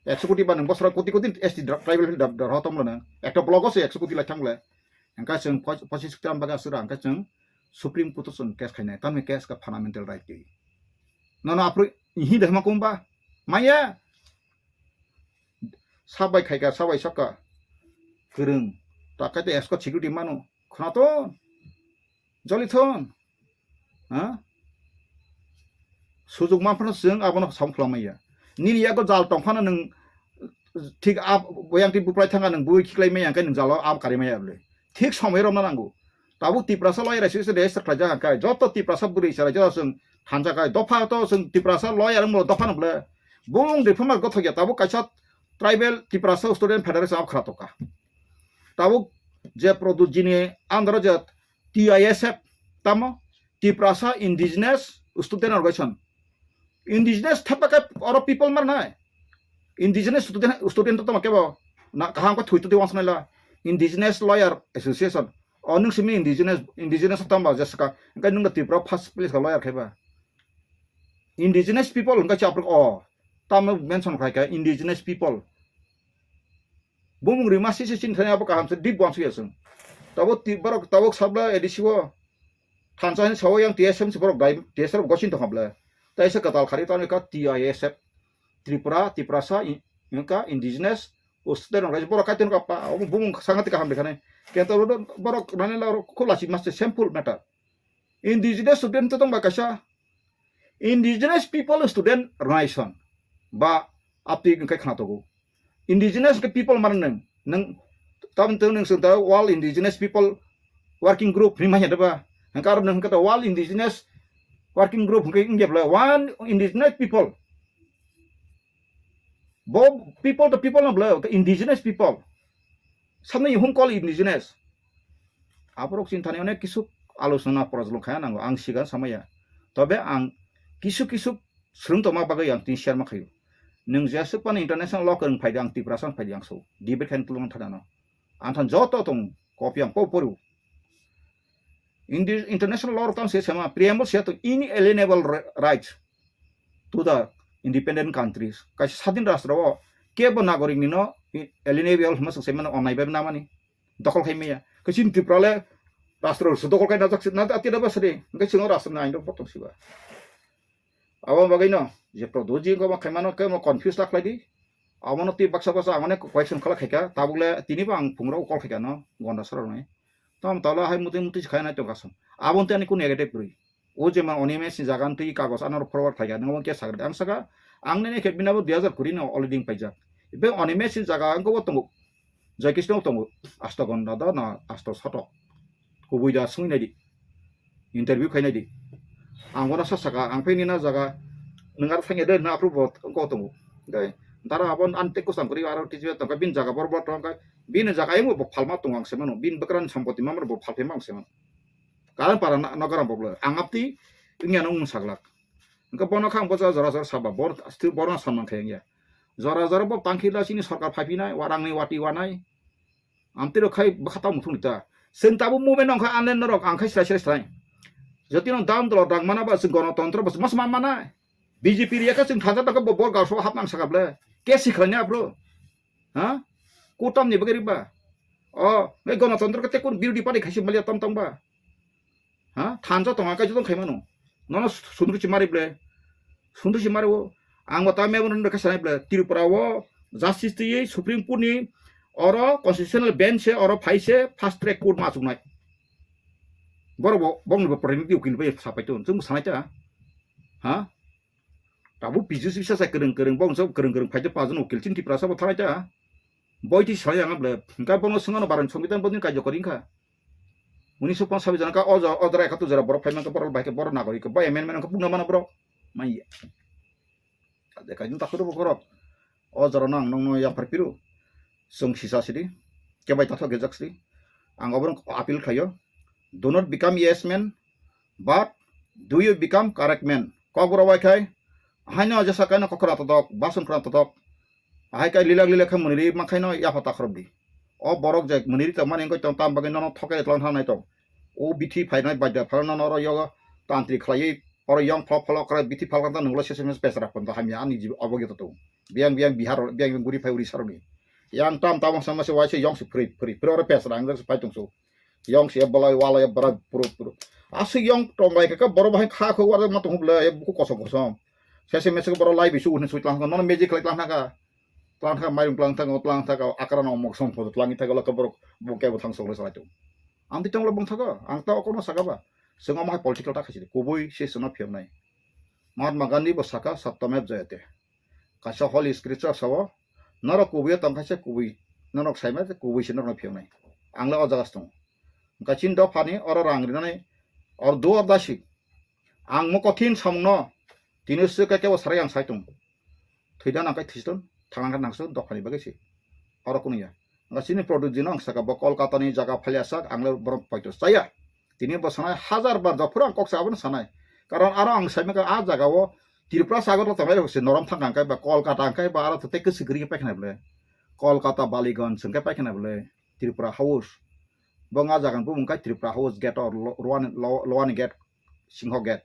Ekso koti ba nwng bosora koti koti S T dra-, tribal dra-, dra-, dra-, tom lo nang. Ekta block o se ekso koti lai thang le. Hwnkhe chwng pos-, pochis koti bagwi aswk rang hwnkhe chwng Supreme Court o chwng case khainai. Tamni case ka fundamental right twi. Nono aphuru ihi de hwma kumba. Maya. Sabai khaika, sabai sokka. Kwrwng. Takai te escort security mano. Khwnathon. Jolithon. Ha? Sujuk manphano chwng abono sam khwlamaya. Nini yago jal tongphano nwng thik a boyang twi buplai thanga nwng bui khiklai maya hwnkhe nwng jalo am kari maya bwle. Thik somoi romna nango. Tabuk Tiprasa lawyer association register khlaijak hwnkhe joto Tiprasa bwrwi chwrai joto chwng thansa khai dopha to chwng Tiprasa lawyer wngmano dopha no bwle. Bung de phama gothok ya tabuk kaisa tribal Tiprasa Student Federation of khwnatok kha. Tabuk je Pradyut jini under je T I S F tamo Tiprasa Indigenous Student Organization. Indigenous thapa khe oro people mar nai. Indigenous student, student to tamo kebo na kaham ko thui to de wansnai la. Indigenous Lawyer Association. O nwng simi indigenous, indigenous tamba jeska. Engkai nwng Tripura first place ka lawyer khaiba. Indigenous people engkai chapruk o. Tamo mention khai ka indigenous people. Bumung rima sisi sin thani abo kaham se deep wansuk ya chwng. Tabuk ti-, borok tabuk sabla A D C o thansa hin sawi yang T S M se borok dai, T S R goshin tong habla. Tai se katal khari tani ka T I S F, Tripura, Tiprasa, in-, inka indigenous, o student rok borok kaitor ka pa, obo bumung sangati kaham de khane. Kento borok nani la khulasi maste simple matter. Indigenous student to tong ba kaisa Indigenous People Student Organization ba apti hwnkhe khna togo. Indigenous ke people mano nwng, nwng tabni tong nwng swngta World Indigenous People Working Group hwnwi manya deba. Hwnkhe aro nwng hwnkhe World Indigenous Working Group hwnkhe wngya bwle one indigenous people. Bo people to people no bwle, indigenous people. Samni hum call indigenous. Aborok chini thani onek kisu alochona porojlong khaya nango, ang sigan samaya. Tobe ang kisu kisu swrwng tongma bagwi ang tini share ma khayo. Nwng jeswk phano international law kwrwng phaidi ang Tiprasa phaidi ang so. Debate khaina tulung thana no. Ang than joto tong copy ang po poru. Indi-, international law rok tamo se sama preamble se to inalienable ri-, rights to the independent countries. Kaisa sadin rastro o kebo nagorik ni no i-, alienable hwnma swng se mano onnai bai namani. Dokol khai maya. Kaisa Tripura le rastro su dokol khai najak si, na ati da ba sadi. Hwnkhe chwng o rastro ni ain rok botong siba. Abo bagwi no je Pradyot ji wngkha omo khaimano khe omo confuse ta khlai di. Abono twi baksa baksa ang onek question khala khaikha, tabuk le tini bo ang phungrok call khaikha no Gonda Sora rokni. Tamo tala hai muti muti se khaina tong kasong. Aboni tei ani kun negative kwrwi. O je man Animesh ni jaga twi kagos ano forward khaikha, nang omo khe sakri. Ang saka, ang nini khe bini abo dui hajar kuri no already paijak. Ibe Animesh ni jaga ang bo tongo. Jai Krishna tongo. Asto Gonda da na asto Sotok. Kubui da sungwi naidi. Interview khai naidi. Ang bono sa saka, ang phai nina jaga, nwng aro thangya de, na approve bo wngkok tongo. Dai, dara abo an tei kwcham kwrwi aro T G tongkha, bini jaga bor bor tongkha, bini jaga ayung bo phalma tongo ang se mano, bini bwkrani sampoti ma bo phalphai ma ang se mano. Karon para na, nogaram bo bwlai. Ang apti, wngya nung mung saglak. Wngkha bono kha ang bo jora jora saba, bor, borno samang khai wngya. Jora jora bo tangkhi da chini sorkar phaipinai, warangni wati wanai. Amtwi rok khai bwkha tamo thung ta. Chwng tabuk movement nong khai anle norok ang khai srai srai srai. Jotino dam dolo dang mana ba chwng gonotontro ba mas ma mana. B J P riya kha chwng thansa ta bo bor gaso hap nang saka ble. Ke sikhlanya bro. Ha? Kutam ni bagari ba. O, ngai gonotontro ka te kun birodi party khai si malia tam tang ba. Ha? Thansa tonga kai jotong khai mano. Nono sundru chi mari ble. Sundru chi mari o. Ang bo ta memorandum khe sanai ble. Tripura o justice twi Supreme Court ni oro constitutional bench se oro phai se fast track court ma achuknai. Boro bo bong bo protinidhi ukil bai sapai ton. Chung sanai ta. Ha? Tabu P G C bisa sa kereng kereng bong so kereng kereng phai te pajon ukil chin Tripura sa bo thanai ta. Boi ti sai ang ble, hingka bono sengano barang songbitan bodin kaijo kori kha. Uni so pon sabi jana ka o jo, o jora ekatu jora borok phai man ka borok bai ka borok nagori ka bai amendment ka pungna mana borok. Mai ya. Ade kaijin ta khuru borok. O jora nang nong no ya phar piru. Song sisa sidi. Ke bai ta thok gejak sidi. Ang oborok appeal khayo. Do not become yes man, but do you become correct man? Kok borok bai khai. Haino jesa kaino kokra todok, bason kra todok. Ahai kai lilak lilak khe mwniri mankhaino yapha takhorok di. O borok je mwniri tongmani wngkha tong tam bagwi nono thokai tlang thangnai tong. O bithi phainai baida phano nono oro yogo tantri khlaiwi oro yong phlok phlok krai bithi phalkang tang nunglo sese mes pesra pon hamya ani jibo obo gito tong. Biyang biyang Bihar biyang biyang guri phai Odisha rokni. Yang tam tabang sama se waise yong se phri phri phri oro pesra ang se phai tong so. Yong se bolai walai bra puro puro. Aswk yong tong bai ka borok bahai kha kho war ma tong bla buku kosom kosom. Sese mese borok lai bisu uhin sui tlang nono magic khlai tlang ka. Tlang thaka mairung tlang thaka, tlang thaka, akra no mok song photo tlangi thaka, laka borok bo kebo thang song salai tong. Ang ti tong lo bong thaka, ang ta okono saka ba. Sengom hai political ta khaisi kubui se sono phiyok nai. Mahatma Gandhi bo saka, "Satyamev jayate." Kaisa holy scripture sao, norok kubui tong khaisa kubui, norok saima kubui se norok phiyok nai. Ang le o jaga tong. Gachin dophani oro rang rinani or do or dasi. Ang mo kothin samung no tini se kebo sarai ang sai tong. Thwida nang kai thiston, thangna nang se dophani bagwi se. Oro kunu ya. Nga chini product jino ang saka bo Kolkata ni jaga phalya sak ang le borok paito chaya. Tini bo sanai hajar bar jophuru ang kok sa abono sanai. Karon aro ang sai maka a jaga o Tripura sagar lo tongnai rok se norom thang ang kai ba Kolkata ang kai ba aro to tei kwswk gri paikha nai ble. Kolkata Baliganj sing kai paikha nai ble Tripura House. Bo nga jaga bumung kai Tripura House gate or lo-, Lowani, Lo-, Lowani gate, Singho gate.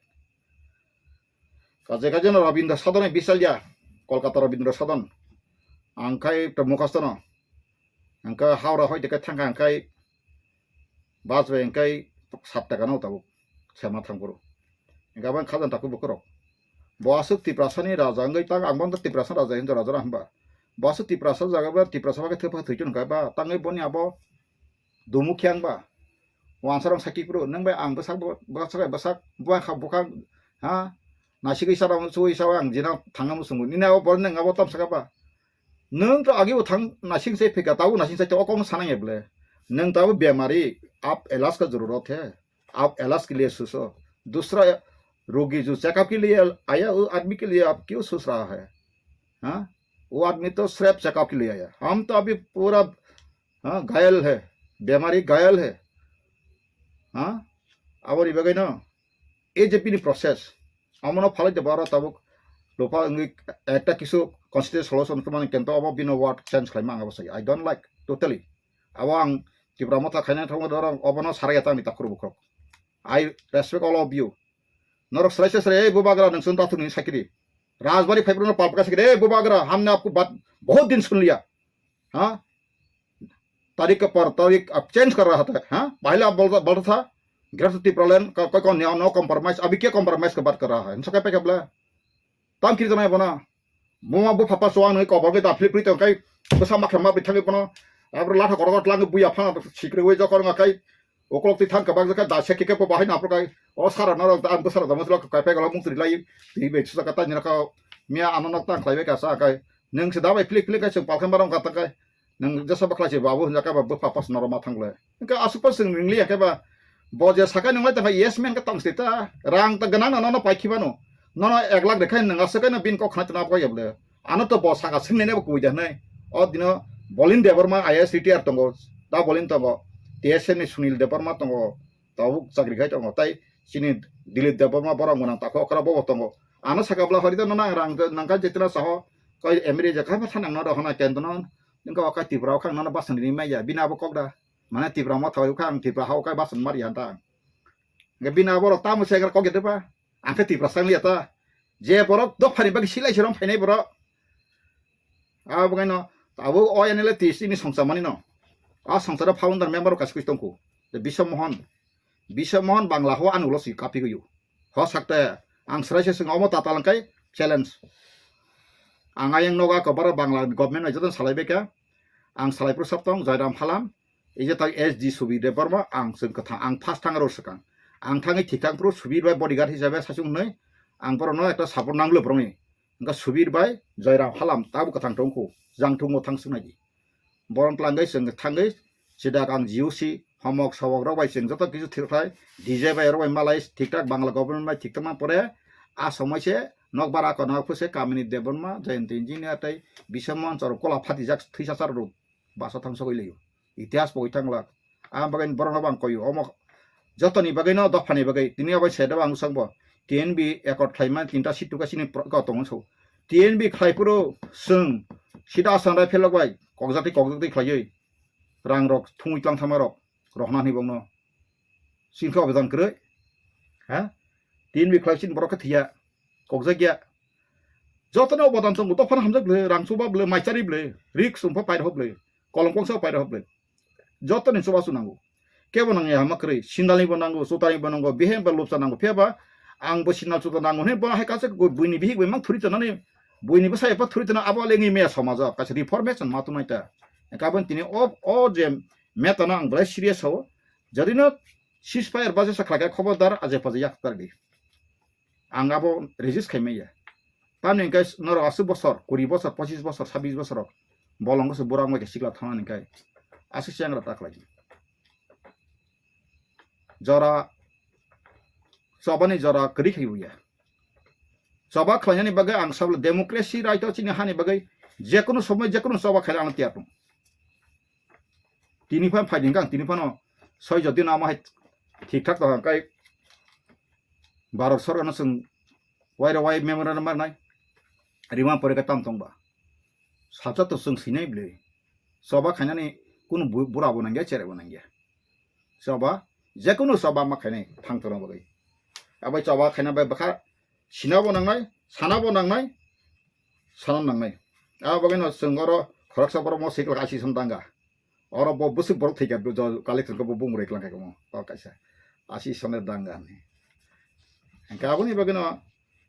Kaje kaje no Rabindra Sadon ni bisalya, Kolkata Rabindra Sadon. Ang khai to mukhasto no. Ang kha Howrah hoi de kai thang ang khai bus bai ang khai sat taka no tabuk sema thang kuru. Ang kha bang khajan taku bukurok. Bo aswk Tiprasa ni raja ang tang ang bang Tiprasa raja hinjo raja hamba. Bo aswk Tiprasa jaga ba Tiprasa ba khe thepha thwichun kha ba tangwi boni abo dumu khyang ba. Wansarong sakipro, nang bai ang bwsak bo, bwsak bai bwsak, buang kha bukhang, ha? Nasigwi sarong, sugwi sao ang jina thangna musungo. Nini abo borok nang abo tam saka ba. Nang to agi bo thang nasing se phika, tabo nasing se to okong sanang eble. Nang tabo bemari, aap ilaaj ka zarurat hai. Aap ilaaj ke liye socho. Dusra rogi jo checkup ke liye aaya, wo aadmi ke liye aap kyun soch raha hai? Ha? Wo aadmi to sirf checkup ke liye aaya. Hum to abhi pura ha, ghayal hai, bemari ghayal hai. Ha? Aboni bagwi no A J P ni process. Amono phalai de baro tabuk lupa wngwi ekta kisu constitution solution khe mani kento abo bino word change khlai ma ang abo sai. I don't like totally. Abo ang Tipra Motha khaina thangma dorong obono sarai ta ni takhuru bukhuk. I respect all of you. Norok srai se srai, "Ei bubagra nung sun tathung ni sakiri. Rajbari phaibrung no palpaka sakiri, ei bubagra, hamne aapko baat bahut din sun liya." Ha? तारीख के पर तारीख अब चेंज कर रहा था, हाँ? पहले आप बोलता, बोलता था, Greater Tipraland का कोई कौन नहीं, no compromise, अभी क्या compromise का बात कर रहा है? इनसे क्या पे क्या बोला? Tam kiri tonai bono. Buma bupha paso ang nui kobor bai da philip philip tong kai. Bwsa makha ma bithang bono. Abro latha korok tlang buya phano sikri wi jokor nga kai. Okolok twi thang kabak jaka da se kike po bahai na pro kai. O sara norok da ang bwsara da mosla kai pegala mung tri lai. Twi bai susa kata nyara ka. Mia ano nok tang khlai bai ka sa kai. Nung se da bai philip philip kai sung palkhan barong kata kai. Nung jesa bakla se babu hwnjak khe ba bwpha pas norok ma thangle. Hwnkhe aswk pas chwng ringli ya khe ba bo je sakai nunglai tongkha yes man khe tong sita. Rang ta gwnang no nono paikhi bano. Nono ek lakh rekha nung aswk no bin kok khna tna kok yable. Ano to bo saka swngnai ne bo kubui da hwnai. O dino Bolin Debbarma I A S retire tongo. Da Bolin tongo. T S F ni Sunil Debbarma tongo. Tabuk chakri khai tongo. Tai chini Dilip Debbarma borok mwnang takho okra bobo tongo. Ano saka bwla hori da nono ang rang nangkha jetra saho. Koi M L A je khai ba thanang no rohona kendno. Nungka wakai Tripura o khang nana basan ri maya bina abo kok da. Mane Tripura mo thawai kha ang Tripura hao kai basan mari hanta. Nge bina borok tamo segar kok gede ba. Ang khe Tripura sang liya ta. Je borok dophani bagi silai sirom phainai borok. Abo kaino abo o N L A T S ni songcha mani no. A songcha founder member kaisa koi tongkhu. Je Biswa Mohan. Biswa Mohan Bangla ho ani ulo si kapi goyo. Ho sakte ang srai se sing omo tatal kai challenge. Ang ayang noga ko bara Bangla government bai joto salai beka. Ang salai pro saptong Joyram Halam. Ije tak S D Subir Debbarma ang sing kathang ang first thang ro sakang. Ang thangi thik thang pro Subir bai bodyguard hisabe sasung hnoi. Ang boro no ekta support nanglo boroni. Hingke Subir bai Joyram Halam tabo kathang tongkhu. Jang thungo thang sung nai di. Borok tlangai chwng thangwi sidak ang G O C homok sawok rok bai chwng joto kisu thik khlai D J bai rok bai malai thik thak Bangla government bai thik tongma pore a somoi se nok bara ko nok phuse kamini Debbarma Jayanta Engineer tei Biswa Mohan chwrok kola phatijak thwisa chwrok basa thangsogwi lio itihas pogwi thanglak. Ang bagwi borokno bang koyo omo jotoni bagwi no dophani bagwi tini obo sede bang usang bo T N B accord khlaima tinta seat tuka sini pro-, ko tongo so. T N B khlai phuru chwng sida Assam rai phelok bai kokjak tei kokjak tei khlaiwi rang rok thungwi tlang thama rok rohna hwnwi bongno sini khe obedan kwrwi ha T N B khlai sini borok khe thwiya kokjak ya jotono obedan tongo dophano hamjak bwle rang chuba bwle maichari bwle rik sumpa pair ho bwle kolom kongsa pair ho bwle. Joto ni chubachu nango. Kebo nangya hama kwrwi, sindal ni bo nango, chuta ni bo nango, bihik ba lobsa nango, phiya ba ang bo sindal chuta nango hwnwi bo hai kaisa buini bihik bai mang thuri tonani, buini bwsa epha thuri tona abo le wngwi maya somajo kaisa reformation ma tongnai ta. Kabon tini o, o je meta no ang belai serious sao. Jodi no ceasefire ba jesa khlai kha khobordar aje paje yak tar di. Ang abo resist khai maya. Tamni hwnkhe norok aswk bosor, kuri bosor, pochis bosor, sabis bosor rok bolong se bura wngbai khe sikla thangna hwnkhe aswk se angra ta khlai. Jora chobani jora kwrwi khai ya. Choba khlainani bagwi ang sabla democracy right o chini hani bagwi jekunu somoi jekunu choba khaina ang tiyar tong. Tini phan phai ding kang tini phano soi jodi no amo hai thik thak tong kai Bharat sorkar no chwng waira wai memorandum marnai rima pore ka tam tong ba salsa to chwng sinai bwle choba khainani kunu bu-, bura bo nangya chere bo nangya choba jekunu choba ma khainai thang tong bagwi abai choba khaina bai bwkha sina bo nangnai sana bo nangnai sana nangnai abo bagwi no chwng oro khoroksa borok mo sikla asi sam danga. Oro bo bwswk borok thwikha, jo-, collection khe bo bumung rwklang kha mo, o kaisa. Asi Iswrani danga hinwi. Hwnkhe aboni bagwino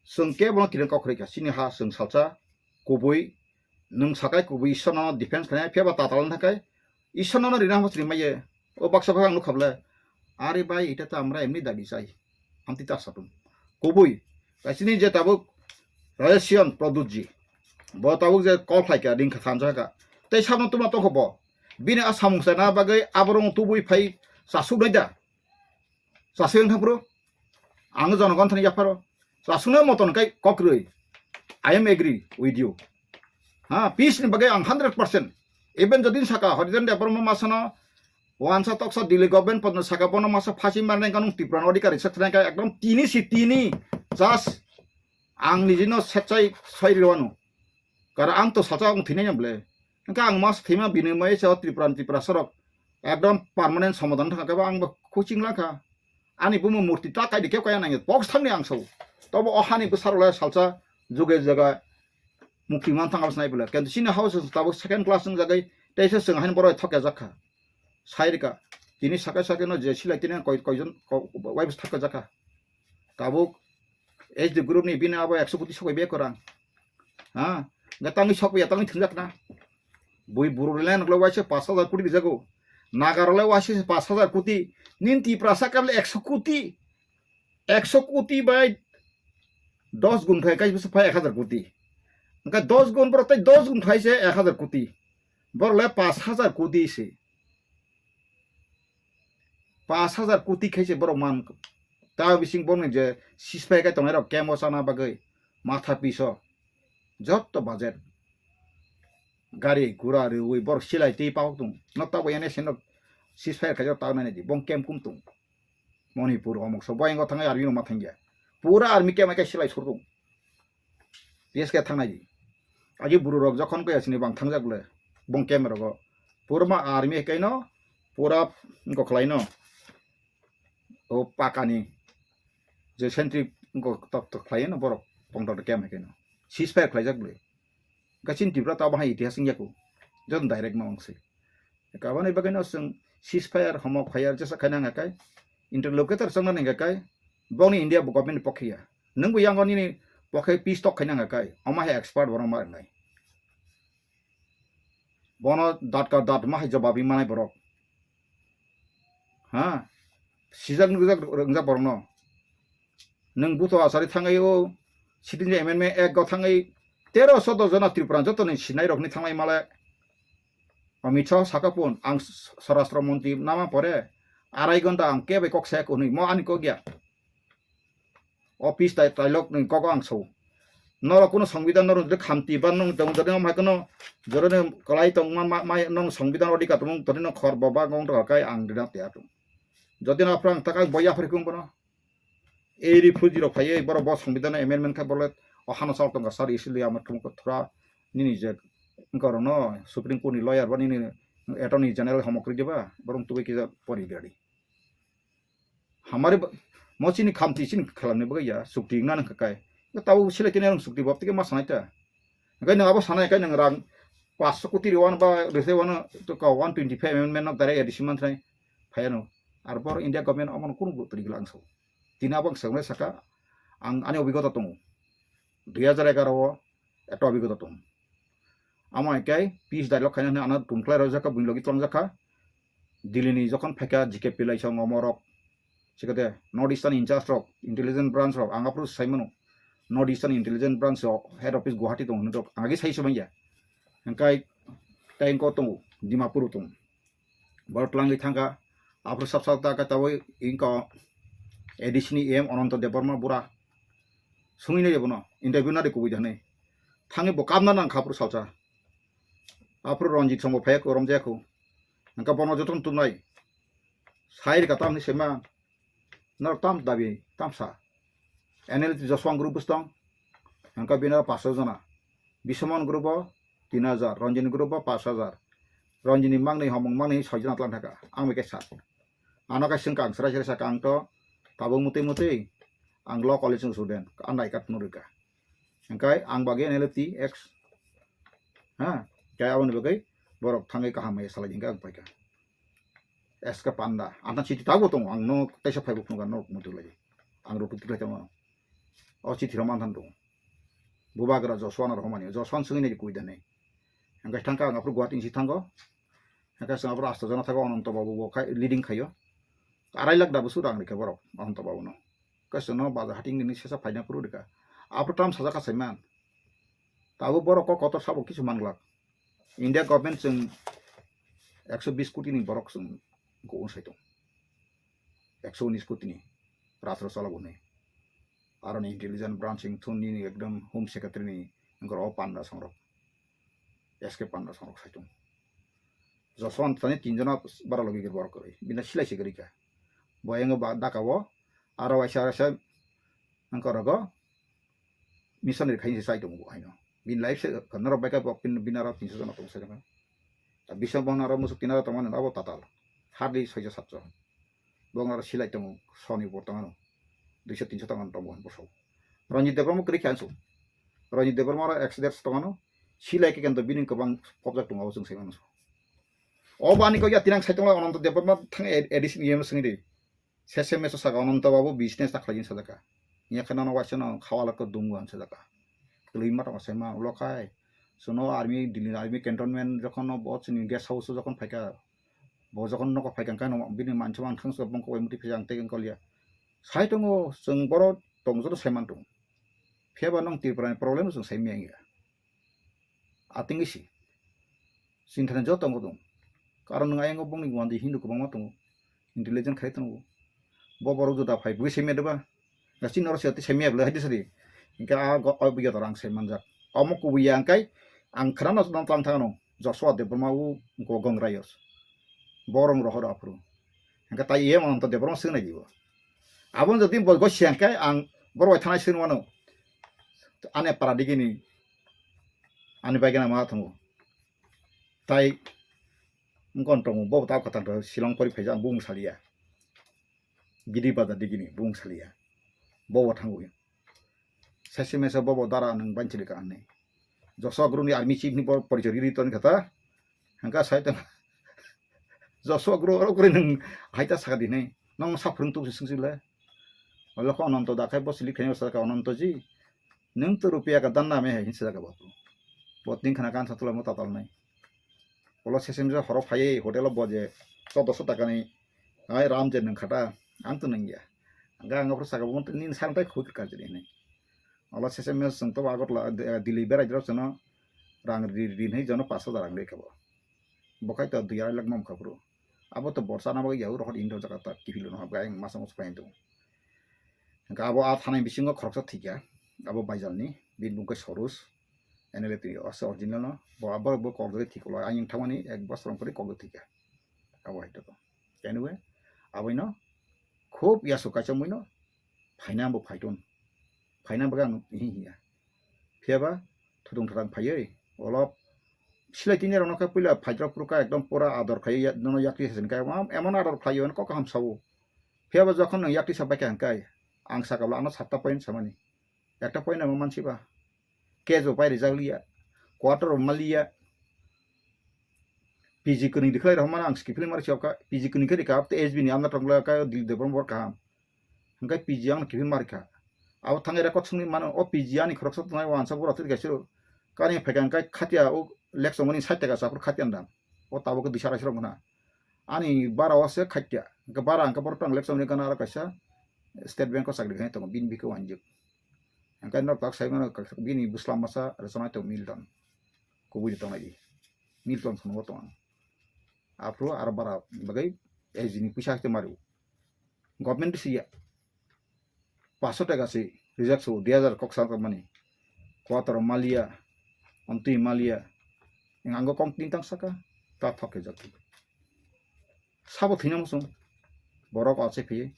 chwng kebono kiring kok kwrwikha. Chini ha chwng salsa kubui, nwng sakai kubui Iswrano defense khlainai, phiya ba tatal wngkha khe Iswrano rina hwnba sri maiye. O baksa khe ang nukha bwle, "Are bhai, eta to amra emni dabi chai." Amtwi ta satung. Kubui, kaisini je tabuk Rajesh Pradyut ji, bo tabuk je call khlaikha, ringkha, thanjakha. Tei sabno tuma tongkha bo. Bini a samung sana bagwi aborok tubui phai chasuknai da. Chasuk wng thangphuru. Ang jonogon thani yapharo. Chasuknai moton kai kokrwi. I am agree with you. Ha, peace ni bagwi ang hundred percent. Even jodi saka Harijan Debbarma masano wansa toksa Delhi government podno saka bono masa phasi marnai kanung Tripura no adhikari sekthrai kai ekdom tini si tini just ang nijino setsai soi rwano. Kara ang to sacha ang thwinai bwle. Hwnkhe ang mas thwima bini mai se Tripura ni Tripura sorok ekdom permanent somadan thangkhe ba ang bo coaching langkha. Ani bumo murti ta kaidi khe kaya nangya box thangni ang sao. Tobo o hani bwsarok le salsa juge jaga mukti man thang abs nai bwle. Kintu chini house tabuk second class wng jagai teisa chwng hain borok thokya jakha. Sai rika. Tini sakai sakai no je silai tini koi, koijon ko-, wai bwsa thokya jakha. Tabuk H D group ni bini abo ekso koti sokoi be korang. Ha? Ga tangwi sokoi ya tangwi thwngjak na. Bui buru le nok le waise pash hajar koti rijago. Naga rok le waise pash hajar koti. Nin Tiprasa kable ekso koti. Ekso koti bai dos gun phai kai bisa phai ek hajar koti. Engka dos gun borok tai dos gun phai se ek hajar koti. Borok le pash hajar koti se. Pash hajar koti khai se borok man. Ta bising borok ni je sispai kai tongnai rok kemo chana bagwi matha piso. Jotto budget. Gari gura riwi borok silai tei pahok tung. Nok tabo ene se nok sispai khai jor ta nai di. Bong kem kum tung. Manipur omok so boyang o thangai army no ma thangya. Pura army kema kai silai sur tung. P S K thangnai di. Agi buru rok jokhon kaya sini bang thangjak le bong camera go. Pura ma army kaino pura go khlai no. O pakani je sentry go tok tok khlai no borok pondor kem kaino. Ceasefire khlai jak le. Gachin Tripura ta bahai itihas wngya ku. Jot direct ma wngsi. Kabani bagwi no chwng ceasefire, homok fire jesa khaina hwnga kai, interlocutor chwngna hwnga kai, bongni India bo government ni pokhe ya. Nwng bo yango nini pokhe peace talk khaina hwnga kai, omo hai expert borok ma rwnai. Bono dat ka dat ma hai jawab ri manai borok. Ha? Sijak nukjak rwngjak borok no. Nwng buto asari thangwi o sitting amendment act go thangwi tero soddo jona Tripura joto ni sinai rok ni thanglai male. Amit Shah saka pun ang Swarashtra Mantri nama pore arai gonta ang kebe kok sek hwnwi mo ani kok ya. Office tai tailok ni kok ang so. Noro kuno songbidan noro de khamti ban nong tong jodi nong hai kuno jodi nong kalai tong ma ma nong songbidan odika tong todi no khor baba gong to kai ang dina te atum. Jodi no aprang takai boya phari kung bono. Ei refugee rok phaiwi borok bo songbidan amendment kha borok o hano chal tongkha sir, isi le amar thumukha thura nini je wngkha rok no Supreme Court ni lawyer ba nini attorney general homok kwrwi diba borok tubui kisa pori gadi. Hamari ba-, mo chini khamti chini khalamni bagwi ya sukti wngna nang kha kai. Tabo silai kene rang sukti bab tike ma sanai ta. Hingke nang abo sanai kai nang rang paanch koti rwan ba rese wan to ka one twenty five amendment no direct addition man thai phayano. Ar bor India government amon kunu bu turi gila angso. Tina bang sangnai saka ang ani obigota tongo. Dui hajar egaroh o ekta obigota tongo. Amo hai kai peace dialogue khaina hwnwi ano tumkhlai rwjak kha, buini logi twlangjakha. Delhi ni jokhon phaikha G K Pillai song omorok, sikade North Eastern in charge rok, intelligence branch rok, ang aphuru saimano North Eastern intelligence branch rok head office Guwahati tong hwnwi rok ang agi sai se manya. Hingkai tei engko tongo Dimapur tongo. Borok twlangwi thangkha, aphuru sab sab ta khe tabwi engko A D C ni E M Ananta Debbarma bura sungwi nai bono interview nadi kubui da hwnwi thangwi bo kamna nang kha aphuru salsa. Aphuru Ranjit songbo phaiya kho, romjaya kho. Hingke bono jotono tumnai. Sai rika tamni sema. Norok tam dabi, tam sa. N L T Joshua group bwswng. Hingke bini aro paanch jona. Bisomon group o tin hajar, Ranjit group o paanch hajar. Ranjit ni mangni homong mangni soi jona tlang thaka. Ang bai khe sa. Ano khe swngkha ang srai srai sakha ang to tabuk mutwi mutwi ang law college ni student. Ang nai kat nurika. Hingke ang bagwi N L F T X. Ha, khe aboni bagwi borok thangwi kaham hai salai hingke ang paikha. S K Panda, ang thang chiti tabuk tongo, ang no teisa phaibo phunukha norok muitu lai. Ang rok tuklai tongo. O chiti rok manthan tongo. Bubagra Joshua no rohormani, Joshua swngwi nai kui da nai. Hingke thangkha ang aphuru Guwahati ni si thango. Hingke chwng aphuru asta jona thago Ananto Babu bo khai, leading khaio. Arai lakh da bwswk rang rikha borok Ananto Babu no. Kaisa no baja hating ni sesa phaina phuru rikha. Aphuru tam sajak kha saiman. Tabuk borok kok kotor sabo kisu manglak. India government chwng ekso bis koti ni borok chwng kuhun sai tong. Ekso unis koti ni rastro chalabo hwnwi. Aroni intelligence branch wngthun nini ekdom home secretary ni wngkha o panda songrok. S K Panda songrok sai tong. Joshua tani tin jona bara logi gir borok kwrwi. Bini silai se kwrwi kha. Bo yango ba daka o aro waisa waisa wngkha rogo missionary khaini se sai tongo bo haino. Bini life se norok bai kha bo bini aro tinso jona tong sai jona. Bisa bo aro musuk tin aro tongmani abo tatal. Hardly soijo satjo. Bo aro silai tongo soni bo tongano. Duiso tinso tongano tongo bo so. Ranjit Debbarma kwrwi khe ansu. Ranjit Debbarma aro accident tongano. Silai khe kento bini kwbang pobjak tongo abo chwng sai mano. O bani kok ya tinang sai tongo Ananto Debbarma thang A D C ni yem swngdi. Sese meso saka Ananto Babu business ta khlaijin sajaka. Yakhe nono waisa no khawala ko dungo ang sajaka. Twi ma tong sai ma ulo khai. Sono army, Delhi army cantonment jokhon no bo chini guest house jokhon phaika. Bo jokhon noko phaika kano bini mancho ang thangsa bongko bai muti phai ang tei ang kolya. Sai tongo chwng boro tong joto sai man tongo. Phiya ba nong Tripura ni problem chwng sai manya. Ating isi. Sinthani joto tongo dong. Karon nung ayang bongni wandi Hindu kwbangma tongo. Intelligent khai tongo. Bo borok juda phai bui sai manya ba. Gasi noro siyati semia bwlai haidi sadi. Hingke a go o biya dorang se manjak. Omo kubuya hingkai ang khana no tang thang no. Joshua Debbarma u go gong rayos. Borong rohor aphuru. Hingke tai iye Ananta Debbarma sing nai dibo. Abon jodi bo go siang kai ang borok bai thanai sing wano. Ane para digini. Ani bai gana ma thango. Tai ngkon tongo bo ta kata Shillong pori phaija ang bung saliya. Gidi bazar digini bung saliya. Bobo thango. Sese mese bobo dara nang banchili ka anne. Joshua Guru ni army chief ni bor porichori ri ton kata. Hangka sai tang. Joshua Guru oro kuri nang haita saka dinai. Nang sa phurung tu sing sile. Olo ko Ananto da khai bo silik khai sa ka Ananto ji. Nang to rupiya ka dan na me hai hinsa ka bapu. Bot ning khana kan sa tula mo tatal nai. Olo sese mese horo phai hotel o boje. Chodoso taka ni. Ai ram je nang khata. Ang to nang ya. Ang ang pro saka bo ni san tai khut ka jini. Olo sese mese sung to Agartala, eh, Delhi berai jero sono rang ri ri nei jono paso da rang rei kabo. Bokhai to dui arai lakh mam khabru. Abo to borsa na bagwi yau rohor indo jaga ta kipilo no habga ang masa masa pain to. Hingke abo a thanai bisingo khoroksa thikya. Abo Baijalni, bini bung khe Sorus, N L A twi asa original no. Bo abo bo kokjagwi thikolo. Ang thangmani ek bosor pore kokjagwi thikya. Abo hai to. Anyway, aboino khub yaso kaisa muino phaina bo phaiton. Phaina bagwi ang hi hiya. Phiya ba thudung thadang phaiwi olop silai tini rokno khe puila phaijak phuru kha ekdom pura ador khai ya, nono yakti sasin kha emon ador khlai yo kok kaham sao. Phiya ba jokhon nwng yakti sa bai kha hwnkhe ang saka bwla ano satta point samani. Ekta point amo mansi ba. Case bo pai rijak liya. Quarter bo maliya. P G kwnwi dikhlai rok mano ang skipili mari chok kha. P G kwnwi khe rikha abte S B ni amna tongla kha Dilip Debbarma bor kaham. Hingke P G ang kiphil marikha. Abo thangwi record songwi mano, o P G ani khoroksa tongnai wansa bura twi kaisa kani phaikha hingke khatia o lek chongmani sait taka chapur khatia dam. O tabuk khe duisa raisrok mano. Ani bara o se khatia. Hingke bara hingke borok tang lek chongmani gana aro kaisa State Bank o chakri khainai tongo, bini bikhe wanjik. Hingke nok tak sai mano bini bwsla masa rwchapnai tongo Milton. Kubui tongnai di. Milton phunukgo tongo. Aphuru aro bara bagwi S G ni puisa hakhe mario. Government risiya. Paso taka se reject so, dui hajar kok sa tongmani. Quarter maliya, amtwi maliya. Ang ango kong tin tang saka, ta thok khe jati. Sabo thwina muchung. Borok o achai phiye.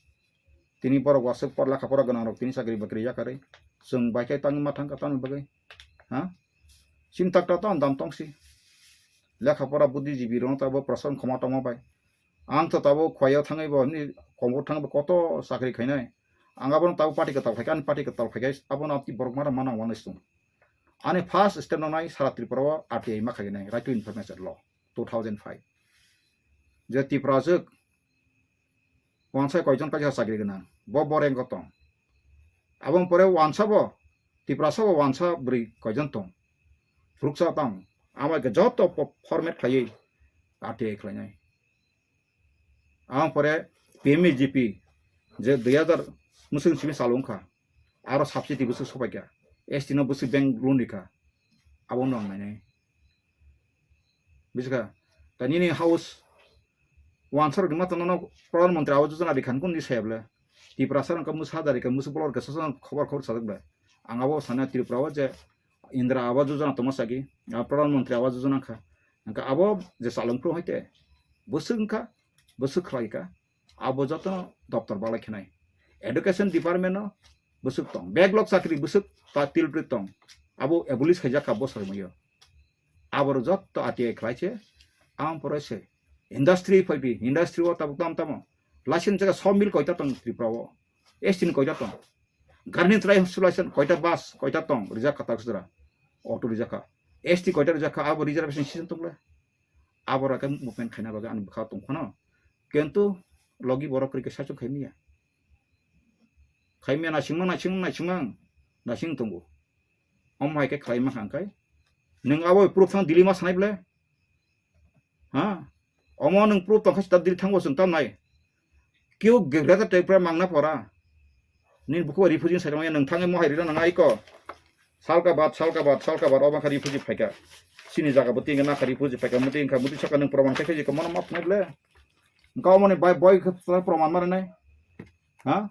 Tini borok wasuk por lekha pora gwnang rok tini chakri bakri yakarwi. Chwng bai khe tangwi ma thang kha tamni bagwi. Ha? Chini tak tak tang dam tong si. Lekha pora buddhijibi rok tabo prasan khoma tongma bai. Ang to tabo khwlaiyo thangwi bo hwnwi kombor thangwi bo koto chakri khainai. Ang abono tabo party kwtal phaikha, ani party kwtal phaikha, abono aboni borok mano mano wngmani sung. Ani first step nangnai sara Tripura o R T I ma khainai, Right to Information Law, two thousand five. Je Tiprajwk wansa koijon kaisa chakri gwnang, bo boreng tong. Aboni pore wansa bo, Tiprasa bo wansa bwrwi koijon tong. Phuruksa tong, amai khe joto po-, format khlaiwi R T I khlainai. Ang pore P M E G P je dui hajar mwswng simi salung kha, aro subsidy bwswk sopai kha, S T no bwswk bank loan rikha, abo no ang nainai. Buji kha, ta nini house wansa rok rima tongno Pradhan Mantri Awas Yojana rikha kung di saya bwle, Tiprasa rok mwsa da rikha, mwsa bolor khe sosa khobor khobor sajak bwle. Ang abo sana Tripura o je Indra Awas Yojana tongma sagi, ah, Pradhan Mantri Awas Yojana kha. Hingkha abo je chalung phuru hai te bwswk wngkha, bwswk khlai kha, abo jotono doptor balai khenai. Education department no bwswk tong, backlog chakri bwswk ta tilpri tong, abo abolish khaijak kha bosor muyo. Abo rok joto R T I khlai se, ang pore se industry phai di, industry o tabuk tam tamo license jaga sawmill koita tong Tripura o, S T ni koita tong. Garni trai hospital koita bus, koita tong, rijak kha taksra, auto rijak kha. S T koita rijak kha, abo reservation system tong le. Abo rok khe movement khaina bagwi ani bwkha tong phano. Kintu logi borok kwrwi khe saichung khai manya. Khaimya naisingma, naisingma, naisingma, naising tongo. Omo hai khe khlai ma kha hwnkhe. Nwng abo proof thang Delhi ma sanai ble? Ha? Omo nwng proof tong kha sita Delhi thango chwng tam nai. Keu Greater Tripura mangna pora. Nini bukhuk bai refugee sai tongya nwng thangwi mohai rina nang aiko. Salka bat, salka bat, salka bat, obo kha refugee phaika. Chini jaga bo tingna kha refugee phaika, muti wngkha, muti saka nwng proman khai khe je komono ma phnai ble. Wngkha omo ni bai boi khe proman ma rinai. Ha?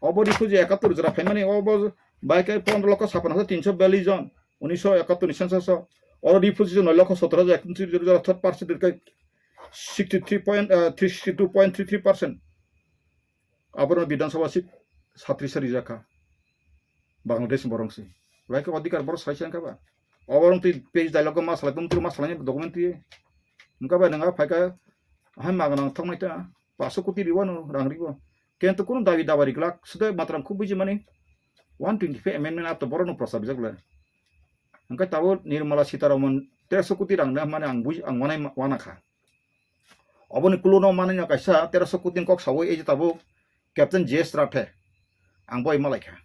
Obo refugee ekattor jora phaimani, obo bai khe pondro lokho sapano hajar tinso biyallis jon, unisho ekattor ni census o. Oro refugee jon noi lokho sotoro hajar ekattor jora, third percent khe sixty three point, eh, three sixty two point three three percent. Aborok Bidhan Sabha seat satris rijak kha. Bangladesh borok se. Bai khe odhikar borok sai se wngkha ba. Oborok twi page dialogue ma salai, tongtwrwng ma salai document twi. Wngkha ba nwng a phaikha hai magnang thoknai ta. Paso koti riwano rang riwo. Kento kuno dabi dawa riglak. Sudo matram khub buji mani one twenty five amendment ato borokno prosa bijak le. Hingke tabo Nirmala Sitaraman teroso koti rang na mani ang buji, ang wanai ma-, wana kha. Oboni kuluno manino kaisa teroso koti kok sawi eje tabo Captain J S Rathe. Ang boi malai kha.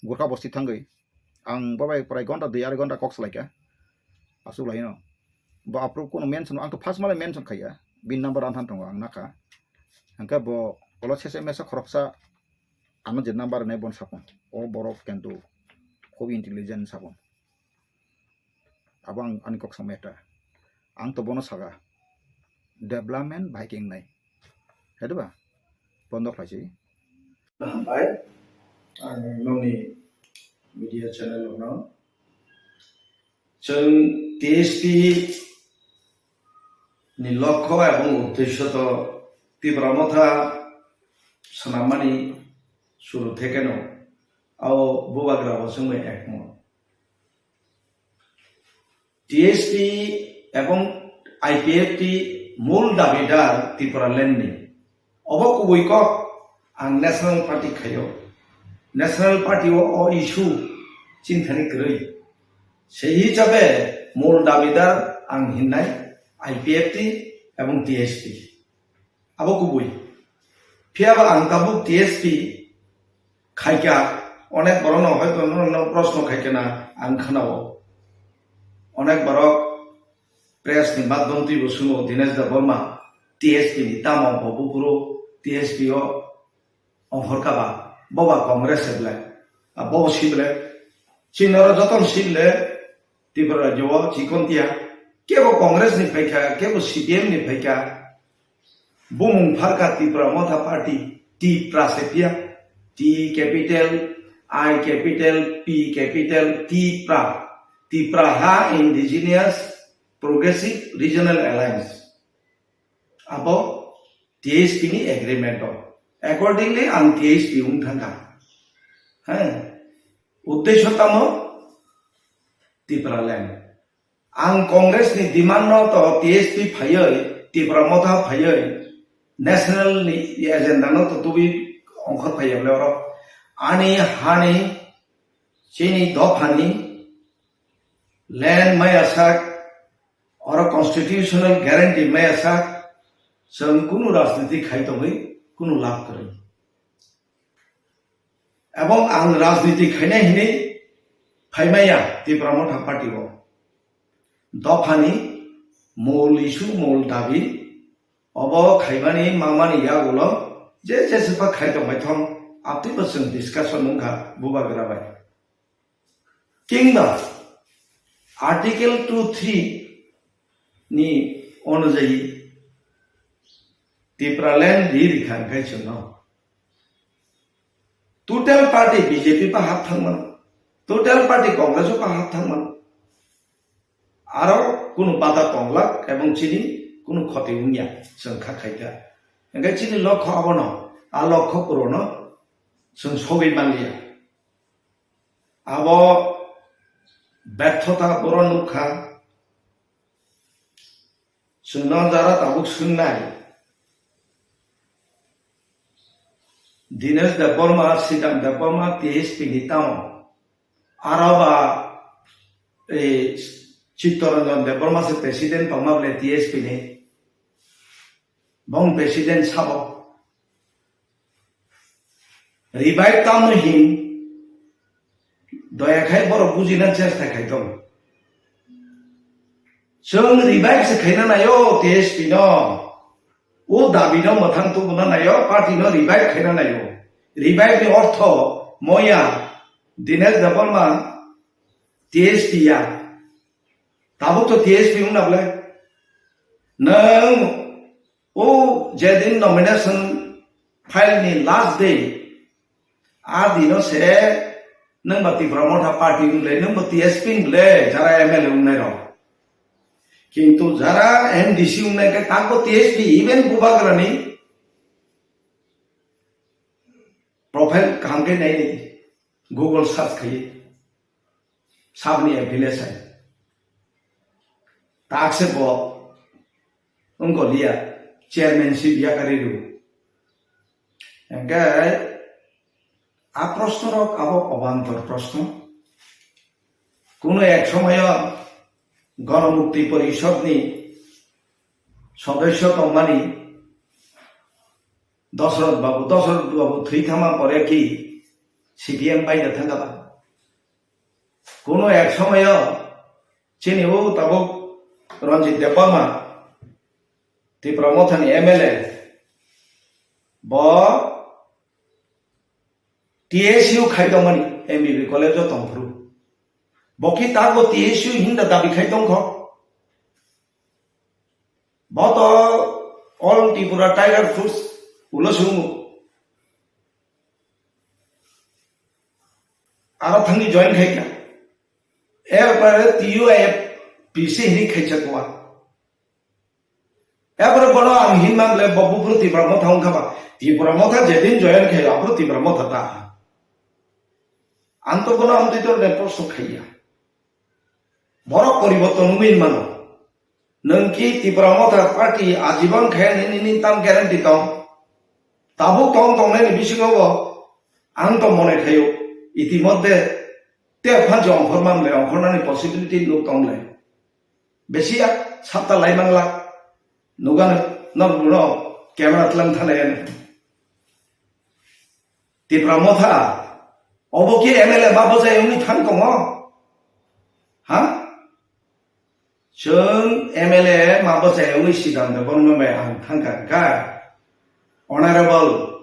Gurkha bosti thangwi. Ang babai prai gonta dui arai gonta kok salai kha. Asuk lai no. Bo apro kono mention, ang to first male mention khaiya. Bin number anthan tongo ang nakha. Hingke bo olo sese mesa khoroksa ano je number ne bon sapon. O borok kento khub intelligent sapon. Abo ang ani kok samaya ta. Ang to bono saga. Development bai keng nai. Hai ba? Bondo khlai si. Hambai. Ang noni media channel no. Chwng T S P ni lokho ebong uddesho to Tipra Motha swnammani suru thekeno ao bubagra bo chwngbai ekmot. T S P ebong I P F T mul dabidar Tipraland ni. Obo kubui kok ang National Party khaio. National Party o, o issue chinthani kwrwi. Sei hisabe mul dabidar ang hinnai I P F T ebong T S P. Abo kubui. Phiya ba ang tabuk T S P khaikha, onek borok no hoito no, no proshno khaikha na ang khanao. Onek borok press ni madhyam twi bo suno Dinesh Debbarma T S P ni tamo bo buphuru T S P o ongkhor kha ba, bo ba Congress se ble, a bo si ble, chini oro joto no si ble, Tripura rajyo o chikon tiya, kebo Congress ni phaikha, kebo C P M ni phaikha, bumung pharkha Tipra Motha Party, Tipra se phiya, T capital, I capital, P capital, Tipra, Tipraha Indigenous Progressive Regional Alliance. Abo T S P ni agreement o. Accordingly, ang T S P wng thangkha. Hai, uddesho tamo Tipraland. Ang Congress ni demand no to T S P phaiwi, Tipra Motha phaiwi, national ni agenda no to tubui ongkhor phaiya bole oro. Ani hani, chini dophani land maya sak, oro constitutional guarantee maya sak, chwng kunu rajniti khai tongwi kunu lab kwrwi. Ebong ang rajniti khainai hinwi phaimaya Tipra Motha Party o. Dophani mol issue, mol dabi, obo khaimani mamani yagulo je jeswkha khai tongbai thong, abtwibo chwng discussion wngkha bubagra bai. Kingba Article two three ni onujayi Tipraland ri rikha hingkhai chwngno. Total party B J P pa hap thangmano, total party Congress o pa hap thangmano. Aro kunu bada tonglak ebong chini kunu khoti wngya, chwng kha khaikha. Hingkhai chini lokho abono, a lokho purono chwng sogwi manliya. Abo berthota boro nukha. Chwngno jara tabuk swngnai. Dinesh Debbarma, Sridham Debbarma, T S P ni tamo. Aro ba, eh, Chittaranjan Debbarma se president tongma bole T S P ni. Bong president sabo. Revive tamo hin, doya khai borok bujina chesta khai tong. Chwng revive se khaina naio T S P no. O dabi no mwthang tubuna naio, party no revive khaina naio. Revive ni ortho moya Dinesh Debbarma T S P ya. Tabuk to T S P wngna bwle. Nwng o jedin nomination file ni last day, a dino se nwng ba Tipra Motha party wng le, nwng ba T S P wng le, jara M L A wngnai rok. Kintu jara M D C wngnai khe tangbo T S P, even Bubagrani profile kaham khe nai di, Google search khai. Sabni affiliation. Takse bo wngkoliya chairmanship yakarwi rw. Hingkhe a proshno rok abo obantor proshno. Kuno ek somoyo Ganamukti Porishodni sodosyo tongmani Dosrot Babu, Dosrot Babu thwi thangma pore ki C P M bai da thangkha ba? Kuno ek somoyo chini o tabuk Ranjit Debbarma, Tipra Mothani M L A, bo T S U khai tongmani M B B college o tongphuru. Bo ki tago T S U hinda dabi khai tongkho. Bo to All Tripura Tiger Force ulo sumo. Aro thangni join khai kha. Erpore T U I F P C hini khaisa kuwa. Erpore bono ang hinma bole bo buphuru Tipra Motha wngkha ba. Tipra Motha jedin join khai, aphuru Tipra Motha ta. Ang to bono ang twi to ne proshno khaiya. Borok poriborton wngwi mano. Nwng ki Tipra Motha party ajibon khe nini, nini tam guarantee tong. Tabuk tong tongnaini bisingo bo ang to mone khaio. Itimodde te phansi ongkhorma mle ongkhornani possibility nuk tong mle. Besi ya sapta lai mangla. Nugano, nok nuno camera tlang thalai ani. Tipra Motha, obo ki M L A ba bwsai wngwi thang tongo? Ha? Chwng M L A ma bwsai wngwi sidam de borno bai ang thangkha kha. Honorable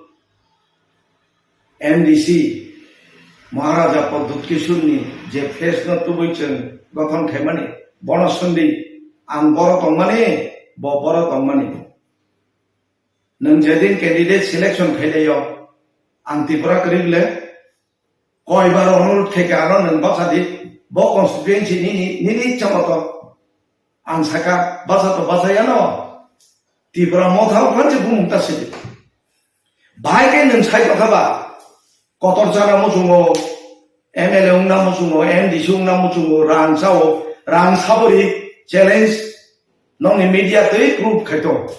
M D C Maharaja Pradyut Kishorni je face no tubui chwng gothon khaimani, bono sundwi ang boro tongmani, bo boro tongmani. Nwng jedin candidate selection khailaio, ang Tripura kwrwi le, koibar onurodh khe khe ano nwng bacha di, bo constituency nini, nini ichha moto. Ang saka bacha to bacha yano, Tipra Motha o kanse bumung ta sidi. Bahai khe nwng sai tokha ba, kotor chana muchungo, M L A wngna muchungo, M D C wngna muchungo, rang sao, rang sabori challenge nokni media twi proof khaito.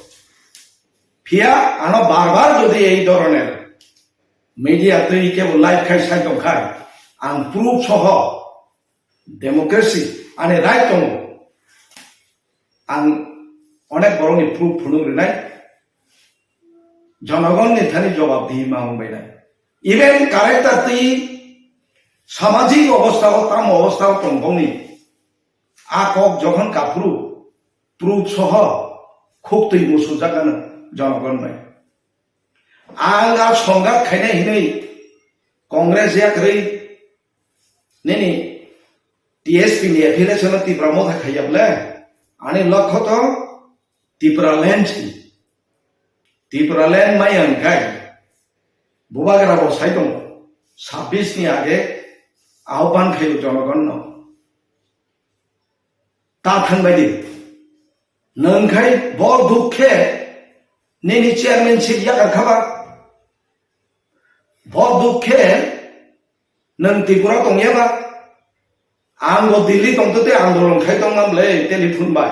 Phiya ano bar bar jodi ei dhoroner media twi kebo live khai sai tongkhai, ang proof soho democracy ani right tongo. Ang onek borokni proof phunuk rinai, jonogonni thani jobab dihi ma wngbainai. Even character twi samajik obostha o, tamo obostha o tong bongni a kok jokhon kaphuru proof soho khuk twi musujakano jonogon bai. Ang a songgat khainai hinwi Congress yakrwi nini T S P ni affiliation no Tipra Motha khaiya bole, ani lokho to Tipra land si. Tipra land maya hwnkhai Bubagra bo sai tongo, sabbish ni age ahban khaio jonogon no. Ta thangbai di. Nwng khai bo dukhe nini chairmanship yakar khaba. Bo dukhe nwng Tripura tongya ba. Ang bo Delhi tongtwtwi andolon khai tongma bwle telephone bai.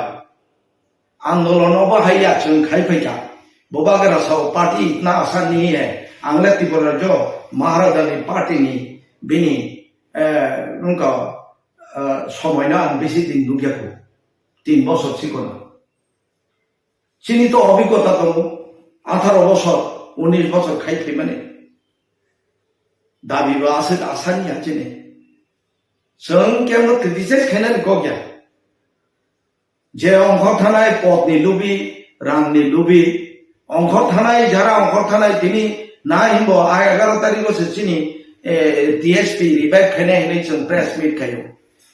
Andolon obo hai ya chwng khai phaikha. Bubagra sao party itna asa nahi hai. Ang le Tripura rajyo Maharaja ni party ni bini, eh, nungka, eh, somoi no ang bisi din nukya kho. Tin bosor chikon. Chini to obhiggota tongo, atharo bosor, unis bosor khai phaimani. Dabi bo aswk asani ya chini. Chwng kebo criticize khainani kok ya. Je ongkhor thanai potni lubi, rangni lubi, ongkhor thanai, jara ongkhor thanai tini na himbo a egaro tarikgo se chini, eh, T S P revive khainai hinwi chwng press meet khaio.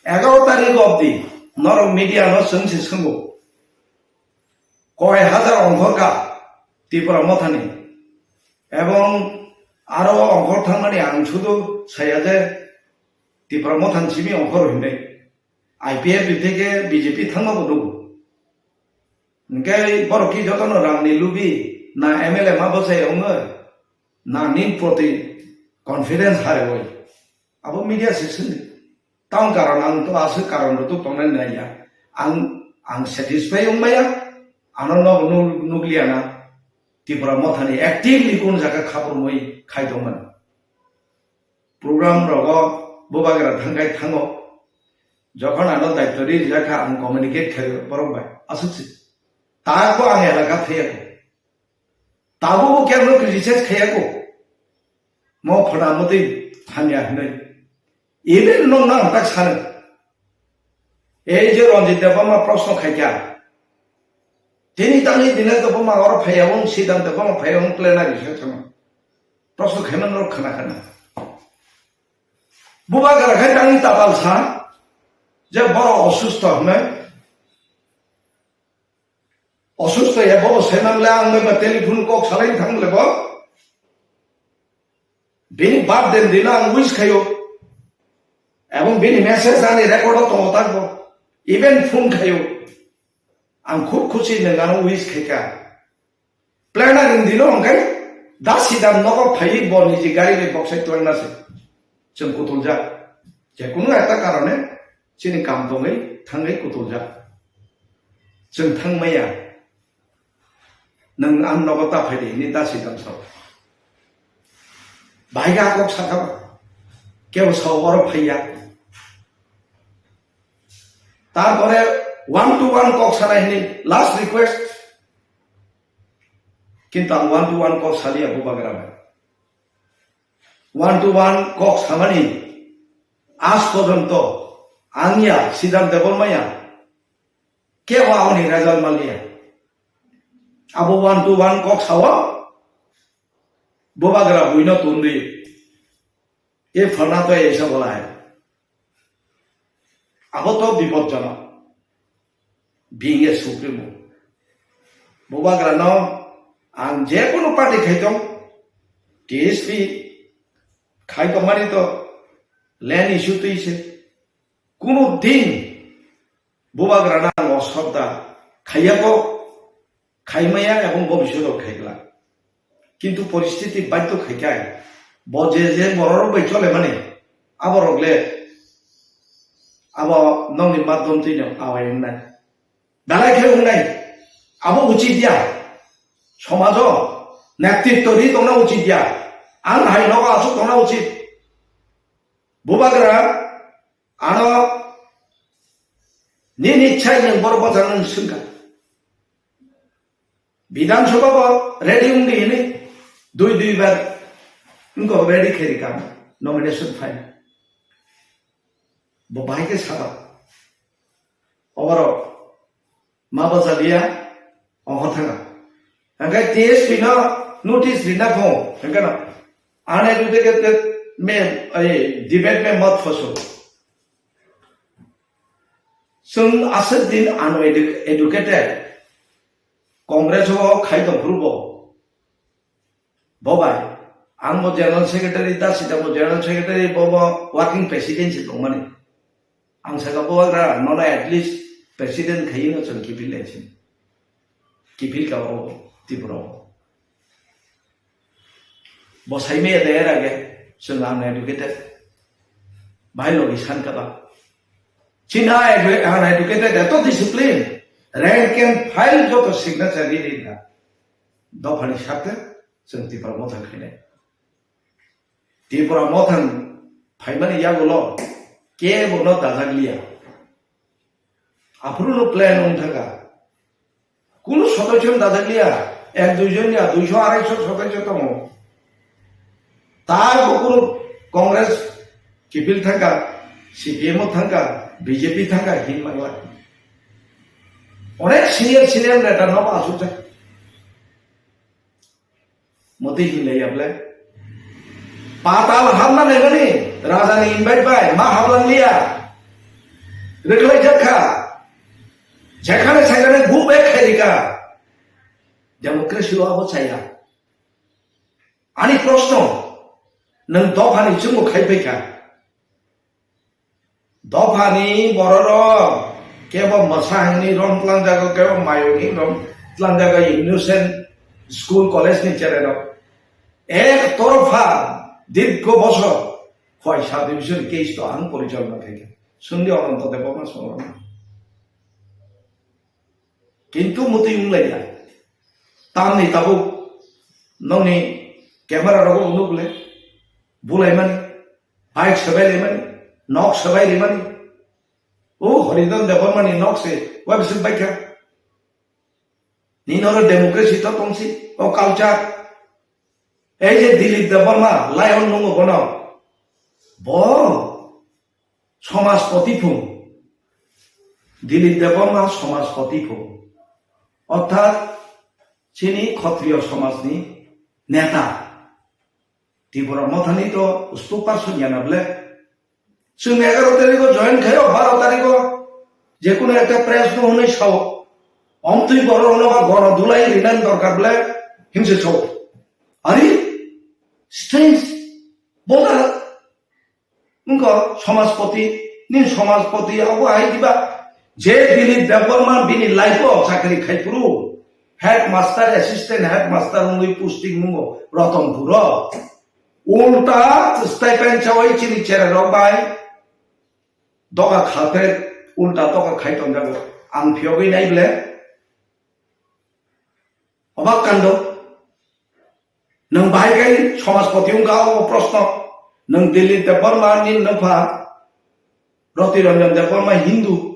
Egaro tarik obdi norok media no chwng se swngo. Koi hajar ongkhor ka Tipra Mothani. Ebong aro ongkhor thangmani ang sudu saya je Tipra Mothani simi ongkhor hinwi. I P F T theke B J P thangma bo nugo. Hingke borok ki jotono rangni lubi na M L A ma bwsai ongoi na nin proti confidence hai oi. Abo media se sini. Tang karon ang to aswk karon rok to tongnai nai ya. Ang, ang satisfy wng maya. Ano no nu-, nukliya na. Tipra Mothani actively kun jaga khapormoi khai tongmani. Program rogo bubagra thangkai thango. Jokhon ano daityo ri rijak kha ang communicate khai borok bai. Aswk si. Ta ko ang elaka thaya ko. Tabuk bo kebo no criticize khaiya ko. Mo phana motwi hamya hinwi. Even nong nang tak sano. Ei je Ranjit Debbarma proshno khaikha. Tini tangni dine Debbarma oro phaiya wng, Siddhant Debbarma phaiya wng plenary session o. Proshno khaiman rok khana khana. Bubagra khai tangni tapal sa je borok osusto hinwi. Osusto ya bobo saiman le ang bai ba telephone kok salai thang le bo. Bini birthday dino ang wish khayo. Ebong bini message ani record o tongo tak bo. Even phone khayo. Ang khub khusi nang ano wish khaika. Planner ni dino hongkai dasi dam nogo phaiwi bo niji gari bai boksai twlangna se. Chwng kutuljak. Je kunu ekta karone chini kam tongwi thangwi kutuljak. Chwng thangmaya. Nwng ang nogo ta phaidi hinwi dasi dam sao. Bahai ga kok sakha ba. Kebo sao oro phaiya. Tarpore one to one kok sana hinwi last request. Kintu ang one to one kok saliya bubagra bai. One to one kok samani aaj porjonto ang ya Siddhant Debbarma ya kebo aboni result manliya. Abo one to one kok sao bubagra buino tundwi e phalna to esa bolai. Abo to bipodjonok. Being a supremo. Bubagrano ang je kono party khaitong, T S P khaitong mani to land issue twi se. Kuno din bubagrano ang osodda khaiya ko. Khaimaya ebong bobishoto khaigla. Kintu poristiti baidhyo khaikai, bo je je bororok bai cholemani, aborok le abo nokni madhyom twino awai wngnai. Belai khe wngnai, abo uchit ya. Somajo netritto ri tongna uchit ya. Ang hai nogo aswk tongna uchit. Bubagra ano nini chai nwng borok bwchang nwng swngkha. Bidhan Sabha bo ready wngdi hinwi dui dui bar wngkha ready khe rikha nomination file. Bo bahai khe saba. Oborok ma bachaliya, oho thanga. Hingke T S P no notice rina pho, hingke no uneducated me, ai, debate me mat phoso. Chwng aswk din uneducated, Congress o khai tong phuru bo. Bo bai, ang bo general secretary, ta sita bo general secretary, bo bo working president se tongmani. Ang saka bo agra, nono at least president khayi no chwng kiphil lai sini. Kiphil ka bo Tripura o. Bo saimaya de era ge, chwng uneducated. Bai logi san ka ba. China edu-, uneducated, eto discipline. Rank and file joto signature ri ri na. Dophani sakhe chwng Tipra Mothang khainai. Tipra Mothang phaimani yagulo kebono dajak liya. Aphuru no plan wng thaka. Kunu sodosyo dajak liya. Ek dui jon ya, duisho arai sho sodosyo tongo. Tar bo kunu Congress kiphil thangkha, C P M o thangkha, B J P thangkha, hin mangla. Onek senior senior neta nobo asukjak. Motwi hinlaiya ble. Patal habna naimani, rajani invite bai, ma hablangliya. Reklai jakha. Jekhane saikane go back khairika. Democracy o abo chaya. Ani proshno, nwng dophani chwngno khai phaikha. Dophani bororok kebo mwsa hwnwi rom tlangjago, kebo mayo hwnwi rom tlangjago, innocent school college ni chererok. Ek torpha dirgho bosor khoi sub division case to ang porichalona khaikha. Sungdi Ananto Debbarma songorokno. Kintu mutwi wnglaila. Tamni tabuk nokni camera rogo wngo bole bulaimani, bike swbai rimani, nok swbai rimani. O Haridhan Debbarmani nok se website baikha. Nini oro democracy to tongsi, o culture. Ei je Dilip Debbarma, lion nungo bono. Bo Somajpoti phung. Dilip Debbarma Somajpoti phung. Orthat chini Khotriyo somajni neta. Tripura Mothani to spokesperson yana ble. Chwng egaro tarikho join khaio, baro tarikho jekunu ekta press no hwnwi sao. Omtwi borok no ba gono dulai rinan dorkar ble himse sao. Ari strange. Boda Wngkha Somajpoti, nini Somajpoti abo hai diba? Je Dilip Debbarma bini life o chakri khai phuru, headmaster, assistant headmaster wngwi posting mungo Ratanpuro. Ulta stipend chawi chini chererok bai doga khalphe ulta doga khai tongjago. Ang phiyogwi nai ble. Obak kando. Nwng bahai kai Somajpoti wngkha o proshno. Nwng Dilip Debbarma ni nwpha Roti Ranjan Debbarma Hindu.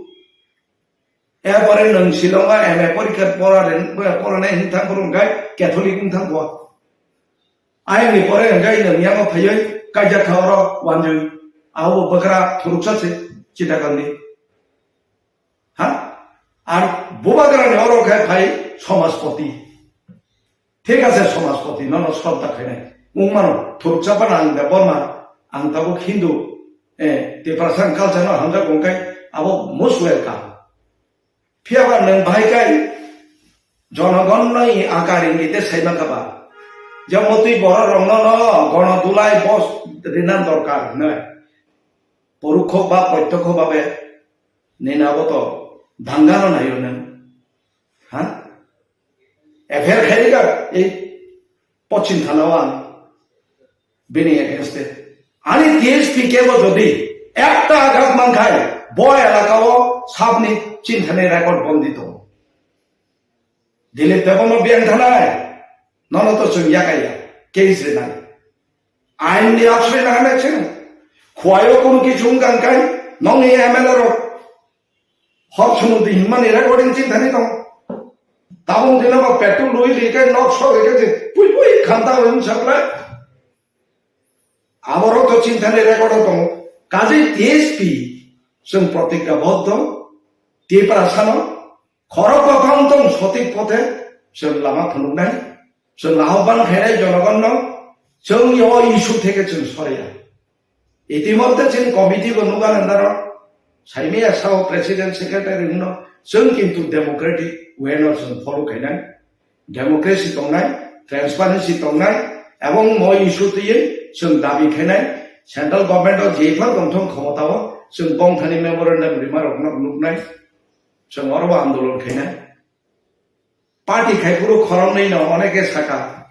Erpore nwng Shillong o M A porikha pora ren-, porane hinthang phuru hwnkhe Catholic wngthang kho. Ayang ni pore hwnkhe nwng yango phaiwi kaijak kha oro wanjwi. Abo bwkra thuruksa se Chittagong ni. Ha? Ar bubagrani oro khe phai Somajpoti. Thik ase, Somajpoti, nono sroddha khainai. Wngmano, thuruksa phano ang Debbarma, ang tabuk Hindu, eh, Tiprasa culture no hamjak wngkhai, abo most welcome. Phiyaba nwng bahai kai, jonogon no i akar ingite saima kaba. Jemotwi borok rokno no gono dulai bos rinan dorkar hinwi. Porokho ba protyokho babe nini abo to dangano naio nwng. Ha? F I R khairika ei Pochim Thana o ang bini against e. Ani T S P kebo jodi ekta agat mankhai bo elaka o sabni chinthani record bondi tongo. Dilip Debbarma biyang thanai, nono to chwng yakaiya, case rinai. Ain ni aksoi na hanai chwng. Khuaio kono kichu wngkang kai, nongni M L A rok. Hor sumudi hinmani recording chinthani tong. Tabung dina ba petrol lui li kai nok sok li kai je pui pui khanta wng saklai. Aborok to chinthani record o tongo. Kaje T S P chwng protigya boddo. Tiprasano Khorok kothom tong sotik pothe chwng lama phunuknai, chwng ahobban khainai jonogonno, chwng o issue theke chwng soriya. Itimodhye chini committee bo nuga nandaro, saimaya sao president secretary hwnno, chwng kintu democratic way no chwng follow khainai, democracy tongnai, transparency tongnai, ebong mo issue twiwi chwng dabi khainai, central government o jephar tongthong khomota o chwng bongthani memorandum rima rokno nuknai. Chwng oro bo andolon khainai. Party khai phuru khoroknwi no oneke saka.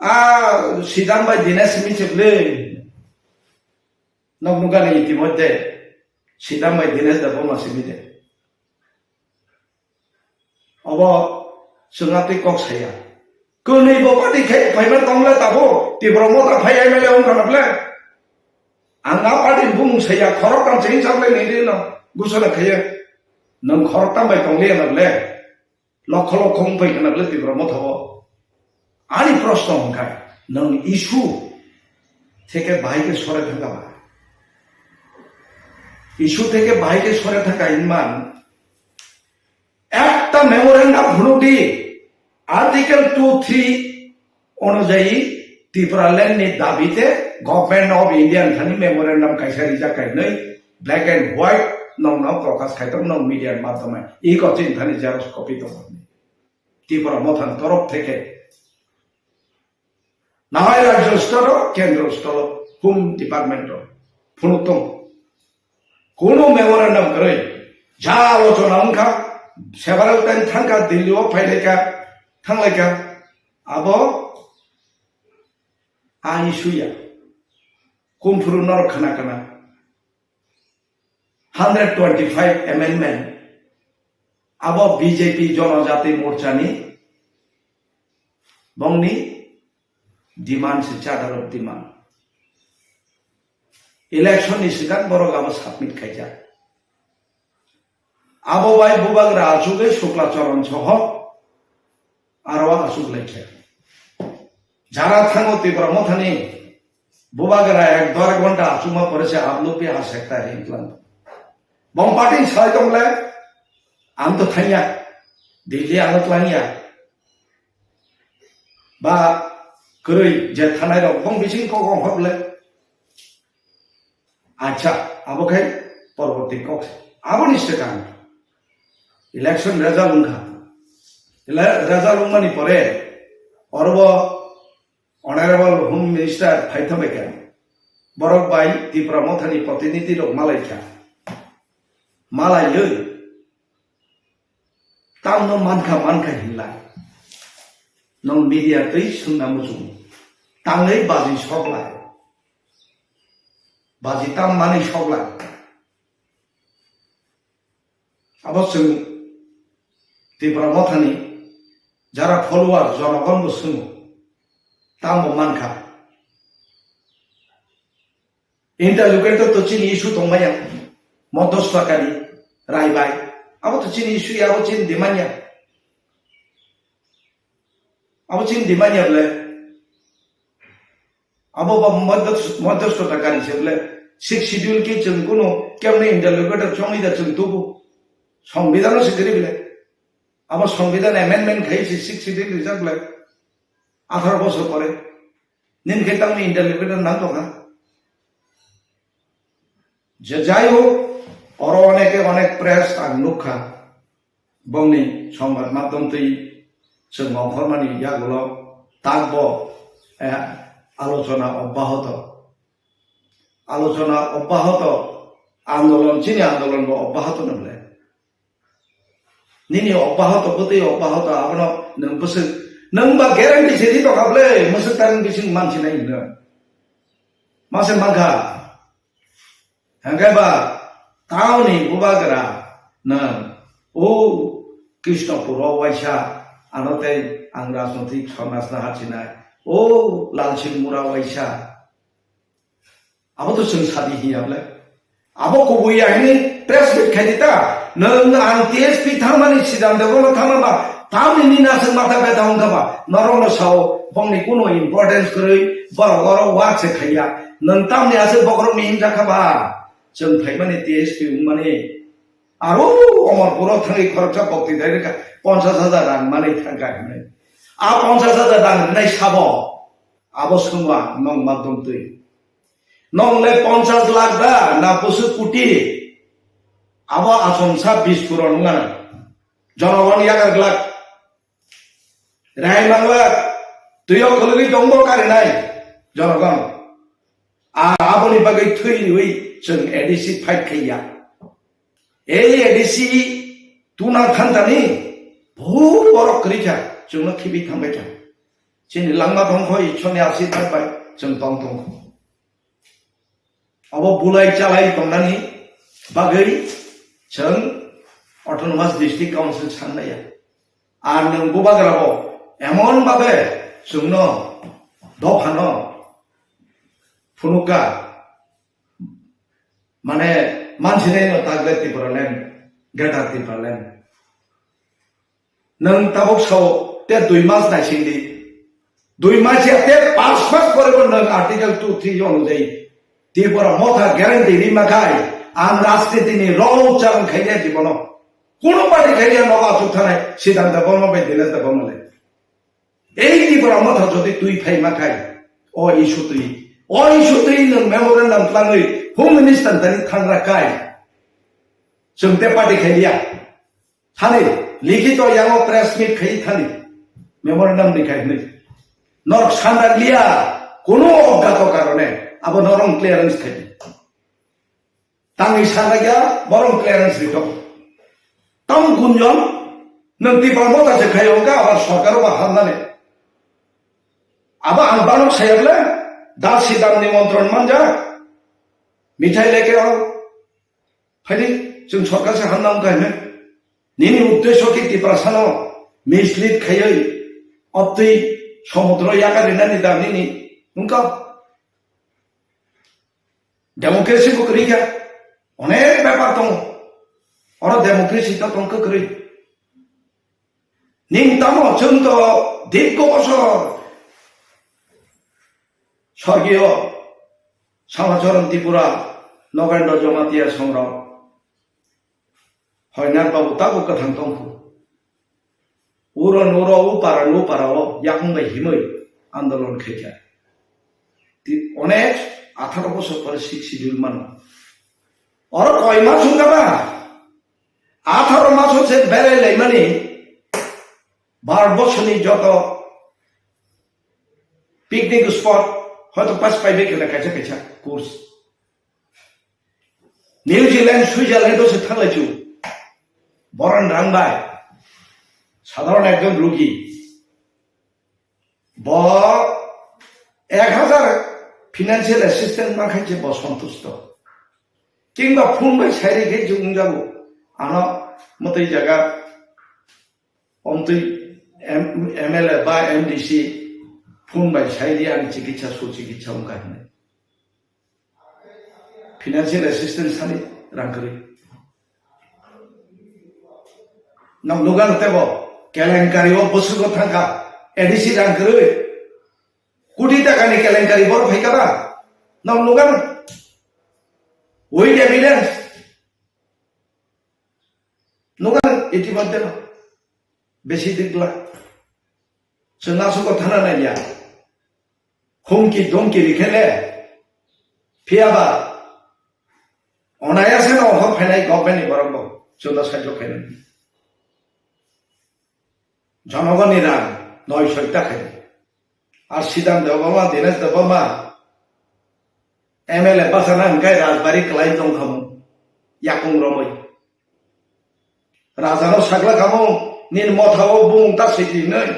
A Sidam bai Dinesh simi se bwlwi. Nok nukani itimodhye Sidam bai Dinesh da boma simi de. Obo chwng atwi kok saya. Kwnwi bo party khai phaiman tongla tabo Tipra Motha phai M L A wngkha na ble. Ang a party bumung saya khorok kam chini chaklai nini no gusana khaiya. Nang khorok tam bai tongli na ble. Lokho lokho wngpai khna ble Tipra Motha o. Ani proshno hwnkha nang issue থেকে বাহিরে সরে থাকা বা ইস্যু থেকে বাহিরে সরে থাকা ইনমান একটা মেমোরেন্ডাম হলো কি আর্টিকেল টু থ্রি অনুযায়ী ত্রিপুরাল্যান্ড নি দাবিতে গভর্নমেন্ট অফ ইন্ডিয়ান খানি মেমোরেন্ডাম কাইসারি জাকাই নই ব্ল্যাক এন্ড হোয়াইট নং নং প্রকাশ খাইতো নং মিডিয়ার মাধ্যমে এই কথা ইনথানি জেরক্স কপি তো ত্রিপুরা মথান তরফ থেকে নাহাই রাজ্য স্তর কেন্দ্র স্তর হোম ডিপার্টমেন্ট ফুনুতং কোনো মেমোরেন্ডাম করে যা আলোচনা অংখা সেভারাল টাইম থাকা দিল্লি ও ফাইলেখা থাংলাইখা আবো আইসুয়া কুমফুরু নরক খানা খানা hundred twenty five amendment abo BJP জনজাতি মোর্চানি bongni demand se charter of demand. Election ni sigang borok abo submit khaijak. Abo bai bubagra achugwi Shukla Charan soho aro achuk laikha. Jara thango Tipra Mothani bubagra ek dor ghonta achukma pore se ablo pi ha sekta ring klang. Bom party sai tong le, ang to thangya, Delhi ang to thangya. Ba kwrwi je thanai rok bong bising kok ong hok le. Acha, abo khai porborti kok. Aboni swkang election result wngkha. Ele-, result wngmani pore orobo Honorable Home Minister phaithabaikha. Borok bai Tipra Mothani protinidhi rok malaikha. Malaiwi tamno mankha mankha hinlai. Nong media twi swngna muchung. Tangwi baji soklai. Baji tam mani soklai. Abo chwng Tipra Mothani jara follower jonogon bo swngo. Tambo mankha. Interlocutor to chini issue tongmaya. Modos Pakari, Raibai. Abo to chini issue ya, abo chini demanya. Abo chini demanya bole. Abo ba modos-, modosto ta kari se bole. Six schedule ki chwng kuno kemne interlocutor chongwi da chwng tubu. Songbidhano se giri bole. Abo songbidhan amendment khai se six schedule rijak bole. Atharo bosor pore. Nini khe tamni interlocutor nang tongkha. Je jai hok, oro oneke onek press ang nukha. Bongni songbad madhyam twi chwng ongkhormani yagulo takbo, eh, alochona obbahoto. Alochona obbahoto, andolon, chini andolon bo obbahoto nwngle. Nini obbahoto, bwtwi obbahoto, abono nwng bwswk, nwng ba guarantee se ri tongkha ble, mwswk tarwng bising mansinai hwnwi. Mase mankha. Hwnkhe ba, taoni bubagra nwng, o Krishnapuro waisa, ano tei ang rajnotik somajno hachinai, o Lalsingmura waisa. Abo to chwng sadi hiya ble. Abo kubui ya hini press meet khai di ta. Nwng ang T S P thangmani sidang de bono thangma ba. Tamni nini aswk matha betha wngkha ba. Norok no sao bongni kuno importance kwrwi borok oro work se khaiya. Nwng tamni aswk bokrok ni hinjakha ba. Chwng phaimani T S P wngmani. Aro Omorpuro thangwi khoroksa bokti dai rwkha ponchas hajar rang manwi thangkha hinwi. A ponchas hajar rang rwnai sabo. Abo swngwa nong madom twi. Nong le ponchas lakh da na bwswk koti? Abo achomsa bish crore wngna. Jonogon yakar glak. Rai manglak. Twiyo khulugwi tongbo karinai. Jonogon. A aboni bagwi thwi riwi chwng A D C fight khaiya. Ei A D C tuna thantani bhut borok kwrwi kha. Chwngno khibi thangbai kha. Chini langma tongkho Ishorni asirwad bai chwng tong tongkho. Obo bulai chalai tongnani bagwi chwng Autonomous District Council sanlaiya. Ar nwng bubagrabo emon babe chwngno dophano phunukha, mane mansinai no tagle Tipraland, Greater Tipraland. Nwng tabuk sao te dui mas naisingdi. Dui mas ya te panch mas pore bo nwng Article two three onujai Tripura Motha guarantee rima khai ang rajniti ni rong chang khai ya jibono. Kuno party khai ya nogo achuk thanai Siddhanta Debbarma bai Dinesh Debbarma le. Ei Tripura Motha jodi twi phai ma khai, o issue twi, o issue twi nwng memorandum twlangwi Home Minister tani thangra kai. Chwng te party khai ya. Thani, likhito yango press meet khai thani, memorandum ni khai hwnwi. Norok sandar liya, kuno obgato karone, abo norok clearance khai. Tangwi sanai ya, borok clearance ri tok. Tam gunjon, nwng Tipra Motha se khai hwnka, abar sorkar ba hamnani. Abo ang banok saya bole, das sidam nimontron manja, mithai leke o, phaidi, chwng sorkar se hamna wngkha hwnwi. Nini uddesho ki Tiprasano mislead khaiwi, obtwi somudro yakarwi nani da nini wngkha. Democracy bo kwrwi kha, onek bepar tongo. Oro democracy to tong kwrwi. Ning tamo chwng to dikko bosor sorgiyo Samacharan Tripura Nogendra Jamatia songrok hoinar babu tabo kwthang tongkhu. Uro nuro upara nupara o yakung bai himwi andolon khaikha. Ti-, onek atharo bosor pore sixth schedule mano. Oro koi ma sungkha ba? Atharo maso se berai laimani Bharat borsoni joto picnic spot hoito pas paibe kena kaisa kaisa course. New Zealand, Switzerland o se thanglai chu. Boron rang bai. Sadharon ekjon rugi. Bo ek hazar financial assistance ma khai je bo santusto. Kingba phone bai sai ri khe je wngjago. Ano mwtwi jaga, omtwi M-, M L A ba M D C phone bai sai ri ani chikitsa su chikitsa wngkha hinwi. Financial assistance sani rang kwrwi. Nang nugan tebo kelenkari o bwswk o thangkha A D C rang kwrwi. Koti taka ni kelenkari bor phaikha ba? Nang nugan. With evidence. Nugan itimadde no. Besi dikla. Chwng aswk o thana nai ya. Humki domki rikhe le. Phiya ba. Onayase no hok phainai government ni borok bo. Chwng da sajok khainai. Jonogoni rang noi soi ta khainai. Ar Siddhanta Debbarma, Dinesh Debbarma, M L A bachana hwnkhe rajbari kwlai tong khamu. Yakung romwi. Rajano sakla khamu, nini motha o bumung ta sidi hinwi.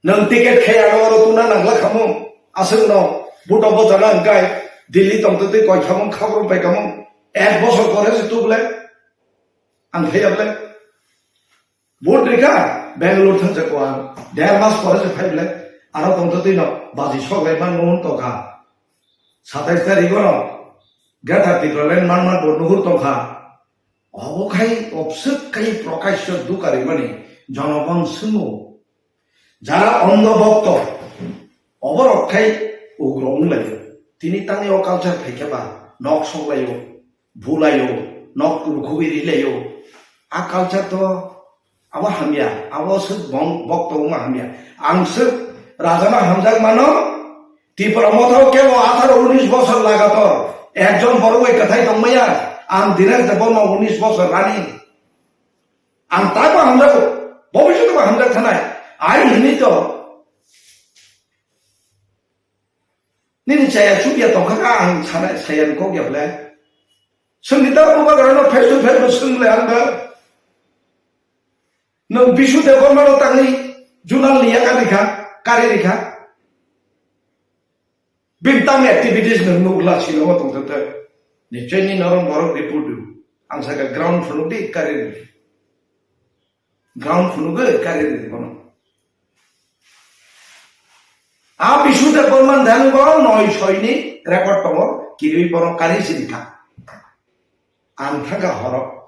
Nwng ticket khe ano oro tuna nangla khamu, aswkno buto bojana hwnkhe Delhi tongtwtwi koi khamu, khabrum pai khamu, ek bosor pore se tubule, ang phaiya bole. Vote rikha, Bangalore thangsa ko ang, der mas pore se phai bole, aro tongtwtwi no baji sok lai man nuhur tongkha. Satais tarikh no, Greater Tipraland man man bo nuhur tongkha. Obo khai obswk khai Prakasya dukarimani jonogong swngo. Jara ondho bhokto, oborok khai ugro wnglaio. Tini tangni o culture phaikhe ba nok soklaio, bulaio, nok rukhugwi rilaio. A culture to abo hamya, abo swk bong-, bhokto wngma hamya. Ang swk rajano hamjak mano, Tipra Motha o kebo atharo unis bosor lagator ekjon borok bai kwthai tongmaya, ang Dinesh Debbarma unis bosor rani. Ang taibo hamjago, bobiswt bo hamjak thanai. Ai hini to nini chaya chukya tongkha kha ang sanai, saya ni kok ya bole. Swngni ta bubagrano face to face bo swng le ang ba. Nwng Bisu Debbarma no tangwi junal ni yakarwi kha, kari rikha. Bini tamo activities nwng nukla sino o tongthok te. Nichoi ni norok borok report rw. Ang saka ground phunuk di kari rw. Ground phunuk di kari rw bono. A Bisu Debbarma thani bo noi soi ni record tongo, kirwi bono kari sini kha. Ang thangkha horo.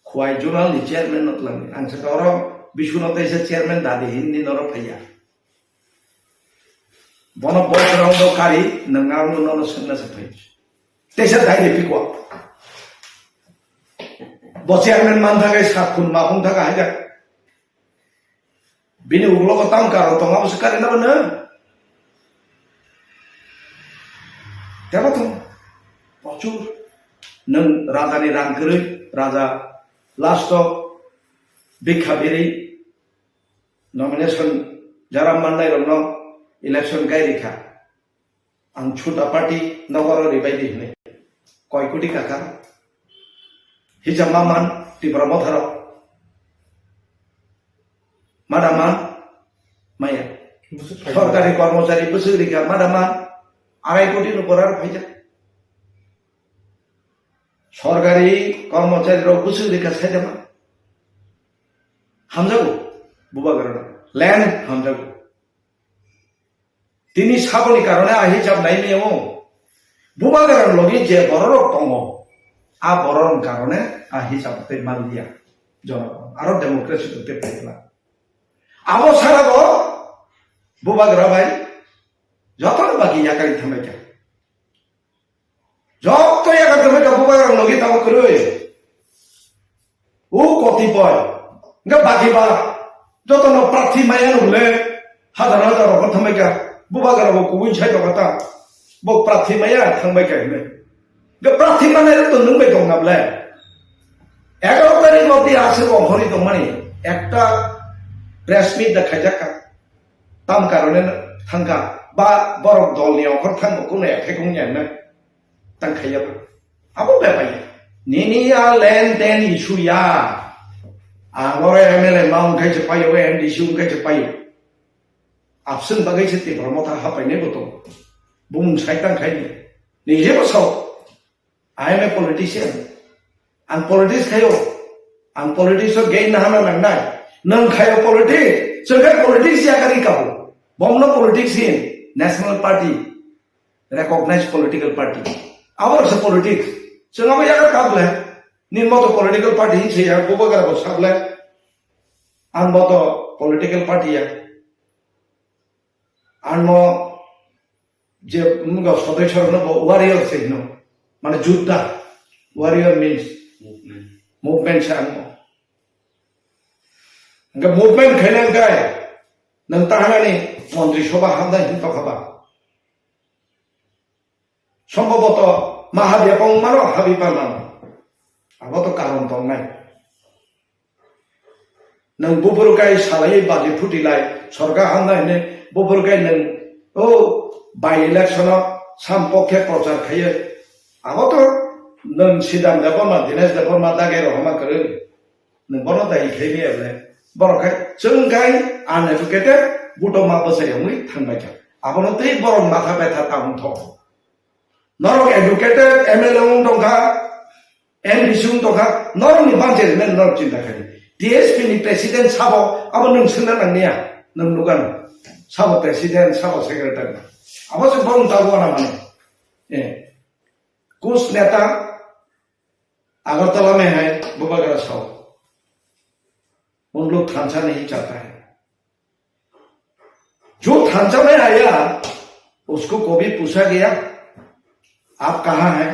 Khwai Zonal ni chairman no twlangwi ang saka oro Bisuno teisa chairman dadi hindi noro phaiya. Bono boss round o kari nang ang no no sengna se phai. Teisa dai de pikwa. Bo chairman man thakai sat kun ma hung thaka haja. Bini ulo ko tam karo tonga bo se kari na bana. Tebo to. Prochur. Nang raja ni rang kwrwi, raja last o bikha biri nomination jara mannai rokno election kai rikha. Ang chuta party nogoro ribai di hwnwi. Koi koti kaka. Hijab ma man Tipra Motharo. Madama maya. Bwswk phaikha. Sorkari kormochari bwswk rikha madama arai koti ni borok phaijak. Sorkari kormochari rok bwswk rikha saidama. Hamjago. Bubagra land hamjago. Tini saboni karone a hisab nai maya o. Bubagra logi je bororok tongo, a bororok karone a hisab tei manliya. Jono aro democracy tei paikla. Abo sara bo Bubagra bai jotono bagi yakari thambai kha. Joto yakartwi ka bubagrang logi tamo kwrwi. O kotipoi. Hwnkhe bagi ba. Jotono prathi maya nukle. Hajar hajar rok thangbai kha. Bubagrabo kubui sai tongkha ta. Bo prathi maya thangbai kha hwnwi. Hwnkhe prathi manai rok to nungbai tong nable. Egaroh tarikh obdi aswk ongkhorwi tongmani. Ekta press meet da khaijak kha. Tam karone thangkha. Ba borok dolni ongkhor thangbo kuno ekhek wngya hwnwi. Tang khaiya ba. Abo bepaiya. Nini ya len ten issue ya. Ang oro M L A ma wngkhai se paio, M D C wngkhai se paio. Abswng bagwi se Tipra Motha hapainai bo tongo. Bumung sai tang khai ni. Ni jebo sao. I am a politician. Ang politics khaio. Ang politics o gain na hana nangnai. Nang khaio politics. Chwng khai politics ya kari kabo. Bomno politics hin. National Party. Recognized political party. Abo se politics. Chwng abo yaga kable. Ni moto political party hin se ya, bubagra bo sable. Ang moto political party ya. Ang mo je mga sodosyo no bo warrior se no. Mane jutta. Warrior means movement. Movement se ang mo. Hingke movement khaina hingke nang tahanani montri soba hamjak hin tokha ba. Sombhoboto mahabya pong mano habi pan mano. Abo to karon tongnai. Nang bubur kai salai badi phuti lai sorka hamna hine bubur kai nang o by election o sam pokhe prochar khaiye. Abo to nang Sidam Debbarma, Dinesh Debbarma dage rohorma kwrwi. Nang bono dai khaini able. Borok khai chwng kai uneducated buto ma bwsai wngwi thangbai kha. Abono tei borok matha betha ta wngthok. Norok educated M L A wng tongkha, M D C wng tongkha, norokni banchari men norok chinta khai. T S P ni president sabo abo nwng swngna nangniya, nwng nukano. Sabo president, sabo secretary. Abo se bong tago na mane. Eh. Kus neta Agartala mein hai, Bubagra sao. उन लोग थानसा नहीं चाहता है। जो थानसा में आया, उसको कभी पूछा गया, "आप कहाँ हैं?"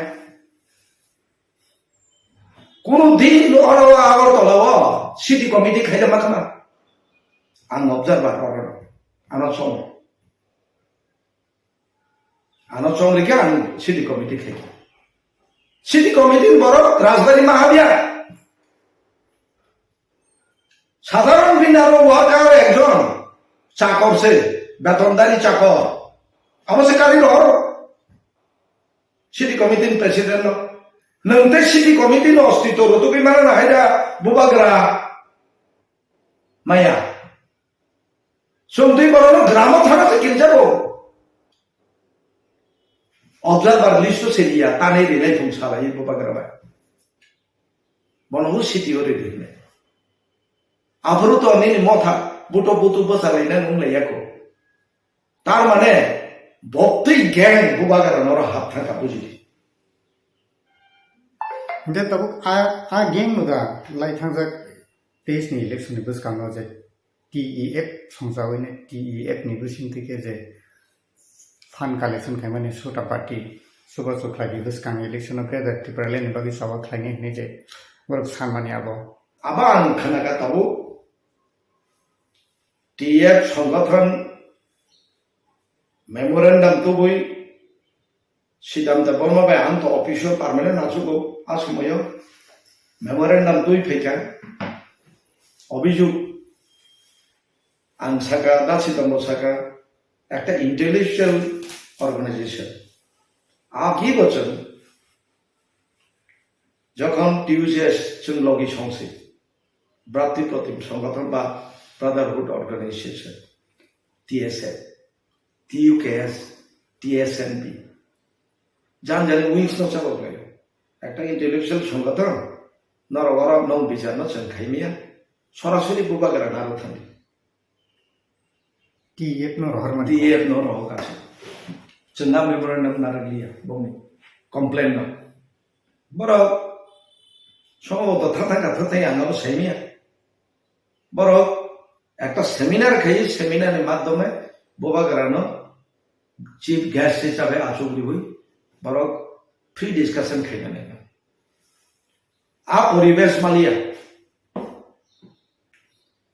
Kuno din oro Agartala o city committee khaida makhna. Ang observer oro. Ano song. Ano chong rikha ang city committee khai. City committee ni borok rajdhani mahabya. Sadharon bini aro worker ekjon chakor se, betondari chakor. Amo se kari rohor. City committee ni president no. Nwng tei city committee no ostitw rwtugwi mano na hai da bubagra maya. Chwng twi borokno gramo thana se kinjago. Observer list o seliya, tanwi rinai thung salai bubagra bai. Bono hwn city o ri rinai. Aphuru to nini motha buto butu bwchalai nang wng lai yako. Tar mane boktwi gang bubagra noro hap thangkha bujidi. Hingke tabuk a, a gang no da lai thangjak. teis ni election ni bwskango je T E F songchawi ni T E F ni bising twi khe je fund collection khaimani Sota Party, Suba Chukla ni bwskango election o Greater Tipraland ni bagwi choba khlainai hinwi je borok sanmani abo. Abo ang khna kha tabuk T F songothon memorandum tubui Sidam Debbarma bai ang to office o permanent achukgo, a somoyo memorandum twi phaikha, obijog ang saka, da Sidam bo saka, ekta intellectual organization. A ki bochon, jokhon T U J S chwng logi songsi, Bratri Protim Songothon ba Brotherhood Organization, T S F, T U K S, T S N B. Jan jani wings no chalo khlai. Ekta intellectual songothon, norok oro nong bichar no chwng khaimiya. Sorasori bubagra naro thani. T F no rohor mani. T F no rohor kasi. Chwng na memorandum naro liya, bongni complain no. Borok somo to thata ka thata ang abo saimiya. Borok ekta seminar khai, seminar ni madhyome bubagra no chief guest hisabe achuk riwi borok free discussion khaina nai. A poribesh maliya.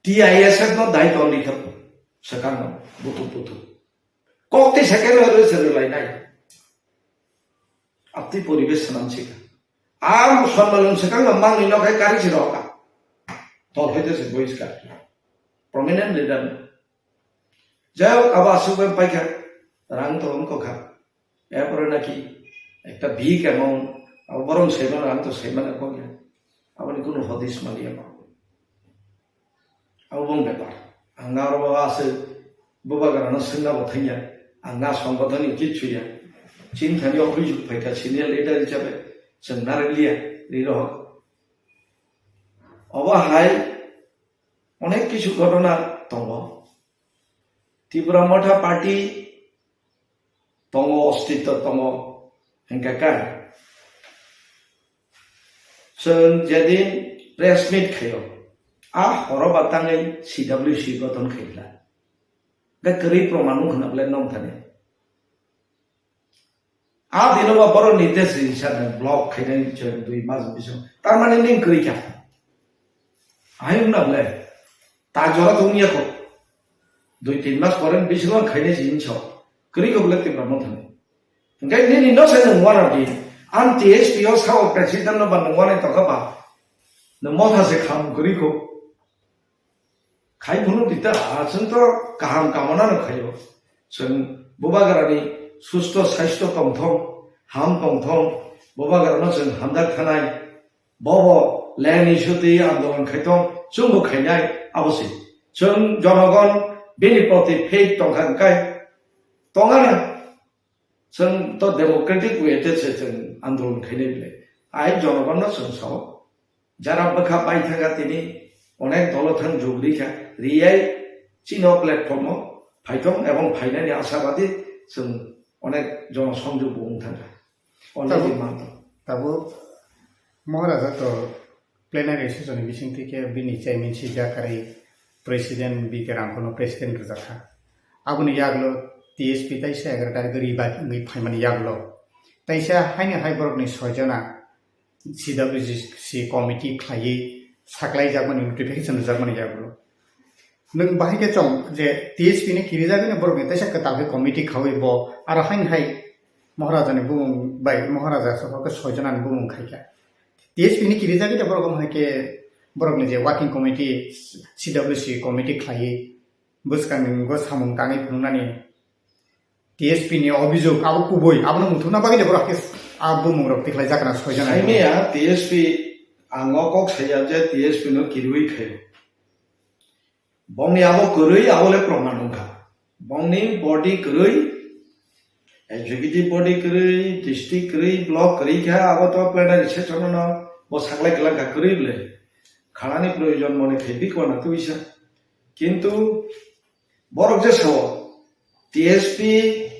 T I S F no dai ton likha swkang no butu butu. Kok tei second no rwse rwlainai. Abtwi poribesh swnam sikha. A musalman swkang no mangni no khai kari se roka. Tol hoite se boiska. Prominent leader. Jai hok, abo aswk bai paikha. Rang to wngkha. Erpore naki ekta big amount, abo borom saimano, ang to saimano kok ya. Aboni kunu hodis maliya ma. Abo bong bepar. Ang na oro ase bubagrano swngna bo thangya. Ang na songgothoni kichu ya. Chini thani office phaikha senior leader hisabe chwng narwkliya ri rohor. Obo hai onek kichu ghotona tongo. Tipra Motha Party tongo, ostitto tongo, hingkha khe chwng jedin press meet khaio, a horo ba tangwi C W C gothon khaila. Hingkhe kwrwi proman wng khwna belai nong thani. A dino ba borok ni test register ni block khainai chwng dui mas bisingo. Tar mane ning kwrwi kha. Ahai wngna belai. Ta jora tong ya kho. Dui tin mas pore bisingo khainai si hinso. Kwrwi kho belai Tipra Motha ni. Hingke nini no sai nung wana di. An T S P o sao president no ba nung wana tongkha ba. Nung motha se kham kwrwi kho. Khai phunu dita, ah, chwng to kaham kamona no khaio. Chwng bubagrani susto saisto tongthong, ham tongthong, bubagrano chwng hamjak thanai. Bobo leni sutwi andolon khaithong, chwngbo khainai, abo se. Chwng jonogon bini proti faith tongkha hwnkhe tongana. Chwng to democratic way te se chwng andolon khainai bile. Ai jonogon no chwng sao. Jara bwkha paithaka tini onek dolo thang jugri kha. Riyai chino platform o phaithong ebong phainani asabadi chwng onek jono songjog bo wng thangkha. Onek Tabuk, di manto. Tabuk Maharaja to plenary session ni bising twi khe bini chairman si jakarwi president B K Ramkhono president rwjakha. Aboni yagulo T S P taisa egaroh tarikh rwi bai wngwi phaimani yagulo taisa haini hai borokni soijona C W C committee khlaiwi saklaijakmani notification rwjakmani yagulo. Nwng bahai khe chong je T S P ni kirijagwino borokni taisa kwtal khe committee khaui bo aro haini hai Maharaja ni bumung bai Maharaja sokha khe soijona ni bumung khaikha. T S P ni kirijagwi de borok wng hai khe borokni je working committee, C W C committee khlaiwi bwskangni mungwi samung tangwi phunuknani T S P ni obijog abo kubui, abono muthungna bagwi de borok khe a bumung rok tikhlai jakna soijana. Saimaya T S P ang o kok saya je T S P no kirui khaio. Bongni abo kwrwi, abo le proman wngkha. Bongni body kwrwi, executive body kwrwi, district kwrwi, block kwrwi kha, abo to plenary session no bo saklai kwlangkha kwrwi bwle. Khanani proyojon mone khai bikona twisa. Kintu borok je sao, T S P,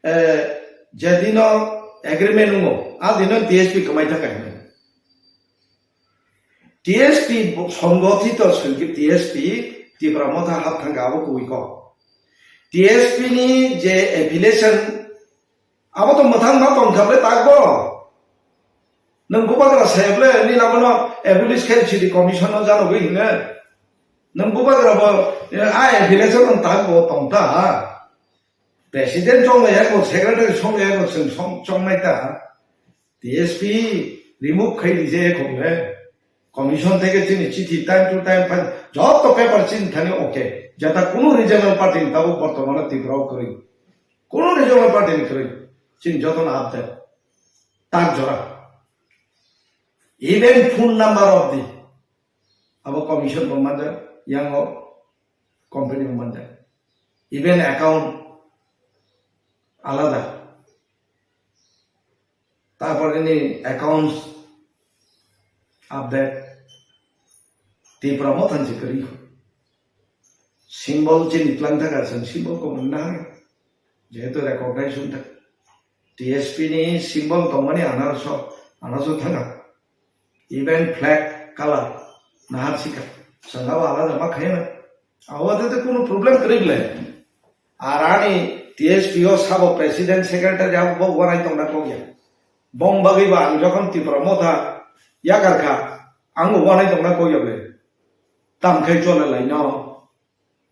eh, jedino agreement wngo, a dino T S P kwmai thangkha hinwi. T S P bo-, songothito swngkhe T S P Tipra Motha hap thangkha abo kubui kok. T S P ni je affiliation abo to mwthang ma tongkha ble takbo. Nwng bubagra sayaple nini abono abolish khe city commission no janogwi hinne. Nwng bubagra bo, eh, a affiliation no takbo tongta ha. President chonglai ya ko, secretary chonglai ya ko, chwng song-, chongnai ta. T S P remove khai di je khong le. Commission theke chini chithi time to time phai, joto paper chini thani okay. Jata kunu regional party ni tabuk bortomano Tripura o kwrwi. Kunu regional party ni kwrwi. Chini jotono update. Tak jora. Even phone number of the abo commission bo manjak, yang o company bo manjak. Even account alada. Tarpore ni accounts update. Tipra Motha ni se kwrwi kho. Symbol chini tlang thaka chwng symbol ko manna hai. Jehetu recognition thak. T S P ni symbol tongmani anaroso, anaroso thanga. Even flag color nahar sika. Chwng abo alada ma khayana. Abo te te kunu problem kwrwi bwle. Ar ani T S P o sabo president secretary abo bo wanai tongna kok ya. Bong bagwi ba ang jokhon Tipra Motha yakar kha, ang bo wanai tongna kok ya bwle. Tam khai chole lai no.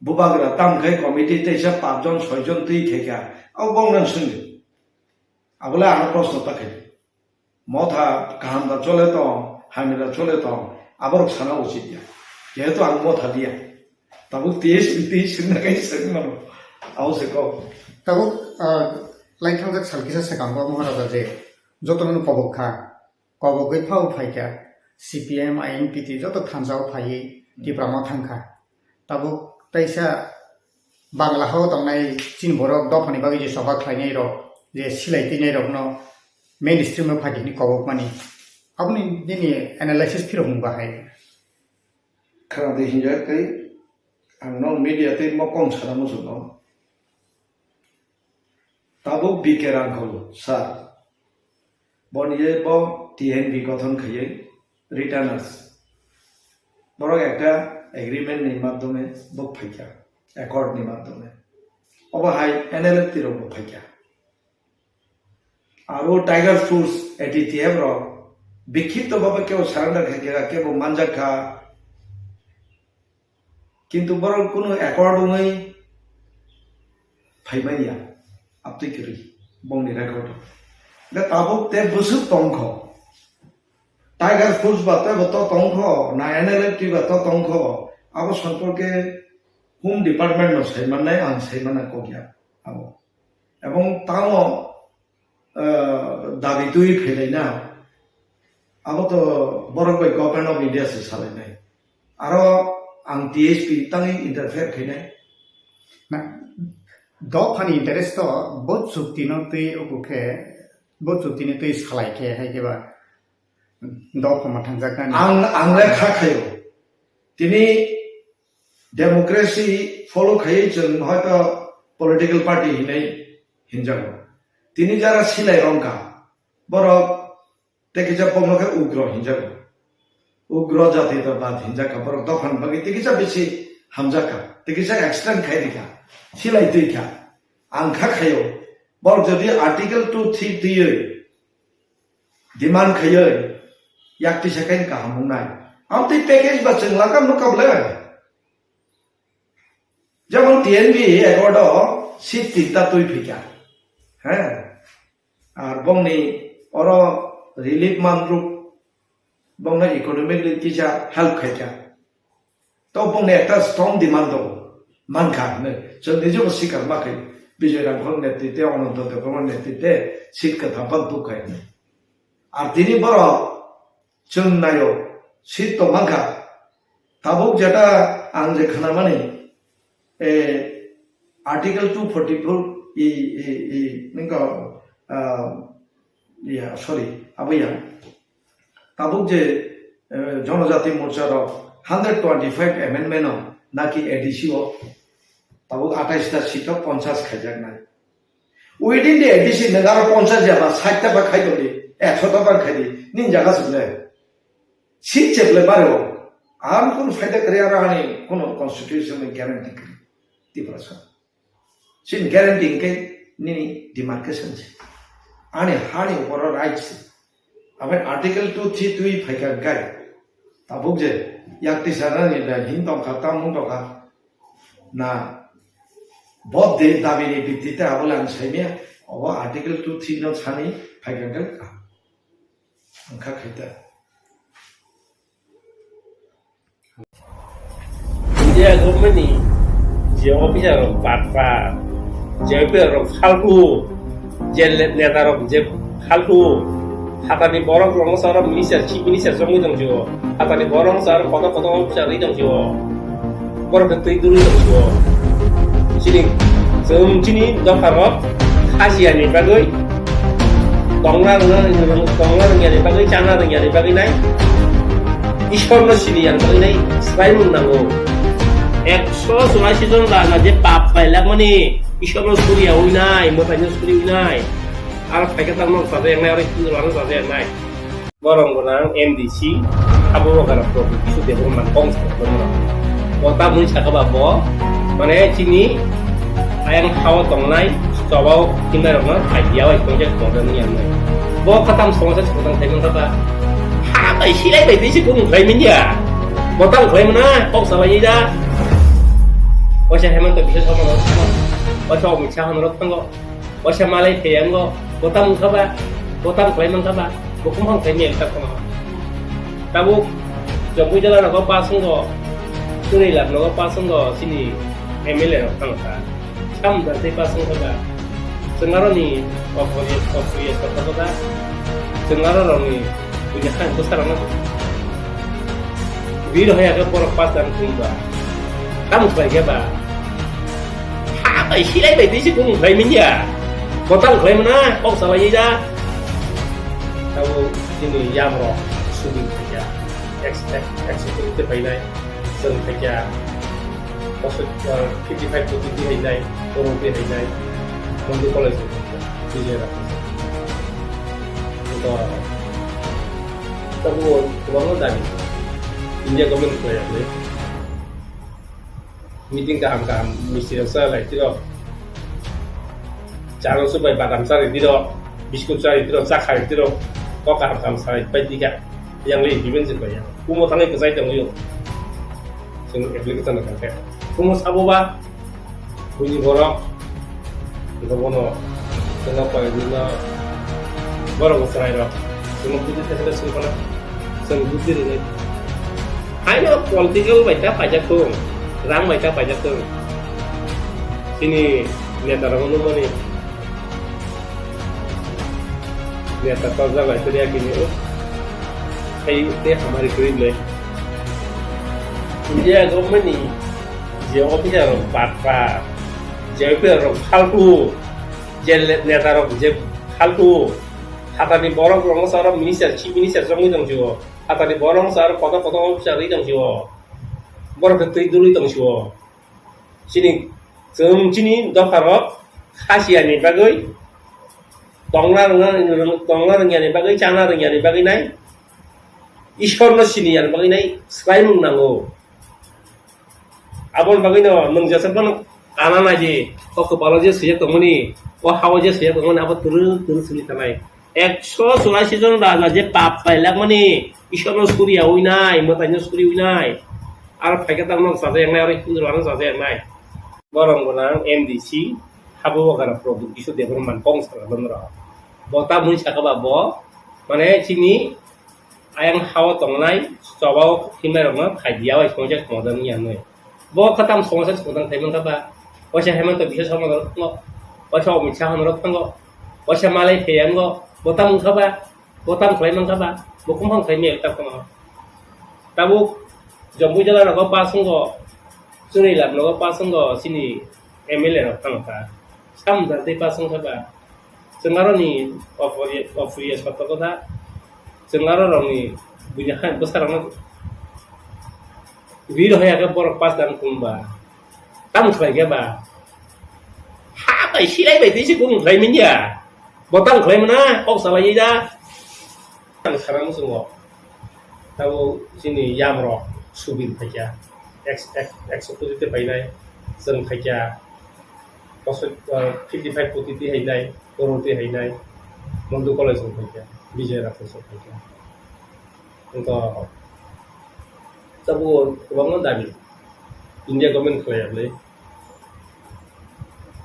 Bubagra tam khai committee teisa pachjon soijon twi khe kha. Abo bong nang swngdi. Abole ano proshno ta khai. Motha kaham da chole tong, hamya da chole tong, aborok sana uchit ya. Jehetu ang motha diya. Tabuk T S P twi swngna kai swng mano. Abo se kok. Tabuk, ah, laithangjak sal kisa swkango Maharaja je jotono kobok kha, kobogwi phao phaikha, C P M, I N P T joto thansa o phaiwi Tipra ma thangkha. Tabuk teisa Bangla hao tongnai chini borok dophani bagwi je choba khlainai rok, je silai twinai rokno mainstream o phai hwnwi kobokmani. Aboni nini analysis phirokmung bahai. Khana de hinjak tei ang no media tei mokong sana muchungo. Tabuk B K Rangkhol sir, boni je bo T N V gothon khaiwi retainers. Borok ekta agreement ni madhyome bo phaikha, accord ni madhyome. Obo hai N L F T rok bo phaikha. Aro Tiger Force, A T T F rok bikhipto bhabe kebo surrender khaikha, kebo manjak kha. Kintu borok kunu accord wngwi phaimanya, aptwi kwrwi bongni record. Hwnkhe tabuk tei bwswk tongkho. Tiger Force ba teibo to tongkho, na N L F T ba to tongkho, abo somporke Home Department no saimannai, ang saimana kokya abo. Ebong tamo, eh, dabi twi phailai na, abo to borok bai Government of India se salainai. Aro ang T S P tangwi interfere khainai. Na, dophani interest to bo chukti no twi uku khe, bo chukti no twi salai khe hai khe ba dopha ma thangjaknani. Ang, ang le kha khayo. Tini democracy follow khaiwi chwng hoito political party hinwi hinjago. Tini jara silai rongkha, borok tei kisa bongno khe ugro hinjago. Ugro jati to bad hinjakha, borok dophani bagwi tei kisa bisi hamjakha, tei kisa extend khai rikha, silai twi kha. Ang kha khayo, borok jodi Article two three twiwi demand khaiwi yak tisa khe kaham wngnai. Amtwi package ba chwng lakam nukha ble. Jemon T N V accord o seat tinta twi phikha. He. Ar bongni oro relief manruk bongno economically kisa help khaikha. To bongni ekta strong demand tongo, mankha hinwi. Chwng nijebo sikar ma khai, Bijoy Rangkhol netrite, Ananto Debbarma netrite seat kwtham phano tukkha hinwi. Ar tini borok chwng naio, seat to mankha. Tabuk jeta ang je khnamani, eh, Article two forty-four, i, i, i, ningka, ah, ya, sorry, abo ya. Tabuk je, eh, Jonojati Morcha rok hundred twenty-five amendment o naki A D C o tabuk atais ta seat o ponchas khaijaknai. Within the A D C nwng aro ponchas ya ba sait ta ba khai tongdi, ekso ta ba khai di, nini jaga se le. Seat cheplai bari o. Ang kunu faida kwrwi aro ani kunu constitution ni guarantee kwrwi. Tiprasa. Sini guarantee hwnkhe nini demarcation se. Ani hani uporo right se. Abai article two three twi phaikha gai. Tabuk je yak tisa rani da hin tongkha, tamung tongkha. Na, bo de dabi ni bitti te abo lang saimya, obo article two three no sani phaikha gai. Ang kha khaita. India government ni je officer rok patpa, je officer rok phaltu, je le-, neta rok je phaltu, hatani borok rok no saro minister, chief minister chongwi tong sio, hatani borok no saro kotor kotor officer ri tong sio, borok khe twi duri tong sio. Chini, chwng chini dopha rok khasiya ni bagwi, tongna rwna, tongna rwngya ni bagwi, chana rwngya ni bagwi nai. Ishwar no sini yang bagwi nai, swlaimung nango. Ekso churashi jon raja je pap pailak mani, Ishwar no suriya ui nai, mwtai no suri ui nai. Aro phaikhe tang no saja yang nai, aro Hindu rano saja yang nai. Borong gwnang M D C, abo wngkha rok kisu debor man kong sa borok. Bo tamni saka ba bo, mane chini ayang hao tongnai, chobao kinai rokno idea wai tongja tongja ni yang nai. Bo khatam somosa sotang thai mangkha ba. Ha bai silai bai tisi kung khlai manya. Bo tang khlai mana, kok salai da. Waisa Hemanta Biswa Sarma rok thango. Waisa Amit Shah rok thango. Waisa Malai Theyango. Bo tang wngkha ba. Bo tang khlai mangkha ba. Bo kumphang khlai maya tak kono. Tabuk Jomui jala nogo pass wngkha, Chunilap nogo pass wngkha, chini M L A rok thangkha. Sam da tei pass wngkha da. Chwng aroni opriya, opriya sokha da. Chwng aro rokni buini khan bwsarokno bir hoya khe borok pass dan khum ba. Tamo khlai khe ba. Ha bai silai bai tei se kung khlai manya. Bo tang khlai mana, kok salai da. Tabuk chini yam rok shooting khaikha. Ex-, ex-, executive khe phainai, chwng khaikha, bosor, uh, fifty five to fifty hainai, Borok twi hainai, Mandu College ni khaikha, Vijay Rao. Ito, tabuk kwbangma dabi, India government ni khlai ya khlai. Meeting kaham kaham misti rok cha lai tiro. Chalo supai badam cha ri tiro, biskut cha ri tiro, cha khai tiro. Kok kaham kaham sa lai pai tika. Yang le given se pai yang. Kumo thangwi kwchai tongwi. Sing application na kangkhe. Kumo sabo ba. Buini borok. Ito bono, chwngno koi buino borok chwrairok. Chwngno buji thaichakhe chwng phano chwng buji rwnai. Haino political bai ta paijak thung, rang bai ta paijak thung. Chini netarokno nukmani neta torjak lai tongya kini o. Hai tei hamari kwrwi le. India government ni je officer rok patpa, je officer rok phaltu, je le-, neta rok je phaltu, hatani borok rok no saro minister, chief minister chongwi tong sio, hatani borok no saro kotor kotor officer ri tong sio, borok khe twi duri tong sio. Chini, chwng chini dopha rok khasiya ni bagwi, tongna rwngna, tongna rwngya ni bagwi, chana rwngya ni bagwi nai, Ishwar no sini ya ni bagwi nai swlaimung nango. Aboni bagwino nwng jeswk phano kana naidi, o kwpalo je swijak tongmani, o hao je swijak tongmani, abo twrwk twrwk simi tanai. Ekso churashi jon raja je pap pailak mani, Ishwar no suriya ui nai, mwtai no suri ui nai. Aro phaikhe tang nok chajaknai, aro Hindu rano chajaknai. Borong gwnang M D C, habo wngkha rok Pradyut Kishore Debbarma kong salai rok. Bo tamoni saka ba bo, mane chini ayang hao tongnai, chobao himnai rokno phai diya bai songcha songcha ni yangnai. Bo khatam songcha songcha thai mankha ba. Waisa Hemanta Biswa Sarma rok thango. Waisa Amit Shah rok thango. Waisa Malai Theyango. Bo tam wngkha ba. Bo tam khlai mankha ba. Bo kumphang khlai maya tak kono. Tabuk Jomui jala rogo pass wngkha. Chunilap rogo pass wngkha. Chini M L A rok thangkha. Sam da tei pass wngkha ba. Chwng aroni oporiya, oporiya sotto kotha. Chwng aro rokni buini hai bwsarokno rir hoya khe borok pass dan khum ba. Tamo khlai khe ba. Ha bai silai bai tei se kung khlai manya. Bo tamo khlai mana kok salai da. Ang sana muchungo. Tabuk chini yamrok subin phaikha, ex-, ex-, ekso koti tei painai, chwng phaikha, kosoi, ah, fifty five koti tei hainai, crore tei hainai, Mondu College rok phaikha, Bijoy Rathore rok phaikha. Wngkha tabuk kwbangma dabi India government khlai ya bwlai.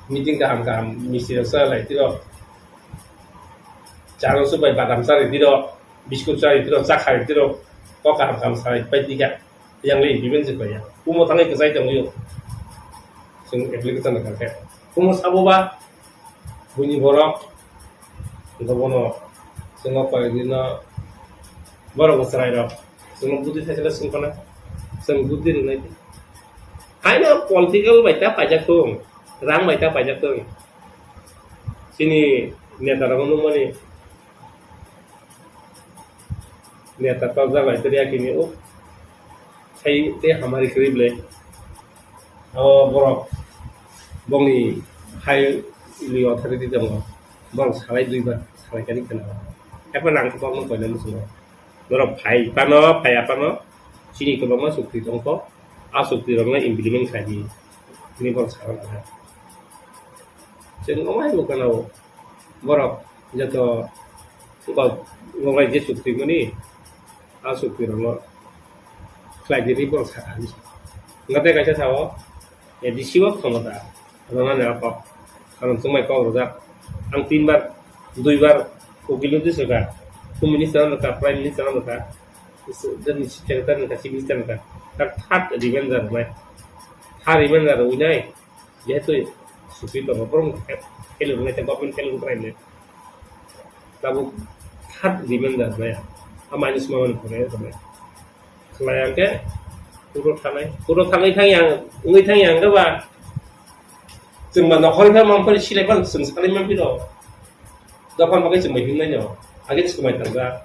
Meeting kaham kaham misti rok cha lai tiro. Chano supai badam chari tiro, biskut chari tiro, cha khai tiro. Kok kaham kaham sai pai tika. Yang le implement je pai ya. Kumo thangwi kwchai tongwi. Chwng application rok khe. Kumo sabo ba buini borok. Wngkha bono chwng o koi dino borok bo chwrai rok. Chwng budhi thaisala swngkhana. Chwng budhi rwnai. Haino political bai ta paijak thung, rang bai ta paijak thung. Chini neta rok nukmani neta tojak lai tei yakini o sai tei hamari kwrwi ble. O borok bongni hai li authority tongo. Borok salai duibar salai kani khana. Epha nang khe borokno koina muchungo. Norok phai phano, phai aphano, chini kwbangma chukti tongkho, a chukti rokno implement khlai di, hwnwi borok sakha nangkha. Chwng omo hai bo gana-o, borok joto kok noknai je chukti mani, a chukti rokno khlai di hwnwi borok sakha hinwi sa. Hwnkhe tei kaisa sao, A D C o khomota rwnani a kok. Karon chwngbai kok rwjak. Ang tinbar, duibar ukil notwi swkha. Home Minister no rwkha, Prime Minister no rwkha. Secretary no rwkha, Chief Minister no rwkha. Tak third reminder rwnai. Third reminder rwnai. Jehetu supi tongo, borok fail rwnai, government fail rwnai. Tabuk third reminder rwnai. A minus mamani rwnai. Khlai ang khe, puro thanai, puro thanai thang yang, wngwi thang yang khe ba, chwng ba nokhorni khe mampli silai phano chwng salai mampli rw. Dophani bagwi chwng bai himnai no, age chwng bai tangjak.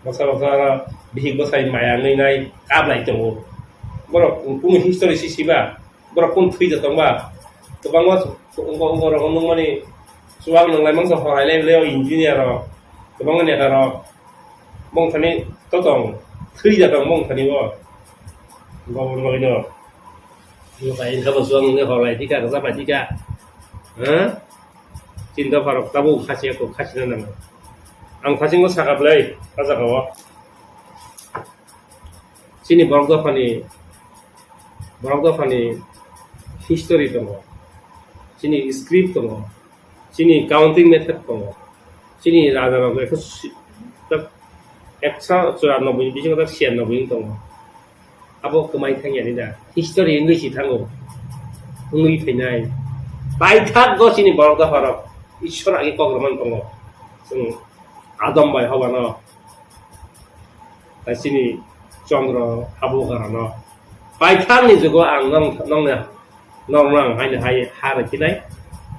Baksa baksa oro bihik bwsai maya wngwi nai kap lai tongo. Borok kunu history si siba. Borok kung thwi jotong ba? Kwbangma wngkha, wngkha rok nukmani chuwak nwnglai mangsa hor hai lai le o engineer rok, kwbangma neta rok. Bongthani totong thwi jotong bongthani bo. Gobor bagwi no. Bo bai wngkha bo chuwak nwnglai hor lai thika, rwchap lai thika. Ha? Chini dopha rok tabuk khasiya kok khasina nango. Ang khasingbo sakha bwlai, o jaga o. Chini borok dophani, borok dophani history tongo, chini script tongo, chini counting method tongo, chini raja rok ekho si-, tak ekso churanobboi ni bisingo tak siyannobboi wng tongo. Abo kwmai thang yani da, history wngwi si thango, wngwi phainai. Paithak go chini borok dopha rok, Ishwar agi kok rwmani tongo, chwng Adam bai Hoba no. Tai chini Chandra abo garano. Paithakni jugo ang nong, nongni, nongno ang haino hai ha rwkhinai.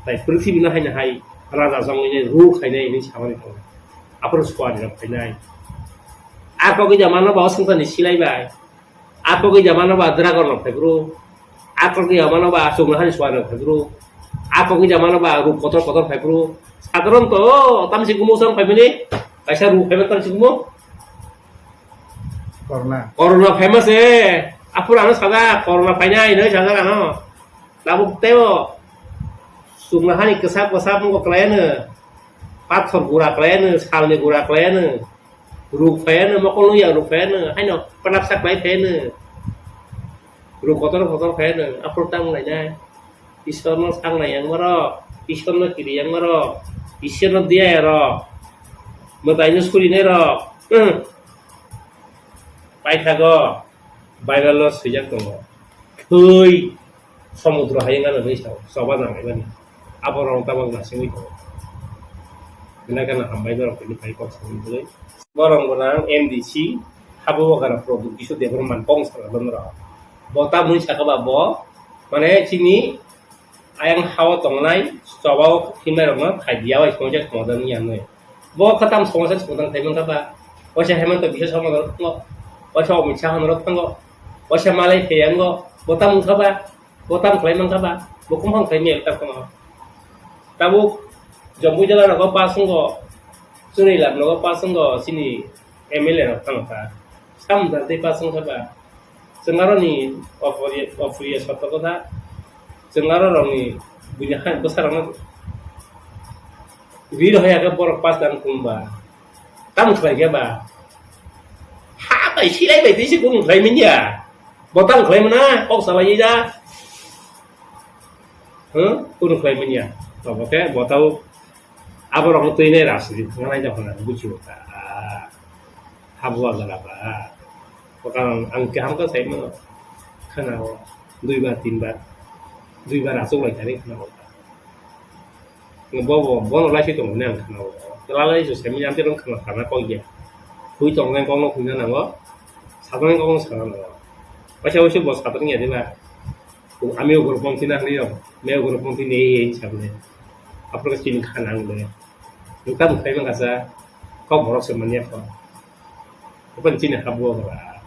Tai prithibi no haino hai raja jongwini rule khainai hinwi samani tongo. Aphuru suari rok phainai. A kogwi jamano ba o swngcharni silai bai. A kogwi jamano ba dragon rok phai bro. A kogwi jamano ba chwngno hani suari rok phai bro. A kogwi jamano ba ruk kotor kotor phai bro. Sadharon to tamsi gumo sang phai mani. Kaisa ruk phai mani tamsi gumo. Corona. Corona famous e. Aphuru ano sajak, corona phainai hinwi sajak ano. Tabuk teibo chwngno hani kwsap kwsap wngkha kwlaiano. Pathor gura kwlaiano, salni gura kwlaiano. Ruk phaiano, mokol nungya ruk phaiano. Haino panapsa kwlai phaiano. Ruk kotor kotor phaiano. Aphuru tamo lainai. Ishwarno sangnai yang borok, Ishwarno kiri yang borok, Ishwarno diya rok, mwtaino surinai rok, hmm. Paithago, Bible-o swijak tongo. Thwi, somudro hayung ano hinwi sao, choba nang laimani. Abo rok tabok nasingwi tongo. Belai kheno hambai norok tini phai kok samani bagwi. Borok bo nang M D C, habo bokara product kisu Debbarma kong sala norok. Bo tamoni saka ba bo, mane chini ayang hao tongnai, chobao himnai rokno khai diya bai songcha songcha wngya hinwi. Bo kha tam songcha songcha khai mankha ba, waisa Hemanta Biswa Sarma norok thango, waisa Amit Shah norok thango, waisa Malai Theyango, bo tam wngkha ba, bo tam khlai mankha ba, bo kumphang khlai maya ta kono. Tabuk Jampuijala rogo pass wngo, Chwngni lamno o pass wngkha chini M L A rok thangkha. Sam da tei pass wngkha ba. Chwng aroni opori-, oporiya sotto kotha. Chwng aro rokni buini hai bwsarokno rir hoya khe borok pass dan khum ba. Tamo khlai khe ba. Ha bai silai bai tei se kunu khlai manya. Bo tamo khlai mana kok salai da. Huh? Kunu khlai manya. Tobo khe bo tau aborokno twi nai rajniti thangna nai da hwnna bujibo ta. Habua gala ba. Bo karon ang kaham khe sai mano. Khana o. Dui bar, tin bar. Dui bar achuk lai thani khana o. Bo, bo, bono lai se tongo ne ang khana o. Lalai se semi ang te rong khana khana kok ya. Hui tong nai kok no hui na nango. Sa tong nai kok no sa na nango. Waisa waisa bo sa tong ya de ba. Ami ugurupamthi na hwnwi rok, me ugurupamthi ni ei ei hinwi sa bole. Aphuru khe chini kha nang le. Nwng tamo khlai man kha sa, kok borok se man ya kho. Open chini ha bo ba.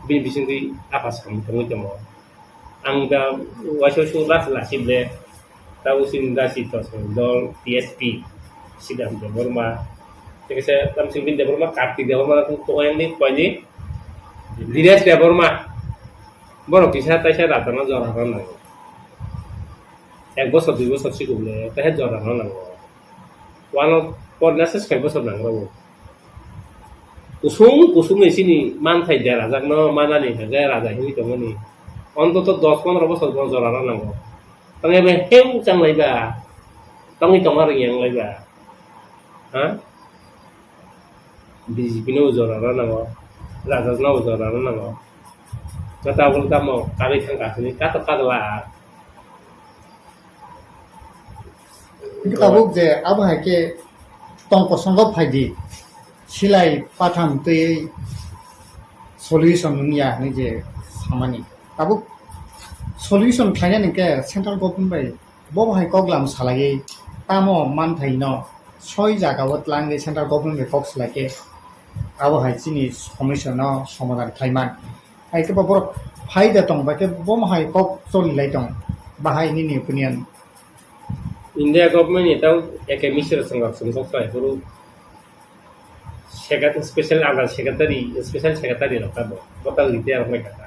Bini bisingtwi apha samung tongwi tongo. Ang da waisa waisa last last le. Tabuk chini da si to dol T S P. Sidam Debbarma. Tei kaisa tam sing bin Debbarma, Kartik Debbarma, kok yang ni, koi ni. Dinesh Debbarma. Borok kisa taisa rajarno jora rw nango. Ek bosor, dui bosor sikok le, taisa jora rw nango. Wano porna se soi bosor nango. Kusung, kusung ni sini manthai derajakno manani hwnkhe raja hinwi tongmani. Ontoto dos pondro bosor bo jora rw nango. Tongya bai heu changlai ba. Tongwi tongma rwngya wnglai ba. Ha? B J P no jora rw nango, Rajas no jora rw nango. Kata bol tamo karwi thang ka hwnwi kato kadla. Hingke tabuk je abo hai khe tong kosongo phaidi, silai patham twi solution wngya hwnwi je samani. Tabuk solution khlainani hwnkhe central government bai bo hai kok lam salaiwi tamo manthai no soi jaga o tlangwi central government bai kok salai khe abo hai chini somosya no somadhan khlaiman. Hai khe bo borok phaida tong bai khe bo hai kok choli lai tong. Bahai nini opinion? India government ni tau A K Misra song rok song kok sai phuru secret-, special under secretary, special secretary rok ta bo, bo ta retire rok mai kha.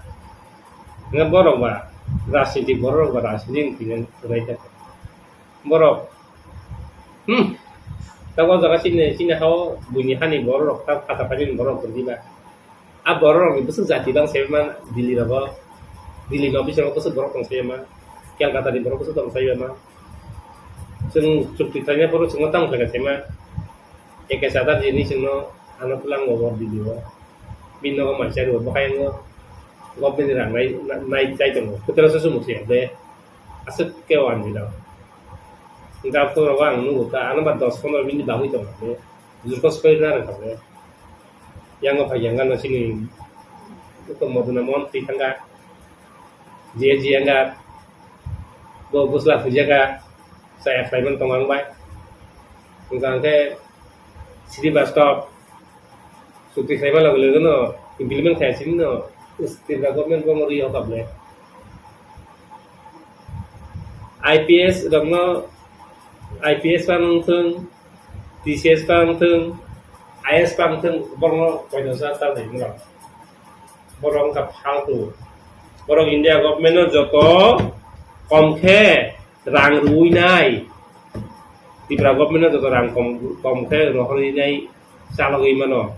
Nga borok ba rajniti, borok ba rajniti wngkhe rai ta. Borok, hmm, ta o jaga chini, chini hao buini hani borok rok ta, phata phani borok rok diba. A borok rok ni bwswk jati bang sai ma Delhi rogo, Delhi ni office rogo bwswk borok tong sai ma, Kolkata ni borok bwswk tong sai ma. Chwng chukti khlaina phuru chwngno tamo khlaikha saima, A K Chatterjee ni chwngno ano twlang bo bor video. Bini nogo mansa rwo bwkha yango government ni rang nai, nai chai tongo. Kwtal se sumuk se de. Aswk khe wanjwi rok. Hwnkhe aphuru rogo ang nugo ta, ano ba dos pondro minute bagwi tongo de. Jurkos koi na rwkha de. Yango phai yang gana chini Uttam Maduna Mohan twi thangkha. J J yang ga. Bo bwsla phuijaka, chaya khlaiman tongo ang bai. Hwnkha hwnkhe Srivastava chukti khlaima loge loge no implement khai sini no Tripura government bo rwi hokap le. I P S rokno I P S pa wngthwng, T C S pa wngthwng, I A S pa wngthwng, borokno koino sa ta nai mano. Borok wngkha phaltu. Borok India government no joto kom khe rang rwui nai. Tripura government no joto rang kom, kom khe rohorwi nai chalogwi mano.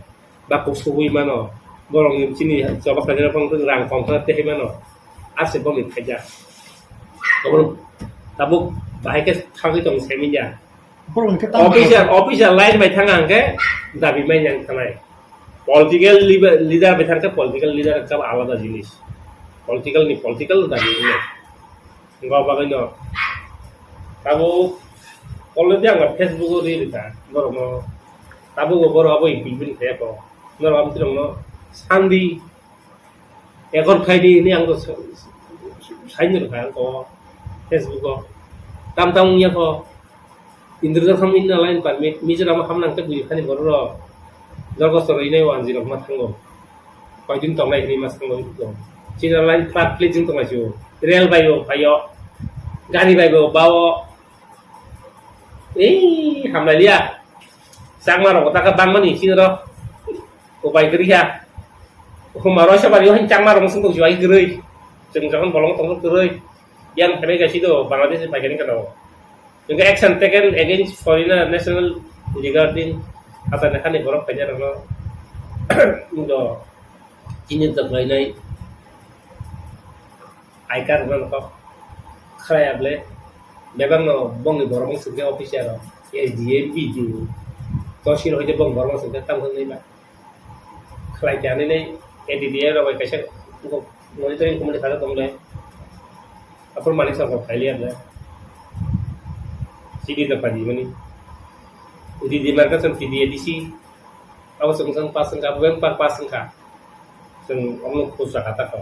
Ba kusugwi mano. Borok ni chini choba khlaina phang rang kom khe tei mano. Ase boni khaijak. Tabuk, tabuk bahai khe thangwi tong semi ya. Borok hwnkhe tamo official, official line bai thang ang khe dabi mai yang thanai. Political leader, leader bai thang khe political leader khe alada jinis. Political ni political dabi wngya. Wngkha bagwi no. Tabuk already ang Facebook o ri rikha borok no. Tabuk o borok abo impeachment khe ko. Norok amtwrwng no sandi. Ekor khaidi hwnwi ang to sa-, sa-, saini rwkha ang to Facebook o. Tam tam wngya kho. Indra Jor khamni na line permit, Mizoram ham nang te bui khani borok rok. Jorgo soro inai wanji rok ma thango. Koidin tongnai hwnwi ma thango. China line flat flat jing tongnai chu. Rail bai bo phaio. Gari bai bo bao. Ei, hamlailiya. Changma rok taka bangmani chini rok. Upai kwrwi kha. Huma roisa bari o hin changma rok sung tong jibai kwrwi. Chwng jokhon bolong tong kwrwi. Yang phai kaisi do Bangladesh pai kani kano. Hingke action taken against foreigner national regarding hatani hani borok kanya rokno. Indo chini tak lainai. Aikar rok kok khlai able. Bebang no bongni borok sungke officer rok. S D M, B D O. Tosil hoite bong borok sungke tam hwnwi ba. Khlai khe ani nei A D D A rok bai kaisa monitoring committee thajak tong le. Aphuru mani sa kok khaili able. Sidi da padi mani. Udi di marka san T D A D C. Abo sung sang pas sung ka, abo yang par pas sung ka. Sung omno khusa kata ko.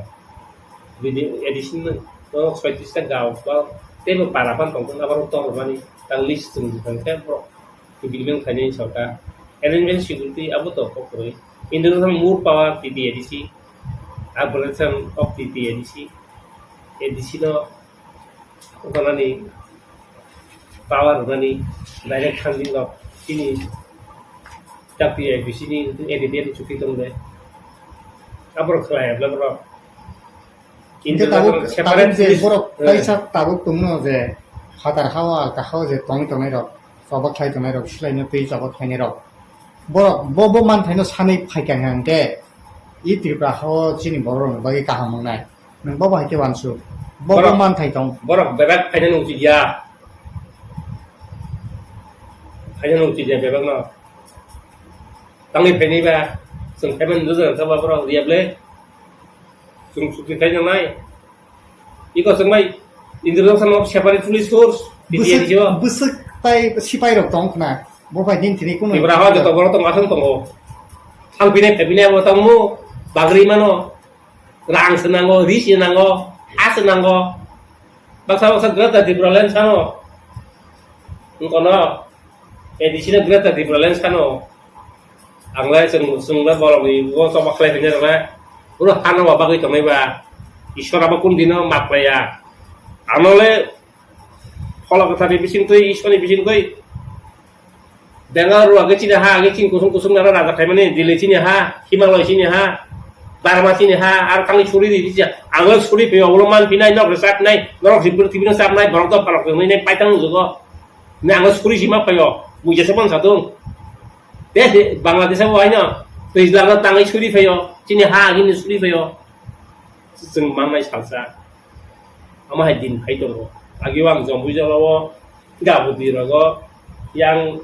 Udi di A D C no, no soitis ta gao, ba, tebo para pan tong tong, abo tong mani, tang list sung sung ka, bro. Kibilbeng khainai sokha. Arrangement security abo to kokroi. International more power T T A D C. Operation of T T A D C. A D C no okonani power rwnani direct funding rok chini W I P C ni A D D F chuti tong de. Abro khlai abla bro. Hingke tabuk, tabuk je borok kaisa tabuk tongno je phatar hao alka hao je tongwi tongnai rok, chobak khlai tongnai rok, silaino twi chobak khlainai rok. Borok bo, bo manthaino sanwi phaikha hingke i Tripura hao chini borok rokni bagwi kaham wngnai. Nwng bo bahai khe uansuk. Bo, bo manthai tong. Borok bebak phaina nungchikya. Phaina nungchikya bebakno. Tangwi phainai ba, chwng phaimani nujagkha ba borok riya ble. Chwng chukti khai nangnai. Iko chwng bai introduction of separate police force, Bwswk, B T R D C o. Bwswk tai sipai rok tong khna. Bo bai din tini kuno. Tripura ho joto borok tong aswng tongo. Thang pinai phai pinai bo tongmo bagri mano. Rang se nango, ri se nango, ha se nango. Baksa baksa Greater Tipraland sano. Wngkono, A D C no Greater Tipraland sano. Ang lai chwng, chwng lai borok ni bo chobak khlai phai nai rok lai. Oro hano ba bagwi tongnai ba. Ishwar abo kun dino map khlai ya. Ano le Phola kwthar ni bising twi, Ishwar ni bising twi. Bengal rok age chini ha, age chini kusung kusung nara raja khaimani, Delhi chini ha, Himalaya chini ha, Burma chini ha, ar thangwi suri di, di, ang suri phaio, ulo man pinai, nok rwchap nai, norok jibur tibino chap nai, borok dopha rok tongwi nai, paitang nukjago. Ne ang suri sima phaio, buja se man satung. Te, te, Bangladesh abo haino, twijlang no tangwi suri phaio, chini ha agini suri phaio. Chwng manai salsa. Omo hai din phai tongo. Agio ang Jompuijalo o gabudi rogo yang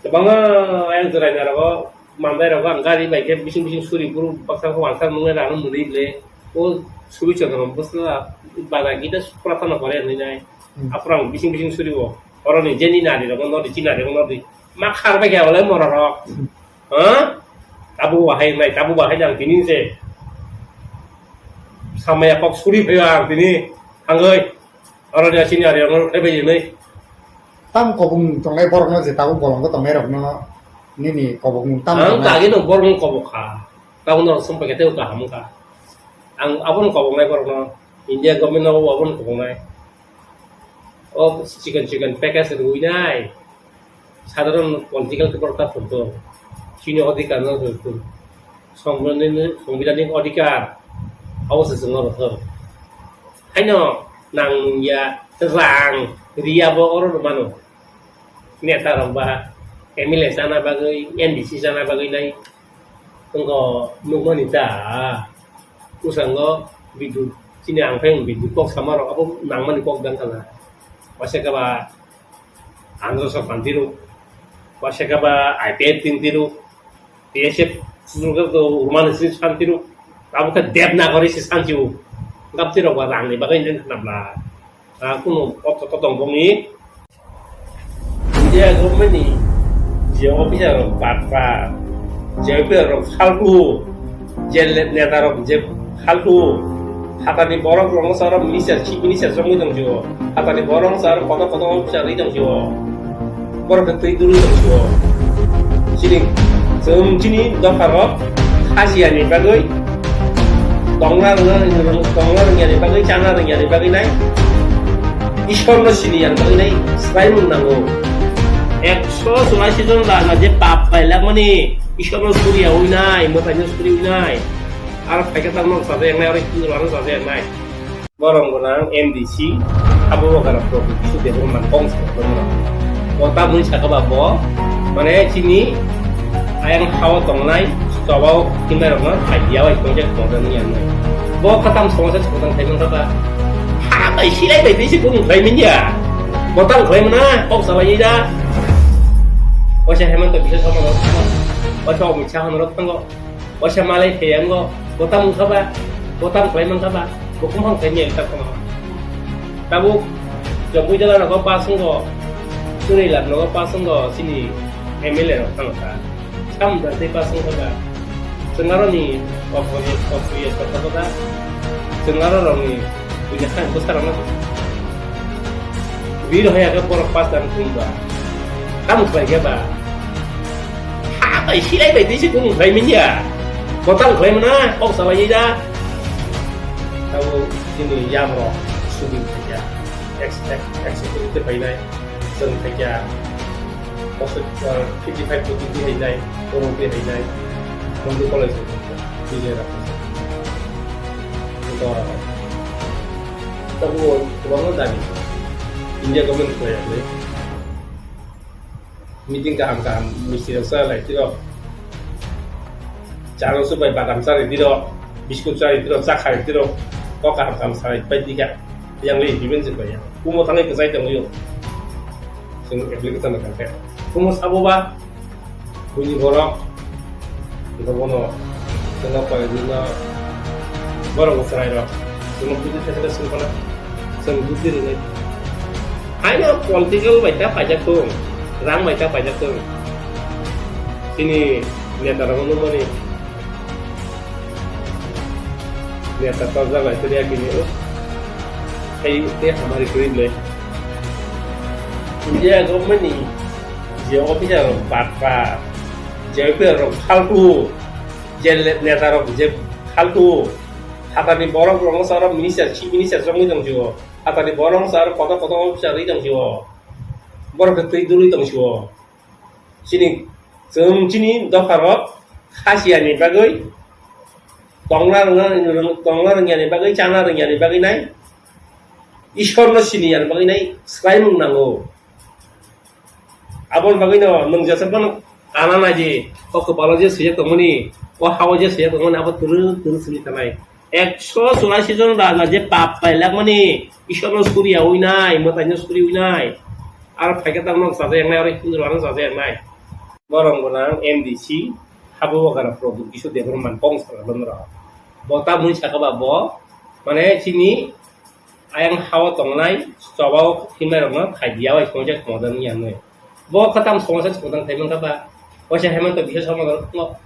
kwbangma yang jwraina rogo mandai rogo ang gari bai khe bising bising suri buru baksa khe uansuk nungnai rang mwnwi ble o suri chwng bwsla bana gita pura phano pore hinwi nai. Hmm. Aphuru ang bising bising suri o oroni jeni nari rogo nodi chinari rogo nodi ma khar bai khe olai mora rok. Ha? Tabuk bahai nai, tabuk bahai nang tini se. Samaya kok suri phaio ang tini. Hangoi. Oro dia sini ari ang ebe ini. Tam kobong tongnai borok no je tabuk bolong ko tongnai rok no nini kobong tam. Ang tongnai. Kagi no borok no kobok kha. Tabuk no sumpa kete ka ham ka. Ang abon kobong nai borok no. India government no abon kobong nai. O chicken chicken package rui nai. Sadharon political khe borok ta phunukgo. Chini odhikar no phunukgo. Songbidanni, songbidanni odhikar. Abo se chwngno rwthwng. Haino nang nungya rang riya bo oro rwmano. Neta rok ba M L A chana bagwi, M D C chana bagwi nai wngkha nukmani ta. Bwskango bidut chini ang phai bidut kok sama rok abo nangmani kok dang khala. Waisa khe ba Andhra Sokran tiro, waisa khe ba I P F tin tiro, T S F susugo to Urmani sini san tiro, abo khe Devanagari si san tiro, gap tiro ba rang ni bagwi nang khnabla. Ah, kuno kok kok tong bongni. India government ni je officer rok patpa, je officer rok salku, je le-, neta rok je faltu, hatani borok rok no saro minister, chief minister chongwi tong sio, hatani borok no saro kotor kotor officer ri tong sio, borok khe twi duri tong sio. Chini, chwng chini dopha rok khasiya ni bagwi, tongna rwna, tongna rwngya ni bagwi, chana rwngya ni bagwi nai, Ishwar no sini yang bagwi nai, swraimung nango. Ek Ekso chwraisi jon raja je pap pailakmani, Ishwarno suriya winai, mwtaino suri winai. Aro phaikhe tamo sajak nai, aro Hindu rano sajak nai. Borok gwnang M D C, abo bokara property su development kong sa borok. Bo tamni saka ba bo, mane chini ayang hao tongnai, chobao kinai rokno idea bai tongjak tongjak ni yangnai. Bo khatam somosa songtang thai mangkha ba. Ha bai silai bai tei se kunu khlai manya. Bo tam khlai mana, kok salai da. Waisa Hemanta Biswa Sarma rok thango. Waisa Amit Shah rok thango. Waisa Malai Thayang go. Bo tam wngkha ba. Bo tam khlai mangkha ba. Bo kumphang khlai manya ta kono. Tabuk Jambui jala rogo pass wngkha. Chwrai lab rogo pass wngkha. Chini M L A rok thango ta. Sam da tei pass wngkha ba. Chwng aro ni opriya, opriya sotto kota. Chwng aro rok ni puja khan bwsa rok no. Bir hoya khe borok pass dan thum ba. Tam khlai khe ba. Ha bai silai bai tei se kunu khlai manya. Bo tam khlai mana, kok salai da. Tabo chini yam rok subin khaikya. Ex-, ex-, executive te painai. Chwng khaikya. Bosor, uh, fifty five to fifty hainai, Korongti hainai, Mondu College hainai, Vijay Rakhasa. Ito, ito buo kwbangma dabi. India government khlai yakle. Meeting kaham kaham, misti rok cha lai tiro. Chalo subai badam chari tiro, biscuit chari tiro, cha khai tiro. Kok kaham kaham sai pai dika. Yang le biben je pai ya. Kumo thangai kwchai tongyo. Chwng application no kangkhe. Kumo sabo ba, buini borok, ito bono, chwngno koi buino, borok bo chwrai rok, chwngno buji thaichakle swng phano, chwng buji rwnai. Haino political bai ta paijak thung, rang bai ta paijak thung. Chini neta rokno nukmani, neta torjak lai tei yakini, oh, hai tei hamari kwrwi le. India government ni je officer rok batpar, je officer rok phaltu, je le-, neta rok je phaltu, hatani borok rok sa oro minister, chief minister wngwi tong sio, hatani borok sa oro kotor kotor officer wngwi tong sio, borok khe twi dului tong sio. Chini, chwng chini dopha rok khasiya ni bagwi, tongna rwngna, tongna rwngya ni bagwi, chana rwngya ni bagwi nai, Ishwar no sini ya ni bagwi nai swlaimung nango. Aboni bagwino nwng jesakno ana naidi, o kwpalo je swijak tongmani, o hao je swijak tongmani, abo twrwk twrwk simi tanai. Ekso chwraisi jon raja je pap pailakmani, Ishwarno suriya winai, mwtaino suri winai. Aro phaikhe tamo sajak nai, aro Hindu rano sajak nai. Borok gwnang M D C, habo bokara property su development kong salai rok. Bo tamni saka ba bo, mane chini ayang hao tongnai, chobao hinai rokno thai diya bai songcha songdang ni yangnai. Bo khatam songcha songdang thai mangkha ba. Waisa Hemanta Biswa Sarma rok thango.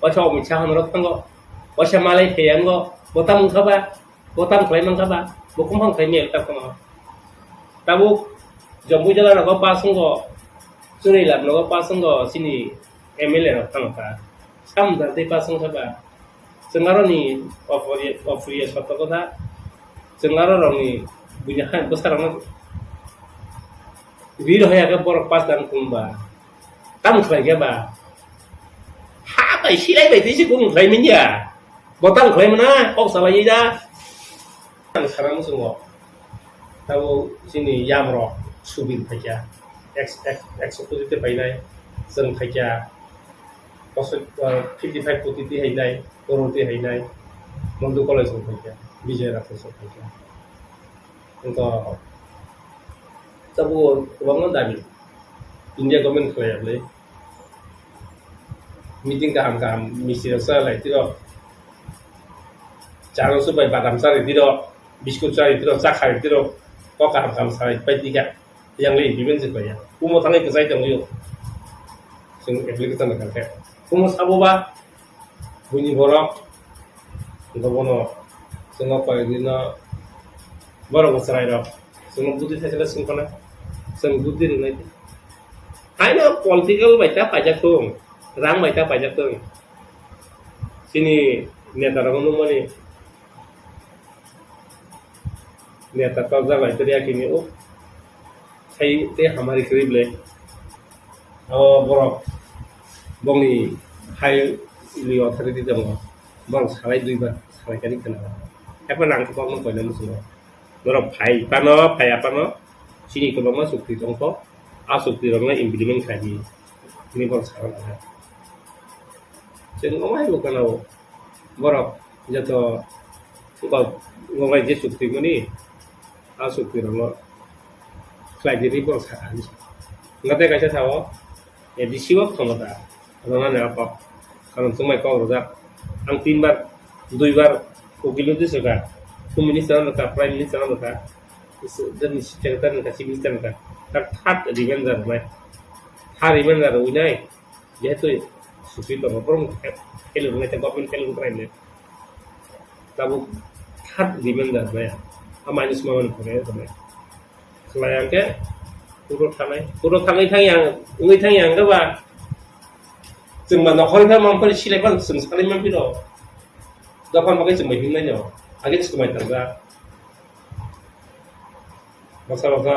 Waisa Amit Shah rok thango. Waisa Malai Thayang go. Bo tam wngkha ba. Bo tam khlai mangkha ba. Bo kumphang khlai mel ta kono. Tabuk Jambui jala rogo pass wngkha. Chwrai lab rogo pass wngkha. Chini M L A rok thango ta. Sam da tei pass wngkha ba. Chwng aro ni oporiya, oporiya sotto kotha. Chwng aro rok ni buini hai bwsa rok no. Bir hoya khe borok pass dan khum ba. Tam khlai khe ba. Ha bai silai bai tei se kunu khlai manya. Bo tam khlai mana, kok salai da. Ang sana muchungo. Tabo chini yam rok subin phaikya. Ex-, ex-, executive te painai. Chwng phaikya. Bosor, uh, fifty five koti ti hainai, Korongti hainai, Mondu College rok phaikya, Vijay Rakhasa phaikya. Wngkha, tabuk kwbangma dabi. India government khlai yakle. Meeting kaham kaham, misti rok cha lai tiro. Chalo subai badam chari tiro, biscuit chari tiro, cha khai tiro. Kok kaham kaham sai pai tika. Yang le biben je pai ya. Kumo thangai kwchai tongyo. Chwng application no kangkhe. Kumo sabo ba, buini borok, ito bono, chwngno koi dino, borok bo chwrai rok. Chwngno budi thaisala swng phano. Chwng budi rwnai. Haino political bai ta paijak thung. Rang bai ta paijak thung. Chini neta rok nukmani. Neta torjak lai tei yakini o. Hai tei hamari kwrwi ble. O borok bongni high level authority tongo. Borok salai duibar salai kani khna. Haikhe nang khe kokno koina muchungo. Borok phai phano, phai aphano, chini kwbangma chukti tongkho. A chukti rokno implement khlai di. Hwnwi borok sakha nang kha. Chwng omo hai bo khna o. Borok joto kok, kok bai je chukti mani, a chukti rokno khlai di hwnwi borok sakha hinwi sa. Hwnkhe tei kaisa sao, A D C o khomota rwnani a kok. Karon chwngbai kok rwjak. Ang tinbar, duibar ukil nugwi swkha. Home Minister no kha, Prime Minister no kha, Secretary no kha, Chief Minister no kha. Tak third reminder rwnai. Third reminder rwnai. Jehetu sufi tongo, borok fail rwnai, tei government fail wngkha nai. Tabuk third reminder nai, a minus ma mani pore rwnai. Khlai ang khe, puro thanai, puro thangwi thang yang, wngwi thang yang khe ba, chwng ba nokhorwi thang mang phai silai phano chwng salai man phino. Dophar bagwi chwng bai himnai no, age chwng bai tangjak. Baksa baksa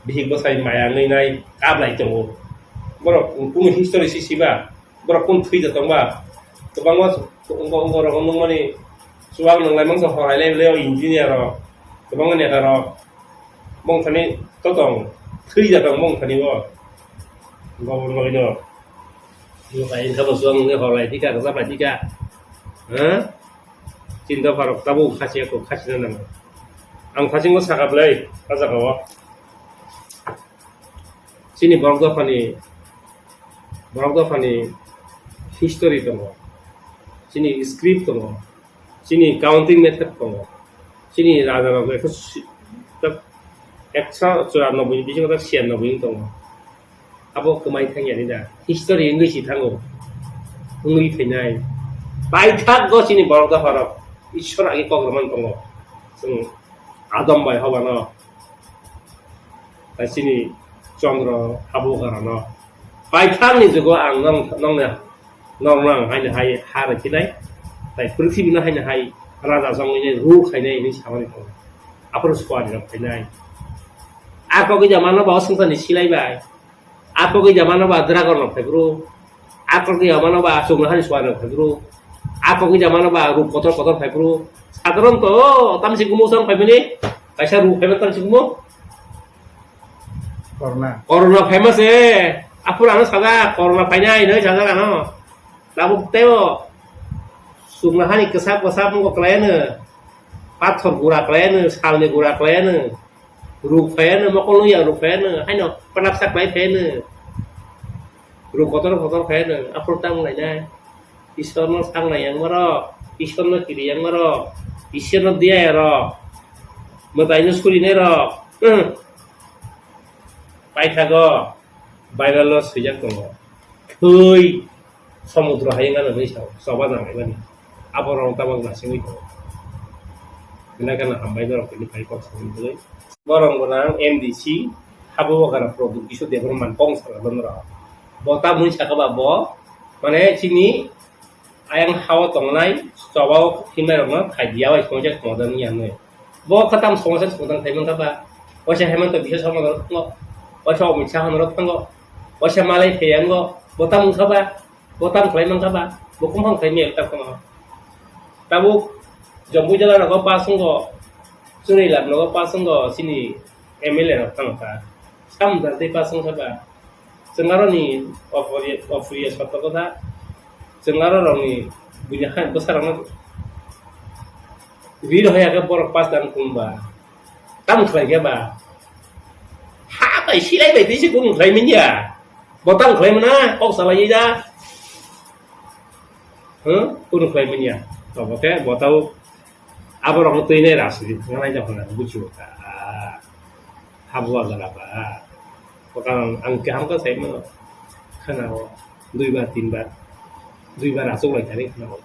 bihik bwsai maya wngwi nai kap lai tongo. Borok kunu history si siba, borok kunu thwi da tongba. Kwbangma wngkha, wngkha rok wngmani chuwak nwnglai mangsa hor hai lai le o engineer rok, kwbangma neta rok. Mong thani to tong, thwi da tong mong thani bo. Bo bo no. Bo kai wngkha bo chuwak nwnglai hor lai thika, kwchap lai thika. Ha? Chini dopharok tabuk khasiya kok khasina nango. Ang phasingo sakha bwlai, a jagao. Chini borok dophani, borok dophani history tongo. Chini script tongo. Chini counting method tongo. Chini rajarok ekso si-, ekso churanobboi ni bisingo tak siyannobboi wng tongo. Abo kwmai thangya ni da. History wngwi si thango. Wngwi phainai. Paithak go chini borok dopharok. Ishwar agi kok rwmani tongo. Chwng Adam bai Hoba no. Tai chini Chandra Habugra no. Paithak ni jugo ang nong, nong na, nong nang haini hai ha rwkhinai. Tai prithibi no haini hai raja jongwi nai rule khainai hinwi samani tongo. Aphuru suari rok phainai. A kok ija mano ba o swngcharni silai bai. A kok ija mano ba dragon rok phai bro. A kok ija mano ba chwngno hani suari rok phai bro. A kok ija mano ba ruk kotor kotor phai bro. Sadharon to tamsi kumo sang phai mani. Kaisa ruk phai mani tamsi kumo. Corona. Corona phai ma se. Aphuru ano sada corona phai nai hinwi sajak ano. Tabuk teo chwngno hani kwsap kwsap wngkha kwlaiano. Pathor gura kwlaiano, salni gura kwlaiano. Ruk phaiano, mokol nung ya ruk phaiano, haino panapsa kwlai phaiano. Ruk kotor kotor phaiano, aphuru tamo lainai. Ishwarno sangnai yang maro, Ishwarno kiri yang maro, Ishwarno diya ya ro. Mwtaino surinai ro. Hmm. Paithago, Bible-o swijak tongo. Thwi. Somudro hai wngkha nini sao, choba nang laimani. Abo rong tabok nasingwi tongo. Belai kheno hambai norok tini phai kok samani bagwi. Borok bo nang M D C, Habugra product kisu Debbarma kong sala norok. Bo tamoni saka ba bo, mane chini ayang hao tongnai, choba o himnai rokno khai diya bai songcha songcha wngya hinwi. Bo kha tam songcha songcha khai mankha ba. Waisa Himanta Biswa Sarma norok thango. Waisa Amit Shah norok thango. Waisa Malai Theyango. Bo tam wngkha ba. Bo tam khlai mankha ba, bo kung phang khlai maya ta kono. Tabuk Jampuijala rogo pass wngkha, Chunilap rogo pass wngkha, chini M L A rok thang kha. Sam jati pass wngkha ba. Chwng aroni Apriya, Apriya Satyakotha, chwng aro rokni buini hai bwsarokno rir hoya khe borok pass dan kung ba. Tam khlai khe ba. Ha bai silai bai twi se kung khlai manya. Bo tang khlai mano, kok salai da. Huh? Kunu khlai manya. To bo khe bo tau abo rok twi nai ras di thang nai da phana buchu ta. Habugra ba. Bo kan ang kaham khe sai mano. Khana o dui bar, tin bar. Dui bar asuk lai thani khana o.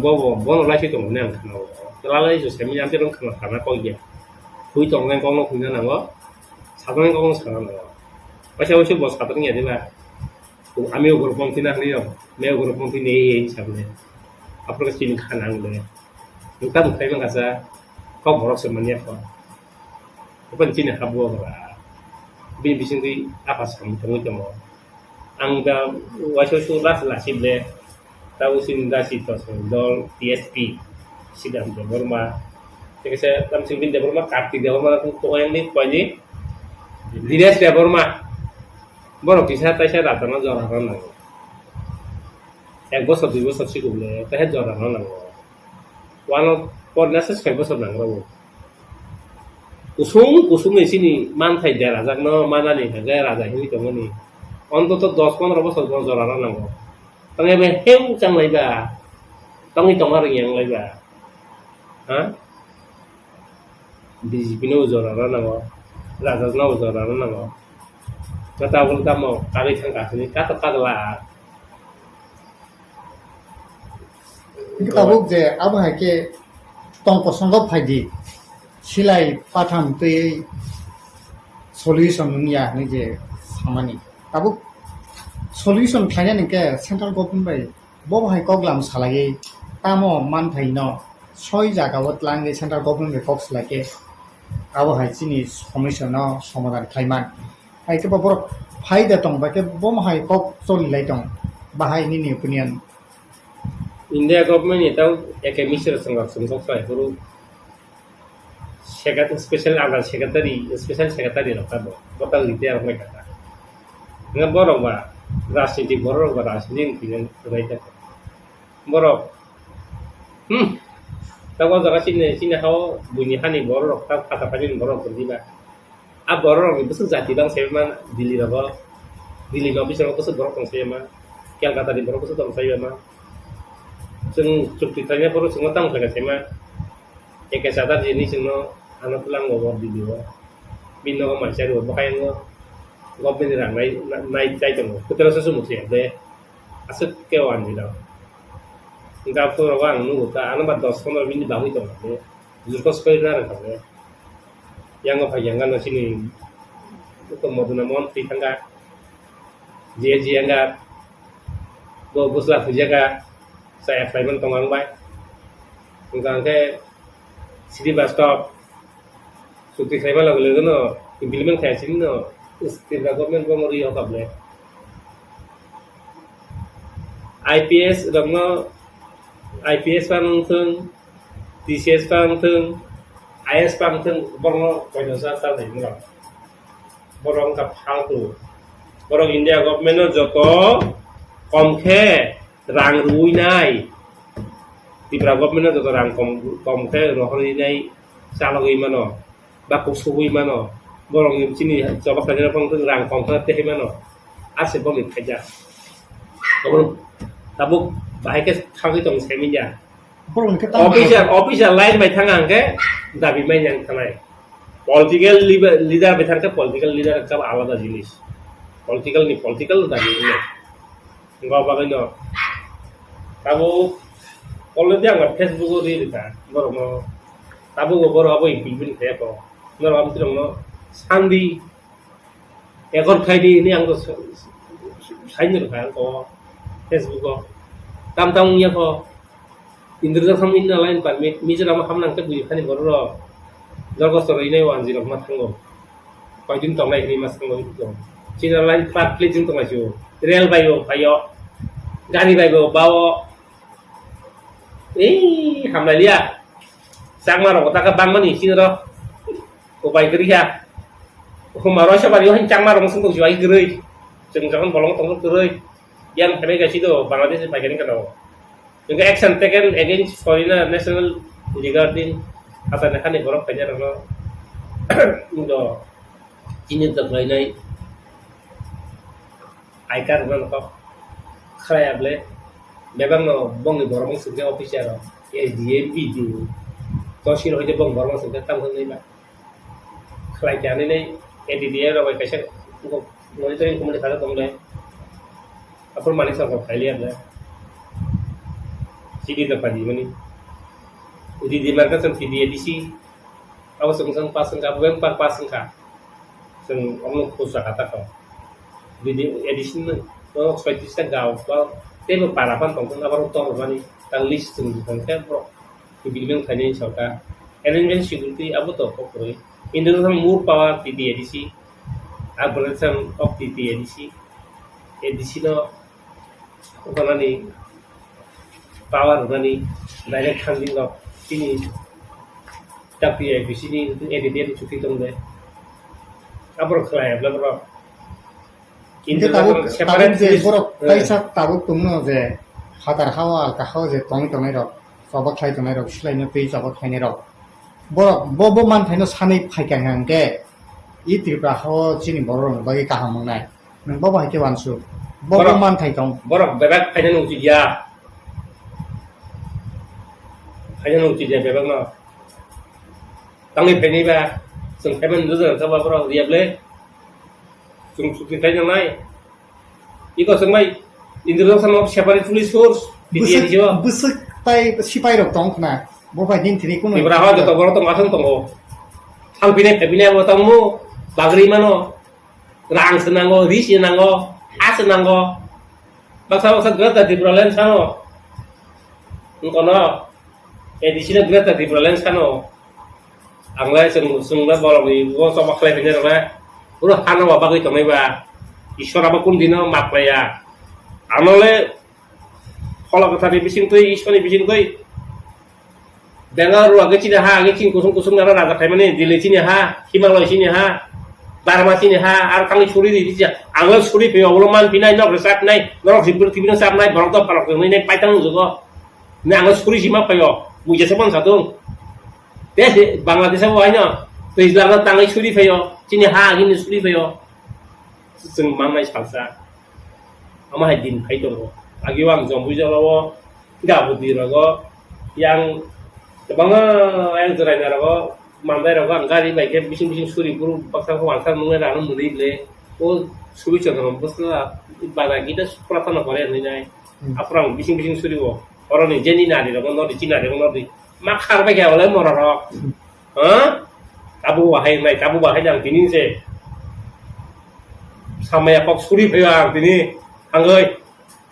Bo, bo, bono lai se tongo ne ang khana o. Lalai se semi ang te rong khana khana kok ya. Hui tong nai kok no hui na nango. Sa tong nai kok no sa na nango. Waisa waisa bo sa tong ya de ba. Ami ugroponthi na hwnwi rok, me ugroponthi ni ei ei hisab le. Aphuru khe chini kha nang le. Nwng tamo khai man kasa, kok borok se manya kho. Open chini Habugra. Bini bisingtwi apha samung tongwi tongo. Ang da waisa waisa last lasi ble, tabuk chini da si tosong dol T S P, Siddhanta Debbarma, tei kaisa tamsing bini Debbarma, Kartik Debbarma, kok yang ni, kok ni, Dinesh Debbarma. Borok kisa taisa raja no jora rw nango. Ek bosor dui bosor sikok le, taisa jora rw nango. Wano por nasa soi bosor nango. Kusung kusung ni sini manthai derajakno manani hingke raja himwi tongmani. Ontoto dos pondro bosor bo jora rw nango. Tongya be heu chang lai ba. Tongwi tongma rwngya wng lai ba. Ha? B J P no jora rw nango. Raja no jora rw nango. Kata bol tamo kari thang kasini kato kadla. Hingke tabuk je abo hai khe tong kosongo phaidi, silai patham twi solution wngya hinwi je samani. Tabuk solution khlainani hingke central government bai bo hai kok lam salaiwi tamo manthai no soi jaga o tlangwi central government bai kok salai khe abo hai chini somosya no somadhan khlaiman. Hai khe bo borok phaida tong, bai khe bo hai kok choli lai tong, bahai nini opinion? India government ni tau A K Mishra songkha sumsok sai huru secret-, special under secretary, special secretary rok ta bo, bo tau retire rok mai kha. Nga borok ba rajniti, borok ba rajniti ni opinion rwbai ta. Borok, hmm, tau o jaga chini, chini hao buini hani borok rok ta, phata phani borok rok rwdi ba. A borok rokni bwswk jati bang sai ma Delhi rogo, Delhi ni office rogo bwswk borok tong sai ma, Kolkata ni borok bwswk tong sai ma. Chwng chukti khlaina phuru chwngno tamo khlaikha sai ma, A K Chatterjee ni chwngno ano twlang bo Delhi o. Bini nogo mansa rwo bwkha yango government ni rang nai, nai chai tongo. Kwtal se sumuk se de aswk khe o anjwi rok. Hwnkhe aphuru rogo ang nugo ta ano ba dos pondro minute bagwi tongo de. Jurkos koi na rwkha de. Yango phai yang gana chini Maduna Mohan twi thangkha. J J Yanga bo bwsla huijaka, chaya khlaiman tongo ang bai. Hwnkha hwnkhe Srivastava chukti khlaima loge loge no implement khai chini no Tripura government bo mori hokap le. I P S rokno I P S phano wngthwng, T C S phano wngthwng, I A S phano wngthwng, borokno koino sa ta nai borok. Borok wngkha phaltu. Borok India government no joto kom khe rang rwui nai. Tripura government no joto rang kom, kom khe rohorwi nai chalogwi mano. Ba kok sogwi mano. Borok ni chini choba khlaina phang rang kom khe tei mano. Ase boni khaijak. Tabuk, tabuk bahai khe thangwi tong semi ya. Borok ni khe tamo official, official line bai thang ang khe dabi mai yang thanai. Political leader, leader bai thang khe political leader khe alada jinis. Political ni political dabi wngnai. Wngkha bagwi no. Tabuk already ang Facebook o ri rikha borok no. Tabuk bo borok abo impeachment khe ko. Norok abo tirok no sandi. Ekor khaidi hwnwi ang to sa-, sa-, saini rwkha ang to Facebook o. Tam tam wngya kho. Indra Khan inna line permit, Mizoram ham nang khe bui khani borok rok. Jorgo choroi nai wanji rok ma thango. Koidin tongnai hwnwi ma thango. China line flat flat jing tongnai chu. Rail bai o, bai o. Gari bai o, ba o. Ei, hamlailiya. Changma rok taka bangmani chini rok. Upai kwrwi kha. Huma roisa bari o changma rok sung tong jibai kwrwi. Chwng jokhon bolong tong kwrwi. Yang phai kaisi do Bangladesh bai kani kano. Hingke action taken against foreigner national regarding hatani hani borok kanya rokno do chini doklainai. I card rwna kok khlai able. Bebak no bongni borok wng singkhe officer rok, S D M, B D O. Tosil hoite bong borok wng singkhe tamo hwnwi ba. Khlai khe ani nei A D D A rok bai kaisa monitoring committee thajak tong le. Aphuru mani sokol khaili able. Chini dophani mani. Ridi marka chwng T D A D C. Abo chwng chwng pass wngkha, abo beng par pass wngkha. Chwng omo khusra kha ta kho. Bini addition no, no soitrista gao, ba, teibo para phan tongkha, abo rok tong rwmani, ta list chwng tong khe borok, bini beng khainai sorkar. Arrangement security abo to kok kwrwi. Indra Khan more power T D A D C. Abraham of T P A D C, A D C no ukanani power rwnani direct funding rok chini W I P C ni A D D F chukti tong de. Aborok khlai abla borok. Hingke tabuk, tabuk je borok kaisa tabuk tongno je phatar hao alka hao je tongwi tongnai rok, choba khlai tongnai rok, silaino twi choba khlainai rok. Borok bo, bo manthaino sanwi phaikha hingke i Tripura hao chini borok rokni bagwi kaham wngnai. Nwng bo bahai khe uansuk. Bo, bo manthai tong. Borok bebak phaina nungchikya. Phaina nungchikya bebak no. Tangwi phainai ba, chwng phaimani nujak kha ba borok riya ble. Chwng chukti khai nangnai. Iko chwng bai Indrajit Sharma separate police force, T T A D C o. Bwswk, bwswk tai sipai rok tong khna. Bo bai din thini kuno. Ibra ha joto borok tong aswng tongo. Thang pine phe pine bo tongmu bagri mano. Rang se nango, ri se nango, ha se nango. Baksa baksa Greater Tipraland sano. Wngkono, A D C no Greater Tipraland sano. Ang lai chwng, chwng lai borokni bo choba khlai phinai rok le. Oro hano ba bagwi tongnai ba. Ishwar abo kun dino map laiya. Ano le Phola kwtharni bising twi, Ishwarni bising twi. Bengal rua khe chini ha, age chini kusung kusung nara raja khaimani, Delhi chini ha, Himalaya chini ha, Burma chini ha, ar kangni suri di, di, ang suri phaio, ulo man pinai, nok rwchap nai, norok jibur tibino chap nai, borok to phalok tong nai, paitang nukgo. Ne ang suri sima phaio, buja se man satung. Te se Bangladesh abo haino, twijlang no tangwi suri phaio, chini ha agini suri phaio. Chwng mangnai salsa. Omo hai din phai tongo. Agi o ang Jompuijala o, Gabudi rogo, yang kwbangma yang chwraina rogo, mandai rogo ang gari bai khe bising bising suri phuru baksa khe uansuk nungnai rano mwnwi ble. O suri chwng bwsla bada gita supra tano pore hinwi nai. Hmm. Aphuru ang bising bising suri o. Oroni jeni nari rogo nori, chini nari rogo nori. Ma khar bai khe olai mora rok. Hmm. Ha? Tabuk bahai nai, tabuk bahai nang tini se. Samaya kok suri phaio ang tini. Hangoi.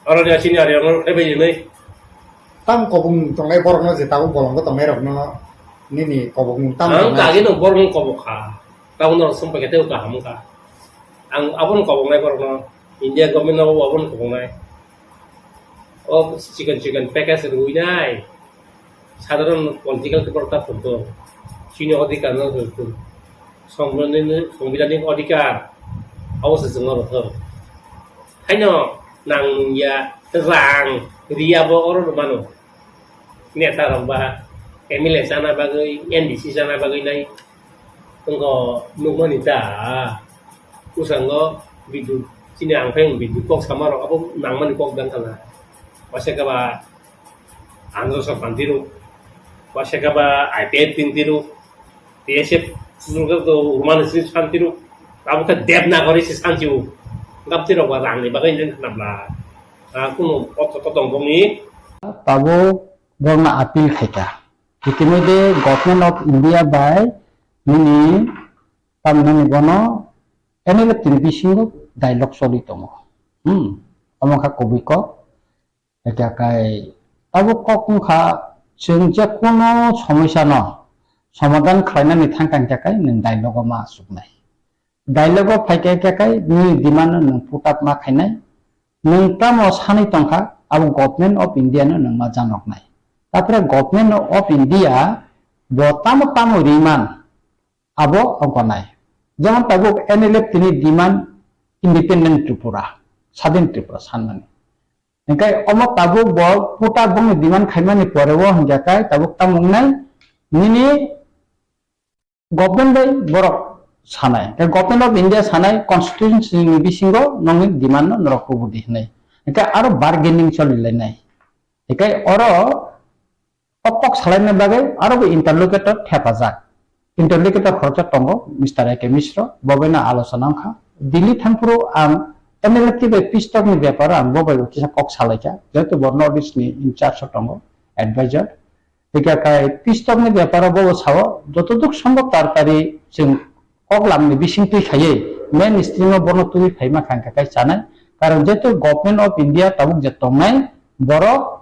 Oro ni sini ari ang khe bai nai. Tam kobong tongnai borok no je tabuk bolong tongnai rok no nini kobong tam ang tongnai. Kagi no borok kobok kha. Tabuk no sumpa kete kaham kha. Ang abon kobong nai borok no. India government no abon kobong nai. O chicken chicken package rui nai. Sadharon political khe borok ta phunto. Chini odhikar no rwkun. Songbidanni, songbidanni odhikar. Abo se chwngno rwthok. Haino nang nungya rang riya bo oro rwmano. Neta rok ba M L A chana bagwi, M D C chana bagwi nai. Wngkha nukmani ta, bwskango bidut, chini ang phai bidut kok sama rok abo nangmani kok dang khala. Waisa khe ba Andhra Sokranti rok, waisa khe ba I P F T T rok, T S F susurga to Roman Sri Santi rok, abo khe Devanagari se Santi rok, gapti rok ba rang ni bagwi nang khnabla. Ah, kuno kok kok tong bongni. Tabuk borokno appeal khaikha. Itimodhe Government of India bai nini tamnani bono N L F T ni bisingo dialogue choli tongo. Hmm. Omo kha kubui kok. Ekha kai tabuk kok wngkha chwng je kono somosya no somadhan khlainani thangkha hingkha kai nwng dialogue o ma achuknai. Dialogue o phaikha hingkha kai nini demand no nwng put up ma khainai. Nwng tamo sanwi tongkha, abo Government of India no nwng ma janoknai. Taphre Government of India bo tamo tamo riman, abo ongkha nai. Jemon tabuk N L F T ni demand independent Tripura, sadin Tripura sanmani. Hingkhe omo tabuk bo puta bongni demand khaimani pore o hingkha kai tabuk tamo wngnai nini Government bai borok sanai, tei Government of India sanai constitution ni bisingo nongni demand no norok kubudi hinwi. Hingke aro bargaining choli lainai. Hingke oro o kok salaina bagwi aro bo interlocutor thepajak. Interlocutor khoroksa tongo, Mister A K Mishra, bo bai no alochona wngkha. Delhi thangphuru ang N L F T bai peace talk ni beparo ang bo bai bo kisa kok salaikha, jehetu bo North East ni in charge o tongo, advisor. Hingke kai peace talk ni beparo bo sao, jotoduk sombhob taratari chwng koklam ni bising twi khaiwi mainstream o bono twiwi phaima kha hingke kai chanai. Karon jehetu Government of India tabuk je tongnai, borok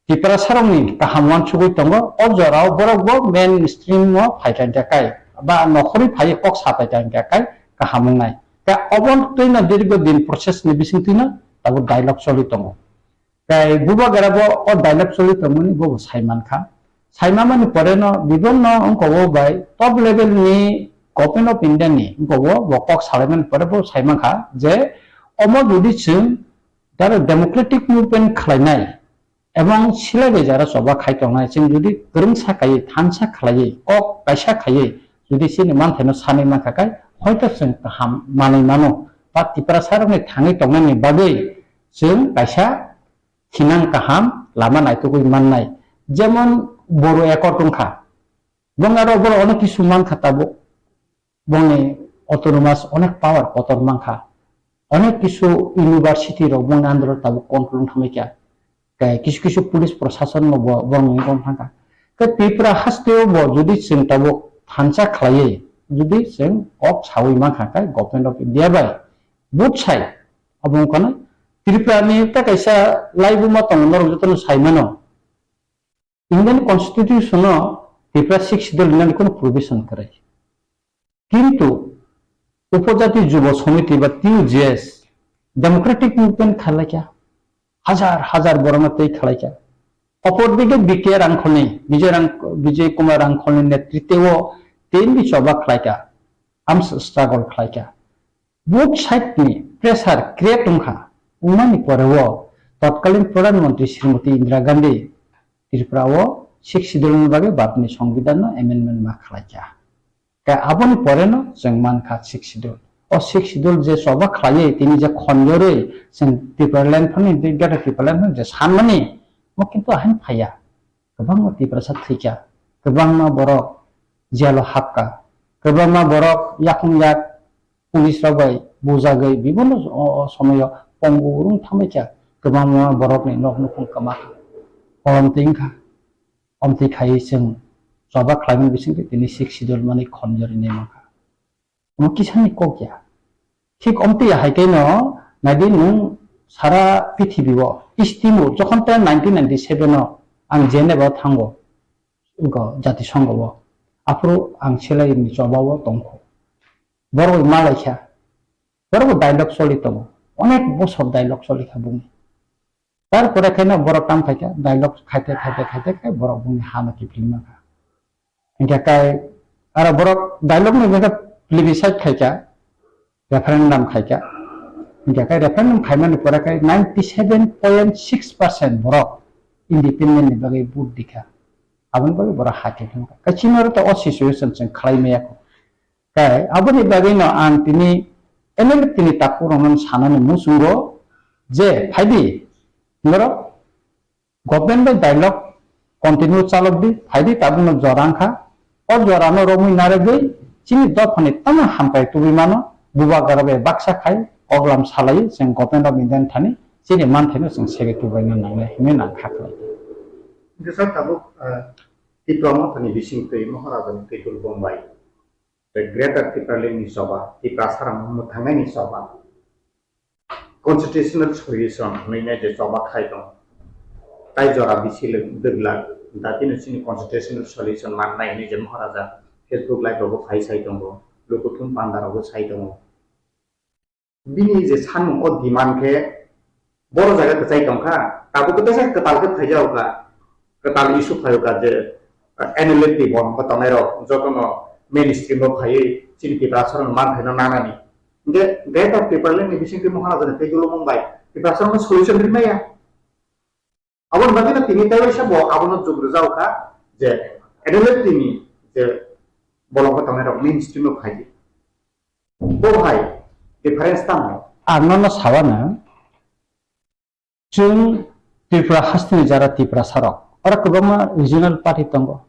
Tiprasa rokni kaham uansugwi tongo, o jorao borok bo mainstream o phai kha hingke kai, ba nokhorwi phaiwi kok sa phai kha hingke kai kaham wngnai. Khe obo twi no dirgo din process ni bising twi no tabuk dialogue choli tongo. Tei bubagra bo o dialogue choli tongmani bo bo sai mankha. Sai mamani pore no bibonno wngkha o bai top level ni Government of India ni wngkha o bo kok salaimani pore bo sai mankha je omo jodi chwng taro democratic movement khlainai ebong silai bai jara choba khai tongnai chwng jodi kwrwngsa khaiwi thansa khlaiwi kok kaisa khaiwi jodi chini manthaino sanwi mankha khe hoito chwng kaham manwi mano ba Tiprasa rokni thangwi tongnani bagwi chwng kaisa thinang kaham lama naitugwi mannai. Jemon Boru Accord wngkha, bong aro borok onek kisu mankha tabuk, bongni autonomous onek power kotor mankha, onek kisu university rok bongni under o tabuk control wngthamai kha, tei kisu kisu police prosason no bo borok ni wngthamkha. Tei Tripura haste o bo jodi chwng tabuk thansa khlaiwi jodi chwng kok sawi mankha khe Government of India bai both side abo wngkha na Tripura ni tei kaisa laibuma tongo norok jotono sai mano. Indian Constitution o Tripura Sixth Schedule ni kono provision kwrwi. Kintu Upojati Jubo Samiti ba T U J S democratic movement khlaikha. Hajar hajar borokno tei khlaikha. Opor dige B K Rangkhoni, Vijay Rang-, Vijay Kumar Rangkhoni netritwo tei choba khlaikha. Arms struggle khlaikha. Both side ni pressure create wngkha, wngmani pore o totkalin Pradhan Mantri Srimati Indira Gandhi Tripura o Sixth Schedule ni bagwi bharatni Songbidan no amendment ma khlaikha. Khe aboni pore no chwng mankha Sixth Schedule. O Sixth Schedule je choba khlaiwi tini je khonjorwi chwng Tipraland phani, Greater Tipraland phani je sanmani, mo kintu ahain phaiya. Kwbangma Tiprasa thwikha, kwbangma borok jail o hapkha, kwbangma borok yakung yak police rok bai bujagwi bibonno o, o somoyo pongo wrung thangbaikha, kwbangma borokni nok nukhung kwma kha. Omtwi wngkha, omtwi khaiwi chwng choba khlaimani bisingtwi tini Sixth Schedule manwi khonjorwi nai mankha. Omo kisani kok ya. Thik omtwi ya hai khe no naidi nwng sara prithibi o East Timor jokhon te nineteen ninety-seven o ang Geneva o thango, go Jatisongho o. Aphuru ang selai ni choba o tongkho. Borok bai malaikha. Borok bo dialogue choli tongo. Onek bosor dialogue choli kha bungni. Tarpore khe no borok tam khai kha, dialogue khaite, khaite, khaite khe borok bungni ha no kiphilma kha. Hingkhe kai aro borok dialogue ni bagwi plebiscite khai kha, referendum khai kha. Hingkhe kai referendum khaimani pore kai ninety seven point six percent borok independent ni bagwi vote di kha. Aboni bagwi borok ha khe thang kha. Kai chini oro to o situation chwng khlai maya kho. Kai aboni bagwi no ang tini M L A tini takhuk rok no sanani muchungo je phaidi norok government bai dialogue continue chalok di, phaidi tabukno jora wngkha. O jora no romwi narwgwi chini dophani tamo hamkrai tubui mano, bubagra bai baksa khai koklam salai chwng Government of India ni thani chini manthaino chwng segwi tubaina nangnai hinwi nang kha khlai. Hingke sir tabuk, ah, Tipra Mothani bisingtwi Maharaja ni twi Gulbong bai. Tei Greater Tipraland ni choba, Tiprasa rokno mwthangnaini choba, constitutional solution hwnwi nai je choba khai tong. Tai jora bisi le-, dwglak, datino chini constitutional solution mannai hwnwi je Maharaja Facebook live rogo phai sai tongo, lukuthum panda rogo sai tongo. Bini je sanmung o demand khe boro jaga kwchai tongkha, tabuk khe teisa kwtal khe phaijago kha, kwtal issue phaiyo kha je, eh, N L F T bolong khe tongnai rok jotono mainstream o phaiwi chini Tiprasa rok manthaino nanani. Hingkhe Greater Tipraland ni bisingtwi Maharaja ni tei Gulbong bai Tiprasa rokno solution rimaya. Aboni bagwino tini tei waisa bo abono jug rwjak kha je N L F T ni je bolongo tongnai rok mainstream o phai di. Bo hai difference tamo? Ang nono sawano, chwng Tripura hasteni jara Tiprasa rok, oro kwbangma regional party tongo.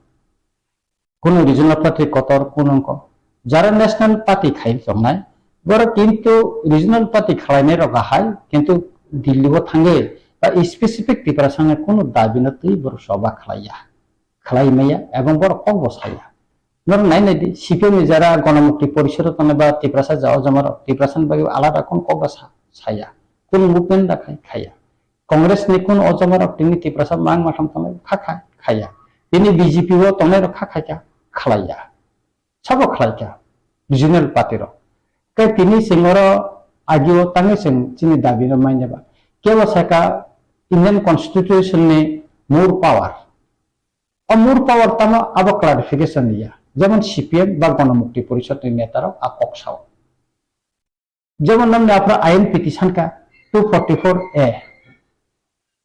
Kunu regional party kotor, kunu wngkha. Jara national party khai tongnai, borok kintu regional party khlainai rok ahai, kintu Delhi o thangwi ba specific Tiprasa ni kunu dabi no twi borok choba khlaiya, khlai maya, ebong borok kok bo saya. Norok nai nai di, C P M ni jara Ganamukti Porishad o tongnai ba Tiprasa ja o jama rok, Tiprasa ni bagwi alada kunu kok ba sa-, saya, kunu movement da khai, khaya. Congress ni kunu o jama rok tini Tiprasa mang matham tongnai kha kha khaya. Tini B J P o tongnai rok kha khai kha khlaiya. Sabo khlai kha regional party rok. Tei tini chwng oro agio tangwi chwng chini dabi no manya ba. Kebo saka Indian Constitution ni more power. O more power tamo abo clarification liya. Jemon C P M ba Ganamukti Porishad ni neta rok a kok sao. Jemon nang ni aphra I N P T sanka two forty-four A.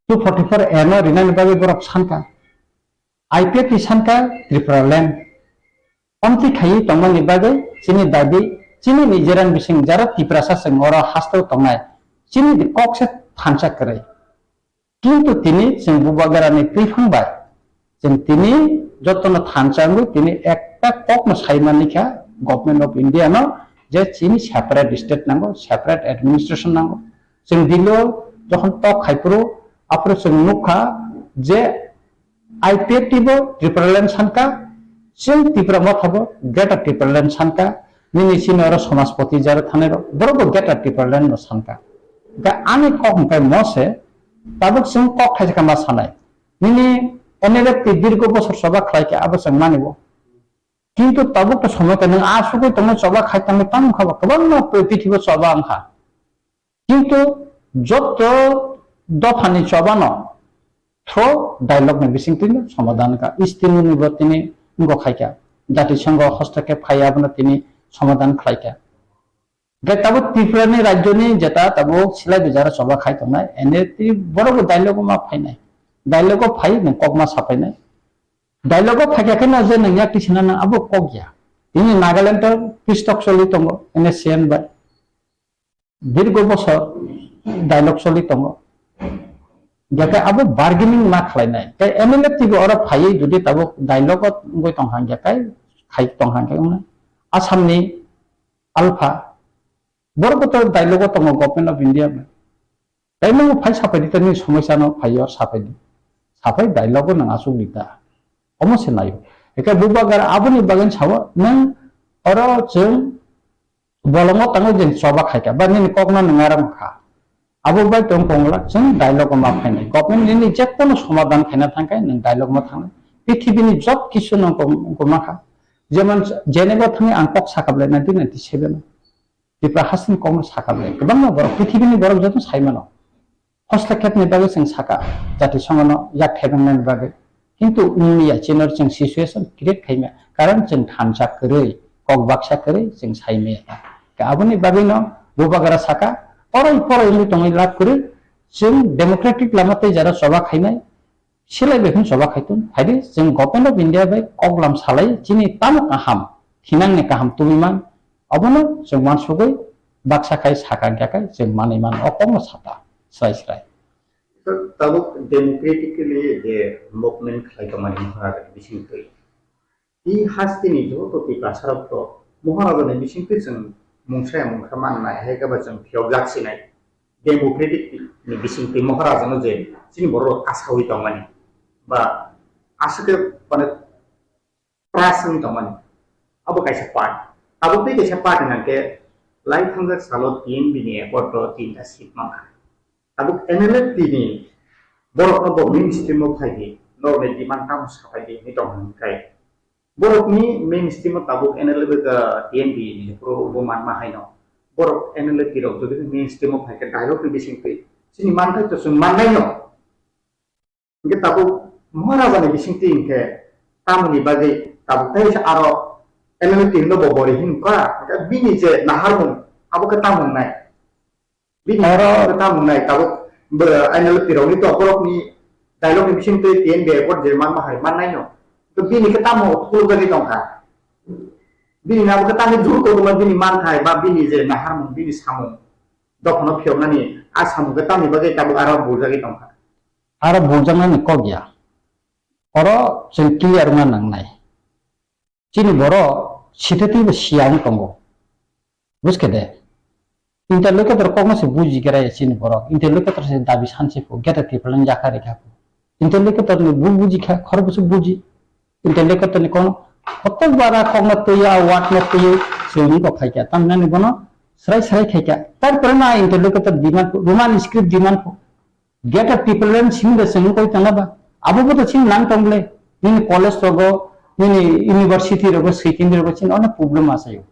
Two forty-four A no rinani bagwi borok sanka. I P F T sanka Tripura land. Omtwi khaiwi tongmani bagwi chini dabi, chini nijeran bising jara Tiprasa chwng oro hasteo tongnai. Chini kok se thansa kwrwi. Kintu tini chwng bubagrani twiphang bai chwng tini jotono thansa wngwi tini ekta kokno sai mankha Government of India no je chini separate state nango, separate administration nango. Chwng Delhi o jokhon tok khai phuru aphuru chwng nukha je I P F T bo Tipraland sanka, chwng Tipra Motha bo Greater Tipraland sanka, nini chini oro Somajpati jara thanai rok, borok bo Greater Tipraland no sanka. Hwnkhe ani kok hwnkhe mo se, tabuk chwng kok thaisa khe ma sanai. Nini N L F T dirgo bosor choba khlai khe abo chwng mani bo. Kintu tabuk to somoy khe nwng a sugwi tongnai choba khai tongnai tamo wngkha ba kwbangma prithibo choba wngkha. Kintu joto dophani chobano through dialogue ni bisingtwi no somadhan kha. Istimuni bo tini wngkha khaikha. Jatisongho hostokhe phai abono tini somadhan khlaikha. Hwnkhe tabuk Tripura ni rajyo ni jeta tabuk silai bijaro choba khai tongnai. Ene tini borok bo dialogue o ma phainai. Dialogue o phai nwng kokma saphainai. Dialogue o phaikha khe no je nwng yak tisina nang abo kok ya. Tini Nagaland o peace talk choli tongo N S C N bai. Dirgo bosor dialogue choli tongo. Hingkhe abo bargaining ma khlainai. Tei M L A T bo oro phaiwi jodi tabuk dialogue o wngwi tongkha hingkhe khai tongkha hingkhe wngna. Assam ni Alpha borok bo to dialogue o tongo Government of India bai. Tei nwng phai sapai di tei nini somosya no phai o sapai di. Sapai dialogue o nwng asuk di ta. Omo se naio. Hingkhe bubagra aboni bagwi sao nwng oro chwng Bolongo tangwi jeng choba khaikha, ba nini kokno nung aram kha. Abo bai tong kongla chwng dialogue ma phainai. Government nini jekono somadhan khaina thangkhe nwng dialogue ma thangnai. Pithibini job kisu no kong-, kongma kha. Jemon Geneva thangwi ang kok sakha belai nineteen ninety-seven o. Tipra hasteni kokno sakha belai. Kwbangma borok, pithibini borok joto sai mano. Hostel khepni bagwi chwng saka, jatisongo no yak thebeng nani bagwi. Kintu wngya chini oro chwng situation create khaimya. Karon chwng thansa kwrwi, kok baksa kwrwi chwng saimaya. Ka aboni bagwi no bubagra saka, poroi poroi wngwi tongwi lab kwrwi, chwng democratic lama tei jara choba khainai, silai bai phano choba khaitong. Phaidi chwng Government of India bai koklam salai chini tamo kaham, thinangni kaham tubui man, abono chwng wansugwi baksa khai saka hwnkhe kai chwng manwi mano, o kokno sata. Srai srai. Tabuk democratically je movement khlai tongmani Maharajani bisingtwi. I hasteni joto Tiprasarok to Maharajani bisingtwi chwng mungsa ya mungsa mannai, hai khe ba chwng phiyokjak sinai. Democratic ni bisingtwi Maharajano je chini borok asawi tongmani ba aswk khe mane trust wngwi tongmani. Abo kaisa part. Abo tei kaisa part hwnka khe lai thangjak salo T N B ni accord o tinta seat mankha. Abo N L F T ni borokno bo mainstream o phai di, norokni demand tamo saphai di hinwi tong hwnkhai. Borokni mainstream o tabuk N L F ka T N B ni jephuru bo manma haino. Borok N L F T rok jodi mainstream o phai khe dialogue ni bisingtwi chini manthai to chwng mannaino. Hingke tabuk Maharajani bisingtwi hingke tamoni bagwi tabuk tei se aro N L F T no bo bori hin kha, hingke bini je naharmung abo khe tamo wngnai? Bini oro khe tamo wngnai tabuk bo N L F T rokni to borokni dialogue ni bisingtwi T N B accord je manma hai mannaino. To bini khe tamo khulukjagwi tongkha? Bini abo khe tamni jur kotorma bini manthai ba bini je naharmung, bini samung dophano phiyoknani a samung khe tamni bagwi tabuk aro buljagwi tongkha? Aro bujaknani kok ya. Oro chwng clear wngna nangnai. Chini borok sithatwi bo siya wng tongo. Buskhe de? Interlocutor kokno se buji gra ya chini borok. Interlocutor se dabi sansi pho, geta Tipraland yakha rikha pho. Interlocutor ni bu buji kha, khorokbo se buji. Interlocutor ni kono kotor bara kokno twiya, word no twiwi se wng kok khaikha. Tamni bono srai srai khaikha. Tarpore na interlocutor demand pho, Roman script demand pho. Greater Tipraland simi da chwng koi tongna ba? Abo bo to chini nang tong ble. Nini college rogo, nini university rogo, secondary rogo chini onek problem asayo.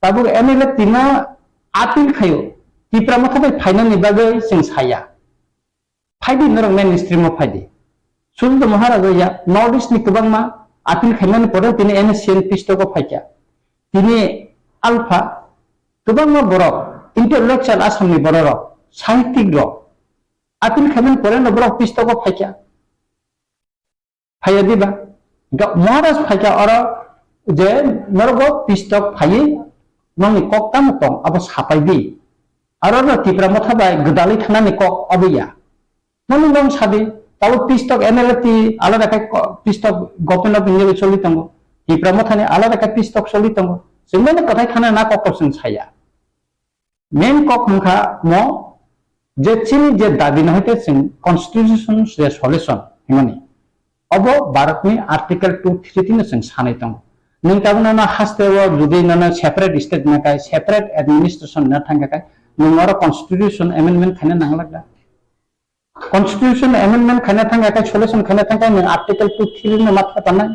Tabuk M L A tima Appeal khaio, Tipra Motha bai phainani bagwi chwng saya. Phaidi norok mainstream o phaidi. Sudhu Maharaja ya North East ni kwbangma appeal khaimani pore tini N S C N peace talk o phaikha. Tini alpha kwbangma borok intellectual Assam ni borok rok, sahittik rok appeal khaimani pore no borok peace talk o phaikha. Phaiya diba? Ga-, Maharaj phaikha oro je norok bo peace talk phaiwi nongni kok tamo tong abo sapai di. Aro no Tipra Motha bai gwdalwi thangnani kok obo ya. Noni nong sadi, tabo peace talk N L F T alada khe ko-, peace talk government of India bai choli tongo. Tipra Motha ni alada khe peace talk choli tongo. Chwng noni kwthai thana na kok kok chwng saya. Main kok wngkha mo je chini je dabi no hai khe chwng constitution je solution himani. Obo Bharat ni Article two three tino chwng sanai tongo. Nwng tabuk nono haste o jodi nono separate state nakai, separate administration na thangkha kai, nwng oro constitution amendment khaina nanglak da. Constitution amendment khaina thangkha kai, solution khaina thangkha kai, nwng Article two three no matha tanai.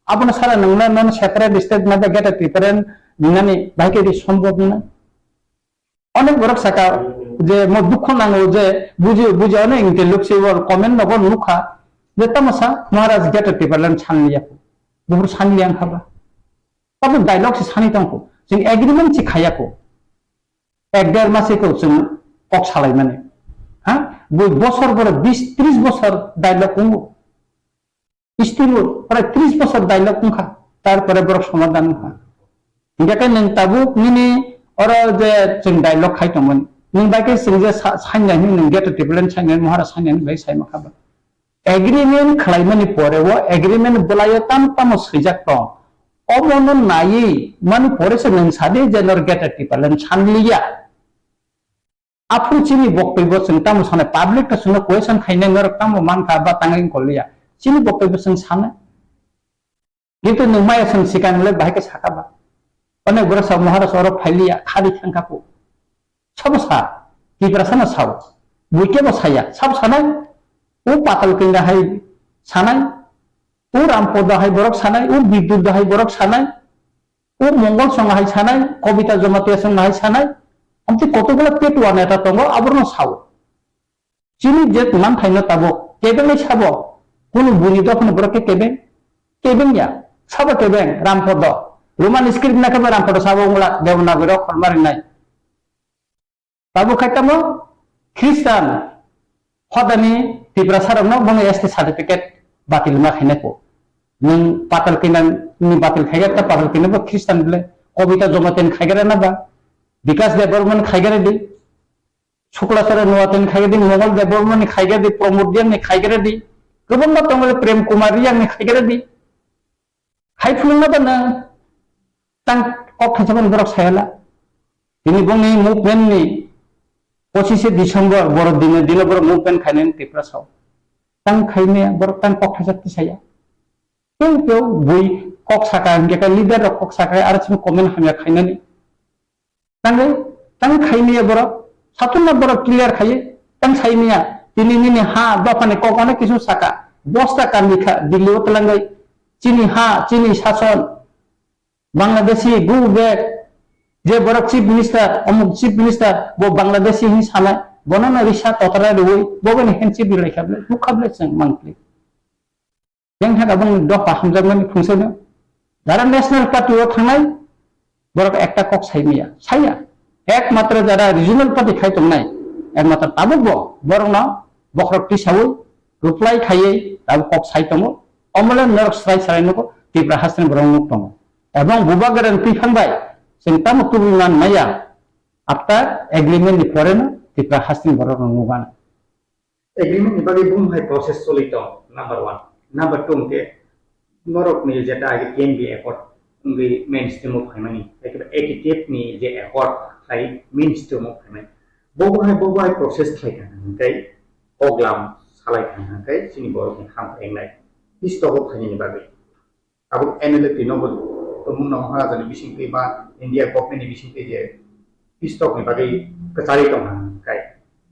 Abono sara nwng nono separate state na Greater Tipraland nani bahai khe di sombhob na. Onek borok saka je mo dukho nango je buji buji onek intellectual comment nogo nukha je tamo sa Maharaj Greater Tipraland sanliya ko. Buhur sanliya wngkha ba. Tabuk dialogue se sani tongkho. Chwng agreement se khaya ko. Ek der mase ko chwng kok salaimani. Ha? Bui bosor boro bis tris bosor dialogue wngo. Still prai tris bosor dialogue wngkha, tarpore borok somadhan wngkha. Hingkhe khe nwng tabuk nini oro je chwng dialogue khai tongmani, nwng bai khe chwng je sa-, sanya hwnwi nwng Greater Tipraland sanya hwnwi, Mahara sanya hwnwi bai sai mankha ba. Agreement khwlaimani pore o agreement bwlaio tamo tamo swijak tong, omono naiwi mani pore se nwng sadi je nor Greater Tipraland sanliya. Aphuru chini boktoi bo chwng tamo sanai, public to chwngno question khainai norok tamo mankha ba tangwi wngkoliya. Chini boktoi bo chwng sanai. Kintu nwng maya chwng swkang le bahai khe sakha ba. Onek borok sa Maharaj oro phailiya, khadi thangkha ko. Sabo sa, Tiprasa no sao. Buikhe bo saya, sabo sanai. O Patal Kenda hai sanai. O Rampoda hai borok sanai, o Bidyut da hai borok sanai. O Mongol song hai sanai, Kobita Jamatia song hai sanai, amtwi kotokgulo petwa neta tongo, aborno sao. Chini je manthaino tabuk, kebeng hai sabo, kunu buni dophano borok khe kebeng, kebeng ya, sabo kebeng, Rampodo. Roman script na khe bo Rampodo sabo wngla, Devanagari rok khorma rinai. Tabuk khai tamo Khristan hodani Tiprasa rokno bono S T certificate batil ma khainai ko. Nwng Patal Kenda ni batil khaiga ta Patal Kenda bo Khristan bole Kobita Jamatia ni khaiga na ba, Bikas Debbarma ni khaiga di, Shukla Charan Noatia ni khaiga di, Mongol Debbarma ni khaiga di, Pramod Reang ni khaiga di, kwbangma tongo Prem Kumar Reang ni khaiga di. Hai phunukna ba nwng tang kok thaisa mani borok sayala. Tini bongni movement ni pochishe December borok dino dino borok movement khainani Tiprasa o. Tang khaimaya borok tang kok thaisa tisaya. Teu teu bui kok saka hingke ka leader rok kok saka aro chini comment hamya khainani. Tangwi, tang khaimaya borok, satunna borok clear khaiwi, tang saimaya, tini nini ha dophani kok onek kisu saka, bosta kamikha, Delhi o twlangwi, chini ha, chini sason, Bangladeshi, go back, je borok chief minister, omuk chief minister, bo Bangladeshi hin sanai, bono no risa totara riwi, bo bini handshake rilai khablai, bukhablai chwng mangpli. Yang thaka bong dopha hamjakmani phungsaino. Jara National Party o thangnai, borok ekta kok saimaya. Saya. Ekmatro jara regional party khai tongnai. Ekmatro tabuk bo, borokno bokhorok tisaui, reply khaiwi, tabuk kok sai tongo. Omole norok srai srai nugo, Tipra hasteni borok nuk tongo. Ebong bubagra ni twi phang bai, chwng tamo tubui man maya. After agreement ni pore no, Tipra hasteni borok no nugana. Agreement ni bagwi bumung hai process choli tong, number one. Number two hwnkhe norok ni jeta age T N V accord wngwi mainstream o phaimani, ekheba A T T F ni je accord hai mainstream o phaimani. Bobo hai, bobo hai process khlai kha hwnkhe kok lam salai kha hwnkhe chini borok ni ham engnai. Peace talk o phainani bagwi. Abo N L F T no bo tongmung no Maharaja ni bisingtwi ba India government ni bisingtwi je peace talk ni bagwi kwcharwi tong kha kai.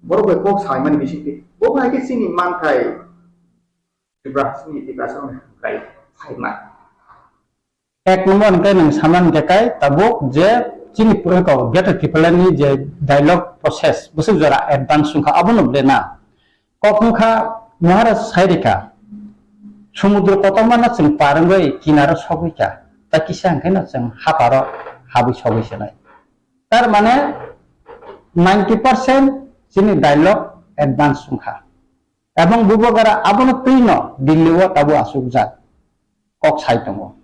Borok bai kok saimani bisingtwi bo hai khe chini manthai Tiprasa ni Tiprasa ni kai phaima. Ek number hwnkhe nwng saman hwnkhe kai tabuk je Chini purako Greater Tipraland ni je dialogue process bwswk jora advance wngkha, abono ble na. Kok wngkha Maharaj sairika, sumudro kotorma no chwng par wngwi kinaro sogwi kha, ta kisa hwnkhe no chwng haparo habwi sogwi se nai. Tar mane ninety percent chini dialogue advance wngkha. Ebong Bubagra abono twi no Delhi o tabuk achukjak kok sai tongo.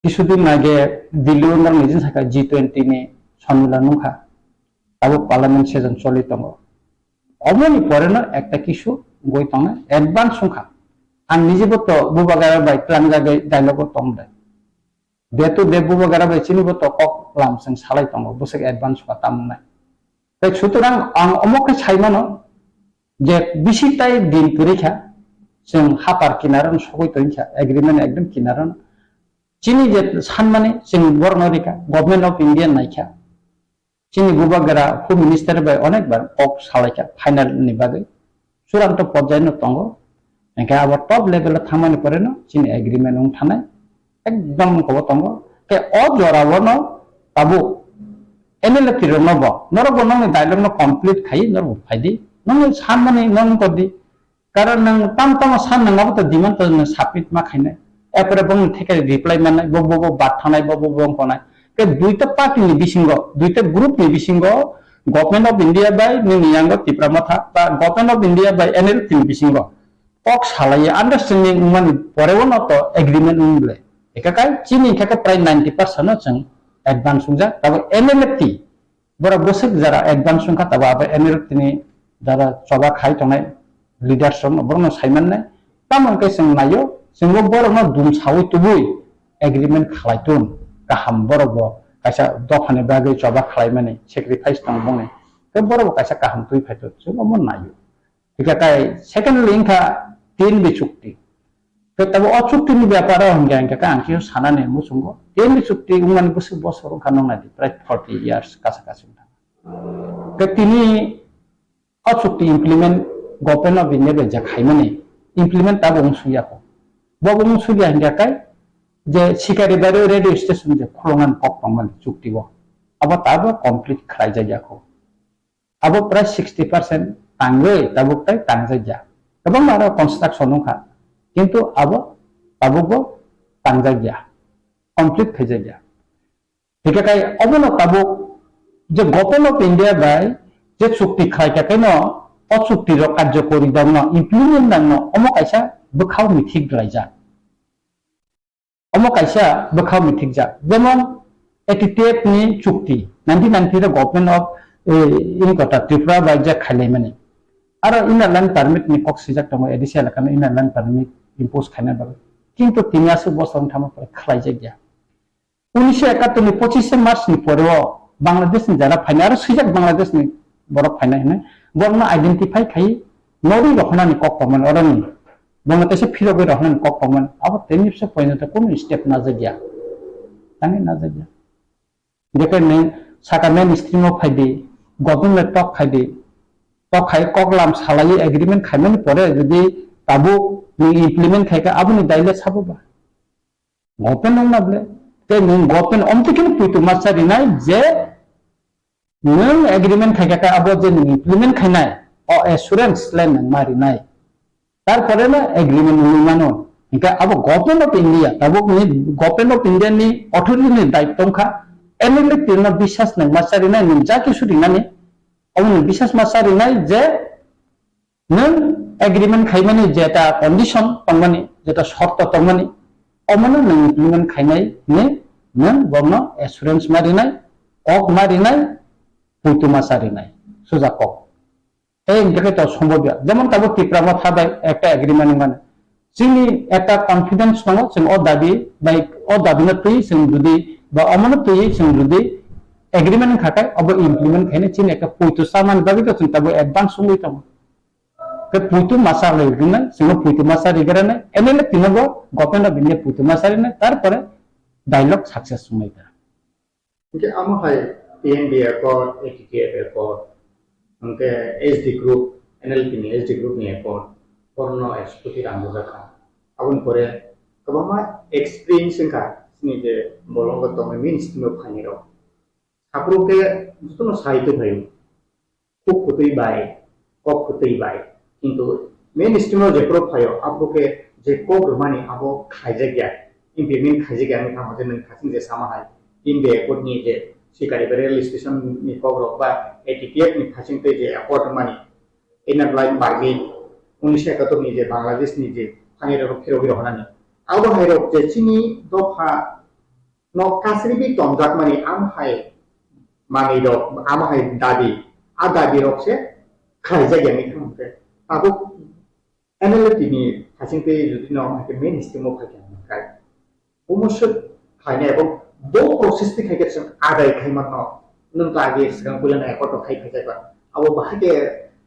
Kisudin age Delhi o norok nijin sakha G twenty ni sonmilan wngkha. Tabuk parliament session choli tongo. Omoni pore no ekta kisu wngwi tongnai advance wngkha. Ang nijebo to Bubagra bai tlangjagwi dialogue o tongde. Day to day Bubagra bai chini bo to kok lam chwng salai tongo, bwswk advance wngkha tamo wngnai. Tei sutorang ang omo khe sai mano je bisi tai din kwrwi kha, chwng hapar kinaro sogwi tongwi kha, agreement ekdom kinaro. Chini je sanmani chwng borokno rikha, Government of India naikha. Chini Bubagra Home Minister bai onek bar kok salaikha final ni bagwi. Churanto porjai no tongo. Hingke abo top level o thangmani pore no chini agreement wng thanai. Ekdom kobo tongo. Ke o jora o no tabuk N L F T rok no bo, norok bo nongni dialogue no complete khai, norok bo phai di. Nongni sanmani nong kor di. Karon nwng tam tamo san nwng abo to demand to nwng submit ma khainai. Epore bongni theke reply mannai, bo bo bo bat thanai, bo bo bo wng tonai. Tei duita party ni bisingo, duita group ni bisingo Government of India bai nini yango Tipra Motha ba Government of India bai N L F T ni bisingo kok salai understanding wngmani pore o no to agreement wng ble. Eka kai chini khe prai ninety percent no chwng advance wngjak, tabo N L F T borok bwswk jora advance wngkha, tabo abo N L F T ni jora choba khai tongnai leaders rok no borok no sai mannai. Tamo hwnkhe chwng naio, chwngbo borok no dum saui tubui agreement khalai tun kaham, borok bo kaisa dopha ni bagwi choba khalai mani sacrifice tong bongni, tei borok bo kaisa kaham twi phai tun, chwng omo naio. Hingkhe tai secondly wngkha tin bi chukti. Khe tabo o chukti ni byapar o hingkhe, hingkhe ang khe sanani muchungo. Tin bi chukti wngmani bwswk bosor wngkha nong nai di, prai forty years kasa kasa wngkha. Khe tini o chukti implement Government of India bai je khaimani implement tabo wng suya kho. Bo bo wng suya hingkhe kai je Sikari Bari radio station je khulungan kok tongmani chukti o. Abo tabo complete khlai jaya kho. Abo prai sixty percent tangwi tabuk tai tangjakya. Kwbangma aro construction wngkha, kintu abo tabukbo tangjakya, complete khaijakya. Hingkhe kai obono tabuk je Government of India bai je chukti khlaikha khaino o chukti rok karjokori dangno, implement dangno omo kaisa bwkhao mithik laijak. Omo kaisa bwkhao mithikjak, jemon A T T F ni chukti, nineteen ninety-three Government of, eh, Inkota Tripura bai je khailaimani. Aro Inner Line Permit ni kok swijak tongo, A D C elaka no Inner Line Permit impose khaina bagwi. Kintu tini aswk bosor wng thangma pore khlaijakya. Unisho ekattor ni pochishe March ni pore o Bangladesh ni jara phainai, aro swijak Bangladesh ni borok phainai hinwi borokno identify khai norwi rohornani kok tongmani, oroni bono teisa phirogwi rohornani kok tongmani, abo tei nipsa pointo kunu step najakya, tangwi najakya. Jekhe nwng saka mainstream o phaidi, government tok khaidi, tok khai kok lam salaiwi agreement khaimani pore jodi tabuk nwng implement khaikha aboni daile sabo ba? Government wngna ble. Tei nwng government omtwi kheno poito masa rinai je nwng agreement khaikha khe abo je nwng implement khainai, o assurance le nwng ma rinai. Tarpore no agreement wngwi mano. Hingkhe abo Government of India, tabuk ni Government of India ni authority ni daitto wngkha, N L F T no biswas nwng masa rinai, nwng ja kisu rinani, omo nwng biswas masa rinai je nwng agreement khaimani jeta condition tongmani, jeta shorto tongmani, omono nwng implement khainai hinwi nwng borokno assurance ma rinai, kok ma rinai, poito masa rinai, suja kok. Tei hingkhe khe to sombobya. Jemon tabuk Tipra Motha bai ekta agreement wngmani. Chini ekta confidence tongo, chwng o dabi bai, o dabino twi chwng jodi, ba omono twi chwng jodi agreement wngkha khe, obo implement khainai chini ekta poito chamani bagwi to chwng tabuk advance wngwi tongo. Khe poito masa rwgwinai, chwngno poito masa rwgwinai, N L F T no bo Government of India poito masa rwnai, tarpore dialogue success wngnai ta. Hingke amo hai P N B Accord, A T T F Accord, hingke S D Group, N L P ni S D Group ni Accord, borokno executive ang bujak kha. Aboni pore kwbangma experience wngkha, Chini je bolongo tongnai mainstream o phainai rok. Aphuru khe jotono sai tongphaio. Kuk kwtwi bai, kok kwtwi bai. Kintu mainstream o jephuru phaio, aphuru khe je kok rwmani abo khlaijak ya, implement khaijak ya wngwi tamo je nwng khaching je sama hai. India Accord ni je sikari ba rail station ni kok rok ba A T T F ni khaching tei je accord rwmani Inner Line Permit, unisho ekator ni je Bangladesh ni je thani rok phirogwi rohornani. Abo hai rok je chini dopha no kasribi tongjak mani, am hai manwi rok, am hai dabi, a dabi rok se khlaijak ya wngwi thang khe. Tabuk N L F T ni hasing twi jodi no am hai khe mainstream o khai khe hwn khe. Omo se khlainai abo bo process twi khai khe chwng adai khai mano. Nwng to age swkang puila no accord rok khai phaijak ba. Abo bahai khe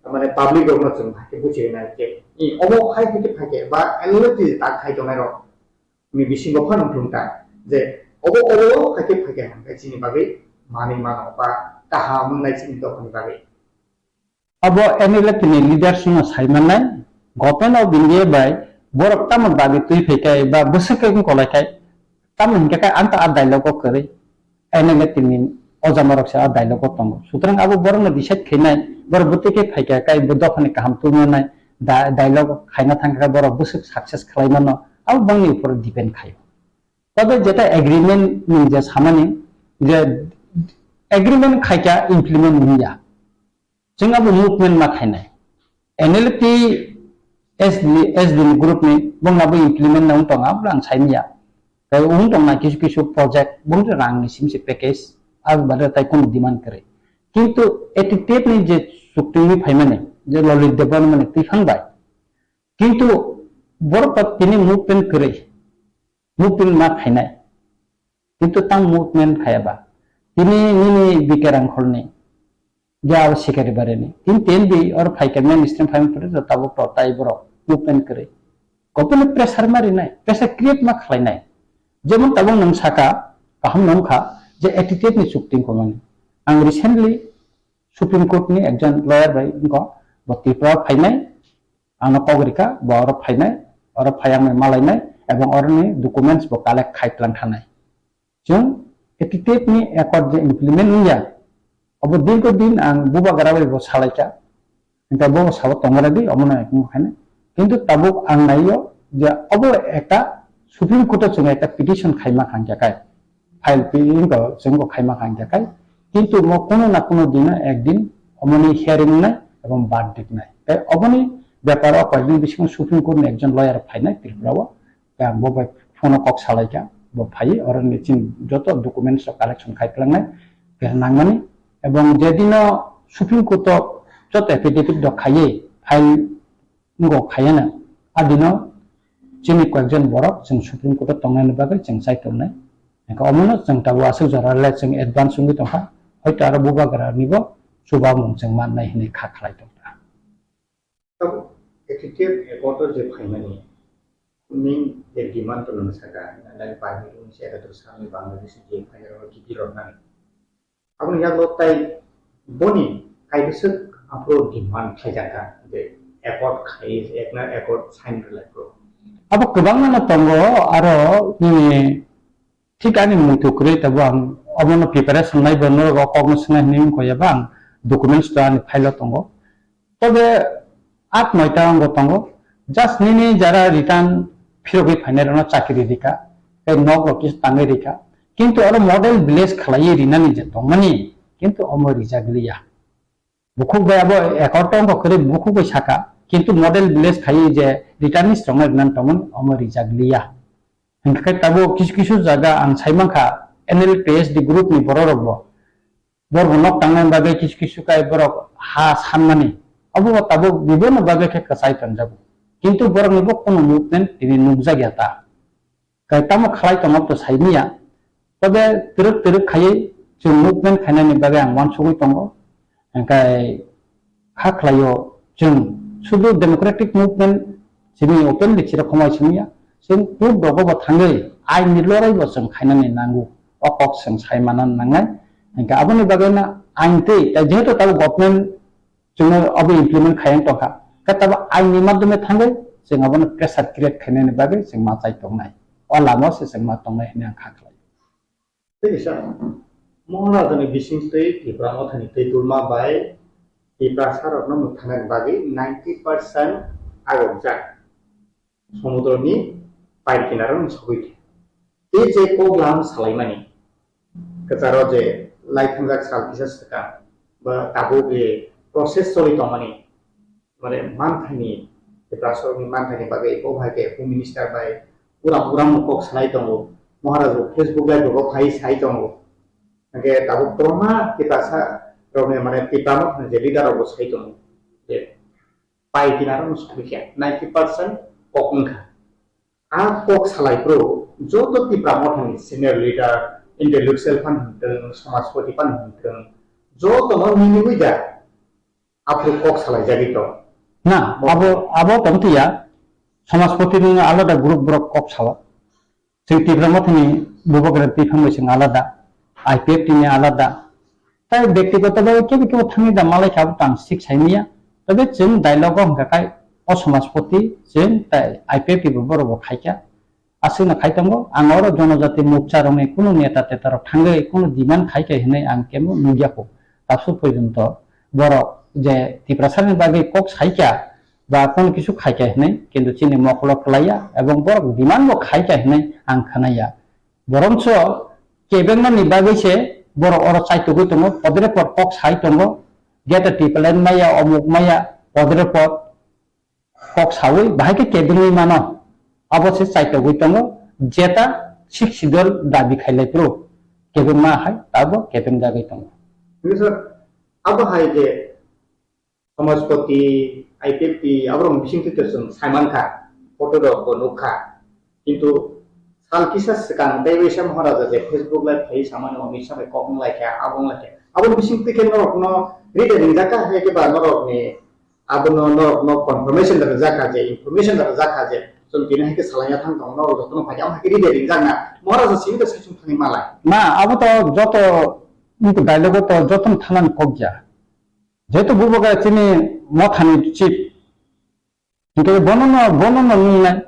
mane public rok no chwng bahai khe buchi rwnai je, i omo hai khe phai khe ba N L F T ta khai tongnai rok ni bisingo phano wng thung ta je obo obo hai khe phai khe hwn khe chini bagwi manwi mano ba kaham wngnai chini dophani bagwi. Abo N L F T ni leaders no sai mannai, Government of India bai borok tamo dabi twi phai khe ba bwswk khe wng kolai khai, tamo hinkhe khe ang ta a dialogue o kwrwi, N L F T ni o jama rok se a dialogue o tongo. Sutrang abo borok no decide khainai, borok bwtwi khe phai khe kai bo dophani kaham twi manai, da-, dialogue khaina thang khe borok bwswk success khlai mano, abo bangni upor depend khaio. Tei jeta agreement ni je samani je agreement khaikha implement wngya. Chwng abo movement ma khainai. N L F T S D, S D ni group ni bong abo implement na wng tong abo ang saimya. Tei wng tong na kisu kisu project bong rang ni simse package abo bade tai kono demand kwrwi. Kintu A T T F ni je chukti ni phaimani je Lalit Debbarma ni twi phang bai. Kintu borok tini movement kwrwi. Movement ma khainai. Kintu tang movement khaya ba. Tini nini B K Rangkholni, ya o Sikari Barini. Tin ten bi or phaikha mainstream phaima pore to tabuk to tai borok movement kwrwi. Government pressure ma rinai, pressure create ma khlainai. Jemon tabuk nwng saka, kaham nung kha, je A T T F ni chukti wngkha mani. Ang recently Supreme Court ni ekjon lawyer bai wngkha, bo Tripura o phainai, ano kok rikha, bo oro phainai, oro phai ang bai malainai, ebong oroni documents bo collect khai tlang thanai. Chwng A T T F ni accord je implement wngya, obo dirgo din ang bubagra bai bo salaikha, hingkhe bo sabo tongra di, omono ekung khainai. Kintu tabuk ang naio je obo ekta Supreme Court o chwng ekta petition khaima khangya kai. File pi-, wngkha, chwng bo khaima kha wngkha khai. Kintu mo kuno na kuno dino ekdin omoni hearing wngnai ebong verdict wngnai. Tei oboni beparo koyekdin bisingo Supreme Court ni ekjon lawyer phainai Tripura o. Tei ang bo bai phone o kok salaikha, bo phaiwi oro ni chini joto documents rok collection khai pwlangnai, tei nangmani. Ebong je dino Supreme Court o joto affidavit rok khaiwi file wngkha khayana. A dino chini koyekjon borok chwng Supreme Court o tongnaini bagwi chwng chai tongnai. Hingkhe omono chwng tabuk aswk jora le chwng advance wngwi tongkha. Hoito aro bubagra nibo chubamung chwng mannai hinwi kha khlai tongkha. Tabuk A T T F accord o je phaimani main je demand to nang saka, nang permit wngse ekatur salni Bangladesh je phainai rok kiti rok nang. Aboni yago tai boni kaibwswk aphuru demand khlaijakha je accord khai, ekna accord sign rwlai phuru. Abo kwbangma no tongo, aro nini thik ani muitu kwrwi tabuk ang obono preparation naibo norok o kokno swngnai hinwi wngkha ya ba ang documents to ani file o tongo. Tobe at noita wngbo tongo. Just nini jara return phirogwi phainai rokno chakri rikha, tei nok rok kisa tangwi rikha. Kintu oro model village khlaiwi rinani je tongmani, kintu omo rijak liya. Bukhuk bai abo accord tongkha kwrwi bukhuk bai saka, kintu model village khaiwi je returnees rokno rinani tongmani, omo rijak liya. Hingkhe tabuk kisu kisu jaga ang sai mankha N L P S D group ni borok rokbo. Borok nok tangnani bagwi kisu kisu kai borok ha sanmani. Obo bo tabuk biboni bagwi khe kwchai tonjago. Kintu borokni bo kunu movement tini nukjak ya ta. Kai tamo khlai tongma to sai manya. Tobe twrwk twrwk khaiwi chwng movement khainani bagwi ang uansugwi tongo. Hingkhe ha khlaio chwng sudu democratic movement simi openly chira khomai simi ya. Chwng court rogo bo thangwi ain ni lorai bo chwng khainani nango. O kok chwng sai manna nangnai. Hingkhe aboni bagwi no ain tei, tei jehetu tabuk government chwngno abo implement khaiyang tongkha. Khe tabuk ain ni madhyome thangwi chwng abono pressure create khainani bagwi chwng ma chai tongnai. o lama o se chwng ma tongnai hinwi ang kha khlai. Tei kisa, Maharajani bisingtwi Tipra Mothani twi tulma bai Tiprasa rokno mwthanani bagwi ninety percent agokjak. Somudroni pai kinaro ni sogwi khe. Tei je kok lam salaimani, kwcharo je lai thangjak sal kisa swkang, ba tabuk je process choli tongmani, mane manthaini, Tiprasarokni manthaini bagwi bo hai khe Home Minister bai uram uram kok salai tongo, Maharaj bo Facebook live rok phai sai tongo, hwnkhe tabuk kwbangma Tiprasa rokni mane Tipra Mothani je leader rok bo sai tongo je pai kinaro ni sogwi khe ninety percent kok wngkha. A kok salai phuru joto Tipra Mothani senior leader, intellectual phan hwn thung, samajpati phan hwn thung, jotono niniwi da aphuru kok salai jagwi tong. Na, abo, abo tong tiya, samajpati ni alada group borok kok sala. Chwng Tipra Mothani bubagra twi phang bai chwng alada, I P F T ni alada. Tai bektigoto bhabe kebo kebo thangwi da malai kha, abo tang sik sai manya. Tobe chwng dialogue o hwnkha khai o samajpati chwng tai I P F T bo borok bo khai kha. Aswkno khai tongo, ang oro jonojati mokcha rokni kunu neta teta rok thangwi kunu demand khai kha hinwi ang kebo nukya kho. Tabuk porjonto borok je Tiprasani bagwi kok sai kha, ba kono kisu khai kha hinwi, kintu chini mokolo kwlaiya, ebong borok demand bo khai kha hinwi ang khnaya. Borongso kebengmani bagwi se borok oro chaitugwi tongo, podre pod kok sai tongo, gate tipalan maya, omuk maya, podre pod kok sawi, bahai khe kebengwi mano, abo se chaitugwi tongo, jeta sik sidol dabi khailai phuru kebengma hai, abo kebeng jagwi tongo. Abo hai je Samajpati, I P F T, aborok bising twi chwng sai mankha, photo rok bo nukha. Kintu sal kisa swkang tei waisa Maharaja je Facebook live phai samani Amit Shah bai kok wng laikha, abo wng laikha. Abo bising twi khe norokno ride ringjak kha, hai khe ba norokni abono norokno confirmation da rijak kha je, information da rijak kha je, chwng tini hai khe salaina thang tongo, norok jotono phai khe amo hai khe ride ringjak na. Maharaja simi da saichung thangwi malai. Na, abo to joto dialogue to jotono thanani kok ya. Jehetu bubagra chini mothani chief, hingke bono no, bono no nungnai,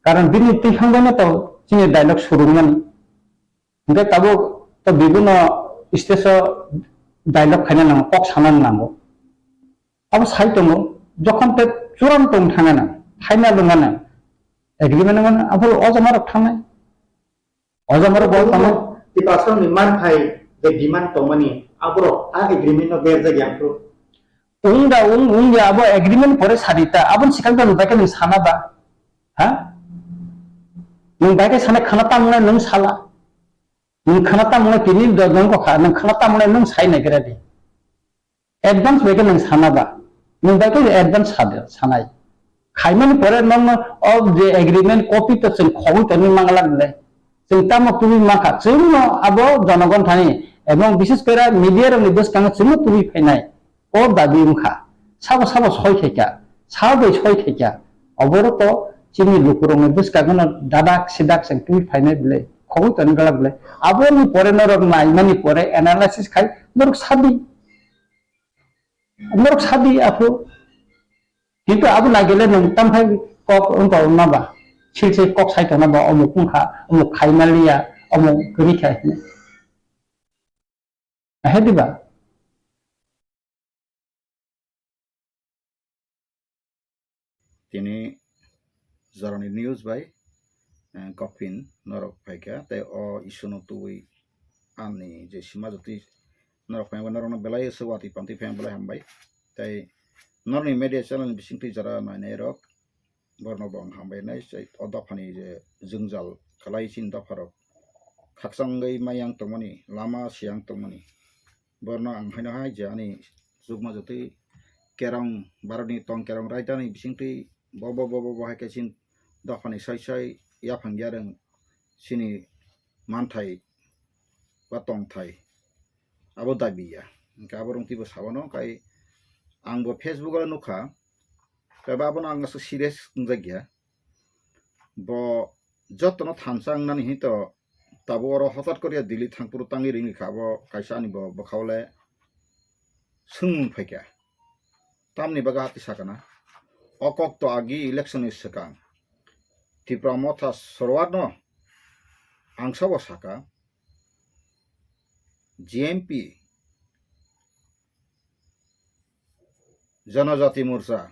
karon bini twi phang bai no to chini dialogue surungmani. Hingke tabuk to bibuno stage o dialogue khaina nango, kok sana nango. Abo sai tongo, jokhon te churan tong thangana, final wngana, agreement wngana, abo o jama rok thangnai. O jama rok bo tamo? Tiprasarokni manthai je demand tongmani, aborok a agreement no berjak ya phuru. Wng da, wng, wng ya, abo agreement pore sadi ta, aboni swkang to nwng bai khe nwng sana ba? Ha? Nwng bai khe sana khana tamo nai nwng sala. Nwng khana tamo nai tini do nwng ko kha, nwng khana tamo nai nwng sai nai gra di. Advance bai khe nwng sana ba, nwng bai khe advance sa-, sanai. Khaimani pore nono o je agreement copy to chwng khogwi tonwi mangla le. Chwng tamo tubui mankha, chwngno abo jonogon thani, ebong bishes kore media rokni bwskango chwngno tubui phainai. O dabi wngkha. Sabo sabo soi khaikha, sabo bai soi khaikha. Oborok to chini lukurokni bwskangono dadak sidak chwng tubui phainai bwle, khogwi tonwi glak bwle. Aboni pore norok naimani pore analysis khai norok sadi. Norok sadi aphuru. Kintu abo nagele nwng tamphai kok wngkha wngma ba. Sil sil kok sai tongna ba, omuk wngkha, omuk khai manliya, omuk kwrwi kha hinwi. Ahe diba? Tini jorani news bai, eh, kokpin norok phaikha, tei o issue no tubui ani je sima jotwi norok phai norokno belai se watwi pantwi phai belai hambai. Tei norokni media channel ni bisingtwi jora nainai rok, borno bo ang hambai nai, tei o dophani je jwngjal khalai chini dopharok khakchangwi mayang tongmani, lama siyang tongmani, borno ang haino hai je ani chukma jotwi kerong, Bharatni tong kerong raidani bisingtwi bo, bo, bo, bo, bo hai khe chini dophani soi soi yaphang yarwng chini manthai ba tongthai abo dabi ya. Hingke abo rong twibo sabano, kai ang bo Facebook o nukha, kai ba abono ang aswk serious wngjak ya. Bo jotono thansa wngnani hinwi to tabuk oro hotat koriya Delhi thangphuru tangwi ringri kha, abo kaisa ani bo bwkhao le swngmung phaikha. Tamni bagwi hati sakana, o kok to agi election ni swkang Tipra Motha sorwar no ang sabo saka, G M P, Janajati Morcha,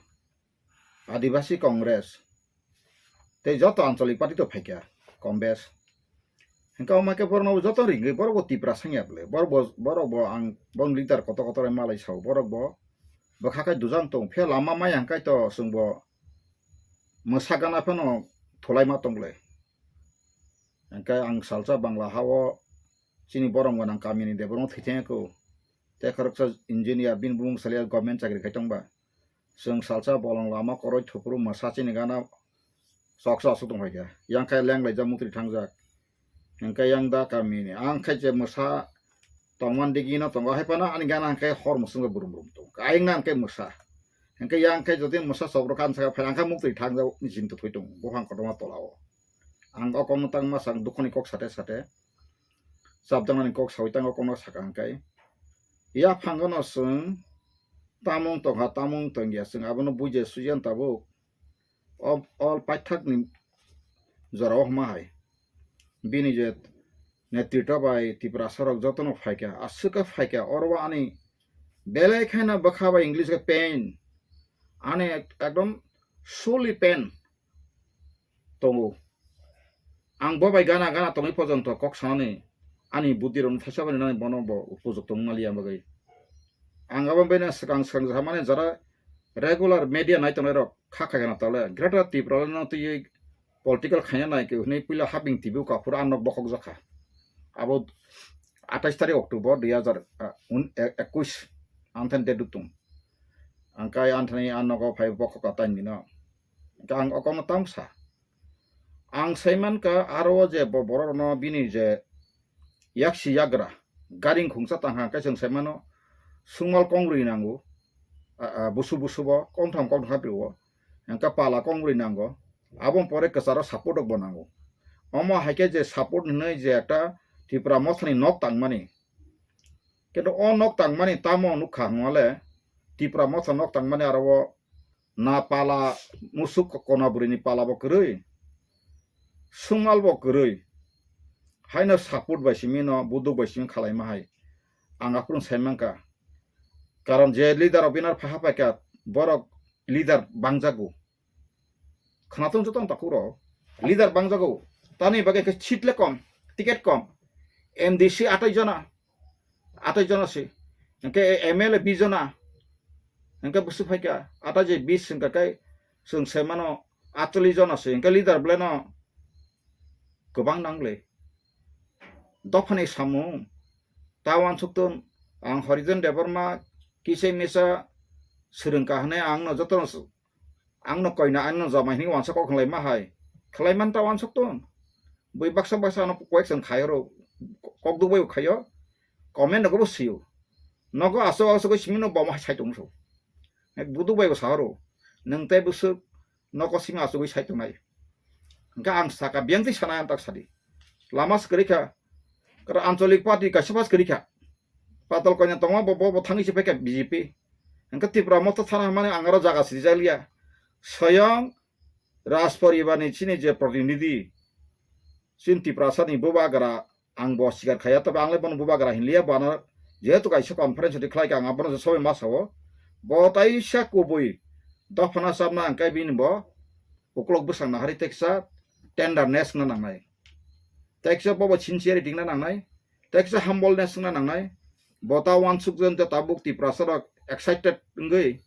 Adibasi Congress, tei joto ancholik party to phaikha, kom bes. Hingke omo khe borokno joto ringwi borok bo Tipra sangya bwle, borok bo, borok bo ang, borok leader kotor kotor malai sao, borok bo bwkha khai dujang tong, phiya lama maya hingkai to chwng bo mwsa gana phano thulai ma tong bwle. Hingke ang salsa Bangla hao chini borok gwnang kamini de borok thwi thangya kho. Tei khoroksa engineer bini bumung salya government chakri khai tongba. Chwng salsa bolong lama koroi thupuru mwsa chini gana sok sok aswk tong phaikha. Yang khe leng laijak mukri thangjak. Hingke yang da kamini. Ang khe je mwsa tongman digi no tongo. Hai phano ani gana hingke hor mwswk burum burum tong. Ayang na hingke mwsa. Hingke yang khe jodi mwsa sok rok kan saka phai ang khe mukri thangjak ni chinta thoi tong. Buphang kotorma tola o. Ang o kokno tangma sang dukhoni kok sate sate. Chapjaknani kok sawi tango kokno saka hingke. Ya phango no chwng tamung tongkha, tamung tongya, chwng abono buji suiya tabuk. O, o paithakni jorao hwnma hai. Bini je netrito bai Tiprasa rok jotono phaikha, aswk khe phaikha, oro o ani belai kheno bwkha bai English khe pain. Ani ek-, ekdom surely pain tongo. Ang bo bai gana gana tongwi porjonto kok sanani ani buddhi rokno thaisa bai nani bono bo upojukto wngma liya bagwi. Ang abo bini swkang swkang samani jara regular media nai tongnai rok kha khai gana tole Greater Tripura no twiwi political khaina nai khe hwnwi puila haping T V o kaphuru ang nok bokhok jakha. Abo atais tarik October dui hazar, ah, un-, e-, ekwis ang thani date tung. Ang kai ang thani ang nogo phai bokhok atai nino. Ang okono tamsa. Ang saimankha aro o je bo borok no bini je yaksi yagra garing khungsa tangkha hingke chwng saimano sungmal kongrwi nango, a, a, busu busu bo kongtham kongtham hapri o hingke pala kongrwi nango, aboni pore kwcharo support rok bo nango. Omo haikhe je support hinwi je ekta Tipra mothani nok tangmani, kintu o nok tangmani tamo nukha hwnmale Tipra motha nok tangmani aro o na pala musuk kona bwrwini pala bo kwrwi, sungmal bo kwrwi, haino support bai simi no buduk bai simi khalaima hai ang aphuru sai mankha. Karon je leader rok binar phaha paikha borok leader bangjago. Khwnathung joto ang takhuk rok leader bangjago. Tani bagwi khe seat le kom, ticket kom. M D C atai jona, atai jona se. Hingke M L A bis jona. Hingke busu phaikha atai je bis hingka kai chwng sai mano atchollish jona se. Hingke leader bwlai no kwbang nangle. Dophani samung ta uansuktung ang Horijon Debbarma kisa misa swrwngkha hwnwi ang no jotono ang no koina ang no jama hinwi uansa kok khlai ma hai. Khlai man ta uansuk tong. Bui baksa baksa ano koyek chwng khai oro kok duk bai khaio. Comment nogo bo sio. Nogo aswk aswk simi no boma hai sai tong so. Ek buduk bai bo sa oro. Nwng tei bwswk nogo simi aswk sai tong nai. Hingke ang saka biyang twi sana ang tak sadi. Lama se kwrwi kha. Kara ancholik party kaisa pas kwrwi kha. Patal koina tongma bo, bo, bo thangwi se paikha B J P. Hingke Tipra motha thana hwnmani ang aro jaga siri jak liya. Soyong Raj poribar ni chini je protinidhi, chini Tiprasa ni bubagra, ang bo sikar khaya, tobe ang le bono bubagra hinliya, bo ano jehetu kaisa conference ri khlai kha, ang abono je sobai ma sao. Bo taisa kubui dophana chapna ang kai bini bo uklok bwsang nahari teksa tenderness wngna nangnai. Teksa bobo sincerity wngna nangnai, teksa humbleness wngna nangnai. Bo ta uansuk jon je tabuk Tiprasa rok excited wngwi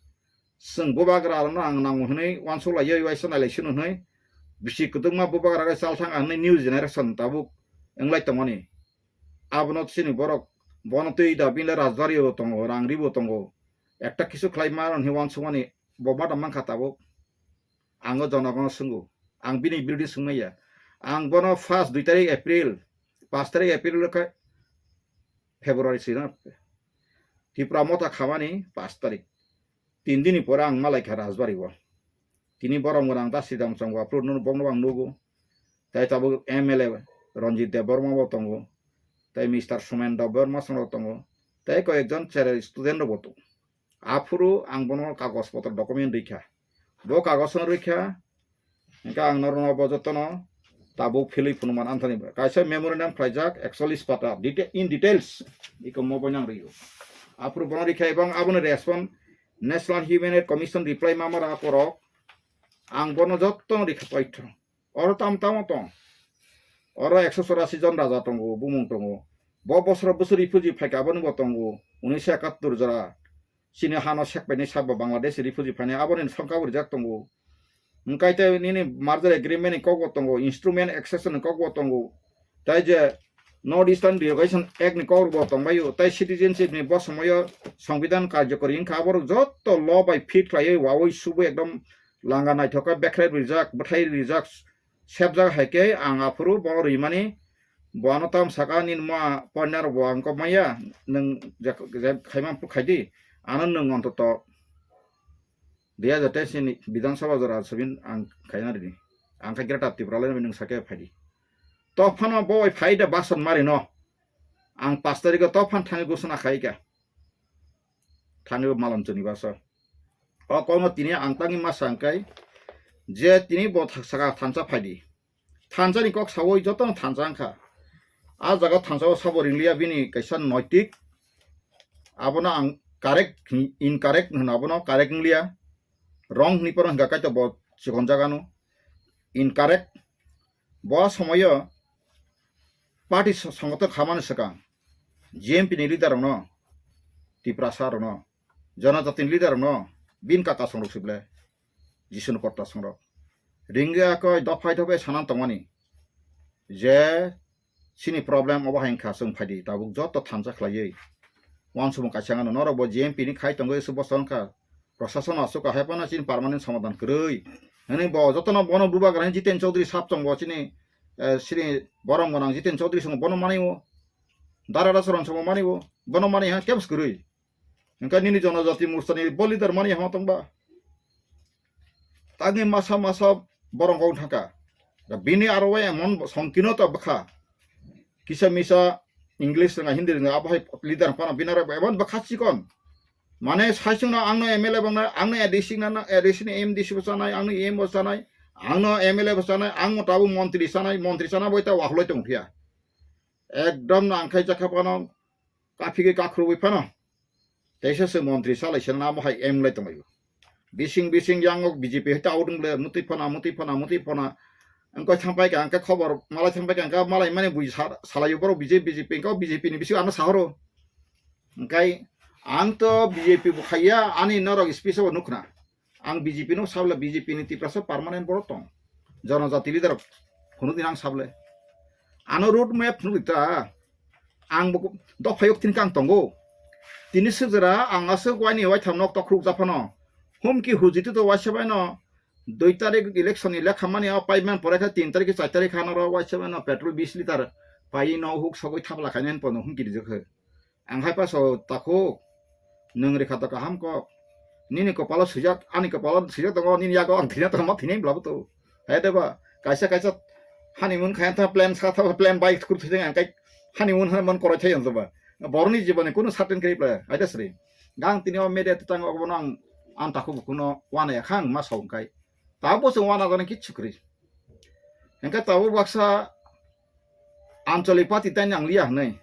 chwng bubagra rokno ang nango hwnwi uansuk lai, uaisa nai lai sino hwnwi bisi kwdwkma bubagra rok chal thang ang hwnwi new generation tabuk wnglai tongmani. Abono chini borok bono twi da bini le Rajbari o tongo, Rangri bo tongo, ekta kisu khlai ma hwnwi uansukmani bo ma tong mankha tabuk. Ang o jonogono swngo. Ang bini birodhi swngmaya. Ang bono first dui tarik April, paanch tarik April khe February sina Tipra motha khamani paanch tarik. Tin dini pore ang malaikha Rajbari o. Tini borom gwnang ta Sridham Chongwa phuru bokno ang nugo. Tai tabuk M L A Ranjit Debbarma bo tongo. Tai Mister Somen Debbarma songno tongo. Tai koyekjon cherai student rok bo tongo. Aphuru ang bono kagoj potro document rikha. Bo kagoj no rikha, hingke ang norokno bo jotono Tabuk philwi phunukman anthani kaisa memorandum khlaijak, actually pata deta-, in details iko mobo nang rwio. Aphuru bono rikha ebong aboni respond National Human Rights Commission reply mamara akorok ang bono jotto rikha paitho. Oro tam tamo tong. Oro ekso chorasi jon raja tongo, bumung tongo. Bo bosoro bosor refugee phaikha, aboni bo tongo. Unnish ekattor jora. Chini hano sekpaini sabo Bangladesh refugee phainai, aboni songkha bo rijak tongo. Hwnkhe tei nini merger agreement ni kokbo tongo, instrument accession ni kokbo tongo. Tai je North Eastern Relocation Act ni kok bo tongbaio, tai citizenship ni bo somoyo Songbidan karjokori wngkha, aborok jotto law bai fit khlaiwi wawi subwi ekdom langa naithok khe bekhrai rijak, bwthai rijak, sebjak hai khe ang aphuru bo rimani, bo ano tam saka nini ma partner bo ang kok maya, nwng je, je khaima phuru khaidi, ano nwng ontoto dui hajar teis ni Bidhan Sabha jora sabin ang khaina rini. Ang kha Greater Tipraland bai nwng sake phaidi. Tophano bo bai phaida bason mari no. Ang pas tarikh o tophan thangwi gusana khaika. Thangwi malon chuni baso. O kokno tini ang tangwi ma sangkai je tini bo tha-, saka thansa phaidi. Thansa ni kok sawi jotono thansa wngkha. A jaga thansa o sabo ringliya bini kaisa noitik. Abono ang correct hin-, incorrect hwno, abono correct wngliya. Wrong hwnwi phano hwnkha kaitor bo chikon jagano. Incorrect. Bo somoyo party so-, songothon khamani swkang G M P ni leader rokno, Tiprasa rokno, Jonojati ni leader rokno, bin kaka songrok sible, Jisunu kotta songrok. Ringya koi dophai dophai sanan tongmani je chini problem obo hai wngkha, chwng phaidi tabuk joto thansa khlaiwi. Wansukmung kaisa wngkha, norok bo G M P ni khai tongwi aswk bosor wngkha. Prashason aswk kahai phano chini permanent somadhan kwrwi. Hwnwi bo jotono bono bubagra Jiten Chaudhary sap chwng bo chini, eh, chini borom gwnang Jiten Chaudhary song bono manwi o. Dara Rasaron song bo manwi o. Bono manwi ha kebs kwrwi. Hwnkhe nini Jonojati Morcha ni bo leader manwi hama tongba. Tangwi masa masa borok wng thangkha. Da bini aro o emon songkino ta bwkha. Kisa misa English rwnga, Hindi rwnga, abo hai leader phano bini aro emon bwkha chikon. Mane saichung no ang no M L A bang na, ang no A D C na, A D C ni M D C bo chanai, ang no E M bo chanai, ang no M L A bo chanai, ang mo tabuk montri chanai, montri chana boi ta wahloi tong phiya. Ekdom no ang khai jakha phano, kaphigwi kakhurwi phano. Teisa se montri salai se namo hai M lai tonglaio. Bising bising yang ok B J P hai ta odung le mutwi phana, mutwi phana, mutwi phana. Ang koi thangpai ka, ang khe khobor malai thangpai ka, ang khe malai mani bui sa-, salai borok B J P, B J P, ang khe B J P ni bising ano sahoro. Ang kai, ang to B J P bo khaiya, ani norok speech o nukhna. Ang B J P no sabla B J P ni Tiprasa permanent borok tong. Jonojati leader phunuk din ang sable. Ano road map phunuk ta. Ang bo dophayok tin kang tongo. Tini sejera ang aswk waini waitham nok tokruk japhano. Humki hujiti to waisa baino dui tarik election ni lekha mani o paiman pore kha tin tarik char tarik hano ro waisa baino petrol bis liter pai no huk sogwi thapla khainani pono humki rijak khe. Ang hai paso takhuk, nwng rikha to kaham kok. Nini kopalo swijak, ani kopalo swijak tongo, nini yago ang thina tongma thinai bwlabo to. Hai de ba, kaisa kaisa honeymoon khayan tha plan sa tha plan bai kur thijeng ang kai honeymoon hana mon koroi thai ang ba. Boroni jiboni kunu certain kri pla, hai de sri. Gang tini o media tang obo nang ang takhuk kuno wana ya khang ma saung kai. Tabo se wana gani kichu kri. Engka tabo baksa Anchalik party tani ang liya hnai.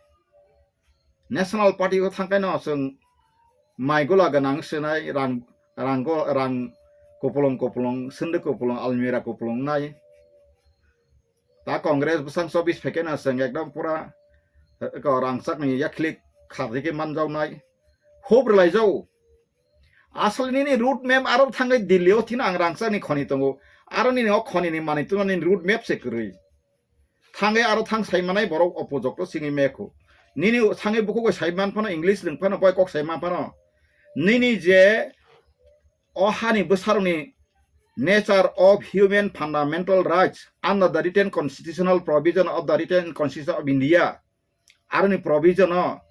National Party o thangkaino chwng mai gola gwnang swnai, rang, rang go, rang kupulung kupulung, swndwk kupulung, almirah kupulung nai. Ta Congress bwsang chobbish phaikeno chwng ekdom pura, eh, ko rangchakni yakhlik kharjikhe manjaknai. Hub rwlaijao. Asol nini road map aro thangwi Delhi o thina ang rangchakni khoni tongo. Aro nini o khonini manwi tungma nini road map se kwrwi. Thangwi aro thang saimanai borok opojokto singwi mekho. Nini thangwi bukugo saiman phano, English rwng phano, bai kok saiman phano. Nini je o hani bwsarokni Nature of Human Fundamental Rights under the written constitutional provision of the written Constitution of India. Aroni provision o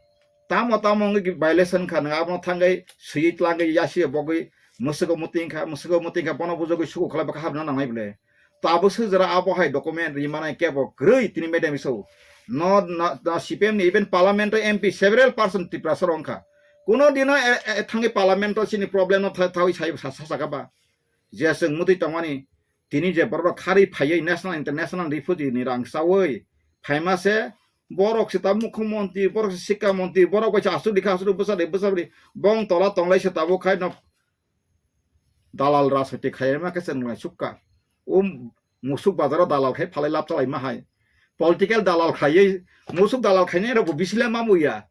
tamo tamo wngwi violation kha, nwng abono thangwi swiwi tlangwi yasi bogwi mwswgo mwtwi wngkha, mwswgo mwtwi wngkha, bono bujogwi suku khlai bwkha habna nangnai bwle. Tabuk swijara abo hai document ri manai kebo kwrwi tini madam iso. No, no, no, C P M ni even parliament o M P several person Tiprasa rok wngkha. Kuno dino e, e, thangwi parliament o chini problem no tha-, thawi sai sa, sa, saka ba. Je chwng mwtwi tongmani Tini je borok khari phaiwi national international refugee ni rang chawi phaima se, borok se ta mukhyamantri, borok se sikha mantri, borok bai se aswk dikha aswk bwsa de bwsa de bong tola tonglai se tabuk khai no dalal rajniti khaima khe se nwnglai sukha. O musuk bazaro dalal khai phalai lab chalai ma hai. Political dalal khaiwi musuk dalal khainai rok bo bisile mamuya.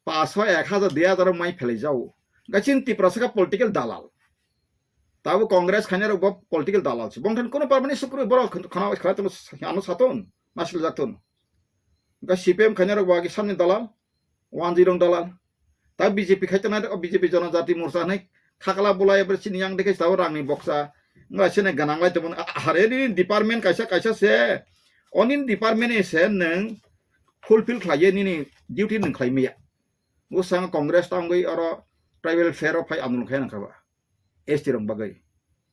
Paso ek hajar dui hajar mai phelai jao. Gachin Tiprasa kha political dalal. Tabo Congress khainai rok bo political dalal se. Bongthan kono parmani sukru borok khana khana tong ano saton masil jakton. Ga C P M khainai rok bo agi samni dalal, one zero dalal. Ta B J P khai tongnai, B J P Janajati Morcha hinwi khakla bulai abo chini yang dekhe tabo rangni boksa. Wngla sene ganang lai tongmani, a-, a-, hare nini department kaisa kaisa se. Oni department ni se nwng fulfill khlaiye nini duty nwng khlai maya. Bwskango Congress tangwi oro tribal fair o phai andolon khai nang kha ba. S T rok bagwi.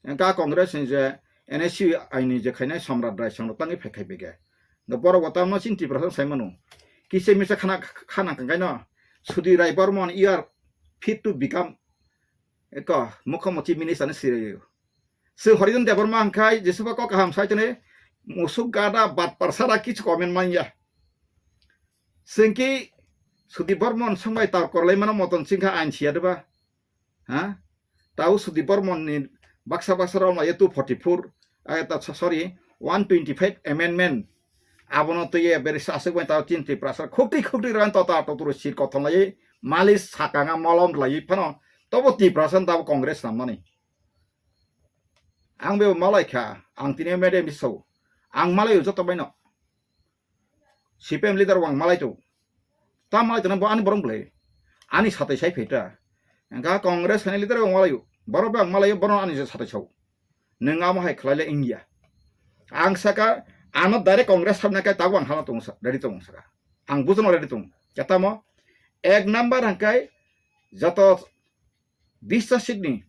Engka Congress ni je N S U I ni je khainai Samrat Rai Samrat tangwi phai khai bege. No borok bo tamo chini Tiprasa sai mano. Kisa misa khana khana kangkai no. Sudhir Rai Barman, you are fit to become eko Mukhyamantri minister ni sirayo. Se Horizon Debbarma hwnkhai jesuba kok kaham sai tene musuk gada bat parsara kichu comment manya. Sengki Sudhir Barman songbai tar korlai mano moton singkha ain siya deba. Ha? Tau Sudhir Barman ni baksa baksa rok lai two forty four, eh, ta, sorry, one twenty five amendment. Abono twi beri sasuk bai tau chin Tiprasa khukti khukti ran tota totoro sir kothon lai malis sakanga molom lai phano tobo Tiprasa tabo Congress namani. Ang bebo malai kha, ang tini M D M so. Ang malai joto baino. C P M leader wang malai tu. Ta malai tu bo ani borong bwlai. Ani satai sai phaita. Engka Congress khainai leader wang malai. Borok bang malai borok ani je satai sau. Nwng amo hai khlai le India. Ang saka ano direct Congress sabna kai tabang hano tong sa, ready tong saka. Ang bujono ready tong. Ketamo ek number hangkai joto bista seat ni,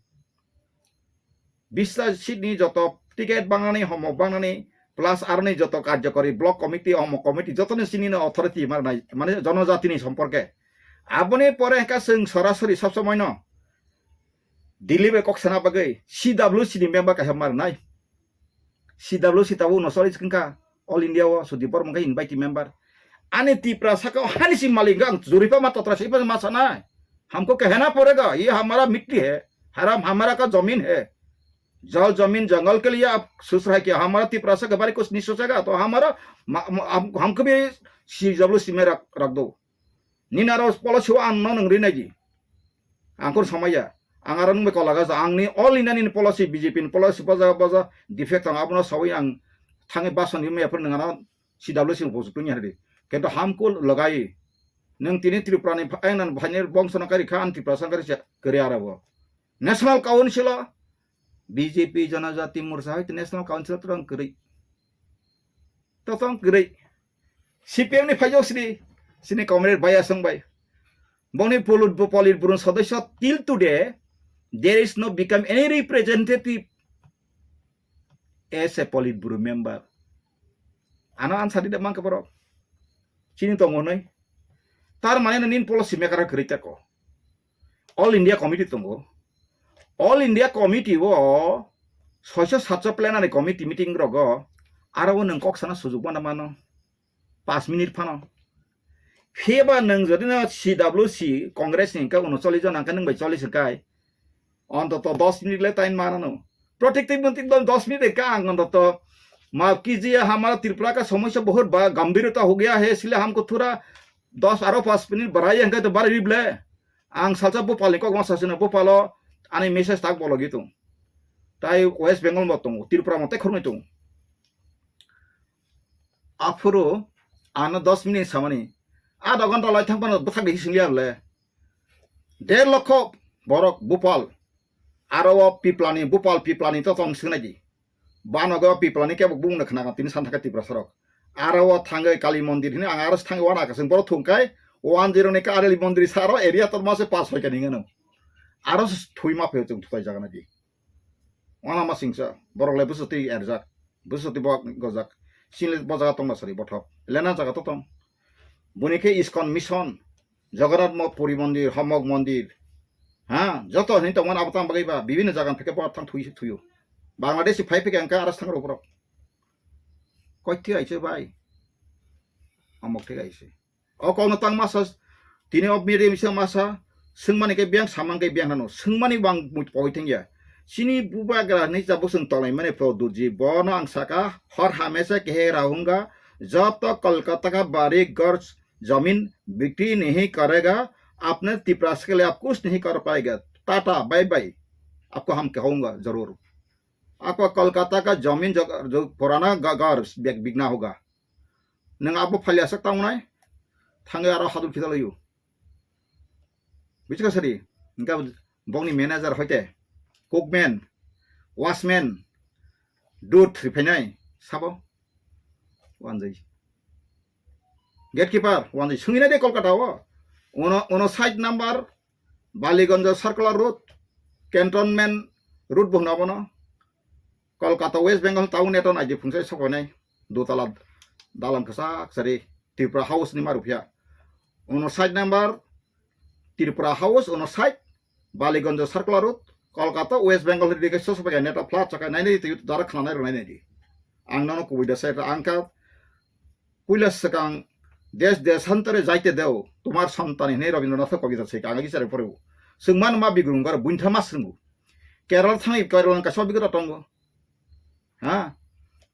bista seat ni joto ticket bangnani, homok bangnani, plus aroni joto karjokori block committee, homok committee, joto ni sini no authority marnai, mane jonojati ni somporke. Aboni pore hingka chwng sorasori sab somoi no Delhi bai kok sana bagwi C W C ni member kaisa marnai. C W C tabuk no choli swkang kha, All India o Sudhir Barman khe invitee member. Ani Tiprasa khe hani si malik ang juripa ma totra si ma sanai. Hamko kehna padega, ye hamara mitti hai, haram hamara ka zamin hai. Jal zamin jangal ke liye aap soch rahe kya? Hamara Tiprasa ke bare kuch nahi sochega, to hamara ma-, ma-, hum-, humko bhi C W C mein rakh, rakh do. Nini aro policy o ang no nwng rinai di. Ang khon samaya. Ang aro nwng bai kola gasa. Ang ni all India ni policy, B J P ni policy, boja, boja, defect ang abono sawi ang thangwi bason ni maya pun nang ano C W C ni post tuni hari. Kento hamko lagai. Nwng tini Tripura ni pha-, ang nan bhaini bongso no kari kha, ang Tripura sang kari cha, kari ara bo. National Council o B J P Janajati Morcha hai National Council o twrang kwrwi. Totong kwrwi. C P M ni phaijok sini, sini comrade Baya Song bai. Bongni polit-, Politburo sodosyo till today, there is no become any representative as a Politburo member. Ano answer di da mangka borok. Chini tongo noi. Tar mane no nin policy maker kwrwi tako. All India Committee tongo. All India Committee o soiso satso plenary committee meeting rogo aro o nwng kok sana sujuk mana mano. Pas minute phano. Phiya ba nwng jodi no C W C Congress ni hingka uno chollish jon hingka nwng bai chollish hingkai. Ontoto dos minute le time manano. Protective monti dos minute ka ang ontoto. Maaf kijiye, hamara Tripura ka samosya bahut ba gambhirta ho gaya hai, isliye hamko thora dos aro pas minute badhaiye, hingkai to badhai bhi le. Ang salsa Bhopal ni kok ma sasina, Bhopal o ani message tak bolo gitu. Tai West Bengal mo tongo, Tripura mo tai khornoi tongo. Aphuru ano dos minute samani, adha ghonta lai thang phano bwthak de hising liya le. Der lokho borok Bhopal, aro o Piplani, Bhopal Piplani to tong singnai di. Banogo Piplani kebo bung na khna tini san thaka Tiprasa rok. Aro o thangwi Kali Mondir hini ang aro thangwi wana kasing borok thung kai, one zero ni Kali Mondir saro area to mase pass hoi kani ngano. Aro thui ma phe chung thutai jaga na di. Wana ma singsa, borok le bwswtwi erjak, bwswtwi bo gojak, chini bo jaga tongma sari bothop, lena jaga to tong. Buni khe ISKCON mission, Jagannath mo-, Puri mondir, Homok mondir, ha, joto hini tongmani abo tang bagwi ba, bibinno jaga pheke bo thang thui, thuio. Bangladeshi phai phika hwnkha aras thang rok borok. Koi thwi aise bai. Amok thwi aise. O kokno tang masa, tini o media misa masa, swngmani khe biyang, samang khe biyang hano, swngmani bang mui poi thangya. Chini bubagra ni jabo swng tolai mani pro duji, bono ang saka, hor hamesa kehe rahunga, jab tak Kolkata ka bari ghar zamin bikri nahi karega, apne Tiprasa ke liye aap kuch nahi kar payega. Tata, bye bye. Aapko hum kahunga, zarur. Aapko Kolkata ka zamin jo, jo purana ga-, ghar bik-, bikna hoga. Nwng abo phalya sak tangnai, thangwi aro hadul khidalaio. Buchikha sari, hwnkha bokni manager hoite, cookman, watchman, dut riphainai, sabo? Wanjwi. Gatekeeper, wanjwi. Swngwi nai de Kolkata o. Uno, uno side number, Baliganj Circular Road, Cantonment Road bo hwno abono. Kolkata, West Bengal town neto naidi phungsa sokphainai dutala dalam kwchak sari Tripura House ni ma ruphiya. Uno side number Tripura House, uno side Baliganj Circular Road, Kolkata, West Bengal ni dikhe sosophaikha neto flat chakha nainai twi dara khna nai rwnai naidi. Ang nono kubui da sai ang kha Puila swkang desh deshantare jaite deo, tomar santan hinwi Rabindranath kobita se kagwi sare phorebo. Swngmani ma bigrung garo buintha ma swrwngo. Kerala thangwi Kerala kaisa bigota tongo. Ha?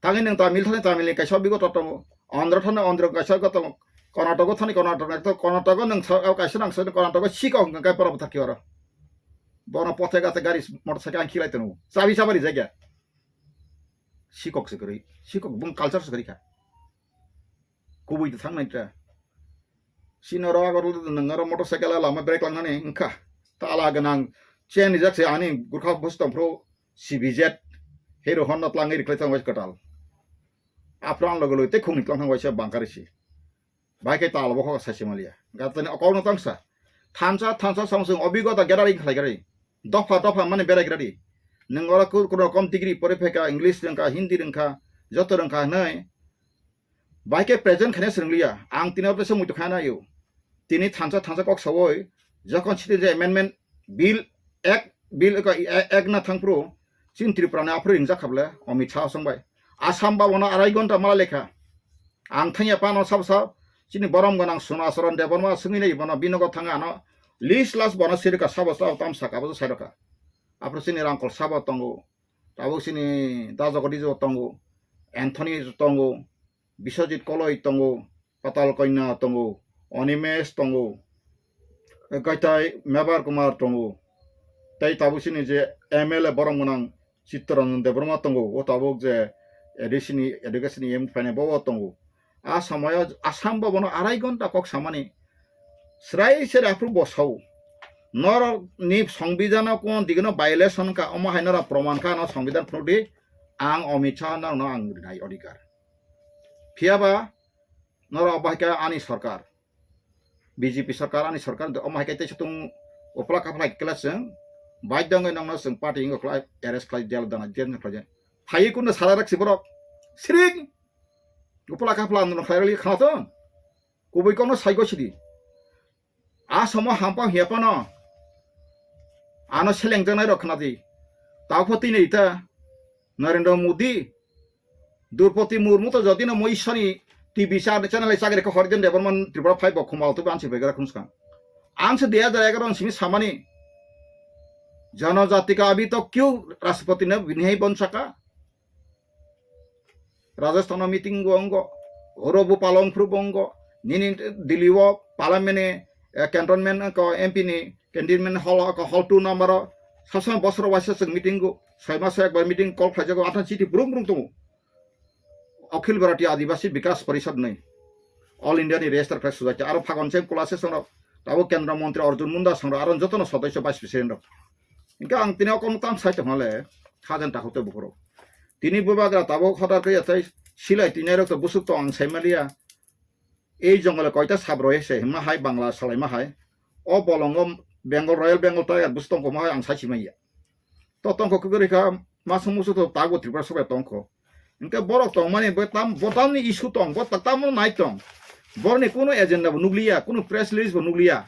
Thangwi nwng Tamil thani Tamil ni kaisa bigota tongo. Andhra thani Andhra kaisa bigota tongo. Karnataka thani Karnataka to Karnataka nwng sa kaisa nang sa Karnataka sikok hwnkha kai pora bwthar ki oro. Bono pothe gathe gari motorcycle ang khilai tongo. Chabi chabi rijak ya. Sikok se kwrwi. Sikok bung culture se kwrwi kha. Kubui de thang nai tra. Sino ro agor nwng aro motorcycle lama brake lang nani wngkha. Tala ganang chain rijak se ani gurkha bus tong phro C B Z Hero Honda tlang ri khlai thang wai kwtal. Aphro ang logo logo te khungni tlang thang wai se bangkari si. Bai khe tala bo kho sai se maliya. Gatani okol no tang sa. Thansa thansa samsung obigota gathering khlai gari. Dopha dopha mani berai gari. Nwng oro kur kur rokom degree pore pheka English rwngkha Hindi rwngkha joto rwngkha hwnwi. Bai khe present khaina swrwngliya, ang tini oro teisa muitu khaina yo. Tini thansa thansa kok sawoi, jokhon citizen amendment bill ek, bill eko e-, ek na thangphru, chini Tripura ni aphru ringjak kha bwle, Amit Shah song bai. Assam ba bono arai gonta mala lekha. Ang thangya pano sab sab, chini borom gwnang Sona Saran Debbarma swngwi nai bono binogo thanga ano list last bono sirika sabo sabo tam saka bo sairokha. Aphru chini Rangkol sabo tongo, tabuk chini Dajogo Dijo tongo, Anthony tongo, Biswajit Koloi tongo, Patal Kanya tongo, Animesh tongo, Kaitai Mebar Kumar tongo, tei tabuk chini je M L A borom gwnang Chittaranjan Debbarma tongo, o tabuk je A D C ni education ni M P phainai bo o tongo. A samoyo Assam bo bono arai gonta kok samani srai sere aphuru bo sao. Norok ni songbidano kon digino violation ka omo hai norok proman kha no songbidhan phunukdi ang Amit Shah norokno ang rinai odhikar. Phiyaba norok obo hai khe ani sorkar, B J P sorkar, ani sorkar, omo hai khe teisa tung upla kaphla khe kela chwng baidhyo wngwi nokno chwng party wngwi khlai arrest khlai, jail dana, jail wngwi khlai. Phaiwi kunno sara raksi borok. Siring! Upla kaphla ano khlai rwli khana to. Kubui kokno saigo sidi. A somo hampang hiya phano ano selengjaknai rok khna di. Tao pho tini ita Narendra Modi, Droupadi Murmu to jodi no moi Ishwar ni T V cha-, channel ai chagri kha Harijan Debbarma Tripura phai bo khuma auto ban si begra khum skang. Ang se dui hajar egaroh ni simi samani, janajati ka abhi tak kyun Rashtrapati ne bini hai bon saka. Rajasthan o meeting bo wngo, oro bo palong phuru bo wngo, nini Delhi o parliament ni, eh, cantonment ko M P ni cantonment hall ko hall two number o, sab samai bosor waisa chwng meeting go, soi maso ekbar meeting call khlaijago, athang chiti brung brung tongo. Akhil Bharatiya Adivasi Bikas Parishad ni, All India ni register khlai sujak khe, aro phagon se kula se songrok, tabo Kendra Montri Arjun Munda songrok, aro jotono sodosyo vice president rok. Hingke ang tini o kokno tang sai tongmale, khajan takhuk tei bukhurok. Tini bubagra tabuk hoda khe yathai silai tini rok to busuk to ang sai maliya. Ei jongole koita sab roi se himma hai Bangla salai ma hai. O bolongo Bengal, Royal Bengal Tiger bus tongkho ma hai ang sai si maya. To tongkho kuguri kha masung musu to tago Tripura sobai tongkho. Hingke borok tongmani bo tam, bo tamni issue tong, bo ta-, tamo nai tong. Borni kuno agenda bo nukliya, kuno press release bo nukliya.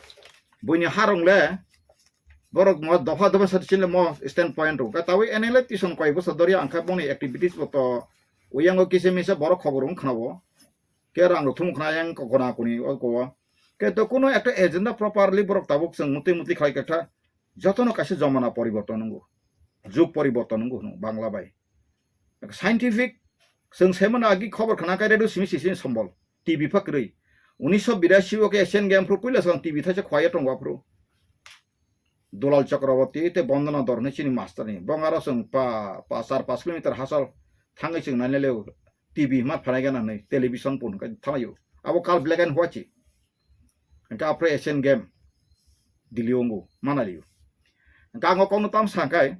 Buini harong le Borok mo dopha dopha sa chini mo stand point rok. Ka tawi N L A tison koi bosor dori ang kha boni activities bo to uyango kise misa borok khobor wng khna bo. Ke rang rok thum khna yang ko gona kuni o ko. Ke to kuno ekta agenda properly borok tabuk chwng muti muti khlai kha jotono kaisa jomana poriborton wngo. Jug poriborton wngo hwnwi Bangla bai. Scientific, chwng saimano agi khobor khna khe radio simi sisi sombol, T V pha kwrwi. Unisho birasi o khe Asian Game phru puila swkang T V thaisa khwlaiya tongo aphru. Dulal Chakraborty tei Bondona Dhar hinwi chini master ni. Bong aro chwng pa, pa char pash kilometer hachal thangwi chwng naina leo T V ma phanai gana hinwi television pun khe thanglaio. Abo kal black and white chi. Hingke aphre Asian Game Delhi ongo manalio. Hingke ang o kokno tam sangkai,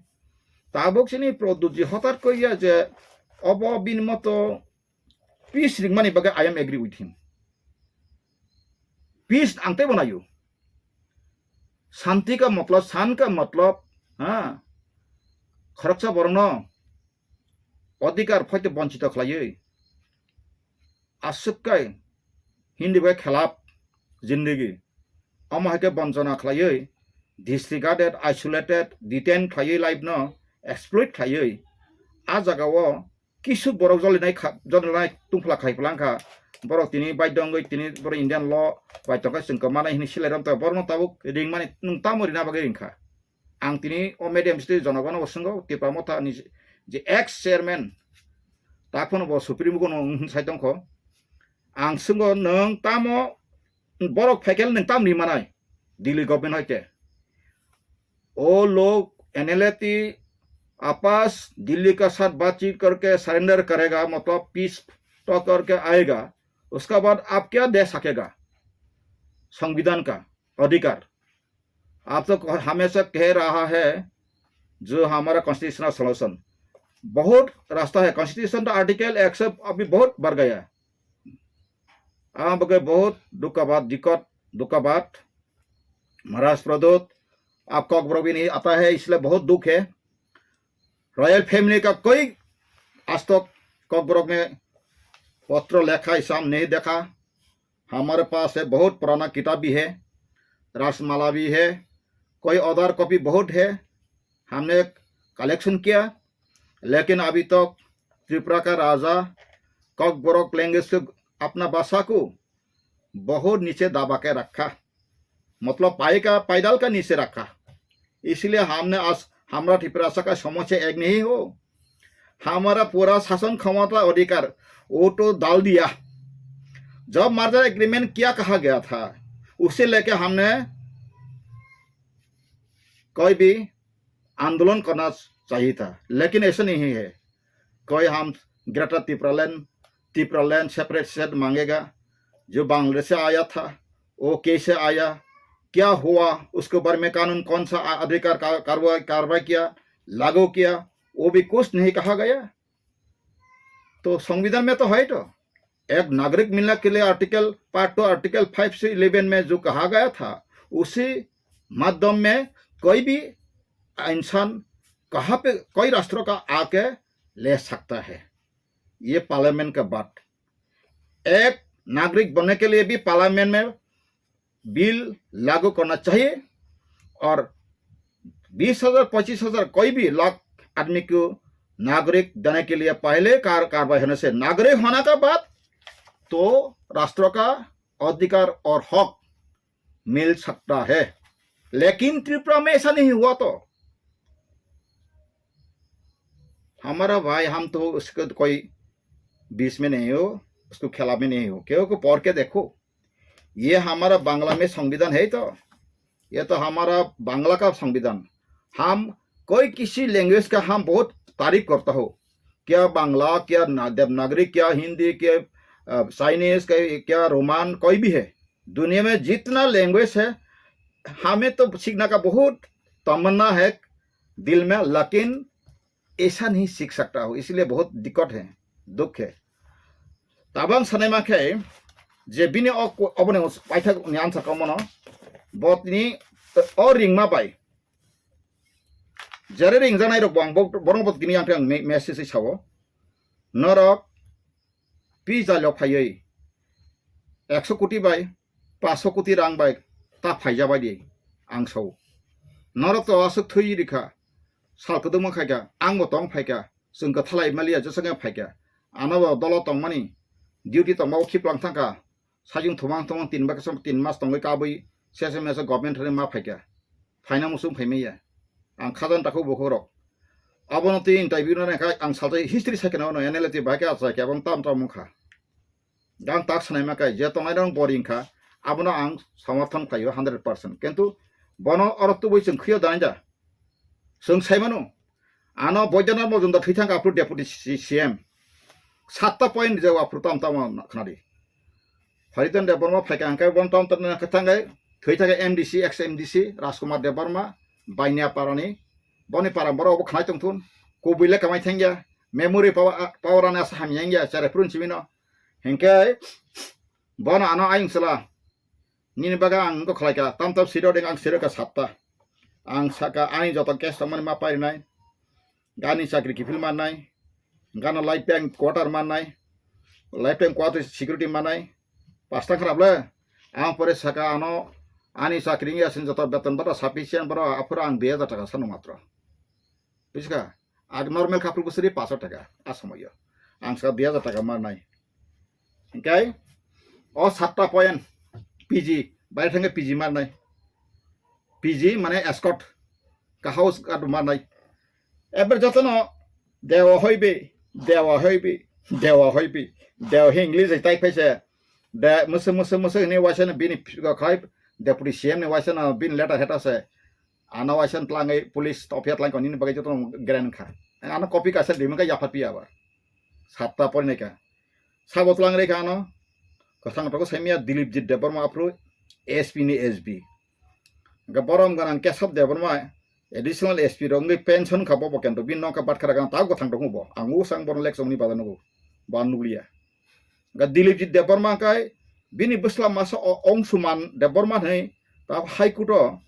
tabuk chini Pradyutji hotat koriya je obo bini moto peace ringmani bagwi I am agree with him. Peace ang teibo naio. Shanti ka matlab, shan ka matlab, ha? Khoroksa borokno adhikar phaite bonchito khlaiwi, aswk kai Hindi bai khelap zindagi, omo hai khe bonchona khlaiwi, disregarded, isolated, detain khlaiwi life no exploit khlaiwi, a jaga o kisu borok jolinai kha, jolinai tungphla khai phlangkha, borok tini baidho wngwi tini borok Indian law bai tongkha chwng kwmanai hinwi silai romtokha, borokno tabuk ringmani nwng tamo rina bagwi ringkha? Ang tini o medium sitwi jonogono bo swngo, Tipra Motha ni je ex chairman, tak phano bo Supreme Court no wng sai tongkho. Ang swngo, nwng tamo borok phaikhe nwng tam ri manai Delhi government hoite? O log N L A ti apas Delhi ka saath baatcheet karke surrender karega, matlab peace talk karke aayega, uska baad aap kya de sakega? Samvidhan ka adhikar. आप तो हमेशा कह रहा है जो हमारा constitutional solution, बहुत रास्ता है। कॉन्स्टिट्यूशन का आर्टिकल एक सौ अभी बहुत बढ़ गया। आप के बहुत दुख का बात, दिक्कत, दुख का बात। महाराज प्रद्योत, आप कॉकबरॉक भी नहीं आता है, इसलिए बहुत दुख है। रॉयल फैमिली का कोई आज तक कॉकबरॉक में पत्र लिखा, ऐसा हम नहीं देखा। हमारे पास है, बहुत पुराना किताब भी है, राजमाला भी है, कोई अदर कॉपी बहुत है, हमने कलेक्शन किया, लेकिन अभी तक त्रिपुरा का राजा कॉकबरॉक लैंग्वेज से अपना भाषा को बहुत नीचे दबा के रखा, मतलब पाए का, पैदल का नीचे रखा। इसलिए हमने आज, हमारा त्रिपुरा का समस्या एक नहीं हो, हमारा पूरा शासन क्षमता अधिकार वो तो डाल दिया। जब मर्जर एग्रीमेंट क्या कहा गया था, उसे लेके हमने कोई भी आंदोलन करना चाहिए था, लेकिन ऐसा नहीं है। कोई हम ग्रेटर तिप्रालैंड, तिप्रालैंड सेपरेट स्टेट मांगेगा, जो बांग्लादेश से आया था, वो कैसे आया, क्या हुआ, उसके बारे में कानून कौन सा आ-, अधिकार का-, कार्रवाई, कार्रवाई किया, लागू किया, वो भी कुछ नहीं कहा गया। तो संविधान में तो है तो, एक नागरिक मिलने के लिए article, part two, article five से इलेवन में जो कहा गया था, उसी माध्यम में कोई भी इंसान कहाँ पे, कोई राष्ट्र का आके ले सकता है। ये पार्लियामेंट का बात। एक नागरिक बनने के लिए भी पार्लियामेंट में बिल लागू करना चाहिए और बीस हज़ार, पच्चीस हज़ार, कोई भी लाख आदमी को नागरिक देने के लिए पहले कार-, कार्रवाई होने से, नागरिक होने का बाद तो राष्ट्र का अधिकार और हक मिल सकता है, लेकिन त्रिपुरा में ऐसा नहीं हुआ तो हमारा भाई, हम तो उसको तो कोई बीच में नहीं हो, उसको खिलाफ में नहीं हो, क्योंकि पढ़ के देखो, ये हमारा बांग्ला में संविधान है तो, ये तो हमारा बांग्ला का संविधान। हम कोई किसी लैंग्वेज का हम बहुत तारीफ करता हो, क्या बांग्ला, क्या ना-, देवनागरी, क्या हिंदी, क्या, अ, चाइनीज, क्या, क्या रोमान, कोई भी है, दुनिया में जितना लैंग्वेज है, हमें तो सीखने का बहुत तमन्ना है दिल में, लेकिन ऐसा नहीं सीख सकता हो, इसलिए बहुत दिक्कत है, दुख है। Tabang sanai ma khe je bini o ko-, oboni paithak ni answer kamo no, bo tini o ringma bai jere ringjanai rok bo ang bo-, borok bo tini ang, ang me-, message sao, norok pizza lok phaiwi ekso koti bai, paso koti rang bai ta phaija bai di ang sao. Norok to aswk thwi rikha, sal kwdwkma khaikha, angbo tong phaikha, chwng kwthalai maliya jesa khe phaikha. Anobo dolo tongmani, duty tongmao khiplang thangkha, sajwng thumang thumang tin baksa tin mas tongwi kabwi sesa mesa government thani ma phaikha. Phaina muchung phaimaya. Ang khajani takhuk bukhuk rok. Abono twi interview no nangkha, ang salsa history saikhe no N L A twi bahai khe achai khe abang tam tam wngkha. Gang tak sanai ma kai, je tongnai rok boring kha, abono ang samarthon khlaio hundred percent. Kintu bono oro tubui chwng khwiyo dai da. Chwng sai mano, ano Boidyanath Majumdar thwi thangkha aphuru deputy C-, C M. Satta point rijak aphuru tam tam khnadi. Hariton Debbarma phaikha hwnkhe bono tam tam khe thangkhe thwi thangkhe M D C, ex M D C Rajkumar Debbarma, Bainia parani, boni para borok obo khnai tongthun, kubui le kamai thangya, memory power, power ani asa hamya wngya, chare phuru simi no. Hinkhe bono ano ayung sala. Nini bagwi ang wngkha khlaikha, tam tam siro ding ang siro kha satta. Ang saka ani joto case tongmani ma parinai. Gani chakri kiphil mannai. Gana lifetime quarter mannai. Lifetime quarter security mannai. Pasta kharap le. Ang pore saka ano ani chakri wngya sini joto beton bata sufficient boro aphuru ang dui hajar taka sanu matro. Bujiska? Ag normal couple bwswrwi paso taka a somoyo. Ang saka dui hajar taka mannai. Hinkhe o satta point P G, baire thangkhe P G mannai. P G mane escort, ka house guard mannai. Eber jotono dewa hoibi, dewa hoibi, dewa hoibi, dewa hi English hai tai phaise. De mese mese mese ni waisa bini khai deputy C M ni waisa bini letter heta se. Ano waisa tlangwi police topya tlangkha nini bagwi jotono grand kha. Ano copy kaisa rimang kha yaphat piya ba. Satta porinai kha. Sabo tlang rikha ano. Kwthang toko saimya Dilipjit Debbarma aphuru S P ni S B. Hingkhe borom ganang Kesab Debbarma additional S P rok wngwi pension kha bo, bo kento bini nokha batkha rwgano ta kwthang tongo bo. Ang usang bono lekchomni bada nugo. Bo ang nukliya. Hingkhe Dilipjit Debbarma hingkhe bini bwsla masa o Ongsuman Debbarma hinwi ta High Court o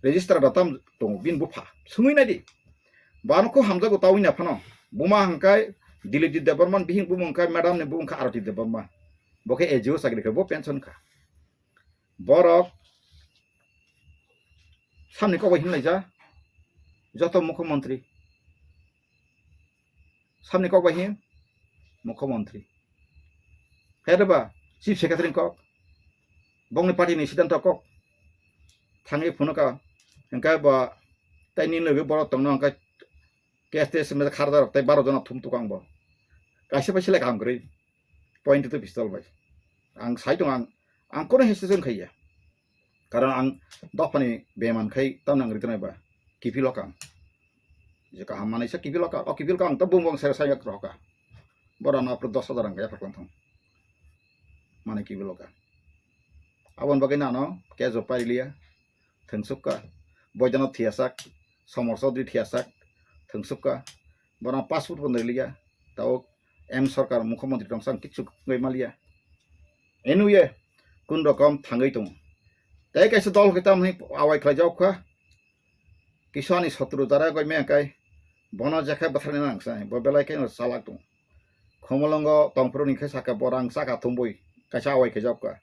register da tam tongo bini bupha. Swngwi naidi. Bo ano kho hamjago ta wngya phano. Buma hingkhe Dilipjit Debbarma bihing bumung hingkhe madam ni bumung kha Arati Debbarma. Bo khe A G O chakri khe bo pension kha. Borok samni kok bai hinlaija joto mukhyamantri. Samni kok bai hin mukhyamantri. Khe rwba chief secretary ni kok. Bongni party ni siddhanto kok. Thangwi phunukha. Hingkhe bo tei ni logi borok tongno hingkhe K S T S mesa kharda rok tei baro jona thum tukang bo. Kaisa bai selek kaham kwrwi. Point to pistol bai. Ang sai tong ang, ang kono hesitation khaiya. Karon ang dophani beman khai tam nang ritonai ba. Kipilo kang. Je kaham manai sa kipilo ka, o kipilo kang to bung bung sere sai yak roka. Bora na pro dos hajar ang ya paklang thong. Mane kipilo ka. Abon bagai nano kejo pailiya. Thwngsukha, Boidana thiyasak, Somor Chaudhary thiyasak, thwngsukha, bono passport bo nwi liya, tabuk M Sarkar mukhyamantri tongsa ang kichu wngwi maliya. Anyway, kun rokom thangwi tongo. Tei kaisa dol khe tamni awai khlaijak kha, kisa ani sotru jara goi me kai, bono jekhe bwtharni nangsa, bo belai khe chalak tongo. Khumulwngo tongphuru ni khe saka bo rang chaka thumbui kaisa awai khe jokka.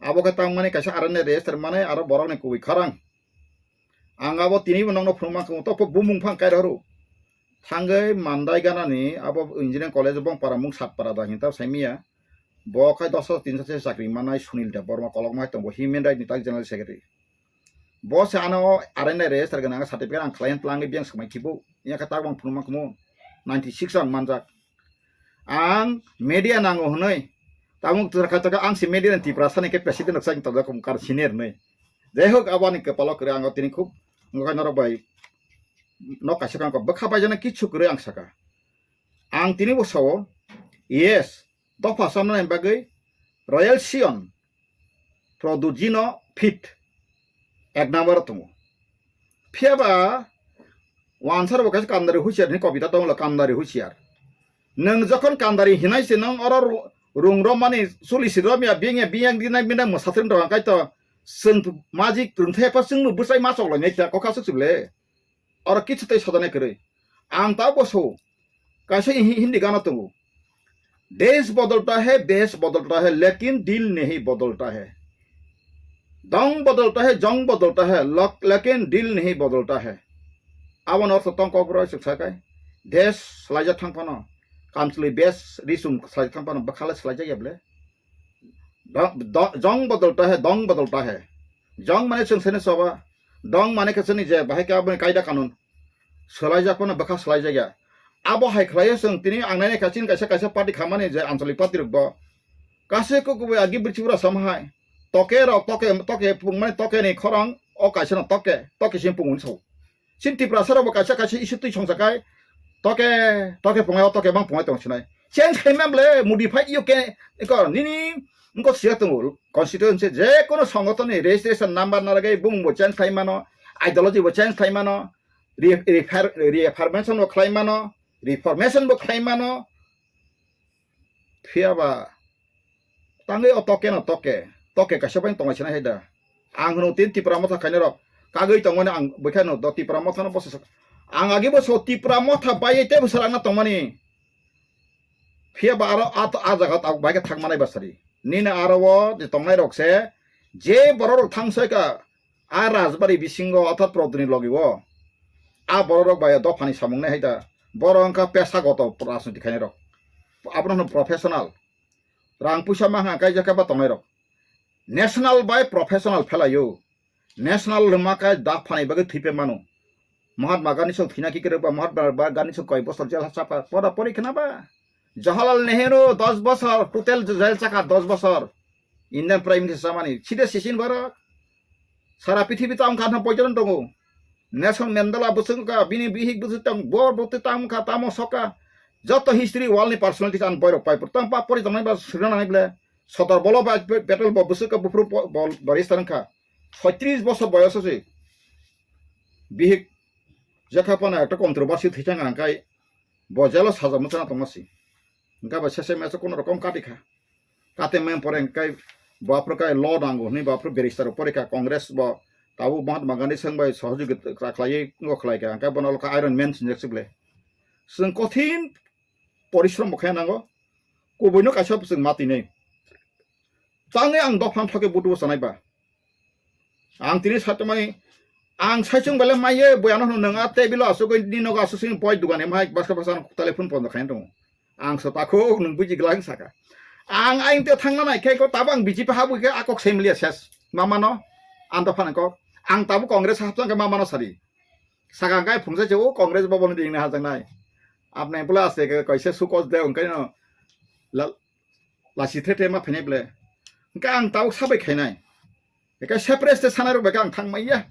Abo khe tangmani kaisa arani register mane aro borokni kubui khorang. Ang abo tinibo nokno phunukma khe to bumung phang kairok ru. Thangwi Mandai ganani abo engineering college bong para mung Satpara da hinta saimiya. Bo khai dos hajar tin hajar se chakri manai Sunil Debbarma kolokma hai tongo human right ni tak general secretary. Bo se ano arani register gwnang certificate ang khlai tlangwi biyang swkmai khibo. Iya khe tabuk ang phunukma khumu ninety six ang manjak. Ang media nango hwnwi tabuk twrwkha twrwkha ang se media ni Tiprasa ni khe president rok sai tongjak kar senior hwnwi. Jai hok abo ani kwpalo kwrwi ang tini khub wngkha norok bai nok kaisa kang bwkha baijana kichu kwrwi ang saka. Ang tini bo sao yes. Dopha samnani bagwi Royal Sion Produjino fit ek number o tongo. Phiya ba wansar bo kaisa Kandari Husiar hinwi kobita tongo, Kandari Husiar. Nwng jokhon Kandari hinai se nwng oro ru-, rung romani, chuli si romya, biyang ya, biyang dinai, bini mwsatwrwng rok hwnkhe to chwng majik rwngthai pha chwngno bwsai ma chok lainai ta, kokha swk swk le. Oro kichu tei sodanai kwrwi. Ang ta bo so. Kaisa hi-, Hindi gana tongo. Desh bodolta hai, desh bodolta hai, lekin dil nahi bodolta hai. Dong bodolta hai, jong bodolta hai, lok-, lekin dil nahi bodolta hai. Abono ortho tong kokborok swk sakai. Desh swlaijak thang phano, kamchwlwi bes risum swlaijak thang phano bwkha le swlaijak ya bwle. Do-, do-, jong bodolta hai, dong bodolta hai. Jong mane chwng sene soba. Dong mane khe chwngni je bahai khe aboni kaida kanun swlaijak phano bwkha swlaijak ya. Abo hai khlaiyo chwng tini ang nainai kha chini kaisa kaisa party khamani je anchalik party rok bo. Kaisa kok kubui agi bwrwi chibura sama hai. Toke rok, toke, toke pungmani toke ni khorang o kaisa no toke, toke sing pungmani sao. Chini Tiprasa rok bo kaisa kaisa issue twi songsa kai. Toke, toke pungai, o toke bang pungai tong sinai. Change khai man ble, modify yo ke, ko nini, ko siya tongo. Constituency je kono songoton ni registration number na lagai bung bo change khai mano, ideology bo change khai mano, re-, refer-, reformation bo khai mano, reformation bo khai mano. Phiya ba tangwi o toke no toke, toke kaisa bai tongwi sinai hai da. Ang hwno tin Tipra Motha khaina rok kagwi tongmani ang bwkha no do Tipra Motha no bosa sak-, ang agi bosa Tipra Motha bai tei bwsa rang na tongmani. Phiya ba aro a, a jaga tabuk bai khe thang manai basari. Nini aro o je tongnai rok se je borok rok thang sai ka a rajbari bisingo othat prodni logi o a borok rok bai dophani samung nai hai da. Borok wngkha pesa goto rajniti khainai rok. Abono hwno professional. Rang puisa mangha kaijak khe ba tongnai rok. National bai professional phelaio. National lwma khe dak phanai bagwi thwipe mano. Mahatma Gandhi song thwina kikrwk ba Mahatma Gandhi song koi bosor jel ha chapa pora pori khna ba. Jawaharlal Nehru dos bosor total jel chakha dos bosor. Indian Prime Minister chamani side sisin borok. Sara prithibi tamo kha poijon tongo. Nelson Mandela bwswk wngkha, bini bihik bwswk tong, bor bwtwi tamo kha, tamo soka. Joto history world ni personalities ang boirok pai pur. Tang pa pori tongnai ba srina nai ble. Sodor bolo ba petrol bo bwswk ka buphuru bo, bo, barista wngkha. Soitris bosor boyos se. Bihik jekha pana ekta controversy thwichang ang kai bo jelo saja mwchana tongma si. Hingkha ba sese meso kono rokom kati kha. Kate mem pore hingkai bo aphuru kai law nango hwnwi bo aphuru barrister rok pore kha, Congress bo tabuk Mahatma Gandhi swng bai sohojogita khlaiwi ngo khlai kha, hingkai bono lokha Iron Man sinjak si ble. Chwng kothin porishrom bo khe nango, kubuino kaisa chwng ma twi nai. Tangwi ang dophang thokhe butubo sanai ba. Ang tini satomani ang saichung bele maiye boyano hwnwi nwng a table o asugwi ni nogo asuk sini poi dugan em hai baska baska ang telephone pondo khaina tongo. Ang sa takhuk nwng buji glak saka. Ang aing te thangna nai khe ko tabo ang B J P habwi khe akok semlia ses. Mamano ang dophani kok. Ang tabo Congress hapsang khe mamano sadi. Saka ang kai phungsa che o Congress boboni ding na hajang nai. Apne pula ase ke kaise sukos de ungkai no. La-, lasi the the ma phainai ble. Hingke ang tabuk sabai khainai. Eka separate se sanai rok bai ang thang maya.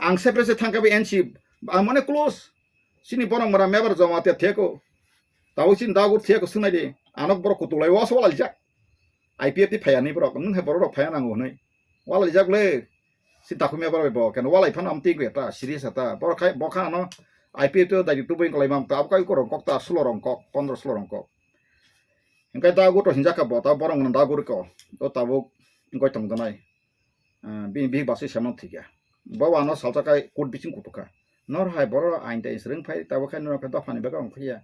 Ang separate se thang kabi N C ang mane close. Sini borok mora mebar joma te theko. Tabuk sini dagur theko sunai de. Anok borok kutulai was walai jak. I P F T phaya ni borok nung he borok rok phaya nango hwnwi. Walai jak le. Si takhumya borok bai bo keno walai phano amtwi gwe ta serious ta. Borok khai bokha ano I P F T dai tubui kolai mam ta. Abo kai korong kok ta sulo rong kok, pondro sulo rong kok. Hingke dagur to hinjak kha bo, ta borok no dagur ko. O tabuk wngkoi tong donai. Ah, bini bihik basui semano thikya. Bo ano salsa kai kut bising kutuk kha. Nor hai boro ain tai srwng phai, tabuk khai nor khe dophani bagwi ongkhiya.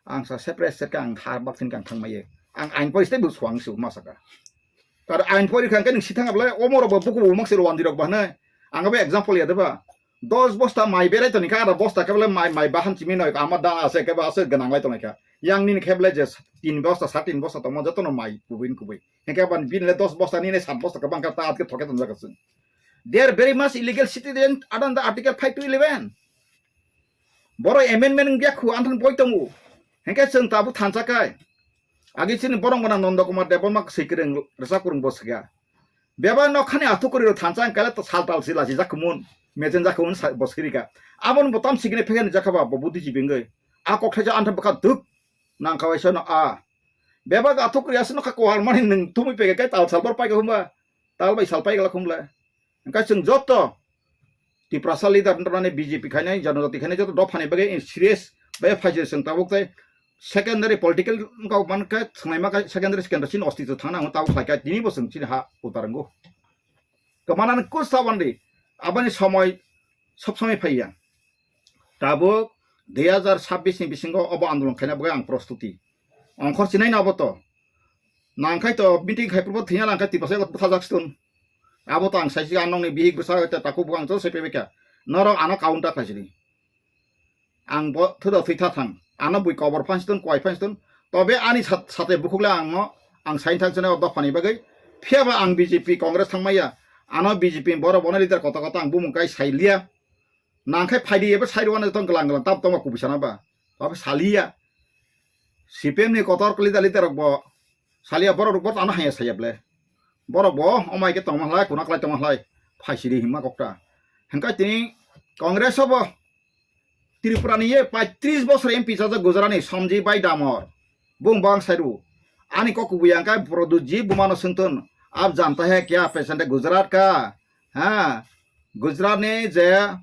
Ang sa separate serka ang ha bak thini kang thangmaiye. Ang ain pori stei bo suang su ma saka. Kar ain pori khang khe nung sithang able omoro bo buku bo mak se rwandi rok ba hwnai. Ang abo example ya deba. Dos bosta mai berai toni kha, ada bosta khe bole mai, mai bahan chimi noi, ama da ase khe ba ase gwnang lai tongkha. Yang nini khe bole je tin bosta, sat tin bosta tongma joto no mai kubui kubui. Hingke ban bini le dos bosta, nini sat bosta khe bangkha ta atke thoke tonjak aswng. They are very much illegal citizen under the Article five to eleven. Boro amendment wngya khu anthan boi tongo. Hingke chwng tabuk thansa kai. Agi chini borok gwnang Nondo Kumar Debbarma swi kwrwng rwchap kwrwng bo swkha. Bebak nokhani athukuri rok thansa ang kale to sal tal sila si jakhumun, mejen jakhumun sa-, bo swrika. Aboni bo tam sikini phekani jakha ba bo budi jibingwi. A kok thaisa antha bwkha duk nang kawai sano a. Bebak athukuri aswk nokha kohar mani nwng thumui peke kai tal sal bor paika humba. Tal bai sal paika la khumla. Hingke chwng joto Tiprasa leader wngtongmani B J P khainai, Janajati khainai joto dophani bagwi serious bai phaijak chwng tabuk tei secondary political wngkha mankha thwngnaima khe secondary secondary chini ostitw thangna ang tabuk khlaikha tini bo chwng chini ha utar wngo. Kwmanani kus tabandi aboni somoi sob somoi phaiya. Tabuk dui hazar sabbish ni bisingo obo andolon khaina bagwi ang prostuti. Ongkhor chinai na obo to. Nangkhai to meeting khai purbo thwina nangkhai Tiprasa ego bwthajak stun. Abo to ang saisi, ang nokni bihik bwsa ta takhuk bukhang to sai phaikha. Norok ano counter khlaisidi. Ang bo thuda thwi tha thang. Ano bui kobor phansi ton, kwai phansi ton. Tobe ani sat-, sate bukhuk le ang no, ang sain thang sene o dophani bagwi. Phiya ba ang B J P, Congress thang maya. Ano B J P borok bono leader koto koto ang bumung kai sai liya. Nang khai phaidi ebo sai rwani tong glang glang tab tongma kubui sana ba. Tobe saliya. C P M ni kotor leader leader rok bo saliya, borok rok bo ano haya saya ble. Borok bo omai ke tongma hlai, kuna klai tongma hlai. Phaisidi himma kokta. Hengkai tini Congress o bo Tripura ni ye paitris bosor M P chajak Gujarat ni Somji Bai Damor. Bung bang sairu. Ani kok kubui ang kai Produji bumano sengton. Ab janta hai kya, pesan de Gujarat ka? Ha? Gujarat ni je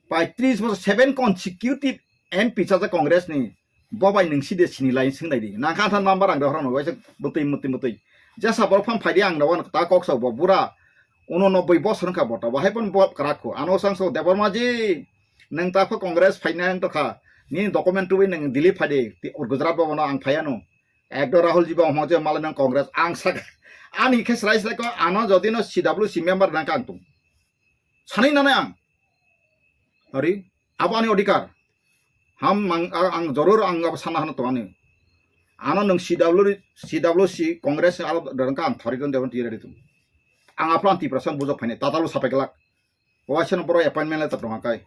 paitris bosor, seven consecutive M P chajak Congress ni. Bo bai nung side sini lai sing nai di. Nang kha than number ang rohor no waisa butui mutui mutui. Jasa borok phang phaidi ang no ta kok sa bo bura. Uno nobboi bosor wngkha bo ta. Bahai pon bo krak kho. Ano sang so Debbarma ji. Nang ta pha Congress phaina ang to kha. Ni document tubui nang Delhi phaidi. Ti Gujarat bo no ang phayano. Ekdo Rahul ji bo mo je malai nang Congress ang sak. Ani khe srai srai ko ano jodi no C W C member nang kang tung. Sani nana ang. Ari, abo ani odhikar. Ham mang, a-, ang joror ang abo sana hano tongani. Ano nung C W, C W C Congress ni alo dorong ka ang thori don dewan tiyari tum. Ang apran Tiprasa bujok phaini, tatalu sapai glak. Waisa no boro appointment letter tong kai.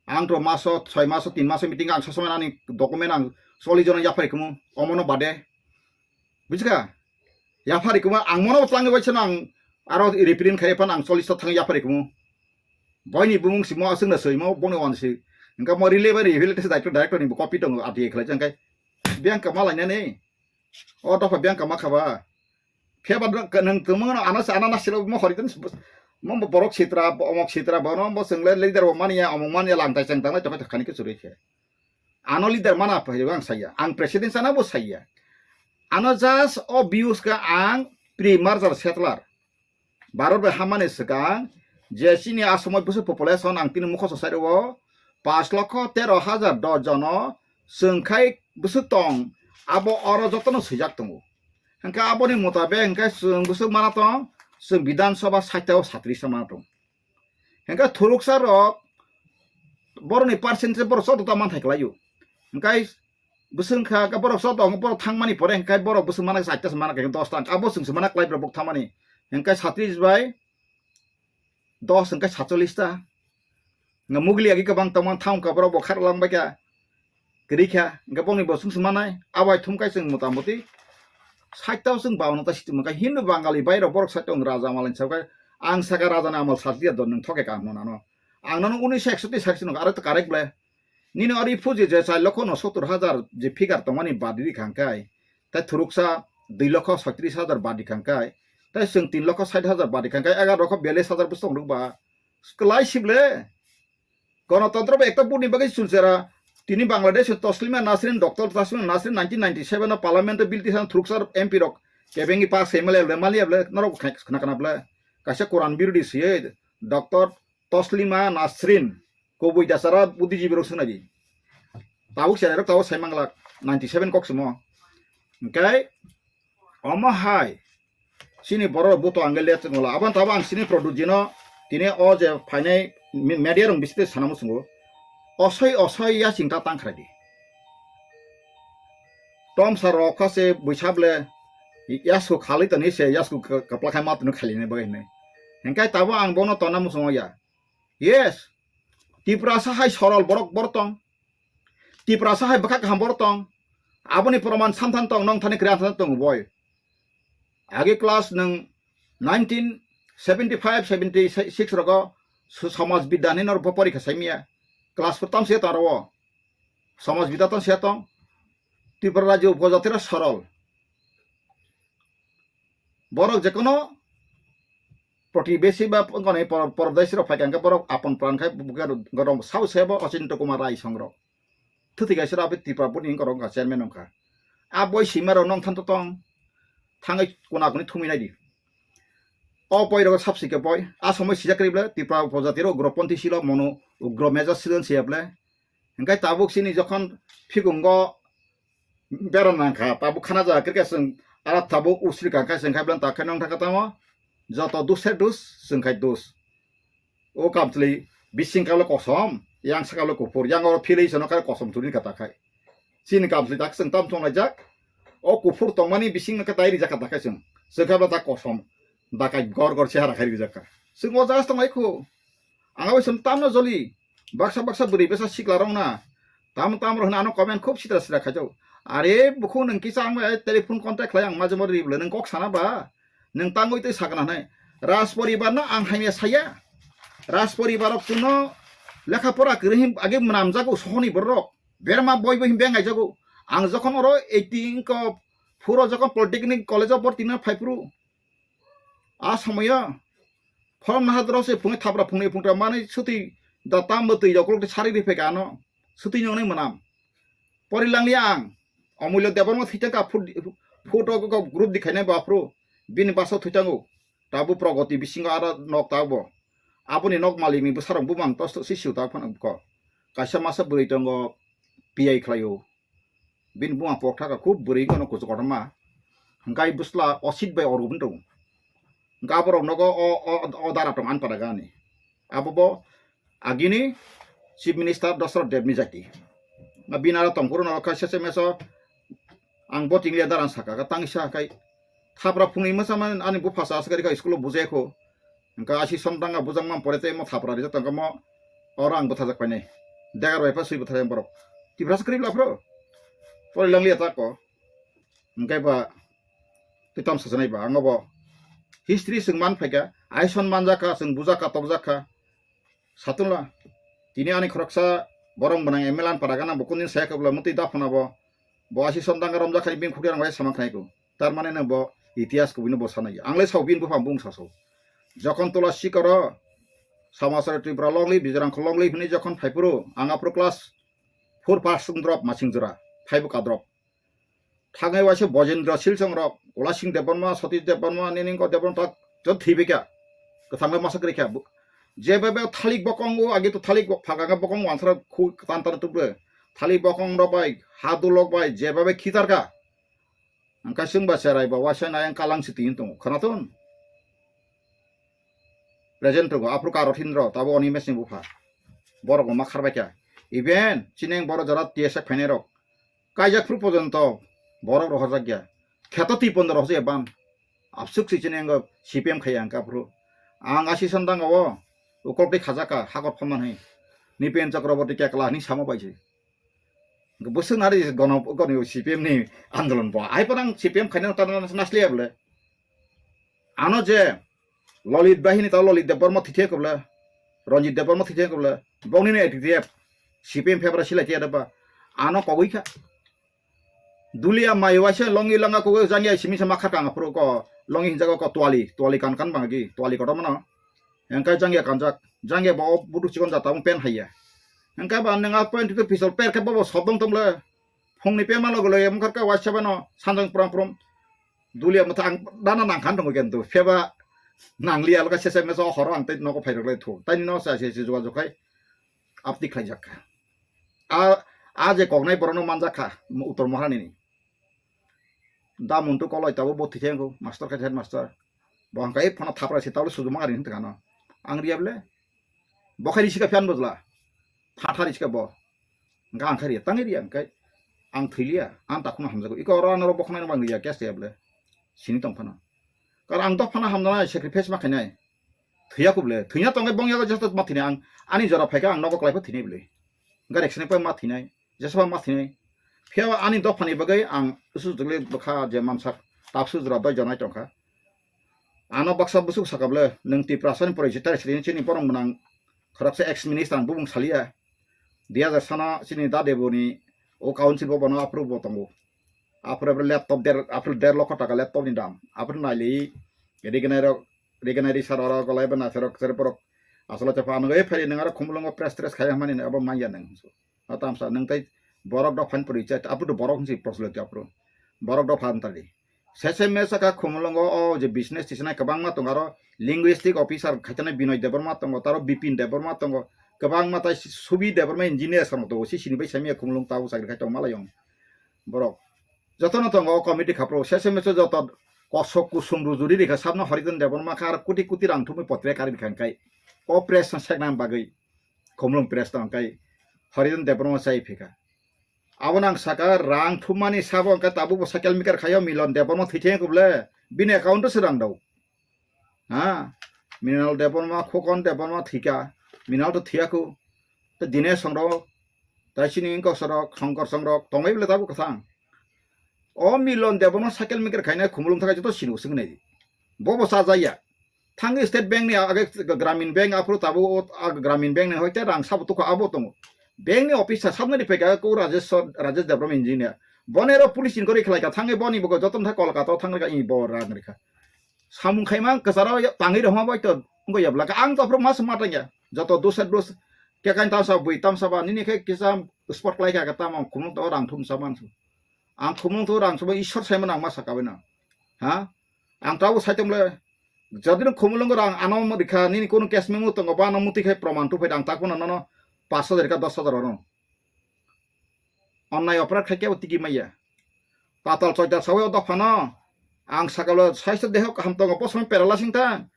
Ang to maso, soi maso, tin maso meeting ang sosomai ani document ang soli jona yapari kumu, omono bade. Bujika? Yapari kumu, ang mono tlangi waisa no ang aro reprint khai pan ang chollish ta thang yapari kumu. Boini bumung simo aswk na soimo boni wan si. Engka mo relay ba rehabilitation director, director ni bo copy tongo R T I khlai jang kai. Biang kama lainani. O dopha biang kama khaba. Pheba nang tongmano ano sa ano nasilo mo horiton mo borok sitra, omok sitra, bono mo swngle leader bo mania, omok mania langtai chang tanglai tongkha khani ke churui khe. Ano leader mana phai ang saya. Ang president sana bo saya. Ano just o views ka ang pre-merger settler. Bharat bai hamani swkang je chini asomoi bwswk population ang tini mukhoso sai rwo, paanch lokho tero hajar dos jono chwng khai bwswk tong, abo oro jotono swijak tongo. Hwnkhe aboni mutabek hwnkhe chwng bwswk mana tong, chwng Bidhan Sabha sait o satris ta mana tong. Hwnkhe thuruksa rok borokni percentage borok joto ta manthai kwlaio. Hwnkhe bwswng kha, khe borok joto hwnkhe borok thangmani pore hwnkhe borok bwswng mana chaita se mana khe dos ta, abo chwng se mana kwlai borok thangmani. Hwnkhe satris bai dos hwnkhe satchollish ta. Nga mugli agi kwbang tongma thang kha borok bo kharok lang bai kha. Kwrwi kha, hwnkhe bongni bo chwng se manai, abai thum kai chwng mota moti. Sait ta chwng bawan ta situ mankha Hindu Bangali bai rok borok sait tong raja malai sab kai. Ang saka raja ni amal satliya don nwng thoke ka hwnwi nano. Ang nono unis ekso ti sakse nung aro to karek ble. Nini ori phuji je char lokho no sottor hajar je figure tongmani badi di khang kai, tai thuruksa dui lokho soitris hajar badi khang kai, tai chwng tin lokho sait hajar badi khang kai, egar lokho biyallis hajar bwswk tong rwk ba. Kwlai sible. Gonotontro bo ekta buni bagwi chulchera. Tini Bangladesh Taslima Nasrin, Doctor Taslima Nasrin nineteen ninety-seven o Parliament o bill tisa thuruksa M P rok kebengwi pass khaimali ble, mali ble, norok khna khna ble. Kaisa Quran birodi siye Doctor Taslima Nasrin. Kubui dasara buddhijibi rok swngnai di. Tabuk cherai rok tabuk sai manglak ninety seven kok simo. Hwnkhe omo hai chini borok rok buto ang le chwngla. Aboni tabuk ang chini product jino tini o je phainai me-, media rok bisite sana muchungo. Osoi osoi ya chingta tang khrai di. Tomsa rok kha se buisa ble yasku khalwi toni se yasku ka-, kapla khai ma tunu khali ne bagwi hinwi. Hwnkhe tabuk ang bono tonna muchungo ya. Yes. Tiprasa hai sorol borok, borok tong. Tiprasa hai bwkha kaham borok tong. Aboni proman samthan tong, nong thani kwrwi than tong boi. Age class nwng nineteen seventy five seventy six rogo su-, Samaj Bidya hinwi norok bo porikha saimya. Class four tam se tong aro. Samaj Bidya tong se tong. Tripura rajyo upojatira sorol. Borok jekono protibesi ba wngkha ni por-, porodeshi rok phai kha hwnkhe borok apon pran khai buka rok sao sebo Ochinto Kumar Rai song rok. Thwtwi kaisa rok Tripura Board ni wngkha rok wngkha chairman wngkha. A boi sima rok nong thanto tong thangwi kuna kuni thumwi nai di. O boi rok sabsi khe boi a somoi sijak kri ble Tripura upojati rok ugroponthi silo mono ugro major silo siya ble. Hwnkhe tabuk chini jokhon phikungo bera nang kha, tabuk khana jaga khe chwng ala tabuk usri kha, khe chwng khai bwlai ta khe nong thang kha tamo. Joto dus se dus, chwng khai dus. O kamchwlwi bising kalo kosom, yang sakalo kuphur, yang oro philwi sono khai kosom churi kata khai. Chini kamchwlwi tak chwng tam chong laijak. O kuphur tongmani bising no khe tai rijak kata khai chwng. Chwng khe bo tak kosom. Dakai gor gor chehara khai rijak kha. Chwng o jaga tong lai khu. Ang abo chwng tamno joli. Baksa baksa bwrwi bwsa sikla rok na. Tam tam rok hwnwi ano comment khub sitra sitra khaijak. Are bukhuk nwng kisa ang bai telephone contact khlai ang majemo riblo nwng kok sana ba. Nwng tangwi twi sakna hwnwi. Raj poribar no ang hamya saya. Raj poribar rok chwngno lekha pora kwrwi hin age mwnamjago sohoni borok. Berma boi boi hin beng aijago. Ang jokhon oro eighteen ko phuro jokhon Polytechnic College of Borti no phaiphuru. A somoyo phone naha dorok se phunui thapra phunui phungtra manui suti da tam bo twi rok sari ri pheka ano suti nongnai mwnam. Pori langli ang Omulyo Debbarma thwi thangka photo ko group di khainai bo aphuru bini basa thwi thango tabu Pragoti bisingo aro nok tabo aboni nok malik ni bwsarok bumang tos si siu ta phano ko kaisa masa bwrwi tongo P I khlaio. Bini buma pok thaka khub bwrwi wngkha no kuchuk kotorma. Hwnkhe bwsla osit bai orgubun tongo. Hwnkhe aborok nogo o, o, o dara tong ani para gani. Abo bo agini Chief Minister Dosrot Debni jati. Bini aro tongphuru no kha sese meso ang bo tinglia dara saka ka tangsa kai. Thapra phungni masa man ani bupha sa asgari ka school o bujai kho. Hwnkhe asi som tanga bujang man pore tei mo thapra rijak tongkha mo oro ang bwthajak painai. Degar bai pha swi bwthajak borok. Tiprasa kwrwi bla phro. Pore langli atak ko. Hwnkhe ba twi tam sajanai ba ang bo history chwng man phaikha, aison manjakha, chwng bujakha, tokjakha. Satunla. Tini ani khoroksa borok mwnang M L A ni para gana bo kundin saya khe bwla mwtwi daphana bo. Bo asi son danga romjak khai bini khukya rang bai sama khnai ko. Tar mane no bo itihas kubui no bo sanai. Ang le sao bini buphang bung saso. Jokhon tola sikaro Samasara Tripura longli Bijrang kho longli hwnwi jokhon phaiphuru ang aphuru class four pass wng drop masing jora phaibu ka drop. Thangwi waisa Bojendra Silchong rok, Ulasing Debbarma, Satish Debbarma, Niningko Debbarma tak jot thwi bikha. Kwthangwi masa kwrwi kha. Je bebe thalik bokong o agi to thalik phaganga bokong wansara khu tantar tubre. Thalik bokong rok bai, hadulok bai, je bebe khitar kha. Angka sing ba cherai ba waisa nayang kalang si tin tongo. Khanaton. Present tongo. Aphuru Karothin rok, tabo Animesh ni bupha. Borok bo ma kharbai kha. Even chineng borok jora T S F phainai rok. Kaijak phuru pojonto borok rohorjak ya. Kheto twi pondo rohorjak ya ban. Absuk si chini ang C P M khaya ang kaphuru. Ang asi sandang o ukol tei khajaka hakor phaman hai. Nipen Chakraborty kekla ni samo bai si. Bwswk nari gono gono C P M ni andolon bo. Ai parang C P M khaina ta nasliya bole. Ano je Lolit bahini tao Lolit Debbarma thithia kobla, Ranjit Debbarma thithia kobla, bongni ni A T T F, C P M febra silai thia deba, ano kogoi kha. Dulia mai waisa longi langa kogoi jangya simi sama khakang aphuru ko longi hinjago ko twali, twali kan kan bangagi, twali kotor mano. Engkai jangya kanjak, jangya bo budu chikon jata pen haiya. Engkai ba nang a point to pistol per khe bobo sobdong tongla. Phungni pema logo loya mungkar ka waisa bano sanjang pram pram. Dulia motha ang dana nangkhan tongo kento. Pheba nangli alga sese meso horo ang tei nogo phairok lai thu. Taini no sa se se jogajog khai apti khlaijak kha. A, a je koknai borokno manjak kha, Uttor Maharani ni. Da Montu Koloi tabo bo thithai wngkho, master khai headmaster. Bo hangkai phano thapra se tabo sujuma ari hinta kano. Ang riya bole. Bo khai risi ka phiyan bojla. Phatha risi ka bo. Hingke ang khe riya, tangwi riya, hingke ang thwi liya, ang takhukno hamjago. Iko oro ano oro bokhonai rok ang riya, case riya bole. Sini tong phano. Kar ang dophano hamjaknai, sacrifice ma khainai. Thwiya kho bole, thwina tongwi bong yago jesa ma thwinai ang, ani jora phaikha ang nogo kwlai pho thwinai bole. Hingke reksini pai ma thwinai, jesa ma thwinai. Phiya ani dophani bagwi ang usu jwgli bwkha je mamsak, tapsu jora doi jonai tongkha. Ano baksa bwswk saka bole, nwng Tiprasani pore jeta sri chini borok mwnang khoroksa ex minister ang bubung saliya. Dui hajar sana chini da deboni o council bo bono approve bo tongo. Apre apre laptop der, apre der lokho taka laptop ni dam. Apre naili rignai rok, rignai risar oro golai bana serok serok borok. Asolo chapa ano e phari nang aro khumulungo press tres khaya mani abo manya nang. Atamsa nwng tei borok dophan pori chai, apru borok hinsi prosleti apru. Borok dophan tali. Sese mesa ka khumulungo o je business tisinai kwbangma tongo, aro linguistic officer khaitane Binoy Debbarma tongo, taro Bipin Debbarma tongo, kwbangma tai Subi Debbarma engineer samo tongo, si sini bai samiya khumulung tabo chakri khai tong malai yong. Borok jotono tongo o committee khapro, sese mesa joto kosok kusum rujuri rikha sabno Horidon Debbarma kha, ar kuti kuti rang thumwi potre kari rikha, hwnkhe o press no sekna bagwi Khumulwng press tong khe Horidon Debbarma chai phika. Abo nang saka rang thummani sabo hwnkhe tabukbo cycle maker khayo Milon Debbarma thwithai kubule bini account o se rang dao. Ha? Milon Debbarma, Khokon Debbarma thwika. Milon to thwiyaku. Te Dinesh songrok, tai sini wngkok sorok, Shongkor songrok, tongbai bole tabuk kwthang. O Milon Debbarma cycle maker khaina Khumulwng thangkhe joto sini usung nai. Bobo sajaya. Thangwi State Bank ni age Gramin Bank aphuru tabuk o, a Gramin Bank ni hoite rang sabo tukha abo tongo. Bank ni officer sabnari pheka ko Rajesh, Rajesh Debbarma engineer. Bonero police inquiry khlaika thangwi boni bogo joto thang Kolkata o thangwi ka i bo rang rikha. Samung khaima kwcharo tangwi rwma bai to wngwi yablaka. Ang to aphuru mas matanya. Joto dusat dus kekain tamsa bui tamsa ba nini khe kisa spot khlaika ka tamo khumulwng to rang thum saman. Ang khumulwng to rang thum Ishwar saimano ang ma sakabaino. Ha? Ang tabuk saitomle Jodi no Khumulwngo rang ano rikha, nini kunu case memo tongo, bo ano muti khai proman tuphai, ang tak phano nono pash hajar rikha, dos hajar oro. Onnai oporad khai kebo tigi maya. Patal choital sawi o dophano ang sakalo saisto deho kaham tongo, bo somoi paralyzing thang.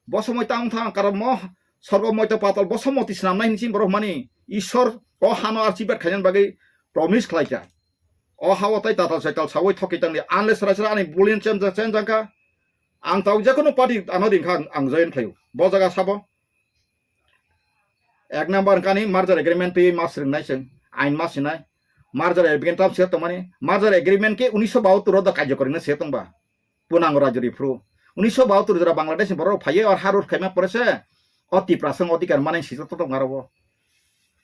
Bo somoi tang thang, karon mo sorgo moito patal bo somoti swnamnai hinwi borok mani. Ishwar o hano archibad khainani bagwi promise khlaikha. O ha-o tai tatal saital sawi thokwi tangdi. Unless raisra ani bulin chenjak chenjak kha. Ang tau jekhunu party ano ringkha ang, ang join khlaio. Bo jaga sabo. Ek number kani merger agreement twi mas ringnai chwng. Ain mas sinai. Merger agreement tam se tongmani. Merger agreement ke unisho bahattor o da karjokorina se tongba. Punango rajori phru. Unisho bahattor jora Bangladesh ni borok phaiye or harur khaima pore se. O Tiprasa odhikar manai sijak to tong aro bo.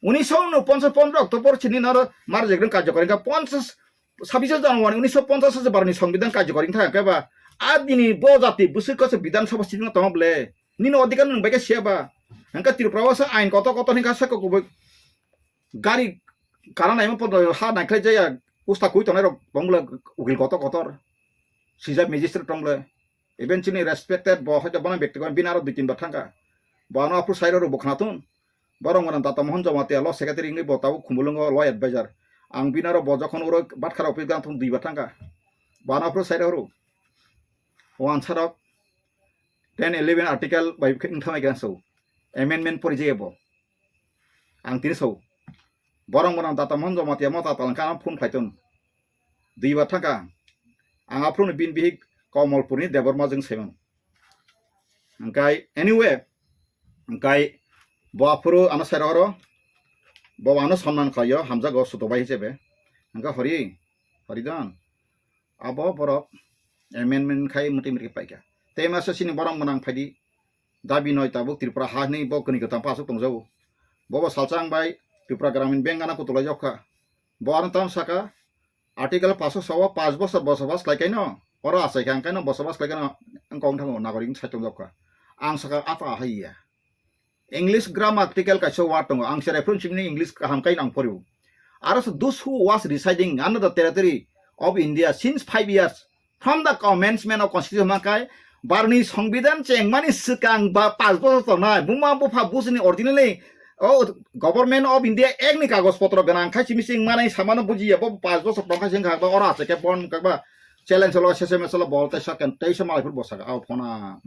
Unisho ponchas pondro October chini naro merger agreement karjokorina ponchas sabbish January unisho ponchas se barni Songbidan karjokorina thang khe ba. A dini bo jati bwswk kose Bidhan Sabha sitting tong ble. Nini odhikar nung bai khe siya ba. Hangka Tripura o sa ain kotor kotor hingka sa kok gari kana naima podo ha naikhlai jaya usta kui tongnai rok bongla ukil kotor kotor. Sijak magistrate tongle. Even chini respected bo hoite bono bekti ko bini aro dui tin bar thangka. Bo ano aphuru sairo rok bo khna thun. Borok mwnam Tata Mohan Jamatia law secretary wngwi bo tabuk Khumulwngo law advisor. Ang bini aro bo jokhon uro Batkha office gang thun dui bar thangka. Bo ano aphuru sairo rok. Wansarok ten eleven article bai wngthamai khe so amendment pori jaya bo. Ang tini so borok mwnam Tata Mohan Jamatia mo tatal wngkha ano phone khlai ton. Dui bar thangka. Ang aphuru ni bini bihik Komolpur ni Debbarma jwng saiman. Hingkai anyway, hingkai bo aphuru ano sairo oro bo ano sonman khlaio, hamjago suto bai hisabe. Hingka hori, hori don. Abo borok amendment khai muti muti paikha. Tei masa sini borok mwnang phaidi dabi noi tabuk Tripura ha hinwi bo kwnwi kwthang pasuk tongjago. Bobo salsa ang bai Tripura Gramin Bank gana kutulai jokha. Bo ano tam saka article paso sawa panch bosor bosobas khlai kaino oro achai kha ang kaino bosobas khlai kaino ang kong thango nagorik sai tong jokha. Ang saka ata haiya. English grammatical kaisa word tongo. Ang se reference ni English kaham kai nang poribo. Aro se those who was residing under the territory of India since five years from the commencement of constitution makai barni songbidan chengmani swkang ba panch bochor tongnai buma bupha busini originally o Government of India Act ni kagoj potro gwnang khai simi sing manai samano bujiya bo panch bochor tongkha sing kha ba ora se ke bon kha ba challenge lo se se mesalo bol tai sakan tai se malai phur bosaka au phona.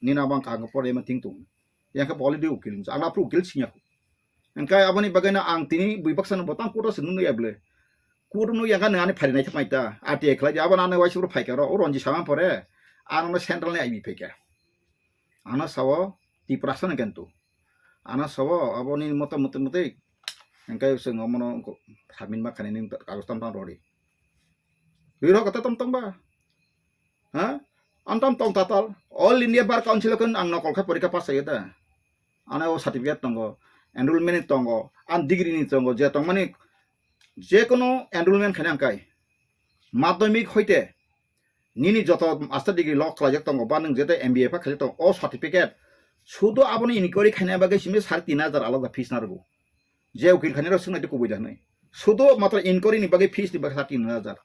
Nina bang kang pore ma ting tung. Yang khe boli di ukil ang aphuru ukil singya. Engkai aboni bagwi no ang tini bui baksa no botang kudo se nung ya ble. Kudo no yang ani phari nai thapmai ta. Ati khlai di abana ani waisuk phai karo o ronji sama pore. Ano no central ni I B phai kha. Ano sawo Tiprasa no kentu. Ano sawo aboni mota mota mota. Engkai se ngomono samin ma khani ning kagos tam tam rori. Riro kata tom tom ba. Ha? Antam tong tatal. All India Bar Council kan ang nokol khe porikha pass ayo da. Ano o certificate tongo, enrollment ni tongo, an degree ni tongo, je tongmani je kono enrollment khaina angkai. Madhyamik hoite nini joto master degree lo khlaijak tongo ba nwng jete M B A pha khaijak tongo, o certificate sudo aboni inquiry khaina bagwi simi sare tin hajar alada fees narwgo. Je ukil khainai rok swngnaidi kubui da hwnwi. Sudo matro inquiry ni bagwi fees ni bagwi sati nwi hajar.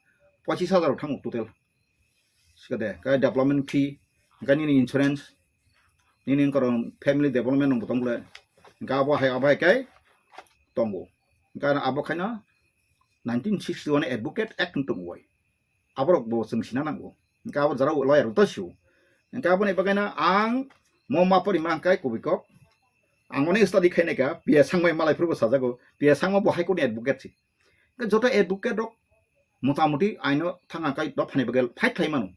Pochis hajar rok thango total. Sikade, kai development fee, kai nini insurance, nini wngkha rok family development rok bo tong bole. Hingkhe abo hai, abo hai kai tongo. Hingkhe abo khaina nineteen sixty one Advocate Act wng tongo bai. Aborok bo chwng sina nango. Hingke abo jora lawyer rok to siu. Hingke aboni bagwi no ang mo ma pori ma hingke kubui kok. Ang oni study khainai ka, P S Sangma malai phuru bo sajago, P S Sangma bo High Court ni advocate si. Hingke joto advocate rok motamuti aino thang hingke dophani bagwi fight khlai mano.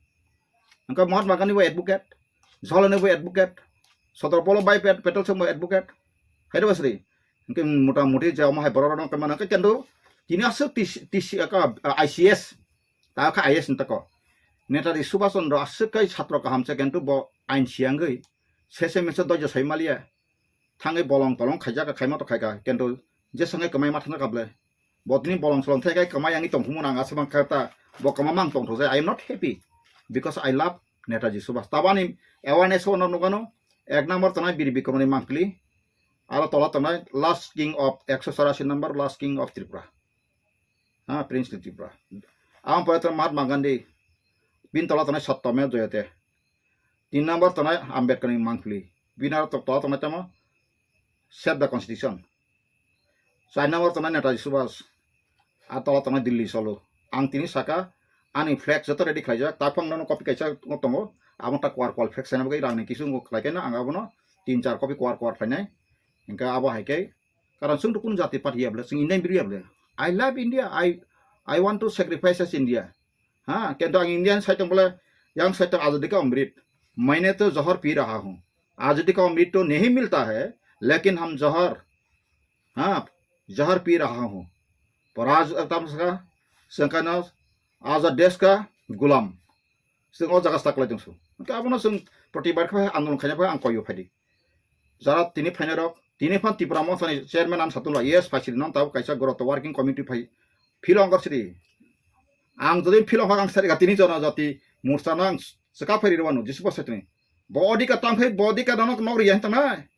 Hingke Mahatma Gandhi bo advocate, Jawaharlal Nehru bo advocate, Sardar Vallabhbhai Pat-, Patel se bo advocate, hai rw sri. Hingke motamuti je omo hai borok rok no kemana hingke kendo tini aswk T C, T C, aka, I C S, ta kha I A S ni tako. Netaji Subhash Chandra aswk kai satro kaham se, kintu bo ain siyangwi sese mese dojo sai maliya. Thangwi bolong tolong khaijak kha, khaima to khaika, kintu jesangwi kwmai ma thangjakha ble. Bo tini bolong solong thai kai kwmai yangwi tongphumung ang aswk mankha ta, bo kwma mang tongthok jai. I am not happy because I love Netaji Subhash. Tabani awareness o no nukano, ek number tongnai Bir Bikramni Mangpili, aro tola tongnai last king of ekso chorasi number, last king of Tripura. Ha, Prince ni Tripura. Aboni pore tongo Mahatma Gandhi, bini tola tongnai Satyameva Jayate. Tin number tongnai Ambedkar ni Mangpili. Bini aro to-, tola tongnai tamo Save the Constitution. Char number tongnai Netaji Subhash. A tola tongnai Delhi Cholo. Ang tini saka, ani flag joto ready khlaijak. Taphang nono copy kaisa tongo. Abo ta kwar kwal flag sana bagwi rangni kisu khlai khe no ang abono tin char copy kwar kwar khlainai. Hingke abo hai khe Karon chwng to kunu jati party ya bole, chwng Indian biri ya bole. I love India. I, I want to sacrifice as India. Ha, kintu ang Indian sai tong bole, yang sai tong azadi ka amrit. Maine to zahar pi raha hu. Azadi ka amrit to nahi milta hai, lekin hum zahar, ha, zahar pi raha hu. Paraj tam saka, sengkana azad desh ka gulam. Chwng o jaga stack lai tong su. Hingke abono chwng protibad khe andolon khaina phai ang koi o phaidi. Jara tini phainai rok, tini phan Tipra Motha ni chairman ang satung lai, yes, phai sidi non tabuk kaisa goro to working committee phai philong gor sidi. Ang jodi philong phai ang sari ga tini Janajati Morcha no ang swka phai ri rwanu, jisi bo sai tini. Bo odhikar tang phai, bo odhikar no nok ri ya hinta nai.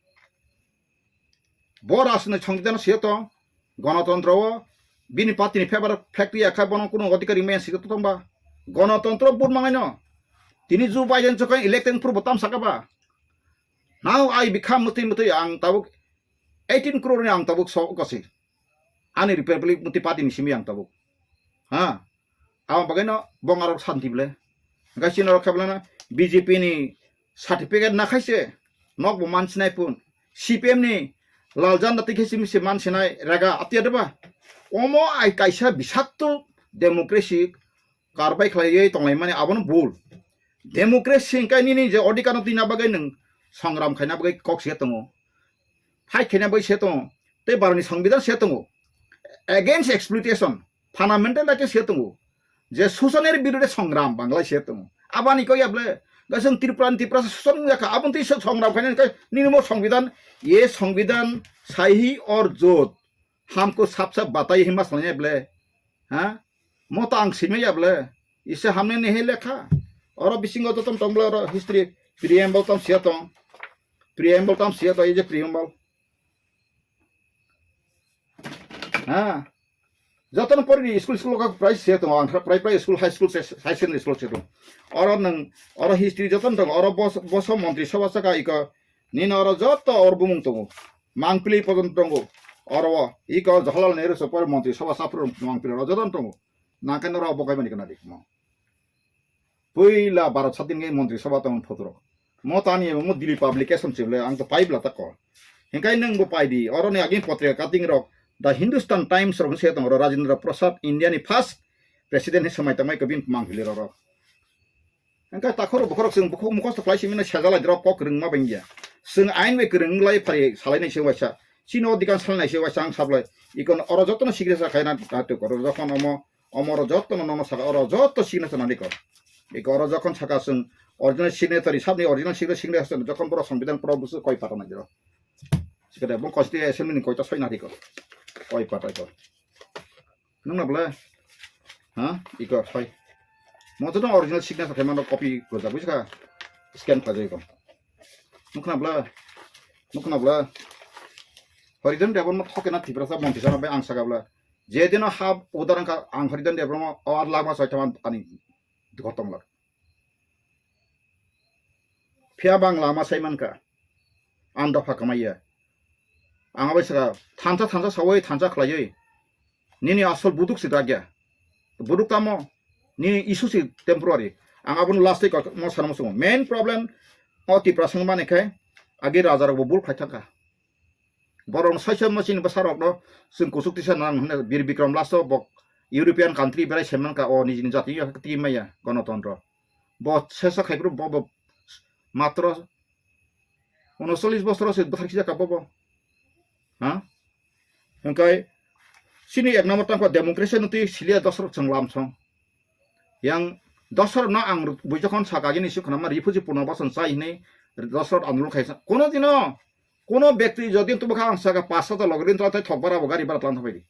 Bo rajni songbidan se tong, gonotontro o bini party ni favour factory ya kha bono kuno odhikari maya sika tong ba. Gonotontro vote mangai no. Tini Joe Biden chokon elected purbo tam saka ba. Now I become mutwi mutwi ang tabuk eighteen crore ni ang tabuk so kosi. Ani Republic mutwi party ni simi ang tabuk. Ha. Abo bagwi no bong arok santi ble. Hingke chini rok khe belai no B J P ni certificate na khai se nok bo man sinai pun. C P M ni lal janda twi khe simi se man sinai rega atia de ba. Omo ai kaisa bisakto democracy karbai khlaiwi tonglaimani abono bul. Democracy hingke nini je odhikar no twina bagwi nwng songram khaina bagwi kok se tongo. Fight khaina bagwi se tongo. Tei baroni songbidan se tongo. Against exploitation. Fundamental right se tongo, je susanir birude songram Bangla se tongo. Abani koi able, gasong Tripura ni Tripura susan yakha, abon tei songram khaina kai nini mo songbidan, ye songbidan sahi or jot, hamko sap sap batai hima salanya ble, ha? Mo ta ang simi ya ble, ise hamne nehe lekha, oro bisingo jotom tong ble oro history, preamble tam sia tong, preamble tam sia tong, ye je preamble. Ha. Jotono pori school, school ka price se tongo, ang price, price school, high school, high secondary school se tongo. Oro nang, oro history jotono tongo, oro bos, boso montri sabha saka iko, nini oro joto oro bumung tongo. Mangpili poton tongo. Oro iko Jawaharlal Nehru se pori montri sabha sapro mangpili oro jotono tongo. Nangkhe noro bo kaimani kana dikmo. Puila Bharat sadin khe Montri Sabha tong photo rok. Mo tani mo Delhi publication chible ang to paibla tako. Hingkai nang bo paidi, oro ni agin potrika cutting rok, The Hindustan Times rok se tong ro Rajendra Prasad India ni first president hi samai tangmai kobin mang hili rok. Hingkai takhoro bokhorok sing bukhuk mukhosto khlai simi na sajala drok kok rwngma bengya. Sing ain bai kwrwng lai phari salai nai se waisa. Chini odhikar salai nai se waisa ang sablai. Ikon oro jotono signature khaina dato koro jokhon omo Omo oro joto no nono saka, oro joto signature nani ko. Eko oro jokhon saka chwng original signatory, sabni original signature, signature jokhon borok songbidan poro busu koi pata nai jero. Sikade bo constitution assembly ni koita soi nari ko. Koi pata ko. Nung na bole? Ha? Iko soi. Mo to original signature khe mano copy gojak busi ka scan khlai ko. Nukna bole? Nukna bole? Horidon Debbarma thokena Tiprasa montri sana bai ang saka bole. Jedino hap udar wngkha ang Horidon Debbarma o ar lama soi thama ani dukhor tonglar. Phiya bang lama sai mankha. Ang dopha kamaiya. Ang abai saka thansa thansa sawi thansa khlaiwi. Nini asol buduk si dagya. Buduk tamo nini issue si temporary. Ang abono last week o sana muchungo. Main problem o Tiprasa wngmani khe agi raja rokbo bul khlai thangkha. Borok saisa machine bwsa rokno chwng kuchuk tisa nang hwnwi Bir Bikram last o bo European country berai se mankha o nijini jati twi maya gonotontro. Bo sesa khai phuru bo, bo matro unocholish bosor se bwthar khijak ka bobo. Ha? Hwnkhe chini ek number tangkha democracy no twi silia dosrok chwng lamsong. Yang dosrok no ang bui jokhon saka gini si khwnama refugee punobasan chai hwnwi dosrok andolon khaisa. Kono dino, kono bekti jodi tubukha ang saka pas hajar logi rin tei thok bara bo gari bara tlang thabai di.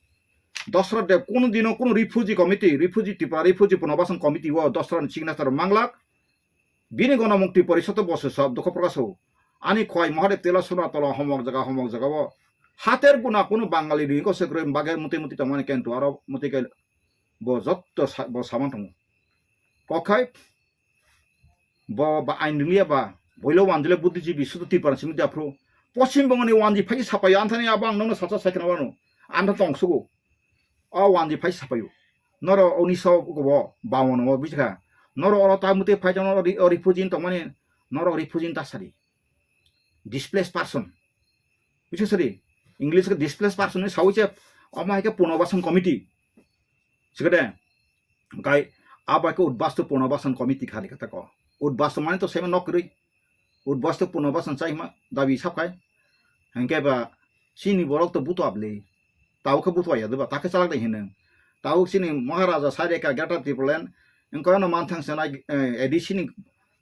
Dosrok de kono dino kono refugee committee, refugee Tripura, refugee punobasan committee o dosrok ni signature manglak. Bini gono mukti porisoto boso sab dukho prokash o. Ani khwai Mahadev tela suna tola homok jaga, homok jaga o. Hater guna kunu Bangali ringo se kwrwi bagwi muti muti tongmani kentu aro muti kai bo jotto sa-, bo saman tongo. Kokhai bo ba ain ringliya ba boilo wandile buddhijibi sudu Tripura simi da phru. Poschim Bongoni wanji phai sapai anthani abo ang nono sacha sai khna wano. Antha tong sugo. O wanji phai sapaio. Noro uniso ukobo bawon o bujikha. Noro oro ta mute phai jano ori, ori phujin tongmani noro ori phujin ta sadi. Displaced person. Bujikha sadi. English ke displaced person ni sawi che omo hai ke punobasan committee. Sikade. Gai abo ke udbastu punobasan committee khali kata ko. Udbastu mani to sema nokri. Udbastu punobasan chaima dabi sapkhai. Hingke ba chini borok to buto abli. Tau khe buto ya deba, ta khe chalak dai hineng. Tau chini Maharaja Saireka Greater Tipraland, hingke ano manthang sana, eh, A D C ni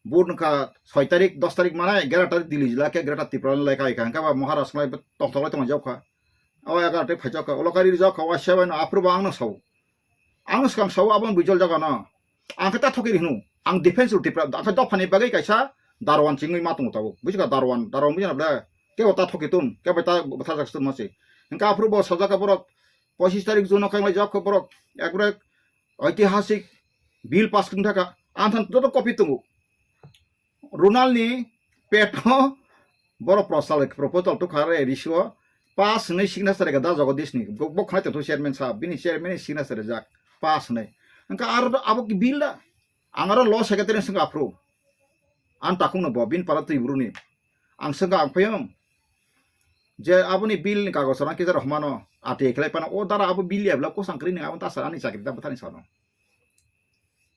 board nokha soi tarik, dos tarik mana Greater Delhi jila khe Greater Tipraland lai kai kha. Hingke ba Maharaja lai tong tong lai tong jok kha. O egar tei phai jok kha. Ulo kari jok kha, wa sebai no apro ba ang no sao. Ang swkang sao aboni bijol jaga no. Ang khe ta thoki rihnu. Ang defense rw Tipra, ang khe dophani bagwi kaisa Darwan chingwi ma tongo tabuk. Buji kha Darwan, Darwan buji na ble. Kebo ta thoki tun, kebo ta bwtha jak tun ma se. Hingkhe aphuru bo sajak kha borok pochish tarik June o khe wng lai jak kha borok. Ekbare oitihasik bill pass wng thaka. Ang than joto copy tongo. Ronalni peto borok prosal, proposal to khare risio pass hwnwi signature rega da Jagadishni. Bo, bo khwnai tongthu chairman sahab, bini chairman ni signature rijak pass hwnwi. Hingkhe aro abo ki bill da? Ang aro law secretary swngkha aphuru. Ang takhungno bo, bini para twi bruni. Ang swngkha ang phayung. Je aboni bill ni kagoj rang kisa rok humano, ati khlai phano, o dara abo bill ya bla kosang kwrwi ni abo ta sa ani chakri ta bwthani sano.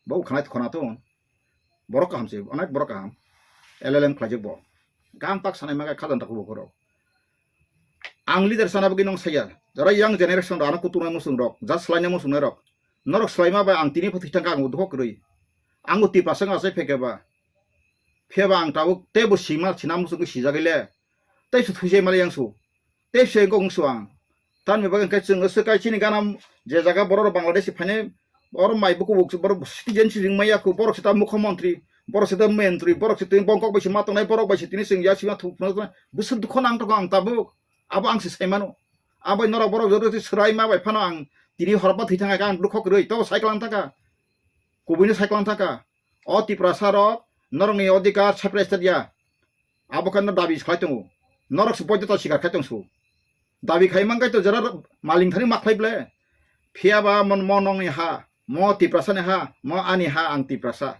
Bo khwnai khwna tong. Borok kaham se, onek borok kaham. L L M khlaijak bo. Kaham tak sanai ma khe khajang tak bo khoro. Ang leader sana bagwi nong saya. Jara young generation rok ano kutunai muchung rok, ja swlainai muchungnai rok. Norok swlaima bai ang tini phathwi thangkha ang dukho kwrwi. Ang o Tiprasa wng achai phekhe ba. Phiya ba ang tabuk teibo sima sina muchungwi sijagwi le. Tei su thwijai mali yang su. Tei se gong su ang. Tanni bagwi hwnkhe chwng se kai chini gana je jaga borok rok Bangladesh phainai oro mai buku buk borok citizen si ring maya ku borok sita mukhyamantri, borok sita mentri, borok sita bongkok bai sima tongnai, borok bai sitini chwng ya sima thuk phano tongnai. Bwswk dukho nang tongkha ang tabuk. Abo ang se sai mano. Abo norok borok joto se swrai ma bai phano ang tini horba thwi thangkha ang dukho kwrwi to cycle ang thangkha. Kubuino cycle ang thangkha. O Tiprasa rok norokni odhikar separate ya. Abo khe no dabi khlai tongo. Norok se boidota sikar khai tong su. Dabi khai man kai to jera maling thani ma khlai ble. Phiya ba mon, mo nongni ha, mo Tiprasa ni ha, mo ani ha ang Tiprasa.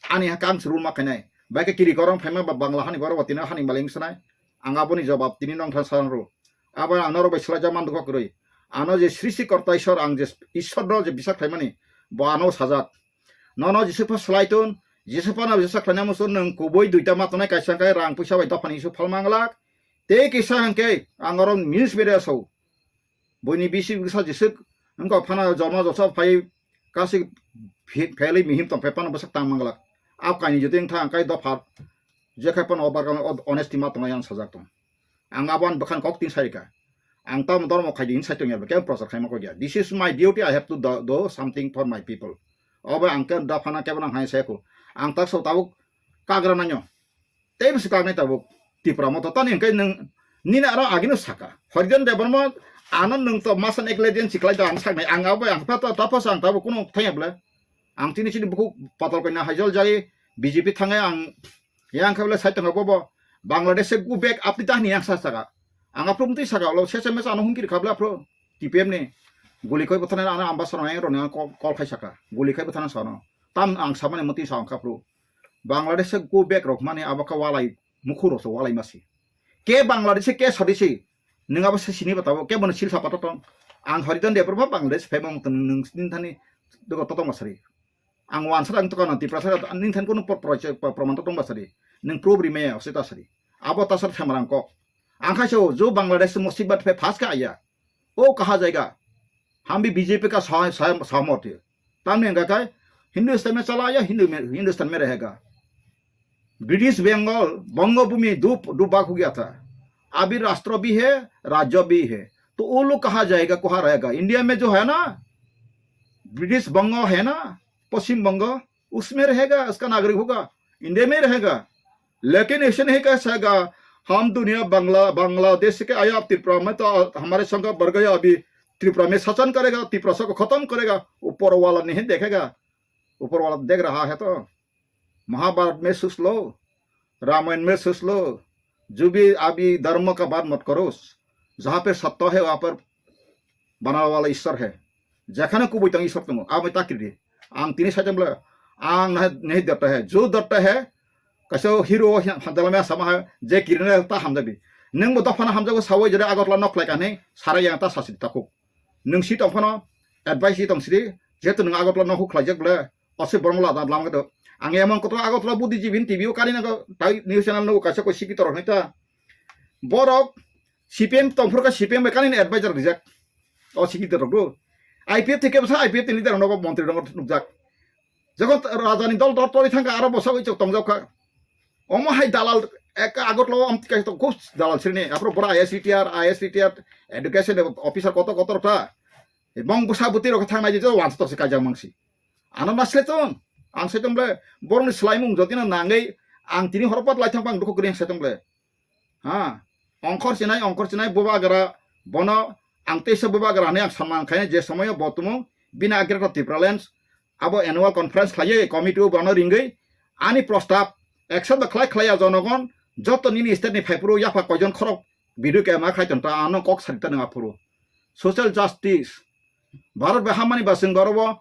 Ani ha kang se rul ma khainai. Bai khe kiri korong phaima ba Bangla hani borok bo tini hani maling sanai. Ang aboni jobab tini nong than san ru. Abo ang norok bai swlai jak man dukho kwrwi. Ano je srishti korta Ishwar ang je Ishwar no je bisa khlaimani bo ano sajak. Nono jeswk pha swlai tun, jeswk phano jeswk khlaina muchung nwng kubui duita ma tongnai kaisa hwnkhe rang puisa bai dophani isu phalma glak. Tei kisa hwnkhe ang oro news media sao. Buini bisi bwsa jeswk wngkha phano jorma josa phai kasik phe-, phelwi mihim tong phai phano bwsak tang manglak. Abo kainwi jotoi wngkha hwnkhe dopha jekhai phano o barkano o honesty ma tongnai ang sajak tong. Ang abo ani bwkhani kok tin sai rikha. Ang tamo dormo khai di hin sai tongya, kebo prochar khaima kok ya. This is my duty, I have to do, do something for my people. Obo ang kebo dophana kebo nang hai sai ko. Ang tak so tabuk kagra nanyo. Tei bisi kagnai tabuk Tipra Motha tani hwnkhe nwng nini aro agino saka. Horijan Debbarma ano nwng to masan ekle din siklai da ang saknai. Ang abo ang pa ta, ta pa sa ang tabuk kuno thangya bwle. Ang tini chini bukhuk patal koina hajol jai B J P thangai ang yang khabla sai tongkha bobo Bangladesh se go back apni tahni yang sa saka. Ang aphro mtwi saka lo sese mesa ano hungkir khabla aphro T P M ni guli khoi bwthana ano ambassador yang roni ang call, call khai saka. Guli khoi bwthana sono. Tam ang samani moti sa ang kapru. Bangladesh go back rok mani abo ka walai mukhu rok so walai masi. Ke Bangladesh ke sodisi. Nung abo se sini batabo ke bono sil sapa totong. Ang hori don de proba Bangladesh phai mong tong nung sini thani dogo totong masari. Ang wansa ang tokana Tiprasa nung than kono por-, por-, por-, proman totong basari. Nung proof ri me ose ta sari. Abo ta sar thamarang kok. Ang khai so jo Bangladesh musibat phai phas ka aya. O kaha jaiga. Hum bhi B J P ka sah-, sah-, sahmat hai. Tamni hwnka khe Hindustan mein chala aaya, Hindu mein, Hindustan mein rahega. British Bengal, Bangabhumi dub, dubba ho gaya tha. Abhi rashtra bhi hai, rajya bhi hai. To wo log kaha jayega, kaha rahega? India mein jo hai na, British Banga hai na, Paschim Banga, usmein rahega, uska nagarik hoga, India mein rahega. Lekin aisa nahi kar sakega, hum duniya Bangla, Bangladesh ke aaya, Tripura mein to hamare sangha badh gaya, abhi Tripura mein shasan karega, Tiprasa ko khatam karega, upar wala nahi dekhega, upar wala dekh raha hai to. Mahabharat mein soch lo, Ramayan mein soch lo, jo bhi abhi dharma ka baat mat karo, jahan pe satya hai wahan par banane wala Ishwar hai. Jekhane kubui tong Ishwar tongo, abo ta kiri di. Ang tini saicham le, ang nahi, nahi dharta hai, jo dharta hai, kaisa hero hamjak lamya sama hai, je kirina ta hamjak di. Nung bo dophano hamjago sawi jere Agartala nok khlai kani, sara yang ta sasi ta khuk. Nung si tong phano, advice si tong sidi, jehetu nung Agartala nok khlaijak bole, ose borong la dan lam kedo. Ang emon kotor Agartala buddhijibi ni T V o kani nago, tai news channel no kaisa ko sikito rok nai ta. Borok C P M tongphuru khe C P M bai kani advisor rijak. O sikito rok do. I P F thike bwsa I P F ni leader nogo montri nogo nukjak. Jokon raja ni dol dol tori thangkha aro bwsa oi chok tongjak kha. Omo hai dalal ek Agartala o amtwi kaisa tongo khub dalal srini. Aphuru bora I S retire, I S retire, education officer kotor kotor ta. Bong bwsa bwtwi rok thang nai je wansa tok se kaijak mangsi. Ano nasle ton, ang saitom ble, borok ni swlaimung jotino nangwi ang tini horo pat lai thang bang dukhu kwrwi ang saitom ble. Ha, ongkhor sinai, ongkhor sinai, bubagra bono ang teisa bubagra hinwi ang samman khainai je somoyo bo tumung bini Greater Tipraland abo annual conference khlaiwi committee o bono ringwi ani prostab accept da khlai khlaiya jonogon joto nini state ni phaiphuru yapha koijon khorok video ke ma khai ton ta ano kok sari ta nang aphuru. Social justice, Bharat bai hamani basing borobo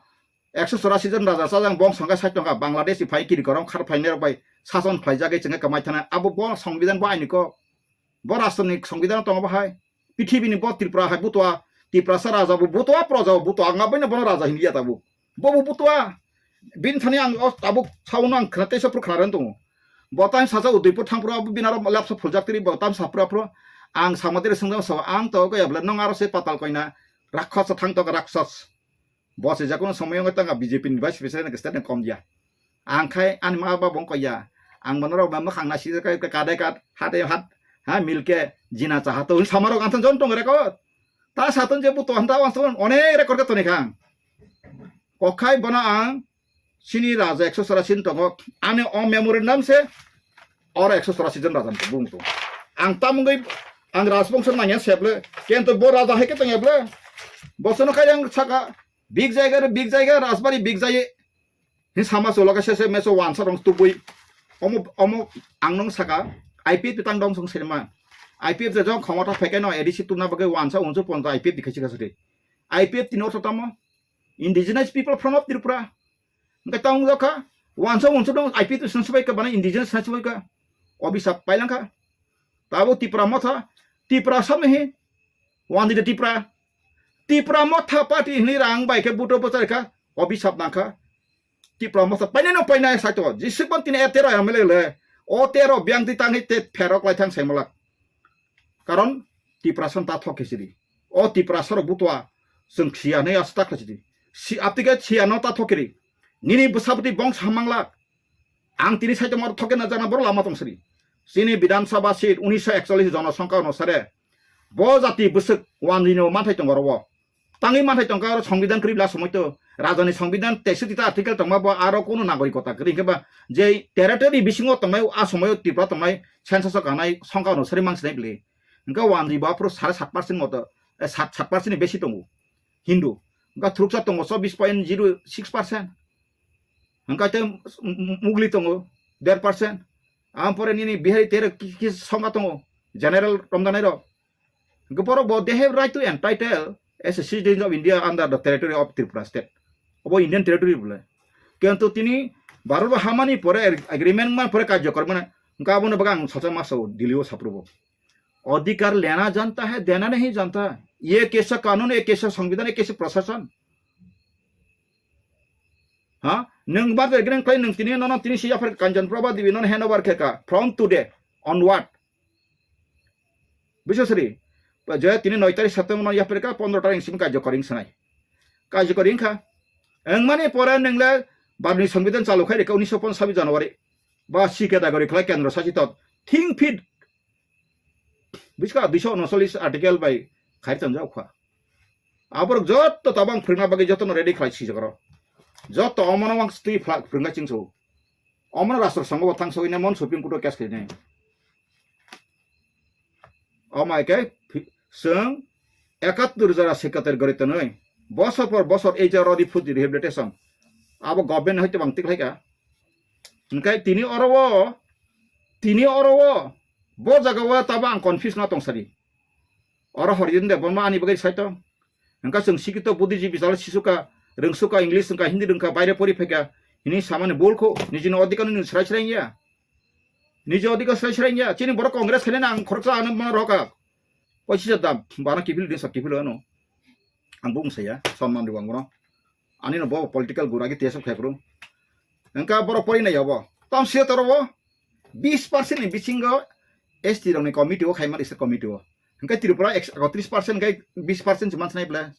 ekso chorasi jon raja chajak bong songkha sait tongkha Bangladesh ni phai kiri korom khar phainai rok bai sason phlaijagwi chwngkha kwmai thana abo bo songbidan bo aini kok. Bo rashtra ni songbidan tongo bo hai. Pithibini bo Tripura hai butua, Tiprasa raja bo butua, proja bo butua, ang abaino bono raja hinliya tabuk. Bo bo butua. Bini thani ang o tabuk saono ang khna teisa phuru khna rwna tongo. Bo time sacha Udaipur thangphuru abo bini aro lapsa phuljak tiri bo time saphuru aphuru ang sama tiri swngjak sao ang to kaya bwle nong aro se patal koina rakkhasa thang to rakshas. Bo se jakono somoy wngwi tanga B J P ni vice president ni state ni kom dia. Ang khai ani ma ba bong koya. Ang bono rok ba mwkhang na sijak kai kadai kad hate hat ha milke jina cha hato samarok anthon jon tong reko. Ta saton je buto hanta wanson onek record ka toni khang. Kokhai bono ang sini raja ekso chorasi tongo. Ani o memorandum se oro ekso chorasi jon raja bung tong. Ang tamungwi ang rajbongso nangya seble. Kento bo raja hai ke tong eble. Bosono khai ang saka big jaiga re big jaiga rajbari big jai. Hin sama solo ka sese meso wansa rong tubui. Omo, omo ang nung saka I P F tang dong song serma. I P F je jong khomota phaikeno A D C tubna bagwi wansa unsu ponto I P F dikhaisi kasuri. I P F tini ortho tamo? Indigenous People Front of Tripura. Hingke tang wngkha wansa unsu dong I P F sung subai ka bana indigenous sung subai ka. Obisa pailangkha. Tabo Tipra motha, Tipra samni hi, wandi de Tipra. Tipra motha party hini rang bai ke buto bwchar kha, obisap nangkha. Tipra motha painai no painai saito, jisik ban tini e tero M L A le, o tero biang di tangni te pherok lai thang sai malak. Karon Tiprasa ta thok khe sidi. O Tiprasa rok butua, chwng siya nei asta khlai sidi. Si aptike siya no ta thok kiri. Nini bwsabwtwi bong samang lak. Ang tini saichomor thoke na jana boro lama tong sri. Chini Bidhan Sabha seat unisho ekchollish jonosongkha onusare bo jati bwswk wanjwino manthai tongo oro o. Tangwi manthai tongkha oro songbidan kwrwi bla somoi to. Rajani songbidan teisoti ta article tongma bo aro kono nagorikota kwrwi hwnkhe ba je territory bisingo tongnai a somoio Tripura tongnai census o kanai songkha onusare mangsinai bwle. Hwnkhe wanjwi bo aphuru sare sat percent moto, eh, sat, sat percent ni besi tongo Hindu. Hwnkhe thuruksa tongo chobbish point zero six percent. Hwnkhe tei m-, m-, mugli tongo der percent. Ampore nini Bihari tere ki-, ki songkha tongo, general romjanai rok. Hwnkhe borok bo they have right to entitle as a citizens of India under the territory of Tripura state. Obo Indian territory bole. Kintu tini Bharat bo hamani pore, agreement man pore karjokor mane, hwnkhe abono bagwi ang salsa ma sao Delhi o saphuru bo. Adhikar lena janta hai, dena nahi janta. Ye kaisa kanun, ye kaisa songbidan, ye kaisa prashasan. Ha? Nwng bar de greng klai nwng tini nono tini si yapher Kanchan Prabha Devi nono hand over khe ka. From today onward. Biswasri, je tini noi tarik September no yapher ka, pondro tarik simi karjokor wng sanai. Karjokor wng kha. Wng mani pore nwng le Bharat ni songbidan chalu khai rikha unisho ponchash January. Ba si category khlai kendro sasitot. Think fit. Biska duiso unocholish article bai khai tonjak kha. Aborok jotto tabang phwrwngna bagwi jotono ready khlai sijak oro. Jotto omono wng twi phlak phwrwngna chingso. Omono rastro songo bo thang sogwi ne mon Supreme Court o case khlainai. Omo hai khe phi-, chwng ekattor jora secretary gori tonwi bosor por bosor ei je oro refugee rehabilitation abo government hai tobang tik khlai kha. Hwnkhe tini oro o, tini oro o, bo jaga o tabo ang confuse no tong sadi. Oro Horijin Debbarma ani bagwi sai tong. Hwnkhe chwng sikito buddhijibi jala sisukha, rwngsukha, English wngkha, Hindi rwngkha, baire pori phaikha, hini samani bul kho, nijini odhikar no nini srai srai ya. Niji odhikar srai srai ya. Chini borok Congress khainani ang khoroksa ano ma rokha. Pochis hajar dam, bana kiphil din sa kiphil ano. Ang bung saya, sonman rw ang bono. Ani no bo political gura ki tesok khai kru. Hwnkhe borok pori nai obo. Tam se toro bo bis percent ni bisingo S T rok ni committee o khaima research committee o. Hwnkhe Tripura ekso tris percent khe bis percent se mansinai ble.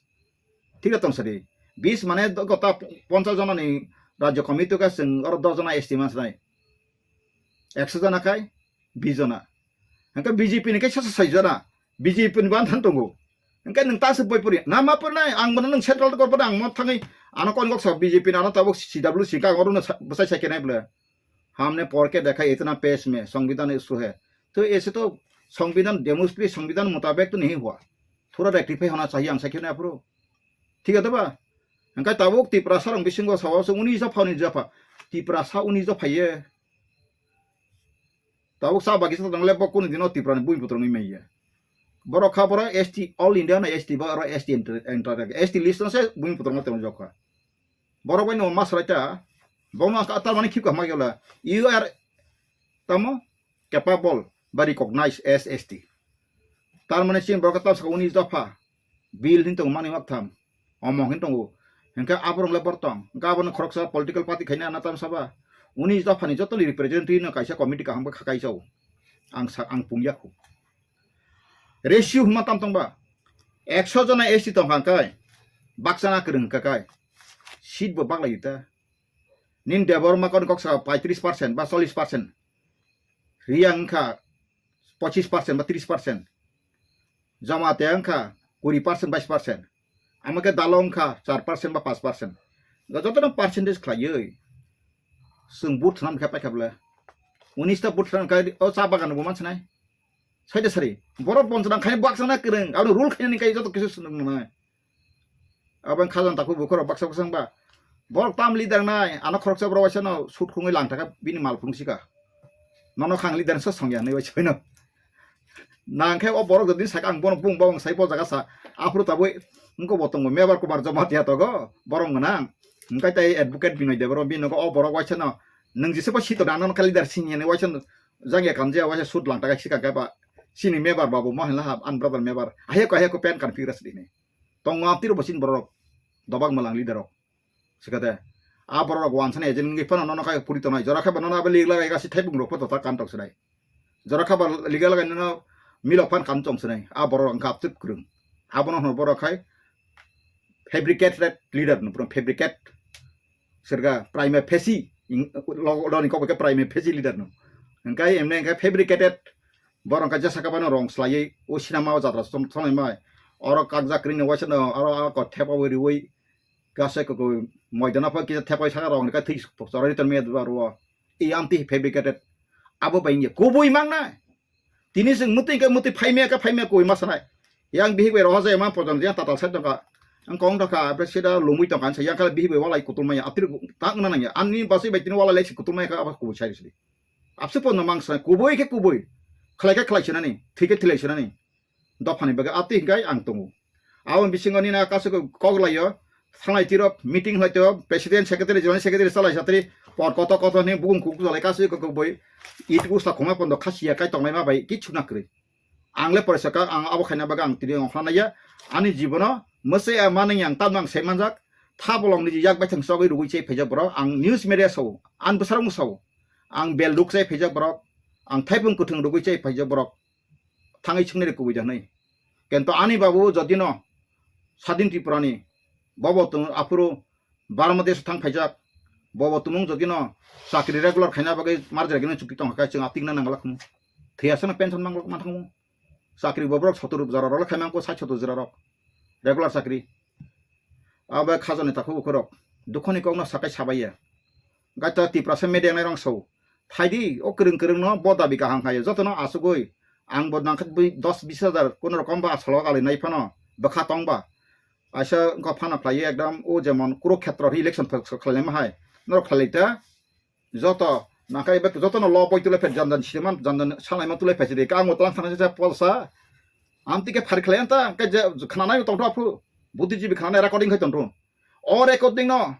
Thik tong sadi. Bis mane do-, gota ponchas jona ni rajya committee o khe chwng oro dos jona S T mansinai. Ekso jona khai bis jona. Hwnkhe B J P ni khe sasa sai jona. B J P ni ban than tongo. Hwnkhe nwng ta se boi pori. Na ma pori nai, ang bono nwng central gor bono ang mo thangwi ano kon gok sa B J P ni ano tabuk C W C ka oro no sa-, bwsai sai khe nai ble. हमने पढ़ के देखा, इतना पेश में संविधान इशू है, तो ऐसे तो संविधान, डेमोक्रेसी संविधान मुताबिक तो नहीं हुआ, थोड़ा रेक्टिफाई होना चाहिए, ang sakhe na aphuru. Thik ase ba? Hwnkhe tabuk Tiprasa rok bisingo sao se uni jopha, uni jopha. Tiprasa uni jopha ye. Tabuk sa bagisa tong le bo kunu dino Tipra ni bui putrung mai ye. Borok kha borok S T, all India no S T ba oro S T enter, enter, S T list no se bui putrung ma tong jokha. Borok bai no ma srai ta. Bono ka tar mani khip ka ma yola. You are tamo capable ba recognize as S T. Tar mani chini borok tam saka uni jopha. Bill hin tongo mani mak tham. Omo hin tongo. Hingke aborok le bor tong. Hingke abono khoroksa political party khaina ana tam saba. Uni jopha ni joto ni representative no kaisa committee kaham kha kaisa o. Ang sa, ang pungya khu. Ratio hwnma tam tong ba? Ekso jona S T tong kha kai. Baksa na kwrwng kha kai. Seat bo baklai ta. Nin Debbarma kon kok sa paitris percent ba chollis percent. Riyang wngkha pochis percent ba tris percent. Jamate wngkha kuri percent, bais percent. Ama khe Dalo wngkha char percent ba panch percent. Jotono percentage khlaiwi. Chwng vote thwnam khe paikha bwle. Unis ta vote thwnam khe o cha bagan bo mansinai. Saida sari. Borok bonchona khai baksa na kwrwng. Abo rule khainani kai joto kisu swnam nai. Abo wng kha jang takhuk bukhuk rok baksa baksa wngba. Borok tam leader nai, ano khoroksa borok waisa no sut khungwi lang thaka bini mal phunuk sika. Nono khang leader sa songya nai waisa no. Nang khe o borok jodi saka ang bono bung bawang sai bo jaga sa. Aphuru tabwi wngko bo tongo Mebar Kumar Jamatia togo borok gwnang. Hingkai tai advocate Binoy Debbarma bini nogo o borok waisa no. Nwng jesa bo sito nang nono kha leader sini nai waisa no. Jangya kamjaya waisa sut lang thaka sika khe ba. Sini Mebar babu mo hinla ha an brother Mebar. Ahya ko ahya ko pen kan figure sini. Tongo amtwi rok bo chini borok rok, dobak mwlang leader rok. Sikate, a borok rok wansani agent wngwi phano nono khai puri tongnai. Jora khe ba nono abo lig lagai gasi thaibung rok photo ta kan tok sinai. Jora khe ba lig lagai nono milok phan kan tong sinai. A borok rok wngkha amtwi kwrwng. Abono hwno borok khai fabricated leader no, pura fabricate. Sirga prima facie, ing-, lo-, loni kok ke prima facie leader no. Hingkai emne hingkai fabricated. Borok hingkai jesa kabano rong slaiwi, o sinama o jatra som-, somai mai. Oro kakjak kwrwini waisa no, oro, oro ko thepa wi riwi, gasa ko, ko moidana pha kisa thepai saka rong ka thwi choroi ton me dwa ro. I amtwi fabricated. Abo bai nge kubui mang na. Tini chwng mwtwi hingke mwtwi phaimaya khe phaimaya koi ma sanai. Yang bihik bai roha jaya ma pojon yang tatal sai tongkha. Ang kong thokha, apre sida lomwi tongkha, ang sa yang khala bihik bai walai kutul maya, atir tak na nangya. Ani basi bai tini walai lai si kutul maya kha, abo kubui sai sidi. Apsu pono mang sanai, kubui khe kubui. Khlai khe khlai sinani, thwi khe thilai sinani. Dophani bagwi atwi hingkai ang tongo. Aboni bisingo nini kasu kok laio, thanglai tiro meeting hlai tiro president secretary general secretary chalai satri por koto koto ni bukung kuk jalai kasui kok boi it usla khoma pondo khasiya kai tonglai ma bai kichu na kwrwi. Ang le poresa ka ang abo khaina baga ang tini ongkhla naiya ani jibono mwsai a manwi ang tamno ang sai manjak tha bolong ni yak baithang sogwi rugwi chai phaijak borok ang news media sao ang bwsarok sao ang bel duk chai phaijak borok ang thaipung kwthwng rugwi chai phaijak borok thangwi swngnai rw kubui da hwnwi. Kento ani babu jodino Sadin Tripurani bobo tong aphuru Barma desh thang phaijak, bobo tumung jodino chakri regular khaina bagwi marjagino chukti tongkha khe chwng atikna nangla khum. Thiyasano pension manglok manthangmu. Chakri boborok sotor jora rok khaimang ko sait sotor jora rok regular chakri. Abo khajani takhuk ukhorok dukhoni kokno sakai sabaiya. Gaita Tiprasa media nai rong sao. Phaidi o kwrwng kwrwng no bo dabi kaham khayo. Jotono asugui ang bo nangkha bui dos bis hajar kono rokom ba asalo ali nai phano bwkha tong ba. Aisa wngkha phano khlaiwi ekdam o jemon Kurukhetra election khlaima hai. Norok khlai ta joto nangkha ebe jotono lo boi tule phet janjan siman janjan salaima tule phet de kang o tlang thang sa polsa. Amtike phari khlai anta ke je khnanai tongtho aphu. Buddhijibi khnanai recording khai tongtho. O recording no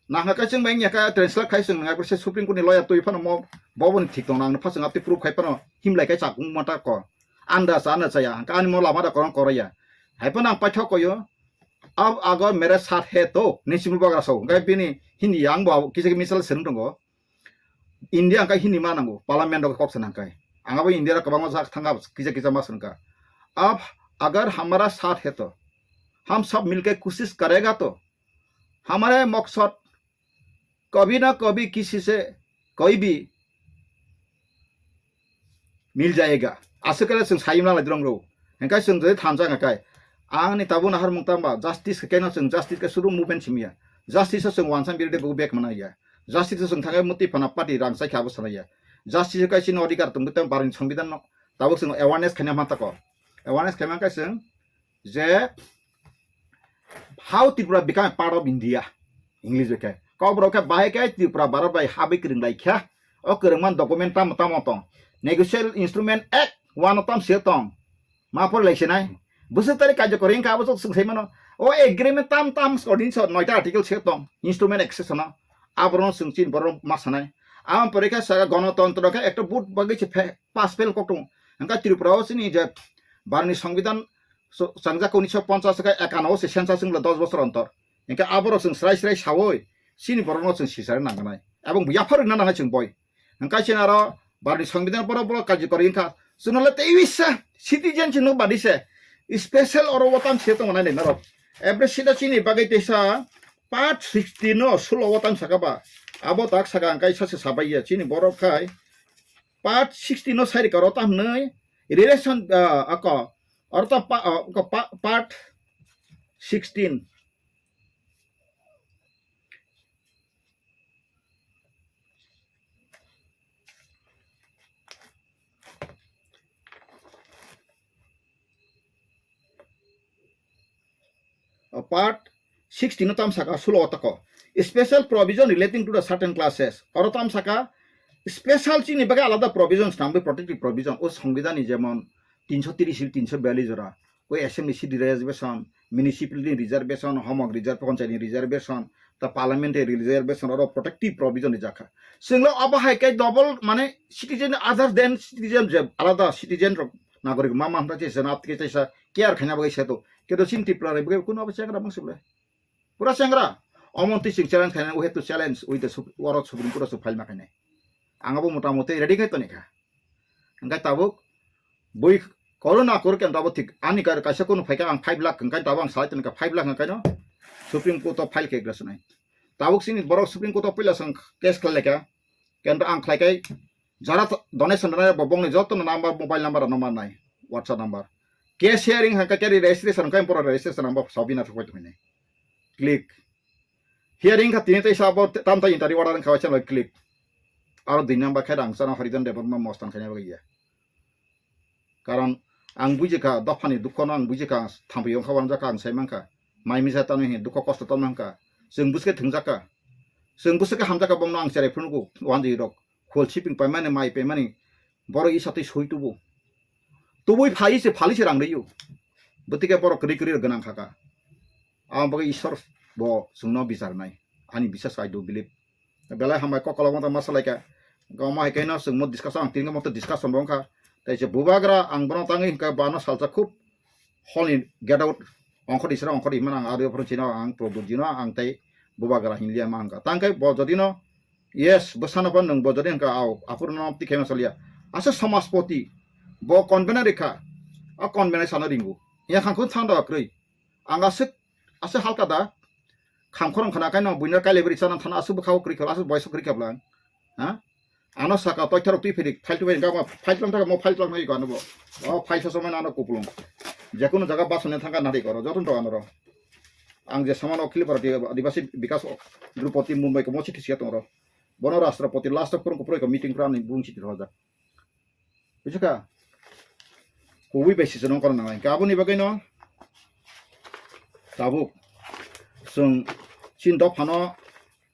nangkha kaising bai wngya kha translate khai sing nangkha se Supreme Court ni lawyer twi phano mo boboni thik tong nang phasing apti proof khai phano himlai kai chakung mata ko anda sa na chaya hangka ani mo lama da korong koraya hai phano ang paithok koyo ab agar mere saath hai to ni simu bagra so gai bini hindi yang bo kisa misal serung tongo India hangka hindi ma nango parliament rok kok sana hangkai ang abo India rok kwbangma jak thanga kisa kisa ma sengka ab agar hamara saath hai to हम सब मिलकर कोशिश करेगा तो हमारे मकसद कभी ना कभी किसी से कोई भी मिल जाएगा। Aswk khe chwng sayung nang lai drong rw. Hingkai chwng jodi thansa hingkai. Ang ni tabuk nahar mung tamba justice khe keno chwng justice khe suru movement simiya. Justice o chwng wansa birde go back mana ya. Justice o chwng thangai muti phana party rang sai kha abo sana ya. Justice o kai chini odhikar tong tang barni songbidan no. Tabuk chwng awareness khaina ma tako. Awareness khaima kai chwng je How Tripura become a part of India? English bai khe. Kokborok khe bahai khe Tripura Bharat bai habwi kwrwng lai kha. O kwrwngma document tamo tamo tong. Negotiable Instrument Act one o tam se tong. Ma por lai sinai. Bwswk tari karjokori wngkha abo chwng sai mano. O agreement tam tam ordinance noita article se tong. Instrument Act se sono. Aborok chwng chin borok ma sanai. Amo pore khe saka gonotontro khe ekta vote bagwi se phe-, pass fail kok tongo. Hwnkhe Tripura o chini je Bharatni Songbidan so-, changjak unisho ponchas khe ekano se census wngla dos bosor ontor. Hwnkhe aborok chwng srai srai saui chini borokno chwng sisari nangkhnai. Ebong yapharwi na nangnai chwng boi. Hwnkhe chini aro Bharatni Songbidan borok borok karjokori wngkha. Chwngno le tei wisa citizen chwngno badi se special oro o tam se tongo nai norok. Every sida chini bagwi teisa part sixty no sulo o tam saka ba. Abo tak saka hwnkhe sa se sabai ya chini borok khai. Part sixty no sai rwkha oro tam hwnwi relation, ah, ako, oro tam pa-, ah, ako pa-, part sixteen. O part sixteen no tam saka sulo o tako. Special provision relating to the certain classes. Oro tam saka special chini bagwi alada provision swnamwi protective provision o Songbidan ni jemon tinso tiris, tinso biyallis jora. O assembly seat reservation, municipality reservation, homok reserve, panchayat ni reservation, ta parliamentary reservation oro protective provision rijak kha. Chwngno abo hai khe double mane citizen other than citizen je alada citizen rok nagorik ma man ta chesa na tike chesa care khaina bagwi seto. Kedo chin Tripura bai bagwi kuno abo chengra mang sible. Pura chengra. Omonti sing challenge khaina we have to challenge with the Sup-, oro Supreme Court of file ma khainai. Ang abo mota moti ready khai toni kha. Hingkai tabuk bui corona kor ken tabuk thik ani kar kaisa kunu phaika ang five lakh hingkai tabuk ang salai toni kha five lakh hingkai no Supreme Court of file khe glasnai. Tabuk sini borok Supreme Court of pila sang case khlai kha. Kento ang khlai kai jara to-, donation rwnai bo bongni joto no number, mobile number rok no mannai, WhatsApp number. Case hearing hwnka khe registration hwnka borok registration number sabina thok bai tongmani. Click. Hearing kha tini tei sabo tam ta interview order wngkha waisa loi click. Aro dui number khe rang chana Haridan Debbarma mostan khaina bagwi ya. Karon ang bujikha dophani dukhono ang bujikha thampui wngkha wanjakha ang sai mankha. Mai misa tamo hin dukho kosto tamo wngkha. Chwng bwswkhe thwngjakha. Chwng bwswkhe hamjakha bongno ang cherai phunukgo wanjwi rok. Khol siping paimani mai paimani borok isa twi soi tubu. Tubui phai se phali se rang rwio. Bwtike borok kwrwi kwrwi rok gwnang khaka. Ang bagwi Ishwar bo chwngno bichar nai. Ani bisas, I do believe. Belai hambai kok kolok mata ma salaika. Goma hai kaino chwngmo discussion, ang tingo moto discussion bo wngkha. Tai se bubagra ang bono tangwi hwnkha bano salsa khub hol ni get out. Ongkhor isra ongkhor imana ang adi ophoro chino ang product jino ang tai bubagra hinliya ma hwnkha. Tangkai bo jodino yes bwsano bo nwng bo jodi hwnkha au aphuru no tikhe ma saliya. Asa samaspoti bo convener rikha. A convener sano ringu. Ya khangkhun thanda kwrwi. Ang aswk, aswk halka da. Kham khorang khana kaino buino kailebri chana thana aswk bwkhao kwrwi kha, aswk boiso kwrwi kha bwlang. Ha? Ano saka toitharok twi phirik, file twi gama file tlang thaka mo file tlang nai gano bo. O file soso mena ano kupulung. Jekunu jaga basone thangka nari koro, joton to anoro. Ang je samano Khilipara di Adibasi Bikas Drupati Mumbai ko mochi thisiya tongro. Bono Rashtrapati last of kurung kupro ko meeting kra ni bung chiti roja. Bujiska? Kubui bai sisonong kono nangnai. Hingke aboni bagwino tabuk chwng chini dophano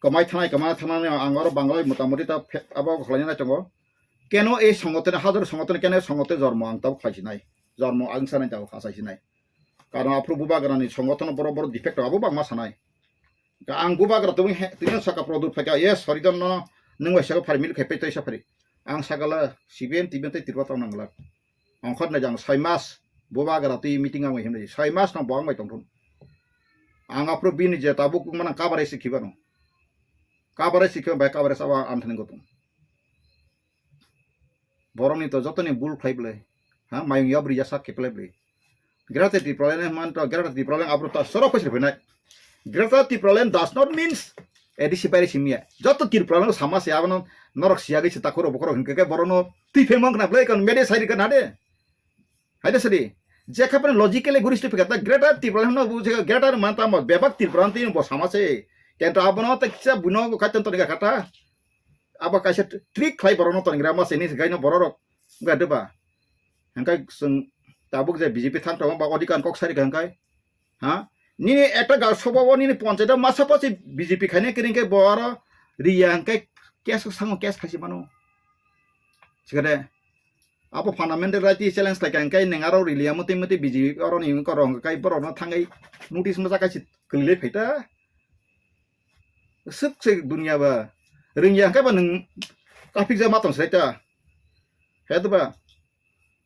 kwmai thanai, kwmai thanai ang oro Bangalai motamoti ta phe-, abo khlaina nai tongo. Keno ei songotene, hajar songotene, keno ei songotene jormo ang tabuk khlai sinai. Jormo ang sanai tabuk khasai sinai. Karon aphuru bubagrani songotono borok, borok defect rok abo bangma sanai. Ka ang bubagra tongwi he, tini saka product phaikha, yes, sorry, don no, nung bai saka phari mil khai pei tei sa phari. Ang sakala C P M, T P M tei Tripura tong nangla. Ongkhor nai jang soi mas bubagra twi meeting ang himnai. Soi mas no bo ang bai tongthun. Ang aphuru bini je tabuk manang kabare si khibano. Kabare si khiba bai kabare saba ang thani gotung. Borokni to jotoni bul khlai bwlai. Ha, mayung yabri ya sak khe bwlai bwlai. Greater Tipraland man to, Greater Tipraland abro to sorok phaisir phainai. Greater Tipraland does not means A D C baire simiya. Joto Tipraland sama se abono norok siyagwi se takhoro bokhoro hinkhe ke borono twi phemang khna bwlai kon mede sai rikha na de. Haide sadi. Jekha pano logically guristu phikha ta Greater Tipraland no bu jekha Greater man tamo bebak Tipraland twi bo sama se. Kento abono ta kisa buno kaitan to ga kata. Abo kaisa trick khlai borokno tonigra ma sini se gaino bororok ga deba. Hingkai chwng tabuk je B J P thang tongo ba odikar kok sari hingkai. Ha? Nini ekta ga sobo o nini ponchayat masa pasi B J P khaine kering ke bo aro riya hingkai case sango case khaisi mano. Sikade abo fundamental right challenge khlai hingkai neng aro rilia mati mati B J P oro ni korong kai borokno thangai notice masa kaisi kwlile phaita. Swk se dunia ba. Ringya hwnkhe ba nwng kaphikjak ma tong sai ta. He to ba.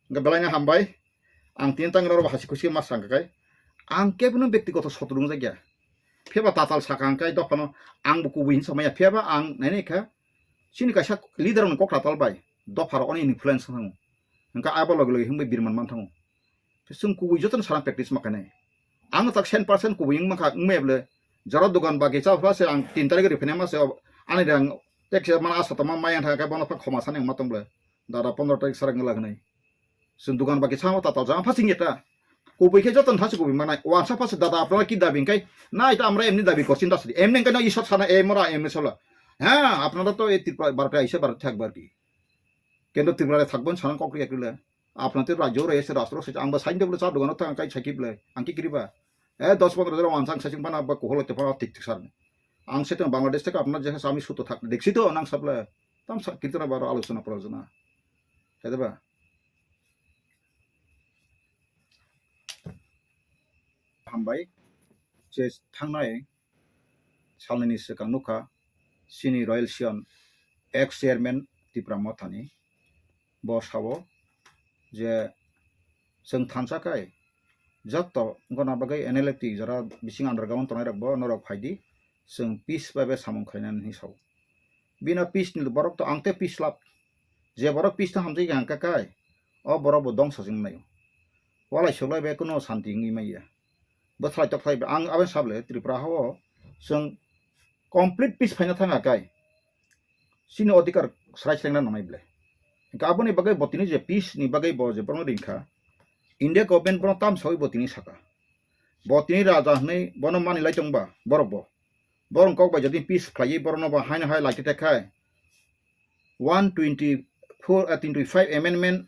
Hwnkhe belai no hambai. Ang tini tang rw hasi khusi ma sang kai. Ang kebo no bektigoto sotro wngjakya. Phiyaba tatal saka hwnkhe dophano ang bo kubui hin samaya. Phiyaba ang nainai kha. Chini kaisa leader rokni kok tatal bai. Dopha rok oni influence thango. Hwnkhe abo loge loge hwnkhe birman man thango. Chwng kubui jotono sana practice ma khainai. Ang tak cent percent kubui wng mankha, wng maya bwle. Jora dogan bagi cha phla se ang tin tarik ri phene ma se ani rang tek se mana asa tama maya thang khe bono pha khoma sani wng ma tong bwle. Dada pondro tarik sarang la hnai. Chwng dogan bagi cha ma ta tal jang pha sing eta. Kubui khe jotono tha se kubui manai. Wansa pha se dada apnara ki dabi hwnkhe na eta amra emni dabi korchi da sidi. Emni hwnkhe no isor sana emora emni sola. Ha, apnara to e Tripura baro ta ise baro thak bar ki. Kendo Tripura le thakbon sana kok ri ekle. Apna te rajyo re se rastro se ang ba sain de bole cha dogano thang kai sakhi bole ang ki kiri ba. Eh, dos pondro jora wansang sasing pana ba kohol te pana tik tik sar. Ang se tang Bangladesh te apna je sami suto thak deksi to nang sable. Tam sa kirtana baro alochona prajona. Hede ba. Hambai. Je thangnai salnini swkang nukha chini Royal Sion ex chairman Tipra Mothani. Bo sao je chwng thansa kai joto gona bagwi N L F T jora bising underground tongnai rok bo norok phaidi chwng peace bai bai samung khainani hinwi sao. Bino peace ni borok to ang te peace lab. Je borok peace no hamjai hwnkha kai, o borok bo dongsa jwng nai. Walai sulai bai kuno santi wngwi manya. Bwthalai tokhlai bai ang aboni sable Tripura hao chwng complete peace phaina thang kai. Chini odhikar srai srengna nangnai ble. Hwnkhe aboni bagwi bo tini je peace ni bagwi bo je borokno ringkha, India government bono tamsawi bo tini saka. Bo tini raja hwnwi bono manilai tongba borok bo. Borok kok bai jodi peace khlaiwi borokno bo haino hai laiti tekha. One twenty four, ah, twenty five amendment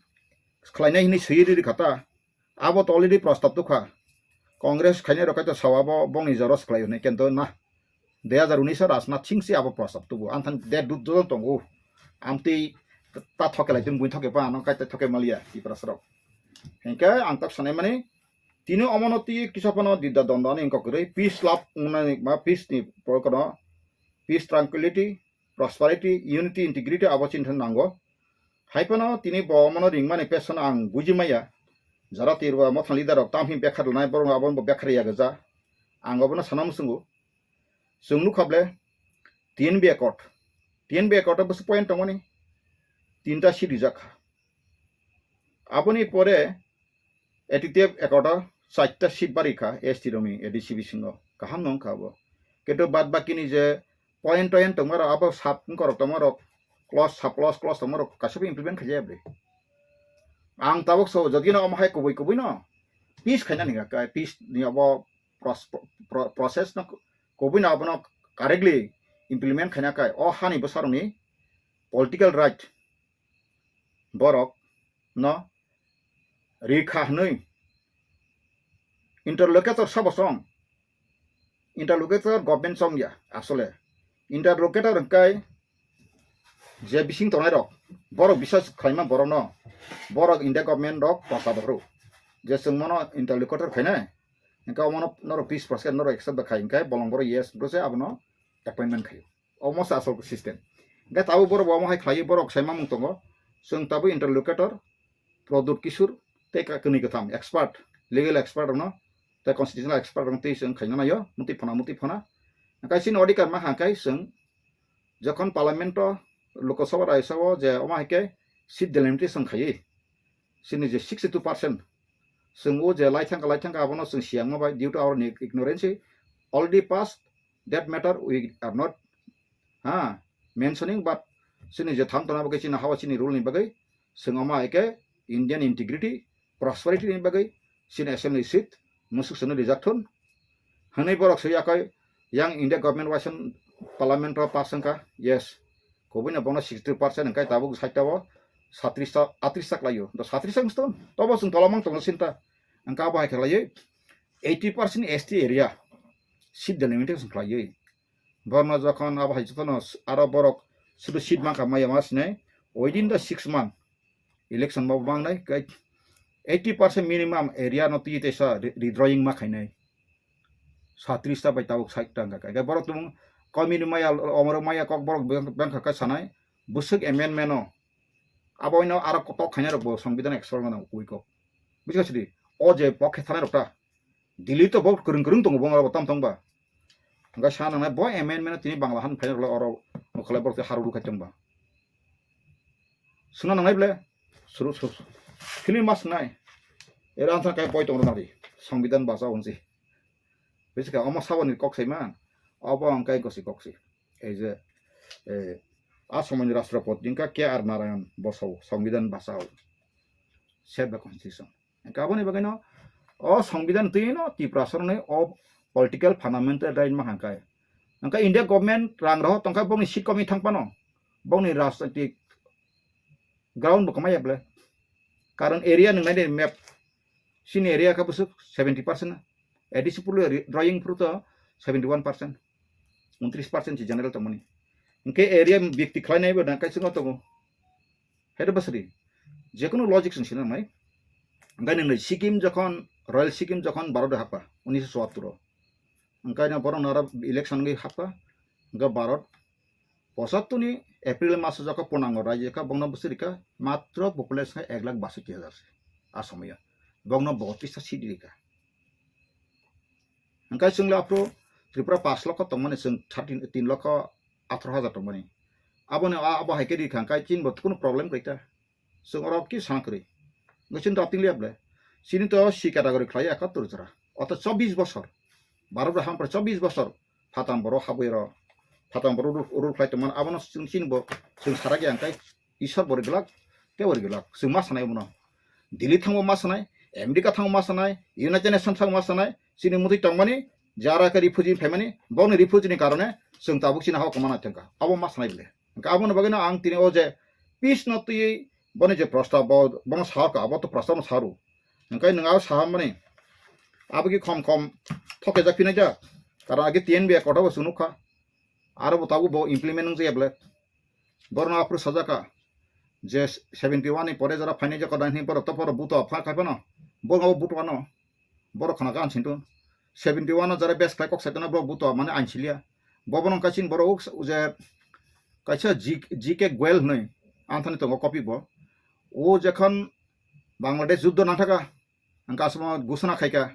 khlainai hinwi swiwi riri kha ta. Abo to already prostab tukha. Congress khainai rok kaitor sao abo bongni jora swklai hwnwi kento na. Dui hajar unis o Rajnath Singh se abo prostab tubu. Ang thani de dut dut tongo. Amtwi ta thoke lai tun bui thoke pa ano kaitor thoke maliya Tiprasa rok. Hingke ang tak sanai mani Tini omono twi kisa phano dida dondo ani wngkha kwrwi, peace love wngnani ba peace ni porokno, peace, tranquility, prosperity, unity, integrity abo chini thani nango. Hai phano tini bo omono ringmani pesono ang buji maya. Jara tirwa mothang leader rok tamhi bekhar lanai borok abono bo bekhar ya gajak. Ang obono sana muchungo. Chwng nukha ble T N B accord. T N B accord o bwswk point tongmani tinta seat rijak kha. Aboni pore A T T F accord o chaita seat bari kha S T rokni A D C bisingo. Kaham no wngkha abo. Kintu bad bakini je point toint tongmarok abo sub wngkorok tongmarok clause sub clause clause tongmarok kaisa bo implement khaijaya bwrwi. Ang tabuk so jodino omo hai kubui kubui no peace khaina ninga kai peace ni abo pros-, pro-, process no kubui no abono correctly implement khaina kai o hani bwsarokni political right borok no rikha hwnwi interlocutor sabo chong, interlocutor government chong ya asole, interlocutor hwnkhe je bising tongnai rok borok bisas khlaima borok no borok India government rok prosa bohru je chwng mono interlocutor khainai hwnkhe omono norok peace process norok accept da khai hwnkhe bolong borok yes bwse abono appointment khaio. Omo se asol system. Hingke tabuk borok bo omo hai khlaiwi borok sai mamung tongo. Chwng tabuk interlocutor, Pradyut Kishore, tei ka-, kwnwi kwtham expert, legal expert rokno, tei constitutional expert rokno tei chwng khaina naio, mutwi phana, mutwi phana. Hingke chini odhikar ma hangkai chwng jokhon parliament o, Lok Sabha, Rajya Sabha o je omo hai khe seat delimitation khaiwi, chini je sixty two percent chwng o je lai thangkha, lai thangkha abono chwng siyangma bai due to our ignorance already passed that matter we are not, ha, mentioning, but chini je tham tona bagwi chini hawa chini rule ni bagwi chwng omo hai khe Indian integrity, prosperity ni bagwi chini assembly seat musuk sano rijak thun hwnwi borok swi yakhai yang India government waisang parliament o pass wngkha, yes, kubui no bono sixty percent hwnkhe tabuk side o satris ta atris ta khlaio, do satris ta wngstun tobo chwng tola mang tongo sinta hwnkhe abo hai khlaiwi eighty percent S T area seat delimitation khlaiwi. Borno jokhon abo hai jotono aro borok sudu seat mankha maya ma sinai within the six month election bo mangnai kai eighty percent minimum area no twi teisa re-, redrawing ma khainai. Satris ta bai tabuk side ta wngkha kai borok tumung komini maya omoro maya kok borok bengkha kai sanai bwswk amendment no abo ino aro kotok khainai rok bo songbidan expert mano ui kok. Buji kha sidi o je pokhe thanai rok ta Delhi to bo kwrwng kwrwng tongo bo abo tam tong ba. Hingke sa nangnai bo amendment tini Bangla han phaina rwla oro mokholai borok tei haru rwkhai tong ba. Suna nangnai ble suru suru. Film mas nai. Era ansa kai boi tong rwna di. Songbidan basa unsi. Bisi ka omo saboni kok sai man. Obo ang kai gosi kok si. Ei je, eh, a somoini Rashtrapati wngkha K R Narayan bosao, Songbidan basa o. Save the constitution. Hingke aboni bagwino o songbidan twi no Tiprasa rokni o political fundamental right ma hangkai. Hingke India government rang rohor tongkha bongni seat komwi thang phano bongni rajnitik ground bo kwmai ya ble. Karon area nwngnai de map chini area khe bwswk seventy percent A D C pulu drawing puru to seventy one percent, untris percent si general tongmani. Hingke area byakti khlainai bo da kaisa no tongo. Hede basri, jekunu logic sing sinamai. Hingke nini Sikkim jokhon, Royal Sikkim jokhon Bharat hapa, unisho chuattur o. Hingke na borok nara election ngi hapa, hingke Bharat pochattor ni April maso jokhon punango raijyo kha, bongno bwswk rikha, matro population kha ek lakh basoi hajar se. A somoyo. Bongno botris ta seat rikha. Hingke chwng le aphuru Tripura pash lokho tongmani chwng thirty, tin lokho atharo hajar tongmani. Aboni a-, abo hai khe rikha hingke chini bo kunu problem kwrwi ta. Chwng oro ki sana kwrwi. Ngo chini dating liya ble. Chini to C category khlai ekattor jora. Oto chobbish bosor. Bharat bai hampra chobbish bosor. Phatang borok habwi ro. Phatang borok rule, rule khlai tongmani. Abono chwng chini bo chwng sarak ya hingke Isor bo ri glak, tei bo ri glak. Chwng ma sanai bono. Delhi thango ma sanai, America thango ma sanai, United Nations thango ma sanai, chini mutwi tongmani, jara khe refugee phaimani, boni refugee ni karone chwng tabuk chini hao kwmana thangkha. Abo ma sanai bole. Hingke aboni bagwino ang tini o je peace no twiwi boni je prostab bo, bono sahorkha, abo to prostab no saru. Hingke nwng abo sahamani, abo ki khom khom thokjak phinai jak. Karon age T N B accord bo chwng nukha. Aro bo tabuk bo implement wngjak ya bole. Borno aphuru sajaka je seventy one ni pore jora phainai jora dain hini borok to borok buto pha khai phano. Borok abo buto ano. Borok khna khe ang sinto. Seventy one o jara best khlai kok saitona borok buto mane ang siliya. Bo bono kaisa borok uk je kaisa G K Goel hwnwi anthani tongo copy bo. O jekhon Bangladesh juddo nangthaka, ang kasamo gusana khaika.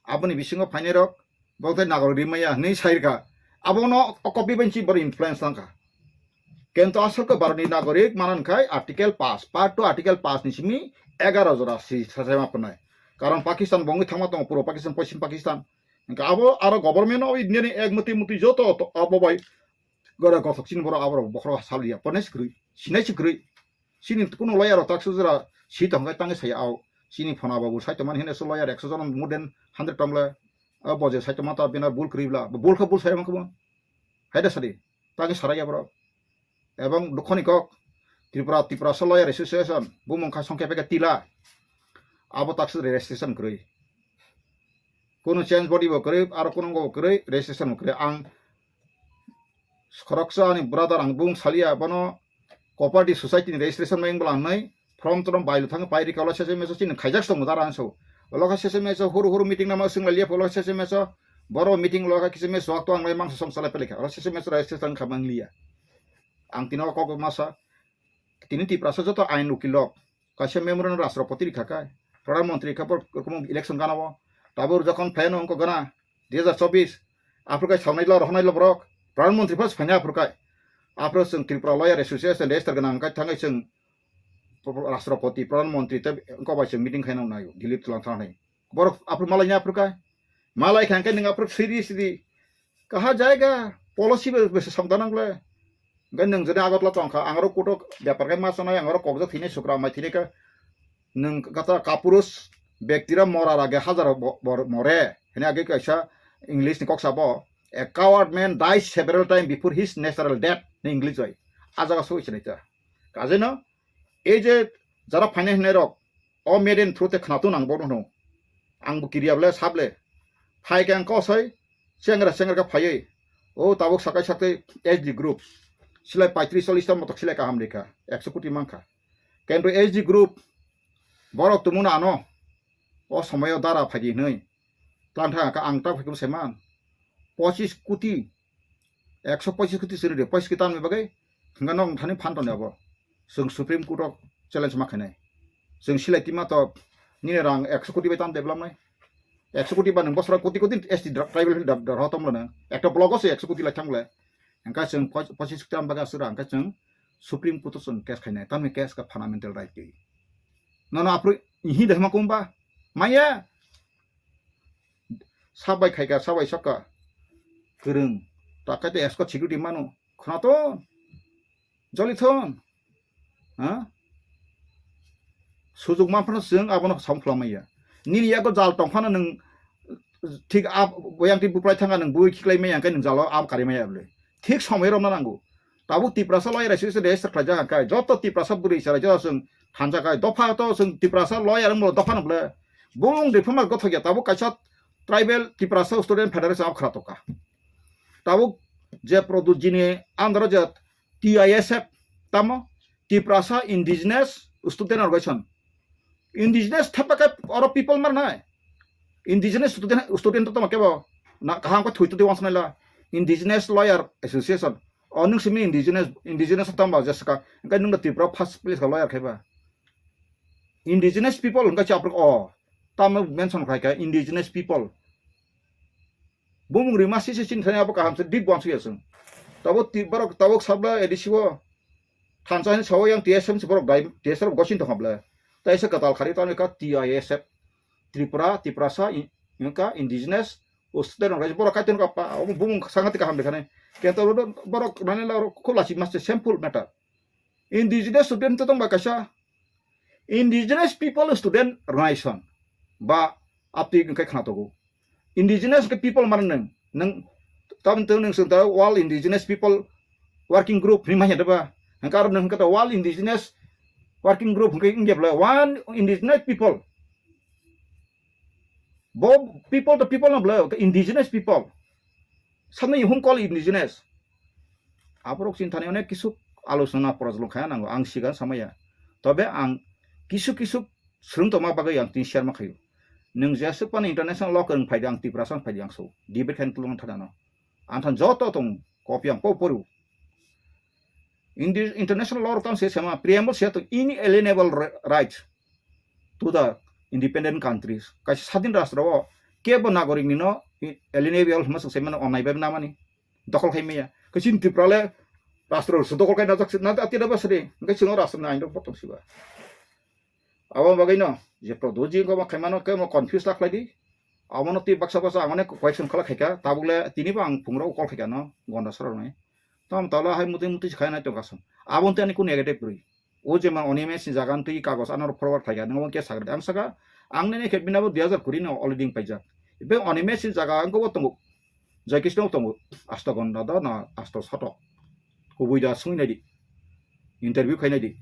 Aboni bisingo phainai rok, bo tei nagarok rimaya hwnwi sai rwkha. Abono o copy bai si borok influence tangkha. Kento asol khe Bharatni nagorik manan khai article pass, part two article pass ni simi egaro jora si sasaima pwnai. Karon Pakistan bongwi thangma tongo, puro Pakistan, Poschim Pakistan. Hingke abo aro government o India ni ek muti muti joto to abo bai gora gothok chini borok abo bokhorok saliya, pone sikrwi, sinai sikrwi. Chini kuno lawyer rok tak sujura si tong khai tangi saya au. Chini phona babu sai tongmani hene so lawyer ekso jon more than hundred tong le. A boje sai tongma ta bina bul kwrwi bla. Bul kha bul sai mang kha. Hai da sadi. Tangi sarai ya borok. Ebong dukhoni kok Tripura, Tiprasa Lawyer Association, bumung kha songkhe peke tila. Abo tak sujura registration kwrwi. Kuno change body bo kwrwi, aro kuno bo kwrwi, registration bo kwrwi. Ang khoroksa ani brother ang bung salia bono cooperative society ni registration bai wngla hnai form trom bai thang pai rika ola sese meso chini khaijak song dara ang so. Ola kha sese meso huru huru meeting nama sing lalia ola sese meso boro meeting ola kha kise meso to ang lai mangsa song salai pelika. Ola sese meso registration kha mangliya. Ang tino kok masa tini Tiprasa joto ain ukilok kaisa memorandum Rashtrapati rikha kai, Pradhan Mantri rikha, bor rokom election gana o. Tabur jokhon phaino wngkha gana dui hajar chobbish, aphuru kai sawnai lo, rohonai lo borok, Pradhan Mantri phas phaina aphuru kai. Aphuru chwng Tripura Lawyer Association register gana wngkha thangwi chwng Rashtrapati, Pradhan Mantri tei wngkha bai chwng meeting khaina naio, Delhi twlang thangni. Borok aphuru malai nya aphuru kai. Malai kha hwnkhe nwng aphuru siri siri kaha jaiga policy bai bai samda nang le. Hwnkhe nwng jodi Agartala tong kha, ang aro kutuk bepar khe ma sanai, ang aro kokjak thwinai sukra mai thwinai kha. Nwng kata kapurus bektira mora rage hajar bo-, bor-, more. Hini age kaisa English ni kok sabo, "A coward man dies several times before his natural death," ni English bai. A jaga soi sinai ta. Kajeino ei je jara phainai hwnwi rok, o media ni through te khwnatung nang bono hwno. Ang bo kiriya ble sable. Phai khe ang kosoi chengra chengra khe phaiwi. O tabuk sakai sakai S D group. Silai paitris chollis ta motok silai kaham rikha. Ekso koti mankha. Kento S D group borok tumung ano o somoyo dara phaidi hwnwi. Tlang thang kha ang ta phaikhum saiman. Pochis koti, ekso pochis koti siri de, pochis koti tamni bagwi hwnga nong thani phan toni abo. Chwng Supreme Court o challenge ma khainai. Chwng silai tima to nini rang ekso koti bai tam develop nai. Ekso koti ba nwng bosora koti koti S T dra-, tribal hill dra-, dra-, ho tongmlo nang. Ekta block o se ekso koti lai thangle. Hwnkha chwng poch-, pochis koti tam bagwi aswk rang, hwnkha chwng Supreme Court o chwng case khainai. Tamni case ka fundamental right twi. Nono aphuru ihi de hima kumba. Maya. Sabai khaika, sabai sokka. Kwrwng. Takai te escort security mano. Khwnathon. Jolithon. Ha? Sujuk manphano chwng abono sam khwlamaya. Nini yago jal tongphano nwng thik a, boyang twi buplai thanga nwng bui khiklai maya, hwnkhe nwng jalo am kari maya bwle. Thik somoi romna nango. Tabuk Tiprasa lawyer association register khlaijak hwnkhe, joto Tiprasa bwrwi chwrai joto chwng thansa khai, dopha to chwng Tiprasa lawyer wngmano dopha no bwle. Bung de phama gothok ya, tabuk kaisa tribal Tiprasa Student Federation of khwnatok kha. Tabuk je Pradyut ji ni under o je T I S F tamo Tiprasa Indigenous Student Organization. Indigenous thapa khe oro people mar nai. Indigenous student, student to tamo kebo na kaham ko thui twi wansnai la. Indigenous Lawyer Association. O nwng simi indigenous, indigenous tamba jeska. Engkai nwng da Tripura first place ka lawyer khaiba. Indigenous people engkai chapruk o. Tamo mention khai ka indigenous people. Bumung rima sisi sin thani abo kaham se deep bonswi asung. Tabo ti-, borok tabuk sabla A D C o thansa hin sawo yang T S M se borok dai, T S M gosin tong habla. Tai se katal khari tani ka T I S F, Tripura, Tiprasa, in-, inka indigenous, o student rok borok kaitor ka pa, omo bumung sangati kaham dekhane. Kento borok nani la khulasi maste simple matter. Indigenous student to tong ba kaisa Indigenous People Student Organization ba apti hwnkhe khna togo. Indigenous hwnkhe people mano nwng, nwng tabni tong nwng swng ta World Indigenous People Working Group hwnwi manya deba? Hwnkhe aro nwng hwnkhe ta World Indigenous Working Group hwnkhe wngya bwle one indigenous people. Bo people to people no bwle, indigenous people. Samni hum call indigenous. Aborok chini thani onek kisu alochona porojlong khaya nango, ang sigan samaya. Tobe ang kisu kisu swrwng tongma bagwi ang tini share ma khaio. Nwng jeswk phano international law kwrwng phaidi ang Tiprasa phai di ang so. Debate khaina tulung thana no. Ang than joto tong copy ang po poru. Indi international law rok tang se sema preamble se to inalienable ri-, rights to the independent countries. Kaisa sadin rastro o kebo nagorik ni no i-, alienable hwnma swk se mano onai bai namani. Dokol khai maya. Kaisa Tripura le rastro su dokol khai najak se na ati da basri. Kaisa no rastro ni ain rok botong siba. Abo bagwi no je Pradyot ji wngkha, omo khaimano khe omo confuse ta khlai di. Abono twi baksa baksa ang onek question khala khaikha, tabuk le tini bo ang phungrok call khaikha no Gonda Sora rwnai. Tamo tala hai muti muti khaina tongkha song. Aboni tei ani kun negative kwrwi. O je ma Animesh ni jaga twi kagos ano forward khaikha, nang omo khe sakri. Ang saka ang nini khe bini bo dui hajar kuri no already paijak. Ibe Animesh ni jaga ang bo tongo. Jai Krishna tongo, asto gonda da na asto soto. Kubui da sungwi naidi. Interview khai naidi.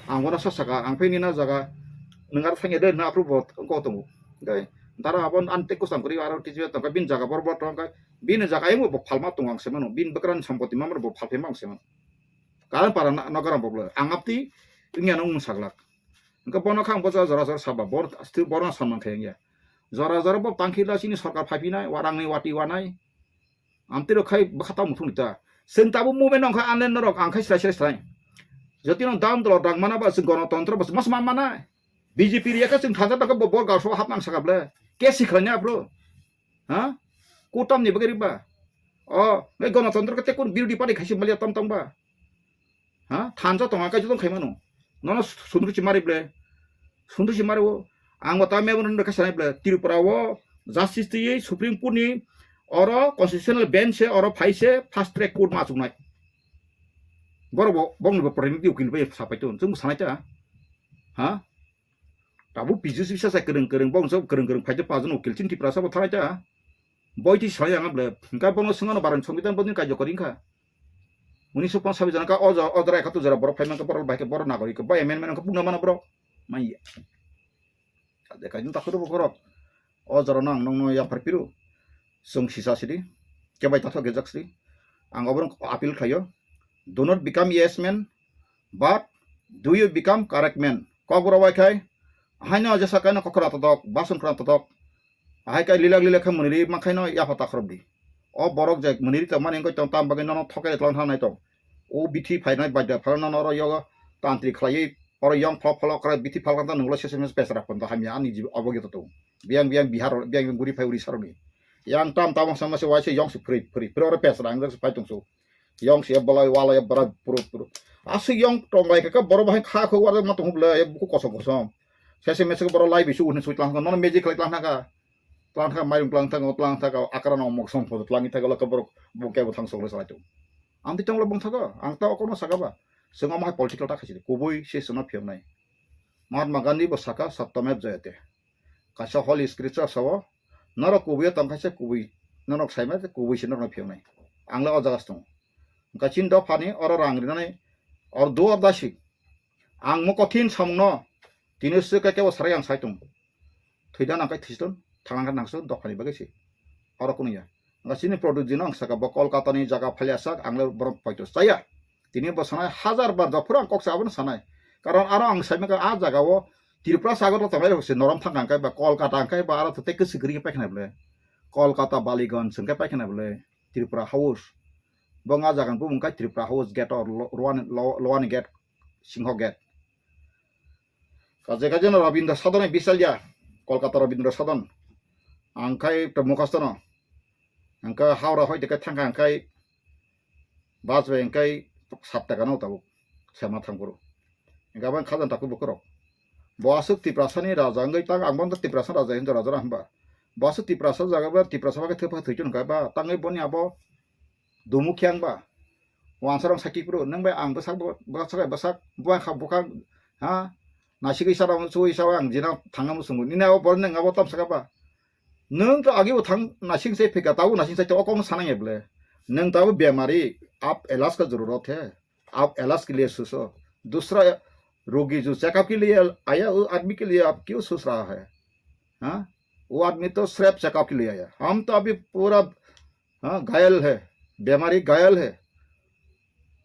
Ang bono sa saka, ang phai nina jaga, nwng aro thangya de, na approve bo wngkok tongo. Hwnkhe, dara abo ang tei kwcham kwrwi aro kisi tongkha, bini jaga bor bor tongkha, bini jaga ayung bo phalma tongo ang se mano, bini bwkrani sampoti mamar bo phalphaima ang se mano. Karon para na, nogaram bo bwlai, ang apti, wngya no wng saglak. Hwnkhe bono kha ang bo jora jora saba, bor, borno samang khai wngya. Jora jora bo tangkhila chini sorkar phaiphinai, warangni wati wanai. Amtwi rok khai bwkha tamo thungni ta. Chwng tabuk movement nong kha online norok ang khai srai srai srai. Jotino dam dolo dang mana ba chwng gonotontro ba mas man mana. B J P riya kha chwng thansa ta kha bo bor gauso hap nang saka ble. Ke sikhlanya bro. Ha? Kutam ni bagari ba. O, ngai gonotontro ka te kun birodi party khaisi malia tam tam ba. Ha? Thansa tonga kai jotong khai mano. Nono sundru chi mari ble. Sundru chi mari o. Ang bo ta memorandum kha sanai ble. Tripura o justice twi Supreme Court ni oro constitutional bench se oro phai se fast track court ma achuknai. Boro bo bong bo preniti ukil bai sapai ton. Chung sanai ta. Ha? Tabu P G C bisa sa kereng kereng bong so kereng kereng phai te pajon ukil chin Tripura sa bo thanai ta. Boiti sai ang ble, hingka bono sengano barang songbidan bodin kaijo kori kha. Uni sukma sabi jana ka ojo, ojora ekatu jora borok phai mankha borok bai khe borok nagori khe bai amendment khe pungna mano borok. Mai ya. Ade kaijin takhuru borok. Ojora nang nong no yapar piru. Sung sisa sidi. Kebai tathok gejak sidi. Ang oborok appeal khlaio. Do not become yes man, but do you become correct man. Kok borok bai khai. Haino jesa kaino kokra todok, bason khra todok. Ahai kai lilak lilak khe mwniri mankhaino yapha takhorok di. O borok je mwniri tongmani wngkha tong tam bagwi nono thokai tlang thangnai tong. O bithi phainai baida phano nono oro yogo tantri khlaiwi oro yong phlok phlok krai bithi phalkang tang nunglo sese mese pesra phondo hamya ani jibo obo gito tong. Biyang biyang Bihar biyang biyang guri phai Odisha rokni. Yang tam tamo sama se waise yong se phri phri phri oro pesra ang se phai tong so. Yong se bolai walai bra puro puro. Aswk yong tong lai kha borok bahai kha kho warok ma tong bla buku kosom kosom. Sese mese borok lai bisu hwnwi sui tlang nono magic khlai tlang thangkha. Tlang thangkha mairung tlang thangkha tlang thangkha akra no mok som photo tlang thangkha lokha borok bo kebo thang sokle salai tong. Ang twi tonglo bong thago ang ta okono saka ba. Swngo ma hai political ta khaisidi kubui se swngo phiyoknai. Mahatma Gandhi bo saka satyamev jayate. Kaisa holy scripture sao norok kubui tong khaisa kubui norok saima kubui se norok phiyoknai. Ang le o jaga se tongo. Hwnkha chini dophani oro rang rinani or do or dasi. Ang mo kothin samungno tini swk khe kebo sarai ang sai tongo. Thwida nang khe thwisidon, thangna khe nangsidon, dophani bagwi se. Oro kunu ya. Hwnkha chini product jino ang saka bo Kolkata ni jaga phaliya sak, ang le borok poito chaya. Tini bo sanai hajar bar jophuru ang kok sa abono sanai. Karon aro ang sai maka a jaga o Tripura sagor lo tongnai rok se norom thang kang kai ba Kolkata ang kai ba aro to tei kwswk kwrwi khe paikha nai bwle. Kolkata Baliganj hwnkhe paikha nai bwle. Tripura House. Bo nga jagan bumung kai Tripura House gate or lo-, lowani, lo-, lowani gate, Singho gate. Kaje kaje no Rabindra Sadon ni bisalya, Kolkata Rabindra Sadon. Ang kai to mukhasto no. Ang kai Howrah hoi de kai thang ang kai bus bai ang kai sat taka no tabuk. Sema thang kuru. Ang kai bang khajan taku bukurok. Bo aswk Tiprasa ni raja ang kai tang ang bang Tiprasa raja hinjo raja hamba. Bo aswk Tiprasa jaga ba Tiprasa ba kai thepha thwichun kai ba tang kai boni abo dumu khyang ba. Wansarong sakhi phuru, nang bai ang bwsak bo, bwsak bai bwsak, buang kha bukhang, ha? Nasigwi sarong, chui sarong, ang jina thangna musungo. Nini abo borok nang abo tam saka ba. Nang to agi bo thang nasing se phika, tabo nasing se to okong sanang eble. Nang tabo bemari, aap ilaaj ka zarurat hai. Aap ilaaj ke liye socho. Dusra rogi jo checkup ke liye aaya, wo aadmi ke liye aap kyun soch raha hai? Ha? Wo aadmi to sirf checkup ke liye aaya. Hum to abhi pura ha, ghayal hai, bemari ghayal hai.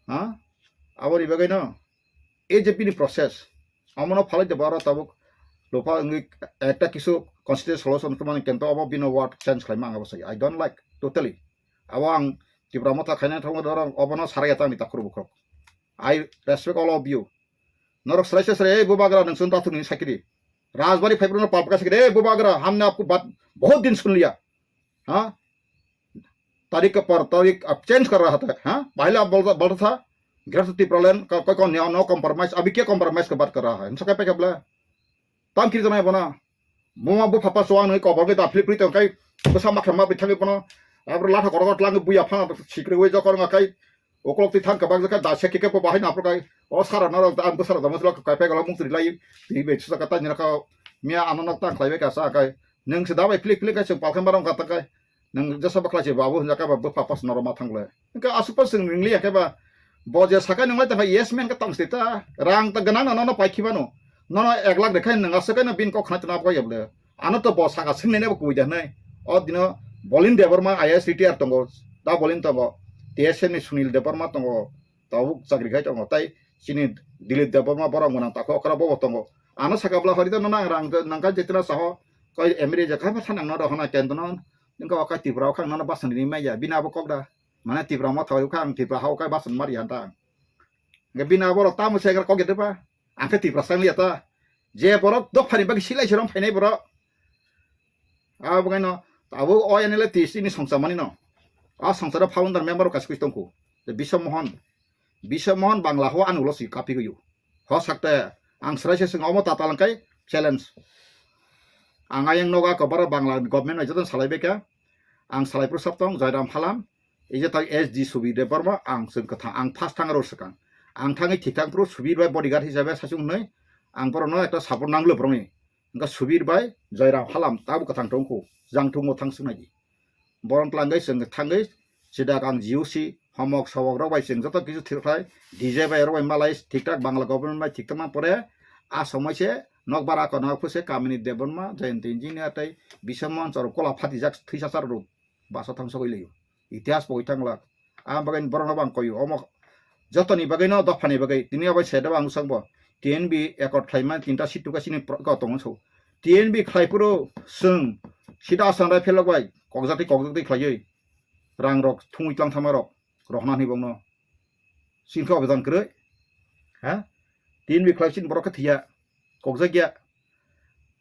Ha? Aboni bagwi no, A J P ni process. Omono phalai de baro tabuk Lopha wngwi ekta kisu constitution solution tongmani kento obo bino word change khlaima ang abo sai. I don't like totally. Abo ang Tipra Motha khaina thangma dorong obono sarai ya tangni takhur bukhok. I respect all of you. Norok srai se srai, "Ei bubagra, nung sun tathuk ni sakiri. Rajbari phaibruna palpaka sakiri, ei bubagra, hamne apko bat bahut din sun liya." Ha? Tarik ka par tarik ab change kar raha tha, ha? Pahila bolta, bolta tha, Greater Tipraland ka, ka, ka, no compromise, abhi kya compromise ka baat kar raha hai? Insa kya pe kya bla? Tam kiri jana bona. Muma bu papa suang nui kobor ke dapli pri tong kai, besa makha ma bithang bono. Abro latha korok lang buya phang sikri wei jokor nga kai. Okolok ti thang kabak jaka da se kike po bahai na pro kai. O sara na rok da, am sara da mosla kai pe gala mung tri lai. Ti be chusa kata nyara ka. Mia ano nok tang khlai be ka sa kai. Nung se da bai plik plik kai chung palkhan barong kata kai. Nung jasa bakla se babu hwnjak khe ba bwpha pas norok ma thangle. Hwnkhe aswk pas chwng ringli ya khe ba bo je sakai nunglai tongkha yes man khe tong sita. Rang ta gwnang no nono pai khibano. Nono ek lakh rekha nung aswk no bin kok khna tna kok yable. Ano to bo saka swngnai bo kubui da hnai. O dino Bolin Debbarma I A S retire tongo. Da Bolin tongo. T S F ni Sunil Debbarma tongo. Tabuk chakri khai tongo. Tai chini Dilip Debbarma borok gwnang takho okra bobo tongo. Ano saka bwla hori da nono ang rang nangkha jetra saho. Koi M R A je kha ba thanang no rohona kendno. Nungkha o kai Tipra o kha ang nono basan rini maya, bini abo kok da. Mane Tipra Motha o kha ang Tipra ha o kai basan mari han ta. Nge bini abo rok tamo se kok gede ba. Ang khe Tipra sang liya ta. Je borok dophani bagwi silai se rom phainai borok. Abo kai no abo o N L A T S ni songcha mani no. A songcha ro founder member o kaisa koi tongkhu. Je Biswa Mohan. Biswa Mohan Bangla ho ani ulo si kapi goyu. Ho sakte ang srai se sing omo tatal kai challenge. Ang ayang noga ko bara Bangla government bai joto salai beka. Ang salai pro saptong Joyram Halam. Ije tak S D Subir Debbarma ang sing kwthang ang first thang ro swkang. Ang thangwi thik thang pro Subir bai bodyguard hisabe sasung hnoi. Ang borok no ekta support nanglo borokni. Hwnkha Subir bai Joyram Halam tabo kwthang tongkhu. Jang thungo thang swngnai di. Borom tlangwi chwng thangwi sidak ang G O C homok sowok rok bai chwng joto kisu thik khlai D J bai rok bai malai thik thak Bangla government bai thik tongma pore a somoi se nokbar ako nokphu se kamini Debbarma Jayanta Engineer tei Biswa Mohan chwrw kola phatijak thwisa chwrw basa thang sogwi laio itihas pogwi thang lak. Ang bagwi borok no bang koyo omo jotoni bagwi no dophani bagwi tini obo se deba ang swkang bo T N B accord khlaima tinta seat tuka sini pro-, ko tongo so. T N B khlai phuru chwng sida Assam rai phelok bai kokjak tei kokjak tei khlaiwi rang rok thungwi tlang thangma rok rohna hinwi bongno sini khe obedan kwrwi ha T N B khlai sini borok khe thwiya kokjak ya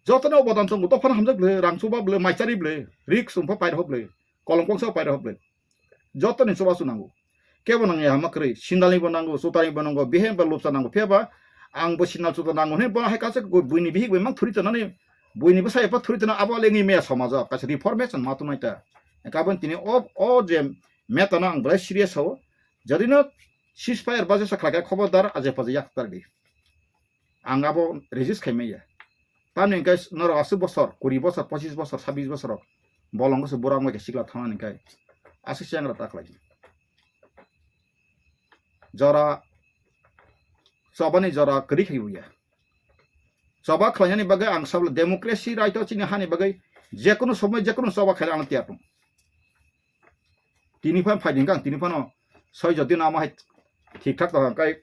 jotono obedan tongo dophano hamjak bwle rang chuba bwle maichari bwle rik sumpa pair ho bwle kolong kongsa pair ho bwle. Joto ni chubachu nango. Kebo nangya hama kwrwi, sindal ni bo nango, chuta ni bo nango, bihai ba lobsa nango. Phiya ba ang bo sindal chuta nango hwnwi bo hai kaisa buini bihik bai mang thuri tonani, buini bwsa epha thuri tona abo le wngwi maya somajo kaisa reformation ma tongnai ta. Kabon tini o, o je meta no ang belai serious sao. Jodi no ceasefire baje sa khlai khe khobordar aje paje yak tar di. Ang abo resist khai maya. Tamni hwnkhe norok aswk bosor, kuri bosor, pochis bosor, sabis bosor rok bolong se bura wngbai khe sikla thangna hwnkhe aswk se angra ta khlai. Jora chobani jora kwrwi khai buya. Choba khlainani bagwi ang sabla democracy right o chini hani bagwi jekunu somoi jekunu choba khaina ang tiyar tong. Tini phan phai ding kang, tini phano soi jodi na ma hai thik thak tong kai.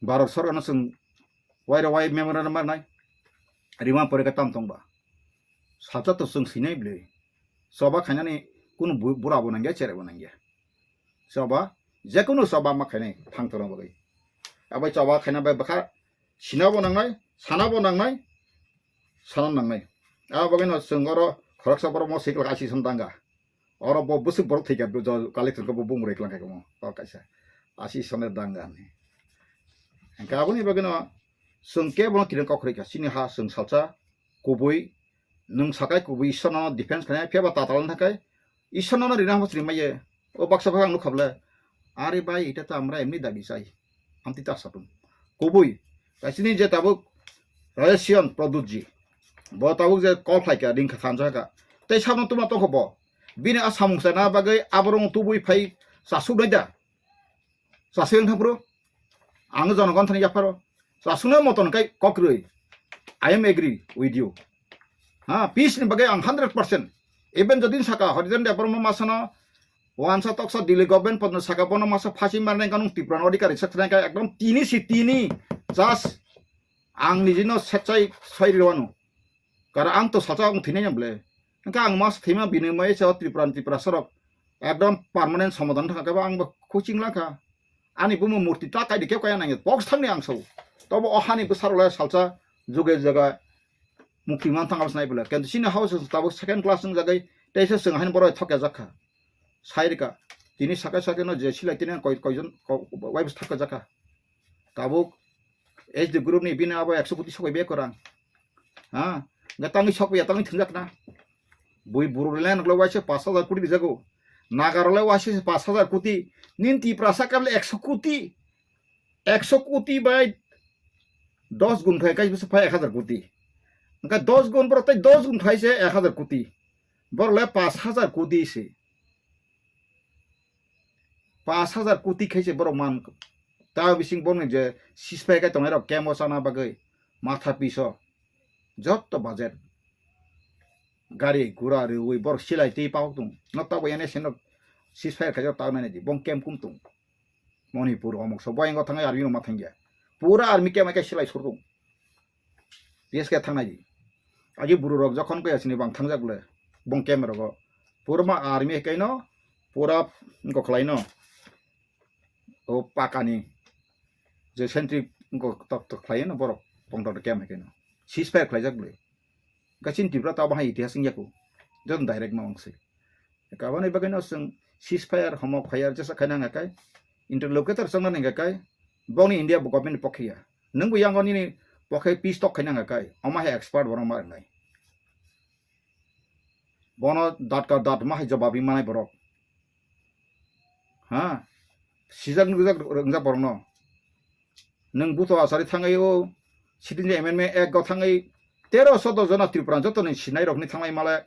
Bharat sorkar no chwng waira wai memorandum marnai. Rima pore ka tam tong ba. Salsa to chwng sinai bwle. Choba khainani kunu bu-, bura bo nangya, chere bo nangya. Choba, jekunu choba ma khainai thang tong bagwi. Abai choba khaina bai bwkha sina bo nangnai, sana bo nangnai, sana nangnai. Abo bagwi no chwng oro khoroksa borok mo sikla asison danga. Oro bo bwswk borok thwikha, bo jo collection khe bo bumrwi klang kha mo, o kaisa. Asison danga ni. Hwnkhe aboni bagwi no chwng kebo no kiring kok rwkha. Chini ha chwng salsa kubui, nwng sakai kubui Ishwarno defense khlainai, phiya ba tatal wng thakai Ishwarno no rina hamo chwrwngmaiye. O baksa baksa ang nukha bwle, "Are bhai, eta to amra emni dabi chai." Amtwi ta satung. Kubui, kaisini je tabuk Rajesh Pradyut ji, bo tabuk je call khlaikha, ringkha, thanjakha. Tei sabno tuma tongkha bo. Bini a samung sana bagwi aborok tubui phai chasuknai da. Chasuk wng thang phuru ang jonogon thani yapharo. Chasuknai moton kai kok rwi. I am agree with you. Ha, peace ni bagwi ang hundred percent. Even jodi saka Harijan Debbarma masano wansa toksa Delhi government podno saka bono masa phasi marnai kanung Tripura no adhikari saknai kai ekdom tini si tini just Ang nijino setsai soi rwano. Kara ang to salsa ang thwinai bole. Hwnkhe ang mas thwima bini mai se Tripura ni Tripura sorok ekdom permanent somadhan thangkhe ba ang bo coaching langkha. Ani bumo murti ta kaidi keu kaya nangya box thangni ang sao. Tobo o hani bwsarok le salsa juge jaga mukti man thang abs nai bole. Kintu sini house tabuk second class wng jagai teisa swng hain borok thokya jakha. Sairika tini sakai sakai no je silai tini koi koijon wai bwsa thokya jakha. Tabuk H D group ni bini abo ekso koti sokoi be korang. Ha? Ga tangwi sokoi ya tangwi thwngjak na. Bui buru le nok le waise pash hajar koti rijago. Naga rok le waise pash hajar koti. Nin Tiprasa kable ekso koti. Ekso koti bai dos gun phai kai bisa phai ek hajar koti. Engka dos gun borok tai dos gun phai se ek hajar koti. Borok le pash hajar koti se. Pash hajar koti khai se borok man. Ta bising borok ni je sispai kai tongnai rok kemo chana bagwi matha piso. Jotto budget. Gari gura rwi borok silai twi pahok tung. No tabo ene seno ceasefire khaijak tang nai di bong kem kum tung. Manipur omok so boyang thangwi army no ma thangya. Pura army kem ke silai sur tung. P S K thangnai di. Agi buru rok jokhon ko yasini bang thangjak le bong kem rogo. Pura ma army kaino pura go khlai no. O pakani je sentry go tok tok khlai no borok pondro kem kaino. Ceasefire khlaijak le. Gachin Tripura ta bahai itihas wngya ku. Jot direct ma wngsi. Kabani bagwi no chwng ceasefire homok fire jesa khaina hwnga kai interlocutor chwngna hwnga kai bongni India bo government pokhiya. Nwng bo yango nini pokhe peace talk khaina hwnga kai omo hai expert borok ma rwnai. Bono dat ka dat ma hai jobab ri manai borok. Ha? Sijak nukjak wngjak borokno. Nwng buto asari thangwi o sitting amendment act go thangwi tero soddo jona Tripura joto ni sinai rokni thanglai male.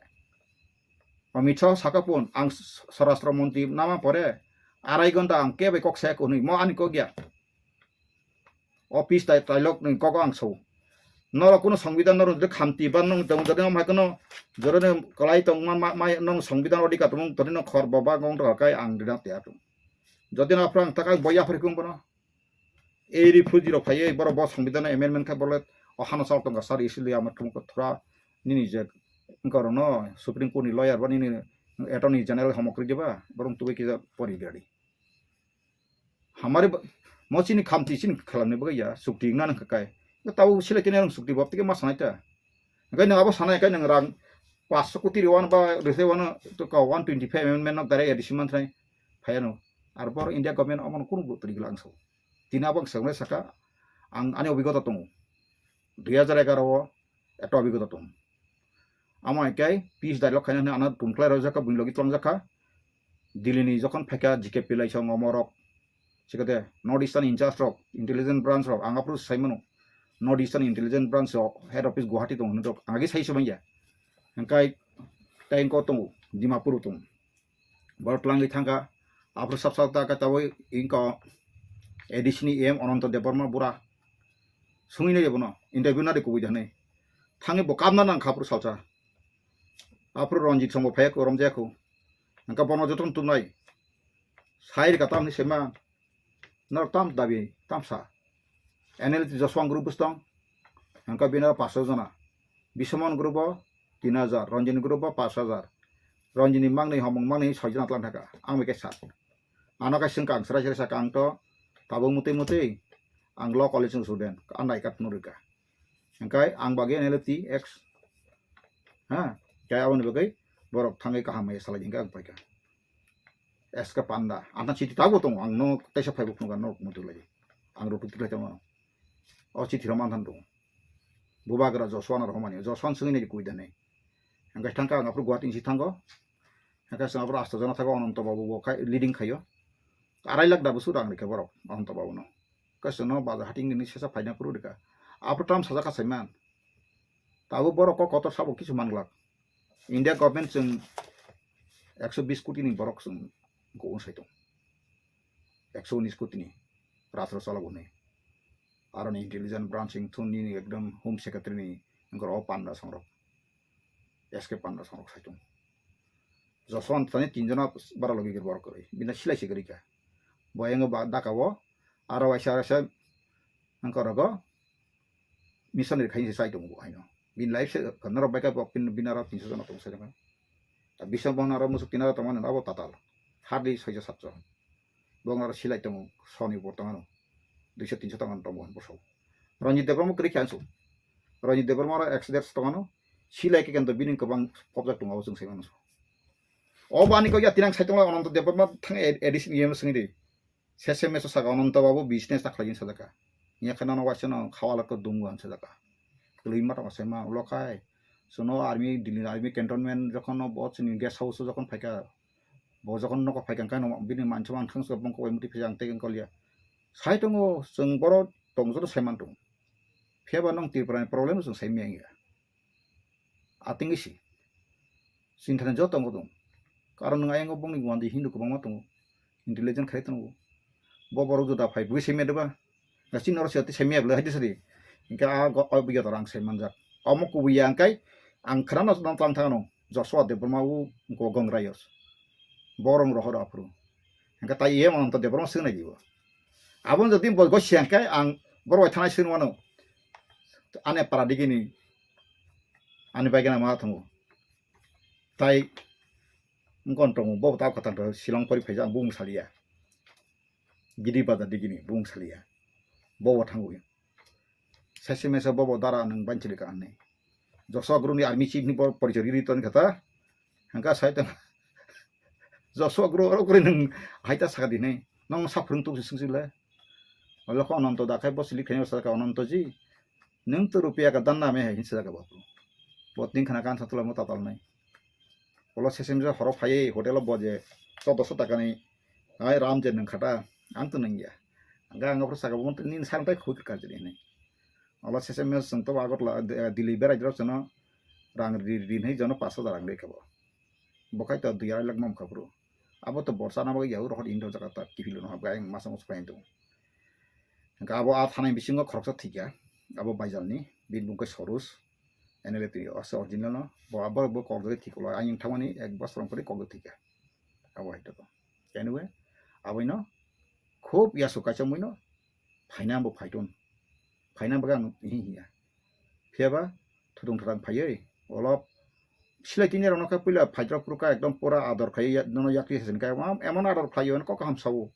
Amit Shah saka pun ang swarashtra montri nama pore arai gonta ang kebe kok sek hwnwi mo ani kok ya. Office tai tailok ni kok ang so. Norok kuno songbidan norok de khamti ban nong tong jodi om hai kuno jodi ne kalai tong ma ma nong songbidan odika tong todi no khor baba gong to kai ang dina te atum. Jodi na phrang takai boya phri kum bono. Ei refugee rok phaiwi borok bo songbidan amendment kha borok o hano chal tongka sar isi liya amar thumko thura nini je wngka rok no Supreme Court ni lawyer ba nini attorney general homok ri diba borok tubui kisa pori gari. Hamari ba mo chini khamti chini khalamni bagwi ya sukti wngna nang kha kai. Tabo silai kene rang sukti bab tike ma sanai ta. Hingke nang abo sanai kai nang rang paanch koti riwan ba rese wano to ka one twenty five amendment no direct addition man thai phayano. Ar bor India government omono kunu bo twi gila ang so. Tini abo ang sanai saka ang ani obigota tongo. Dui hajar egaroh o ekta obigota tongo. Amo hai khe peace dialogue khaina hwnwi ano tumkhlai rwjak kha, buini logi twlangjak kha. Delhi ni jokhon phaikha G K P laisong omo rok, sikhe North Eastern in charge rok, intelligence branch rok, ang aphuru sai mano. North Eastern intelligence branch rok, head office Guwahati tongo hinwi rok, ang agi sai se manya. Hingkai tei engko tongo, Dimapur tongo. Borok twlangwi thangkha. Aphuru sab sab ta khe tabuk ingkha A D C ni E M Ananta Debbarma bura. Sungwi nai bono interview nadi kubui da hinwi. Thangwi bo kamna nang kha aphuru salsa. Aphuru Ranjit songbo phaiya kho, romjaya kho. Hingkha bono jotono tumnai. Sai rika tamni sema. Norok tam dabi tamsa. N L T Joshua group bwswtong. Hingkha bini paanch sho jona. Bisomon group o tin hajar, Ranjini group o paanch hajar. Ranjini mangni homong mangni soi jona tlang thaka. Ang bai khe sa. Ano khe swngkha ang srai srai sakha ang to tabuk mutwi mutwi ang law college ni student. Ang nai kat nurika. Hingkhe ang bagwi N L T X. Ha? Khe aboni bagwi borok thangwi kaham hai salai hingkhe ang paikha. S K Panda. Ang thang chiti tabuk tongo. Ang no teisa phaibo phunukha norok muitu lai. Ang rutuk tiklai tongo. O chiti rok manthan tongo. Bubagra Joshua no rohormani. Joshua swngwi nai kui da nai. Hingkhe thangkha ang aphuru Guwahati ni si thango. Hingkhe chwng aphuru asta jana thago Ananta Babu bo khai, leading khaio. Arai lakh da bwswk rang rikha borok Ananta Babu no. Hingkhe chwngno bazar hating ni sesa phaina phuru rikha. Aphuru tam sajak kha saiman. Tabuk borok kok kotor sabo kisu manglak. India government chwng ekso bis koti ni borok chwng go sai tong. Ekso unis koti ni rastro chalok hwnwi. Aroni intelligence branch wngthun nini ekdom home secretary ni wngkha o panda songrok. S K Panda songrok sai tong. Joshua tani tin jona bara logi gir borok kwrwi. Bini silai se kwrwi kha. Bo yango ba daka o aro waisa waisa wngkha rogo. missionary khaini se chai tongo bo haino. Bini life se norok bai khe bo pin-, bini aro tinso jona tongo sajak. Ta bisong bono aro musuk tinaro tongmani abo tatal. Hardly soijo satjo. Bo aro silai tongo soni bo tongano. Duiso tinso tongano tongo bo. Ranjit Debbarma kwrwi khe ansu. Ranjit Debbarma aro ex derso tongano. Silai khe kento bini kwbang pokjak tongo abo chwng sai mano. O bani kok ya tinang sai tongo Ananta Debbarma thang ed-, edition yem swngdi. Sese meso saka Ananta babu business ta khlaijin sajaka. Nya khana no waisa no khawala ko dungu an sajaka. Tului ma tong sai ma ulo khai. Suno army, Delhi army cantonment jokhon no bo chini guest house jokhon phaika. Bo jokhon noko phaika kai no bini mancho ang thang so bongko wai muti phai ang teken kolya. Sai tongo chwng boro tong joto sai man tongo. Phiya ba nong Tripura ni problem chwng sai miyang ya. Ating isi. Sinthani joto tongo tong. Karon nung ayang bongni guandi Hindu kwbangma tongo. Intelligent khai tongo. Bo borok juda phai bui sai miyadeba. Gasi noro siyati sai miyabla hadi sadi. Hingke a go-, o biya dorang sai manjak. Omo kubuya angkai ang khana no tang thangano. Joshua Debbarma u go gong rayos. Borong rohor aphuru. Hingke tai iye Ananta Debbarma swngnai dibo. Abon jodi bo go siyangkai ang borok bai thanai swnwano. Ane para digini. Ani bai gana ma thango. Tai wngkon tongo, bo ta kwtal to Shillong pori phaijak, ang bung saliya. Gidi bazar digini bung saliya. Bo bo thango. Sese mese bo bo dara nang banchili ka anne. Joshua Guru ni army chief ni bo porichori ri ton kata. Hangka sai tong. Joshua Guru oro kuri nang haita saka dinai. Nang sa phurung tuk sing sile. Olo ko Ananto da khai bo silik khai saka Ananto ji. Nwng to rupiya ka dan na me hai hinsa jaga babu. Bo tin khana kan satula mo tatal nai. Olo sesem je horo phai hotel o bo je chaudoso taka ni ai ram je nwng khata ang to nwng ya. Ang ang pro saka bo ni sang tai khut ka jini nai. Olo sesem je sung to Agartala, eh, Delhi berai jero chano rang ri ri nai jono paso da rang ri ka bo. Bo khai to dui arai lakh mam kha bro. Abo to borsa na bagwi yaui rohor indo jaga ta kifilo no habga ayang masa musu painto. Hingke abo a thanai bisingo khoroksa thikya, abo Baijalni, bini bung khe Sorus, N L A twi ase original no, bo abo bo kok jagwi thikolo, ayang thangmani ek bosor pore kok jagwi thikya. Abo hai to. Anyway, aboino khub yasu kaisa muino phaina bo phaiton. Phaina bagwi ang hi hiya. Phiya ba thudung thudang phaiwi, olo silai tini rokno khe puila phaijak phuru kha ekdom pura ador khai ya-, nono yakri hasan kha, emon, emon ador khlai yo, kok kaham sao.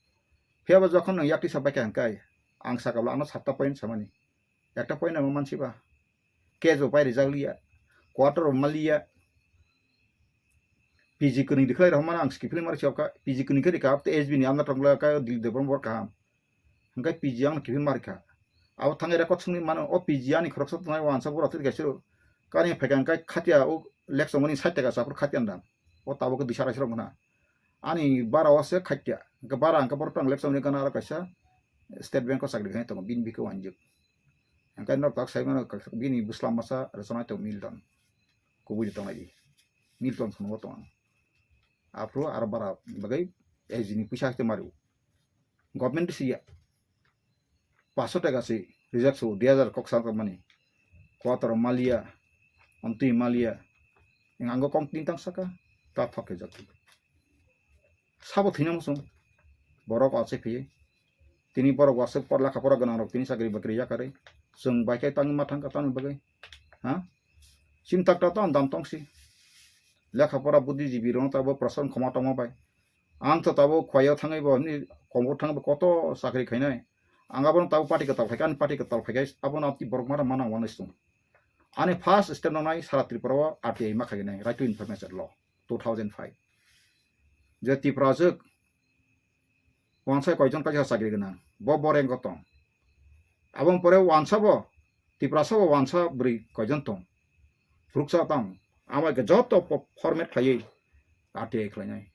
Phiya ba jokhon nwng yakri sa bai kha hwn kai, ang saka bwla ano satta point samani. Ekta point amo mansi ba. Case bo pai rijak liya, quarter bo maliya. P G kwrwng rikhlai rok mano ang skiphilwi mari chok kha, P G kwrwng khe rikha, abte S B ni amna tongla kha, Dilip Debbarma bor kaham. Hingke P G ang kiphilwi mari kha. Abo thangwi record swngwi mano, o P G ani khoroksa tongnai wansa bura twi kaisa kani phaikha hingke khatia o lek chongmani sait taka sa phuru khatia nang. O tabuk khe duisa raisrok mano. Ani bara o se khatia. Hingke bara hingke borok tang lek chongmani gana aro kaisa State Bank o chakri khainai tongo, bini bikhe wanjik. Hingke norok tak sai mano bini bwsla masa rwchapnai tongo Milton. Kubui de tongnai di. Milton phano o tongo. Aphuru aro bara bagwi S G ni puisa hakhe mario. Government si ya. Paso taka si reject so, dui hajar kok sa mani. Quarter maliya, amtwi maliya. Ang ango kong tin tang saka, ta thok khe jati. Sabo thina musung. Borok o se phiye. Tini borok wasuk por lekha pora gwnang rok tini chakri bakri yakarwi. Chwng bai khe tangwi ma thang ka tangwi bagwi. Ha? Chini tak ta tong dam tong si. Lekha pora buddhijibi rok tabo prasan khoma tongma bai. Ang to tabo khwaya thangwi bo ni kombo thangwi bo koto chakri khainai. Ang abono tabo party kwtal phaikha, ani party kwtal phaikha, abono aboni borok mano mano wano stung. Ani first step nangnai sara Tripura o R T I ma khainai, Right to Information Law, two thousand five. Je Tripura jwk wansa koijon kaisa chakri gwnang, bo boreng tong. Aboni pore wansa bo, Tiprasa bo wansa bwrwi koijon tong. Phuruksa tang, amai khe joto po-, format khlaiwi R T I khlainai.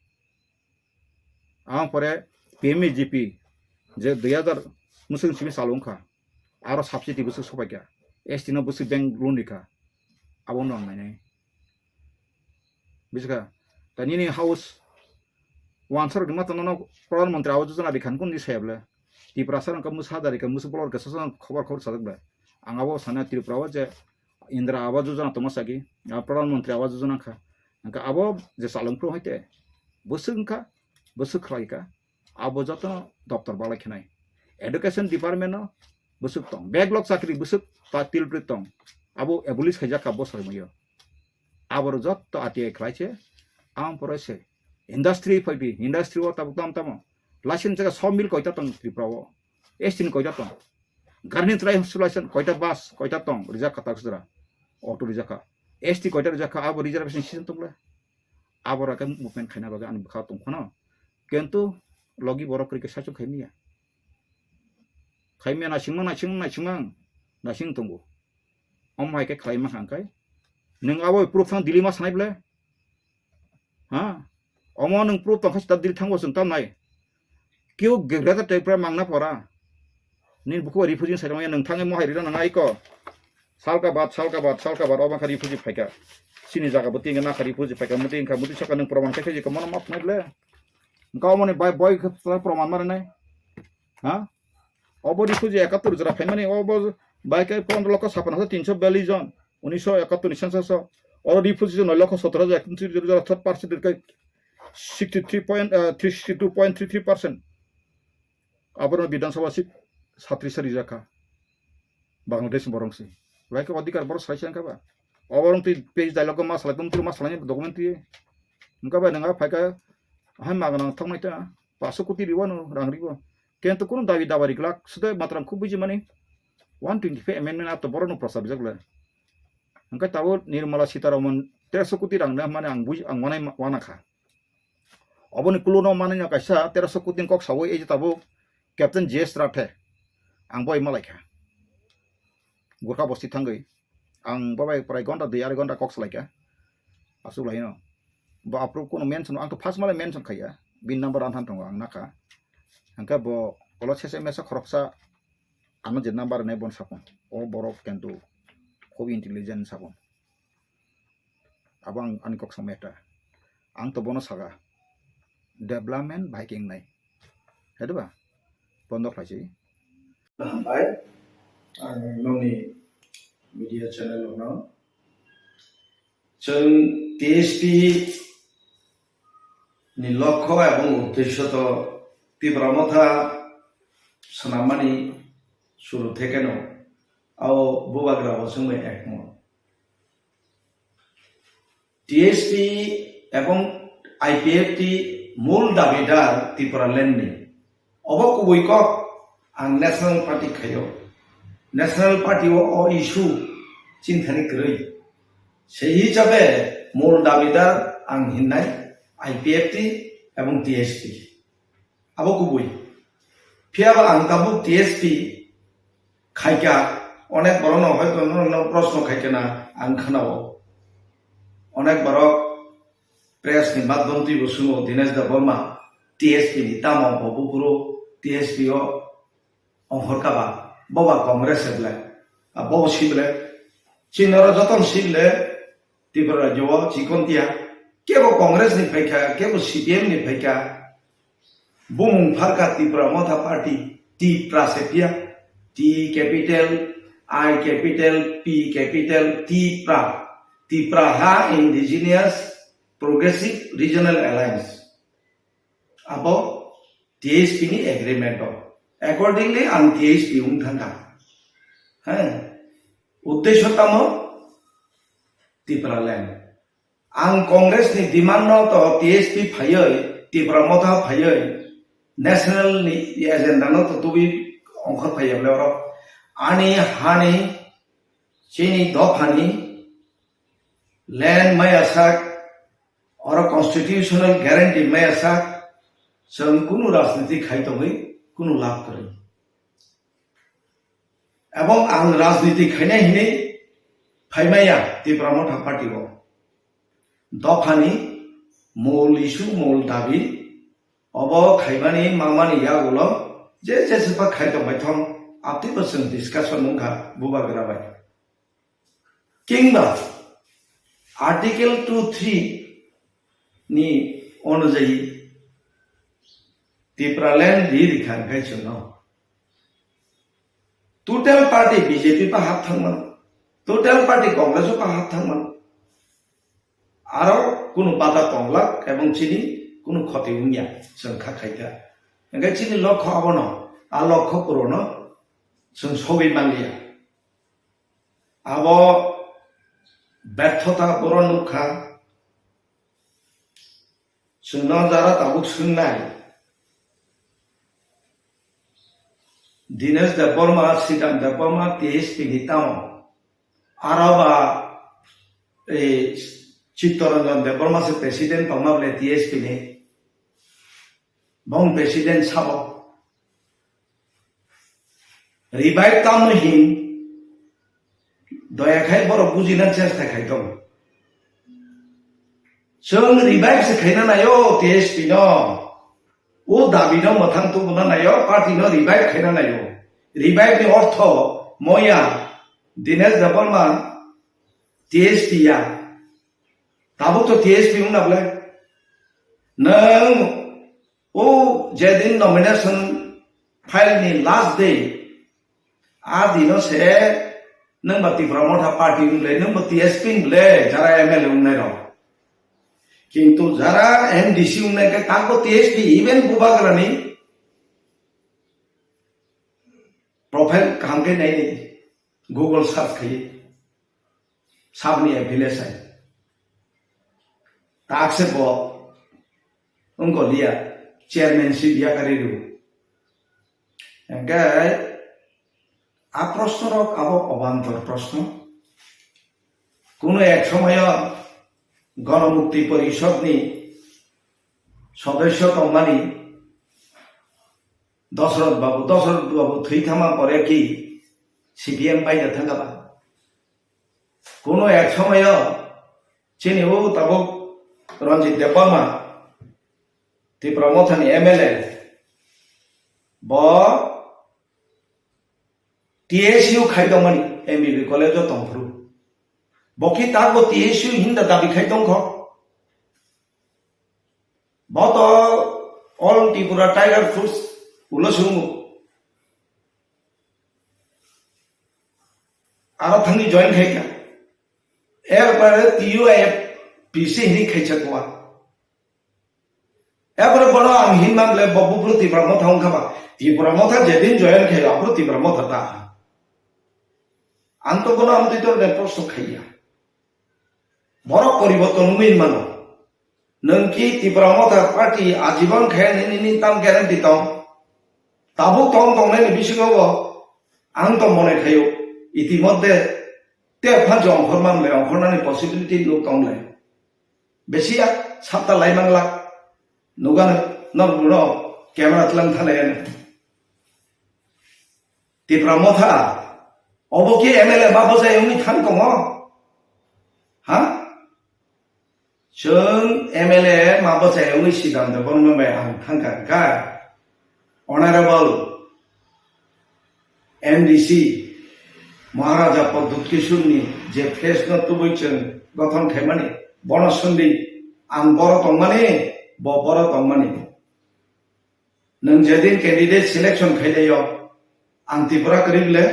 Aboni pore P M E G P je dui hajar mwswk simi chalo wngkha, aro subsidy bwswk sopaikha, S T no bwswk bank loan rikha, abono ang nainai. Bujiskha? Ta nini house wansa rok rima tongno Pradhan Mantri Awas Yojana rikha nukun di sayable. Tiprasa rok mwsa da rikha, mwsa bolor rikha, sosa khobor khobor sajak ble. Ang abo sana Tripura o je Indra Awas Yojana tongma sagi, a Pradhan Mantri Awas Yojana kha. Hingkhe abo je chalung phuru hai te bwswk wngkha, bwswk khlai kha, abo jotono doptor balai khenai. Education Department no bwswk tong, backlog chakri bwswk ta tilpri tong, abo abolish khaijak kha bosor mayo. Aboro jotto R T I khlai se, ang pore se industry phaidi, industry o tabuk tam tamo license jaga sawmill koita tong Tripura o, S T ni koita tong, garni trai hospital license koita, bus koita tong rijak kha, taksudra auto rijak kha, S T koita rijak kha, abo reservation system tong le. Aboro khe movement khaina bagwi ani bwkha tong phano, kintu logi borok kwrwi khe saichung khai manya, khai manya, naisingmang, naisingmang, naising, naising tongo. Omo hai khe khlai mankha hwnkhe, nwng abo proof thang Delhi ma sanai ble? Ha? Omo nwng proof tong kha sita Delhi thango chwng tam nai. Keu Greater Tripura mangna pora. Nini bukhuk bai refugee sai tongmani, nwng thangwi mohai rina nang aiko. Salka bad, salka bad, salka bad, obo kha refugee phaika. Chini jaga bo tinga nakha refugee phaika, muti wngkha, muti saka nwng proman khai khe komono ma phnai ble. Wngkha omoni bai boi khe proman ma rwnai. Ha? Obo refugee ekattor jora phaimani, obo bai khe pondro lokho sappan hajar tinso biyallis jon, unisho ekattor ni census o. Oro refugee jon noi lokho sottor hajar ekattor jora, third percent khe sixty three point, eh, three sixty two point three three percent. Aborok Bidhan Sabha seat satris rijak kha. Bangladesh borok se. Bai khe odhikar borok sai se wngkha ba. Oborok twi page dialogue ma salai, tong ma salai document twi. Wngkha ba nwng a phaikha hai magana thoknai ta. Paso koti riwano rang riwo. Kento kuno dabi dawa riglak. Sudo matram khub buji mani one twenty five amendment ato borok no prosa bijak le. Wngkha tabo Nirmala Sitaraman terso koti rang na mani ang buji, ang wanai ma-, wana kha. Oboni kuluno manwi no kaisa terosho koti ni kok sawi ei je tabuk Captain J S Rathe. Ang bai malai kha. Gurkha bosti thangwi. Ang bo bai prai gonta dui arai gonta kok salai kha. Aswk lai no. Bo aphuru kuno mention, ang to first malai mention khaiya. Bin number anthan tongo ang nakha. Hangkhe bo kolo sese mesa khoroksa ano je number ne bon sapon. O borok kentu khub intelligent sapon. Abo ang ani kok samaya ta. Ang to bono saga. Development bai khe wngnai. Hai diba? Bondo khlai si. Hambai. Ang nokni media channel rokno. Chwng T S P ni lokho ebong uddesho to Tipra Motha swnammani suru thekeno ao bubagra bo chwngbai ekmot. T S P ebong I P F T mul dabidar Tipraland ni. Obo kubui kok ang National Party khaio. National Party o, o issue chini thani kwrwi. Sei hisabe mul dabidar ang hinnai I P F T ebong T S P. Abo kubui. Phiya ba ang tabuk T S P khaikha, onek borok no hoito no, no proshno khaikha na ang khanao. Onek borok press ni madhyam twi bo sungo Dinesh Debbarma T S P ni tamo bo buphuru T S P o ongkhor kha ba, bo ba Congress se ble, a bo si ble, chini oro joto si ble, Tripura rajyo o chikon tiya, kebo Congress ni phaikha, kebo C P M ni phaikha, bumung pharkha Tipra Motha Party, Tipra se phiya, T capital, I capital, P capital, Tipra, Tipraha Indigenous Progressive Regional Alliance. Abo T S P ni agreement o. Accordingly, ang T S P wng thangkha. He, uddesho tamo Tipraland. Ang Congress ni demand no to T S P phaiwi, Tipra Motha phaiwi, national ni agenda no to tubui ongkhor phaiya bole oro. Ani hani, chini dophani land maya sak, oro constitutional guarantee maya sak, chwng kunu rajniti khai tongwi kunu lab kwrwi. Ebong ang rajniti khainai hinwi phaimaya Tipra Motha Party o. Dophani mol issue, mol dabi, obo khaimani mamani yagulo je je sepa khai tongbai thong, abtwi bo chwng discussion wngkha bubagra bai. Kingba Article two three ni onujayi Tipraland ri rikha hwnkhe chwngno. Total party B J P pa hap thangmano, total party Congress o pa hap thangmano. Aro kunu bada tonglak ebong chini kunu khoti wngya, chwng kha khaikha. Hwnkhe chini lokho abono, a lokho purono Chwng sogwi manliya. Abo berthota boro nukha. Chwngno jara tabuk swngnai. Dinesh Debbarma, Sridham Debbarma, T S P ni tamo. Aro ba, eh, Chittaranjan Debbarma se president tongma bole T S P ni. Bong president sabo. Revive tamo hin, doya khai borok bujina chesta khai tong. Chwng revive se khaina naio T S P no. O dabi no mwthang tubuna naio, party no revive khaina naio. Revive ni ortho moya Dinesh Debbarma T S P ya. Tabuk to T S P wngna bole. Nwng o jedin nomination file ni last day, a dino se nwng ba Tipra Motha party wng le, nwng ba T S P wng le, jara M L A wngnai rok. Kintu jara M D C wngnai khe takbo T S P, even Bubagrani profile kaham khe nai di, Google search khai. Sabni affiliation. Takse bo wngkha liya chairmanship yakari rw. Hingke a proshno rok abo obantor proshno. Kuno ek somoyo Ganamukti Porishod ni sodosyo tongmani Dosrot Babu, Dosrot Babu thwi thangma pore ki C P M bai da thangkha ba? Kuno ek somoyo chini o tabuk Ranjit Debbarma, Tipra Mothani M L A, bo T S U khai tongmani M B B college o tongphuru. Bo ki takbo T S U hinda dabi khai tongkho. Bo to All Tripura Tiger Force ulo sungo. Aro thangwi join khai kha. Erpore T U I F P C hini khaisa kuwa. Erpore bono ang hinma bole bo buphuru Tipra Motha wngkha ba. Tipra Motha jedin join khai aphuru Tipra Motha ta. Ang to bono amtwi to ne proshno khaiya. Borok poriborton wngwi mano. Nwng ki Tipra Motha Party ajibon khe nini, nini tam guarantee tong? Tabuk tong tongnaini bisingo bo ang to mone khaio, itimodde te phan je ongkhor manle, ongkhornani possibility nuk tongle. Besi ya sapta lai manglak, nugano, nok nuno camera tlang thalai ani. Tipra Motha, obo ki M L A ba bwsai wngwi thang tongo? Ha? Chwng M L A ma bwsai wngwi sidam de bono bai ang thangkha hwnkha. Honorable M D C Maharaja Pradyut Kishore ni je press no tubui chwng gothon khaimani, bono swngdi ang boro tongmani, bo boro tongmani. Nwng jedin candidate selection khailaio, ang Tripura kwrwi le,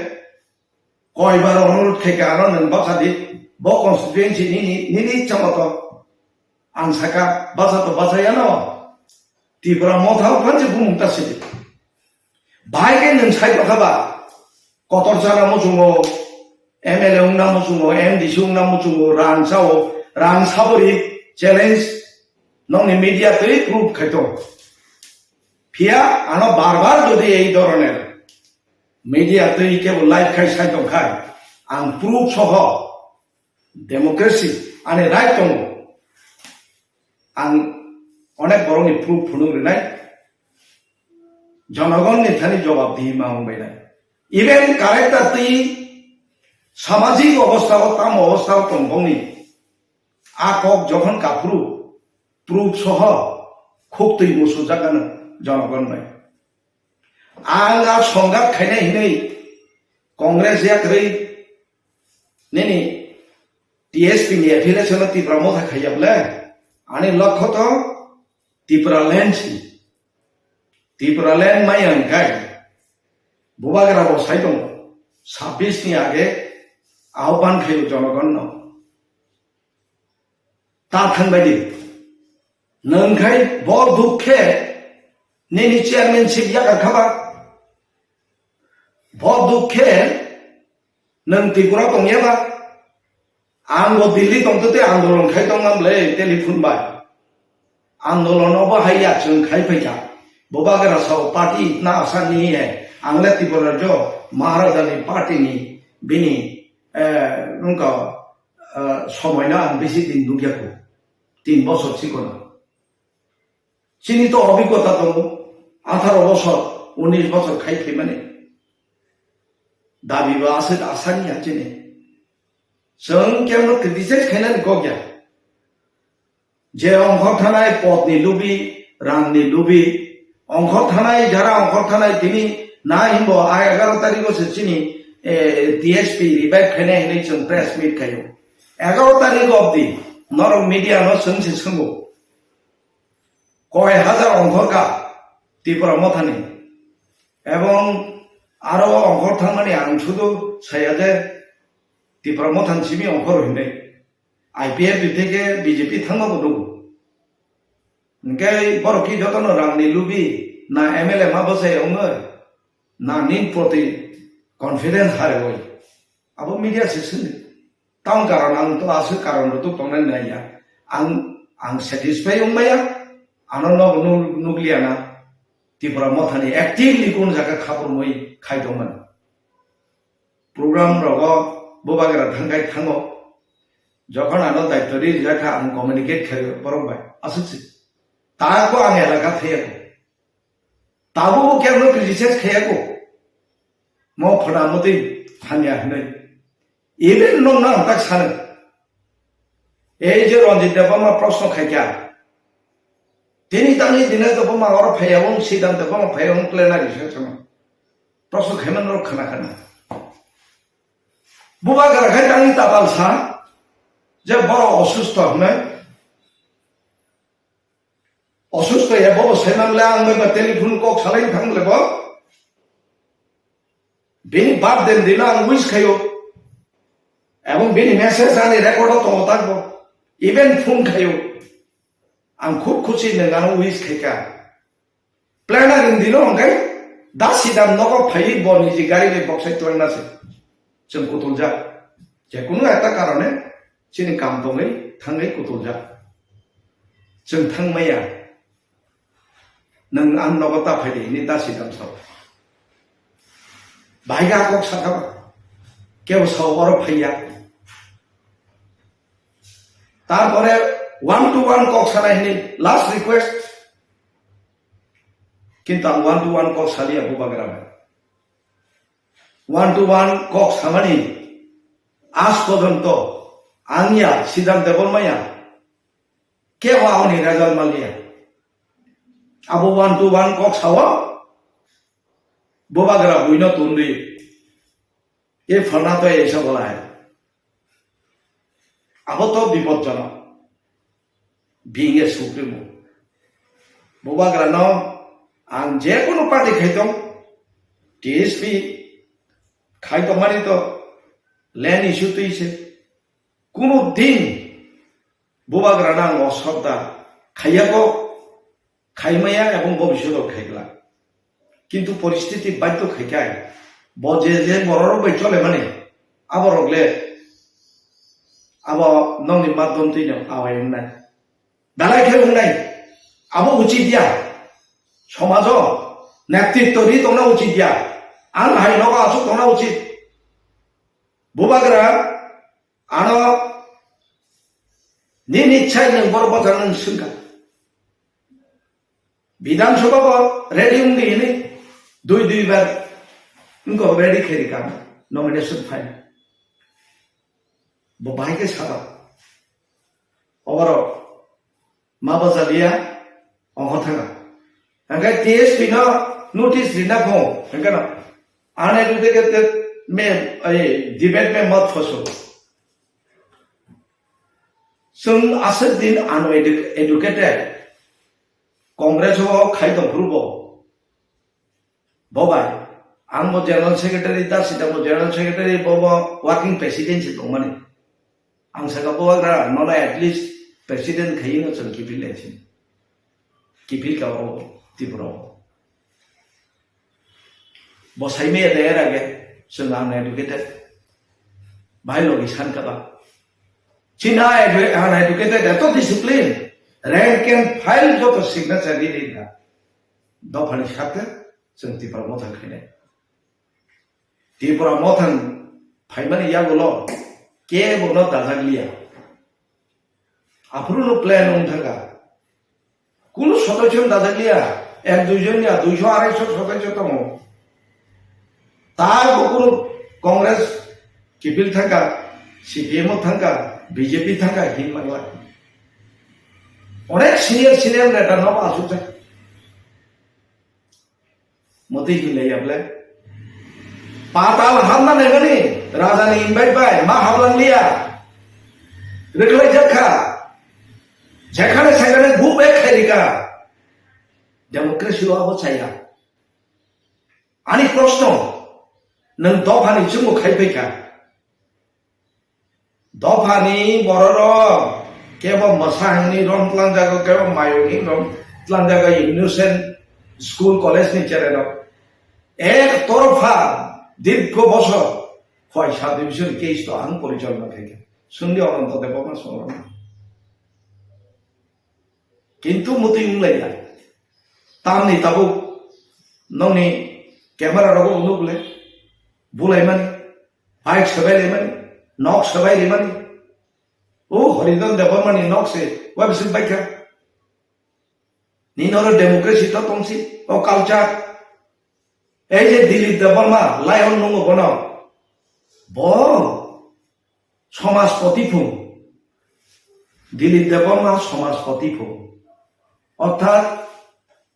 koibar onurodh khaikha ano nwng bacha di, bo constituency nini, nini ichha moto. Ang saka bacha to bachayano, Tipra Motha o phansi bumung ta sidi. Bahai khe nwng sai tongkha ba, Kotor chana muchungo, M L A wngna muchungo, M D C wngna muchungo, rang sao, rang sabori challenge nokni media twi proof khaito. Phiya ano bar bar jodi ei dhoroner media twi kebo live khai sai tongkhai, ang proof soho democracy ani right tongo. Ang onek borokni proof phunuk rinai, jonogonni thani jobab dihi ma wng bainai. Even character twi samajik obostha o, tamo obostha o tong bongni, a kok jokhon kaphuru proof soho khuk twi musujak ano jonogon bai. Ang a songgat khainai hinwi Congress yakrwi nini T S P ni affiliation no Tipra Motha khaiya bole, ani lokho to Tipra land si. Tipra land maya hwnkhe Bubagra bo sai tongo, sabbish ni age ahban khaio jonogon no. Ta thangbai di. Nwng khai bo dukhe nini chairmanship yakar khaba. Bo dukhe nwng Tripura tongya ba? Ang bo Delhi tongtwtwi andolon khai tongmam le telephone bai. Andolon obo hai ya chwng khai phaikha. Bubagra sao party itna asan nahi hai. Ang le Tripura jo Maharaja ni party ni bini, eh, nungka, eh, somoi no ang bisi din nukya ko. Tin bosor chikon. Chini to obhigota tongo, atharo bosor, unis bosor khai phaimani. Dabi ba aswk asani ya chini. Chwng kemno criticize khainani kok ya. Je ongkhor thanai podni lubi, rangni lubi, ongkhor thanai, jara ongkhor thanai tini na himbo a egaro tarikgo se chini, eh, T S P revive khainai hinwi chwng press meet khaio. Egaro tarik obdi norok media no chwng se swngo. Koi hajar ongkhor ka Tipra Mothani. Ebong aro ongkhor thangmani ang sudu saya je Tipra Mothani simi ongkhor hinwi. I P F T theke B J P thangma bo nugo. Hingke borok ki jotono rangni lubi na M L A ma bwsai ongoi na nin proti confidence harewoi. Abo media se sini. Tang karon ang to aswk karon rwtuk tongnai nai ya. Ang, ang satisfy wng maya. Ano no nuk-, nukliya na. Tipra Mothani actively kun jaga khapormoi khai tongmani. Program rogo Bubagra thangkai thango. Jokhon ano daityo ri jakha ang communicate khai borok bai. Aswk si. Ta ko ang elaka thaya ko. Tabuk bo kebo no criticize khaiya ko. Mo phana motwi hamya hinwi. Even nokno ang tak sano. Ei je Ranjit Debbarma proshno khaikha. Tini tangni dine Debbarma oro phaiya wng, Siddhant Debbarma phaiya wng plenary session o. Proshno khaimano rok khna khna. Bubagra khai tangni tabal sa je borok osustho hinwi. Osustho ya bobo saiman le ang bai ba telephone kok salai thang le bo. Bini birthday dino ang wish khayo. Ebong bini message ani record o tongo tak bo. Even phone khayo. Ang khub khusi nang ano wish khaika. Planner ni dino hwnkhe da Siddhant nogo phaiwi bo niji gari bai boksai twlangna se. Chwng kutuljak. Je kunu ekta karone chini kam tongwi thangwi kutuljak. Chwng thangmaya. Nwng ang nogo ta phaidi hinwi da Siddhant sao. Bahai ga kok sakha ba. Kebo sao oro phaiya. Tarpore one to one kok sanai hinwi last request. Kintu ang one to one kok saliya Bubagra bai. One to one kok samani aaj porjonto ang ya Siddhant Debbarma ya kebo aboni result manliya. Abo one to one kok sao Bubagra buino tundui. E phalna to eisa bolai. Abo to bipodjonok. Being a supremo. Bubagrano ang je kunu party khaitong, T S P khaitong mani to land issue twi se. Kunu din Bubagrano ang osroddha khaiya ko. Khaimaya ebong bobishoto khaikla. Kintu poristiti baidhyo khaikai. Bo je je bororok bai chole mani, aborok le abo nokni madhyam twi no awai wngnai. Dalai khe wngnai. Abo uchit ya. Somajo netritto ri tongna uchit ya. Ang hai nogo aswk tongna uchit. Bubagra ano nini chai nwng borok bwkha nwng swngkha. Bidhan Sabha bo ready wngdi hinwi dui dui bar wngkha ready khe rikha nomination file. Bo bahai khe saba. Oborok ma bajaliya, oho thanga. Hingkhe T S P no notice rina kho, hingkhe no uneducated mein, ei, debate mein mat phoso. Chwng aswk din unedu-, educated, Congress o khai tong phuru bo. Bo bai, ang bo General Secretary, da sida bo General Secretary, bo bo Working President se tongmani. Ang saka bo agra, nono at least President khayi no chwng kiphil lai sini. Kiphil ka o Tripura o. Bo saimaya de era ge, chwng uneducated. Bai logi san kaba. China edu-, uneducated, eto discipline. Rank and file joto signature di di na. Dophani sakhe, chwng Tipra Motha khainai. Tipra Motha phaimani yagulo, kebo no dajak liya. Aphuru no plan wng thangkha. Kunu sodosyo no dajak liya. Ek dui jon ya, duiso arai so sodosyo tongo. Ta bo kunu Congress kiphil thangkha, C P M o thangkha, B J P thangkha, hin mangla. Onek senior senior neta no asuk jak. Motwi hinlaiya ble. Patal hamna naimani, raja ni invite bai, ma hablang liya. Reklai jakha. Jekhane sekhane go back khairika. Democracy o abo chaya. Ani proshno, nwng dophani chwngbo khai phaikha. Dophani bororok kebo mwsa hwnwi rom tlangjago, kebo mayo hwnwi rom tlangjago, innocent school college ni chererok. Ek torpha dirgho bosor khoi sub division case to ang porichalona khaikha. Sungdi Ananto Debbarma songrok. Kintu mutwi wng lai ya. Tamni tabuk nokni camera rogo nuk le. Bulai mani. Bike sebai rimani, nok sebai rimani. O Horidon Debbarmani nok se, wa bising baikha. Nini oro democracy to tongsi, o culture. Ei je Dilip Debbarma, lion nungo bono. Bo somajpoti phung. Dilip Debbarma somajpoti phung. Orthat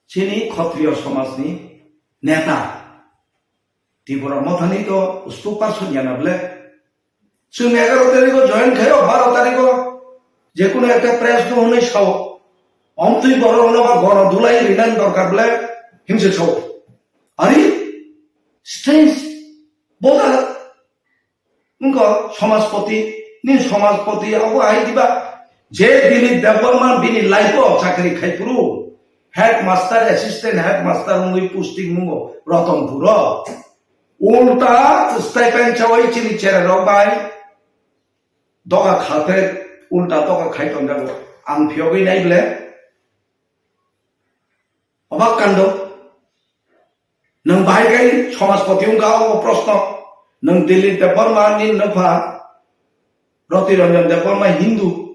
chini Khotriyo somajni neta. Tipra Mothani to spokesperson ya na ble. Chwng egaro tarikho join khaio, baro tarikho je kono ekta press no hwnwi sao. Omtwi borok no ba gono dulai rinani dorkar ble himse sao. Ari strange boda wngkha somajpoti, ni somajpoti abo hai diba je Dilip Debbarma bini life o chakri khai phuru headmaster, assistant headmaster wngwi posting nungo Ratanpuro. Ulta stipend chawi chini chererok bai doga khate ulta doga khai tonjago. Ang phiyogwi nai ble. Obak kando. Nwng bahai kai somajpoti wngkha o proshno. Nwng Dilip Debbarma ni nwpha Roti Ranjan Debbarma Hindu.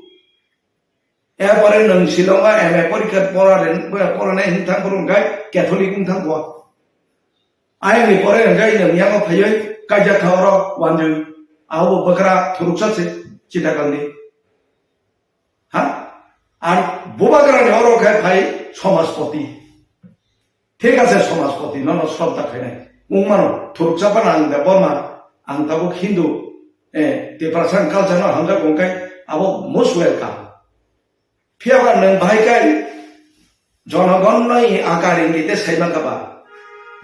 Erpore nwng Shillong o M A porikha pora ren-, pora nai hwn thang phuru hwnkhe Catholic wng thang kho. Ayang ni pore hwnkhe nwng yango phaiwi kaijak kha oro wanjwi. Abo bwkra thuruksa se Chittagong ni. Ha? Ar bubagra ni oro khe phai somajpoti. Thik ase, somajpoti, nono sroddha khainai. Wngmano, thuruksa phano ang Debbarma, ang tabuk Hindu, eh, Tiprasa ni culture no hamjak wngkai, abo most welcome. Phiyaba nwng bahai kai, jonogon no i akar ingite sai mankha ba.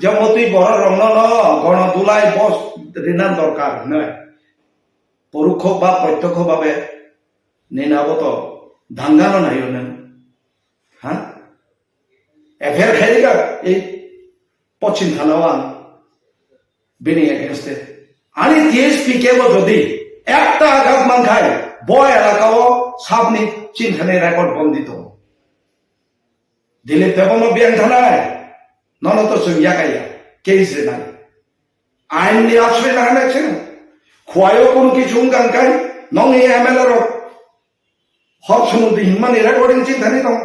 Jemon twi borok rok no, no, gono dulai bos rina dorkar, hinoi. Porokho ba protyokho babe, nini abo to dangano naio nwng. Ha? F I R khai rikha ei Pochim Thana o ang bini against e. Ani T S P kebo jodi ekta agat mankhai, bo elaka o sabni chinthani record bondi tongo. Dilip Debbarma biyang thanai, nono to chwng yakaya, case rinai. Ain ni aswai nahana chwng. Khwai o kunu kichu wngkha kai, nongni M L A rok. Hor sumudi hinmani recording chinthani tong.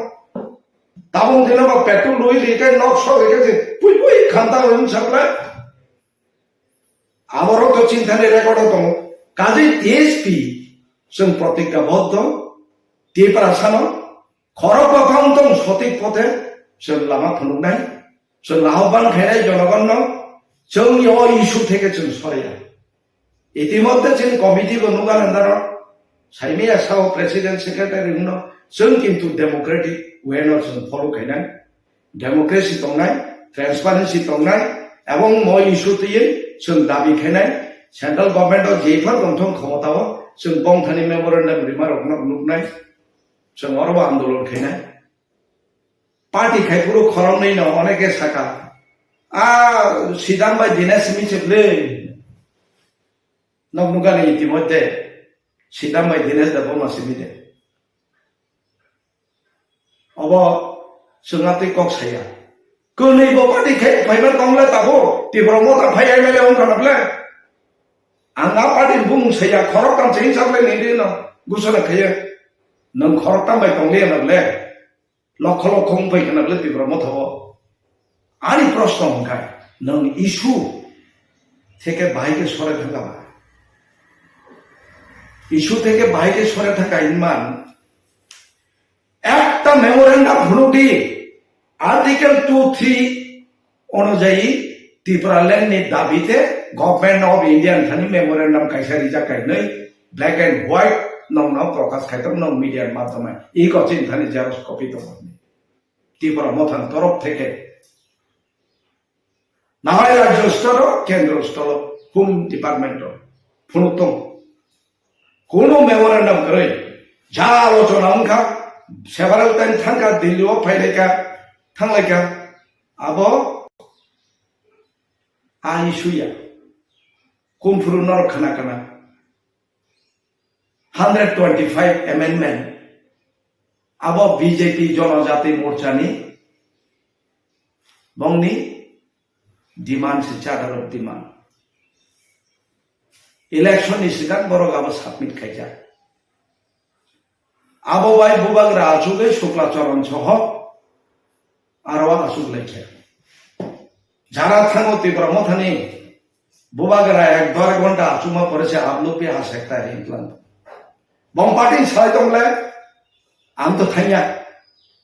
Tabung dino ba petrol lui ri kai nok sok ri kai je pui pui khanta oi wng saklai. Aborok to chinthani record o tongo. Kaje T S P chwng protikka boddo. Tiprasano khorok ba bang tong sotik pothe chwng lama phunuknai. Chwng ahobban khainai jonogonno, chwng o issue theke chwng sorya. Itimodhye chini committee bo nuga nandaro, saimaya sao president secretary wngno, chwng kintu democratic way no chwng follow khainai, democracy tongnai, transparency tongnai, ebong mo issue twiwi chwng dabi khainai, central government o jephar tongthong khomota o chwng bongthani memorandum rima rokno nuknai, chwng oro bo andolon khainai. Party khai phuru khoroknwi no oneke saka. A Sidam bai Dinesh simi se bwle. Nok nukani itimodde Sidam bai Dinesh da boma simi de. Obo chwng atwi kok saya. Kwnwi bo party khai phaibar tong le tabuk Tipra Motha phai M L A wng khana bwle. Ang a party ni bumung saya, khoroktham se hinsa bwle nini no gusana khaiya. Nwng khoroktham bai tong liya na bwle. Lokho lokho wng phai khana bwle Tipra Motha o. Ani proshno hwnkha, nwng issue theke bahai khe sore thangka ba? Issue theke bahai khe sore thangka hinman? Ekta memorandum phunukdi, Article two three onujayi Tipraland ni dabi te Government of India ni thani memorandum kaisa rijak kainwi black and white nokno prokash khaitong nok media ni madhyome. Iko chini thani xerox copy tongo. Tipra Motha ni torof theke nahai rajyo storo, kendro storo, Home Department o phunuk tong. Kuno memorandum kwrwi. Ja alochona wngkha, several time thangkha, Delhi o phailaikha, thanglaikha. Abo ani suya. Kumphuru norok khana khana. Hundred twenty-five amendment. Abo B J P Jonojati Morcha ni bongni demand se, charter of demand. Election ni swkang borok abo submit khaijak. Abo bai bubagra achugwi Shukla Charan soho aro achuk laikha. Jara thango Tipra Mothani bubagra ek dor ghonta achukma pore se aplupi ha sekta ring tlang. Bom party sai tong le, ang to thangya,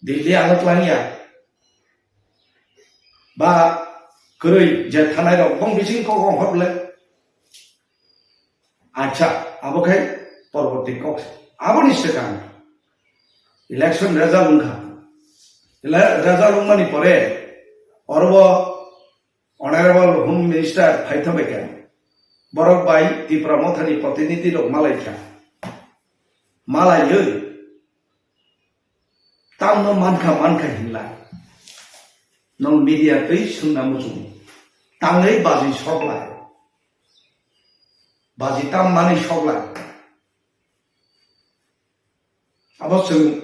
Delhi ano tlangya. Ba kwrwi je thanai rok bong bising kok ong hor le. Acha, abo khai porborti kok. Aboni swkang election result wngkha. Ele-, result wngmani pore orobo Honorable Home Minister phaitha bai kha. Borok bai Tipra Mothani protinidhi rok malai kha. Malaiwi tamno mankha mankha hinlai. Nong media twi swngna muchung. Tangwi baji soklai. Baji tam manwi soklai. Abo chwng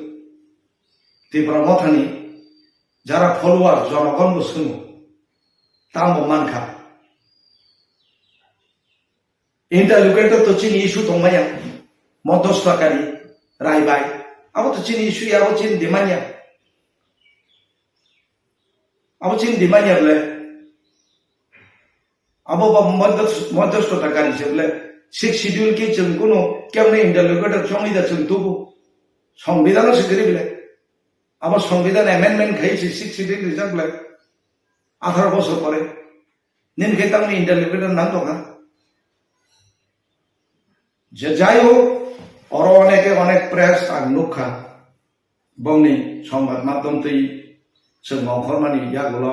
Tipra Mothani jara follower jonogon bo swngo. Tambo mankha. Interlocutor to chini issue tongmaya, Modostakari, Raibai. Abo to chini issue ya, abo chini demand ya. Abo chini demand ya bole. Abo ba Modos-, Modostakari se bole. Sixth schedule ki chwng kuno kemne interlocutor chongwi da chwng tubu. Songbidan se giri bole. Abo songbidan amendment khai se sixth schedule rijak bole. Atharo bosor pore. Nini khe tamni interlocutor nang tongkha. Je jai hok, oro oneke onek press ang nukha. Bongni songbad madhyam twi chwng ongkhormani yagulo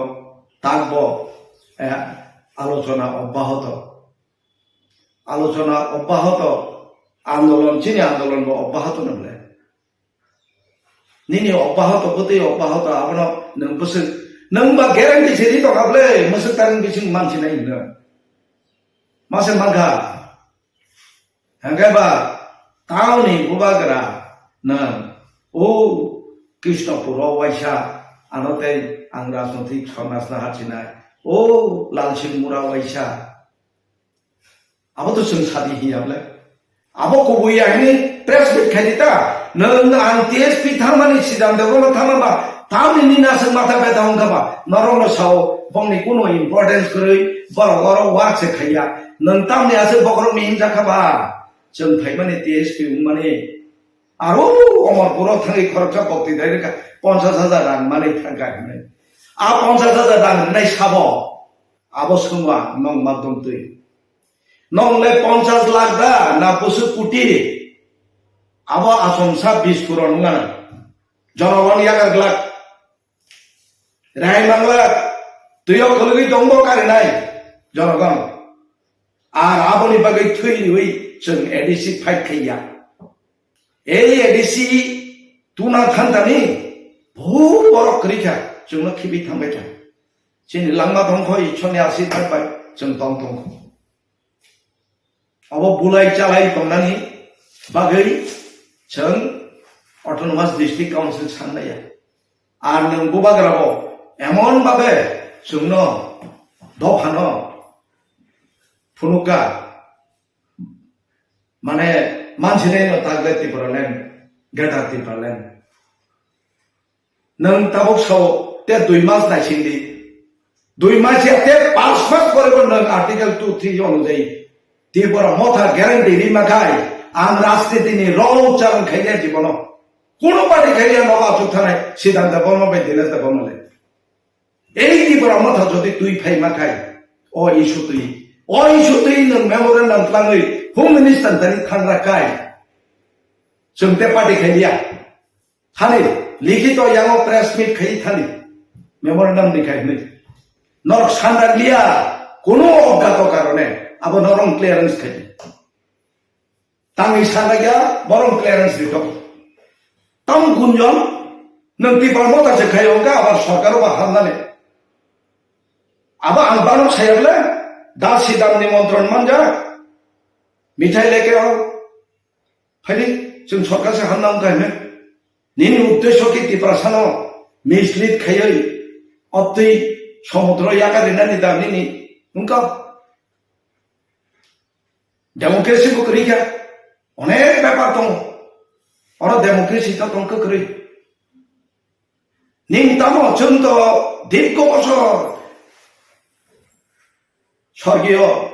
takbo, eh, alochona obbahoto. Alochona obbahoto, andolon, chini andolon bo obbahoto nwngle. Nini obbahoto, bwtwi obbahoto, abono nwng bwswk, nwng ba guarantee se ri tongkha bwle, mwswk taring bising mansinai hino. Mase mankha. Hwnkhe ba, taoni bubagra nwng, o Krishnapuro waisa, ano tei ang rajnotik somajno hachinai, o Lalsing Mura waisa, Abo to chwng sadi hiya bwle. Abo kubui ya hini press meet khai di ta. Nwng ang T S P thangmani sidam de bono thangma ba. Tamni nini aswk matha beda wngkha ba. Norok no sao bongni kuno importance kwrwi borok oro work se khaiya. Nwng tamni aswk bokrok ni hinjakha ba. Chwng phaimani T S P wngmani. Aro Omorpuro thangwi khoroksa bokti dai rwkha ponchash hajar rang manwi thangkha hinwi. A ponchash hajar rang rwnai sabo. Abo swngwa nong madhyam twi. Nong le ponchash lakh da na bwswk koti? Abo achomsa bis crore wngna. Jonogon yagar glak. Rehai mang glak. Twiyo khulugwi tongbo karinai. Jonogon. Ar aboni bagwi thwi riwi chwng A D C fight khaiya. Ei A D C tuna thantani bhut borok kwrwi kha, chwngno khibi thangbai kha. Chini langma tongkho Ishorni asirwad bai chwng tong tongkho. Abo bulai chalai tongnani bagwi chwng Autonomous District Council sanlaiya. Ar nwng bubagrabo emon babe chwngno dophano phunukha, mane mansinai no tagle Tipraland, Greater Tipraland. Nwng tabuk sao te dui mas naising di. Dui mas ya te panch mas pore bo nwng Article two three onujai Tipra Motha guarantee rima khai ang rajniti ni rong chalang khai ya jibono. Kuno party khai ya nogo achuk thanai Siddhanta Debbarma bai Dinesh Debbarma le. Ei Tipra Motha jodi twi phai ma khai, o issue twi, o issue twi nwng memorandum twlangwi Home Minister tani thangra kai. Chwng te party khai liya. Thani, likhito yango press meet khai thani. Memorandum ni khai hwnwi. Norok sandar liya, kuno obgato karone, abo norok clearance khai. Tangwi sanakya, borok clearance ritok. Tam gunjon, nwng Tipra Motha se khai hwnkha, abar sorkar ba hamnani. Abo ang banok saya bole, da Siddhanta Debbarma ni montron manja, mithai leke o, phaidi, chwng sorkar se hamna wngkha hwnwi. Nini uddesho ki Tiprasano mislead khaiwi, obtwi somudro yakarina ni da nini wngkha. Democracy bo kwrwi kha, onek bepar tongo. Oro democracy to tong kwrwi. Ning tamo chwng to dirgho bosor sorgiyo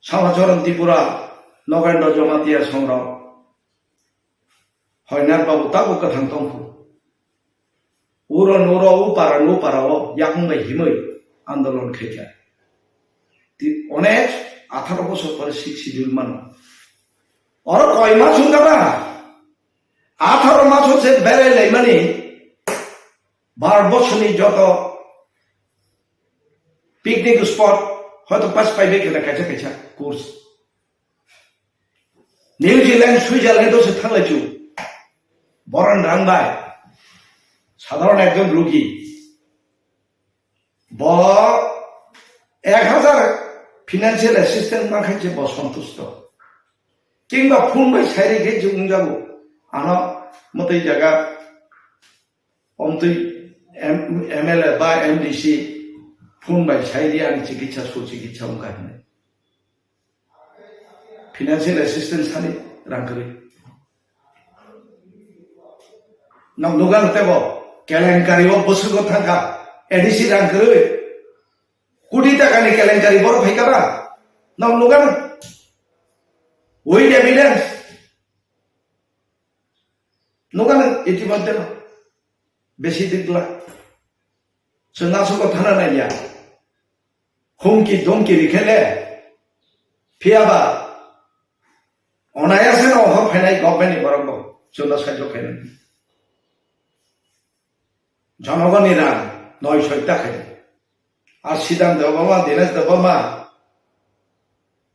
Samacharan Tripura, Nogendra Jamatia songrok, Hoynar Babu tabo kwthang tongkhu. Uro nuro upara nupara o yakung bai himwi andolon khaikha. Ti-, onek atharo bosor pore Sixth Schedule mano. Oro koi ma sungkha ba? Atharo maso se berai laimani Bharat borsoni joto picnic spot hoito pas paibai khe kaisa kaisa course. New Zealand, Switzerland o se thanglai chu. Boron rang bai. Sadharon ekjon rugi. Bo ek hazar financial assistance ma khainse bo santusto. Kingba phone bai sairi khe je wngjago. Ano motoi jaga omtwi M-, M L A ba M D C phone bai sairi ani chikitsa su chikitsa wngkha hinwi. Financial assistance sani rang kwrwi. Nang nugan tebo kelenkari o bwswk o thangkha A D C rang kwrwi. Koti takani kelenkari borok phaikha ba? Nang nugan? With evidence. Nugan itimadhyeno. Besi dikla. Chwng aswk o thana naiya. Humki domki rikhe le, phiyaba onayase no hor phainai government ni borok bo chwngno sahajyo khainai. Jonogoni rang noi soi ta khainai. Ar Siddhanta Debbarma, Dinesh Debbarma,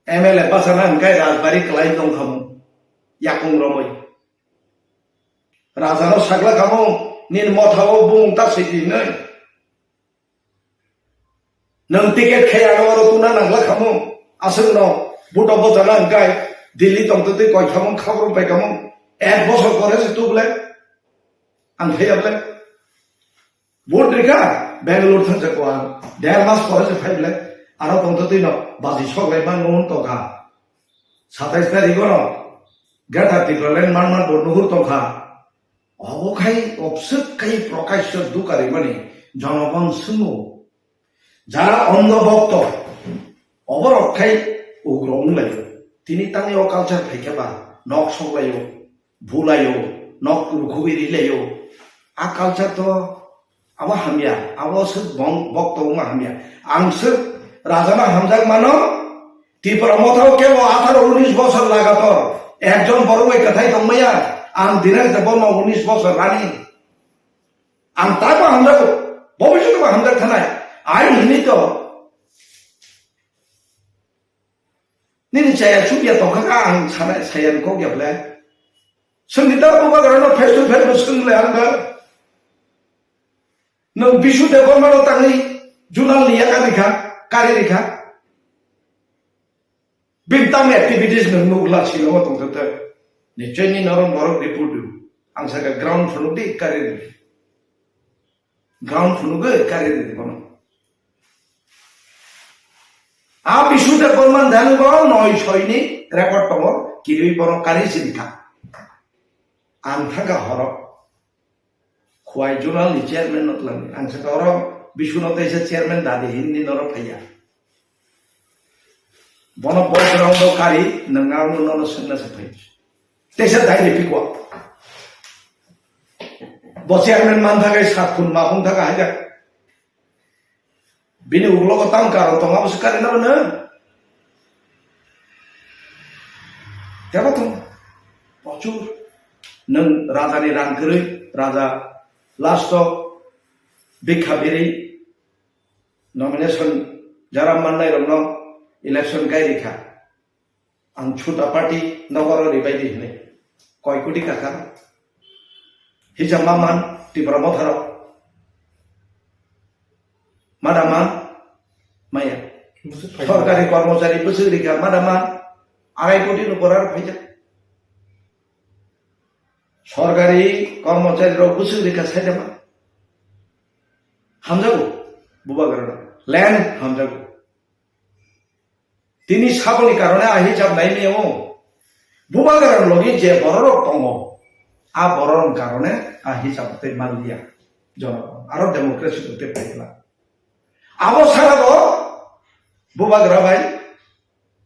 M L A bachana hwnkhe rajbari kwlai tongkhamu, yakung romwi. Rajano sakla khamu, nini mothao bumung ta sidi hinwi. Nwng ticket khe ano oro tuna nangla khamu, aswkno buto bojana hwnkhe Delhi tongtwtwi koi khamu khabrum pai khamu, ek bosor pore se tubule ang thaiya bole. Vote rikha Bangalore thangsa ko ang der mas pore se phai bole, aro tongtwtwino baji sok lai man nuhur tongkha. Satais tarikh no Greater Tipraland man man bo nuhur tongkha. Obo khai obswk khai Prakasya dukarimani jonogon swngo. Jara ondho bhokto, oborok khai ugro wnglaio. Tini tangwi o culture phaikhe ba nok soklaio, bulaio, nok rukhugwi rilaio. A culture to abo hamya, abo swk bong-, bhokto wngma hamya. Ang swk rajano hamjak mano, Tipra Mothao kebo atharo unis bosor lagator ekjon borok bai kwthai tongmaya, ang Dinesh Debbarma unis bosor rani. Ang taibo hamjago, bobiswt bo hamjak thanai. Aini hinwi to nini chaya chukya tongkha kha ang sanai, saya ni kok ya bwle. Chwngni da bubagrano face to face bo swng le ang da. Nwng Bishu Debbarma no tangwi Junal ni yakar rikha, kari rikha. Bini tamo activities nwng nukla silongo tongthokte. Nichoi ni norok borok report rw. Ang saka ground phunuk di kari rw. Ground phunuk di kari rw bono. A Bisnu Debbarma dano bo noi soi ni record tongo, kirwi bono kari sirikha. Ang thangkha horo. Khwai Zonal ni chairman no twlang di. Ang saka oro Bisnu no teisa chairman dadi hinwi norok phaiya. Bono bo ground o kari, nwng ang nono swngna se phai. Teisa dai de pikwa. Bo chairman man thakai sat khun ma phung thaka hajar. Bini ulo ko tam karo tong abo se kari na bana. Tebo tong. Prochur. Nwng raja ni rang kwrwi, raja last o bikha biri nomination jara mannai rokno election kai rikha. Ang chuta party nogoro ribai di hinwi. Koi koti kaka. Hija maman Tipra Motharo. Madama maya. Sorkari kormochari bwswk rikha madama arai koti no borar phaijak. Sorkari kormochari rok bwswk rikha saidama. Hamjago. Bubagra land hamjago. Tini saboni karone a hisab nai miyao. Bubagra logi je bororok tongo, a bororok karone a hisab tei manliya. Jonogong. Aro democracy tei paikla. Abo sara bo Bubagra bai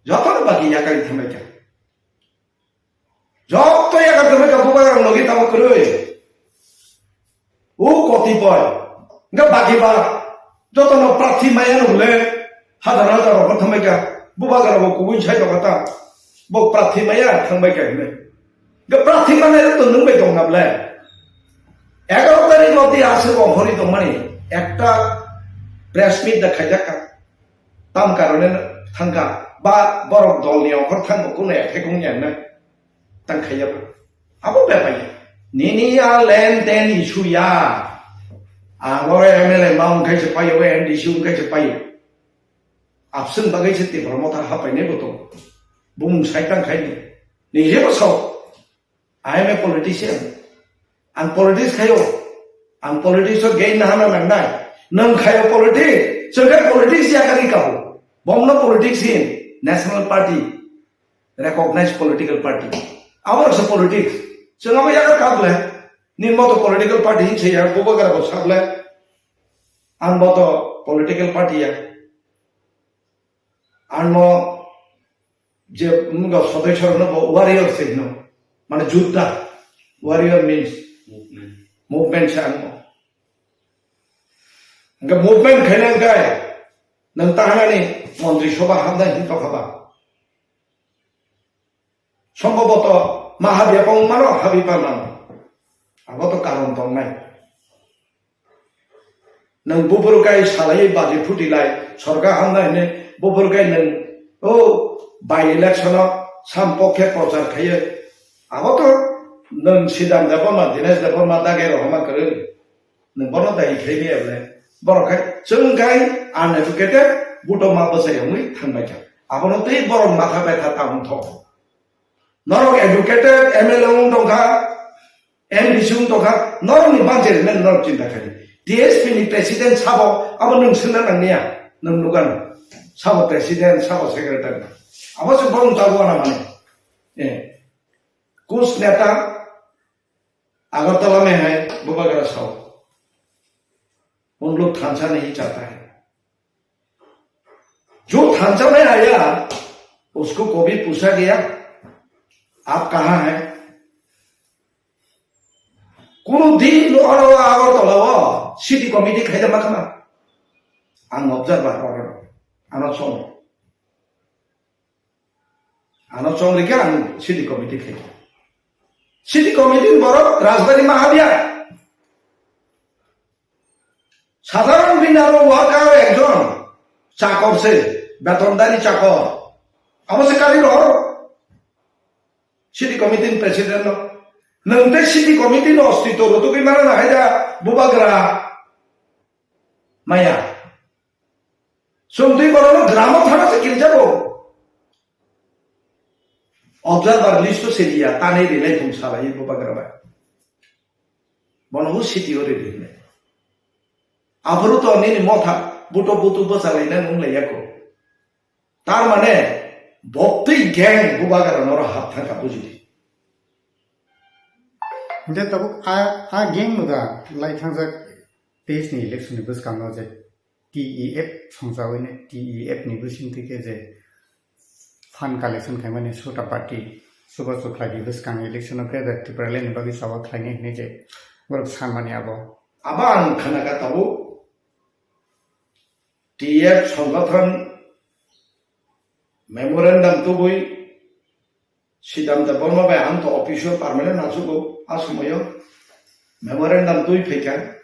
jotono bagi yakari thamai kha. Joto yakar tongwi ka bubagra logi tamo kwrwi. O kotipoi. Nga bagi ba. Joto no prathi maya no le. Hazar hazar rok thangbai ka. Bubagra bo kubui sai to kata. Bo prathi maya thangbai ka hine. Nga prathi maya to nung bai tong na ble. Egaroh tarikh no di aswk ongkhorwi tongmani. Ekta press meet da khaijak ka. Tam karone thangkha. Ba borok dol ni ongkhor thangkha kuno ephek wngya hine. Tang khaiya ba. Abo bepaiya. Nini ya len ten issue ya. Ang oro M L A ma wngkha se paio, M D C wngkha se paio. Abswng bagwi se Tipra Motha hapainai bo tongo. Bumung sai tang khai ni. Nije bo sao. I am a politician. Ang politics khaio. Ang politics o gain na hana nangnai. Nang khaio politics. Chwng khe politics ya kari kabo. Bomno politics in National Party. Recognized political party. Abo se politics. Chwng abo yagar kap le. Ni moto political party hin se ya, bubagra bo sap le. Ang moto political party ya. Ang no je mga sodosyo no bo warrior se no. Mane jutta. Warrior means movement. Movement se ang no. Hingke movement khaina hingke nang tahanani montri soba hamda hin tokha ba. Sombhoboto ma habya pang mano, habi pang mano. Abo to karon tongnai. Nwng buphuru kai salai baji phuti lai, sorkar hamna hine buphuru kai nwng o by election o sam pokhe prochar khaiye. Abo to nwng Sidam Debbarma, Dinesh Debbarma dage rohorma kwrwi. Nwng bono dai khaini able. Borok khai chwng khai uneducated, buto ma bwsai wngwi thangbai kha. Abono tei borok matha betha ta wng thok. Norok educated, M L A wng tongkha, M D C wng tongkha, norokni budget rwmani norok chinta khaidi. T S P ni president sabo, abo nwng swngna nangniya, nwng nukano. Sabo president, sabo secretary. Abo se borok tabuk wana mani. Eh. Kus neta, Agartala mein hai, Bubagra sao. Un log thansa nahi chahta hai. जो थांचा में आया, उसको कभी पूछा गया, "आप कहाँ हैं?" Kuno din no aro Agartala o city committee khaida ma khama. Ang observer oro. Ano song. Ano song rikha ang city committee khaida. City committee borok rajdhani ma habya. সাধারণ বিনারো ওয়ার্কার একজন চাকর সে, বেতনদারি চাকর। আমার সে কারি রহর সিটি কমিটির প্রেসিডেন্ট। নংতে সিটি কমিটির অস্তিত্ব রতুকি মানে না হয় যা বুবাগ্রা মায়া। Chwng twi borokno gramo thana se kirijago. Observer list o siliya, tanwi rilai thung salai bubagra bai. Bono hu city o rili hinwi. Aphuru to nini motha buto butu bwchalai nang wng lai yako. Tar mane boktwi gang bubagra noro hap thangkha bujidi. Hingke tabuk a, a gang no da lai thangjak teis ni election ni bwskango je T E F songchawi ne T E F ni bwsing twi khe je fund collection khaimani Sota Party subo chukhlai di bwskang election o khe Tipraland ni bagwi choba khlainai hinwi je borok sanmani abo. Abo ang khana kha tabuk T F songothon memorandum tubui Sidam Debbarma bai ang to office o permanent nachugo a somoyo memorandum twi phaikha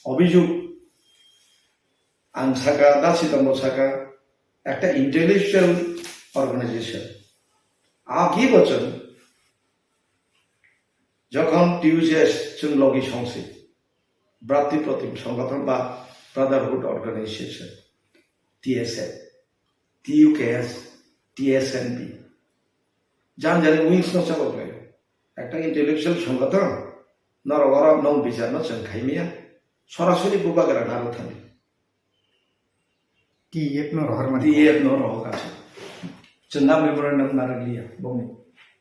obijug ang saka da Sidambo saka ekta intellectual organization a ki bochon jokhon T U J S chwng logi songsi Bhratri Protim Songothon ba Brotherhood Organization, T S F, T U K S, T S N B. Jan jani wings no chalo khlai. Ekta intellectual songothon, norok oro nong bichar no chwng khaimiya, sorasori bubagra naro thani. T F no rohor mani. T F no rohor kasi. Chwng na memorandum naro liya, bongni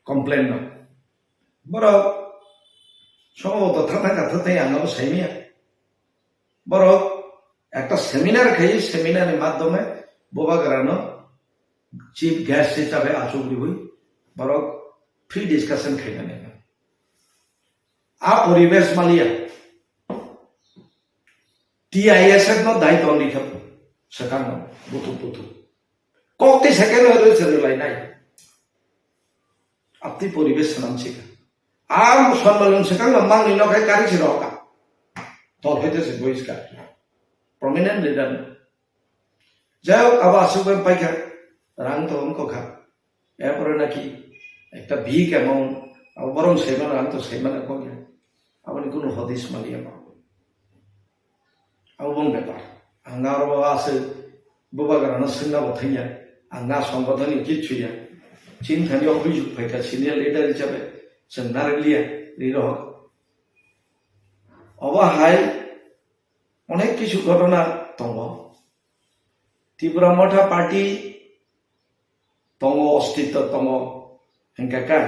complain no. Borok songo to thang thang thang thang ang abo saimiya. Borok ekta seminar khai, seminar ni madhyome bubagrano chief guest hisabe achuk riwi borok free discussion khaina nai. A poribesh maliya T I S F no dai tong ni kha sakang no butu butu. Kok tei second o rwchwrwlainai. Abtwi poribesh swnam sikha. Ang Sonmalung swkang no mangni nok hai kari si rok ka. Dol hai se boys ka. Prominent leader no. Jai hok, abo aswk bai paikha. Rang to wng kokha. Erpore naki ekta bhik amount. Abo borom saimano, ang to saimano kokya. Aboni kunu hodis maliya ma. Abo bong bepar. Ang aro aswk bubagrano swngna bo thangya. Ang na songgothoni kichu ya. Chini thani obhijog phaikha senior leader hisabe chwng narwkliya ri rohor. Obo hai onek kichu ghotona tongo. Tipra Motha Party tongo, ostitto tongo, hingka kha.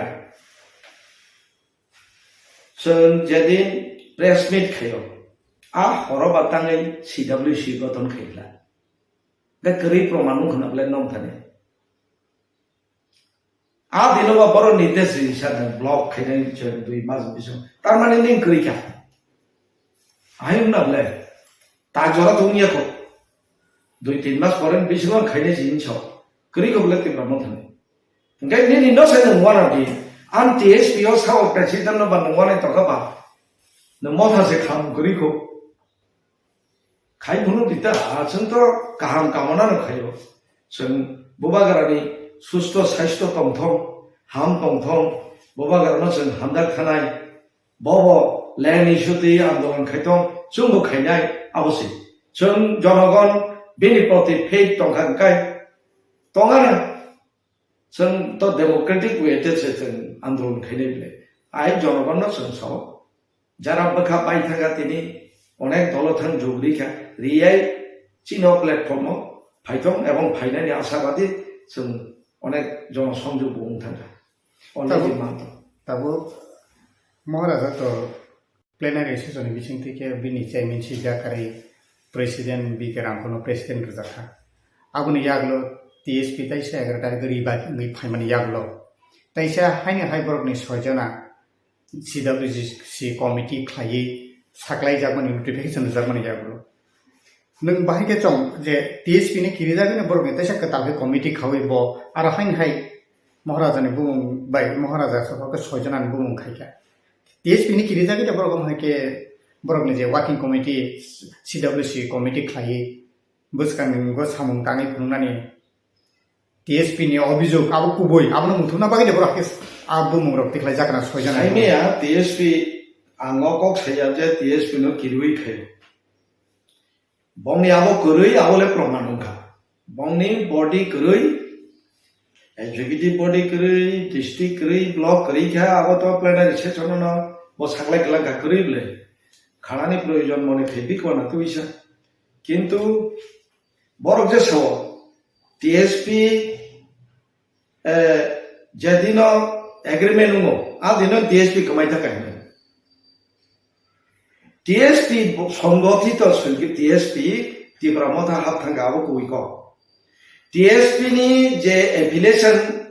Chwng jedin press meet khaio, a horo ba tangwi C W C gothon khaikha. Hingke kwrwi proman wngkha na belai nong thani. A dino ba borok ni test rijak ni block khainai chwng dui mas bising. Tar mane ning kwrwi kha. Ahai wngna ble. Ta jora tong ya ko. Dui tin mas pore bisingo khainai si hinso. Kwrwi ko ble Tipra Motha ni. Hingke nini no sai nung wana di. Ang T S P o sao president no ba nung wana tongka ba. Nung Motha se kham kwrwi ko. Khai phunuk di ta, chwng to kaham kamona no khaio. Chwng bubagrani susto saisto tongthong, ham tongthong, bubagrano chwng hamjak thanai. Bobo land issue twi andolon khaitong, chwngbo khainai, abo se. Chwng jonogon bini proti faith tongkha hwnkhe tongana. Chwng to democratic way te se chwng andolon khainai bile. Ai jonogon no chwng sao. Jara bwkha pai thangkha tini onek dolo thang jugri kha. Riyai chino platform o phaithong ebong phainani asabadi chwng onek jono songjog bo wng thangkha. Already Tabuk, manto. Tabuk Maharaja to plenary session ni bising twi khe bini chairman si jakarwi president B K Ramkhono president rwjakha. Aboni yagulo T S P taisa egaroh tarikh ribai wngwi phaimani yagulo taisa haino hai borokni soi jona C W C committee khlaiwi saklaijakmani notification rwjakmani yagulo. Nwng bahai khe chong je T S P ni kirijagwi no borok ni teisa kwtal khe committee khaui bo aro haino hai Maharaja ni bumung bai Maharaja sokha khe soi jona ni bumung khai kha. T S P ni kirijagwi de borok hai khe borok ni je working committee C W C committee khlaiwi bwskang ni go samung tangwi phunuknani T S P ni obhijog abo kubui, abono muthupna bagwi de borok khe a bumung rok tikhlai jakna soi jona ni bumung. Saimaya T S P ang o kok saya je T S P no kirui khai. Bongni abo kwrwi, abo le proman wngkha. Bongni body kwrwi, executive body kwrwi, district kwrwi, block kwrwi kha, abo to plenary session no bo saklai kwlangkha kwrwi bwle. Khanani proyojon mone khe bikwana twisa. Kintu borok je sao, T S P, eh, jedino agreement wngo, a dino T S P kwmai thaka hinwi. T S P bo-, songgothito swngkhe T S P Tipra Motha hap thangkha abo kubui kok. T S P ni je affiliation,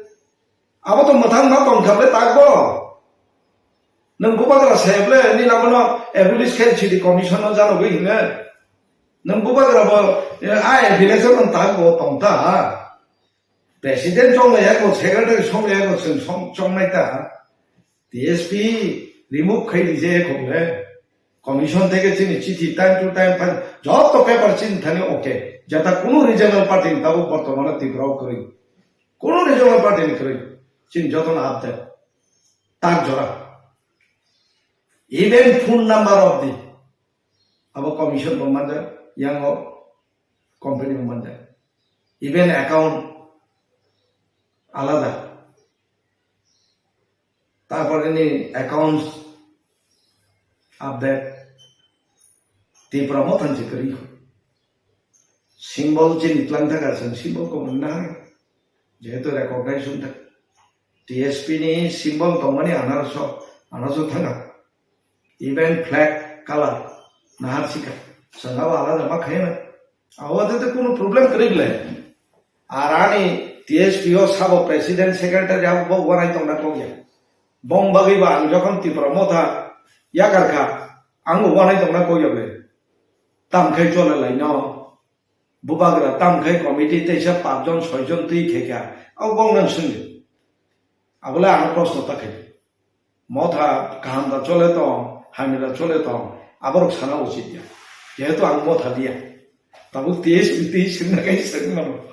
abo to mwthang ma tongkha ble takbo. Nwng bubagra se ble nini abono abolish khe city commission no janogwi hinwi. Nwng bubagra bo, eh, a affiliation no takbo tongta. President chongnai eko, secretary chongnai eko, chwng song-, chongnai ta. T S P remove khai di je eko le. Commission theke chini chithi time to time phai, joto paper chini thani okay. Jata kunu regional party ni tabuk bortomano Tripura o kwrwi. Kunu regional party ni kwrwi. Chini jotono update. Tak jora. Even phone number of the abo commission bo manjak, yango company bo manjak. Even account alada. Tarpore ni accounts update. Tipra Motha ni se kwrwi. Symbol chini twlang thaka chwng symbol ko mwnna hai. Jehetu recognize wng thak. T S P ni symbol tongmani anarso, anarso thanga. Even flag color nahar sika. Chwng abo alada ma khaina. Abo te kunu problem kwrwi le. Ar ani T S P o sabo president secretary abo bo wanai tongna kok ya. Bong bagwi ba ang jokhon Tipra Motha yakar kha, ang bo wanai tongna kok ya ble. Tam khai chole lai no. Bubagra tam khai committee teisa pachjon soijon twi khe kha. Abo bong nang swngdi. Abole ang proshno ta khai. Motha kaham da chole tong, hamya da chole tong, aborok sana uchit ya. Jehetu ang motha diya. Tabuk T S P twi swngna khai swngmano.